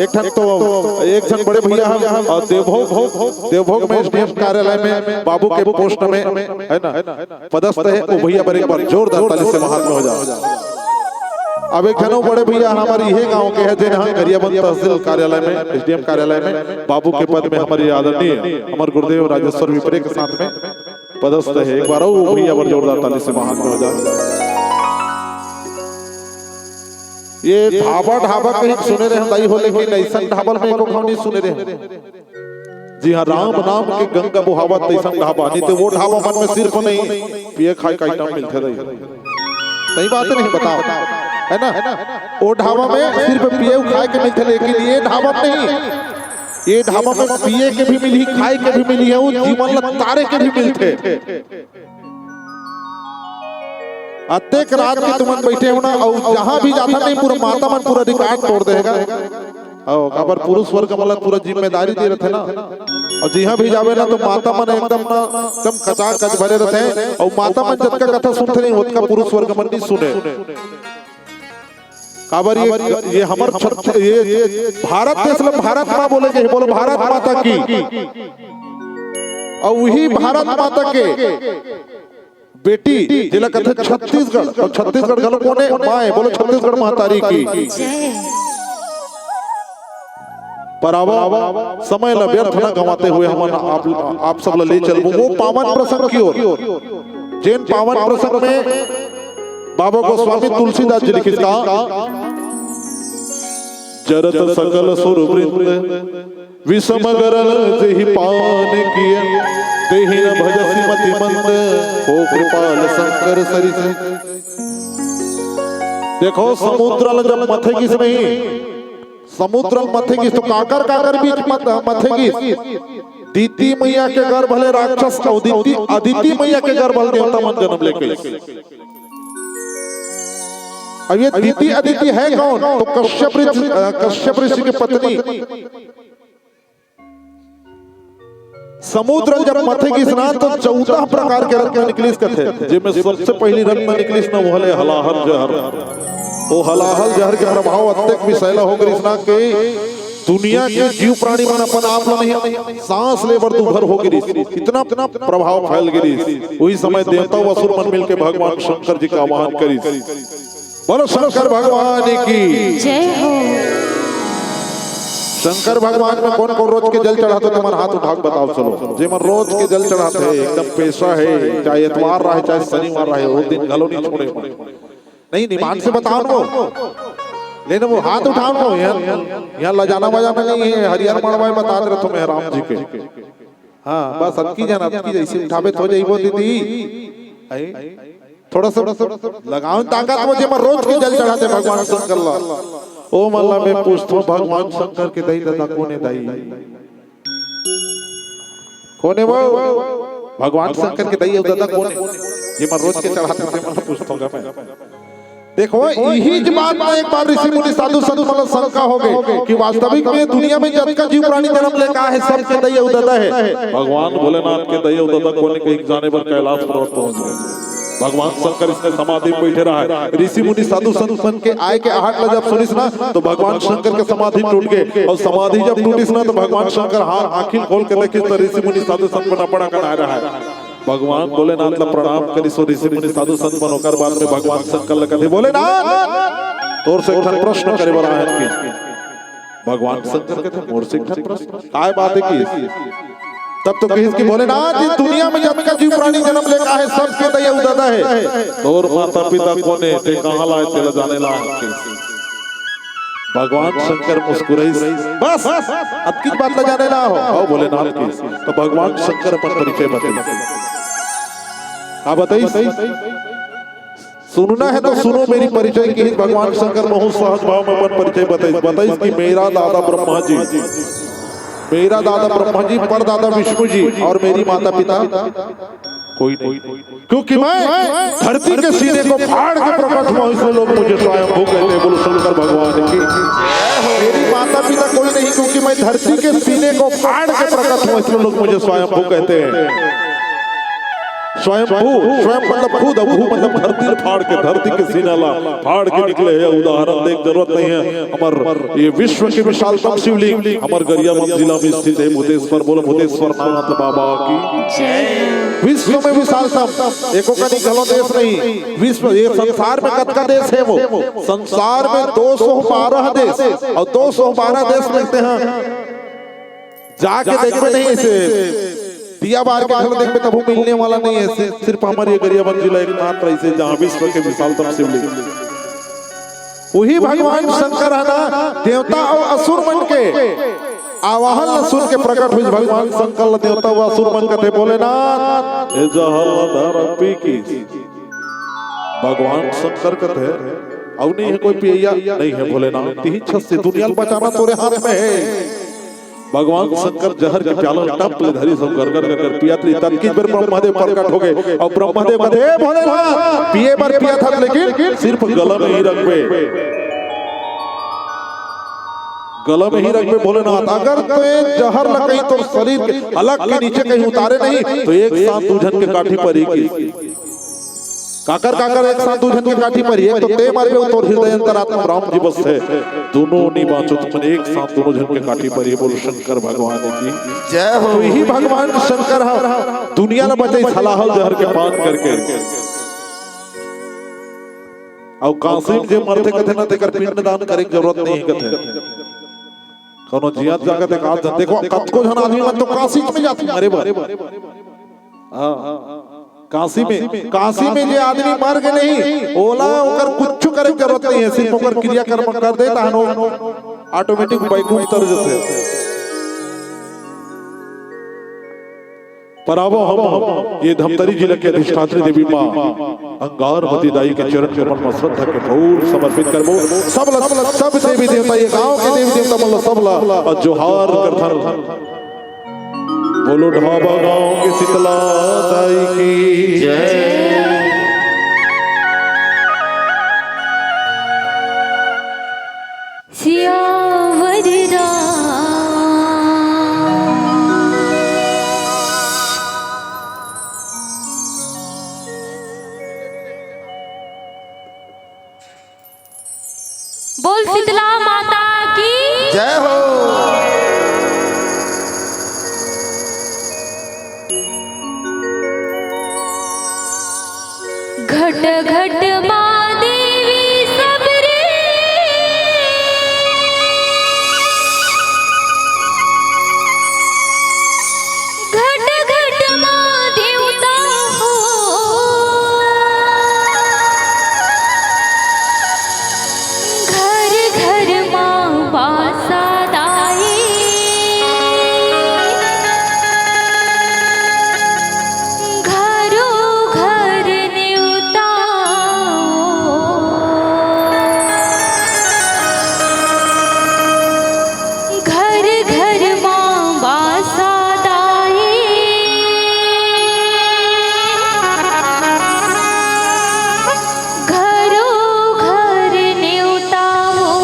एक ठन तो एक झन बड़े भैया ह, अउ देवभोग, देवभोग में एसडीएम कार्यालय में बाबू के पोस्ट में हे ना, पदस्थ हे, वो भैया बर एक बार जोरदार ताली से महान हो जा। अब एक झन अउ बड़े भैया हमर इहे गांव के हे, जेन ह गरियाबंद तहसील कार्यालय में, एसडीएम कार्यालय में बाबू के पद में हमर आदरणीय हमर गुरुदेव राजेश्वर विपरे के साथ में पदस्थ हे। एक बार अउ भैया बर जोरदार ताली से महान हो जा। ये ढाबा, ढाबा कहीं सुने रहे हम दाई हो, लेकिन अइसन ढाबा ल मैं एको घाव नहीं सुने रहे। जी हाँ, राम नाम के गंगा बोहावत तइसन ढाबा, नहीं तो वो ढाबा मन में सिर्फ नहीं पिए खाए का आइटम मिलथे दाई। सही बात नहीं बताओ, है ना? वो ढाबा में सिर्फ पिए खाए के मिलथे, लेकिन ये ढाबा में नहीं। ये ढाबा में पिए के भी मिलही, खाए के भी मिलही, अउ जीवन ल तारे के भी मिलथे। अतेक रात के तुमन बैठे हो ना, अउ जहाँ भी जाथा नहीं, पूरा माता मन पूरा रिकॉर्ड तोड़ देगा। अउ काबर पुरुष वर्ग मन ला पूरा जिम्मेदारी दे रथे ना, अउ जिहाँ भी जावे ना तो माता मन एकदम ना, एकदम कचाकच भरे रथे, अउ माता मन जतका कथा सुनथे नहीं, ओतका पुरुष वर्ग मन नहीं सुने। काबर ये, ये हमर छत-, ये, ये भारत देश ला भारत माँ बोले के हे, बोलो भारत माता की। अउ वही भारत माता के बेटी, जेला कथे छत्तीसगढ़, अउ छत्तीसगढ़ घलो कोने माय, बोलो छत्तीसगढ़ महतारी की। पर आवा, समय ला व्यर्थ न गंवाते हुए हमन आप, आप सब ला ले चलबो वो पावन प्रसंग की ओर, जेन पावन प्रसंग में बाबा गोस्वामी तुलसीदास जी लिखिस का, जरत सकल सुर वृंद विषम गरल जेहि पान किए, तेहि न भजसि मति मंद, हो कृपाल शंकर सरिस। देखो, समुद्र ल जब मथे गिस नहीं, समुद्र ल मथे गिस तो काकर काकर बीच मत-, मथे गिस। दीति मैया के गर्भ ले राक्षस अउ दीति, अदिति मैया के गर्भ ले देवता मन जन्म लेके। अब ये दीति अदिति है कौन? तो कश्यप ऋषि, अ, कश्यप ऋषि की पत्नी। समुद्र जब मथे गिस ना तो चौदह प्रकार के रत्न निकलिस कथे, जेमे सबसे पहली रत्न निकलिस ना वो हले हलाहल जहर। वो हलाहल जहर के प्रभाव अतेक विषैला हो गिस ना कि दुनिया के जीव प्राणी मन अपन आप ला नहीं सांस ले बर दुभर हो गिस, इतना, इतना प्रभाव फैल गिस। वही समय देवता व असुर मन मिलके भगवान शंकर जी का आवाहन करिस। बोलो शंकर भगवान की। जय हो। शंकर भगवान में कौन कौन रोज के जल चढ़ाते, तुम्हारा हाथ उठा के बताओ। चलो, जेमन रोज के जल चढ़ाते हैं, एकदम पेशा है, चाहे एतवार रहे, चाहे शनिवार रहे, वो दिन घलो नहीं छोड़े। नहीं, निमान से बताओ को। लेने वो हाथ उठाओ को, यहाँ, यहाँ लजाना वजाना नहीं है, हरियर मड़वा में बता दे रहे तुम्हें राम जी के। हाँ, बस अतकी जन, अतकी जइसे उठाबे तो जइबो दीदी। आई, थोड़ा सा लगाओ ताकत वो, जेमा रोज के जल चढ़ाते भगवान शंकर ला। ओ मन ला मैं पूछथों, भगवान शंकर के दई ददा कोने दई? कोने वो? भगवान शंकर के दई अउ ददा कोने? जेमा रोज के चढ़ाते, ते मन ला पूछथों गा मैं। देखो, इही ज बात में एक बार ऋषि मुनि साधु संत मन ला शंका हो गई कि वास्तविक में दुनिया में जतका जीव प्राणी जन्म लेका हे, सबके दई अउ ददा हे। भगवान भोलेनाथ के दई अउ ददा कोने कहीं जाने बर कैलाश पर्वत पहुंच गए। भगवान शंकर इसने समाधि में बैठे रहा है। ऋषि मुनि साधु संत मन के आए के आहट ला जब सुनिस ना, तो भगवान शंकर के समाधि टूट गए, अउ समाधि जब टूटिस ना, तो भगवान शंकर हाँ आँखी खोल के देखिस, तो ऋषि मुनि साधु संत मन अपना कनाए रहा है। भगवान भोलेनाथ ला प्रणाम करिस, ऋषि मुनि साधु संत मन। ओकर बाद में भगवान शंकर ला कथे, "भोलेनाथ, तोर से एक ठन प्रश्न करे बर आए हन।" भगवान शंकर कथे, "मोर से एक ठन प्रश्न? काय बात हे?" कि तब तो कहिस कि, "भोलेनाथ, ये दुनिया में जतका जीव प्राणी जन्म लेका हे, सबके दई अउ ददा हे। तोर माता पिता कोने, ते कहाँ ला आए, तेला जाने ला?" भगवान शंकर मुस्कुराइस, "बस, अतकीच बात ला जाने ला हो।" "हव भोलेनाथ" किस। तो भगवान शंकर अपन परिचय बताइस। का बताइस? "सुनना है तो सुनो मेरी परिचय" किस भगवान शंकर, बहुत सहज भाव में अपन परिचय बताइस। बताइस कि मेरा दादा ब्रह्मा जी, मेरा दादा ब्रह्मा जी, परदादा विष्णु जी और मेरी माता पिता कोई नहीं, क्योंकि मैं धरती के सीने को फाड़ के प्रकट हुआ हूँ, इसलिए लोग मुझे स्वयंभू कहते हैं। बोलो शंकर भगवान की। मेरी माता पिता कोई नहीं, क्योंकि मैं धरती के सीने को फाड़ के प्रकट हुआ, इसलिए लोग मुझे स्वयंभू कहते हैं। स्वयंभू, स्वयं मतलब खुद, अउ भू मतलब धरती ल फाड़ के, धरती के सीना ला फाड़ के निकले हे। उदाहरण दे के जरूरत नहीं है, हमर ये विश्व के विशालतम शिवलिंग हमर गरियाबंद जिला में स्थित हे भूतेश्वर। बोलो भूतेश्वर नाथ बाबा की। जय। विश्व में विशालतम, एको कनी घलो देश नहीं। विश्व, ये संसार में कतका देश हे वो? संसार में दो सौ बारह देश, अउ दो सौ बारह देश लगते हैं। जाके देखबे नहीं ऐसे, दिया बार के घर देखबे तभू मिलने वाला नहीं है। सि-, सिर्फ हमर ये गरियाबंद जिला एकमात्र ऐसे जहाँ विश्व के विशालतम शिवलिंग। उही भगवान शंकर ह ना, देवता अउ असुर मन के आवाहन ल सुन के प्रकट होइस। भगवान शंकर ल देवता अउ असुर मन कथे, "भोलेनाथ, ए जहर ल धर अउ पी" किस। भगवान शंकर कथे, "अउ नइ हे कोई पियइया?" "नइ हे भोलेनाथ, तिही छस हे, दुनिया ल बचाना तोरे हाथ में हे।" भगवान शंकर जहर के प्याला ल टप ले धरिस अउ गरगर गरगर पियत रिहिस। ततकीच बेर ब्रह्मदेव प्रकट होगे अउ ब्रह्मदेव कथे, "ए भोलेनाथ, पिए बर पियत हस, लेकिन सिर्फ गला में ही रखबे, गला में ही रखबे भोलेनाथ। अगर तैं जहर ल कहीं तोर शरीर के हलक के नीचे कहीं उतारे नहीं, तो एक साथ दू झन के काठी परही।" किस। काकर काकर एक साथ दू झन के काठी परही? एक तो तैं मरबे, तोर हृदय अंतरात्मा राम जी बसथे, दूनों नइ बाँचो, तुमन एक साथ दूनों झन के काठी परही। बोल शंकर भगवान की जय हो। तो इही भगवान शंकर ह दुनिया ल बचाइस हलाहल जहर के पान करके। अउ काशी में जे मरथे कथे ना, तेकर पिंड दान करे के जरूरत नइ हे कथे। कोनो जियत जागत एक आध झन, देखो, कतको झन आदमी मन तो काशी में जाथे मरे बर। हाँ, काशी में, काशी में जे आदमी मर गे नहीं, ओला ओकर कुछ करे के जरूरत नइ हे, सिर्फ ओकर क्रियाकर्म कर दे, तहन ओ automatic बैकुंठ तर जथे। पर आवो हम ये धमतरी जिला के अधिष्ठात्री देवी माँ अंगारवती दाई के चरण कमल में श्रद्धा के फूल समर्पित करबो। सब ल-, सब देवी देवता, ये गांव के देवी देवता मन ल सब ल जोहार करथन। बोलो ढाबा गांव के शीतला दाई की जय। सियावर राम। बोल शीतला माता की जय हो। घट घट माँ देवी सबरी, घट घट माँ देवता हो। घर घर माँ बासा दाई, घरो घर नेवता। घर घर माँ बासा दाई, घरो घर नेवता हो।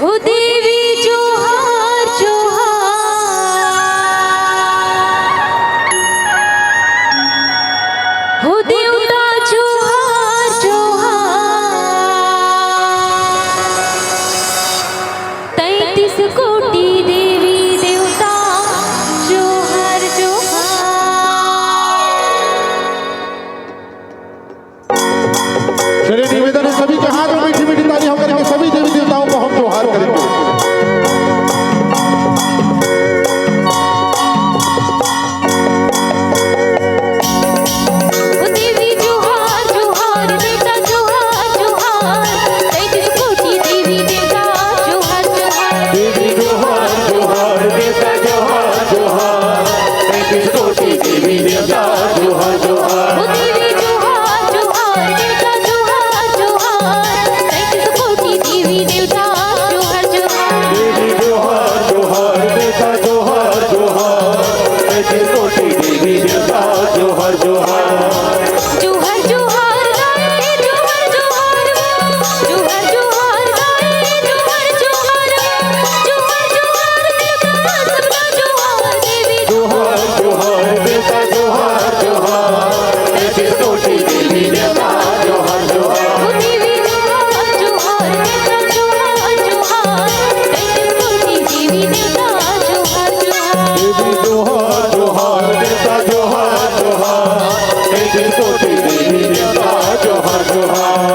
हो देवी जोहार जोहार, हो देवता जोहार जोहार। तैंतीस कोटि देवी देवता जोहार जोहार। चलिए, निवेदन है सभी के हाथ में मीठी मीठी तालियां होकर के सभी देवी देवताओं को हम जोहार करेंगे। ओ देवी जोहार जोहार, बेटा जोहार जोहार, तैंतीस कोटि देवी देवता जोहार जोहार। देवी जोहार जोहार, बेटा जोहार जोहार, तैंतीस कोटि देवी देवता जोहार जोहार। ओ देवी जोहार जोहार, बेटा जोहार जोहार, तैंतीस कोटि देवी देवता जोहार जोहार। देवी जोहार जोहार, बेटा जोहार जोहार, तैंतीस कोटि देवी देवता जोहार जोहार। जोहार जोहार गाए, जोहार जोहार, जोहार जोहार गाए, जोहार जोहार, जोहार जोहार, सबका जोहार देवी। जोहार जोहार बेटा जोहार जोहार, तैंतीस कोटि देवी देवता जोहार जोहार। ओ देवी जोहार जोहार, बेटा जोहार जोहार, तैंतीस कोटि देवी देवता जोहार जोहार। देवी जोहार जोहार, बेटा जोहार जोहार, तैंतीस कोटि देवी देवता जोहार जोहार।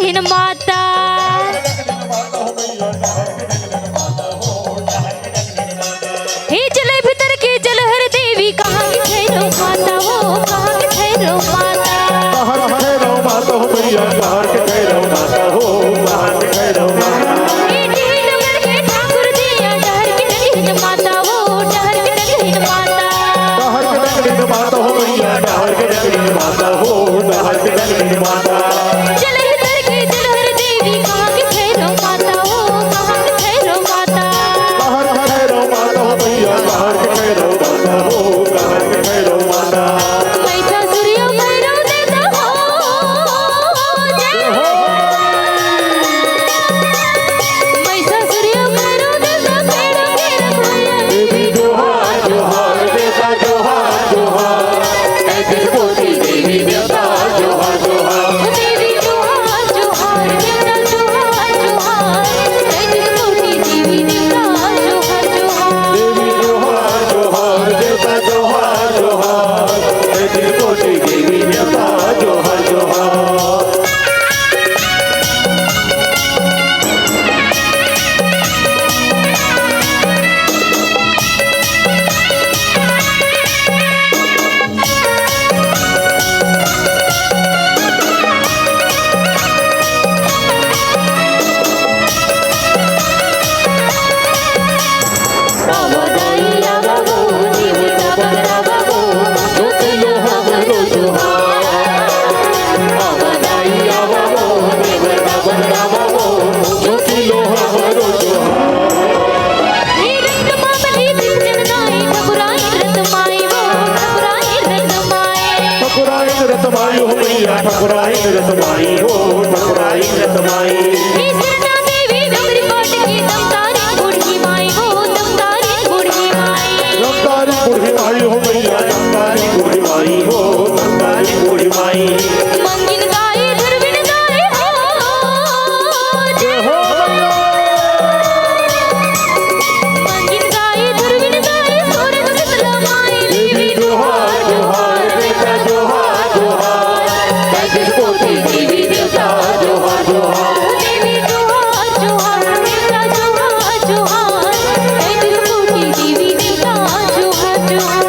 हिन माता। हे चले भीतर के जलहर देवी, कहाँ के भैरव माता हो, कहाँ के भैरव माता। कहाँ के भैरव माता हो मैया, कहाँ के भैरव माता हो, कहाँ के भैरव माता। हे टिहरी नगर के ठाकुर दैया, डहर के डगहिन माता हो, डहर के डगहिन माता। डहर के डगहिन माता हो मैया, डहर के डगहिन माता हो, डहर के डगहिन माता। चले भीतर के जलहर देवी, कहाँ के भैरव माता हो, कहाँ के भैरव माता। कहाँ के भैरव माता हो मैया, कहाँ के भैरव माता हो, कहाँ के भैरव माता। महिषासुर भैरव देवता हो, जय हो। महिषासुर भैरव देवता, भैरव के रखवाला। देवी जोहार जोहार, देवता जोहार जोहार। तैंतीस कोटि देवी देवता जोहार जोहार। ओ देवी जोहार जोहार, देवता जोहार जोहार। तैंतीस कोटि देवी देवता जोहार जोहार। देवी जोहार जोहार, देवता जोहार जोहार। तैंतीस कोटि देवी देवता जोहार जोहार। हे रत्न मामली बिन जन नाई, ठकुराइन रत्न माई हो, ठकुराइन रत्न माई। ठकुराइन रत्न माई हो मैया, ठकुराइन रत्न माई हो, ठकुराइन रत्न माई। हे सरना देवी डोकरी पाट के दमतारी बूढ़ी माई हो, दमतारी बूढ़ी माई। दमतारी बूढ़ी माई हो मैया, दमतारी बूढ़ी माई हो, दमतारी बूढ़ी माई। मंगिन गाय धुरविन गाय हो। जय हो मैया। मंगिन गाय धुरविन गाय, सोरम शीतला माई। देवी जोहार जोहार, बेटा जोहार जोहार। तैंतीस कोटि देवी देवता जोहार जोहार। देवी जोहार जोहार, बेटा जोहार जोहार। तैंतीस कोटि देवी देवता जोहार जोहार।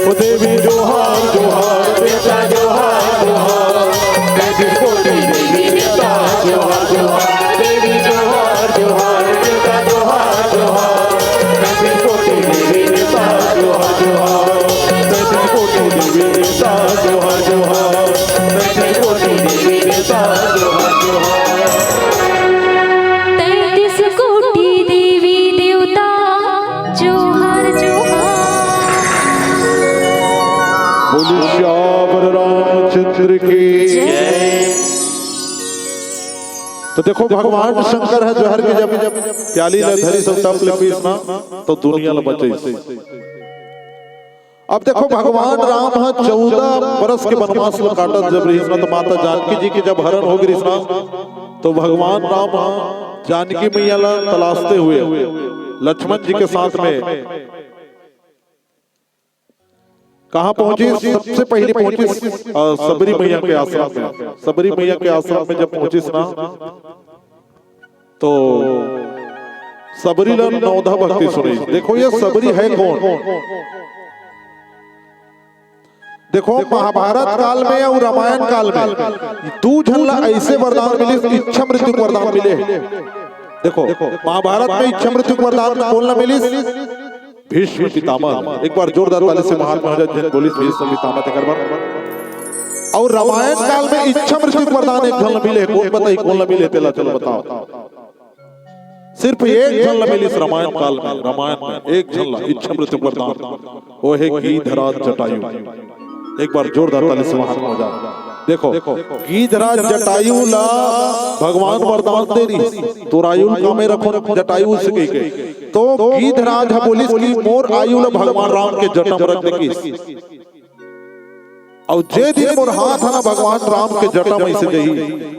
ओ देवी जोहार जोहार, बेटा जोहार जोहार। तैंतीस कोटि देवी देवता जोहार जोहार। देवी जोहार जोहार, बेटा जोहार जोहार। तैंतीस कोटि देवी देवता जोहार जोहार। तैंतीस कोटि देवी देवता जोहार जोहार। तैंतीस कोटि देवी देवता जोहार जोहार। तैंतीस कोटि देवी देवता जोहार जोहार। बोलिए सियावर रामचंद्र की जय। तो देखो, भगवान शंकर ह जोहर के जब प्याली ला धरिस अउ तप ले पीस ना, तो दुनिया ला बचइस। अब देखो, भगवान राम ह चौदह बरस के बनवास ल काटत जब रहिस ना, तो माता जानकी जी के जब हरण हो गिस ना, तो भगवान राम ह जानकी मैया ला तलाशते हुए लक्ष्मण जी के साथ में कहाँ पहुंचिस? सबसे पहले पहुंचिस, अ, सबरी मैया के आश्रम में। सबरी मैया के आश्रम में जब पहुंचिस ना, तो सबरी ला नवधा भक्ति सुनइस। देखो, ये सबरी है कौन? देखो, महाभारत काल में अउ रामायण काल में दू झन ला अइसे वरदान मिलिस, इच्छा मृत्यु के वरदान मिले। देखो, महाभारत में इच्छा मृत्यु के वरदान कोन ला मिलिस? भीष्म पितामह। एक बार जोरदार ताली से महात्मा हो जाए, जिन बोलिस भीष्म पितामह तेकर बर। अउ रामायण काल में इच्छा मृत्यु के वरदान एक झन ला मिले, कोन बताही कोन ला मिले तेला, चलो बताओ। सिर्फ एक झन ला मिलिस रामायण काल में, रामायण में एक झन ला इच्छा मृत्यु के वरदान, वो है गीधराज जटायु। एक बार जोरदार ताली से महात्मा हो जाए। देखो, गीधराज जटायु ला भगवान वरदान दे रहिस, तोर आयु ल कामे रखों जटायु से कहिके। तो गीधराज ह बोलिस कि मोर आयु ला भगवान राम के जटा म रख दे कहिस। अउ जे दिन मोर हाथ ह ना भगवान राम के जटा म अइसे जही,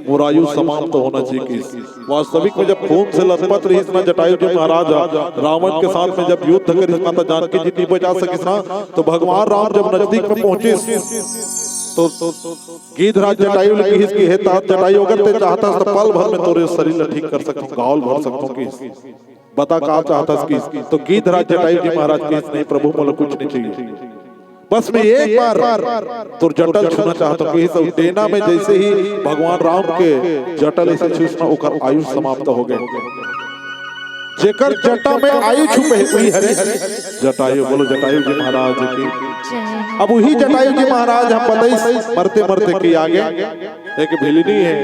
मोर आयु समाप्त होना चाहिए कहिस। वास्तविक में जब खून से लथपथ रहिस ना जटायु जी महाराज ह, रावण के साथ में जब युद्ध करिस, माता जानकी जी नहीं बचा सकिस ना, तो भगवान राम जब नजदीक में पहुंचिस, तो गिद्धराज जटायु ले किहिस कि हे तात जटायु, अगर ते चाहतस त पल भर में तोरे शरीर ल ठीक कर सकथों, गाल भर सकथों किहिस। बता का चाहतस किहिस। तो गिद्धराज जटायु जी महाराज किहिस, नहीं प्रभु, मोला कुछ नहीं चाहिए, बस मैं एक बार तोर जटा ल छूना चाहत हूँ किहिस। अउ टेना में जैसे ही भगवान राम के जटा ल ऐसे छूस ना, ओकर आयु समाप्त हो गए। जेकर जटा में आयु छुपे हे, वही हरे जटायु। बोलो जटायु जी महाराज की। अब वही जटायु जी महाराज हम बताइस मरते मरते कि आगे एक भिलिनी हे,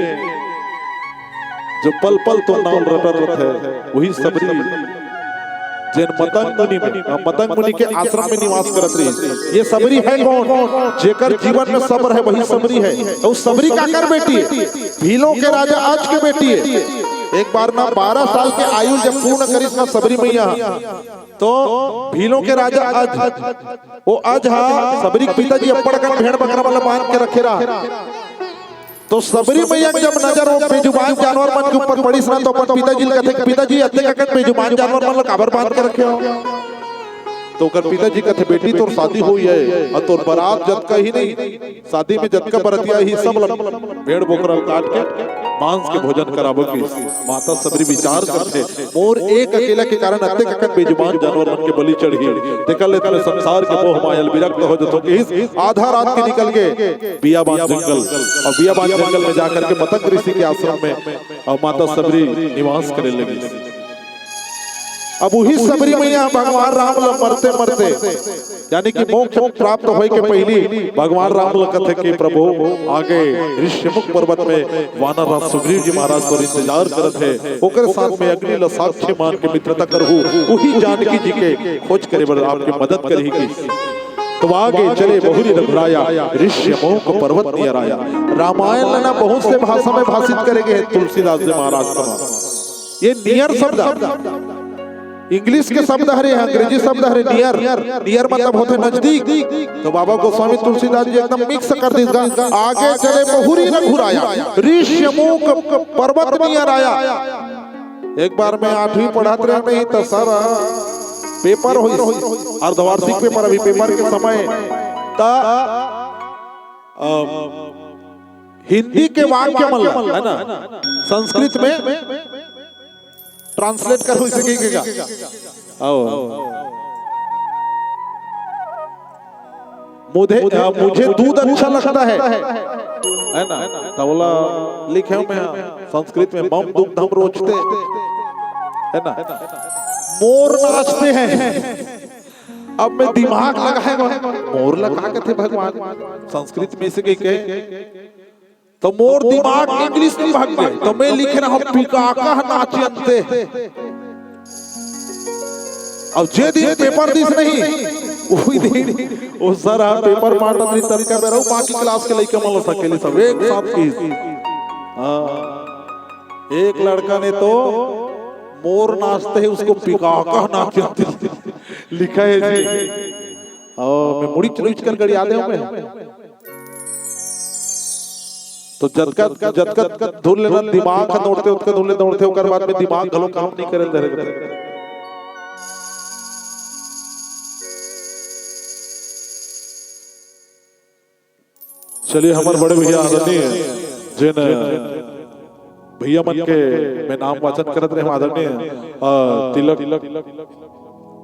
जो पल पल तोर नाम रटत रथे, वही सबरी, जेन मतंग मुनि में, मतंग मुनि के आश्रम में निवास करत रहिस। ये सबरी है कौन? जेकर जीवन में सब्र है, वही सबरी है। तो उस सबरी काकर बेटी है? भीलों के राजा अज के बेटी है। एक बार ना बारह साल के आयु जब पूर्ण करिस ना सबरी मैया, तो भीलों के राजा अज, वो अज हा सबरी के पिताजी अब्बड़ अकन भेड़ बकरा वाला बांध के रखे रहा। तो सबरी मैया के जब नजर वो बेजुबान जानवर मन के ऊपर पड़िस ना, तो अपन पिताजी ल कथे, "पिताजी, अतेक अकन बेजुबान जानवर मन ल काबर बांध के रखे हो?" तो ओकर पिताजी कथे, "बेटी, तोर शादी होई है, अउ तोर बरात जतका ही नहीं, शादी में जतका बरतिया ही, सब ल भेड़ बोकरा ल काट के मांस के भोजन कराबो।" कि माता सबरी विचार करथे, "मोर एक अकेला के कारण अतेक अकन बेजुबान जानवर मन के बलि चढ़ही, तेकर ले त मैं संसार के मोह माया ल विरक्त हो जथों।" किहिस, आधा रात के निकल के बियाबान जंगल, अउ बियाबान जंगल में जाकर के मतंग ऋषि के आश्रम में अउ माता सबरी निवास करे लगिस। अब वही सबरी मैया भगवान राम ल मरते मरते, यानी कि मोक्ष प्राप्त होए के पहली भगवान राम ल कथे कि प्रभु, आगे ऋष्यमुख पर्वत में वानर राज सुग्रीव जी महाराज तोर इंतजार करत हे, ओकर साथ में अग्नि ल साक्षी मान के मित्रता करहू, वही जानकी जी के खोज करे बर आपके मदद करही कि तो आगे चले बहुरी रघुराया, ऋष्यमूक पर्वत नियर आया। रामायण ल ना बहुत से भाषा में भाषित करे गए हैं तुलसीदास जी महाराज का। ये नियर शब्द इंग्लिश के शब्द हरे, अंग्रेजी शब्द हरे नियर। नियर मतलब होथे नजदीक। तो बाबा गोस्वामी तुलसीदास जी एकदम मिक्स कर दिस गा। आगे चले बहुरी रघुराया, ऋष्यमूक पर्वत नियर आया। एक बार मैं आठवीं पढ़त रहे नहीं तो सर पेपर होइस, अर्धवार्षिक पेपर, अभी पेपर के समय त, अ, हिंदी के वाक्य मन ला, है ना, संस्कृत में ट्रांसलेट करो इसे कही के का? आओ। मुझे, अ, मुझे दूध अच्छा लगता है, है ना? तवला लिखे में, हाँ, संस्कृत में मम दुग्धम रोचते, है ना? मोर नाचते हैं। अब मैं दिमाग लगाए, मोर लगा के थे भगवान, संस्कृत में इसे कही के तो मोर दिमाग इंग्लिश में भाग गए, तो मैं लिख रहा हूँ पिकाका नाचंते। अब जे दिन पेपर दिस नहीं, वही दिन वो सर हा पेपर मारत रही, तनका बेरा बाकी क्लास के लइका मन ल सकेली सब एक साथ की। हाँ, एक लड़का ने तो मोर नाचते है उसको पिकाका नाचंते लिखा है जी। और मैं मुड़ी चुड़ी कर गड़ी आते हूँ मैं। तो जतका जतका धुन लेना दिमाग ह दौड़ते, उतका धुन ले दौड़ते, ओकर बाद में दिमाग घलो काम नहीं करे धरे। चलिए, हमारे बड़े भैया आदरणीय जिन भैया मन के मैं नाम वाचन करत रहे, आदरणीय, अ, तिलक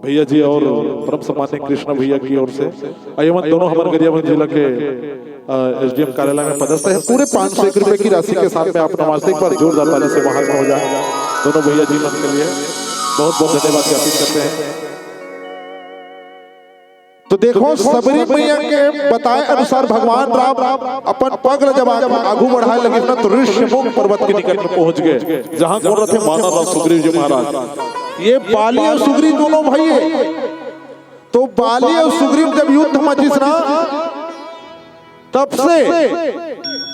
भैया जी और परम सम्मान्य कृष्णा भैया की ओर से, अ, एमन दोनों हमारे गरियाबंद जिला के, अ, एसडीएम कार्यालय में पदस्थ है। पूरे पाँच सौ एक रुपए की राशि के साथ में आप नमस्ते एक बार जोरदार ताली से वहां हो जाए दोनों भैया जी मन के लिए। बहुत बहुत धन्यवाद ज्ञापित करते हैं। तो देखो, सबरी मैया के बताए अनुसार भगवान राम अपन पग ल जब आगू बढ़ाए लगिस ना, तो ऋष्यमूक पर्वत के निकट में पहुंच गए, जहां कौन रथे? वानर राज सुग्रीव जी महाराज। ये बाली और सुग्रीव दोनों भाई है। तो बाली और सुग्रीव जब युद्ध मचिस ना, तब से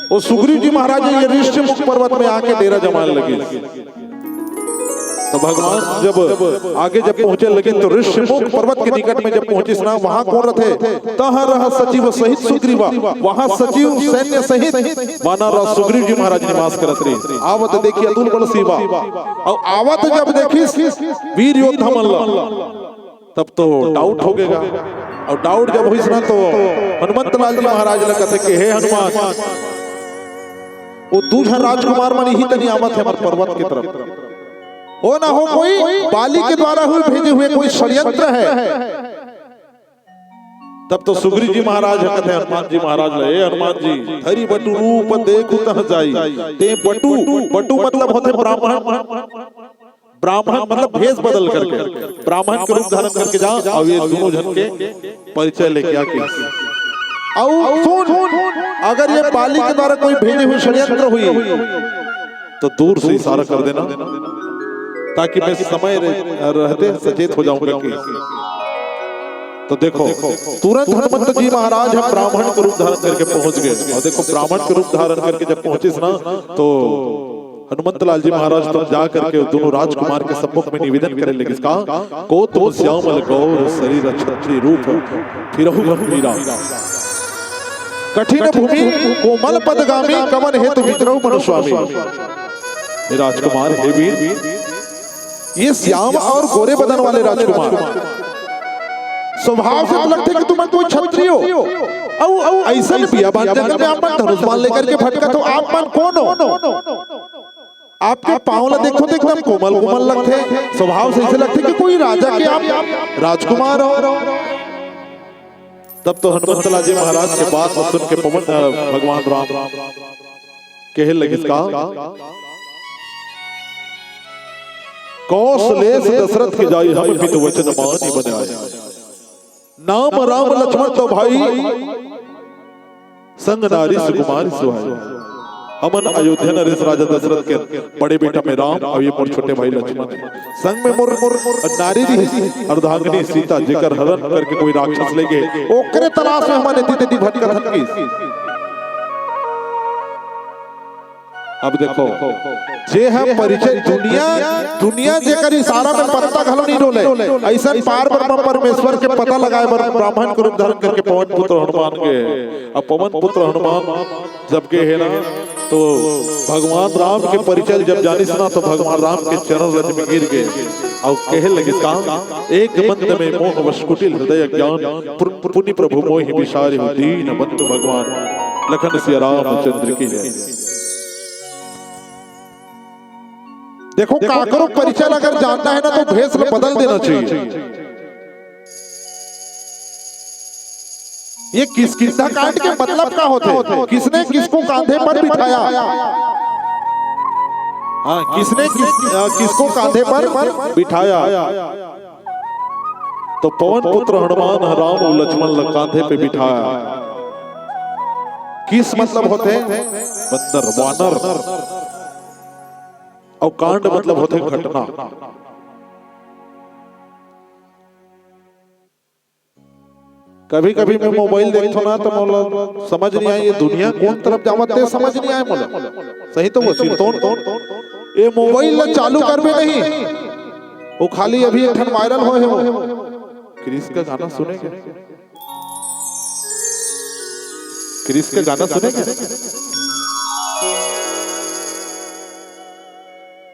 वो सुग्रीव जी महाराज ये ऋष्यमूक पर्वत में आके डेरा जमाने लगे। तो भगवान जब आगे जब पहुंचे लगे तो ऋष्यमूक पर्वत के निकट में जब पहुंचिस ना, वहां कौन रथे? तह रह सचिव सहित सुग्रीवा। वहां सचिव सैन्य सहित वानर राज सुग्रीव जी महाराज निवास करत रहे। आवत देखी अतुल बल सीवा। और आवत जब देखिस वीर योद्धा मन ला, तब तो डाउट हो गएगा। अउ doubt जब होइस ना, तो हनुमंत लाल जी महाराज ला कथे कि हे हनुमान, वो दू झन राजकुमार मन इही तनी आवत हे हमर पर्वत के तरफ। हो ना हो, कोई बाली के द्वारा हुए भेजे हुए कोई षड्यंत्र है। तब तो सुग्रीव जी महाराज ह कथे हनुमान जी महाराज ला, "ए हनुमान जी, धरी बटु रूप देखु तह जाई।" ते बटु, बटु मतलब होथे ब्राह्मण, ब्राह्मण मतलब भेष बदल करके, ब्राह्मण के रूप धारण करके जा, अउ ये दोनों झन के परिचय लेके आ के। अउ सुन, अगर ये बाली के द्वारा कोई भेजे हुए षड्यंत्र हुई, तो दूर से इशारा कर देना, ताकि मैं समय रह-, रहते सचेत हो जाऊंगा कि। तो देखो, तुरंत हनुमंत जी महाराज ह ब्राह्मण के रूप धारण करके पहुंच गए। अउ देखो, ब्राह्मण के रूप धारण करके जब पहुंचिस ना, तो हनुमंत लाल जी महाराज तो जा करके दोनों राजकुमार के सम्मुख में निवेदन करे लगिस का, "को तुम श्यामल गौर शरीर छत्री रूप फिरहु गंभीरा।" कठिन भूमि कोमल पदगामी, कवन हेतु विचरहु मनुस्वामी। हे राजकुमार, हे वीर, ये श्याम और गोरे बदन वाले राजकुमार, स्वभाव से तो लगथे कि तुमन कोई क्षत्रिय हो। अउ, अउ अइसन बियाबान जगह में आप मन धनुष बाण लेकर के भटकत हो, आप मन कोन हो? आपके पाँव ला देखो तो एकदम कोमल कोमल लगथे, स्वभाव से ऐसे लगथे कि कोई राजा के आप राजकुमार हो। तब तो हनुमंत लाल जी महाराज के बात ला सुन के पवन, अ, भगवान राम कहे लगिस का, "कौशलेश दशरथ के जाई हम पितु वचन मानि बन आए। नाम राम लक्ष्मण तौ भाई संग नारी सुकुमार सुहाई।" हमन अयोध्या नरेश राजा दशरथ के बड़े बेटा में राम अउ ये मोर छोटे भाई लक्ष्मण हे। संग में मोर, मोर, मोर नारी रहिस अर्धांगिनी सीता, जेकर हरण करके कोई राक्षस ले गे, ओकरे तलाश में हमन एती तेती भटकत हन कहिस। अब देखो, जे ह परिचय दुनिया, दुनिया जेकर इशारा में पत्ता घलो नहीं डोले, अइसन पार ब्रह्म परमेश्वर के पता लगाए बर ब्राह्मण के रूप धारण करके पवन पुत्र हनुमान गे। अब पवन पुत्र हनुमान जब गे हे ना, तो भगवान राम के परिचय जब जानिस ना, तो भगवान राम के चरण रज में गिर गे अउ कहे लगिस का, "एक मंद में मोह वश कुटिल हृदय ज्ञान, पुर-, पुनि प्रभु मोहि बिसारिहु दीन बंधु भगवान।" लखन सिया रामचंद्र की जय। देखो, काकरो परिचय अगर जानना है ना, तो भेष बदल देना चाहिए। ये किष्किंधा कांड के मतलब का होथे? किसने किसको कांधे पर बिठाया? हाँ, किसने किस, अ, किसको कांधे पर बिठाया? तो पवन पुत्र हनुमान ह राम अउ लक्ष्मण ल कांधे पे बिठाया। किस मतलब होथे? बंदर, वानर। अउ कांड मतलब होथे घटना। कभी-कभी मैं मोबाइल देखथों ना, तो मोला समझ नहीं आए, ये दुनिया कौन तरफ जावत हे, समझ नहीं आए मोला। सही तो वो सिरतोन, ये मोबाइल ला चालू करबे नहीं, वो खाली अभी एक ठन वायरल होए हे वो। क्रिस का गाना सुने क्या? क्रिस का गाना सुने क्या?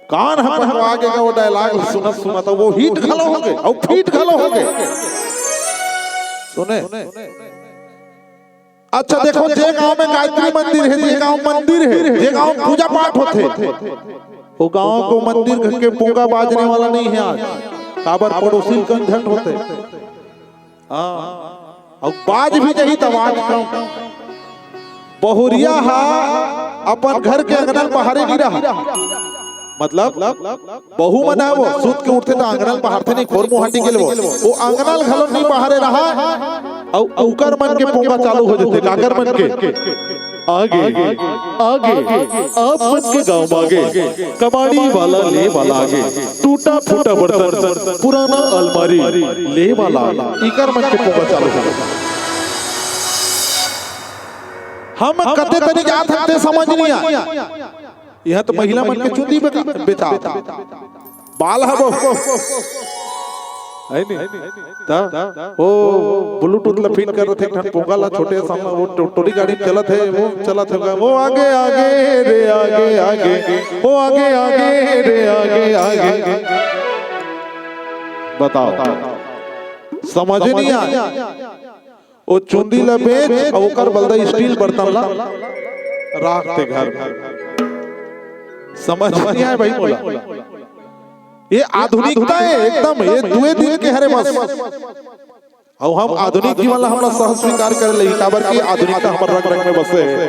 कान ह पकवा के वो डायलॉग सुनत सुनत वो हिट घलो हो गे अउ फिट घलो हो गे। सुने? अच्छा देखो, जे गांव में गायत्री मंदिर हे, जे गांव मंदिर हे, जे गांव पूजा पाठ होथे, वो गांव को मंदिर के पोंगा बाजने वाला नहीं हे आज। काबर पड़ोसी ल कंझट होथे। हाँ, अउ बाज भी जही त आवाज कम। बहुरिया हा अपन घर के अंगना ल बहारे नहीं रहा। मतलब, बहू मन ह वो सुत के उठथे त अंगना ल बहारथे नहीं, खोर मुंह हटी के ले वो। वो अंगना ल घलो नहीं बहारे रहा। अउ उकर मन के पोंगा चालू हो जथे, काकर मन के? आगे, आगे, आप मन के गांव म आगे, कबाड़ी वाला ले वाला आगे, टूटा फूटा बर्तन, पुराना अलमारी ले वाला आगे, इकर मन के पोंगा चालू हो। हम कते तनी जात हन ते समझ नहीं आए। यह तो महिला मन के चुंदी बेचा, बेचा। बाल ह वो। है नी? त वो ब्लूटूथ ला फिट कर रथे, एक ठन पोंगा ला छोटे सा, वो टो-, टोरी गाड़ी चलत हे, वो चलत हे, वो आगे, आगे रे, आगे, आगे, वो आगे, आगे रे, आगे, आगे। बताओ। समझ नहीं आय। वो चुंदी ला बेच अउ ओकर बलदा स्टील बर्तन ला राख दे घर में। समझ नहीं आय भाई मोला। ये आधुनिकता है एकदम, ये दुए दिन के हरे बस। अउ हम आधुनिक जीवन ला हमला सहज स्वीकार करे ले, काबर कि आधुनिकता हमर रग रग में बसे हे।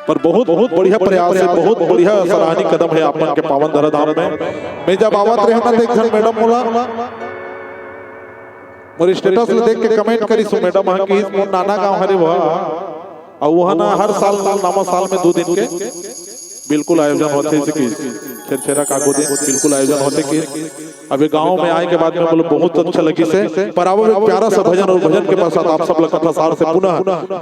पर बहुत, बहुत बढ़िया प्रयास हे, बहुत बढ़िया सराहनीय कदम हे आप मन के पावन धराधाम में। मैं जब आवत रहेंव ना, त एक झन मैडम मोला मोर status ल देख के comment करिस, मैडम ह कि मोर नाना गांव हरे वह, अउ वह ना हर साल नवा साल में दू दिन के बिल्कुल आयोजन होथे, जइसे कि छेरछेरा काको दिन बिल्कुल आयोजन होथे कि अब ये गांव में आए के बाद में बोलो बहुत अच्छा लगिस हे। पर आवो एक प्यारा सा भजन अउ भजन के पश्चात आप सब ला कथा सार से पुनः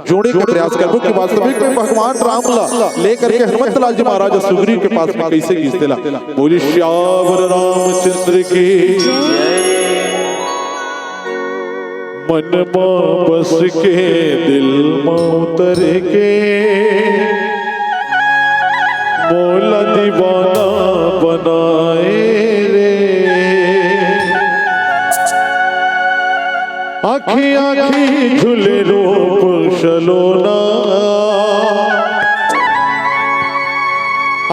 जोड़े के प्रयास करबो कि वास्तविक में भगवान राम ला लेकर के हनुमंत लाल जी महाराज सुग्रीव के पास में कैसे गिस तेला। बोलिए सियावर रामचंद्र की। मन मा बस के दिल मा उतर के मोला दीवाना बनाए रे। आँखी आँखी झूले रूप सलोना,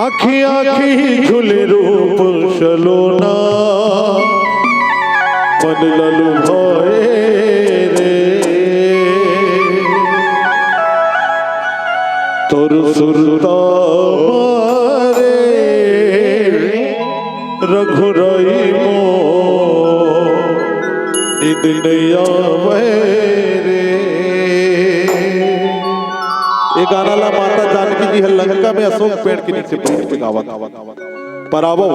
आँखी आँखी झूले रूप सलोना, मन ललुभाए रे। तोर सुरता मारे रघुराई मोर निंद नइ आवय रे। ये गाना ला माता जानकी जी ह लंका में अशोक पेड़ के नीचे बैठ के गावत हवन। पर आवो,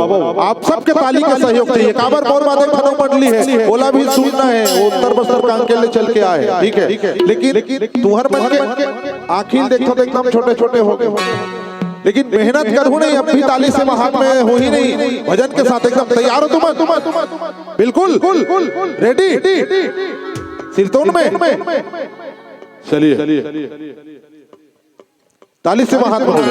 आप सबके ताली के सहयोग चाहिए। काबर मोर बाद एक ठन मंडली हे, ओला भी सुनना हे, वो उत्तर बस्तर कांकेर ले चल के आए हे, ठीक हे। लेकिन तुहर मन के आँखी ल देखथों त एकदम छोटे छोटे हो गए, लेकिन मेहनत करहू नहीं, अब भी ताली से महान में हो ही नहीं। भजन के साथ एकदम तैयार हो तुम? बिल्कुल रेडी? सिरतोन में चलिए, ताली से महान हो गए।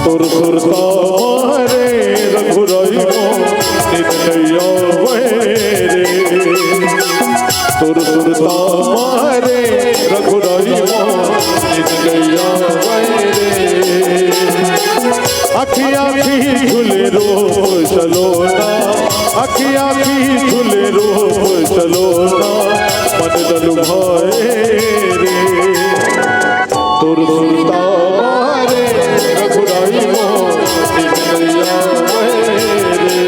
तोर सुरता मारे रघुराई मोर निंद नइ आवय रे। तोर सुरता मारे रघुराई मोर निंद नइ आवय रे। आँखी आँखी झूले रूप सलोना, आँखी आँखी झूले रूप सलोना, मन ललुभाए रे। तोर सुरता मारे रघुराई मोर निंद नइ आवय रे।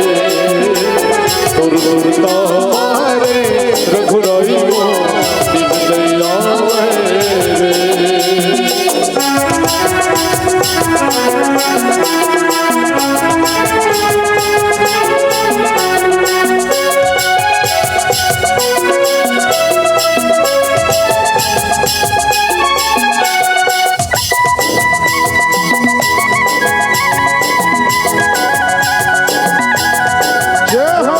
तोर सुरता मारे रघुराई मोर निंद नइ आवय रे। जय हो।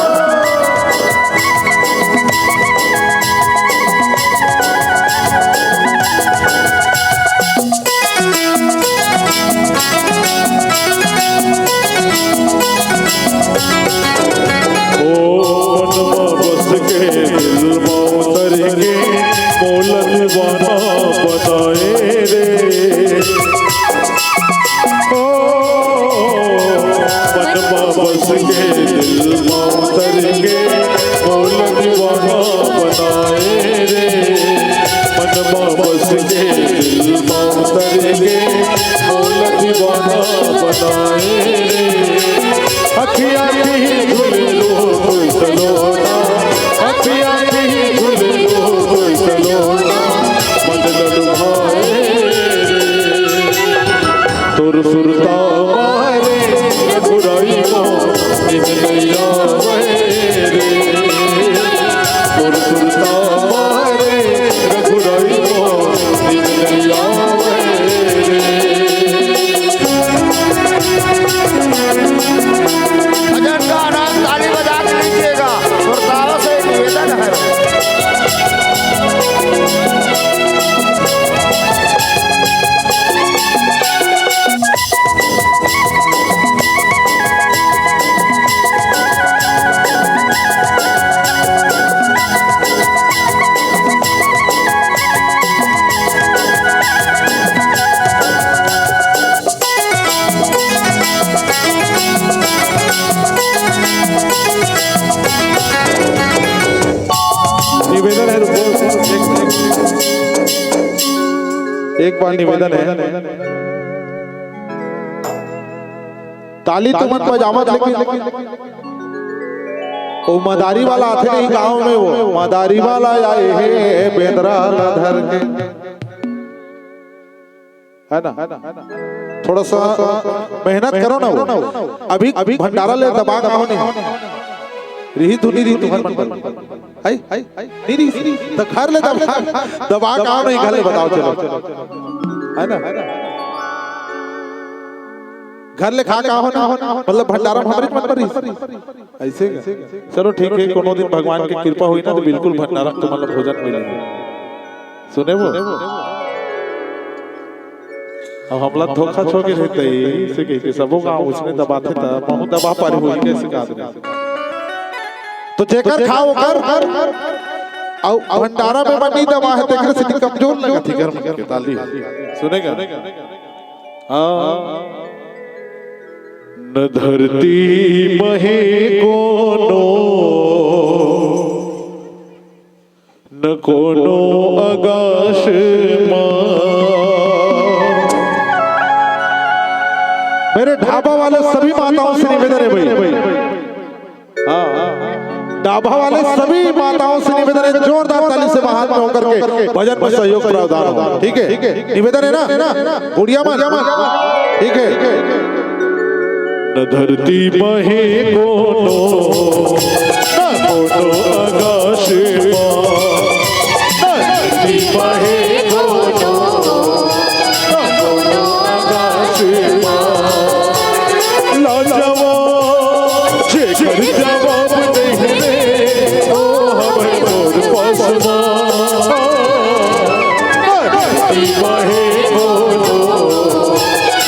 एक बार निवेदन है, ताली तुमन बजावत, लेकिन वो मदारी वाला आथे नहीं गांव में, वो मदारी वाला आए हे बेंदरा ला धर के, है ना? थोड़ा सा मेहनत करो ना, वो अभी अभी भंडारा ले दबा गांव नहीं, रिही धुनी रिही तुहर मन पर। है? नहीं रही। तो घर ले दबा, दबा का नहीं, घर ले बताओ, चलो। है ना? घर ले खा का हो ना, मतलब भंडारा में हमरे मन पर रही। ऐसे का? चलो ठीक है, कोनो दिन भगवान की कृपा हुई ना, तो बिल्कुल भंडारा में तुम्हारा भोजन मिलेगा। सुने वो? अब हमला धोखा छो के रहते ही, इसे कह के सबो गांव उसने दबाथे था, महू दबा पारी होई कैसे का आदमी। तो जेकर खाओ कर, अउ भंडारा में बनी दबा है, तेकर से कमजोर लगा थी घर में के ताली। सुनेगा? हाँ। न धरती महे कोनो, न कोनो आकाश मा। मेरे ढाबा वाले सभी माताओं से निवेदन है भाई, हाँ, ढाबा वाले सभी माताओं से निवेदन है, जोरदार ताली से महान में होकर के भजन में सहयोग प्रावधान हो, ठीक है? निवेदन है ना? गुड़िया मन, ठीक है? न धरती महे कोनो, न कोनो आकाश मा। न धरती महे कोनो, न कोनो आकाश मा। लाजवाब, जेकर जवाब नहीं रे, ओ हमर मोर पसमा। न धरती महे कोनो,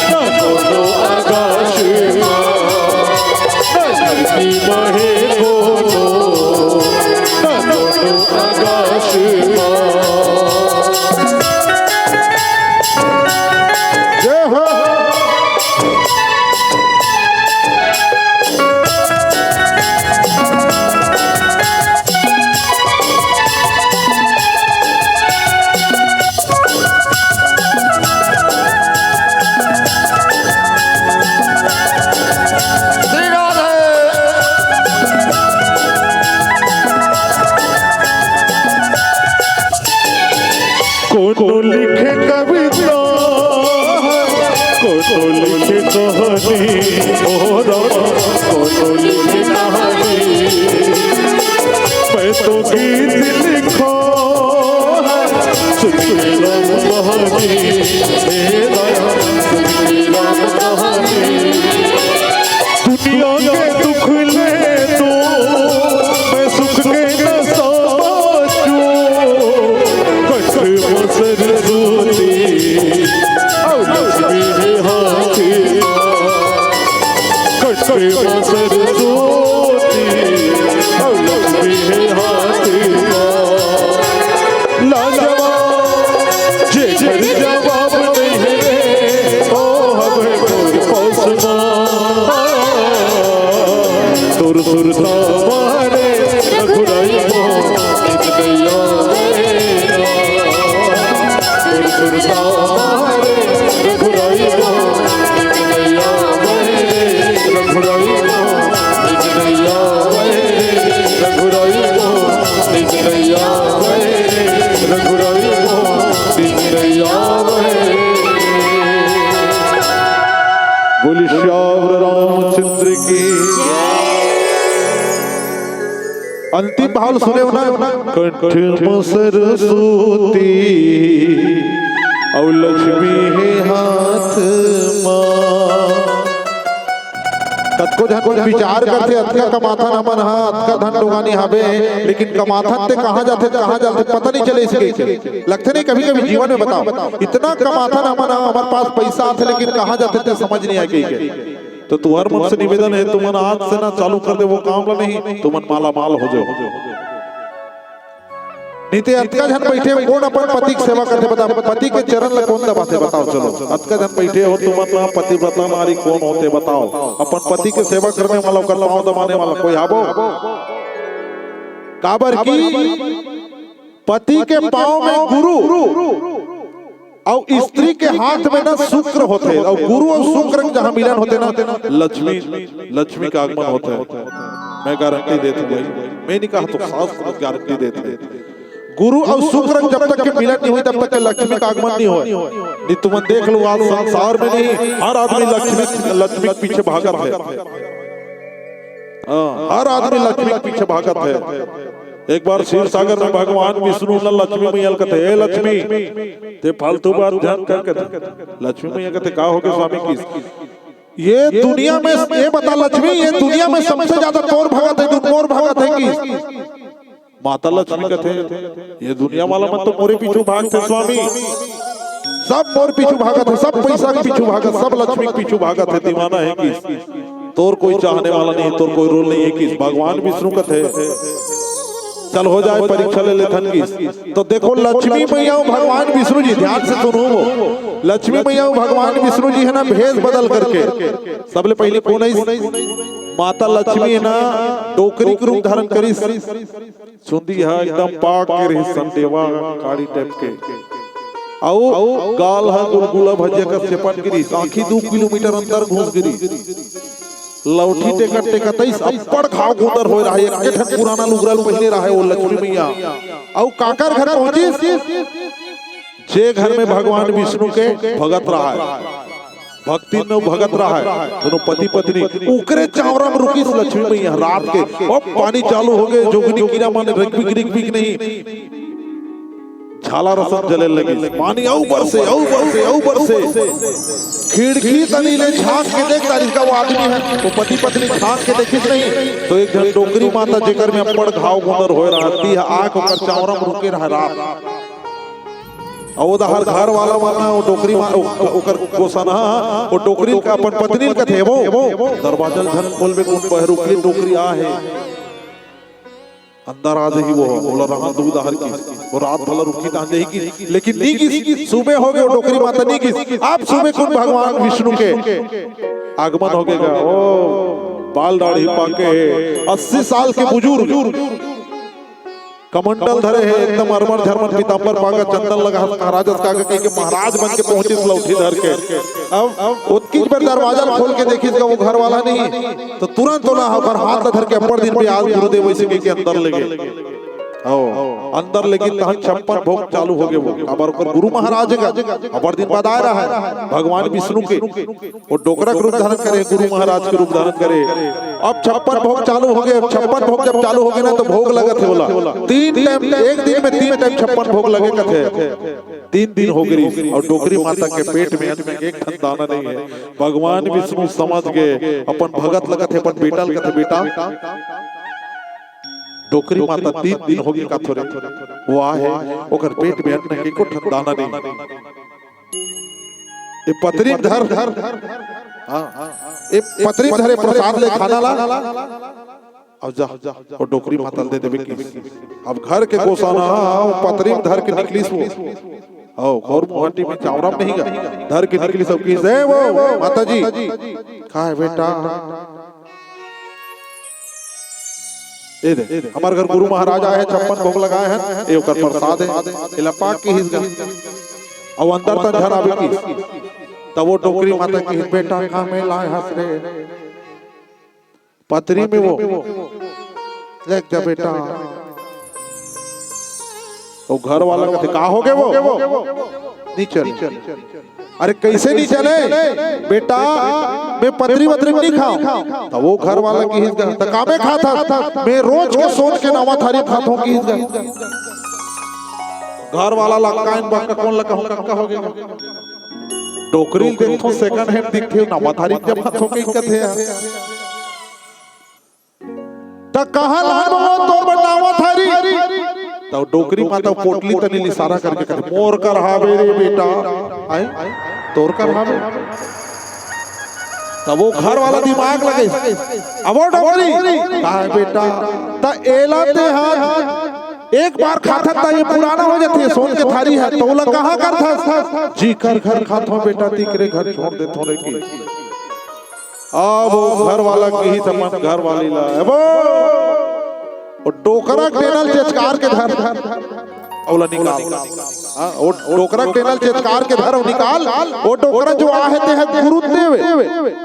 न कोनो आकाश मा। न धरती महे कोनो, न कोनो आकाश मा। जय हो। कोनो लिखे कविता, कोनो लिखे कहानी, ओ रामा, कोनो लिखे कहानी। मैं तो गीत लिखा है, सुन के राम कहानी, हे राम, सुन के राम कहानी। दुनिया के दुख ले तो मैं सुख के न समझूं। कट मसर सूती, औ लक्ष्मी है हाथी। कट मसर सूती, औ लक्ष्मी है हाथी। लाजवाब, जेकर जवाब नहीं रे, ओ हमें मोर पसमा। तोर सुरता मारे रघुराई को, नित दैया मेरा। तोर सुरता मारे रघुराई को, नित दैया मेरे, रघुराई को, नित दैया मेरे, रघुराई को। बोली सियावर रामचंद्र की। अंतिम भाव सुने हो ना, कंठ म सरस्वती अउ लक्ष्मी हे हाथ मा। कतको झन मन विचार करथे, अतका कमाथन हमन ह, अतका धन डोंगानी हावे, लेकिन कमाथन ते कहाँ जाथे, कहाँ जाथे, पता नहीं चले। इसी कहिके लगथे नहीं कभी-कभी जीवन में, बताओ, इतना कमाथन हमन ह, हमर पास पैसा आथे, लेकिन कहाँ जाथे ते समझ नहीं आए कहिके। तो तुहर मन से निवेदन है, तुमन आज से ना चालू कर दे वो काम ला, नहीं तुमन माला माल हो जाओ। नहीं ते अतका झन बैठे हो, कोन अपन पति के सेवा करथे बताओ, पति के चरण ला कोन दबाथे बताओ, चलो। अतका झन बैठे हो, तुमन ला पतिव्रता नारी कोन होथे बताओ, अपन पति के सेवा करने वाला, ओकर पाँव दबाने वाला कोई हाबो? काबर की पति के पाँव में गुरु अउ स्त्री के हाथ में ना शुक्र होथे, अउ गुरु अउ शुक्र के जहाँ मिलन होथे ना, लक्ष्मी, लक्ष्मी का आगमन होथे। मैं गारंटी देत हूँ भाई, मैं नहीं कहा तो, शास्त्र गारंटी देत हे। गुरु अउ शुक्र जब तक के मिलन नहीं होय, तब तक के लक्ष्मी का आगमन नहीं होय। नहीं, तुमन देख लो, आज संसार में नहीं, हर आदमी लक्ष्मी, लक्ष्मी के पीछे भागत हे। हाँ, हर आदमी लक्ष्मी के पीछे भागत हे। एक बार क्षीर सागर में भगवान विष्णु ने लक्ष्मी मैया ल कथे, "ए लक्ष्मी, ते फालतू बात झन कर," कथे। लक्ष्मी मैया कथे, "का होगे स्वामी?" किहिस, "ये दुनिया में, ये बता लक्ष्मी, ये दुनिया में सबसे ज्यादा तोर भगत हे कि मोर भगत हे?" किहिस, माता लक्ष्मी कथे, "ये दुनिया वाला मन तो मोरे पीछू भागथे स्वामी, सब मोर पीछू भागत हे, सब पैसा के पीछू भागत, सब लक्ष्मी के पीछू भागत हे, दीवाना हे।" किहिस, "तोर कोई चाहने वाला नहीं, तोर कोई रोल नहीं हे।" किहिस, भगवान विष्णु कथे, "चल हो जाए, परीक्षा ले लेथन।" किहिस, तो देखो, लक्ष्मी मैया अउ भगवान विष्णु जी, ध्यान से सुनो, लक्ष्मी मैया अउ भगवान विष्णु जी हे ना, भेष बदल करके, सबले पहले कोन आइस? माता लक्ष्मी हे ना, डोकरी के रूप धारण करिस। चुंदी ह एकदम पाक के रिहिस, संडेवा काड़ी टाइप के, अउ गाल ह गुलगुला भजिया कस चेपट गे रिहिस, आँखी दू किलोमीटर अंदर घुस गे रिहिस, लौठी टेकत टेकत आइस, अब्बड़ घाव गोदर होय रहय, एक ठन पुराना लुगरा ल पहिने रहय वो लक्ष्मी मैया। अउ काकर घर पहुंचिस? जे घर में भगवान विष्णु के भगत रहय, भक्तिन अउ भगत रहय, दोनों पति पत्नी, उकरे चांवरा म रुकिस लक्ष्मी मैया रात के। अब पानी चालू होगे, जोगनी कीरा मन रिगबिग रिगबिग नहीं, झालर असन जले लगिस। पानी अउ बरसे, अउ बरसे, अउ बरसे। खिड़की तनी ले झांक के देख डारिस का वो आदमी हे, वो पति पत्नी झांक के देखिस नहीं, तो एक झन डोकरी माता, जेकर में अब्बड़ घाव गोदर होय रहय, तिही आके ओकर चांवरा म रुके रहय रात। अउ ओ डहर घर वाला मन ह, वो डोकरी मा-, ओ-, ओकर गोसनहा, वो डोकरी ल, अपन पत्नी ल कथे, "वो, दरवाजा ल झन खोलबे, कोन बहर रुके डोकरी आ हे, अंदर आ जाही वो, ओला रहन दे डहर," किहिस, "वो रात भर रुकही तहन जाही," किहिस, लेकिन नी गिस। सुबह होगे, वो डोकरी माता नी गिस। अब सुबह कोन भगवान विष्णु के आगमन होगे गा, ओ बाल दाढ़ी पाके, अस्सी साल के बुजुर्ग, कमंडल धरे हे, एकदम अरमर झरमर पीतांबर पागा, चंदन लगा, महाराज अस का कहि के महाराज बन के पहुंचिस लौठी धर के। अब ओतकीच बेर दरवाजा ल खोल के देखिस गा वो घर वाला नहीं, तो तुरंत ओला ओकर हाथ ल धर के अब्बड़ दिन बियाज गुरुदेव अइसे कहि के अंदर ले गे। ओ, अंदर ले गे तहन छप्पन भोग चालू होगे वो। काबर ओकर गुरु महाराज गा, अब्बड़ दिन बाद आय रहय भगवान विष्णु के। वो डोकरा के रूप धारण करे, गुरु महाराज के रूप धारण करे। अब छप्पन भोग चालू होगे। अब छप्पन भोग जब चालू होगे ना, तो भोग लगत हे ओला तीन टाइम, एक दिन में तीन टाइम छप्पन भोग लगे कथे। तीन दिन होगे रिहिस, अउ डोकरी माता के पेट में अन्न के एक ठन दाना नहीं हे। भगवान विष्णु समझ गे, अपन भगत ल कथे, अपन बेटा ल कथे, "बेटा, डोकरी माता तीन दिन होगे कथे रे, वो आ हे, ओकर पेट में अन्न के एको ठन दाना नहीं हे।" ए पतरी धर, हाँ, ए पतरी धरे प्रसाद ले खाना ला, अब जा, वो डोकरी माता ल दे देबे किहिस। अब घर के गोसाना, हाँ, वो पतरी धर के निकलिस वो। आओ, घोर मुहाटी में चावरा में नहीं गा, धर के निकलिस, अब किहिस, "ए वो, माता जी, का हे बेटा?" ए दे, हमर घर गुरु महाराज आए हे, छप्पन भोग लगाए हे, ए ओकर प्रसाद हे, एला पाक किहिस गा। अउ अंदर तन झन आबे किहिस। तब वो डोकरी माता किहिस, "बेटा, का में लाय हस रे? पतरी में वो, ले जा बेटा।" वो घर वाला कथे, "का होगे वो? नी चले।" "अरे कइसे नी चले बेटा, में पतरी वतरी नी खांव।" त वो घर वाला किहिस गा, "त का में खाथस?" "में रोज के सोच के नवा थारी खाथंव," किहिस गा। घर वाला लंकाइन बा, कोन ल कहूं, कक्का होगे। डोकरी ल देखथंव, second hand दिखथे, नवा थारी जमाथंव कहि कथे यार। "त कहाँ लान वो तोर बर नवा थारी?" त डोकरी माता पोटली तनी ल इशारा करके कथे, "मोर कर हावे रे बेटा।" आय, "तोर कर हावे?" तब वो घर वाला दिमाग लगे, "अब वो डोकरी, का हे बेटा?" "त एला ते हा एक बार खाथस त ये पुराना हो जाथे, सोन के थारी हे, त ओला कहाँ करथस?" "जिकर घर खाथंव बेटा, तिकरे घर छोड़ देथंव रे," किहिस। अब वो घर वाला किहिस अपन घर वाली ला, "ए वो, वो डोकरा के डेना ल चेचकार के धर, धर, धर।" ओला निकाल। हाँ, वो डोकरा के डेनल चेतकार के धर अउ निकाल, वो डोकरा जो आहे ते ह गुरु देवे।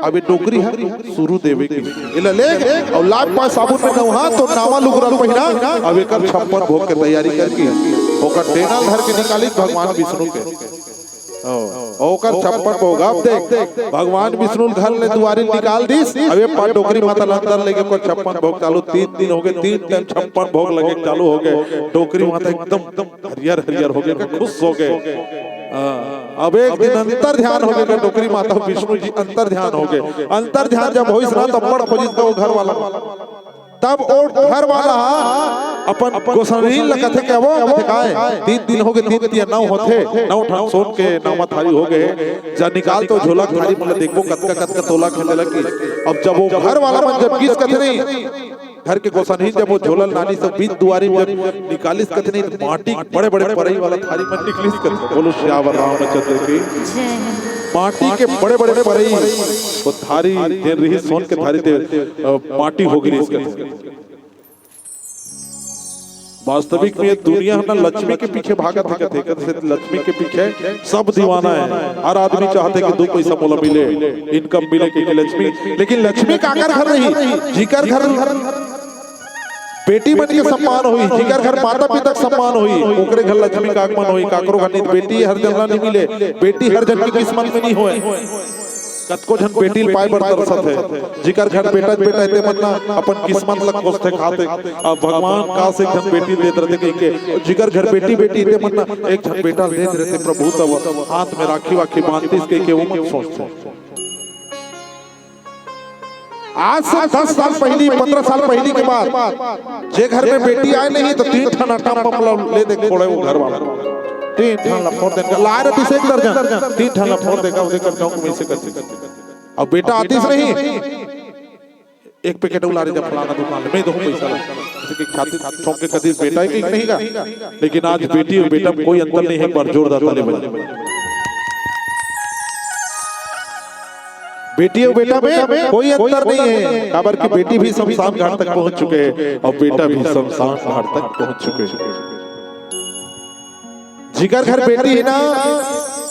अब ये डोकरी ह सुरु देवे के। एला ले अउ लाग पाय साबुन में नहा, तो नावा लुगरा पहिरा। अब एकर छप्पन भोग के तैयारी करके ओकर डेनल धर के निकालिस भगवान विष्णु के। हाँ, ओकर छप्पन भोग। अब देख, भगवान विष्णु घर ले दुआरी निकाल दिस। अब ये पार डोकरी माता ल अंदर लेके ओकर छप्पन भोग चालू। तीन दिन हो गए, तीन टाइम छप्पन भोग लगे चालू हो गए। डोकरी माता एकदम हरियर हरियर हो गए, खुश हो गए। हाँ, अब एक दिन अंतर ध्यान हो गए, डोकरी माता विष्णु जी अंतर ध्यान हो गए। अंतर ध्यान जब होइस ना, तब बड़ खोजिस का वो घर वाला। तब वो घर वाला अपन गोसनही ल कथे के, "वो," कथे, "काय? तीन दिन हो गए, तीन तिया नौ होथे, नौ ठन सोन के नावा थारी हो गए, जा निकाल तो झोला थारी, मतलब देखबो कतका कतका तोला खेले लगी।" अब जब वो घर वाला मन जब किस कथे नहीं, घर के गोसनही जब वो झोला ल नानिस बीच दुआरी में जब निकालिस कथे नहीं, तो माटी के बड़े बड़े परई वाला थारी मन निकलिस कथे। बोलो सियावर रामचंद्र की। माटी के बड़े बड़े परई, वो थारी जेन रही सोन के थारी ते, अ, माटी हो गिरिस कथे। वास्तविक में ये दुनिया ह ना लक्ष्मी के पीछे भागत हे कथे, कथे लक्ष्मी के पीछे सब दीवाना है। हर आदमी चाहथे कि दू पैसा मोला मिले, इनकम मिले, कि लक्ष्मी, लेकिन लक्ष्मी काकर घर रही? जिकर घर बेटी मन के सम्मान होही, जिकर घर माता पिता के सम्मान होही, ओकरे घर लक्ष्मी के आगमन होही। काकरो घर नहीं, बेटी हर जन ला नहीं मिले, बेटी हर जन के किस्मत में नहीं होए। कतको झन बेटी ल पाए बर तरसत हे, जिकर घर बेटा बेटा हे, ते मन ना अपन किस्मत ल कोसथे खाथे। अब भगवान काश एक झन बेटी देत रहते कहिके, जिकर घर बेटी बेटी हे, ते मन ना एक झन बेटा देत रहते प्रभु, तब हाथ में राखी वाखी बांधतिस कहिके वो मन सोचथे। आज से दस साल पहली, पन्द्रह साल पहली के बात, जे घर में बेटी आए नहीं तो तीन ठन आटा बमला ले दे फोड़े वो घर वाला। तीन ठन ला फोड़ देगा, ला रहे तीस एक दर्जन, तीन ठन ला फोड़ देगा, उदे कर चौक में से कर। अब बेटा आतिस नहीं, एक पैकेट उलारे जब फलाना दुकान में दो पैसा ला, किसी की छाती ठोक के कदी बेटा ही नहीं का। लेकिन आज बेटी और बेटा में कोई अंतर नहीं है, एक बार जोरदार ताली बजाओ। बेटी और बेटा में कोई अंतर नहीं है, काबर कि बेटी भी शमशान घाट तक पहुंच चुके हैं और बेटा भी शमशान घाट तक पहुंच चुके हैं। जिकर घर बेटी है ना,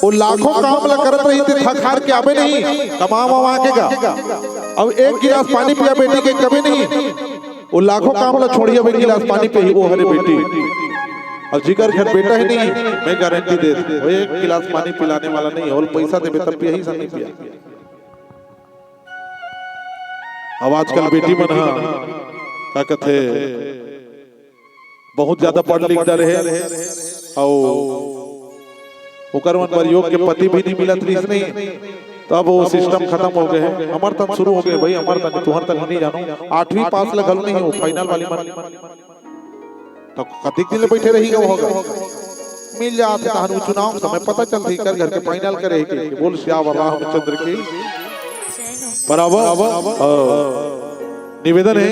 वो लाखों काम ला करत रही थे, थक हार के आवे नहीं, कमा वमा के का। अब एक गिलास पानी पिया बेटी के कभी नहीं, वो लाखों काम ला छोड़िया, वो एक गिलास पानी पे ही वो हरे बेटी। और जिकर घर बेटा ही नहीं, मैं गारंटी दे दूं, वो एक गिलास पानी पिलाने वाला नहीं है, और पैसा देवे तब पिया ही सा नहीं पिया। अब आजकल बेटी मन हा का कथे, बहुत ज्यादा पढ़ लिख डरे हे, अउ ओकर मन बर योग्य पति भी नहीं मिलत रहिस नहीं, तब वो सिस्टम खत्म हो गए हे। हमर तन शुरू हो गए भाई, हमर तन, तुहर तन नहीं जानो, आठवीं पास लगल नहीं हो, फाइनल वाली मन तो कतिक दिन ले बैठे रही गए होगा। मिल जात हे तहन, वो चुनाव के समय पता चलथे, कर घर के फाइनल करे हे के। बोल सियावर रामचंद्र की। बराबर। अ, निवेदन हे,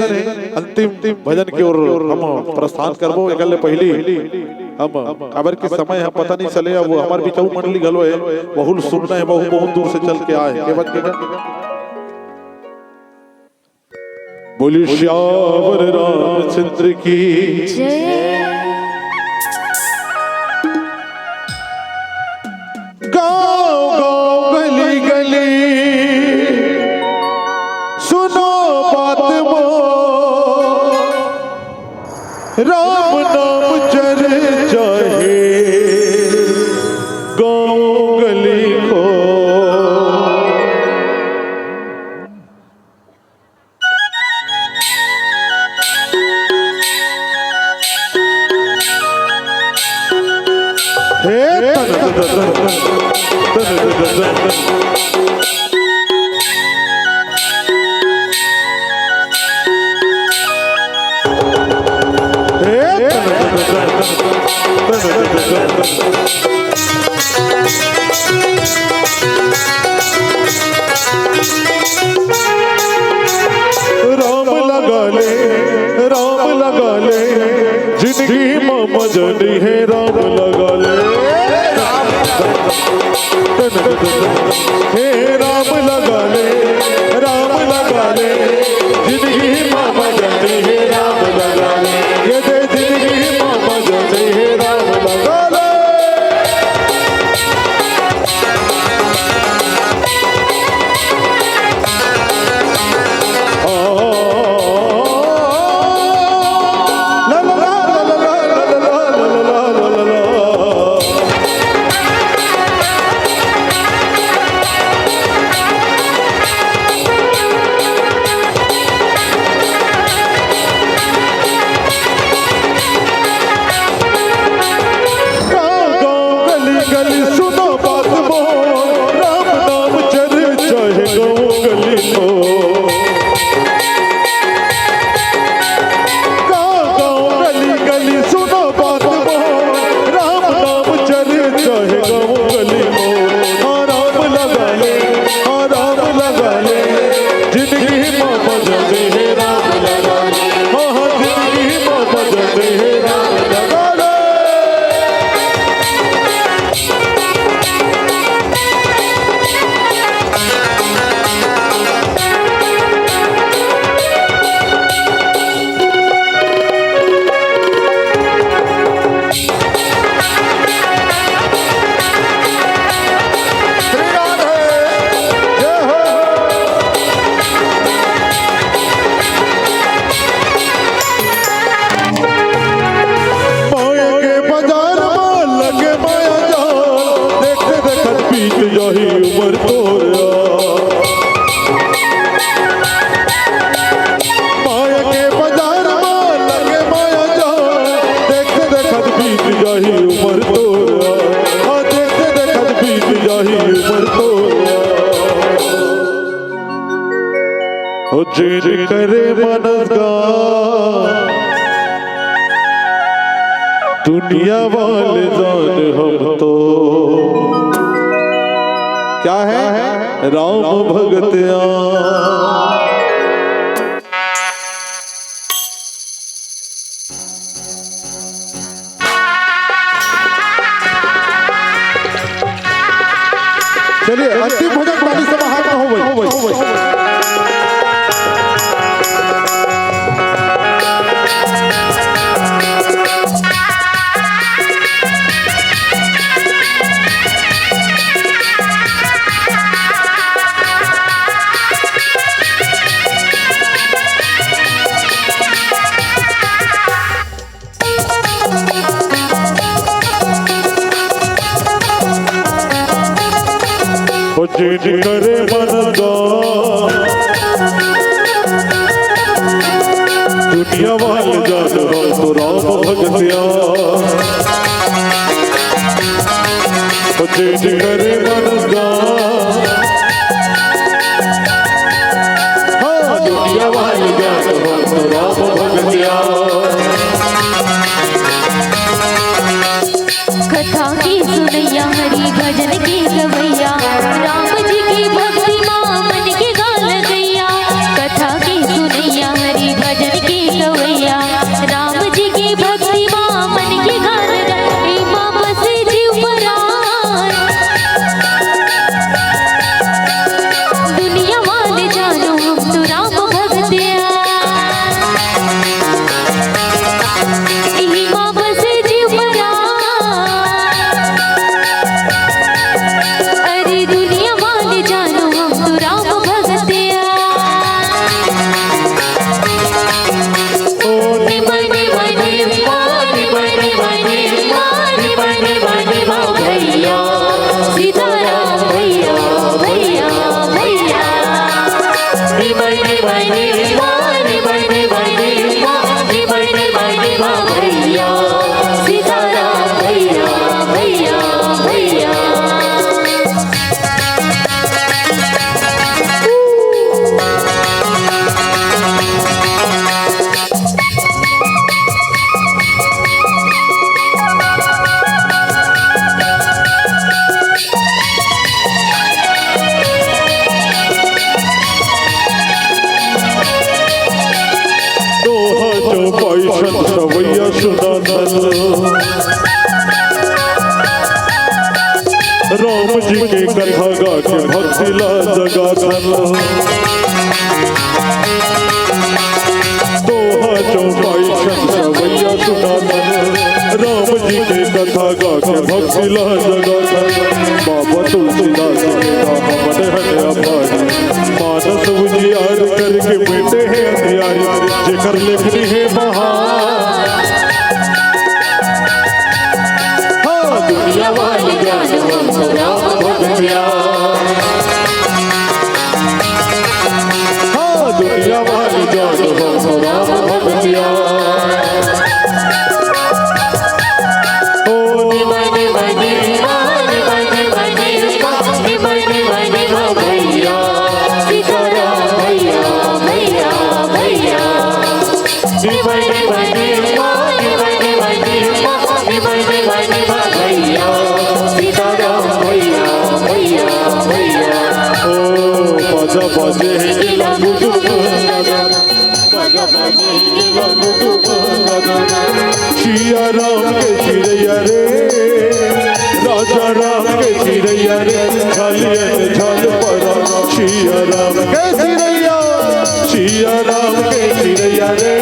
अंतिम भजन की ओर हम प्रस्थान करबो। एकर ले पहली हम, काबर के समय ह पता नहीं चले, अब हमर बिचाऊ मंडली घलो हे, वहू ल सुनना हे, वहू बहुत दूर से चल के आए हे। के बात के बोलिए सियावर रामचंद्र की। जय। गांव गांव गली गली सुनो बात मोर, राम नाम चर्चा हे गांव गली को। हे तन तन तन तन तन तन तन। हे तन तन तन तन तन तन तन तन। राम लगा ले, राम लगा ले, जिंदगी में मजा नहीं है, राम लगा ले। हे राम लगा ले, राम लगा ले, जिंदगी में मजा नहीं है, राम लगा ले। ये दे जिंदगी में मजा नहीं है, राम लगा ले। जिन करे मनस गा दुनिया वाले जान हम तो क्या है राम भगतिया। चलिए, अंतिम भजन ताली से बाहर ना हो भाई। ओ जिन करे मनस गा दुनिया वाले जान हम तो राम भगतिया। ओ जिन करे मनस गा हाँ, दुनिया वाले जान हम तो राम भगतिया। कथा के सुनैया, हरि भजन के गवैया, राम जी के भक्ति मा मन के गा लगैया। कथा के सुनैया, हरि भजन के गवैया, राम जी के भक्ति मा मन के गा लगैया। एमा बसे जीव परान। दुनिया वाले जानो हम तो राम भगतिया। इही मा बसे जीव परान। अरे दुनिया वाले जानो हम तो राम भगतिया। ओ निमन निमन निमन निमन निमन निमन निमन निमन भैया, सीताराम भैया, भैया, भैया। निमन निमन निमन निमन निमन निमन निमन निमन भैया, सीताराम भैया, भैया, भैया। दोहा चौपाई छंद सवैया सुनाथन। राम जी के कथा गा के भक्ति ला जगाथन। दोहा चौपाई छंद सवैया सुनाथन। राम जी के कथा गा के भक्ति ला जगाथन। बाबा तुलसीदास के नाम मन हन अपारी। मानस उजियार करके मेटे हे अंधियारी, जेकर लेखनी हे महान। हाँ, दुनिया वाले जानो हम तो राम भगतिया। हाँ, दुनिया वाले जानो हम तो राम भगतिया। ओ निमन निमन निमन निमन निमन निमन निमन निमन भैया, सीताराम भैया, भैया, भैया। निमन निमन निमन निमन निमन निमन निमन निमन भैया, सीताराम भैया, भैया, भैया। ओ बाजा बाजे हे जिला गुडुगु नगर। सिया राम के चिरैया रे, राजा राम के चिरैया रे, झालियन झाल परा। सिया राम के चिरैया, सिया राम के चिरैया रे,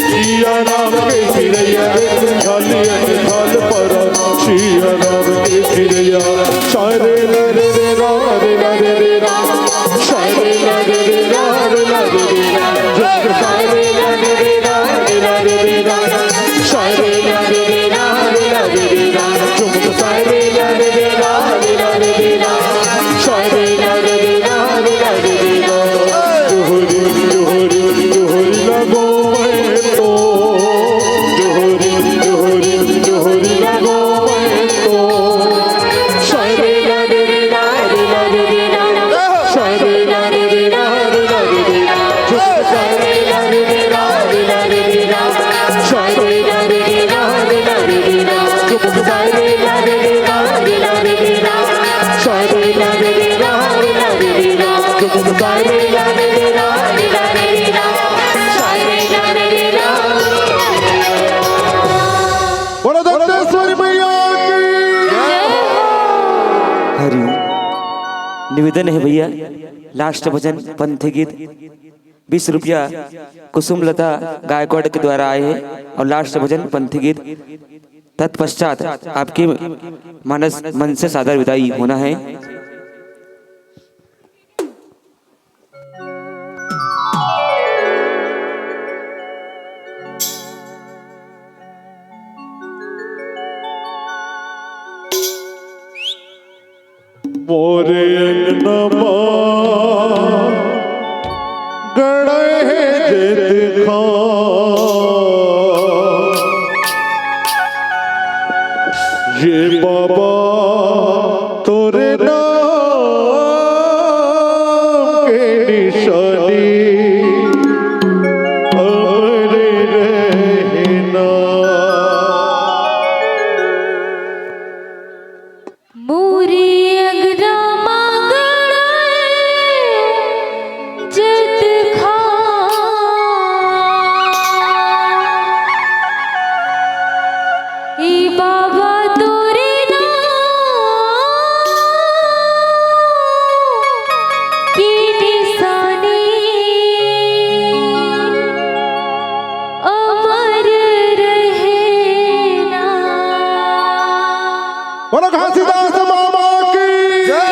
सिया राम के चिरैया रे, झालियन झाल परा। सिया राम के चिरैया। सारे ला रे रे रा रे ला रे रे रा। सारे ला रे रे रा रे ला रे रे रा। जग सारे ला रे रे रा रे ला रे रे रा। सारे ला रे रे रा रे ला रे रे रा। जग सारे ला रे रे रा रे निवेदन है भैया, लास्ट भजन पंथी गीत, बीस रुपया कुसुमलता गायकवाड़ के द्वारा आए हैं और लास्ट भजन पंथी गीत तत्पश्चात आपके मानस मन से सादर विदाई होना है। मोर अंगना मा गड़े हे जेत खां, ये बाबा तोरे नाम के निशानी अमर रहना। मोरे अंगना मा गड़े जेत खां, ए बाबा तोरे नाम के निशानी अमर रहना। बोलो घासीदास बाबा की जय।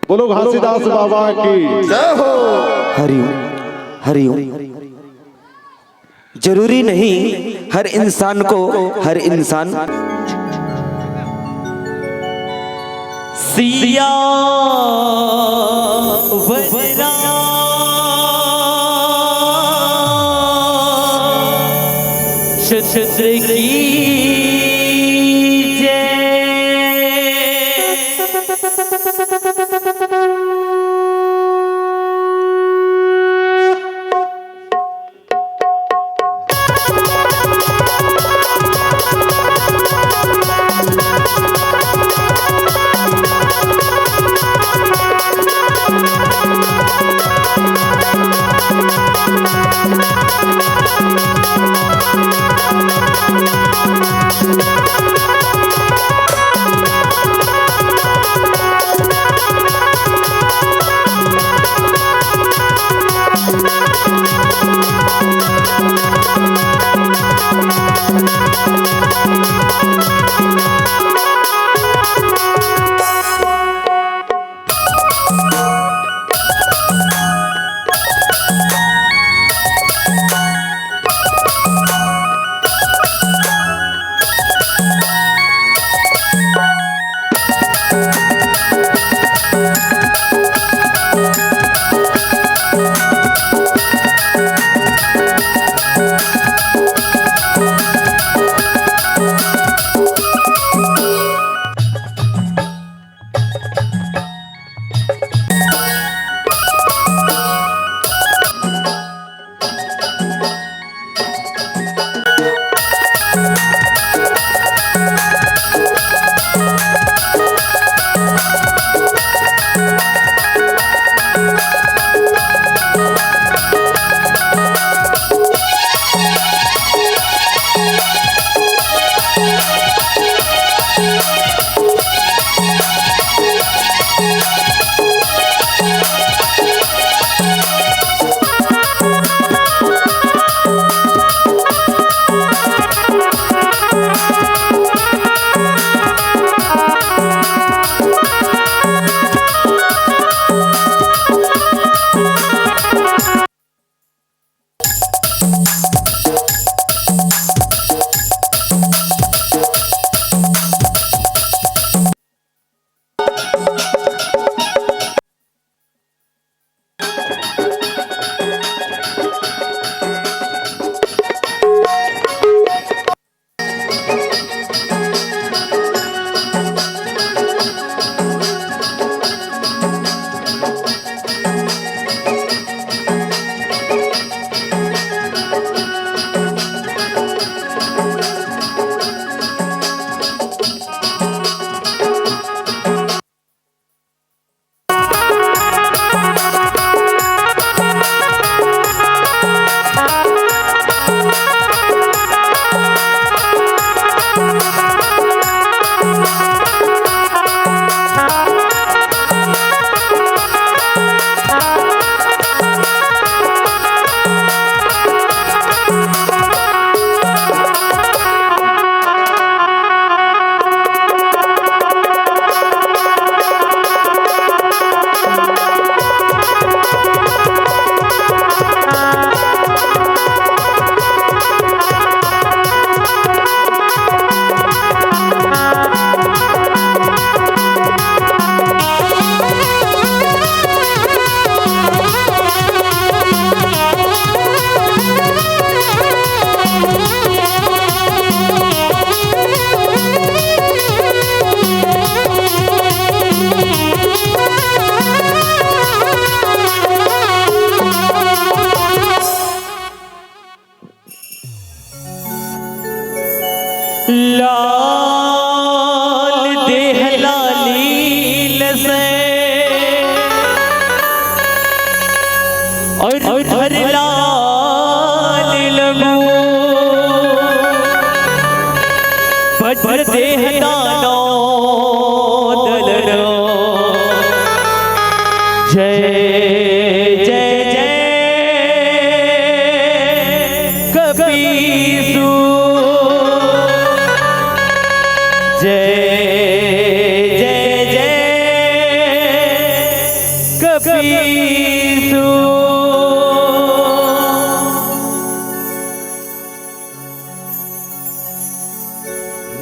बोलो घासीदास बाबा की। जय हो। हरिओम, हरिओम। जरूरी नहीं हर इंसान को, हर इंसान सियावर रामचंद्र की जय।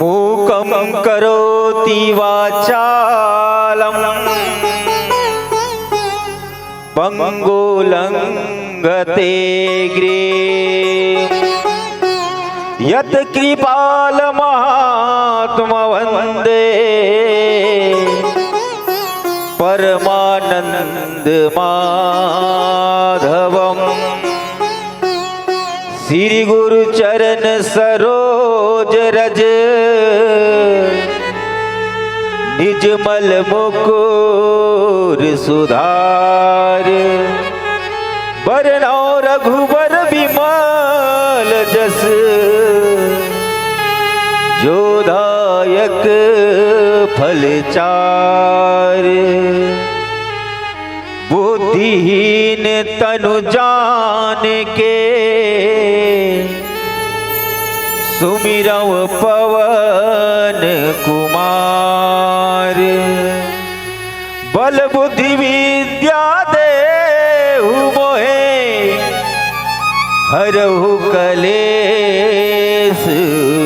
मूकं करोति वाचालं पंगुलंघते गिरिं। यत्कृपालमहात्मवन्दे परमानन्दमाधवम्। श्री गुरु चरण सरोज रज निजमल मुकुर सुधार। बरनउँ रघुबर बिमल जस जो दायक फल चार। बुद्धिहीन तनु जान के सुमिरउँ पवन कुमार। बल बुद्धि विद्या देहु मोहे हरहु कलेश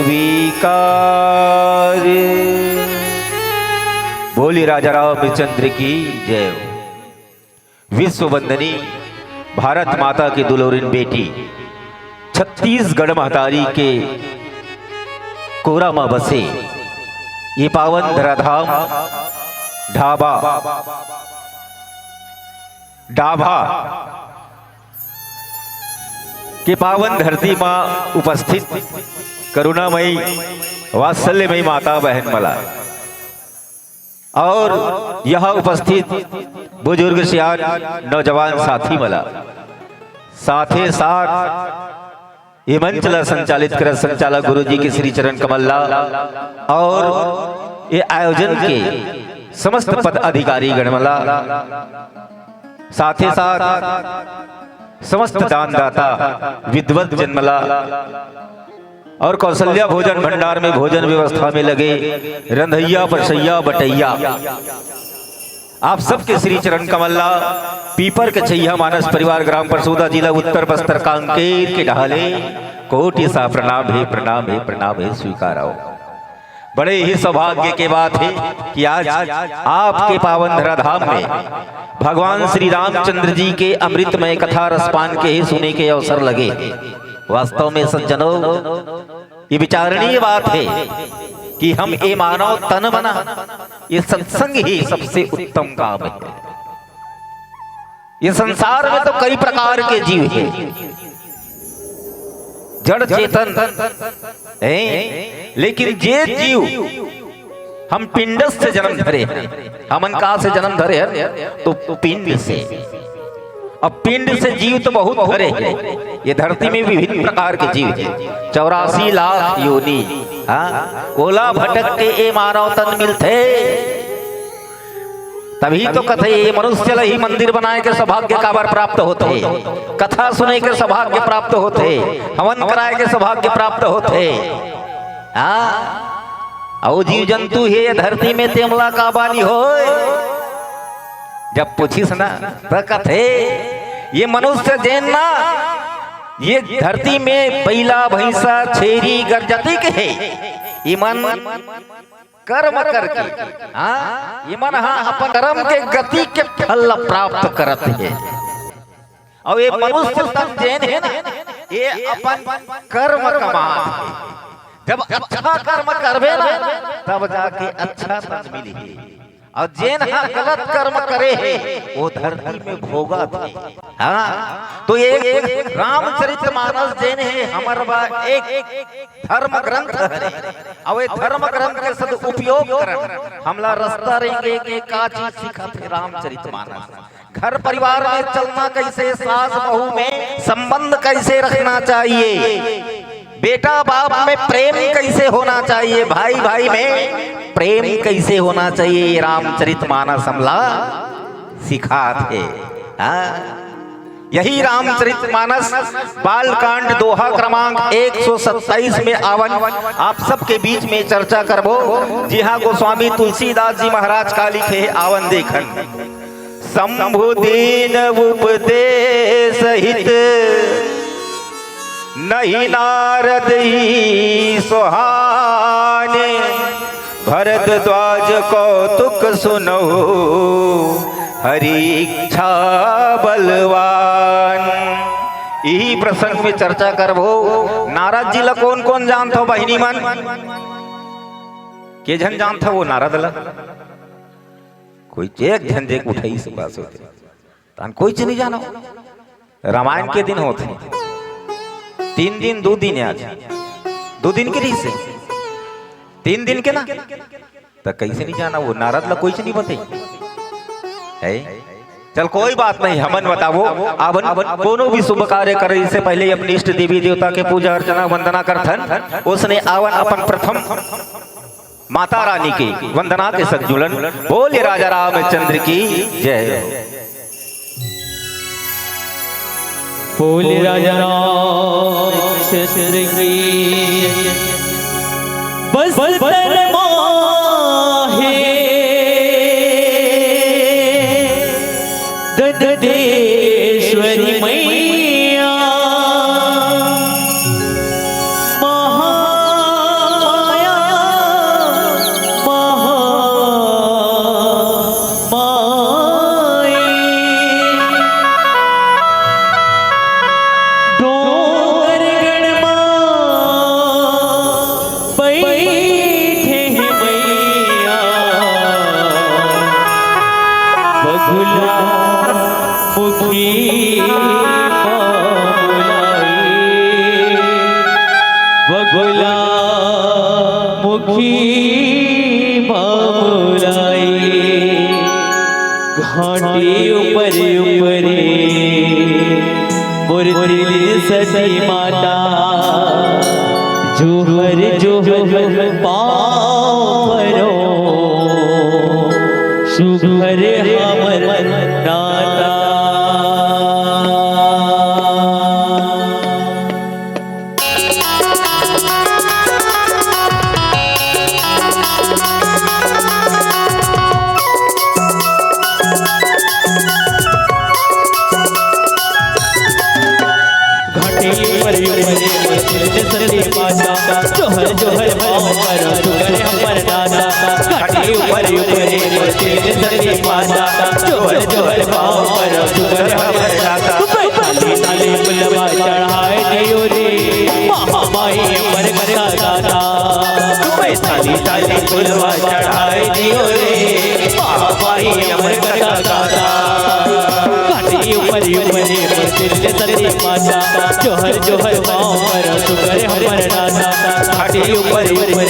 विकार। बोली राजा रामचंद्र की जय। विश्व वंदनी भारत माता के दुलौरिन बेटी, छत्तीसगढ़ महतारी के कोरा म बसे ये पावन धराधाम ढाबा डाभा के पावन धरती म उपस्थित करुणामयी वात्सल्यमयी माता बहन मला और यहाँ उपस्थित बुजुर्ग सियान नौजवान साथी मला, साथे साथ ये मंच ला संचालित करत संचालक गुरु जी के श्री चरण कमल ला और ये आयोजन के समस्त पदाधिकारी गण मला, साथे साथ समस्त दानदाता विद्वत जन मला और कौशल्या भोजन भंडार में भोजन व्यवस्था में लगे रंधैया, परसैया, बटैया, आप सबके श्री चरण कमल ला, पीपर के छैया मानस परिवार, ग्राम परसोदा, जिला उत्तर बस्तर, कांकेर के ढाले कोटि सा प्रणाम हे, प्रणाम हे, प्रणाम हे, स्वीकार आओ। बड़े ही सौभाग्य के बात हे कि आज आपके पावन धराधाम में भगवान श्री रामचंद्र जी के अमृतमय कथा रसपान के ही सुने के अवसर लगे। वास्तव में सज्जनों, ये विचारणीय बात हे कि हम ये मानव तन बना, ये सत्संग ही सबसे उत्तम काम हे। ये संसार में तो कई प्रकार के जीव हे, जड़ चेतन हे, लेकिन जे जीव हम पिंड से जन्म धरे हन, हमन का से जन्म धरे हन, तो पिंड से। अब पिंड से जीव तो बहुत धरे हे, ये धरती में विभिन्न प्रकार के जीव हे, चौरासी लाख योनि। हाँ, ओला भटक के ये मानव तन मिलथे। तभी तो कथे, ये मनुष्य ल ही मंदिर बनाए के सौभाग्य काबर प्राप्त होथे, कथा सुने के सौभाग्य प्राप्त होथे, हवन कराए के सौभाग्य प्राप्त होथे। हाँ, अउ जीव जंतु हे ये धरती में, तेमला काबर नी होय? जब पूछिस ना, त कथे, ये मनुष्य जेन ना, ये धरती में बइला, भैंसा, छेरी, गरजतिक हे, इमन कर्म करके, हाँ, इमन हा अपन कर्म के गति के फल ला प्राप्त करत हे। अउ ये मनुष्य तन जेन हे ना, ये अपन कर्म कमात हे। जब अच्छा कर्म करबे ना, तब जाके अच्छा तन मिलही। अउ जेन हा गलत कर्म करे हे, वो धरती में भोगत हे। हाँ, तो ये एक रामचरित मानस जेन हे, हमर बा एक धर्म ग्रंथ हरे। अउ ये धर्म ग्रंथ के सदुपयोग करन, हमला रस्ता रेंगे के का चीज सिखात हे रामचरित मानस। घर परिवार में चलना कैसे, सास बहू में संबंध कैसे रखना चाहिए, बेटा बाप में प्रेम कैसे होना चाहिए, भाई भाई में प्रेम कैसे होना चाहिए, ये रामचरित मानस हमला सिखात हे। हाँ, यही रामचरित मानस बालकांड दोहा क्रमांक एक सौ सत्ताईस में आवन, आप सबके बीच में चर्चा करबो। जी हाँ, गोस्वामी तुलसीदास जी महाराज का लिखे हे, आवन देखन। शंभु दीन उपदेश हित, नहीं नारद ही सुहाने। भरद्वाज कौतुक सुनहु हरि इच्छा बलवान। इही प्रसंग में चर्चा करबो। नारद जी ला कोन कोन जानथो बहिनी मन? के झन जानथो वो नारद ला? कोई एक झन देख उठाई से पास होते। तान कोई चीज नहीं जानो। रामायण के दिन होथे। तीन दिन, दू दिन आज। दू दिन के रहिसे। तीन दिन के ना। त कैसे नहीं जाना वो? नारद ला कोई चीज नहीं बताई। है? चल कोई बात नहीं, हमन बताबो। अपन कोनो भी शुभ कार्य करे से पहले अपनी इष्ट देवी देवता के पूजा अर्चना वंदना करथन। उसने आवन अपन प्रथम माता रानी की वंदना के संग जुलन। बोले राजा रामचंद्र की जय। बोले राजा रामचंद्र की। बस तन माहे दंतेश्वरी मैया। महामाया, महामाई। डोंगरगढ़ मा बइठे हे मइया, बगुला मुखी मा बुलाई, बगुला मुखी मा बुलाई। घाटी ऊपर ऊपरे मोर तिलसती माता, जोहर जोहर पाँव परो, सुघर हमर नाता। घाटी ऊपर ऊपर मोर तिलसती माता, जोहर जोहर पाँव परो, सुघर हमर नाता। घाटी ऊपर ऊपर मोर तिलसती माता, जोहर जोहर पाँव परो, सुघर हमर नाता। थाली थाली फुलवा चढ़ाए दियो रे, माँ माई अमर कथा गाता। थाली थाली फुलवा चढ़ाए दियो रे, माँ माई अमर कथा गाता। घाटी ऊपर ऊपर मोर तिलसती माता, जोहर जोहर पाँव परो, सुघर हमर नाता। घाटी ऊपर ऊपर मोर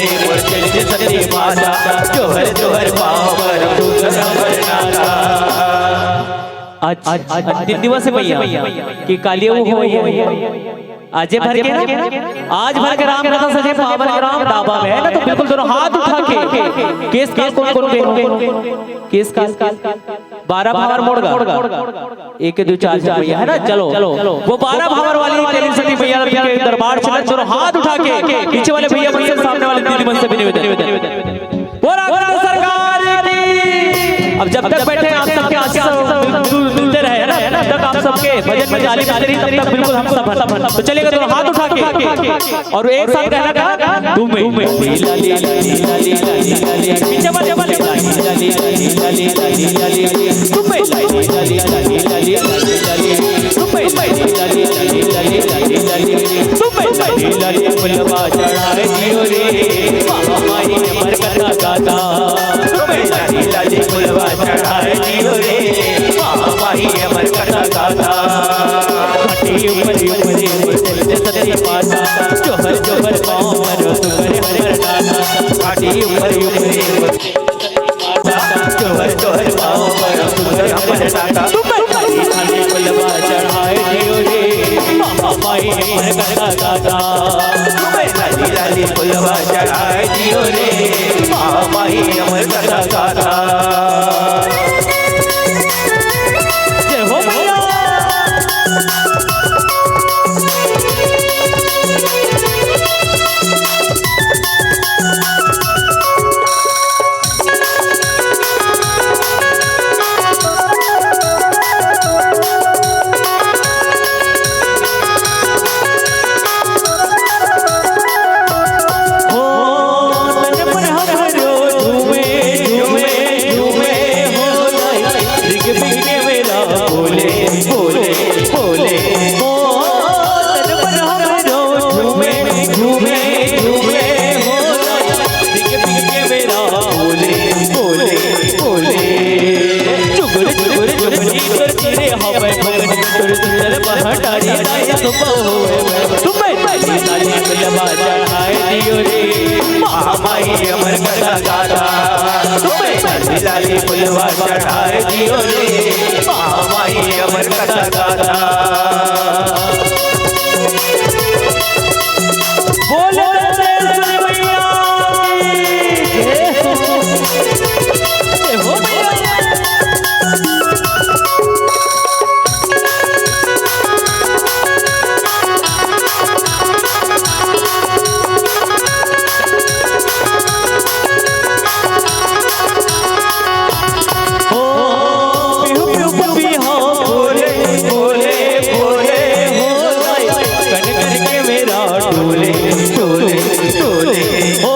तिलसती माता, जोहर जोहर पाँव परो, सुघर हमर नाता। आज, आज अंतिम दिवस हे भैया, कि काली वो हो, हो, हो। आजे भर के ना, आज भर के राम कथा सजे पावन ग्राम दाबा में, है ना? तो बिल्कुल दोनों हाथ उठा के, केस काल कोन कोन के हो? केस काल, बारह भावर मोड़गा, एक, दो, चार, चार भैया, है ना? चलो, वो बारह भावर वाली तिलसती मैया के दरबार से दोनों हाथ उठा के, पीछे वाले भैया मन से, सामने वाले दीदी मन से भी निवेदन। बोला बोला सरकार की। अब जब तक बैठे हैं आप सबके आशीष मिलते रहे, है ना? जब तक आप सबके भजन में जाली मिलती रही, तब तक बिल्कुल हम सब हैं। तो चलिएगा, दोनों हाथ उठा के और एक साथ कहना था, तुम्हें पीछे वाले, पीछे वाले, तुम्हें लाली लाली फुलवा चढ़ाए दियो रे, माँ माई अमर कथा गाता। तुम्हें लाली लाली फुलवा चढ़ाए दियो रे, माँ माई अमर कथा गाता। घाटी ऊपर ऊपर मोर तिलसती माता, जोहर जोहर पाँव परो, सुघर हमर नाता। घाटी ऊपर ऊपर मोर जोहर जोहर पाँव परो, सुघर हमर नाता। तुम्हें लाली लाली फुलवा चढ़ाए दियो रे, माँ माई अमर कथा गाता। तुम्हें लाली लाली फुलवा चढ़ाए दियो रे, माँ माई अमर कथा गाता। जय हो मैया। दियो रे, महामाई अमर कथा गाथा। तुम्हें लाली लाली फुलवा चढ़ाए दियो रे, महामाई अमर कथा गाथा। बोले दंतेश्वरी मैया की जय हो। जय हो मैया। ओ, पिहू, पिहू, पपिहा बोले, बोले, बोले, हो, कन करके मेरा डोले, डोले, डोले। ओ,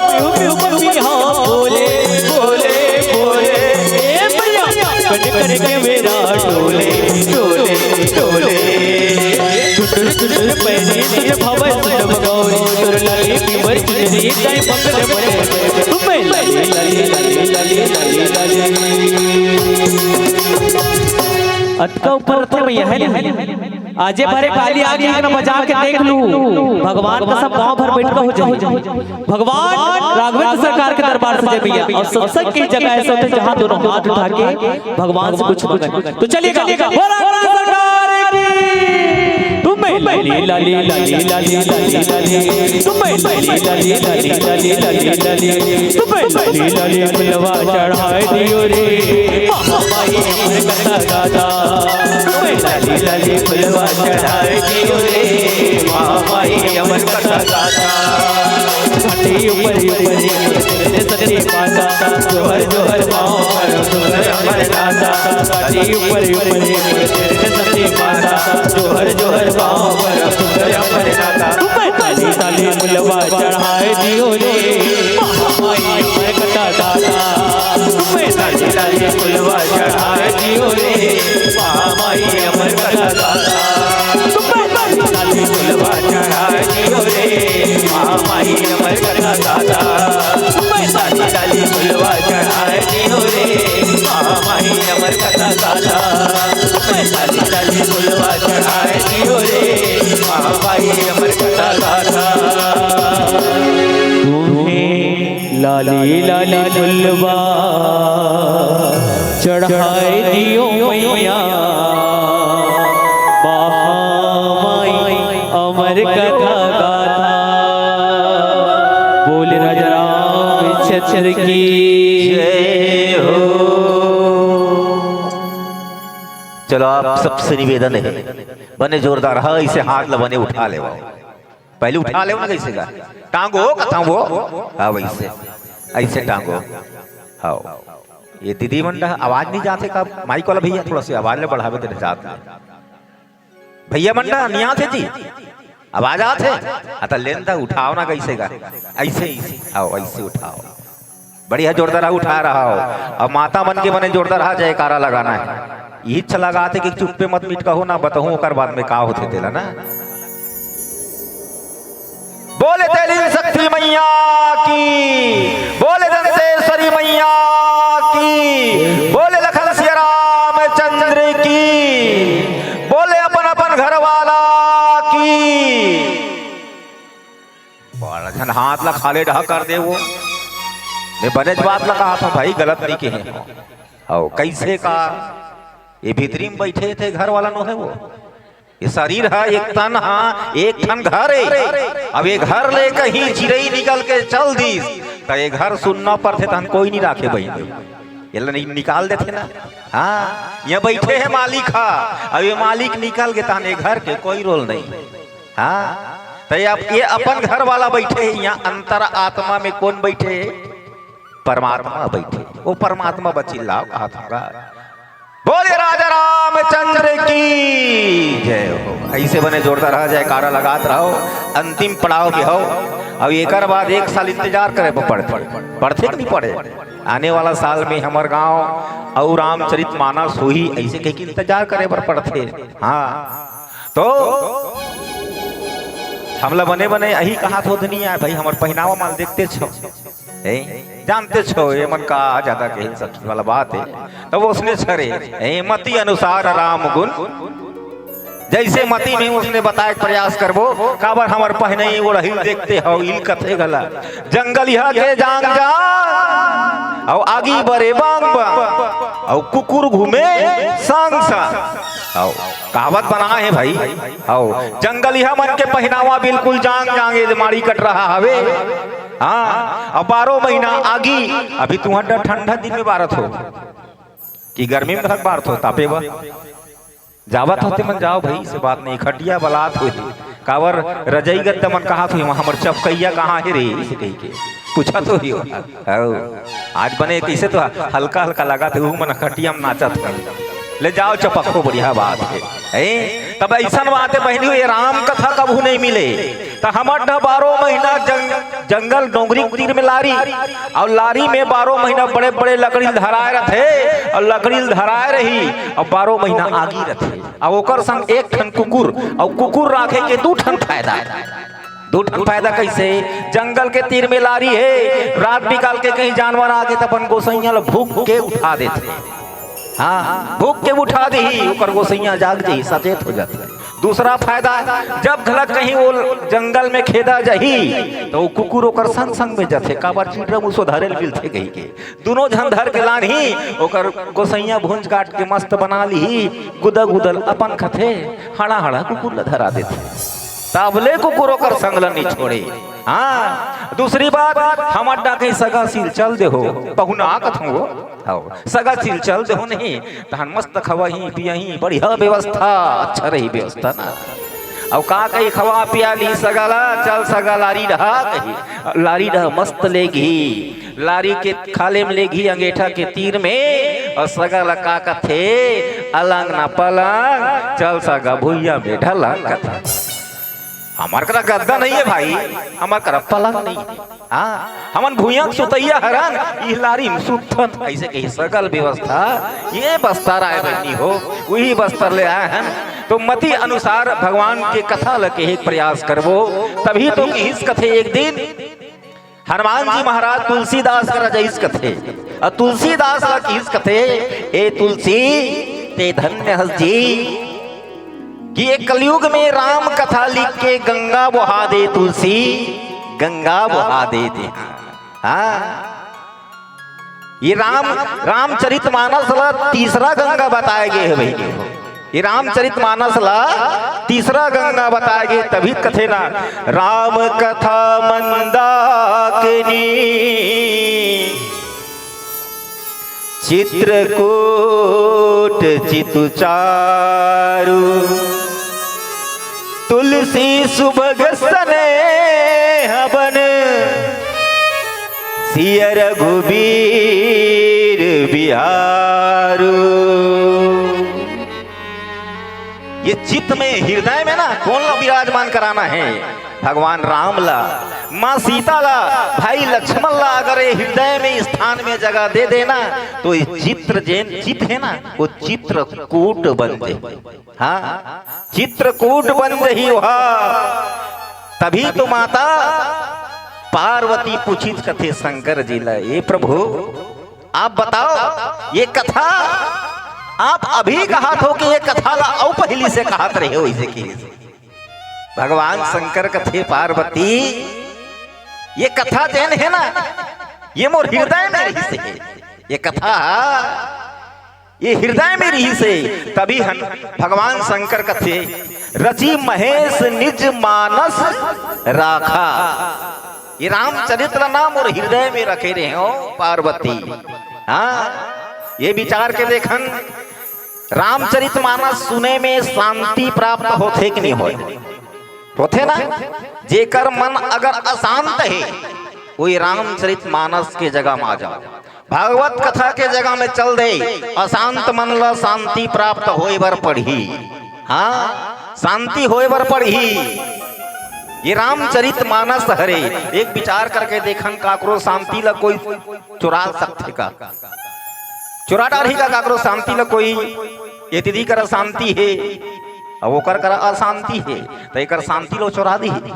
पिहू, पिहू, पपिहा बोले, बोले, बोले, ए भैया, कन करके मेरा डोले, डोले, डोले। टुटुर टुटुर पैरी सुन भवे सुन भगौरी, तोर लाली पीवर चुनरी काई पकड़ बने। तुम्हें लाली, लाली, लाली, लाली, लाली, लाली। अतका ऊपर रथे भैया, है नहीं? आजे भरे काली आगे एक न बजा के देख लू, भगवान का सब पाँव भर बैठ के हो जाए। भगवान राघवेंद्र सरकार के दरबार से जय भैया, और सत्संग की जगह ऐसे होते जहाँ दोनों हाथ उठा के भगवान से कुछ मांगन। तो चलिए गा, बोला बोला सरकार की। तुम्हें लाली लाली लाली लाली लाली लाली, तुम्हें लाली लाली लाली लाली लाली लाली, तुम्हें लाली लाली फुलवा चढ़ाए दियो रे, माई अमर कथा गाथा। तुम्हें लाली लाली फुलवा चढ़ाए दियो रे, माई अमर कथा गाथा। घाटी ऊपर ऊपर सती माता, जोहर जोहर पाँव पर सुंदर अमर दाता। घाटी ऊपर ऊपर सती माता, जोहर जोहर पाँव पर सुंदर अमर दाता। तुम्हें लाली लाली फुलवा चढ़ाए दियो रे, माई अमर कथा गाथा। तुम्हें लाली लाली फुलवा चढ़ाए दियो रे, माई अमर कथा गाथा। तुम्हें लाली लाली फुलवा चढ़ाए दियो रे, माई अमर कथा गाथा। तुम्हें लाली लाली फुलवा चढ़ाए दियो रे, माई अमर कथा गाथा। तुम्हें लाली लाली फुलवा चढ़ाए दियो रे, माई अमर कथा गाथा। तुम्हें लाली लाली फुलवा चढ़ाए दियो मैया, महामाई अमर कथा गाथा। बोल राजा रामचंद्र की जय हो। चलो, आप सबसे निवेदन है, बने जोरदार, हाँ, इसे हाथ ला बने उठा लेवा। पहले उठा ले ना, कैसे गा? टांगो, कथा वो। हाँ, वैसे। ऐसे टांगो। हाँ। ये दीदी मन ला आवाज नहीं जाथे का? माइक वाला भैया, थोड़ा सा आवाज ले बढ़ावे दे जात ले। भैया मन ला नहीं आथे जी? आवाज आथे? हाँ, त लेन दा उठाओ ना, कैसे गा? ऐसे, ऐसे। हाँ, ऐसे उठाओ। बढ़िया जोरदार उठा रहा हो। अब माता मन के बने जोरदार जयकारा लगाना है। इच लगाथे कि चुप्पे मत मिट कहूँ ना, बताऊँ ओकर बाद में का होथे तेला ना। बोले तेली शक्ति मैया की, बोले दंतेश्वरी मैया की, बोले लखन सिया रामचंद्र की, बोले अपन अपन घर वाला की। बड़ा झन हाथ ला खाले डहा कर दे वो। मैं बनेच बात ला कहा था भाई, गलत नहीं कहे। अउ कैसे का ये भीतरी में बैठे थे, घर वाला नो है वो। ये शरीर है, एक तन हा, एक ठन घर है। अब ये घर ले कहीं चिरई निकल के चल दीस, त ये घर सुन्ना परथे, तहन कोई नहीं राखे बहिनी। ये ला नि-, निकाल देथे ना। हाँ, ये बैठे है मालिक हा, अब ये मालिक निकल गे, तहन ये घर के कोई रोल नहीं। हाँ, त ये अप-, ये अपन घर वाला बैठे है, यहाँ अंतर आत्मा में कौन बैठे है? परमात्मा बैठे, वो परमात्मा बचिल्लाओ हाथ होगा। बोले राजा रामचंद्र की जय हो। ऐसे बने जोरदार रहा, जयकारा लगात रहो। अंतिम पड़ाव में हो, अब एकर बाद एक साल इंतजार करे बर पड़थे, पड़थे कि नहीं पड़े? आने वाला साल में हमर गांव अउ रामचरित मानस होही, ऐसे कह के इंतजार करे बर पड़थे। हाँ, तो हमला बने बने यही कहा थो दुनिया भाई, हमर पहनावा माल देखते छो। ए, जानते छो, ये मन का ज्यादा कही सखी वाला बात है। तब उसने छरे, ए, मति अनुसार राम गुण। जइसे मती में उसने बताए के प्रयास करबो, काबर हमर पहनई ओढ़ई ल देखते हव, इल कथे घला। जंगलिहा के जांग जांग, अउ आगी बरे बांग बांग, अउ कुकुर घूमे संग संग। अउ कहावत बना हे भाई, अउ जंगलिहा मन के पहनावा बिल्कुल जांग जांग, ये माड़ी कट रहा हवे। हाँ, अब बारह महीना आगी, अभी तुहर डर ठंडा दिन में बारत हो कि गर्मी में घलक बारत हो, तापे बर? जावत हो ते मन जाव भाई, से बात नहीं, खटिया बलात होही, काबर रजई गद्दा मन कहात होही, "वहाँ हमर चपकैया कहाँ हे रे?" इसे कही के पूछत होही। हव, आज बने कइसे तो हल्का हल्का लागत हे, उहू मन खटिया में नाचत हे। ले जाव चपको, बढ़िया बात हे। हैं? तब अइसन बात हे बहिनी, ये राम कथा कभू नहीं मिले। त हमर डहर बारह महीना जंग-, जंगल डोंगरी के तीर में लारी, अउ लारी में बारह महीना बड़े-बड़े लकड़ी ल धराए रथे, अउ लकड़ी ल धराए रही, अउ बारह महीना आगी रथे, अउ ओकर संग एक ठन कुकुर, अउ कुकुर राखे के दू ठन फायदा। दू ठन फायदा कइसे? जंगल के तीर में लारी हे, रात बिकाल के कहीं जानवर आगे त अपन गोसइया ल भूक के उठा देथे। हाँ, भूख के उठा देही, ओकर गोसइया जाग जही, सचेत हो जाथे। दूसरा फायदा, जब घलक कहीं वो जंगल में खेदा जही, त वो कुकुर ओकर संग संग में जथे, काबर चिटरा मुसो धरे ल मिलथे कही के। दूनों झन धर के लानही, ओकर गोसइया भूंज काट के मस्त बना लिही, गुदा गुदल अपन खथे, हड़ा हड़ा कुकुर ल धरा देथे। तब ले कुकुर ओकर संग ल नी छोड़े। हाँ, दूसरी बात, हमर डाके सगा सील चल दे हो, पहुना कथों वो। हव, सगा सील चल देहू नहीं, तहन मस्त खवाही पियाही, बढ़िया व्यवस्था, अच्छा रही व्यवस्था ना। अउ का कही, खवा पिया ली सगा ला, चल सगा लारी डहा कही, लारी डहा मस्त लेगही, लारी के खाले में लेगही अंगेठा के तीर में, अउ सगा ला का कथे, अलंग ना पलंग, चल सगा भुइया में ढलंग कथे। हमर करा गद्दा नहीं हे भाई, हमर करा पलंग नहीं हे। हाँ, हमन भुइयां के सुतइया हरन, इह लारी में सुतन, अइसे कही सकल व्यवस्था, ये बस्तर आए बहिनी हो, उही बस्तर ले आए हन। तो मती अनुसार भगवान के कथा ल कहे के प्रयास करबो, तभी तो किहिस कथे एक दिन हनुमान जी महाराज तुलसीदास करा जइस कथे, अउ तुलसीदास ल किहिस कथे, "ए तुलसी, ते धन्य हस जी।" कि ये कलयुग में राम कथा लिख के गंगा बहा दे तुलसी, गंगा बहा दे दे। हाँ, ये राम, रामचरित मानस ला तीसरा गंगा बताए गए हे भाई। ये रामचरित मानस ला तीसरा गंगा बताए गए, तभी कथे ना, राम कथा मंदाकिनी चित्रकूट चितु चारु, तुलसी सुभग सनेह बन, सिय रघुबीर बिहारु। ये चित्त में, हृदय में ना, कोन ला विराजमान कराना हे? भगवान राम ला। माँ सीता ला, भाई लक्ष्मण ला अगर ये हृदय में, स्थान में जगह दे देना, तो ये चित्र जेन चित्त हे ना, वो चित्रकूट बन जाए। हाँ, चित्रकूट बन जाही वहा। तभी तो माता पार्वती पूछिस कथे शंकर जी ला, "ए प्रभु, आप बताओ, ये कथा आप अभी कहत हो कि ये कथा ला अउ पहिली से कहत रहे हो?" इसे कि भगवान शंकर कथे, "पार्वती, ये कथा जेन हे ना, ये मोर हृदय में रहिस हे। ये कथा, ये हृदय में रहिस हे।" तभी हन भगवान शंकर कथे, "रचि महेश निज मानस राखा।" ये रामचरित्र ना मोर हृदय में रखे रहे हो पार्वती। हाँ, ये विचार के देखन, रामचरित मानस सुने में शांति प्राप्त होथे कि नहीं होय? होथे ना? जेकर मन अगर अशांत हे, वही रामचरित मानस के जगह में आ जाओ, भागवत कथा के जगह में चल दे, अशांत मन ला शांति प्राप्त होय बर पड़ही। हाँ, शांति होय बर पड़ही। ये रामचरित मानस हरे, एक विचार करके देखन, काकरो शांति ला कोई चुरा सकथे का? चुरा डारही का काकरो शांति ला कोई? ये दीदी करा शांति हे, अब ओकर करा अशांति हे, त एकर शांति ला चुरा दीही?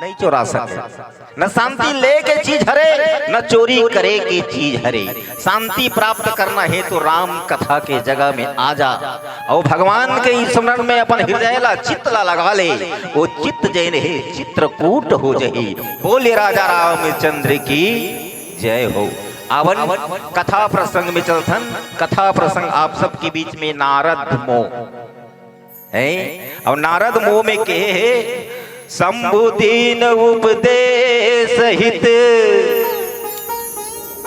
नहीं चुरा सके। न शांति ले के चीज हरे, न चोरी करे के चीज हरे। शांति प्राप्त करना हे तो राम कथा के जगह में आ जा, अउ भगवान के स्मरण में अपन हृदय ला, चित्त ला लगा ले। वो चित्त जेन हे चित्रकूट हो जही। बोले राजा रामचंद्र की जय हो। आवन, कथा प्रसंग में चलथन। कथा प्रसंग आप सबके बीच में नारद मोह हे। अउ नारद मोह में कहे हे, शंभु दीन उपदेश हित,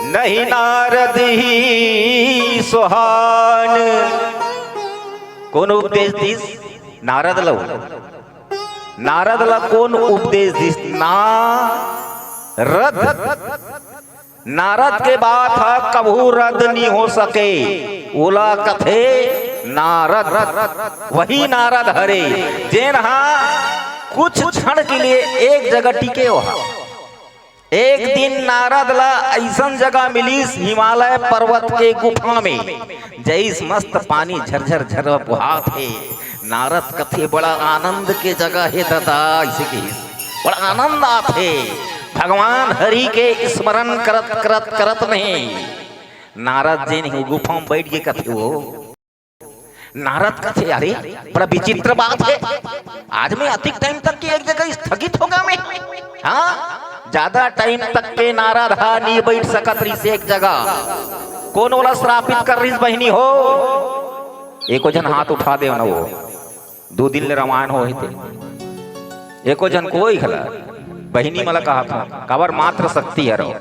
नहीं नारद ही सुहान। कोन उपदेश दिस? नारद ला। नारद ला कोन उपदेश दिस? नारद। नारद के बात ह कभू रद्द नी हो सके, ओला कथे नारद। वही नारद हरे, जेन हा कुछ क्षण के लिए एक जगह टिके हो। एक दिन नारद ला अइसन जगह मिलिस हिमालय पर्वत के गुफा में, जइस मस्त पानी झरझर झर बोहात हे। नारद कथे, "बड़ा आनंद के जगह हे दादा," अइसे कहिस। "बड़ा आनंद आथे भगवान हरि के स्मरण करत, करत, करत में।" नारद जेन हे गुफा में बइठ के कथे वो। नारद कथे, "अरे, बड़ा विचित्र बात हे, आज मैं अतिक टाइम तक के एक जगह स्थगित हो गया मैं। हाँ, ज्यादा टाइम तक के नारद हा नी बइठ सकत रिहिस एक जगह। कोन ओला श्रापित कर रिहिस बहिनी हो? एको झन हाथ उठा देव ना वो।" दू दिन ले रामायण होही ते। एको झन कोई घला, बहिनी मला कहा था, काबर मात्र शक्ति हरो।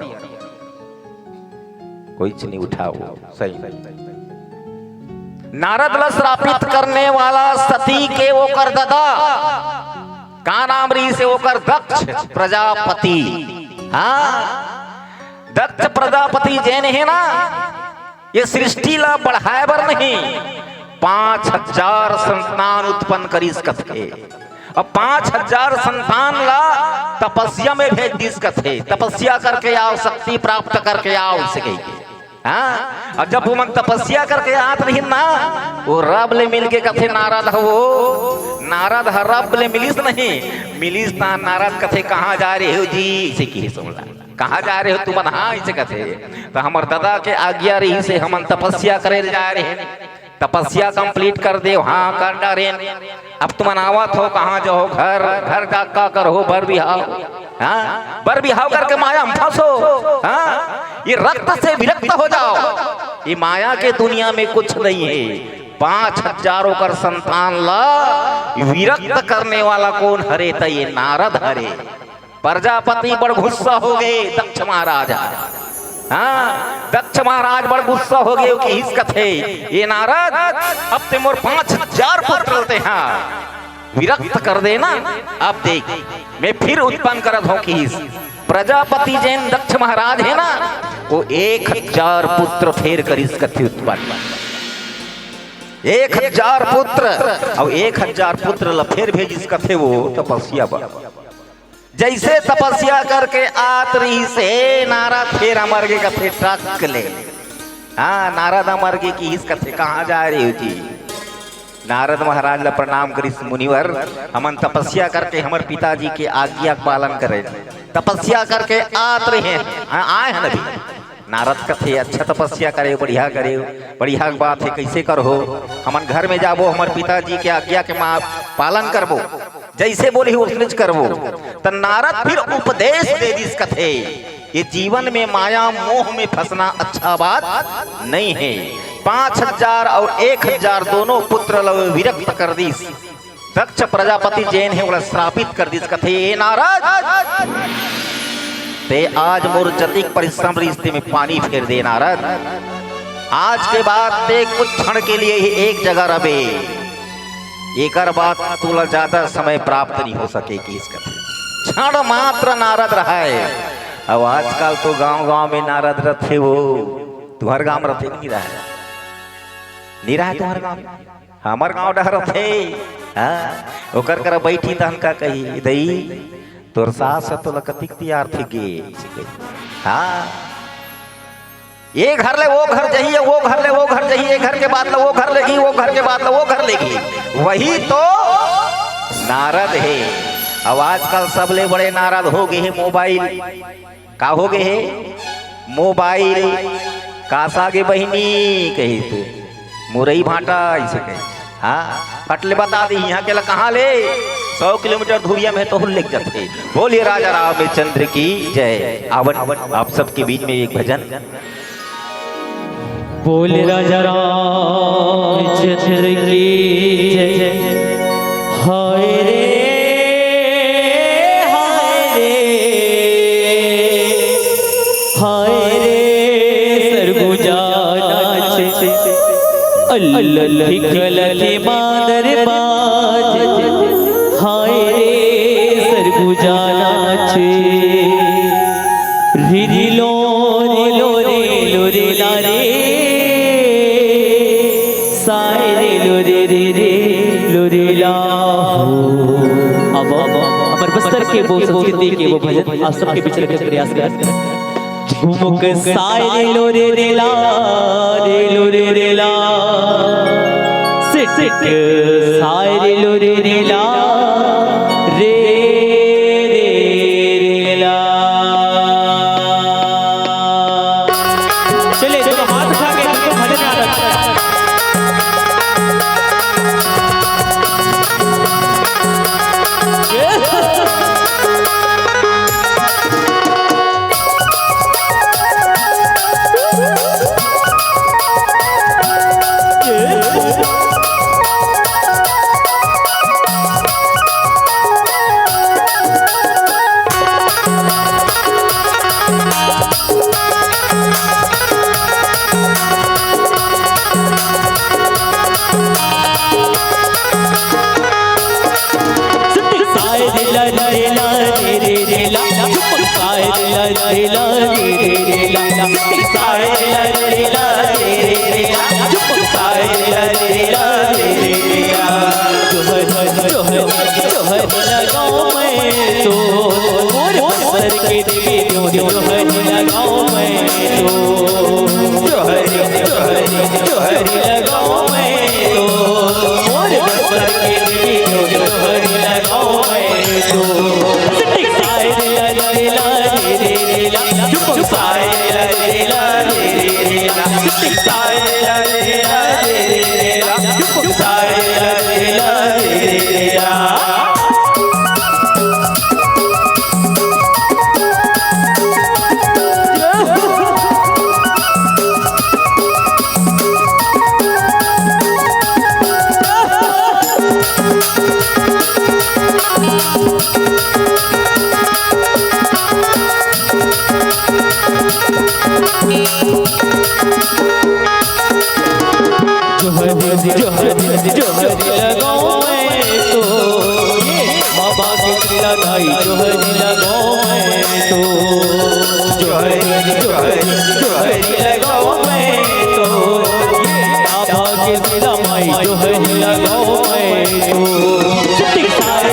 कोई च नहीं उठाओ, सही। नारद ला श्रापित करने वाला सती के ओकर ददा, का नाम रिहिस हे ओकर? दक्ष प्रजापति। हाँ, दक्ष प्रजापति जेन हे ना, ये सृष्टि ला बढ़ाए बर नहीं, पांच हजार संतान उत्पन्न करिस कथे। अब पांच हजार संतान ला तपस्या में भेज दिस कथे, "तपस्या करके आओ, शक्ति प्राप्त करके आओ," इसे कहिके। हाँ, और जब वो मन तपस्या करके आत रहिन ना, वो रब ले मिल के कथे नारद हो, नारद ह रब ले मिलिस नहीं, मिलिस ता नारद कथे, "कहाँ जा रहे हो जी?" इसे कहिस ओला। "कहाँ जा रहे हो तुमन?" "हाँ," इसे कथे, "तो हमर ददा के आज्ञा रहिस हे, हमन तपस्या करे जा रहे हैं, तपस्या complete कर देव।" "हाँ, कर डारेन।" "अब तुमन आवत हो, कहाँ जाओ? घर, घर जा का करहो? बर बिहाव, हाँ, बर बिहाव करके माया में फंसो, हाँ, ये रक्त से विरक्त हो जाओ, ये माया के दुनिया में कुछ नहीं है।" पांच हजार ओकर संतान ला विरक्त करने वाला कोन हरे? त ये नारद हरे। प्रजापति बड़ गुस्सा हो गए दक्ष महाराज। हाँ, दक्ष महाराज बड़ गुस्सा हो गए, कहिस कथे, "ये नारद, अब ते मोर पांच हजार पुत्र ल ते हा विरक्त कर देना, अब देख, मैं फिर उत्पन्न करत हों," कहिस। प्रजापति जेन दक्ष महाराज हे ना, वो एक हजार पुत्र फेर करिस कथे उत्पन्न। एक हजार पुत्र, अउ एक हजार पुत्र ल फेर भेजिस कथे वो तपस्या बर। जइसे तपस्या करके आत रहिस हे नारद, फेर अमर गे कथे टक ले। हाँ, नारद अमर गे कहिस कथे, "कहाँ जा रहे हो जी?" नारद महाराज ला प्रणाम करिस, "मुनिवर, हमन तपस्या करके हमर पिताजी के आज्ञा के पालन करे, तपस्या करके आत रहे हैं, हाँ, आए हैं अभी।" नारद कथे, "अच्छा तपस्या करे, बढ़िया करे, बढ़िया के बात हे, कइसे करहो? हमन घर में जाबो, हमर पिताजी के आज्ञा के मा-, पालन करबो, जइसे बोलही ओसनेच करबो।" त नारद फिर उपदेश दे दिस कथे, "ये जीवन में माया मोह में फंसना अच्छा बात नहीं है।" पांच हजार अउ एक हजार दोनों पुत्र ल विरक्त कर दिस। दक्ष प्रजापति जेन हे, ओला श्रापित कर दिस, कथे, "ए नारद, ते आज मोर जतिक परिश्रम रिहिस ते में पानी फेर दे नारद। आज के बाद ते कुछ क्षण के लिए ही एक जगह रबे, एकर बाद तोला ज्यादा समय प्राप्त नहीं हो सके," कहिस कथे। क्षण मात्र नारद रहय। अब आजकल तो गांव-गांव में नारद रथे वो, तुंहर गांव में रथे कि नहीं रहय? नहीं रहय तुंहर गांव में? हमर गांव डहर रथे। हाँ, ओकर करा बइठी तहन का कही, "दई, तोर सास ह तोला कतिक तियारथे गे?" हाँ, ये घर ले वो घर जही, वो घर ले वो घर जही, ये घर के बाद ले वो घर लेगी, वो घर के बाद ले वो घर लेगी। वही तो नारद हे। अब आजकल सबले बड़े नारा हो गे हे मोबाइल। का हो गे हे? मोबाइल। कासा गे बहिनी कहिथे, मुरई भांटा अइसे कहे। हाँ, फट ले बता दे, इहाँ के ला कहाँ ले? सौ किलोमीटर दूरिया में तो लेग जाथे। बोलिए राजा रामचंद्र की जय। आवन, आप सबके बीच में एक भजन। बोल राजा रामचंद्र की जय। हाय रे, हाय रे, हाय रे, सरगुजा नाचे, अल्लथी कलथी मांदर बाजे। हाय रे, सरगुजा नाचे, री री लो री लो रे लो रे ला रे, साय रे लो रे रे रे लो रे ला हो। अब, अब हमर बस्तर के वो संस्कृति के वो भजन आप सबके बीच रखे के प्रयास करत। झुमुक साय रे लो रे रे ला, रे लो रे रे ला। सिटिक साय रे लो रे रे ला, रे रे रे ला। चले, चलो, हाथ उठा के इनको भजन याद रखो। जोहर लगाऊं मैं तो मोर बस्तर के देवी, जोहर लगाऊं मैं तो। जोहर, जोहर, जोहर लगाऊं मैं तो मोर बस्तर के देवी, जोहर लगाऊं मैं तो। साय रे ला रे ला रे रे ला, साय रे ला रे रे ला, साय रे ला रे ला रे रे ला। जोहर, जोहर, जोहर लगाऊं मैं तो, ये बाबा के सिला दाई, जोहर लगाऊं मैं तो। जोहर, जोहर, जोहर लगाऊं मैं तो, ये बाबा के सिला माई, जोहर लगाऊं मैं तो। जोहर,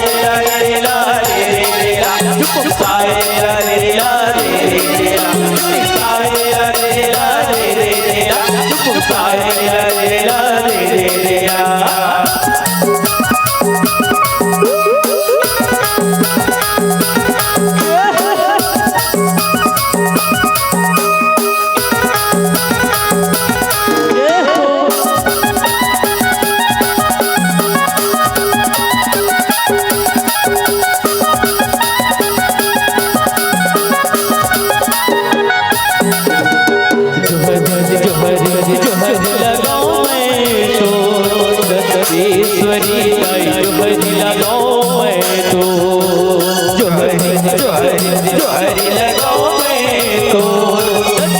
जोहर, जोहर लगाऊं मैं तो, दंतेश्वरी दाई जोहर लगाऊं मैं तो। जोहर, जोहर, जोहर लगाऊं मैं तो,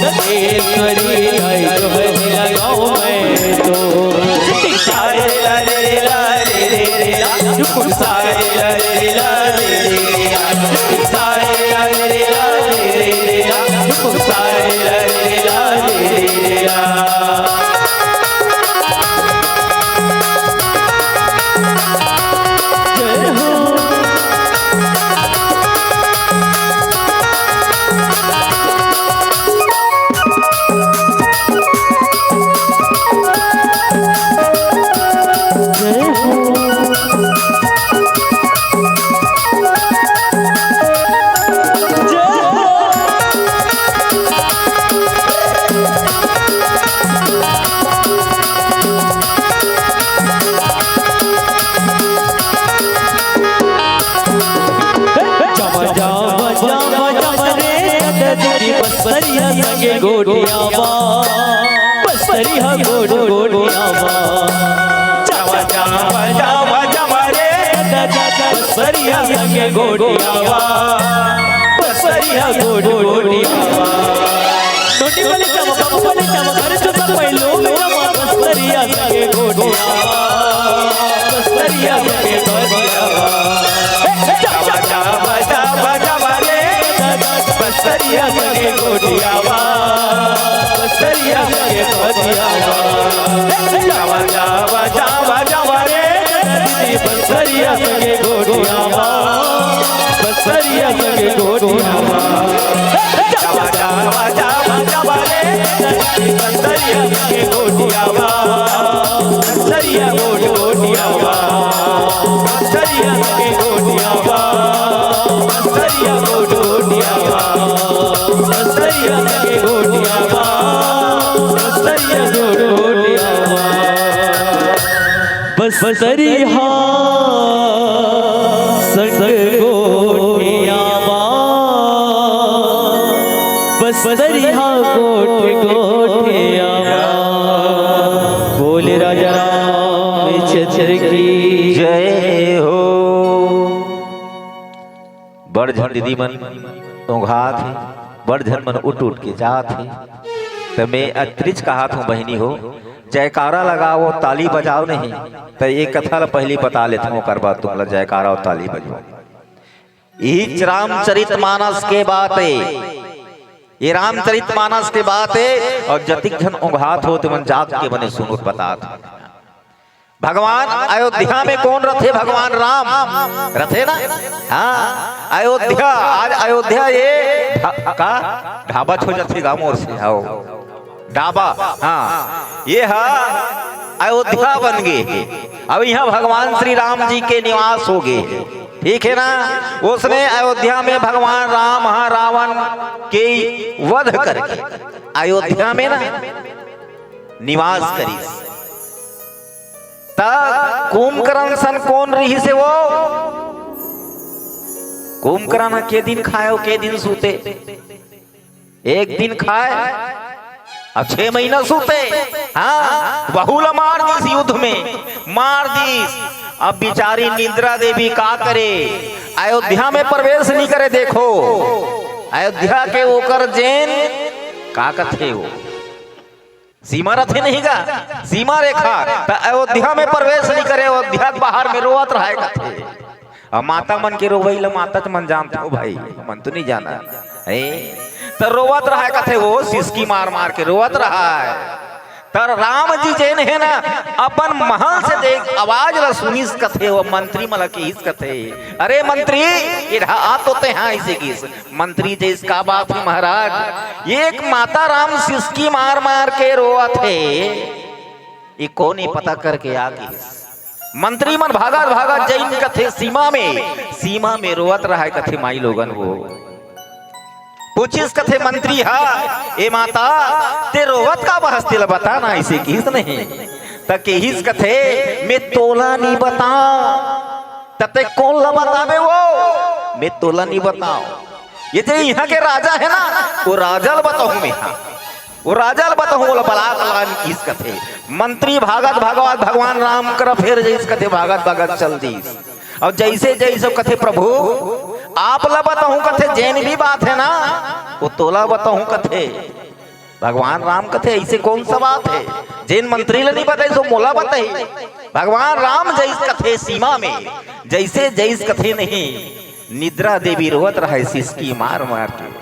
दंतेश्वरी दाई जोहर लगाऊं मैं तो। बसरिया संगे गोठियावा, बसरिया गोठ गोठियावा। जावा, जावा, जावा, जावा रे। बसरिया संगे गोठियावा, बसरिया गोठ गोठियावा। नोटी वाले चावा, बाबू वाले चावा, अरे चुप ना पहलो, मेरा माँ बसरिया संगे गोठियावा, बसरिया संगे गोठियावा। ए, ए, जावा, जावा, जावा, जावा रे। बसरिया संगे गोठियावा, बसरिया संगे गोठियावा। जावा, जावा, जावा, जावा रे, बसरिया संगे गोठियावा, बसरिया संगे गोठियावा। जावा, जावा, जावा, जावा रे, बसरिया संगे गोठियावा, बसरिया गोठ गोठियावा। बसरिया संगे गोठियावा, बसरिया गोठ गोठियावा, बसरिया संगे गोठियावा, बसरिया गोठ गोठियावा। बसरिया संग गोठियावा, बसरिया गोठ गोठियावा। बोले राजा रामचंद्र की जय हो। बड़ झन दीदी मन ओघात हे, बड़ झन मन उठ उठ के जात हे। त मैं अतरिच कहात हूँ बहिनी हो, जयकारा लगाओ, ताली बजाओ नहीं, त ये कथा ला पहली बता लेत हूँ, ओकर बाद तुमला जयकारा अउ ताली बजवाओ। इही रामचरित मानस के बात हे, ये रामचरित मानस के बात हे। अउ जतिक झन ओघात हो, तुमन जाग के बने सुनो, बतात हूँ। भगवान अयोध्या में कौन रथे? भगवान राम रथे ना। हाँ, अयोध्या, आज अयोध्या ये ढा-, का ढाबा हो जाथे गा मोर से, आओ। ढाबा, हाँ, ये हा अयोध्या बन गे। अब यहाँ भगवान श्री राम जी के निवास हो गे, ठीक है ना? उसने अयोध्या में भगवान राम हा रावण के वध करके अयोध्या में ना निवास करिस। त कुंभकर्ण सन कोन रिहिस हे वो? कुंभकर्ण के दिन खाय अउ के दिन सूते? एक दिन खाय अउ छह महीना सूते। हाँ, बहू ला मार दिस युद्ध में, मार दिस। अब बिचारी निद्रा देवी का करे, अयोध्या में प्रवेश नहीं करे। देखो, अयोध्या के ओकर जेन का कथे वो सीमा रथे नहीं गा, सीमा रेखा, त अयोध्या में प्रवेश नहीं करे, अयोध्या के बाहर में रोवत रहय कथे। अब माता मन के रोवई ल माता त मन जानत हो भाई, मन तो नहीं जाना है, त रोवत रहय कथे, वो सिसकी मार मार के रोवत रहय। त राम जी जेन हे ना, अपन महल से देख आवाज ल सुनिस कथे, वो मंत्री मन ल किहिस कथे, "अरे मंत्री, इधर आ तो तेहा," ऐसे किहिस। मंत्री जइस, "का बात हे महाराज?" "एक माता राम सिसकी मार मार के रोवत हे, ये कोन ए पता करके आ गिस?" मंत्री मन भागत भागत जइन कथे सीमा में, सीमा में रोवत रहय कथे माई लोगन वो। पूछिस कथे मंत्री हा, "ए माता, ते रोवत का बहस, तेला बता ना," ऐसे किहिस नहीं। त किहिस कथे, "मैं तोला नहीं बताओ।" त ते कोन ला बताबे वो? मैं तोला नहीं बताओ। ये जे यहाँ के राजा है ना, वो राजा ला बताहूँ मैं, हाँ। वो राजा ला बताहूँ, ओला बला के लान किहिस कथे। मंत्री भागत भागत भगवान राम करा फेर जइस कथे, भागत भागत चल दिस। अउ जइसे जइसे कथे, "प्रभु, आप ला बताहूँ," कथे, "जेन भी बात है ना, वो तोला बताहूँ," कथे। भगवान राम कथे, "ऐसे कौन सा बात है? जेन मंत्री ल नहीं बताई, सो मोला बताई।" भगवान राम जइस कथे सीमा में, जइसे जइस कथे नहीं, निद्रा देवी रोवत रहय सिसकी मार मार के।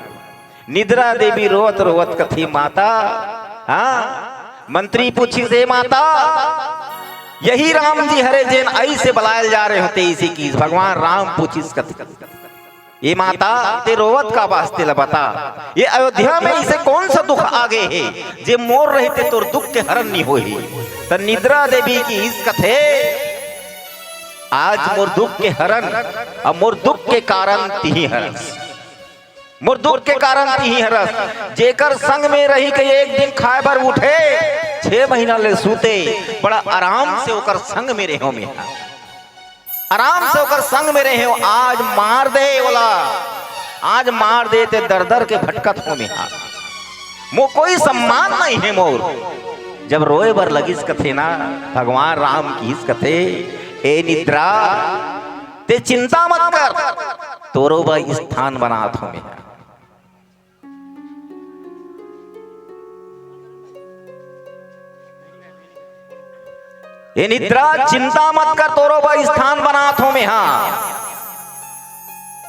निद्रा देवी रोवत रोवत कथे, "माता," हाँ, मंत्री पूछिस, "ए माता, यही राम जी हरे जेन ऐसे बलायल जा रहे होते, इसी की?" भगवान राम पूछिस कथे, "ए माता, ते रोवत का बहस, तेला बता। ये अयोध्या में इसे कौन सा दुख आ गए हे, जे मोर रहते तोर दुख के हरण नहीं होही?" त निद्रा देवी किहिस कथे, "आज मोर दुख के हरण, अब मोर दुख के कारण तिही हरस, मोर दुख के कारण तिही हरस।" जेकर संग में रही के एक दिन खाय बर उठे, छह महीना ले सूते, बड़ा आराम से ओकर संग में रेहो में। आराम से ओकर संग में रेहे हो, आज मार दे ओला, आज मार दे ते दर दर के भटकत हों मेहा, मो कोई सम्मान नहीं हे मोर। जब रोए बर लगिस कथे ना, भगवान राम किहिस कथे, ए निद्रा, ते चिंता मत कर, तोरो बर स्थान बनात हों मेहा। ए निद्रा, चिंता मत कर, तोरो बर स्थान बनात हों मेहा।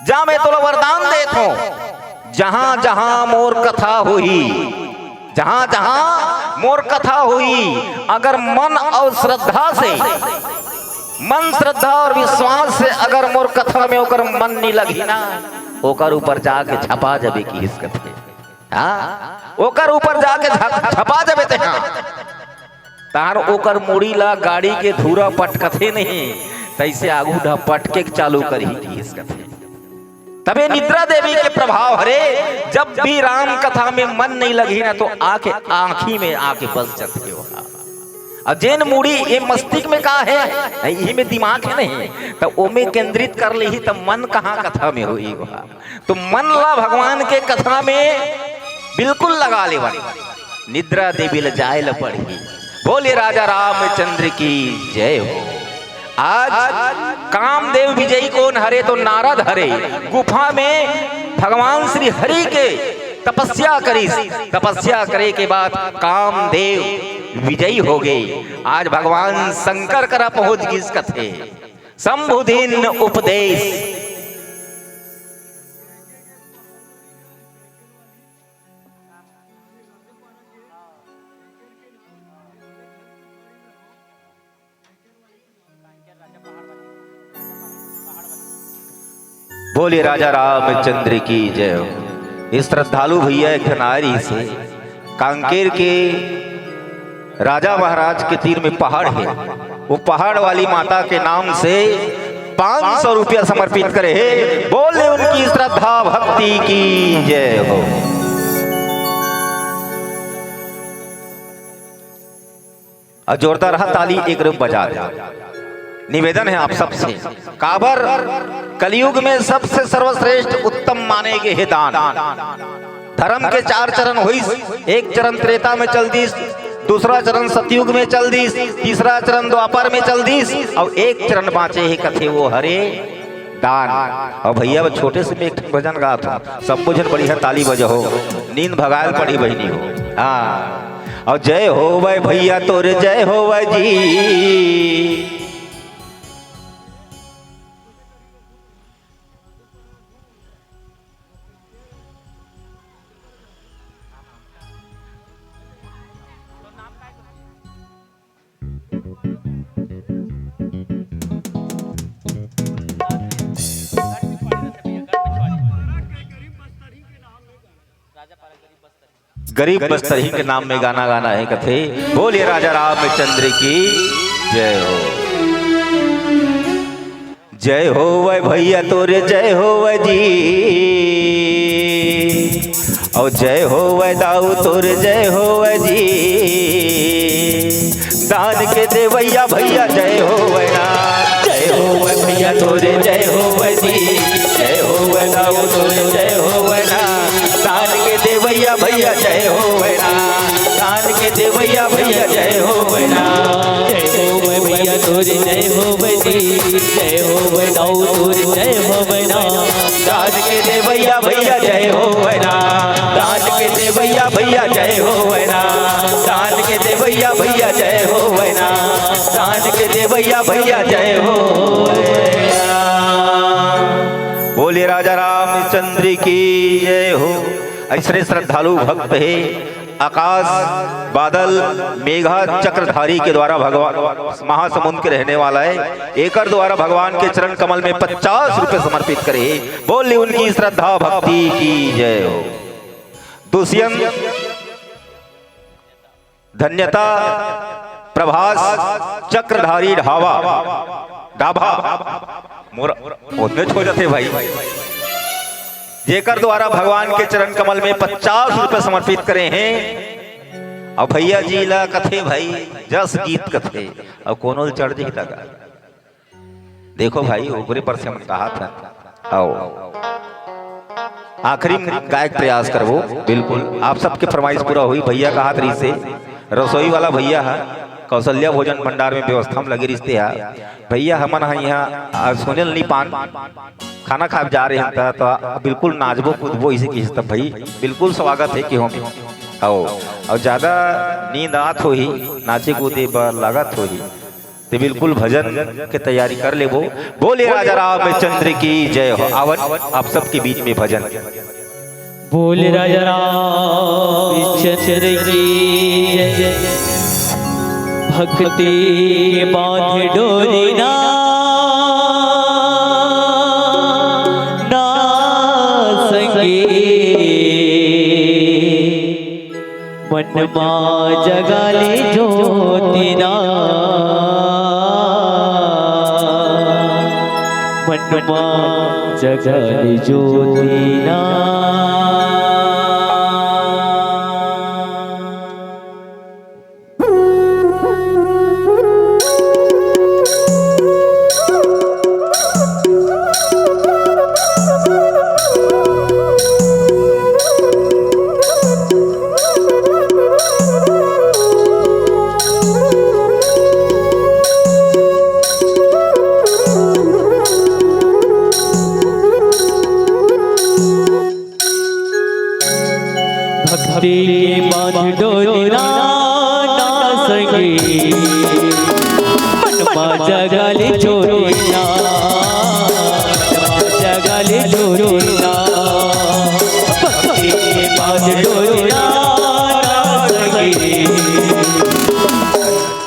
जा, मैं तोला वरदान देत हों, जहां जहां मोर कथा होही, जहां जहां मोर कथा होही, अगर मन अउ श्रद्धा से, मन, श्रद्धा अउ विश्वास से अगर मोर कथा में ओकर मन नी लगही ना, ओकर ऊपर जाके झपा जबे किहिस कथे। हाँ, ओकर ऊपर जाके झप-, झपा जबे ते, हाँ। तार ओकर मुड़ी ला गाड़ी के धूरा पटकथे नहीं, तइसे आगू ढा पटके के चालू करही किहिस कथे। तबे निद्रा देवी के प्रभाव हरे, जब भी राम कथा में मन नहीं लगही ना, तो आके आंखी में आके बस जथे ओहा। अउ जेन मुड़ी ए मस्तिष्क में का हे, इही में दिमाग हे नहीं, त ओमे केंद्रित कर लेही, त मन कहाँ कथा में होही ओहा। तो मन ला भगवान के कथा में बिल्कुल लगा लेवन। निद्रा देवी ल जाए ल पड़ही। बोले राजा रामचंद्र की जय हो। आज कामदेव विजयी कोन हरे? तो नारद हरे। गुफा में भगवान श्री हरि के तपस्या करिस। तपस्या करे के बाद कामदेव विजयी हो गए। आज भगवान शंकर करा पहुंच गिस कथे। शंभुदिन उपदेश। बोले राजा रामचंद्र की जय हो। ये श्रद्धालु भैया एक ठन आए रहिस हे कांकेर के राजा महाराज के तीर में पहाड़ हे, वो पहाड़ वाली माता के नाम से पाँच सौ रुपया समर्पित करे हे। बोले उनकी श्रद्धा भक्ति की जय हो। अउ जोरदार हा ताली एक रूप बजा दे। निवेदन हे आप सबसे, काबर कलयुग में सबसे सर्वश्रेष्ठ उत्तम माने गे हे दान। धर्म के चार चरण होइस, एक चरण त्रेता में चल दिस, दूसरा चरण सतयुग में चल दिस, तीसरा चरण द्वापर में चल दिस, अउ एक चरण बांचे हे कथे वो हरे दान। अउ भैया, बस छोटे से में एक ठन भजन गात हों, सब झन बढ़िया ताली बजाहू, नींद भगायल पड़ी बहिनी हो। हाँ, अउ जय होवय भैया तोर जय होवय जी। गरीब बस्तरही के नाम में गाना गाना हे कथे। बोले राजा रामचंद्र की जय हो। जय होवय भैया तोर जय होवय जी, अउ जय होवय दाऊ तोर जय होवय जी। दान के देवैया भैया जय होवय ना, जय होवय भैया तोर जय होवय जी, जय होवय दाऊ तोर जय होवय ना। दान के देवैया भैया जय होवय ना, दान के देवैया भैया जय होवय ना। जय होवय भैया तोर जय होवय जी, जय होवय दाऊ तोर जय होवय ना। दान के देवैया भैया जय होवय ना, दान के देवैया भैया जय होवय ना, दान के देवैया भैया जय होवय ना, दान के देवैया भैया जय होवय ना। बोले राजा रामचंद्र की जय हो। अइसने श्रद्धालु भक्त हे आकाश बादल मेघा चक्रधारी के द्वारा, भगवान महासमुंद के रहने वाला हे, एकर द्वारा भगवान के चरण कमल में पचास रुपए समर्पित करे हे। बोल ली उनकी श्रद्धा भक्ति की जय हो। दुष्यंत धन्यता प्रभास चक्रधारी ढाबा, ढाबा, मोर ओतने छो जाथे भाई, जेकर द्वारा भगवान के चरण कमल में पचास रुपए समर्पित करे हे। अउ भैया जी ला कथे भाई, जस गीत कथे, अउ कोनो ल चढ़ जही तक। देखो भाई, ओकरे पर से हम कहा था, आओ। आखिरी गायक प्रयास करबो। बिल्कुल, आप सबके फरमाइश पूरा होही। भैया कहात रहिसे, रसोई वाला भैया ह, कौशल्या भोजन भंडार में व्यवस्था में लगे रहिसे ह। भैया हमन ह इहाँ, आ, सुने ल नी पान, खाना खाए जा रहे हन त, त बिल्कुल नाचबो कूदबो इसे किहिस त भाई, बिल्कुल स्वागत हे कि हम। आओ, अउ ज्यादा नींद आत होही, नाचे कूदे बर लागत होही, ते बिल्कुल भजन के तैयारी कर लेबो। बोले राजा रामचंद्र की जय हो। आवन आप सबके बीच में भजन। बोल राजा रामचंद्र की जय। भक्ति के बांध डोरी ना, ना संगे। मन मा जगा ले ज्योति ना, मन मा जगा ले ज्योति ना। भक्ति के बांध डोरी ना, ना संगे। मन मा जगा ले ज्योति ना, मन मा जगा ले ज्योति ना। भक्ति के बांध डोरी ना, ना संगे।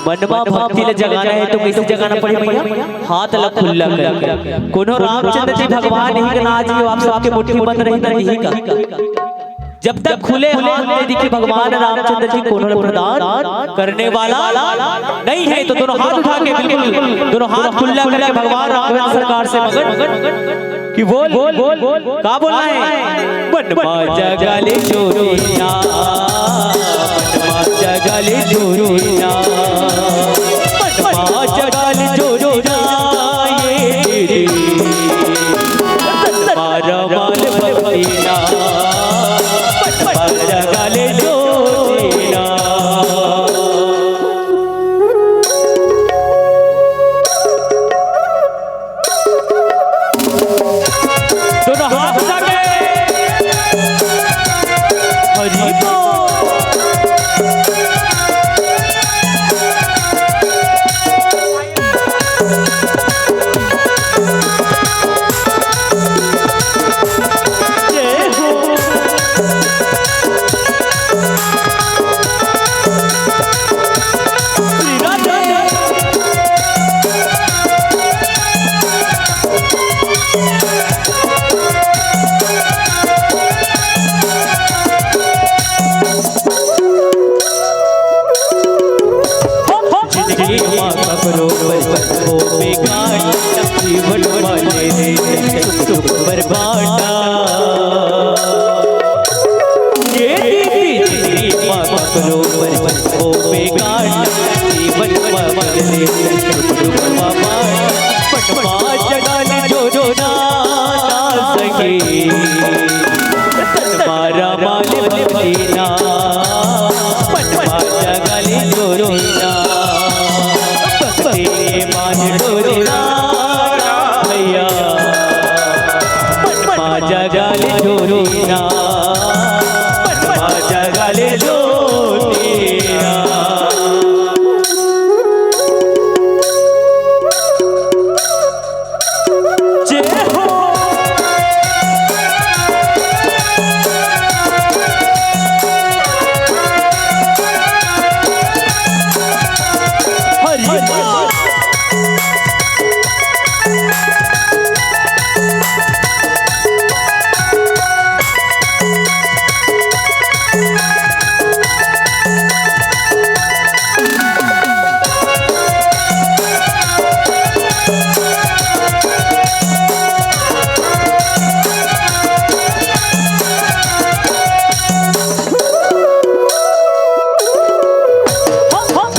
मन मा भक्ति ल जगाना हे त कइसे जगाना पड़ही भैया? हाथ ल खुल्ला करके। कोनो रामचंद्र जी भगवान ही के नाम जी, आप सबके मुट्ठी बंद रही त नहीं का? जब तक खुले हाथ नहीं दिखे भगवान रामचंद्र जी, कोनो ल प्रदान करने वाला नहीं हे। त दोनों हाथ उठा के, बिल्कुल दोनों हाथ खुल्ला करके भगवान रामचंद्र सरकार से मगन कि बोल, बोल, बोल, का बोलना हे? मन मा जगा ले ज्योति ना, मन मा जगा ले ज्योति ना, मन मा जगा ले ज्योति ना, ये तेरी तन मा रमाल भक्ति ना, मन मा जगा ले ज्योति ना। दोनों हाथ उठा के। हरि बोल। जय हो। श्री राधे। जिंदगी मा ककरो बर ओ बेगाना, जीवन मा ले दे सुख दुख बर बांटा। ये दीदी, जिंदगी मा ककरो बर ओ बेगाना, जीवन मा ले दे सुख दुख मा बांटा। मन मा जगा ले ज्योति ना, ना संगे। तन मा रमाल भक्ति ना, मन मा जगा ले ज्योति ना, भक्ति के बांध डोरी ना, भैया। मन मा जगा ले ज्योति ना, मन मा जगा ले ज्योति ना। जय हो। हरि बोल।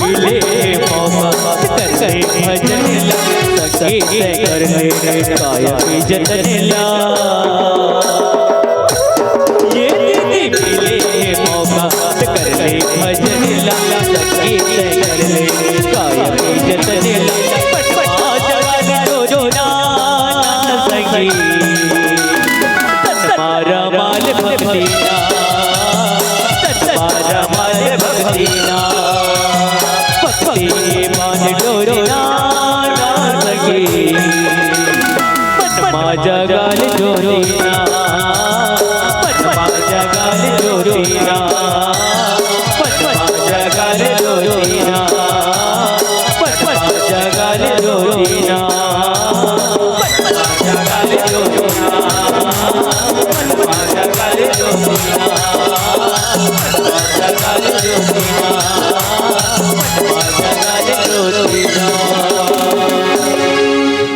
मिले मौका करके भजन ला, सके से कर ले काया के जतन ला।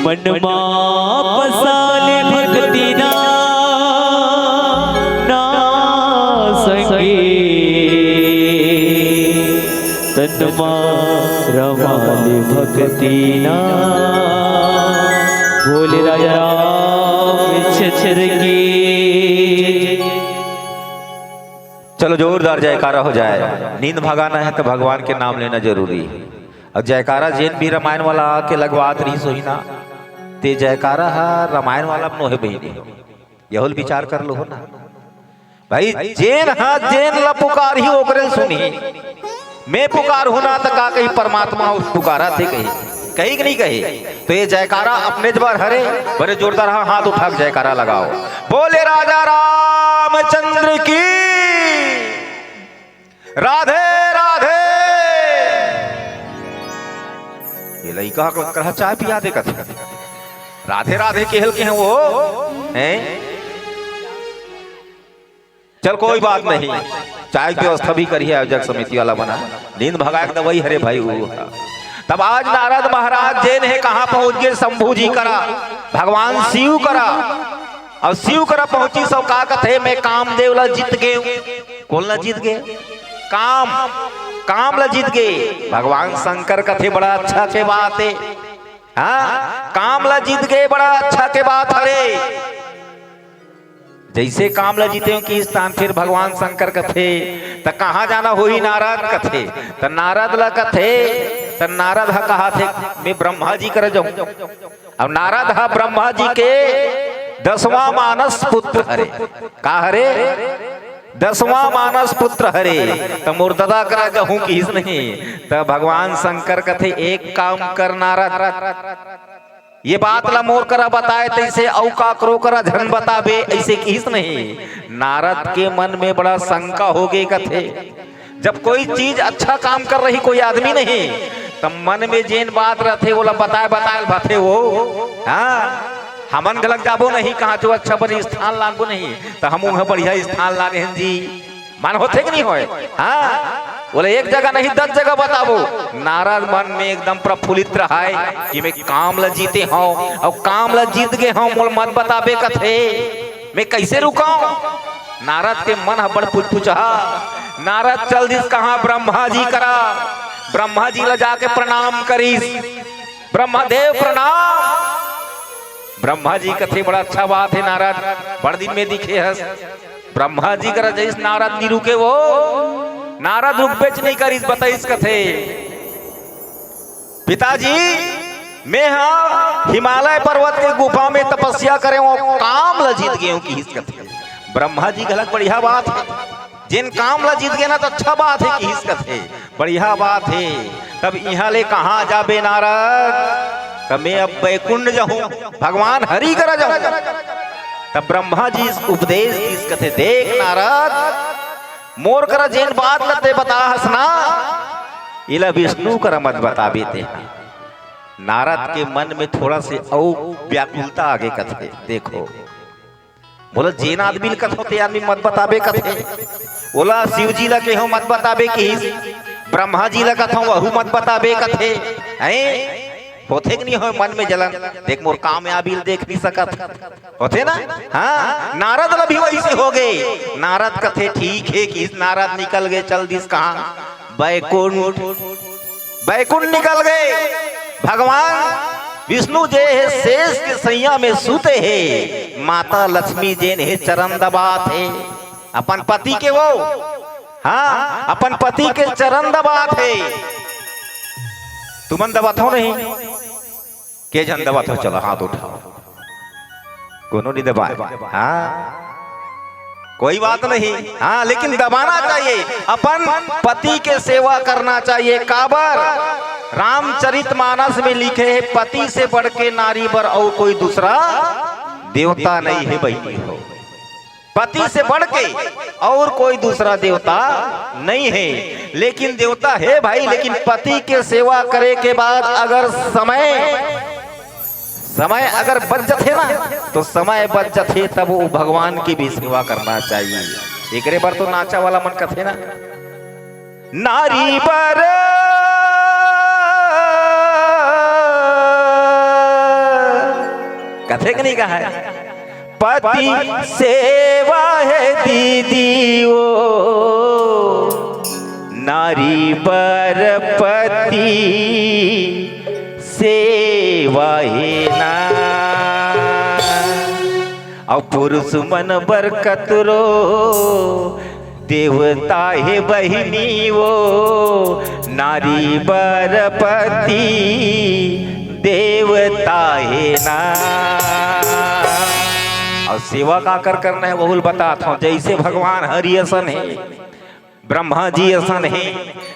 मन मा पसाले भक्ति ना, ना संगे, तन मा रमाले भक्ति ना। बोले राजा रामचंद्र की। चलो, जोरदार जयकारा हो जाए। नींद भगाना है तो भगवान के नाम लेना जरूरी है। अब जयकारा जेन भी रामायण वाला आके लगवात रहिस होही ना, ते जयकारा हा रामायण वाला नोहे बहिनी हो। यहू ल विचार कर लो हो ना भाई, जेन हा जेन ला पुकारही ओकरे ल सुनही। मैं पुकारहूं ना त का कही, परमात्मा उस पुकारा थे कही, कही कि नहीं कही? तो ये जयकारा अपने ज बर हरे। बड़े जोरदार हा, हाथ उठा के जयकारा लगाओ। बोले राजा रामचंद्र की। राधे राधे। ये लइका ह करा चाय पिया दे कथे। राधे राधे केहल के हैं वो, हैं? चल कोई बात नहीं, चाय की व्यवस्था भी करिए, आयोजक समिति वाला बना। नींद भगाए के दवाई हरे भाई वो। तब आज नारद महाराज जेन हे कहाँ पहुंच गए? शंभू जी करा, भगवान शिव करा। अब शिव करा पहुंचिस अउ का कथे, मैं कामदेव ला जीत गेंव। कोन ला जीत गे? काम, काम ला जीत गे। भगवान शंकर कथे बड़ा अच्छा के बात हे। हाँ, काम ला जीत गे, बड़ा अच्छा के बात हरे। जइसे काम ला जीतेंव किहिस तान फिर भगवान शंकर कथे, त कहाँ जाना होही नारद कथे, त नारद ला कथे, त नारद ह कहा थे, मैं ब्रह्मा जी करा जाहूं। अब नारद ह ब्रह्मा जी के दसवां मानस पुत्र हरे। का हरे? दसवां मानस पुत्र हरे। त मोर ददा करा जाहूं किहिस नहीं। त भगवान शंकर कथे, एक काम कर नारद, ये बात ला मोर करा बताए तइसे अउ काकरो करा झन बताबे, अइसे किहिस नहीं। नारद के मन में बड़ा शंका हो गे कथे। जब कोई चीज अच्छा काम कर रही कोई आदमी नहीं, तब मन में जेन बात रथे, ओला बताए, बताए ल भाथे वो। हाँ, हमन घलक जाबो नहीं, कहाँ जो अच्छा बने स्थान लानबो नहीं, त हम उहाँ बढ़िया स्थान लाने हन जी। मन होथे कि नहीं होय? हाँ, बोले एक जगह नहीं, दस जगह बताबो। नारद मन में एकदम प्रफुल्लित रहाय कि मैं काम ला जीते हंव, अउ काम ला जीत गे हंव, मोला मत बताबे कथे। मैं कइसे रुकंव? नारद के मन ह बड़ पुचपुचहा। नारद चल दिस कहाँ? ब्रह्मा जी करा। ब्रह्मा जी ला जाके प्रणाम करिस, ब्रह्मदेव प्रणाम। ब्रह्मा जी कथे, बड़ा अच्छा बात हे नारद, बड़ दिन में दिखे हस। ब्रह्मा जी करा जइस नारद जी रुके वो, नारद रुकबेच नहीं करिस, बताइस कथे, पिताजी, मैं हा हिमालय पर्वत के गुफा में तपस्या करेंव, काम ला जीत गेंव किहिस कथे। ब्रह्मा जी घलक बढ़िया बात हे, जेन काम ला जीत गे ना त अच्छा बात हे किहिस कथे, बढ़िया बात हे। तब इहाँ ले कहाँ जाबे नारद? तब मैं अब बैकुंठ जाहूं, भगवान हरि करा जाहूं। तब ब्रह्मा जी उपदेश दिस कथे, देख नारद, मोर करा जेन बात ला ते बता हस ना, इला विष्णु करा मत बताबे ते। नारद के मन में थोड़ा से अउ व्याकुलता आगे कथे, देखो, बोला जेन आदमी ल कथो ते आदमी मत बताबे कथे, ओला शिव जी ला कहो मत बताबे किहिस, ब्रह्मा जी ला कथो वहू मत बताबे कथे, हैं? होथे कि नहीं होय मन में जलन, देख मोर काम या बिल देख नहीं सकत। होथे ना? हाँ, नारद ल भी वइसे हो गे। नारद कथे, ठीक हे, किहिस नारद निकल गे, चल दिस कहाँ? बैकुंठ। बैकुंठ निकल गे। भगवान विष्णु जे हे शेष के सैया में सुते हे, माता लक्ष्मी जेन हे चरण दबात हे अपन पति के वो। हाँ, अपन पति के चरण दबात हे। तुमन दबाथो नहीं? के झन दबाथो, चलो हाथ उठाओ। कोनो नहीं दबाए। हाँ, कोई बात नहीं। हाँ, लेकिन दबाना चाहिए। अपन पति के सेवा करना चाहिए। काबर? रामचरित मानस में लिखे हे, पति से बढ़ के नारी बर अउ कोई दूसरा देवता नहीं हे बहिनी हो। पति से बढ़ के अउ कोई दूसरा देवता नहीं हे। लेकिन देवता हे भाई, लेकिन पति के सेवा करे के बाद अगर समय, समय अगर बच जथे ना, तो समय बच जथे, तब वो भगवान की भी सेवा करना चाहिए। एकरे बर तो नाचा वाला मन कथे ना, नारी बर कथे के नहीं कहा है? पति सेवा है दीदी वो, नारी बर पति सेवा है ना। अउ पुरुष मन बर कतरो देवता हे बहिनी वो, नारी बर पति देवता हे ना। अउ सेवा काकर करना हे, वहू ल बतात हंव। जइसे भगवान हरि असन हे, ब्रह्मा जी असन हे,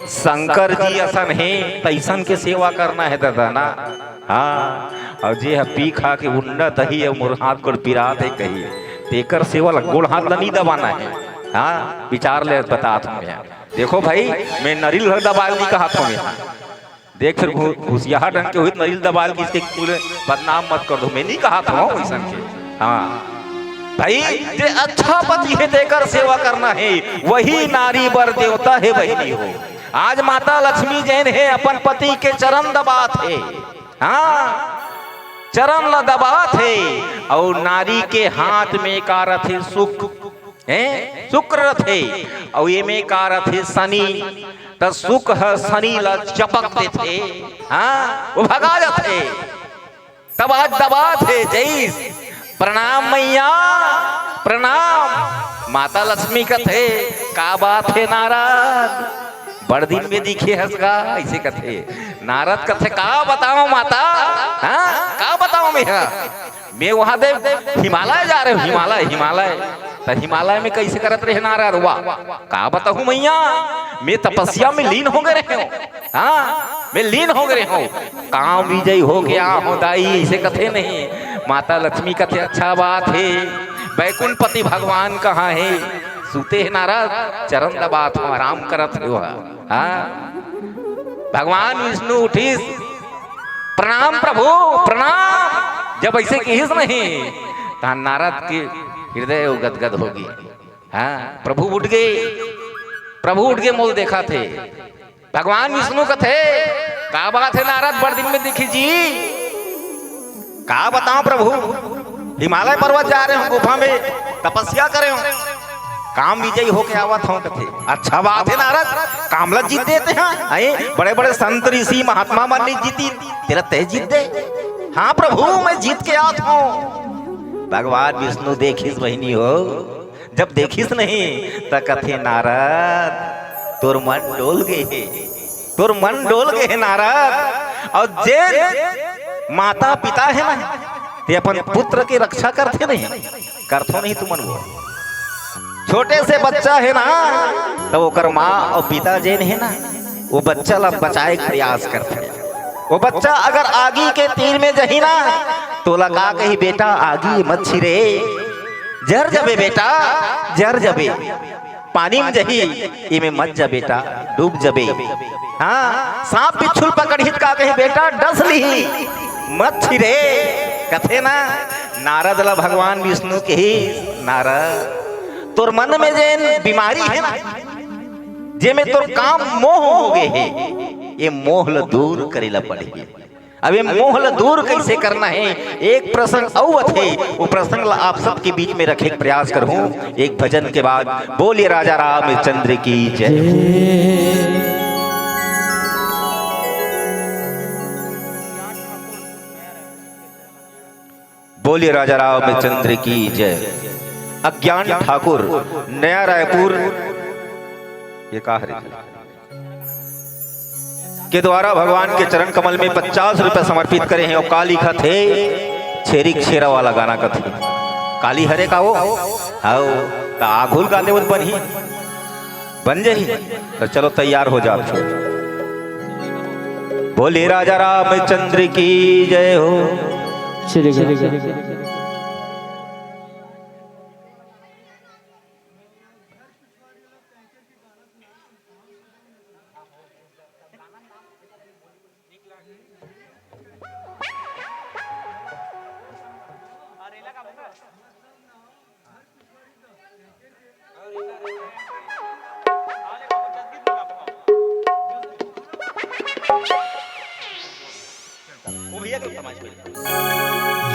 शंकर जी असन हे, तइसन के सेवा करना हे दादा ना। हाँ, अउ जे ह पी खा के उंडत हे अउ मोर हाथ गोड़ पिरात हे कही, तेकर सेवा ल गोड़ हाथ ल नइ दबाना हे। हाँ, विचार ले बतात हंव मैं। देखो भाई, मैं नरिल ल दबाय ल नइ कहत हंव मैं। देख, फेर घु-, घुसियाहा ढंग के होही त नरिल दबाय ल किसके पूरे बदनाम मत कर दो, मैं नइ कहत हंव अइसन के। हाँ भाई, जे अच्छा पति हे तेकर सेवा करना हे, वही नारी बर देवता हे बहिनी हो। आज माता लक्ष्मी जेन हे अपन पति के चरण दबात हे, हाँ, चरण ल दबात हे। अउ नारी के हाथ में का रथे? सुक, हैं? शुक्र रथे। अउ एमे का रथे? शनि। त सुक ह शनि ल चपक देथे, हाँ, वो भगा जाथे। तब आज दबात हे जइस, "प्रणाम मैया, प्रणाम।" माता लक्ष्मी कथे, "का बात हे नारद, बड़ दिन में दिखे हस गा?" अइसे कथे। नारद कथे, "का बतावं माता, हाँ, का बतावं मैं हा? मैं वहां दे हिमालय जा रहे हंव, हिमालय, हिमालय।" त हिमालय में कइसे करत रहे नारद? वाह, "का बताहूं मैया, मैं तपस्या में लीन हो गे रहे हंव।" हाँ, मैं लीन हो गे रहे हंव, काम विजय हो गे आय हंव दाई, अइसे कथे नहीं। माता लक्ष्मी कथे, "अच्छा बात हे, बैकुंठपति भगवान कहां हे?" "सुते हे नारद, चरण दबात हंव, आराम करत हे वो हा।" हाँ, भगवान विष्णु उठिस, "प्रणाम प्रभु, प्रणाम।" जब अइसे किहिस नहीं, तहां नारद के हृदय गदगद हो गे। हाँ, प्रभु उठ गे, प्रभु उठ गे, मोला देखत हे। भगवान विष्णु कथे, "का बात हे नारद, बड़ दिन में दिखिस जी?" "का बतावं प्रभु, हिमालय पर्वत जा रहे हंव, गुफा में तपस्या करे हंव, काम विजयी होके आवत हंव।" कथे, "अच्छा बात हे नारद, काम ल जीत देते हैं, हैं? बड़े-बड़े संत ऋषि महात्मा मन नइ जीतिन, तेला तैं जीत दे।" "हाँ प्रभु, मैं जीत के आवत हंव।" भगवान विष्णु देखिस बहिनी हो, जब देखिस नहीं, त कथे, "नारद, तोर मन डोल गे हे, तोर मन डोल गे हे नारद।" अउ जेन माता पिता हे ना, ते अपन पुत्र के रक्षा करथे नहीं, करथो नहीं तुमन वो? छोटे से बच्चा हे ना, त ओकर माँ अउ पिता जेन हे ना, वो बच्चा ला बचाए के प्रयास करथे। वो बच्चा अगर आगी के तीर में जही ना, त ओला का कही, "बेटा, आगी मत छिरे, जर जबे बेटा, जर जबे, पानी में जही, एमे मत जा बेटा, डूब जबे।" हाँ, सांप बिच्छू ल पकड़ही त का कही, "बेटा, डस लिही, मत छिरे।" कथे ना, नारद ला भगवान विष्णु कही, "नारद, तोर मन में जेन बीमारी हे ना, जेमे तोर काम मोह हो गे हे, ये मोह ल दूर करे ला पड़ही।" अब ये मोह ल दूर कइसे करना हे, एक प्रसंग अउ अथे, वो प्रसंग ला आप सबके बीच में रखे के प्रयास करहूं एक भजन के बाद। बोलिए राजा रामचंद्र की जय। बोलिए राजा रामचंद्र की जय। अज्ञान ठाकुर, नया रायपुर, ये का हरे? के द्वारा भगवान के चरण कमल में पचास रुपए समर्पित करे हे। अउ का लिखत हे? छेरी छेरा वाला गाना कथे। काली हरे का वो? हव, त आघू ल गा देवत बनही। बन जाही। त चलो तैयार हो जात हो। बोले राजा रामचंद्र की जय हो। श्री गुरु।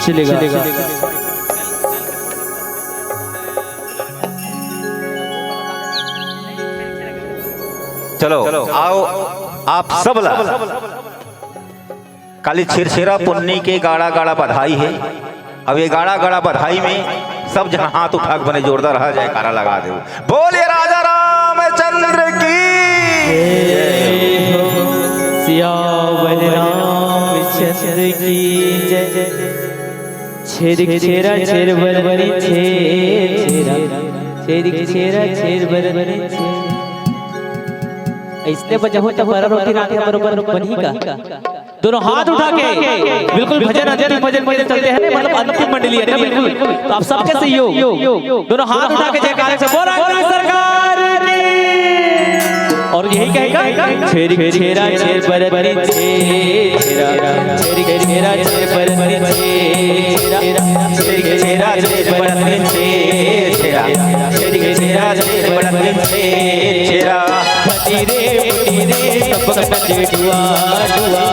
चलेगा। चलो, आओ, आप सब ला काली छेरछेरा पुन्नी के गाड़ा गाड़ा बधाई हे। अब ये गाड़ा गाड़ा बधाई में सब झन हाथ उठा के बने जोरदार हा जयकारा लगा देव। बोलिए राजा रामचंद्र की। जय हो। सियावर रामचंद्र की जय। छेरिक छेरा छेर बरबरी छेरा, छेरिक छेरा छेर बरबरी छेरा। अइसने बजाहू त बरोबर फिर आगे बरोबर बनही का? दोनों हाथ उठा के, बिल्कुल भजन, अंतिम भजन, भजन चलते हैं, मतलब अंतिम मंडली है ना, बिल्कुल। तो आप सबके सहयोग, दोनों हाथ उठा के जयकारे से बोला, बोला सरकार की। और यही कहेगा, छेरी छेरा छेर बरबरी छेरा, छेरी छेरा छेर बरबरी छेरा, छेरी छेरा छेर बरबरी छेरा, छेरी छेरा छेर बरबरी छेरा। फटी रे फटी रे सबक नचे डुआ डुआ।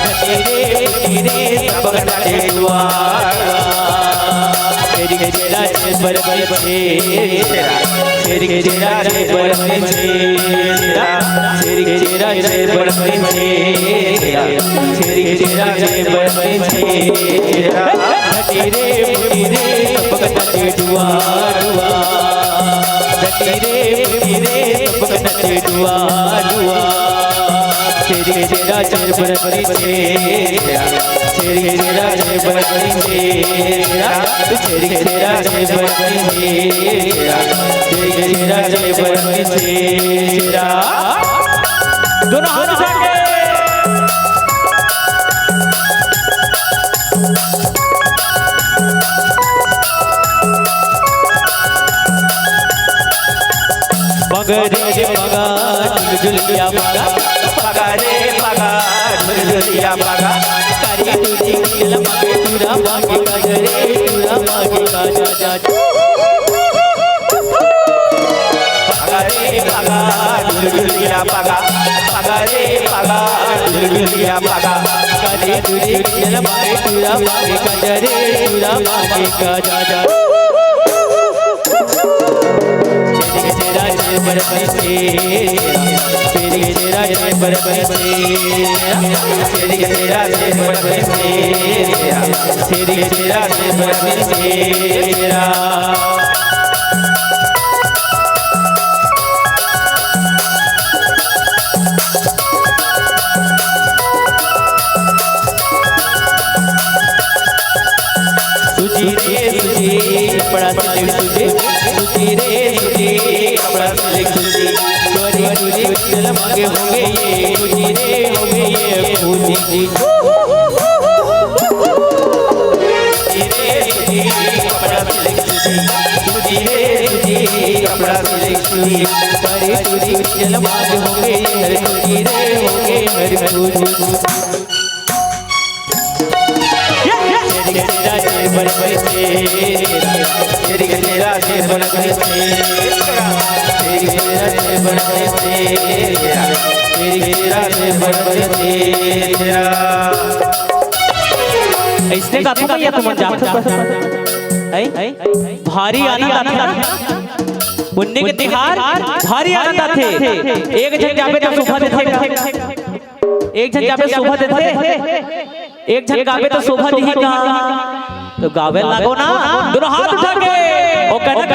फटी रे फटी रे सबक नचे डुआ डुआ। छेरी छेरा छेर बरबरी छेरा, छेरी छेरा छेर बरबरी छेरा, छेरी छेरा छेर बरबरी छेरा, छेरी छेरा छेर बरबरी छेरा। फटी रे फटी रे सबक नचे डुआ डुआ। फटी रे फटी रे सबक नचे डुआ डुआ। छेरी छेरा छेर बरबरी छेरा, छेरी छेरा छेर बरबरी छेरा, छेरी छेरा छेर बरबरी छेरा, छेरी छेरा छेर बरबरी छेरा। दोनों हाथ उठा के। पगरे पगा, झुलझुलिया पगा, पगरे पगा, झुलझुलिया पगा। करी तुझी लमके तुरा मांगे गजरे, तुरा मांगे गजरे। पगरे पगा, झुलझुलिया पगा, पगरे पगा, झुलझुलिया पगा। करी तुझी लमके तुरा मांगे गजरे, तुरा मांगे गजरे। छेरी छेरा छेर बरबरी छेरा, छेरी छेरा छेर बरबरी छेरा, छेरी छेरा छेर बरबरी छेरा, छेरी छेरा छेर बरबरी छेरा। सूजी रे सूजी, कपड़ा सिलक सूजी। सूजी रे सूजी, कपड़ा सिलक सूजी। तोरी सूजी, चल मांगे होंगे ये, सूजी रे होंगे ये, सूजी। सूजी रे सूजी, कपड़ा सिलक सूजी। सूजी रे सूजी, कपड़ा सिलक सूजी। तोरी सूजी, चल मांगे होंगे ये, हर सूजी रे होंगे हर सूजी। अइसने गाथो भैया, तुमन जानथो कस? हैं? भारी आनंद आथे ना। पुन्नी के तिहार भारी आनंद आथे। एक झन जाबे त शोभा देथे, एक झन जाबे शोभा देथे। एक झन गाबे त शोभा दिही का? त गाबे लागो ना, दोनों हाथ उठा के। ओ कनक,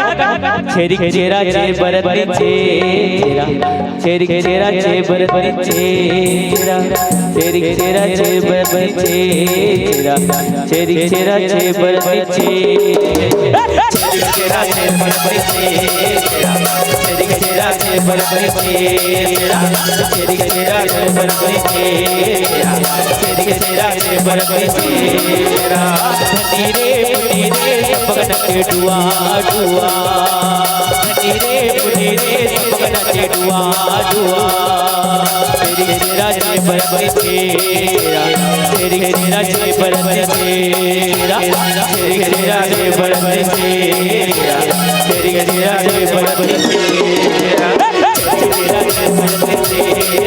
छेरी छेरा छेर बरबरी छेरा, छेरी छेरा छेर बरबरी छेरा, छेरी छेरा छेर बरबरी छेरा, छेरी छेरा छेर बरबरी छेरा। छेरी छेरा छेर बरबरी छेरा, छेरी छेरा छेर बरबरी छेरा, छेरी छेरा छेर बरबरी छेरा, छेरी छेरा छेर बरबरी छेरा। फटी रे फटी रे सबक नचे डुआ डुआ। फटी रे फटी रे सबक नचे डुआ डुआ। छेरी छेरा छेर बरबरी छेरा, छेरी छेरा छेर बरबरी छेरा, छेरी छेरा छेर बरबरी छेरा, छेरी छेरा छेर बरबरी छेरा, छेरी छेरा छेर बरबरी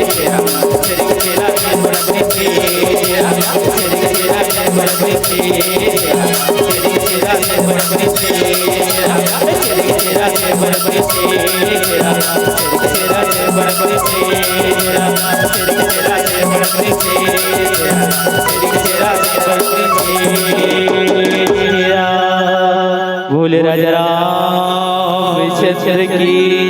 छेरा, छेरी छेरा छेर बरबरी छेरा, छेरी छेरा छेर बोले राजा रामचंद्र की।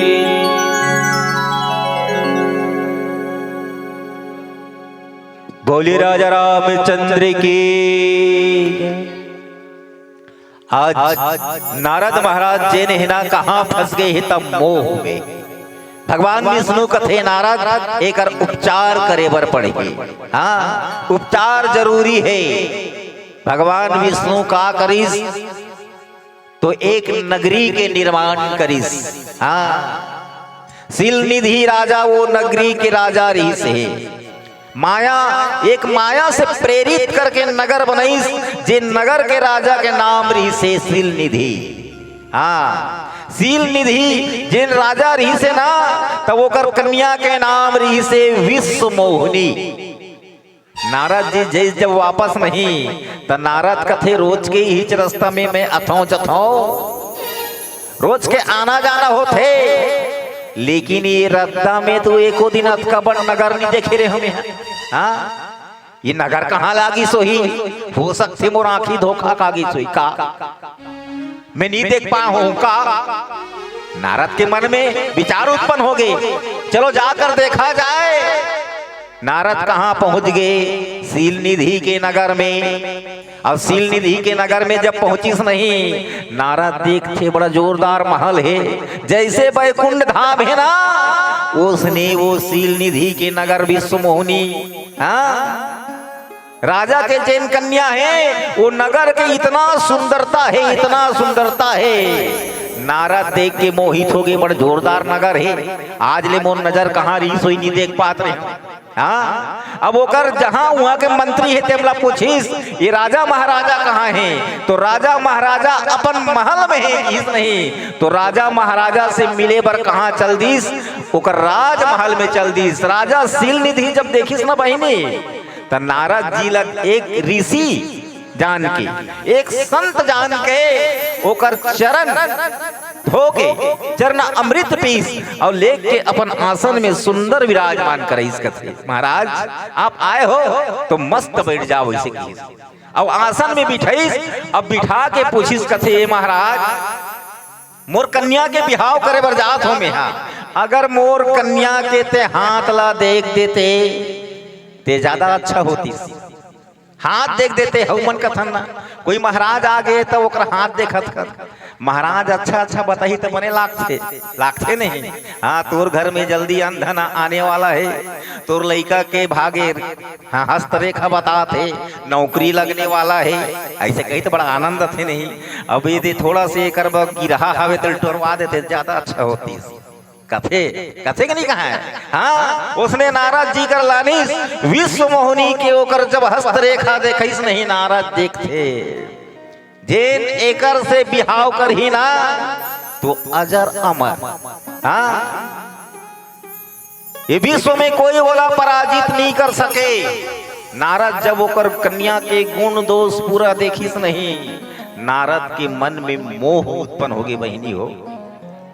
बोले राजा रामचंद्र की। आज नारद महाराज जेन हे ना, कहाँ फंस गए हे, तब मोह में। भगवान विष्णु कथे, नारद, एकर उपचार करे बर पड़ही। हाँ, उपचार जरूरी हे। भगवान विष्णु का करिस, तो एक नगरी के निर्माण करिस। हाँ, शील निधि राजा वो नगरी के राजा रहिस हे। माया, एक माया से प्रेरित करके नगर बनइस, जे नगर के राजा के नाम रहिस हे शील निधि। हाँ, शील निधि जेन राजा रहिस हे ना, तब ओकर कन्या के नाम रहिस हे विश्व मोहनी। नारद जी जैस जब वापस नहीं, त नारद कथे, "रोज के इहीच रस्ता में मैं अथौं जथौं, रोज के आना जाना होथे, लेकिन ये रद्दा में तो एको दिन अतका बड़ नगर नहीं देखे रहे हमें।" हाँ, ये नगर कहाँ लागिस होही? हो सकथे मोर आँखी धोखा खा गिस होही का? मैं नहीं देख पाया हूँ का? नारद के मन में विचार उत्पन्न हो गए, चलो जाकर देखा जाए। नारद कहाँ पहुँच गए? शील निधि के नगर में। अब शील निधि के नगर में जब पहुँचिस नहीं, नारद देखथे बड़ा जोरदार महल हे, जैसे बैकुंठ धाम हे ना, ओसने वो शील निधि के नगर विश्व मोहनी। हाँ, राजा के जेन कन्या हे, वो नगर के इतना सुंदरता हे, इतना सुंदरता हे। नारद देख के मोहित हो गए, बड़ जोरदार नगर हे। आज ले मोर नजर कहाँ रहिस होही, नहीं देख पात रहे। हाँ, अब ओकर जहाँ उहाँ के मंत्री हे, तेमला पूछिस, "ये राजा महाराजा कहाँ हे?" तो राजा महाराजा अपन महल में हे, कहिस नहीं। तो राजा महाराजा से मिले बर कहाँ चल दिस? ओकर राजमहल में चल दिस। राजा शील निधि जब देखिस ना बहिनी, त नारद जी लग एक ऋषि जान के, एक संत जान के ओकर चरण धो के, चरण अमृत पीस और लेके अपन आसन में सुंदर विराजमान करइस। कथे, "महाराज, आप आए हो तो मस्त बैठ जाओ," ऐसे कहिस। अब आसन में बिठाइस, अब बिठा के पूछिस, कथे, "ए महाराज, मोर कन्या के बिहाव करे बर जात हो मेहा, अगर मोर कन्या के ते हाथ ला देख देते, ते ज्यादा अच्छा होतिस।" हाथ देख देते हऊ मन कथन ना, कोई महाराज आ गए त ओकर हाथ देखत हन। महाराज अच्छा अच्छा बताही त बने लागथे, लागथे नहीं। हाँ, तोर घर में जल्दी अनधन आने वाला हे, तोर लइका के भागे, हाँ, हस्तरेखा बतात हे, नौकरी लगने वाला हे, ऐसे कही त बड़ा आनंद आथे नहीं। अब यदि थोड़ा से एकर ब-, गिरहा हवे त टोरवा देते, ज्यादा अच्छा होतिस। कथे, कथे के नहीं कहा है? हाँ, ओसने नारद जी कर लानिस, विश्व मोहनी के ओकर जब हस्तरेखा देखइस नहीं, नारद देखथे, "जेन एकर से बिहाव करही ना, तो अजर अमर।" हाँ, ये विश्व में कोई ओला पराजित नहीं कर सके। नारद जब ओकर कन्या के गुण दोष पूरा देखिस नहीं, नारद के मन में मोह उत्पन्न हो गए, बहिनी हो।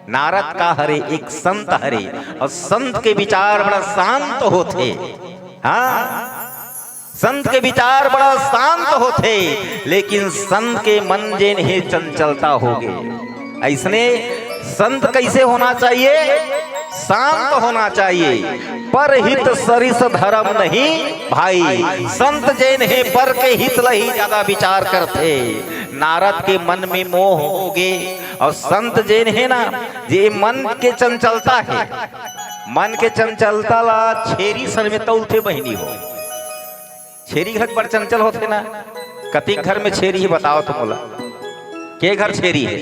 नारद का हरे, एक संत हरे, और संत के विचार बड़ा शांत होथे। हाँ, संत के विचार बड़ा शांत होथे, लेकिन संत के मन जेन हे चंचलता हो गए। ऐसने संत कैसे होना चाहिए? शांत होना चाहिए। "पर हित सरिस धर्म नहीं भाई।" संत जेन हे पर के हित ला ही ज्यादा विचार करथे। नारद के मन में मोह हो गए, और संत जेन हे ना, जे मन के चंचलता हे, मन के चंचलता ला छेरी सन में तौलथे, बहिनी हो। छेरी घक बड़ चंचल होथे ना। कतिक घर में छेरी हे, बताओ तो मोला, के घर छेरी हे?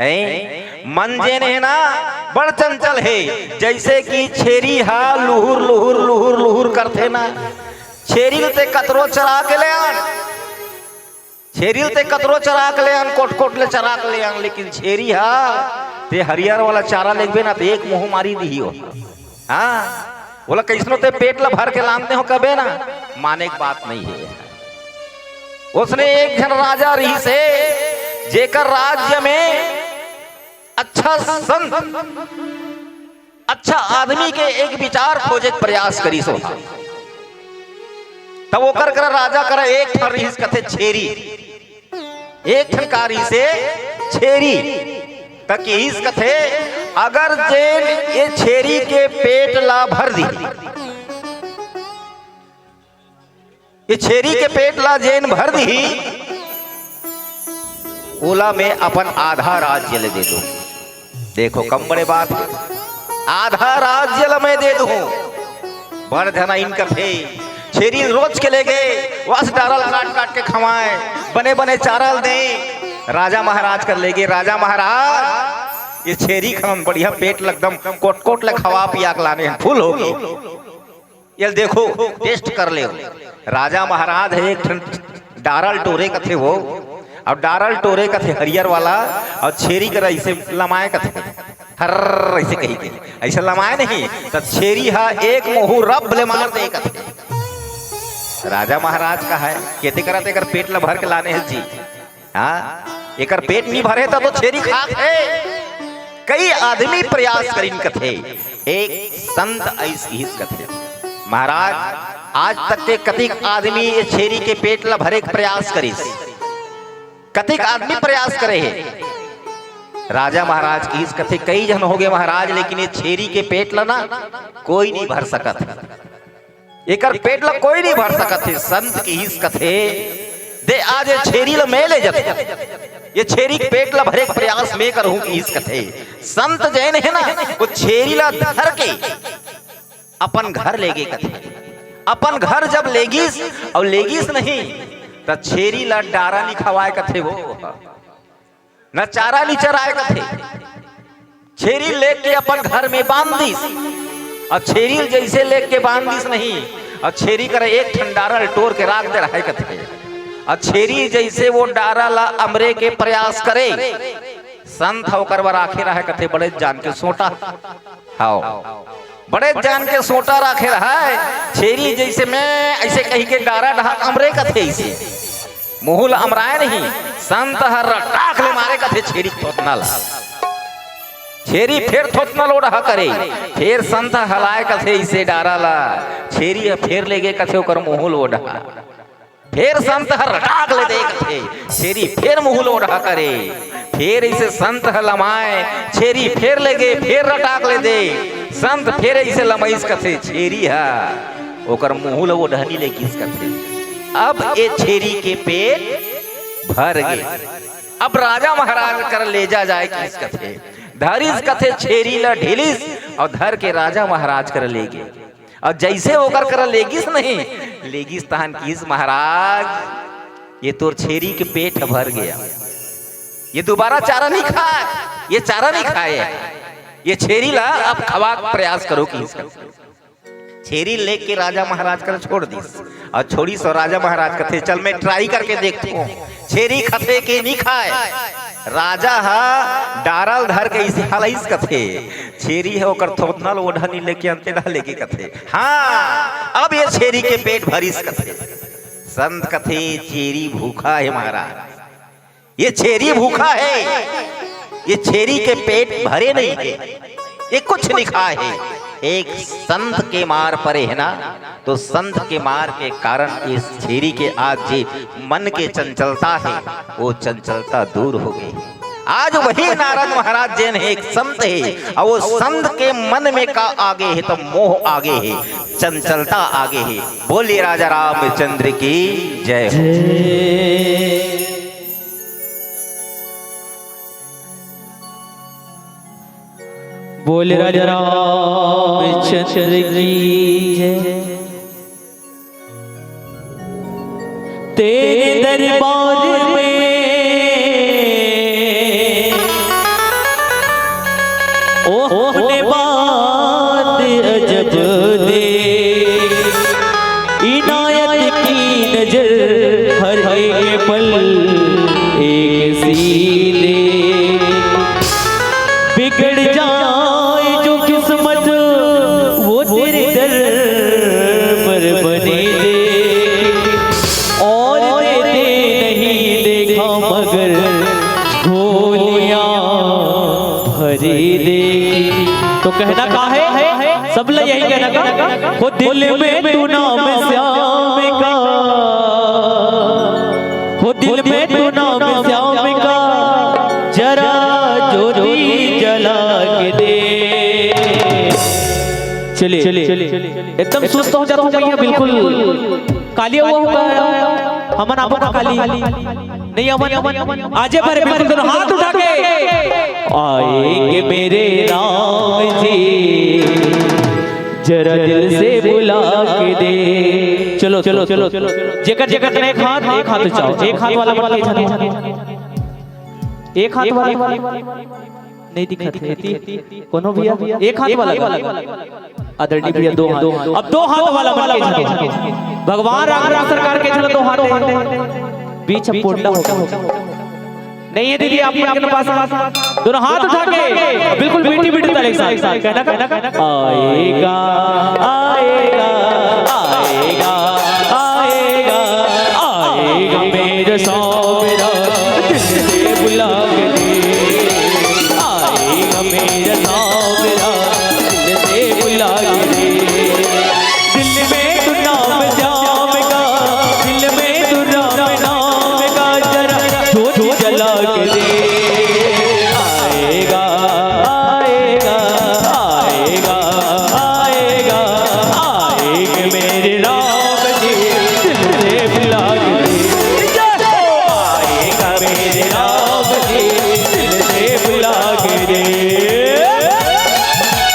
हैं? मन जेन हे ना, बड़ चंचल हे। जैसे कि छेरी हा लुहुर लुहुर लुहुर लुहुर करथे ना, छेरी ल ते कतरो चरा के ले आन, छेरी ल ते कतरो चरा के ले आन, कोट कोट ले चरा के ले आन, लेकिन छेरी हा ते हरियर वाला चारा लेगबे ना, ते एक मुँह मारी दिही हो। हाँ, बोला, "कैसनो ते पेट ला भर के लान दे हो," कबे ना, माने के बात नहीं है। ओसने एक झन राजा रिहिस हे, जेकर राज्य में अच्छा संत, अच्छा आदमी के एक विचार खोजे के प्रयास करिस ओहा। तब ओकर करा, राजा करा एक ठन रिहिस कथे छेरी, एक ठन का रिहिस हे छेरी। त किहिस कथे, अगर जेन ये छेरी के पेट ला भर दी, ये छेरी के पेट ला जेन भर दिही, ओला मैं अपन आधा राज्य ले दे दूं। देखो, कम बड़े बात हे, आधा राज्य ला मैं दे दूं। बड़ झन आइन कथे, छेरी रोज के लेगे, बस डारा ल काट काट के खवाए, बने बने चारा ल दे। राजा महाराज कर लेगे, राजा महाराज, ये छेरी खन बढ़िया पेट ल एकदम कोट कोट ले खवा पिया के लाने हन, फुल होगे। ये देखो, टेस्ट कर ले। राजा महाराज ह एक ठन डारा ल टोरे कथे वो, अउ डारा ल टोरे कथे हरियर वाला, अउ छेरी करा अइसे लमाए कथे, हर अइसे कही के, अइसे लमाए नहीं, त छेरी ह एक मुहूँ रब ले मार दे कथे। राजा महाराज कहे, केते करा तेकर पेट ल भर के लाने हे जी। हाँ, एकर पेट नी भरे त तो छेरी खात हे। कई आदमी प्रयास करिन कथे, एक संत अइस किहिस कथे, महाराज, आज तक के कतिक आदमी ये छेरी के पेट ला भरे के प्रयास करिस, कतिक आदमी प्रयास करे हे। राजा महाराज किहिस कथे, कई झन होगे महाराज, लेकिन ये छेरी के पेट ला ना कोई नहीं भर सकत। एकर पेट ला कोई नहीं भर सकत हे। संत किहिस कथे, दे आज ये छेरी ला मैं ले जथों, ये छेरी के पेट ला भरे के प्रयास मैं करहूं किहिस कथे। संत जेन हे ना, वो छेरी ला धर के अपन घर लेगे कथे। अपन घर जब लेगिस अउ लेगिस नहीं, त छेरी ला डारा नी खवाए कथे वो, न चारा नी चराए कथे। छेरी लेके अपन घर में बांध दिस, अउ छेरी ल जइसे लेके बांध दिस नहीं, अउ छेरी करा एक ठन डारा ल टोर के राख दे रहे कथे। अउ छेरी जइसे वो डारा ला अमरे के प्रयास करे, संत ह ओकर बर राखे रहे कथे, बड़े जान के सोटा। हाव, बड़े जान के सोटा राखे रहे। छेरी जइसे मैं अइसे कहि के डारा डहा अमरे कथे अइसे। मुहूँ ल अमराए नहीं, संत ह रटाक ले मारे कथे छेरी के थोथना ल। छेरी फेर थोथना ल ओ डहा करे, फेर संत ह हलाए कथे अइसे डारा ल। छेरी ह फेर लेगे कथे ओकर मुहूँ ल ओ डहा। फेर संत ह रटाक ले दे कथे, छेरी फेर मुहूँ ल ओ डहा करे। फेर अइसे संत ह लमाए, छेरी फेर लेगे, फेर रटाक ले दे। संत फेर अइसे लमइस कथे, छेरी ह ओकर मुहूँ ल ओ डहनी लेगिस कथे। अब ए छेरी के पेट भर गे। अब राजा महाराज कर लेजा जाए किहिस कथे। धरिस कथे छेरी ल ढिलिस अउ धर के राजा महाराज कर लेगे। अउ जइसे ओकर करा लेगिस नहीं, लेगिस तहन किहिस, महाराज, ये तोर छेरी के पेट भर गे, ये दुबारा चारा नहीं खाए, ये चारा नहीं खाए, ये छेरी ला अब खवा के प्रयास करो किहिस। छेरी लेके राजा महाराज करा छोड़ दिस। अउ छोड़िस अउ राजा महाराज कथे, चल मैं ट्राई करके देखथों, छेरी खथे के नी खाय। राजा ह डारा ल धर के अइसे हलाइस कथे, छेरी ह ओकर थोथना ल ओ डहनी लेके अंते डहर लेगे कथे। हाँ, अब ये छेरी के पेट भरिस कथे। संत कथे, छेरी भूखा हे महाराज, ये छेरी भूखा हे, ये छेरी के पेट भरे नहीं हे, ये कुछ नहीं खाय हे। एक संत के मार परे हे ना, तो संत के मार के कारण इस छेरी के आज जे मन के चंचलता हे, वो चंचलता दूर हो गे। आज वही नारद महाराज जेन हे, एक संत हे, अउ वो संत के मन में का आगे हे, त मोह आगे हे, चंचलता आगे हे। बोलिए राजा रामचंद्र की जय हो। बोल राजा रामचंद्र की जय। तेरे दरबार में ओह ने बात अजब दे, इनायत की नजर हर एक पल एक सी दे। बिगड़ जाए जो किस्मत, वो तेरे दर पर बने दे, और दे दे तो कहना का है, सब ला यही कहना का, हो दिल में तू नाम श्याम का, हो दिल में तू नाम श्याम का, जरा ज्योति जला के दे। चलिए, चलिए, एकदम सुस्त हो जाता हूँ भैया, बिल्कुल काली हुआ होगा। हमन आपो का काली नहीं, अमन, अमन, आजे भरे बिल्कुल दोनों हाथ उठा के। आएंगे मेरे राम जी, जरा दिल से बुला के दे। चलो, चलो, चलो, चलो। जेकर, जेकर एक हाथ, एक हाथ उठाओ, एक हाथ वाला मन के झन, एक हाथ वाला नहीं दिखत हे, एती कोनो भैया, एक हाथ वाला, आदरणीय भैया, दो हाथ। अब दो हाथ वाला मन के झन। भगवान राम, राम सरकार के झन दो हाथ हे। बीच में पोटला हो गया। नहीं है दीदी, आप मन के पास दोनों हाथ उठा के बिल्कुल मीठी मीठी ताली के साथ कहना, कहना, कहना। आएगा, आएगा, आएगा, आएगा, आएगा मेरा सांवरा, दिल से बुला के दे। आएगा मेरा सांवरा, दिल से बुला के दे। दिल में तू नाम श्याम का, दिल में तू राम नाम का, जरा ज्योत जला के दे। आएगा, आएगा, आएगा, आएगा, आएगा मेरे राम जी, दिल से बुला के दे। आएगा मेरे राम जी, दिल से बुला के दे।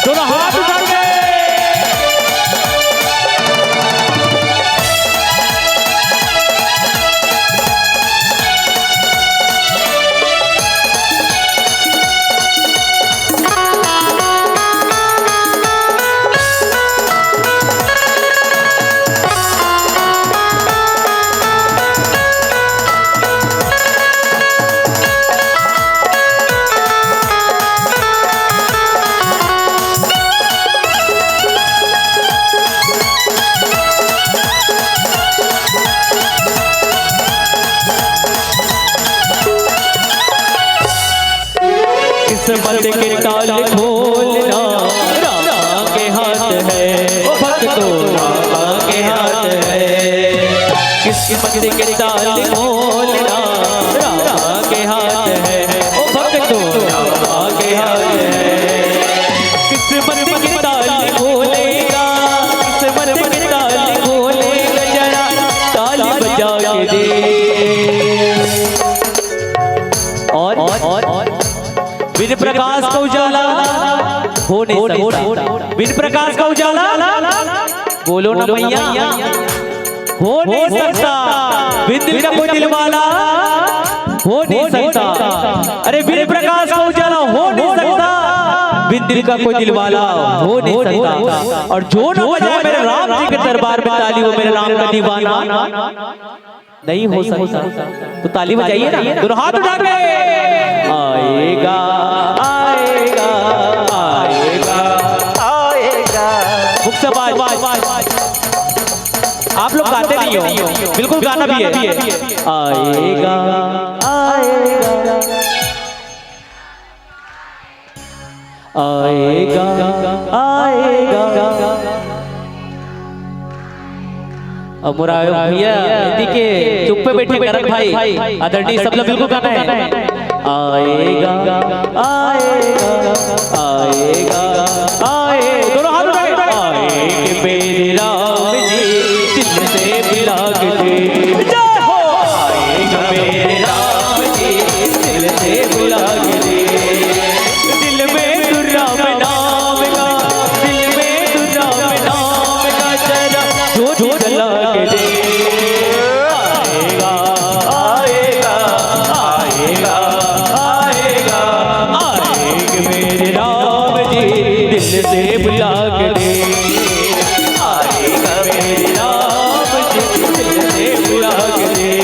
दोनों हाथ उठा के। किस्मत के ताल खोलना रामा के हाथ है, ओ भक्तों, रामा के हाथ है। किस्मत के ताल खोलना रामा के हाथ है, ओ भक्तों, रामा के हाथ है। किस्मत के ताल खोलेगा, किस्मत के ताल खोलेगा, जरा ताली बजा के दे। और, और, और बिन प्रकाश का उजाला हो नहीं सकता। बिन प्रकाश का उजाला, बोलो ना भैया, हो नहीं सकता। बिन दिल का कोई दिलवाला हो नहीं सकता। अरे, बिन प्रकाश का उजाला हो नहीं सकता, बिन दिल का कोई दिलवाला हो नहीं सकता। और जो ना बजाए मेरे राम जी के दरबार में ताली, वो मेरे राम का दीवाना नहीं हो सकता। तो ताली बजाइए ना, दोनों हाथ उठा के। आएगा, आएगा, आएगा, आएगा। मुक्तबाज, आप लोग गाते नहीं हो, बिल्कुल गाना भी है। आएगा, आएगा, आएगा, आएगा। अब मोर आयो भैया, हिंदी के चुप पे बैठे करन भाई, आदरणीय सब लोग बिल्कुल गाना है। आएगा, आएगा, आएगा, आए, दोनों हाथ उठाए। आएंगे मेरे राम जी, दिल से बुला के दे। जय हो। आएगा मेरे राम जी, दिल से बुला के दे। दिल में तू राम नाम का, दिल में तू राम नाम का, जरा ज्योत जला के दे। आएगा, आएगा, आएगा, आएगा, आएगा मेरे राम जी, दिल से बुला के दे। आएगा मेरे राम जी, दिल से बुला के दे।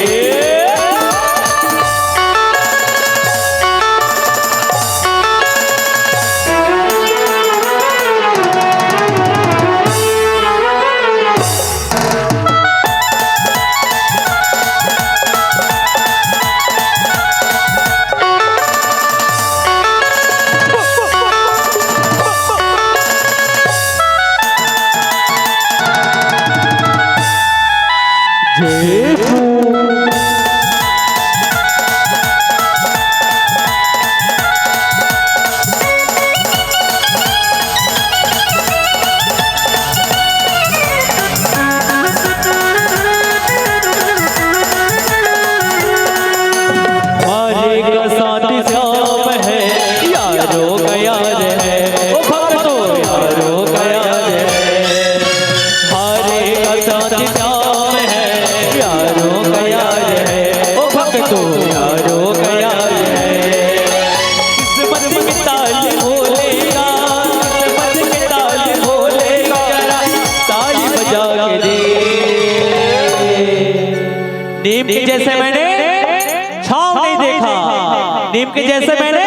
नीम के जैसे मैंने छाँव नहीं देखा, नीम के जैसे मैंने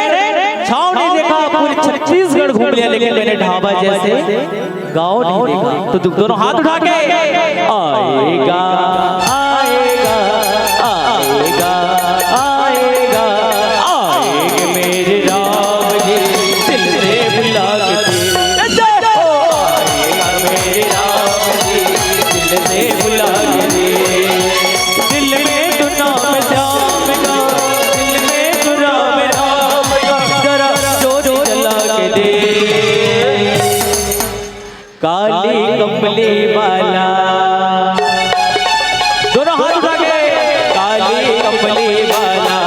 छाँव नहीं देखा। पूरे छत्तीसगढ़ घूम लिया, लेकिन मैंने ढाबा जैसे गाँव नहीं देखा। तो दो-, दोनों हाथ उठा के, आएगा, आएगा, आएगा, आएगा, आएगा मेरे राम जी, दिल से बुला के दे। जय हो। आएगा मेरे राम जी, दिल से बुला के दे। दिल में तो नाम श्याम का, दिल में तो राम राम का, जरा जोत जला के दे। काली कमली वाला, दोनों हाथ उठा के, काली कमली वाला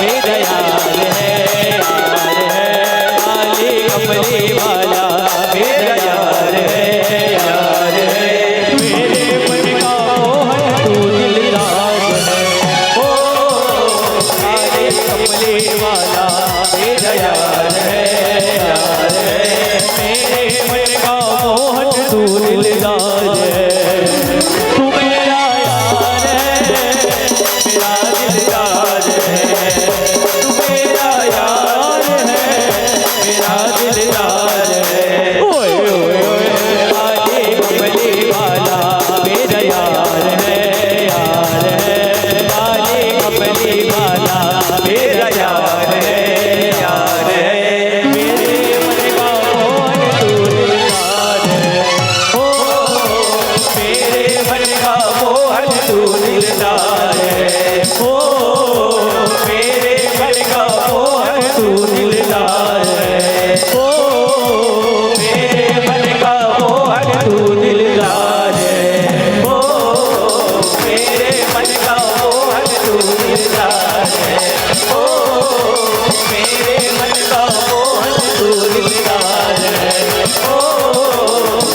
मेरा यार है, यार है। काली कमली वाला मेरा यार है, यार है। मेरे मन का मोहन तू दिलदार है। ओ, काली कमली वाला मेरा यार है, यार है। मेरे मन का मोहन तू दिलदार है। तू मेरा यार है, मेरा दिलदार है। तू मेरा यार है, मेरा दिलदार है। ओए, ओए, ओए, काली कमली वाला मेरा यार है, यार है। काली कमली वाला मेरा यार है, यार है। मेरे मन का मोहन तू दिलदार है। ओ, मेरे मन का मोहन तू दिलदार है। ओ, मेरे मन का मोहन तू दिलदार है। ओ, मेरे मन का मोहन तू दिलदार है। ओ, मेरे मन का मोहन तू दिलदार है। ओ, मेरे मन का मोहन तू दिलदार है। ओ,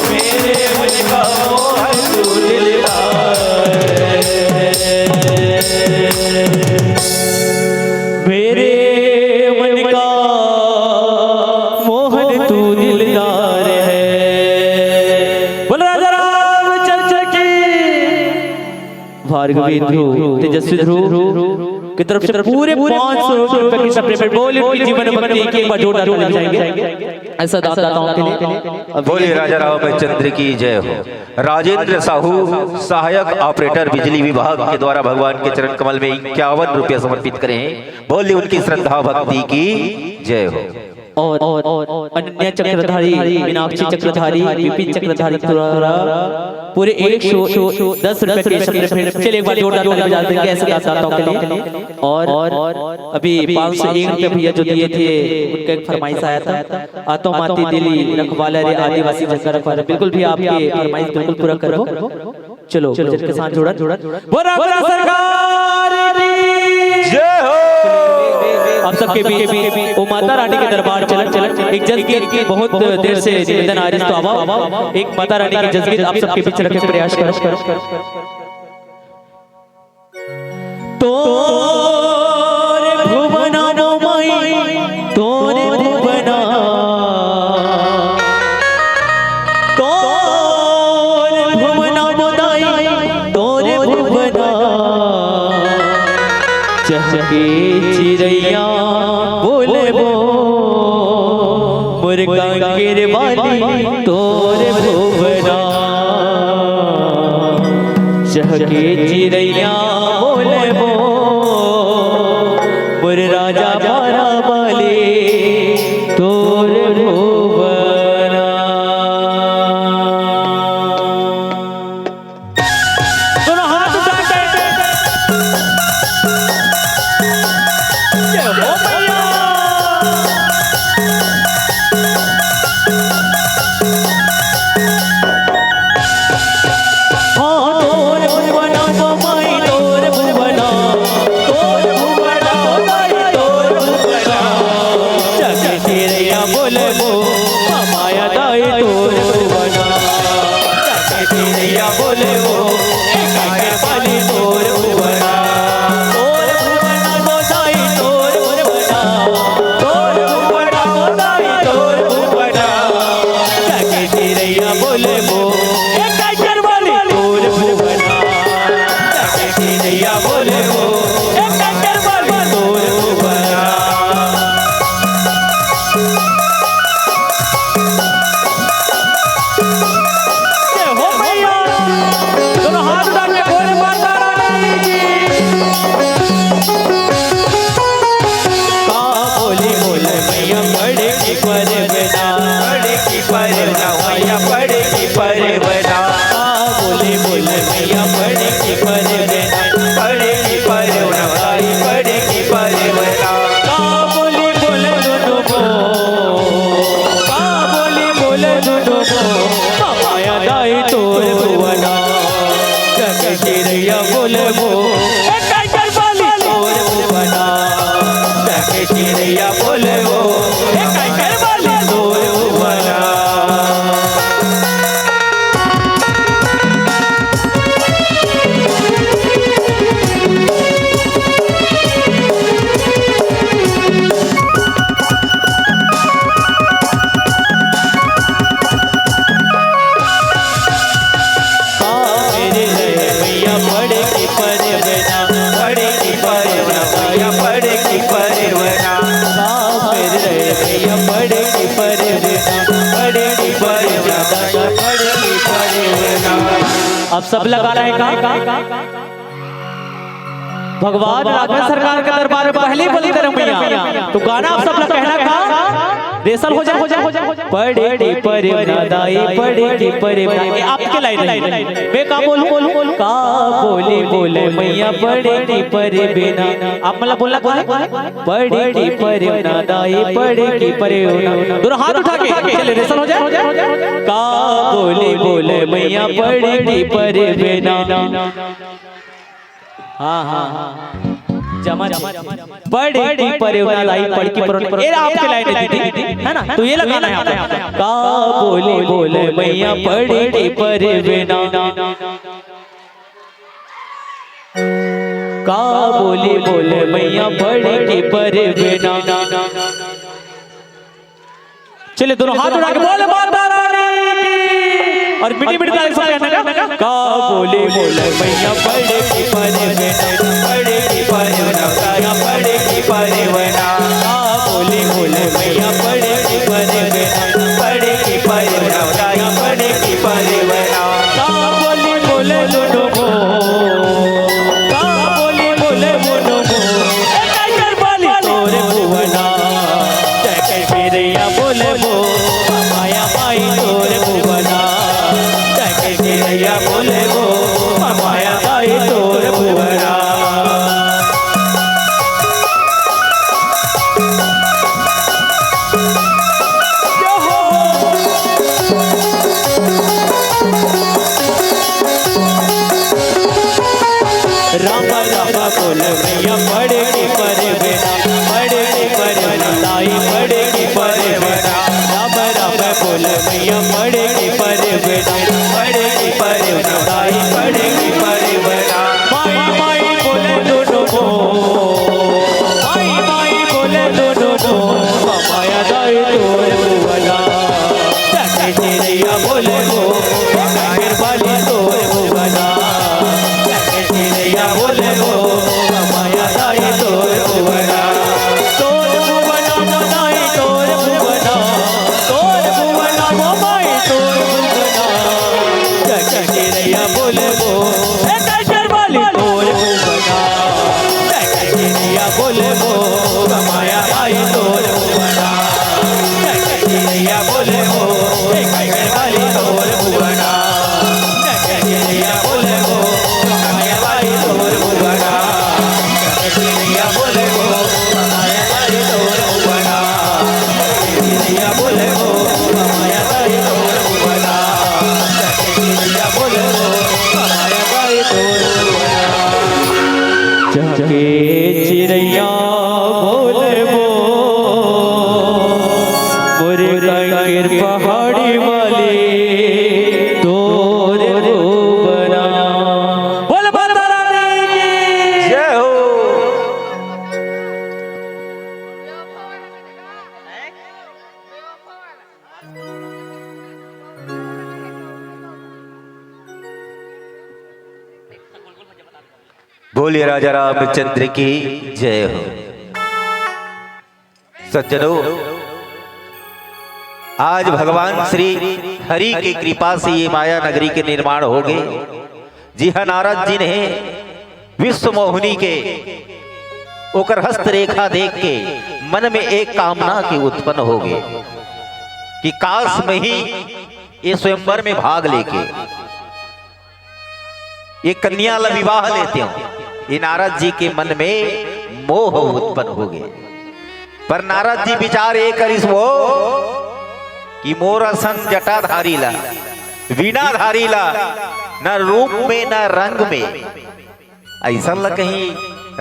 मेरे मन का मोहन तू दिलदार है। मेरे मन का मोहन तू दिलदार है। बोल राजा रामचंद्र की। भार्गवी ध्रुव, तेजस्वी ध्रुव की तरफ से पूरे पाँच सौ रुपए की सप्लीमेंट, बोल उनकी जीवन भक्ति की एक बार जोरदार ताली बजाएंगे। ऐसा दाताओं के लिए। बोलिए राजा रामचंद्र की जय हो। राजेंद्र साहू, सहायक ऑपरेटर, बिजली विभाग के द्वारा भगवान के चरण कमल में इक्यावन रुपया समर्पित करे हैं। बोलिए उनकी श्रद्धा भक्ति की जय हो। और, और अनन्या चक्रधारी, मीनाक्षी चक्रधारी, विपिन चक्रधारी द्वारा पूरे एक सौ दस रुपए के सप्लीमेंट। चलिए एक बार जोरदार ताली बजा देंगे ऐसे दाताओं के लिए। और अभी पाँच सौ एक रुपए भैया जो दिए थे, उनका एक फरमाइश आया था, आतो माती दिली रखवाला रे, आदिवासी जगह रखवाला। बिल्कुल भी आपके फरमाइश बिल्कुल पूरा करबो। चलो, भजन के साथ जुड़त, जुड़त। बोला, बोला सरकार की जय हो। आप सबके बीच वो माता रानी के दरबार चलत, चलत एक जसगीत, बहुत देर से निवेदन आ रही, तो आवा, एक माता रानी के जसगीत आप सबके बीच रखे प्रयास करो। तोरे भुवना माई, तोरे भुवना, तोरे भुवना दाई, तोरे भुवना। चहके चिरैया बोलबो, मोर कांकेर वाली तोरे भुवना। चहके चिरैया बोलबो, मोर राजा पारा वाली तोर भुवना। दोनों हाथ उठा के। जय हो मैया। हाँ, तोर भुवना माई, मैया पड़े की परवना। का बोले बोले मैया पड़े की परवना। पड़े की परवना, दाई पड़े की परवना। का बोले बोले दुनो बो। का बोले बोले दुनो बो। माया दाई तोर भुवना। जग चिरैया बोले वो। ए टाइगर वाली तोर भुवना। जग चिरैया बोले वो। ए टाइगर वाली तोर भुवना। मेरे रे मैया पड़े की परवना, पड़े की परवना, मैया पड़े की परवना। मेरे रे मैया पड़े की परवना, पड़े की परवना, पड़े की परवना। अब सब लगाना है का? भगवान राघवेंद्र सरकार के दरबार में पहली बोलते रहे मैया, तो गाना आप सब लोग कहना का? रिहर्सल हो जाए, हो जाए, हो जाए। पड़े की परवना दाई, पड़े की परवना। ये आपके लाइन है। मैं का बोलूं, बोलूं, बोलूं? का बोली बोले मैया पड़े की परवना। आप मतलब बोलना, बोलना। पड़े की परवना दाई, पड़े की परवना। दोनों हाथ उठा के चले, रिहर्सल हो जाए, हो जाए। का बोली बोले मैया पड़े की परवना। हाँ, हाँ, हाँ। जमा, जमा। पड़े की परवना दाई, पड़े की परवना। ये आपके लाइन है दीदी, है ना? तो ये लगाना है आपको। का बोली बोले मैया पड़े की परवना। का बोली बोले मैया पड़े की परवना। चलिए, दोनों हाथ उठा के बोले माता रानी की। और मीठी मीठी ताली से कहना का, का बोली बोले मैया पड़े की परवना, पड़े की परवना, मैया पड़े की परवना। का बोली बोले मैया पड़े की परवना, पड़े की परवना, मैया पड़े की परवना। का बोली बोले दुनो बो, का बोली बोले दुनो बो। ए टाइगर वाली तोर भुवना। जय जय चिरैया बोले वो, माया माई तोर भुवना। जय जय चिरैया बोले वो, माया माई तोर भुवना। राम राम बोल मैया पड़े की परवना, पड़े की परवना, दाई पड़े की परवना। राम राम बोल मैया पड़े की परवना, पड़े की परवना, दाई पड़े की परवना। माई माई बोले दुनो बो, माई माई बोले दुनो बो, माया दाई तोर भुवना। जय जय चिरैया बोले वो, काकर वाली तोर भुवना। जय जय चिरैया बोले वो, माया दाई तोर भुवना। तोर भुवना, माई तोर भुवना। तोर भुवना, माई तोर भुवना। जय जय चिरैया बोले वो, ए टाइगर वाली तोर भुवना। जय जय चिरैया बोले वो, माया दाई तोर भुवना। जय जय चिरैया बोले वो, ए टाइगर वाली तोर भुवना। जय जय चिरैया बोले वो, माया दाई तोर भुवना। जय जय चिरैया बोले वो, माया दाई तोर भुवना। जय जय चिरैया बोले वो, माया दाई तोर भुवना। जय जय चिरैया बोले वो, माया दाई तोर भुवना। जाके चिरैया बोले वो, मोर कांकेर पहाड़ी वाली तोर भुवना। बोल माता रानी की। जय हो। बोलिए राजा रामचंद्र की जय हो। सज्जनों, आज भगवान श्री हरि की कृपा से ये माया नगरी के निर्माण हो गए। जी हाँ, नारद जी ने विश्व मोहिनी के ओकर हस्त रेखा देख के मन में एक कामना की उत्पन्न हो गए कि काश मैं ही ये स्वयंवर में भाग लेके ये कन्या ला विवाह लेते हो, ये नारद जी के मन में मोह उत्पन्न हो गए। पर नारद जी विचार ये करिस वो कि मोर असन जटाधारी ला, वीणाधारी ला, न रूप में न रंग में, अइसन ला कहीं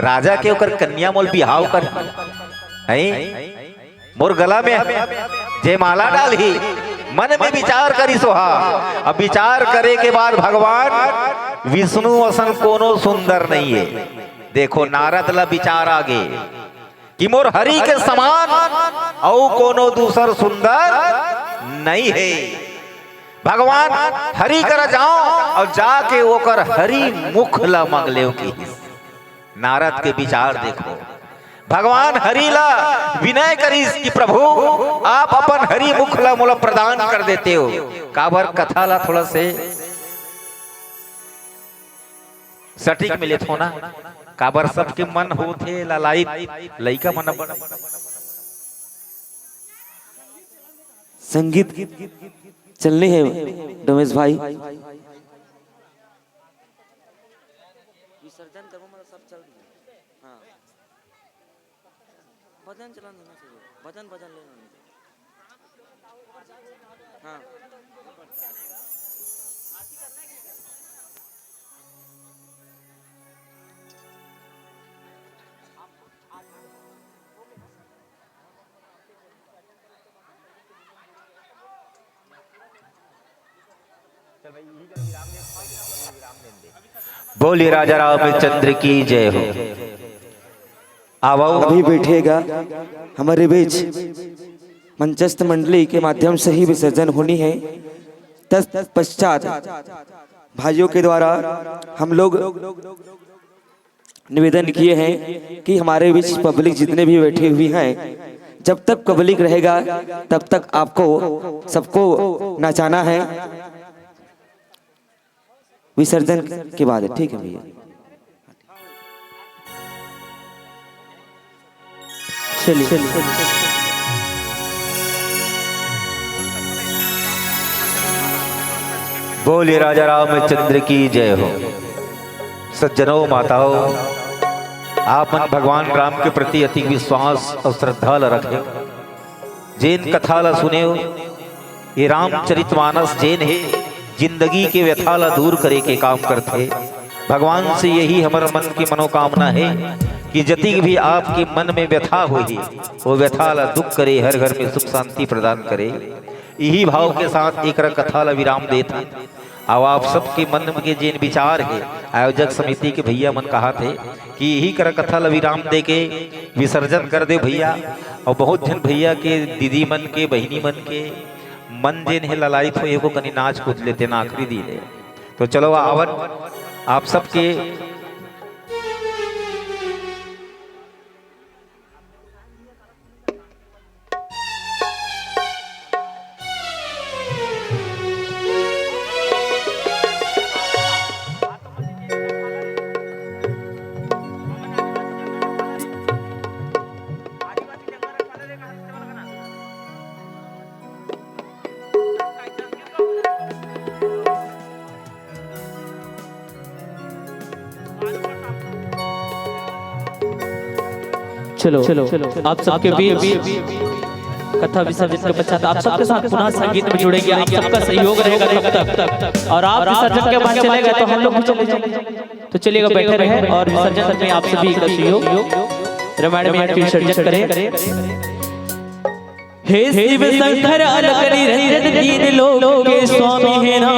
राजा के ओकर कन्या मोल बिहाव कर, हैं? मोर गला में जयमाला डालही। मन में विचार करिस ओहा। अब विचार करे के बाद भगवान विष्णु असन कोनो सुंदर नहीं है। देखो, नारद ला विचार आगे कि मोर हरि के समान अउ कोनो दूसर सुंदर नहीं है। भगवान हरि करा जाओ और जाके ओकर हरि मुख ला मांग लेव किहिस। नारद के विचार देखो, भगवान हरि ला विनय करिस कि प्रभु, आप अपन हरि मुख ला मोला प्रदान कर देते हो। काबर कथा ला थोड़ा से सटीक में लेथो ना, काबर सबके मन होथे लालाइत लइका मन। संगीत चलने है डोमेश भाई। विसर्जन करबो, मतलब सब चल दिया। हाँ। भजन चलन होना चाहिए। भजन, भजन लेना नहीं। हाँ। बोलिए राजा रामचंद्र की जय हो। आवो। अभी बैठेगा हमारे बीच मंचस्थ मंडली के माध्यम से ही विसर्जन होनी है। तत्पश्चात भाइयों के द्वारा हम लोग निवेदन किए हैं कि हमारे बीच पब्लिक जितने भी बैठी हुई हैं, जब तक पब्लिक रहेगा तब तक आपको सबको नचाना है। विसर्जन के बाद, ठीक है भैया। चलिए। बोलिए राजा रामचंद्र की जय हो। सज्जनों, माताओं, आप मन भगवान राम के प्रति अति विश्वास और श्रद्धा ल रखें। जेन कथा ला सुनेव, ये रामचरितमानस जेन हे, जिंदगी के व्यथा ला दूर करे के काम करथे। भगवान से यही हमर मन के मनोकामना हे कि जतिक भी आपके मन में व्यथा होही, वो व्यथा ला दूर करे, हर घर में सुख शांति प्रदान करे। इही भाव के साथ एकरा कथा ला विराम देत हे। अउ आप सबके मन के जेन विचार हे, आयोजक समिति के भैया मन कहाथे कि इही करा कथा ला विराम देके विसर्जन कर दे भैया। अउ बहुत झन भैया के, दीदी मन के, बहिनी मन के मन जेन हे ललाइत होय, एको कनी नाच कूद लेते ना आखिरी दिन हे। तो चलो आवन आप सबके चलो, आप सबके बीच कथा विसर्जन के पश्चात आप सबके साथ पुनः संगीत में जुड़ेंगे। आप सबका सहयोग रहेगा तब तक, और आप विसर्जन के बाद चले गए तो हम लोग भी चले जाएंगे। तो चलिएगा, बैठे रहें और विसर्जन में आप सभी का सहयोग, रामायण में विसर्जन करें। हे शिव शंकर अलख निरंजन, तीन लोक के स्वामी हे ना,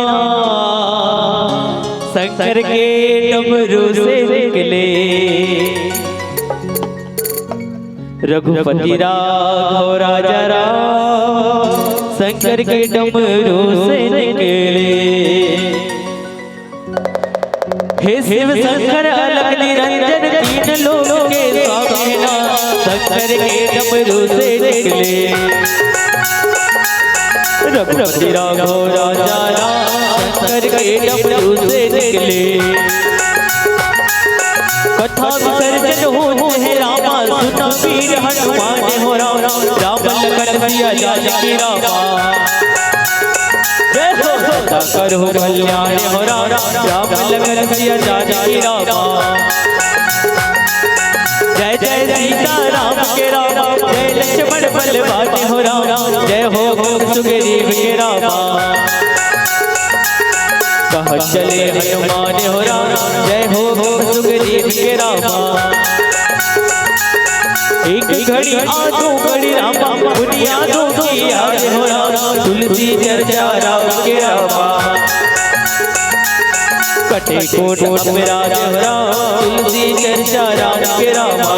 शंकर के डमरू से निकले। रघुपति राघव राजा राम, शंकर के डमरू से निकले। हे शिव शंकर अलख निरंजन, तीन लोक के स्वामी ना, शंकर के डमरू से निकले। रघुपति राघव राजा राम, शंकर के डमरू से निकले। कथा विसर्जन होत हे रामा, सुना वीर हनुमान हो राम, राम लखन सिया जानकी रामा। सदा करहु कल्याण हो राम, राम लखन सिया जानकी रामा। जय जय सीता राम के रामा, जय लक्ष्मण बलवान हो राम, जय हो हो सुग्रीव के रामा। कह चले हनुमान हो राम, जय हो हो सुग्रीव के रामा। एक घड़ी आदो घड़ी रामा, दुनिया दो की याद हो राम, तुलसी चर्चा राम के रामा। कटे कोट अपराध हो राम, तुलसी चर्चा राम के रामा।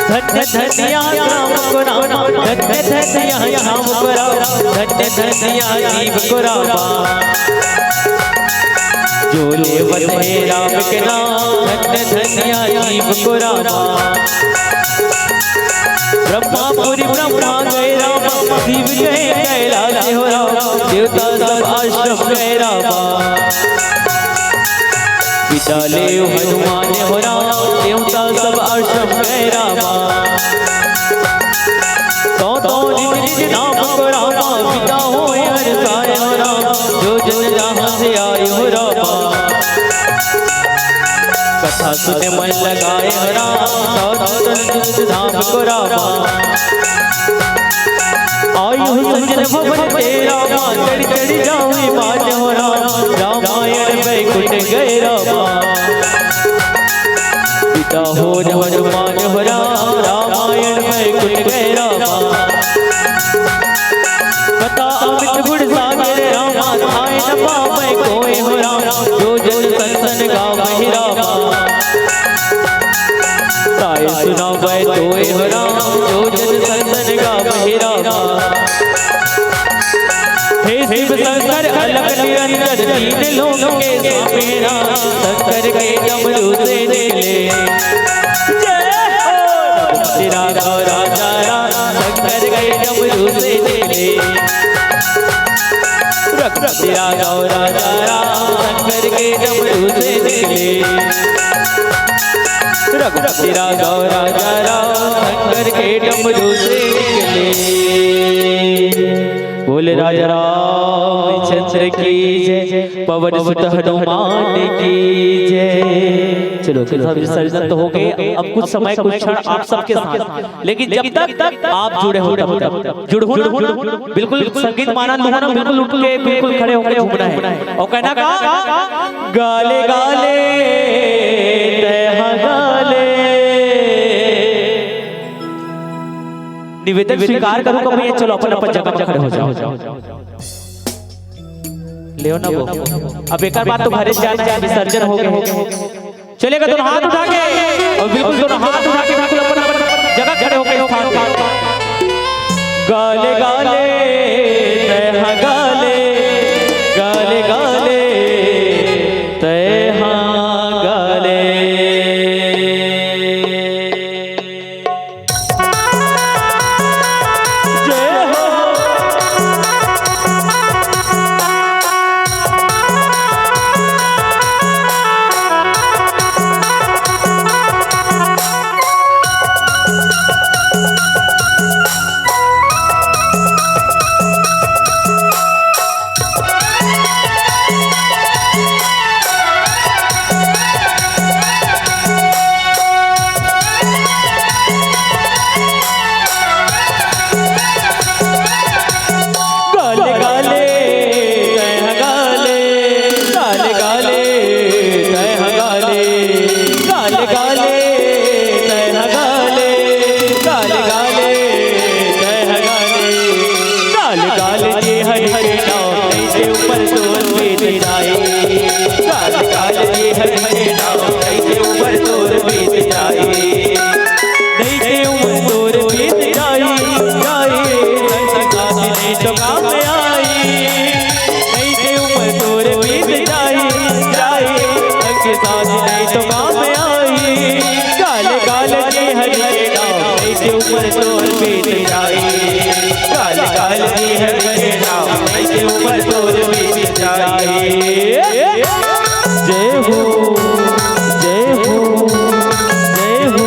धन्य धन्य या राम को रामा, धन्य धन्य या राम को रामा, धन्य धन्य या जीव को रामा। जो लेवत हे राम के नाम, धन्य धन्य या जीव को रामा। ब्रह्मापुरी ब्रह्मा गए रामा, शिव गए कैलाश हो रामा, देवता सब आश्रम गए रामा। विदा लेव हनुमान हो राम, देवता सब आश्रम गए रामा। तो तो निज निज नाम को रामा, विदा होय हर साय हो रामा, जो जन जहाँ से आय हो रामा। कथा सुने मन लगाए हो राम, तो तो निज निज धाम को रामा। आयु सजन भवन तेरा, चढ़ चढ़ जावे मान हो राम, रामायण बैकुंठ गए रामा। विदा होय हनुमान हो राम, रामायण बैकुंठ गए रामा। कथा अमृत गुण सागर रामा, आय न पावै कोय हो राम, जो जन संतन गावै रामा। ताय सुनावै तोय हो राम, जो जन संतन गावै रामा। हे शिव शंकर अलख निरंजन, तीन लोक के स्वामी राम, शंकर के डमरू से निकले। जय हो। रघुपति राघव राजा राम, शंकर के डमरू से निकले। रघुपति राघव राजा राम, शंकर के डमरू से निकले। रघुपति राघव राजा राम, शंकर के डमरू से निकले। बोले राजा रामचंद्र की जय, पवन सुत हनुमान की जय। चलो, सब विसर्जन तो हो गए, अब कुछ समय, कुछ क्षण आप सबके साथ, लेकिन जब तक आप जुड़े हो तब तक। जुड़हू ना, बिल्कुल संगीत मानंद हो ना, बिल्कुल उठ के बिल्कुल खड़े होकर झूमना है और कहना का, गाले गाले तय हाँ गाले। निवेदन स्वीकार करूंगा भैया, चलो अपन अपन जगह पर खड़े हो जाओ। लेओ ना वो। अब एक बार तो भरे जाना है, विसर्जन हो गए। चलेगा दोनों हाथ उठा के, और बिल्कुल दोनों हाथ उठा के बिल्कुल अपन अपन जगह खड़े होकर स्थान पे। गाले गाले तय हाँ गाले, गाले गाले तय हाँ गाले। जय हो। गाले गाले तय हाँ गाले, गाले गाले तय हाँ गाले, गाले गाले तय हाँ गाले, गाले गाले तय हाँ गाले। गाले गाले जे हरि के नाम, तैसे ऊपर तोर बीत जाए। गाले गाले जे हरि के नाम, तैसे ऊपर तोर बीत जाए। तैसे ऊपर तोर बीत जाए, जाए। संग साथ नहीं तो काम आई। तैसे ऊपर तोर बीत जाए, जाए। संग साथ नहीं तो काम आई। गाले गाले जे हरि के नाम, तैसे ऊपर तोर बीत जाए। गाले गाले जे हरि के नाम, तैसे ऊपर तोर बीत जाए। जय हो, जय हो, जय हो।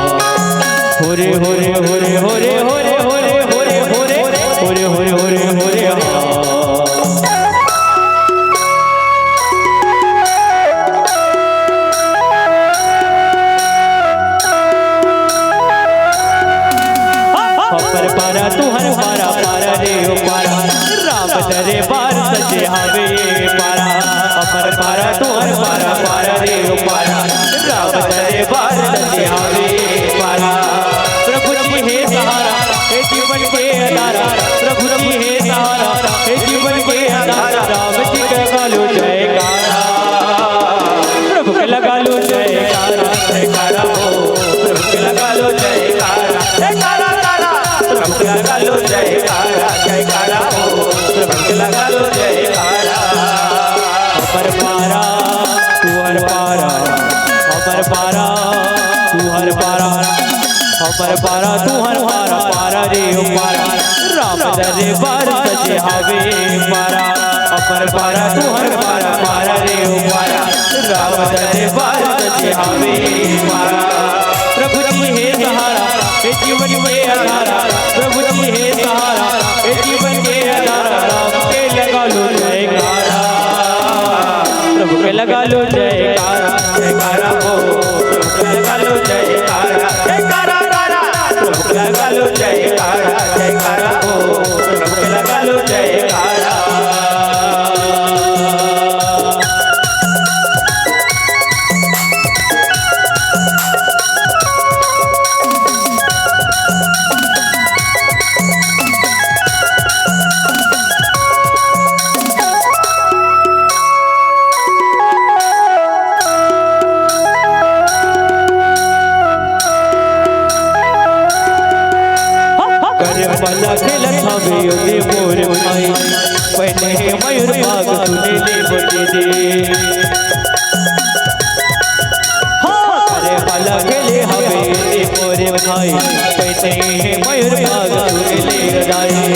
हरे हरे हरे हरे हरे हरे हरे हरे हरे हरे हरे हरे हरे हरे। हमर पारा तुहर पारा, पारा रे ओ पारा, राम दरबार सजे हवे पारा। हमर पारा तुहर पारा, पारा रे ओ पारा, राम दरबार सजे हवे पारा। प्रभु जी हे सहारा, हे जीवन के आधारा, प्रभु जी हे सहारा, हे जीवन के आधारा, राम जी के गालो जयकारा। प्रभु के लगा लो जयकारा, जयकारा हो। प्रभु के लगा लो जयकारा, जयकारा, कारा। प्रभु के लगा लो जयकारा, जयकारा हो। प्रभु के लगा लो जयकारा। हमर पारा, तुहर पारा, हमर पारा, तुहर पारा, हमर पारा, तुहर पारा, पारा रे ओ पारा, राम दरबार सजे हवे पारा। हमर पारा, तुहर पारा, पारा रे ओ पारा, राम दरबार सजे हवे पारा। प्रभु जी हे सहारा, हे जीवन के आधारा, प्रभु जी हे सहारा, हे जीवन के आधारा, राम के लगा लो जयकारा। प्रभु के लगा लो जयकारा, जयकारा हो। प्रभु के लगा लो जयकारा, जयकारा, कारा। प्रभु के लगा लो जयकारा, जयकारा हो। प्रभु के लगा लो जयकारा। करे वाला खेलत हवे ओदे मोर भाई, पहने हे मयूर भाग सुने ले बजे दे। करे वाला खेले हवे ओदे मोर भाई, पहने हे मयूर भाग सुने ले राई।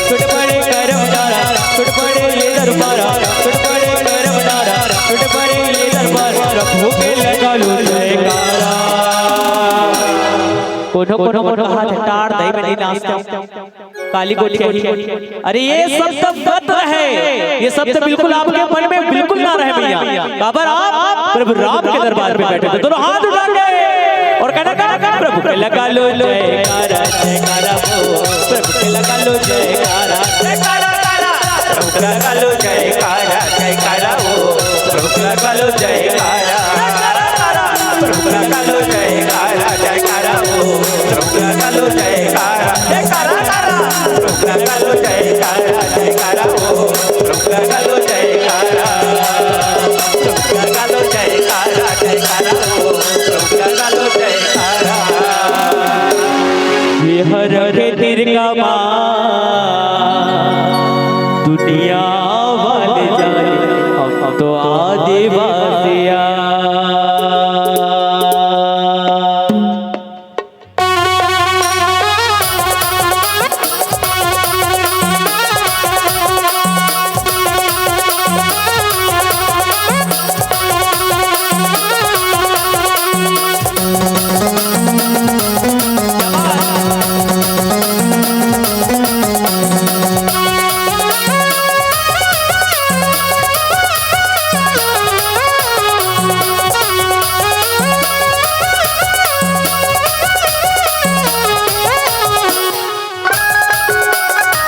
छोट बड़े करम डारा, छोट बड़े ये दरबारा, छोट बड़े करम डारा, छोट बड़े ये दरबारा, प्रभु के लगा लो जयकारा। कोनो कोनो मन कहा थे, "टार दई में नहीं नाचते, काली गोठिया ही।" अरे, ये सब तो गत रहे, ये सब तो बिल्कुल आपके मन में बिल्कुल ना रहे भैया। बाबा राम, प्रभु राम के दरबार पे बैठे थे, दोनों हाथ उठा के और कहना का, "प्रभु के लगा लो जयकारा, जयकारा हो, प्रभु के लगा लो जयकारा, जयकारा, कारा।" प्रभु के लगा लो जयकारा, जयकारा हो, प्रभु के लगा लो जयकारा। प्रभु के लगा लो जयकारा, जयकारा हो। प्रभु के लगा लो जयकारा, जयकारा, कारा। प्रभु के लगा लो जयकारा, जयकारा हो। प्रभु के लगा लो जयकारा। प्रभु के लगा लो जयकारा, जयकारा हो। प्रभु के लगा लो जयकारा। ये हर के तिरका माँ।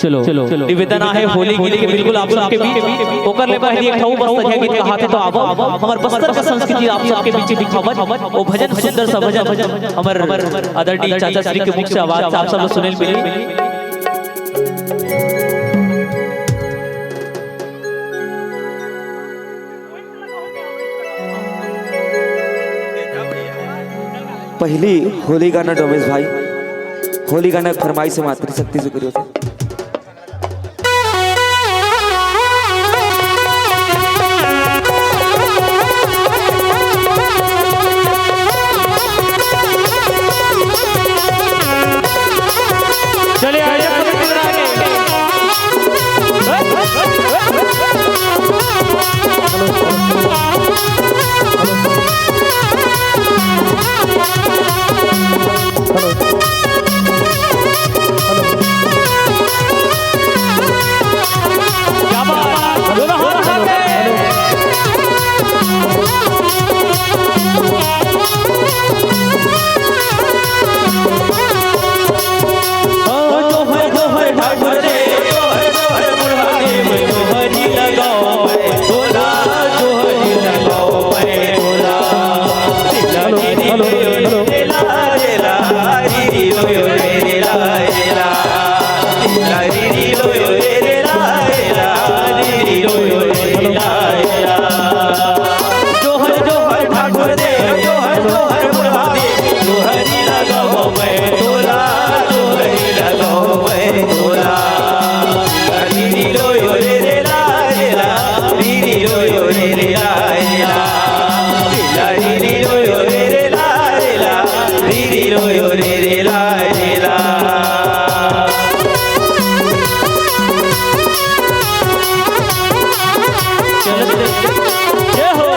चलो, चलो, निवेदन आहे होली गीत के बिल्कुल आप सबके बीच। ओकर ले पहले एक ठो बस्तरिया गीत कहाथे तो आवव, हमर बस्तर के संस्कृति आप सबके बीच दिखावत। वो भजन, सुंदर सा भजन, हमर आदरणीय चाचा श्री के मुख से आवाज आप सब लोग सुने ल मिली। पहली होली गाना डोमेश भाई, होली गाना फरमाइश है मातृशक्ति से करियो से। रे रे ला रे ला। चलो, चलो। जय हो।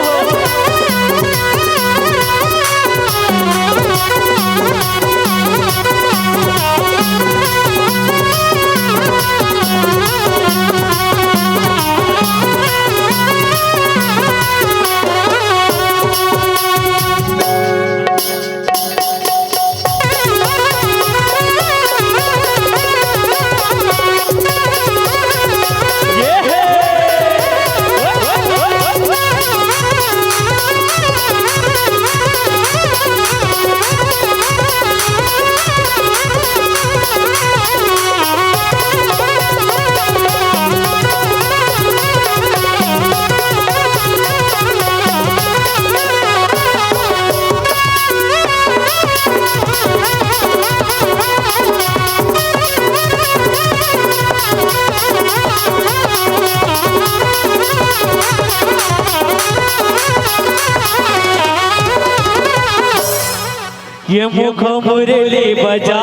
ये मुख मुरली बजा।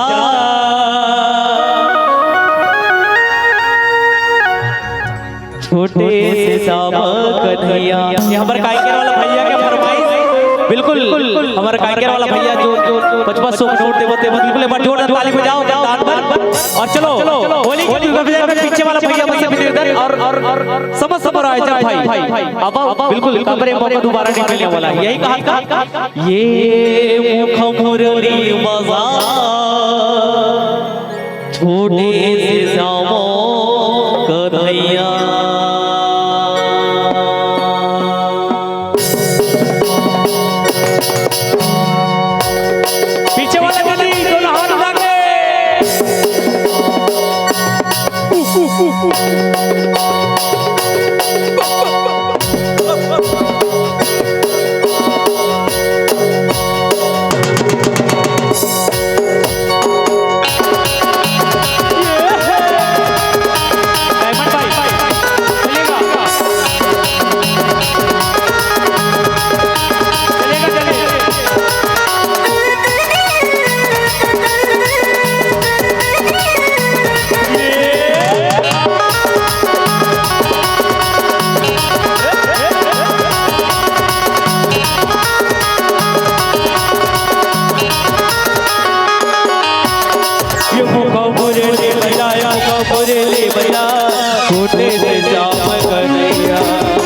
छोटे से श्याम कन्हैया। ये हमर काइकेर वाला भैया के फरमाइश। बिल्कुल, हमर काइकेर वाला भैया जो, जो पचपन सौ नोट देवत, देवत, बिल्कुल एक बार जोरदार ताली बजाओ, जोरदार। और चलो, होली के पीछे वाला भैया मन से भी निवेदन और, और, और समस्त, समस्त आयोजक भाई, अब, अब बिल्कुल, अब ये मौका दोबारा नहीं मिलने वाला है। यही कहा था, ये मुख मुरली बजा। छोटे से श्याम कन्हैया। पीछे वाले दीदी, दोनों हाथ उठा के। ये मुख मुरली बजाया, मुख मुरली बजा, छोटे से श्याम कन्हैया।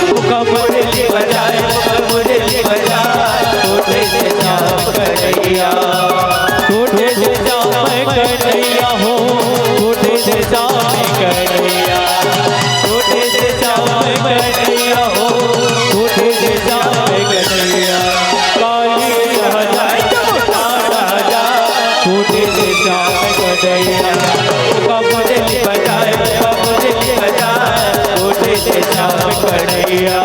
मुख मुरली बजाए, मुख मुरली बजा, छोटे से श्याम कन्हैया। छोटे से श्याम कन्हैया हो, छोटे से श्याम कन्हैया। छोटे से श्याम कन्हैया हो, छोटे से श्याम कन्हैया। काली राजा, जमुना राजा, छोटे से श्याम कन्हैया। मुख मुरली बजाए, मुख मुरली बजाए, छोटे से श्याम कन्हैया।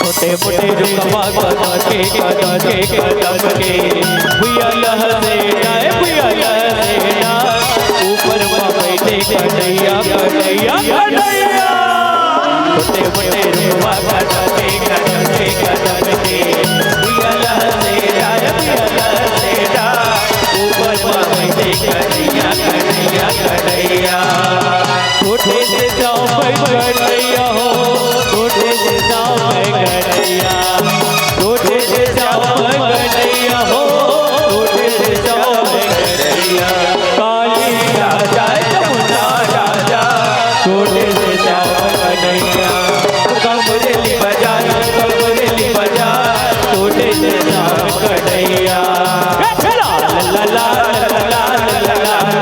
छोटे मोटे रुखवा कदम के, कदम के, कदम के, भुइया लहरे जाए, भुइया लहरे जाए, ऊपर मा बैठे कन्हैया, कन्हैया, कन्हैया। छोटे मोटे रुखवा कदम के, कदम के, कदम के, भुइया लहरे जाए, भुइया लहरे जाए, ऊपर मा बैठे कन्हैया, कन्हैया, कन्हैया। छोटे से श्याम कन्हैया हो, छोटे से श्याम कन्हैया, छोटे से श्याम कन्हैया हो, छोटे से श्याम कन्हैया। काली राजा, जमुना राजा, छोटे से श्याम कन्हैया। मुख मुरली बजा, मुख मुरली बजा, छोटे से श्याम कन्हैया। ला, ला, ला, ला, ला, ला, ला, ला, ला।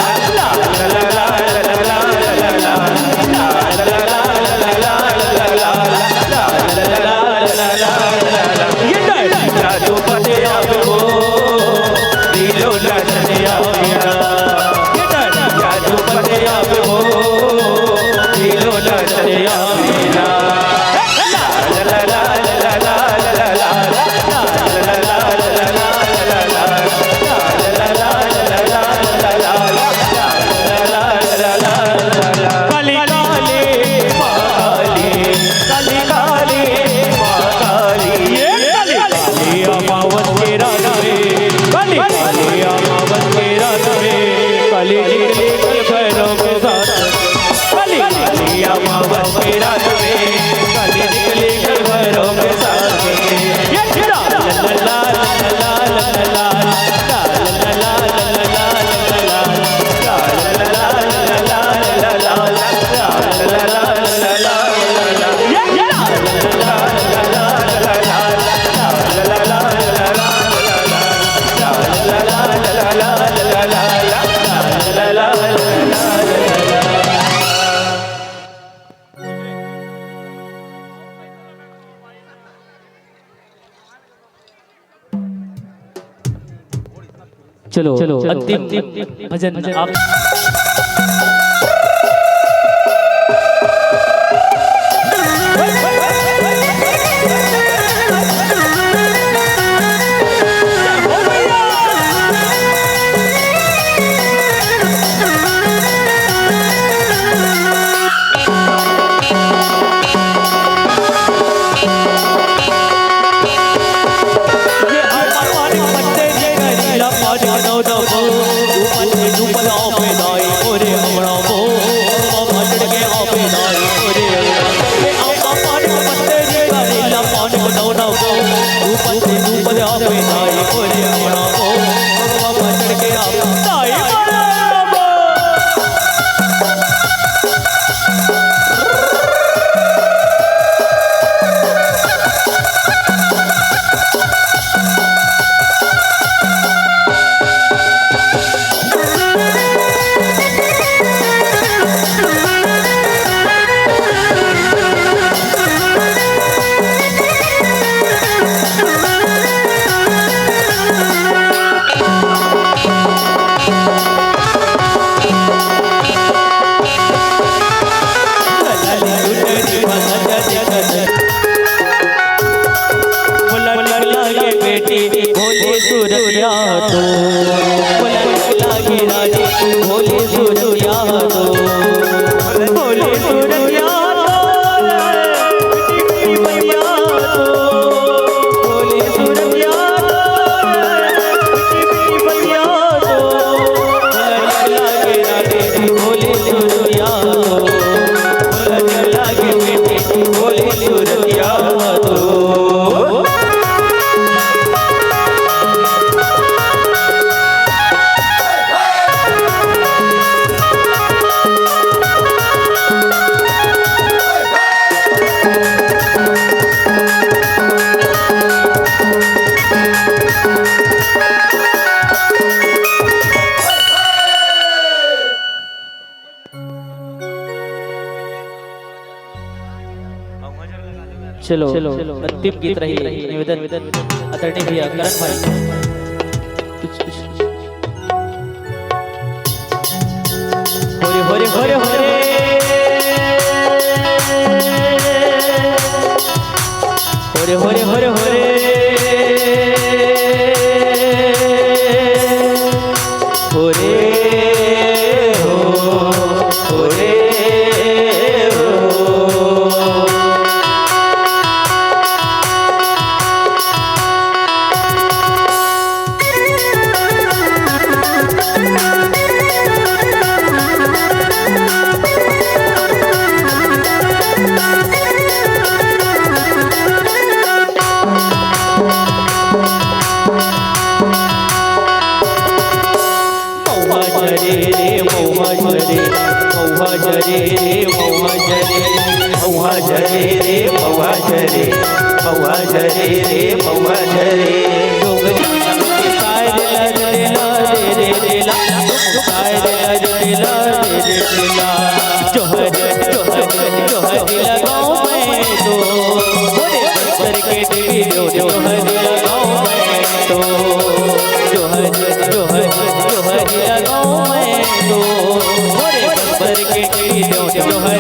चलो, चलो, अंतिम भजन आप चलो, अंतिम गीत रही, निवेदन आदरणीय भैया करण भाई। होरे, होरे, होरे, होरे। होरे, होरे, होरे, होरे। होरे हो, होरे हो। महुआ झरे रे, महुआ झरे, महुआ झरे रे, महुआ झरे, महुआ झरे रे, महुआ झरे, महुआ झरे रे, महुआ झरे। डोंगरी के साइड लग लेला रे रे लेला, साइड लग लेला रे रे लेला। जोहर, जोहर, जोहर लगाऊं मैं तो, भोले शंकर के देवी जो जोहर लगाऊं मैं तो, जोहर, जोहर, जोहर लगाऊं मैं तो, भोले शंकर के देवी जो जोहर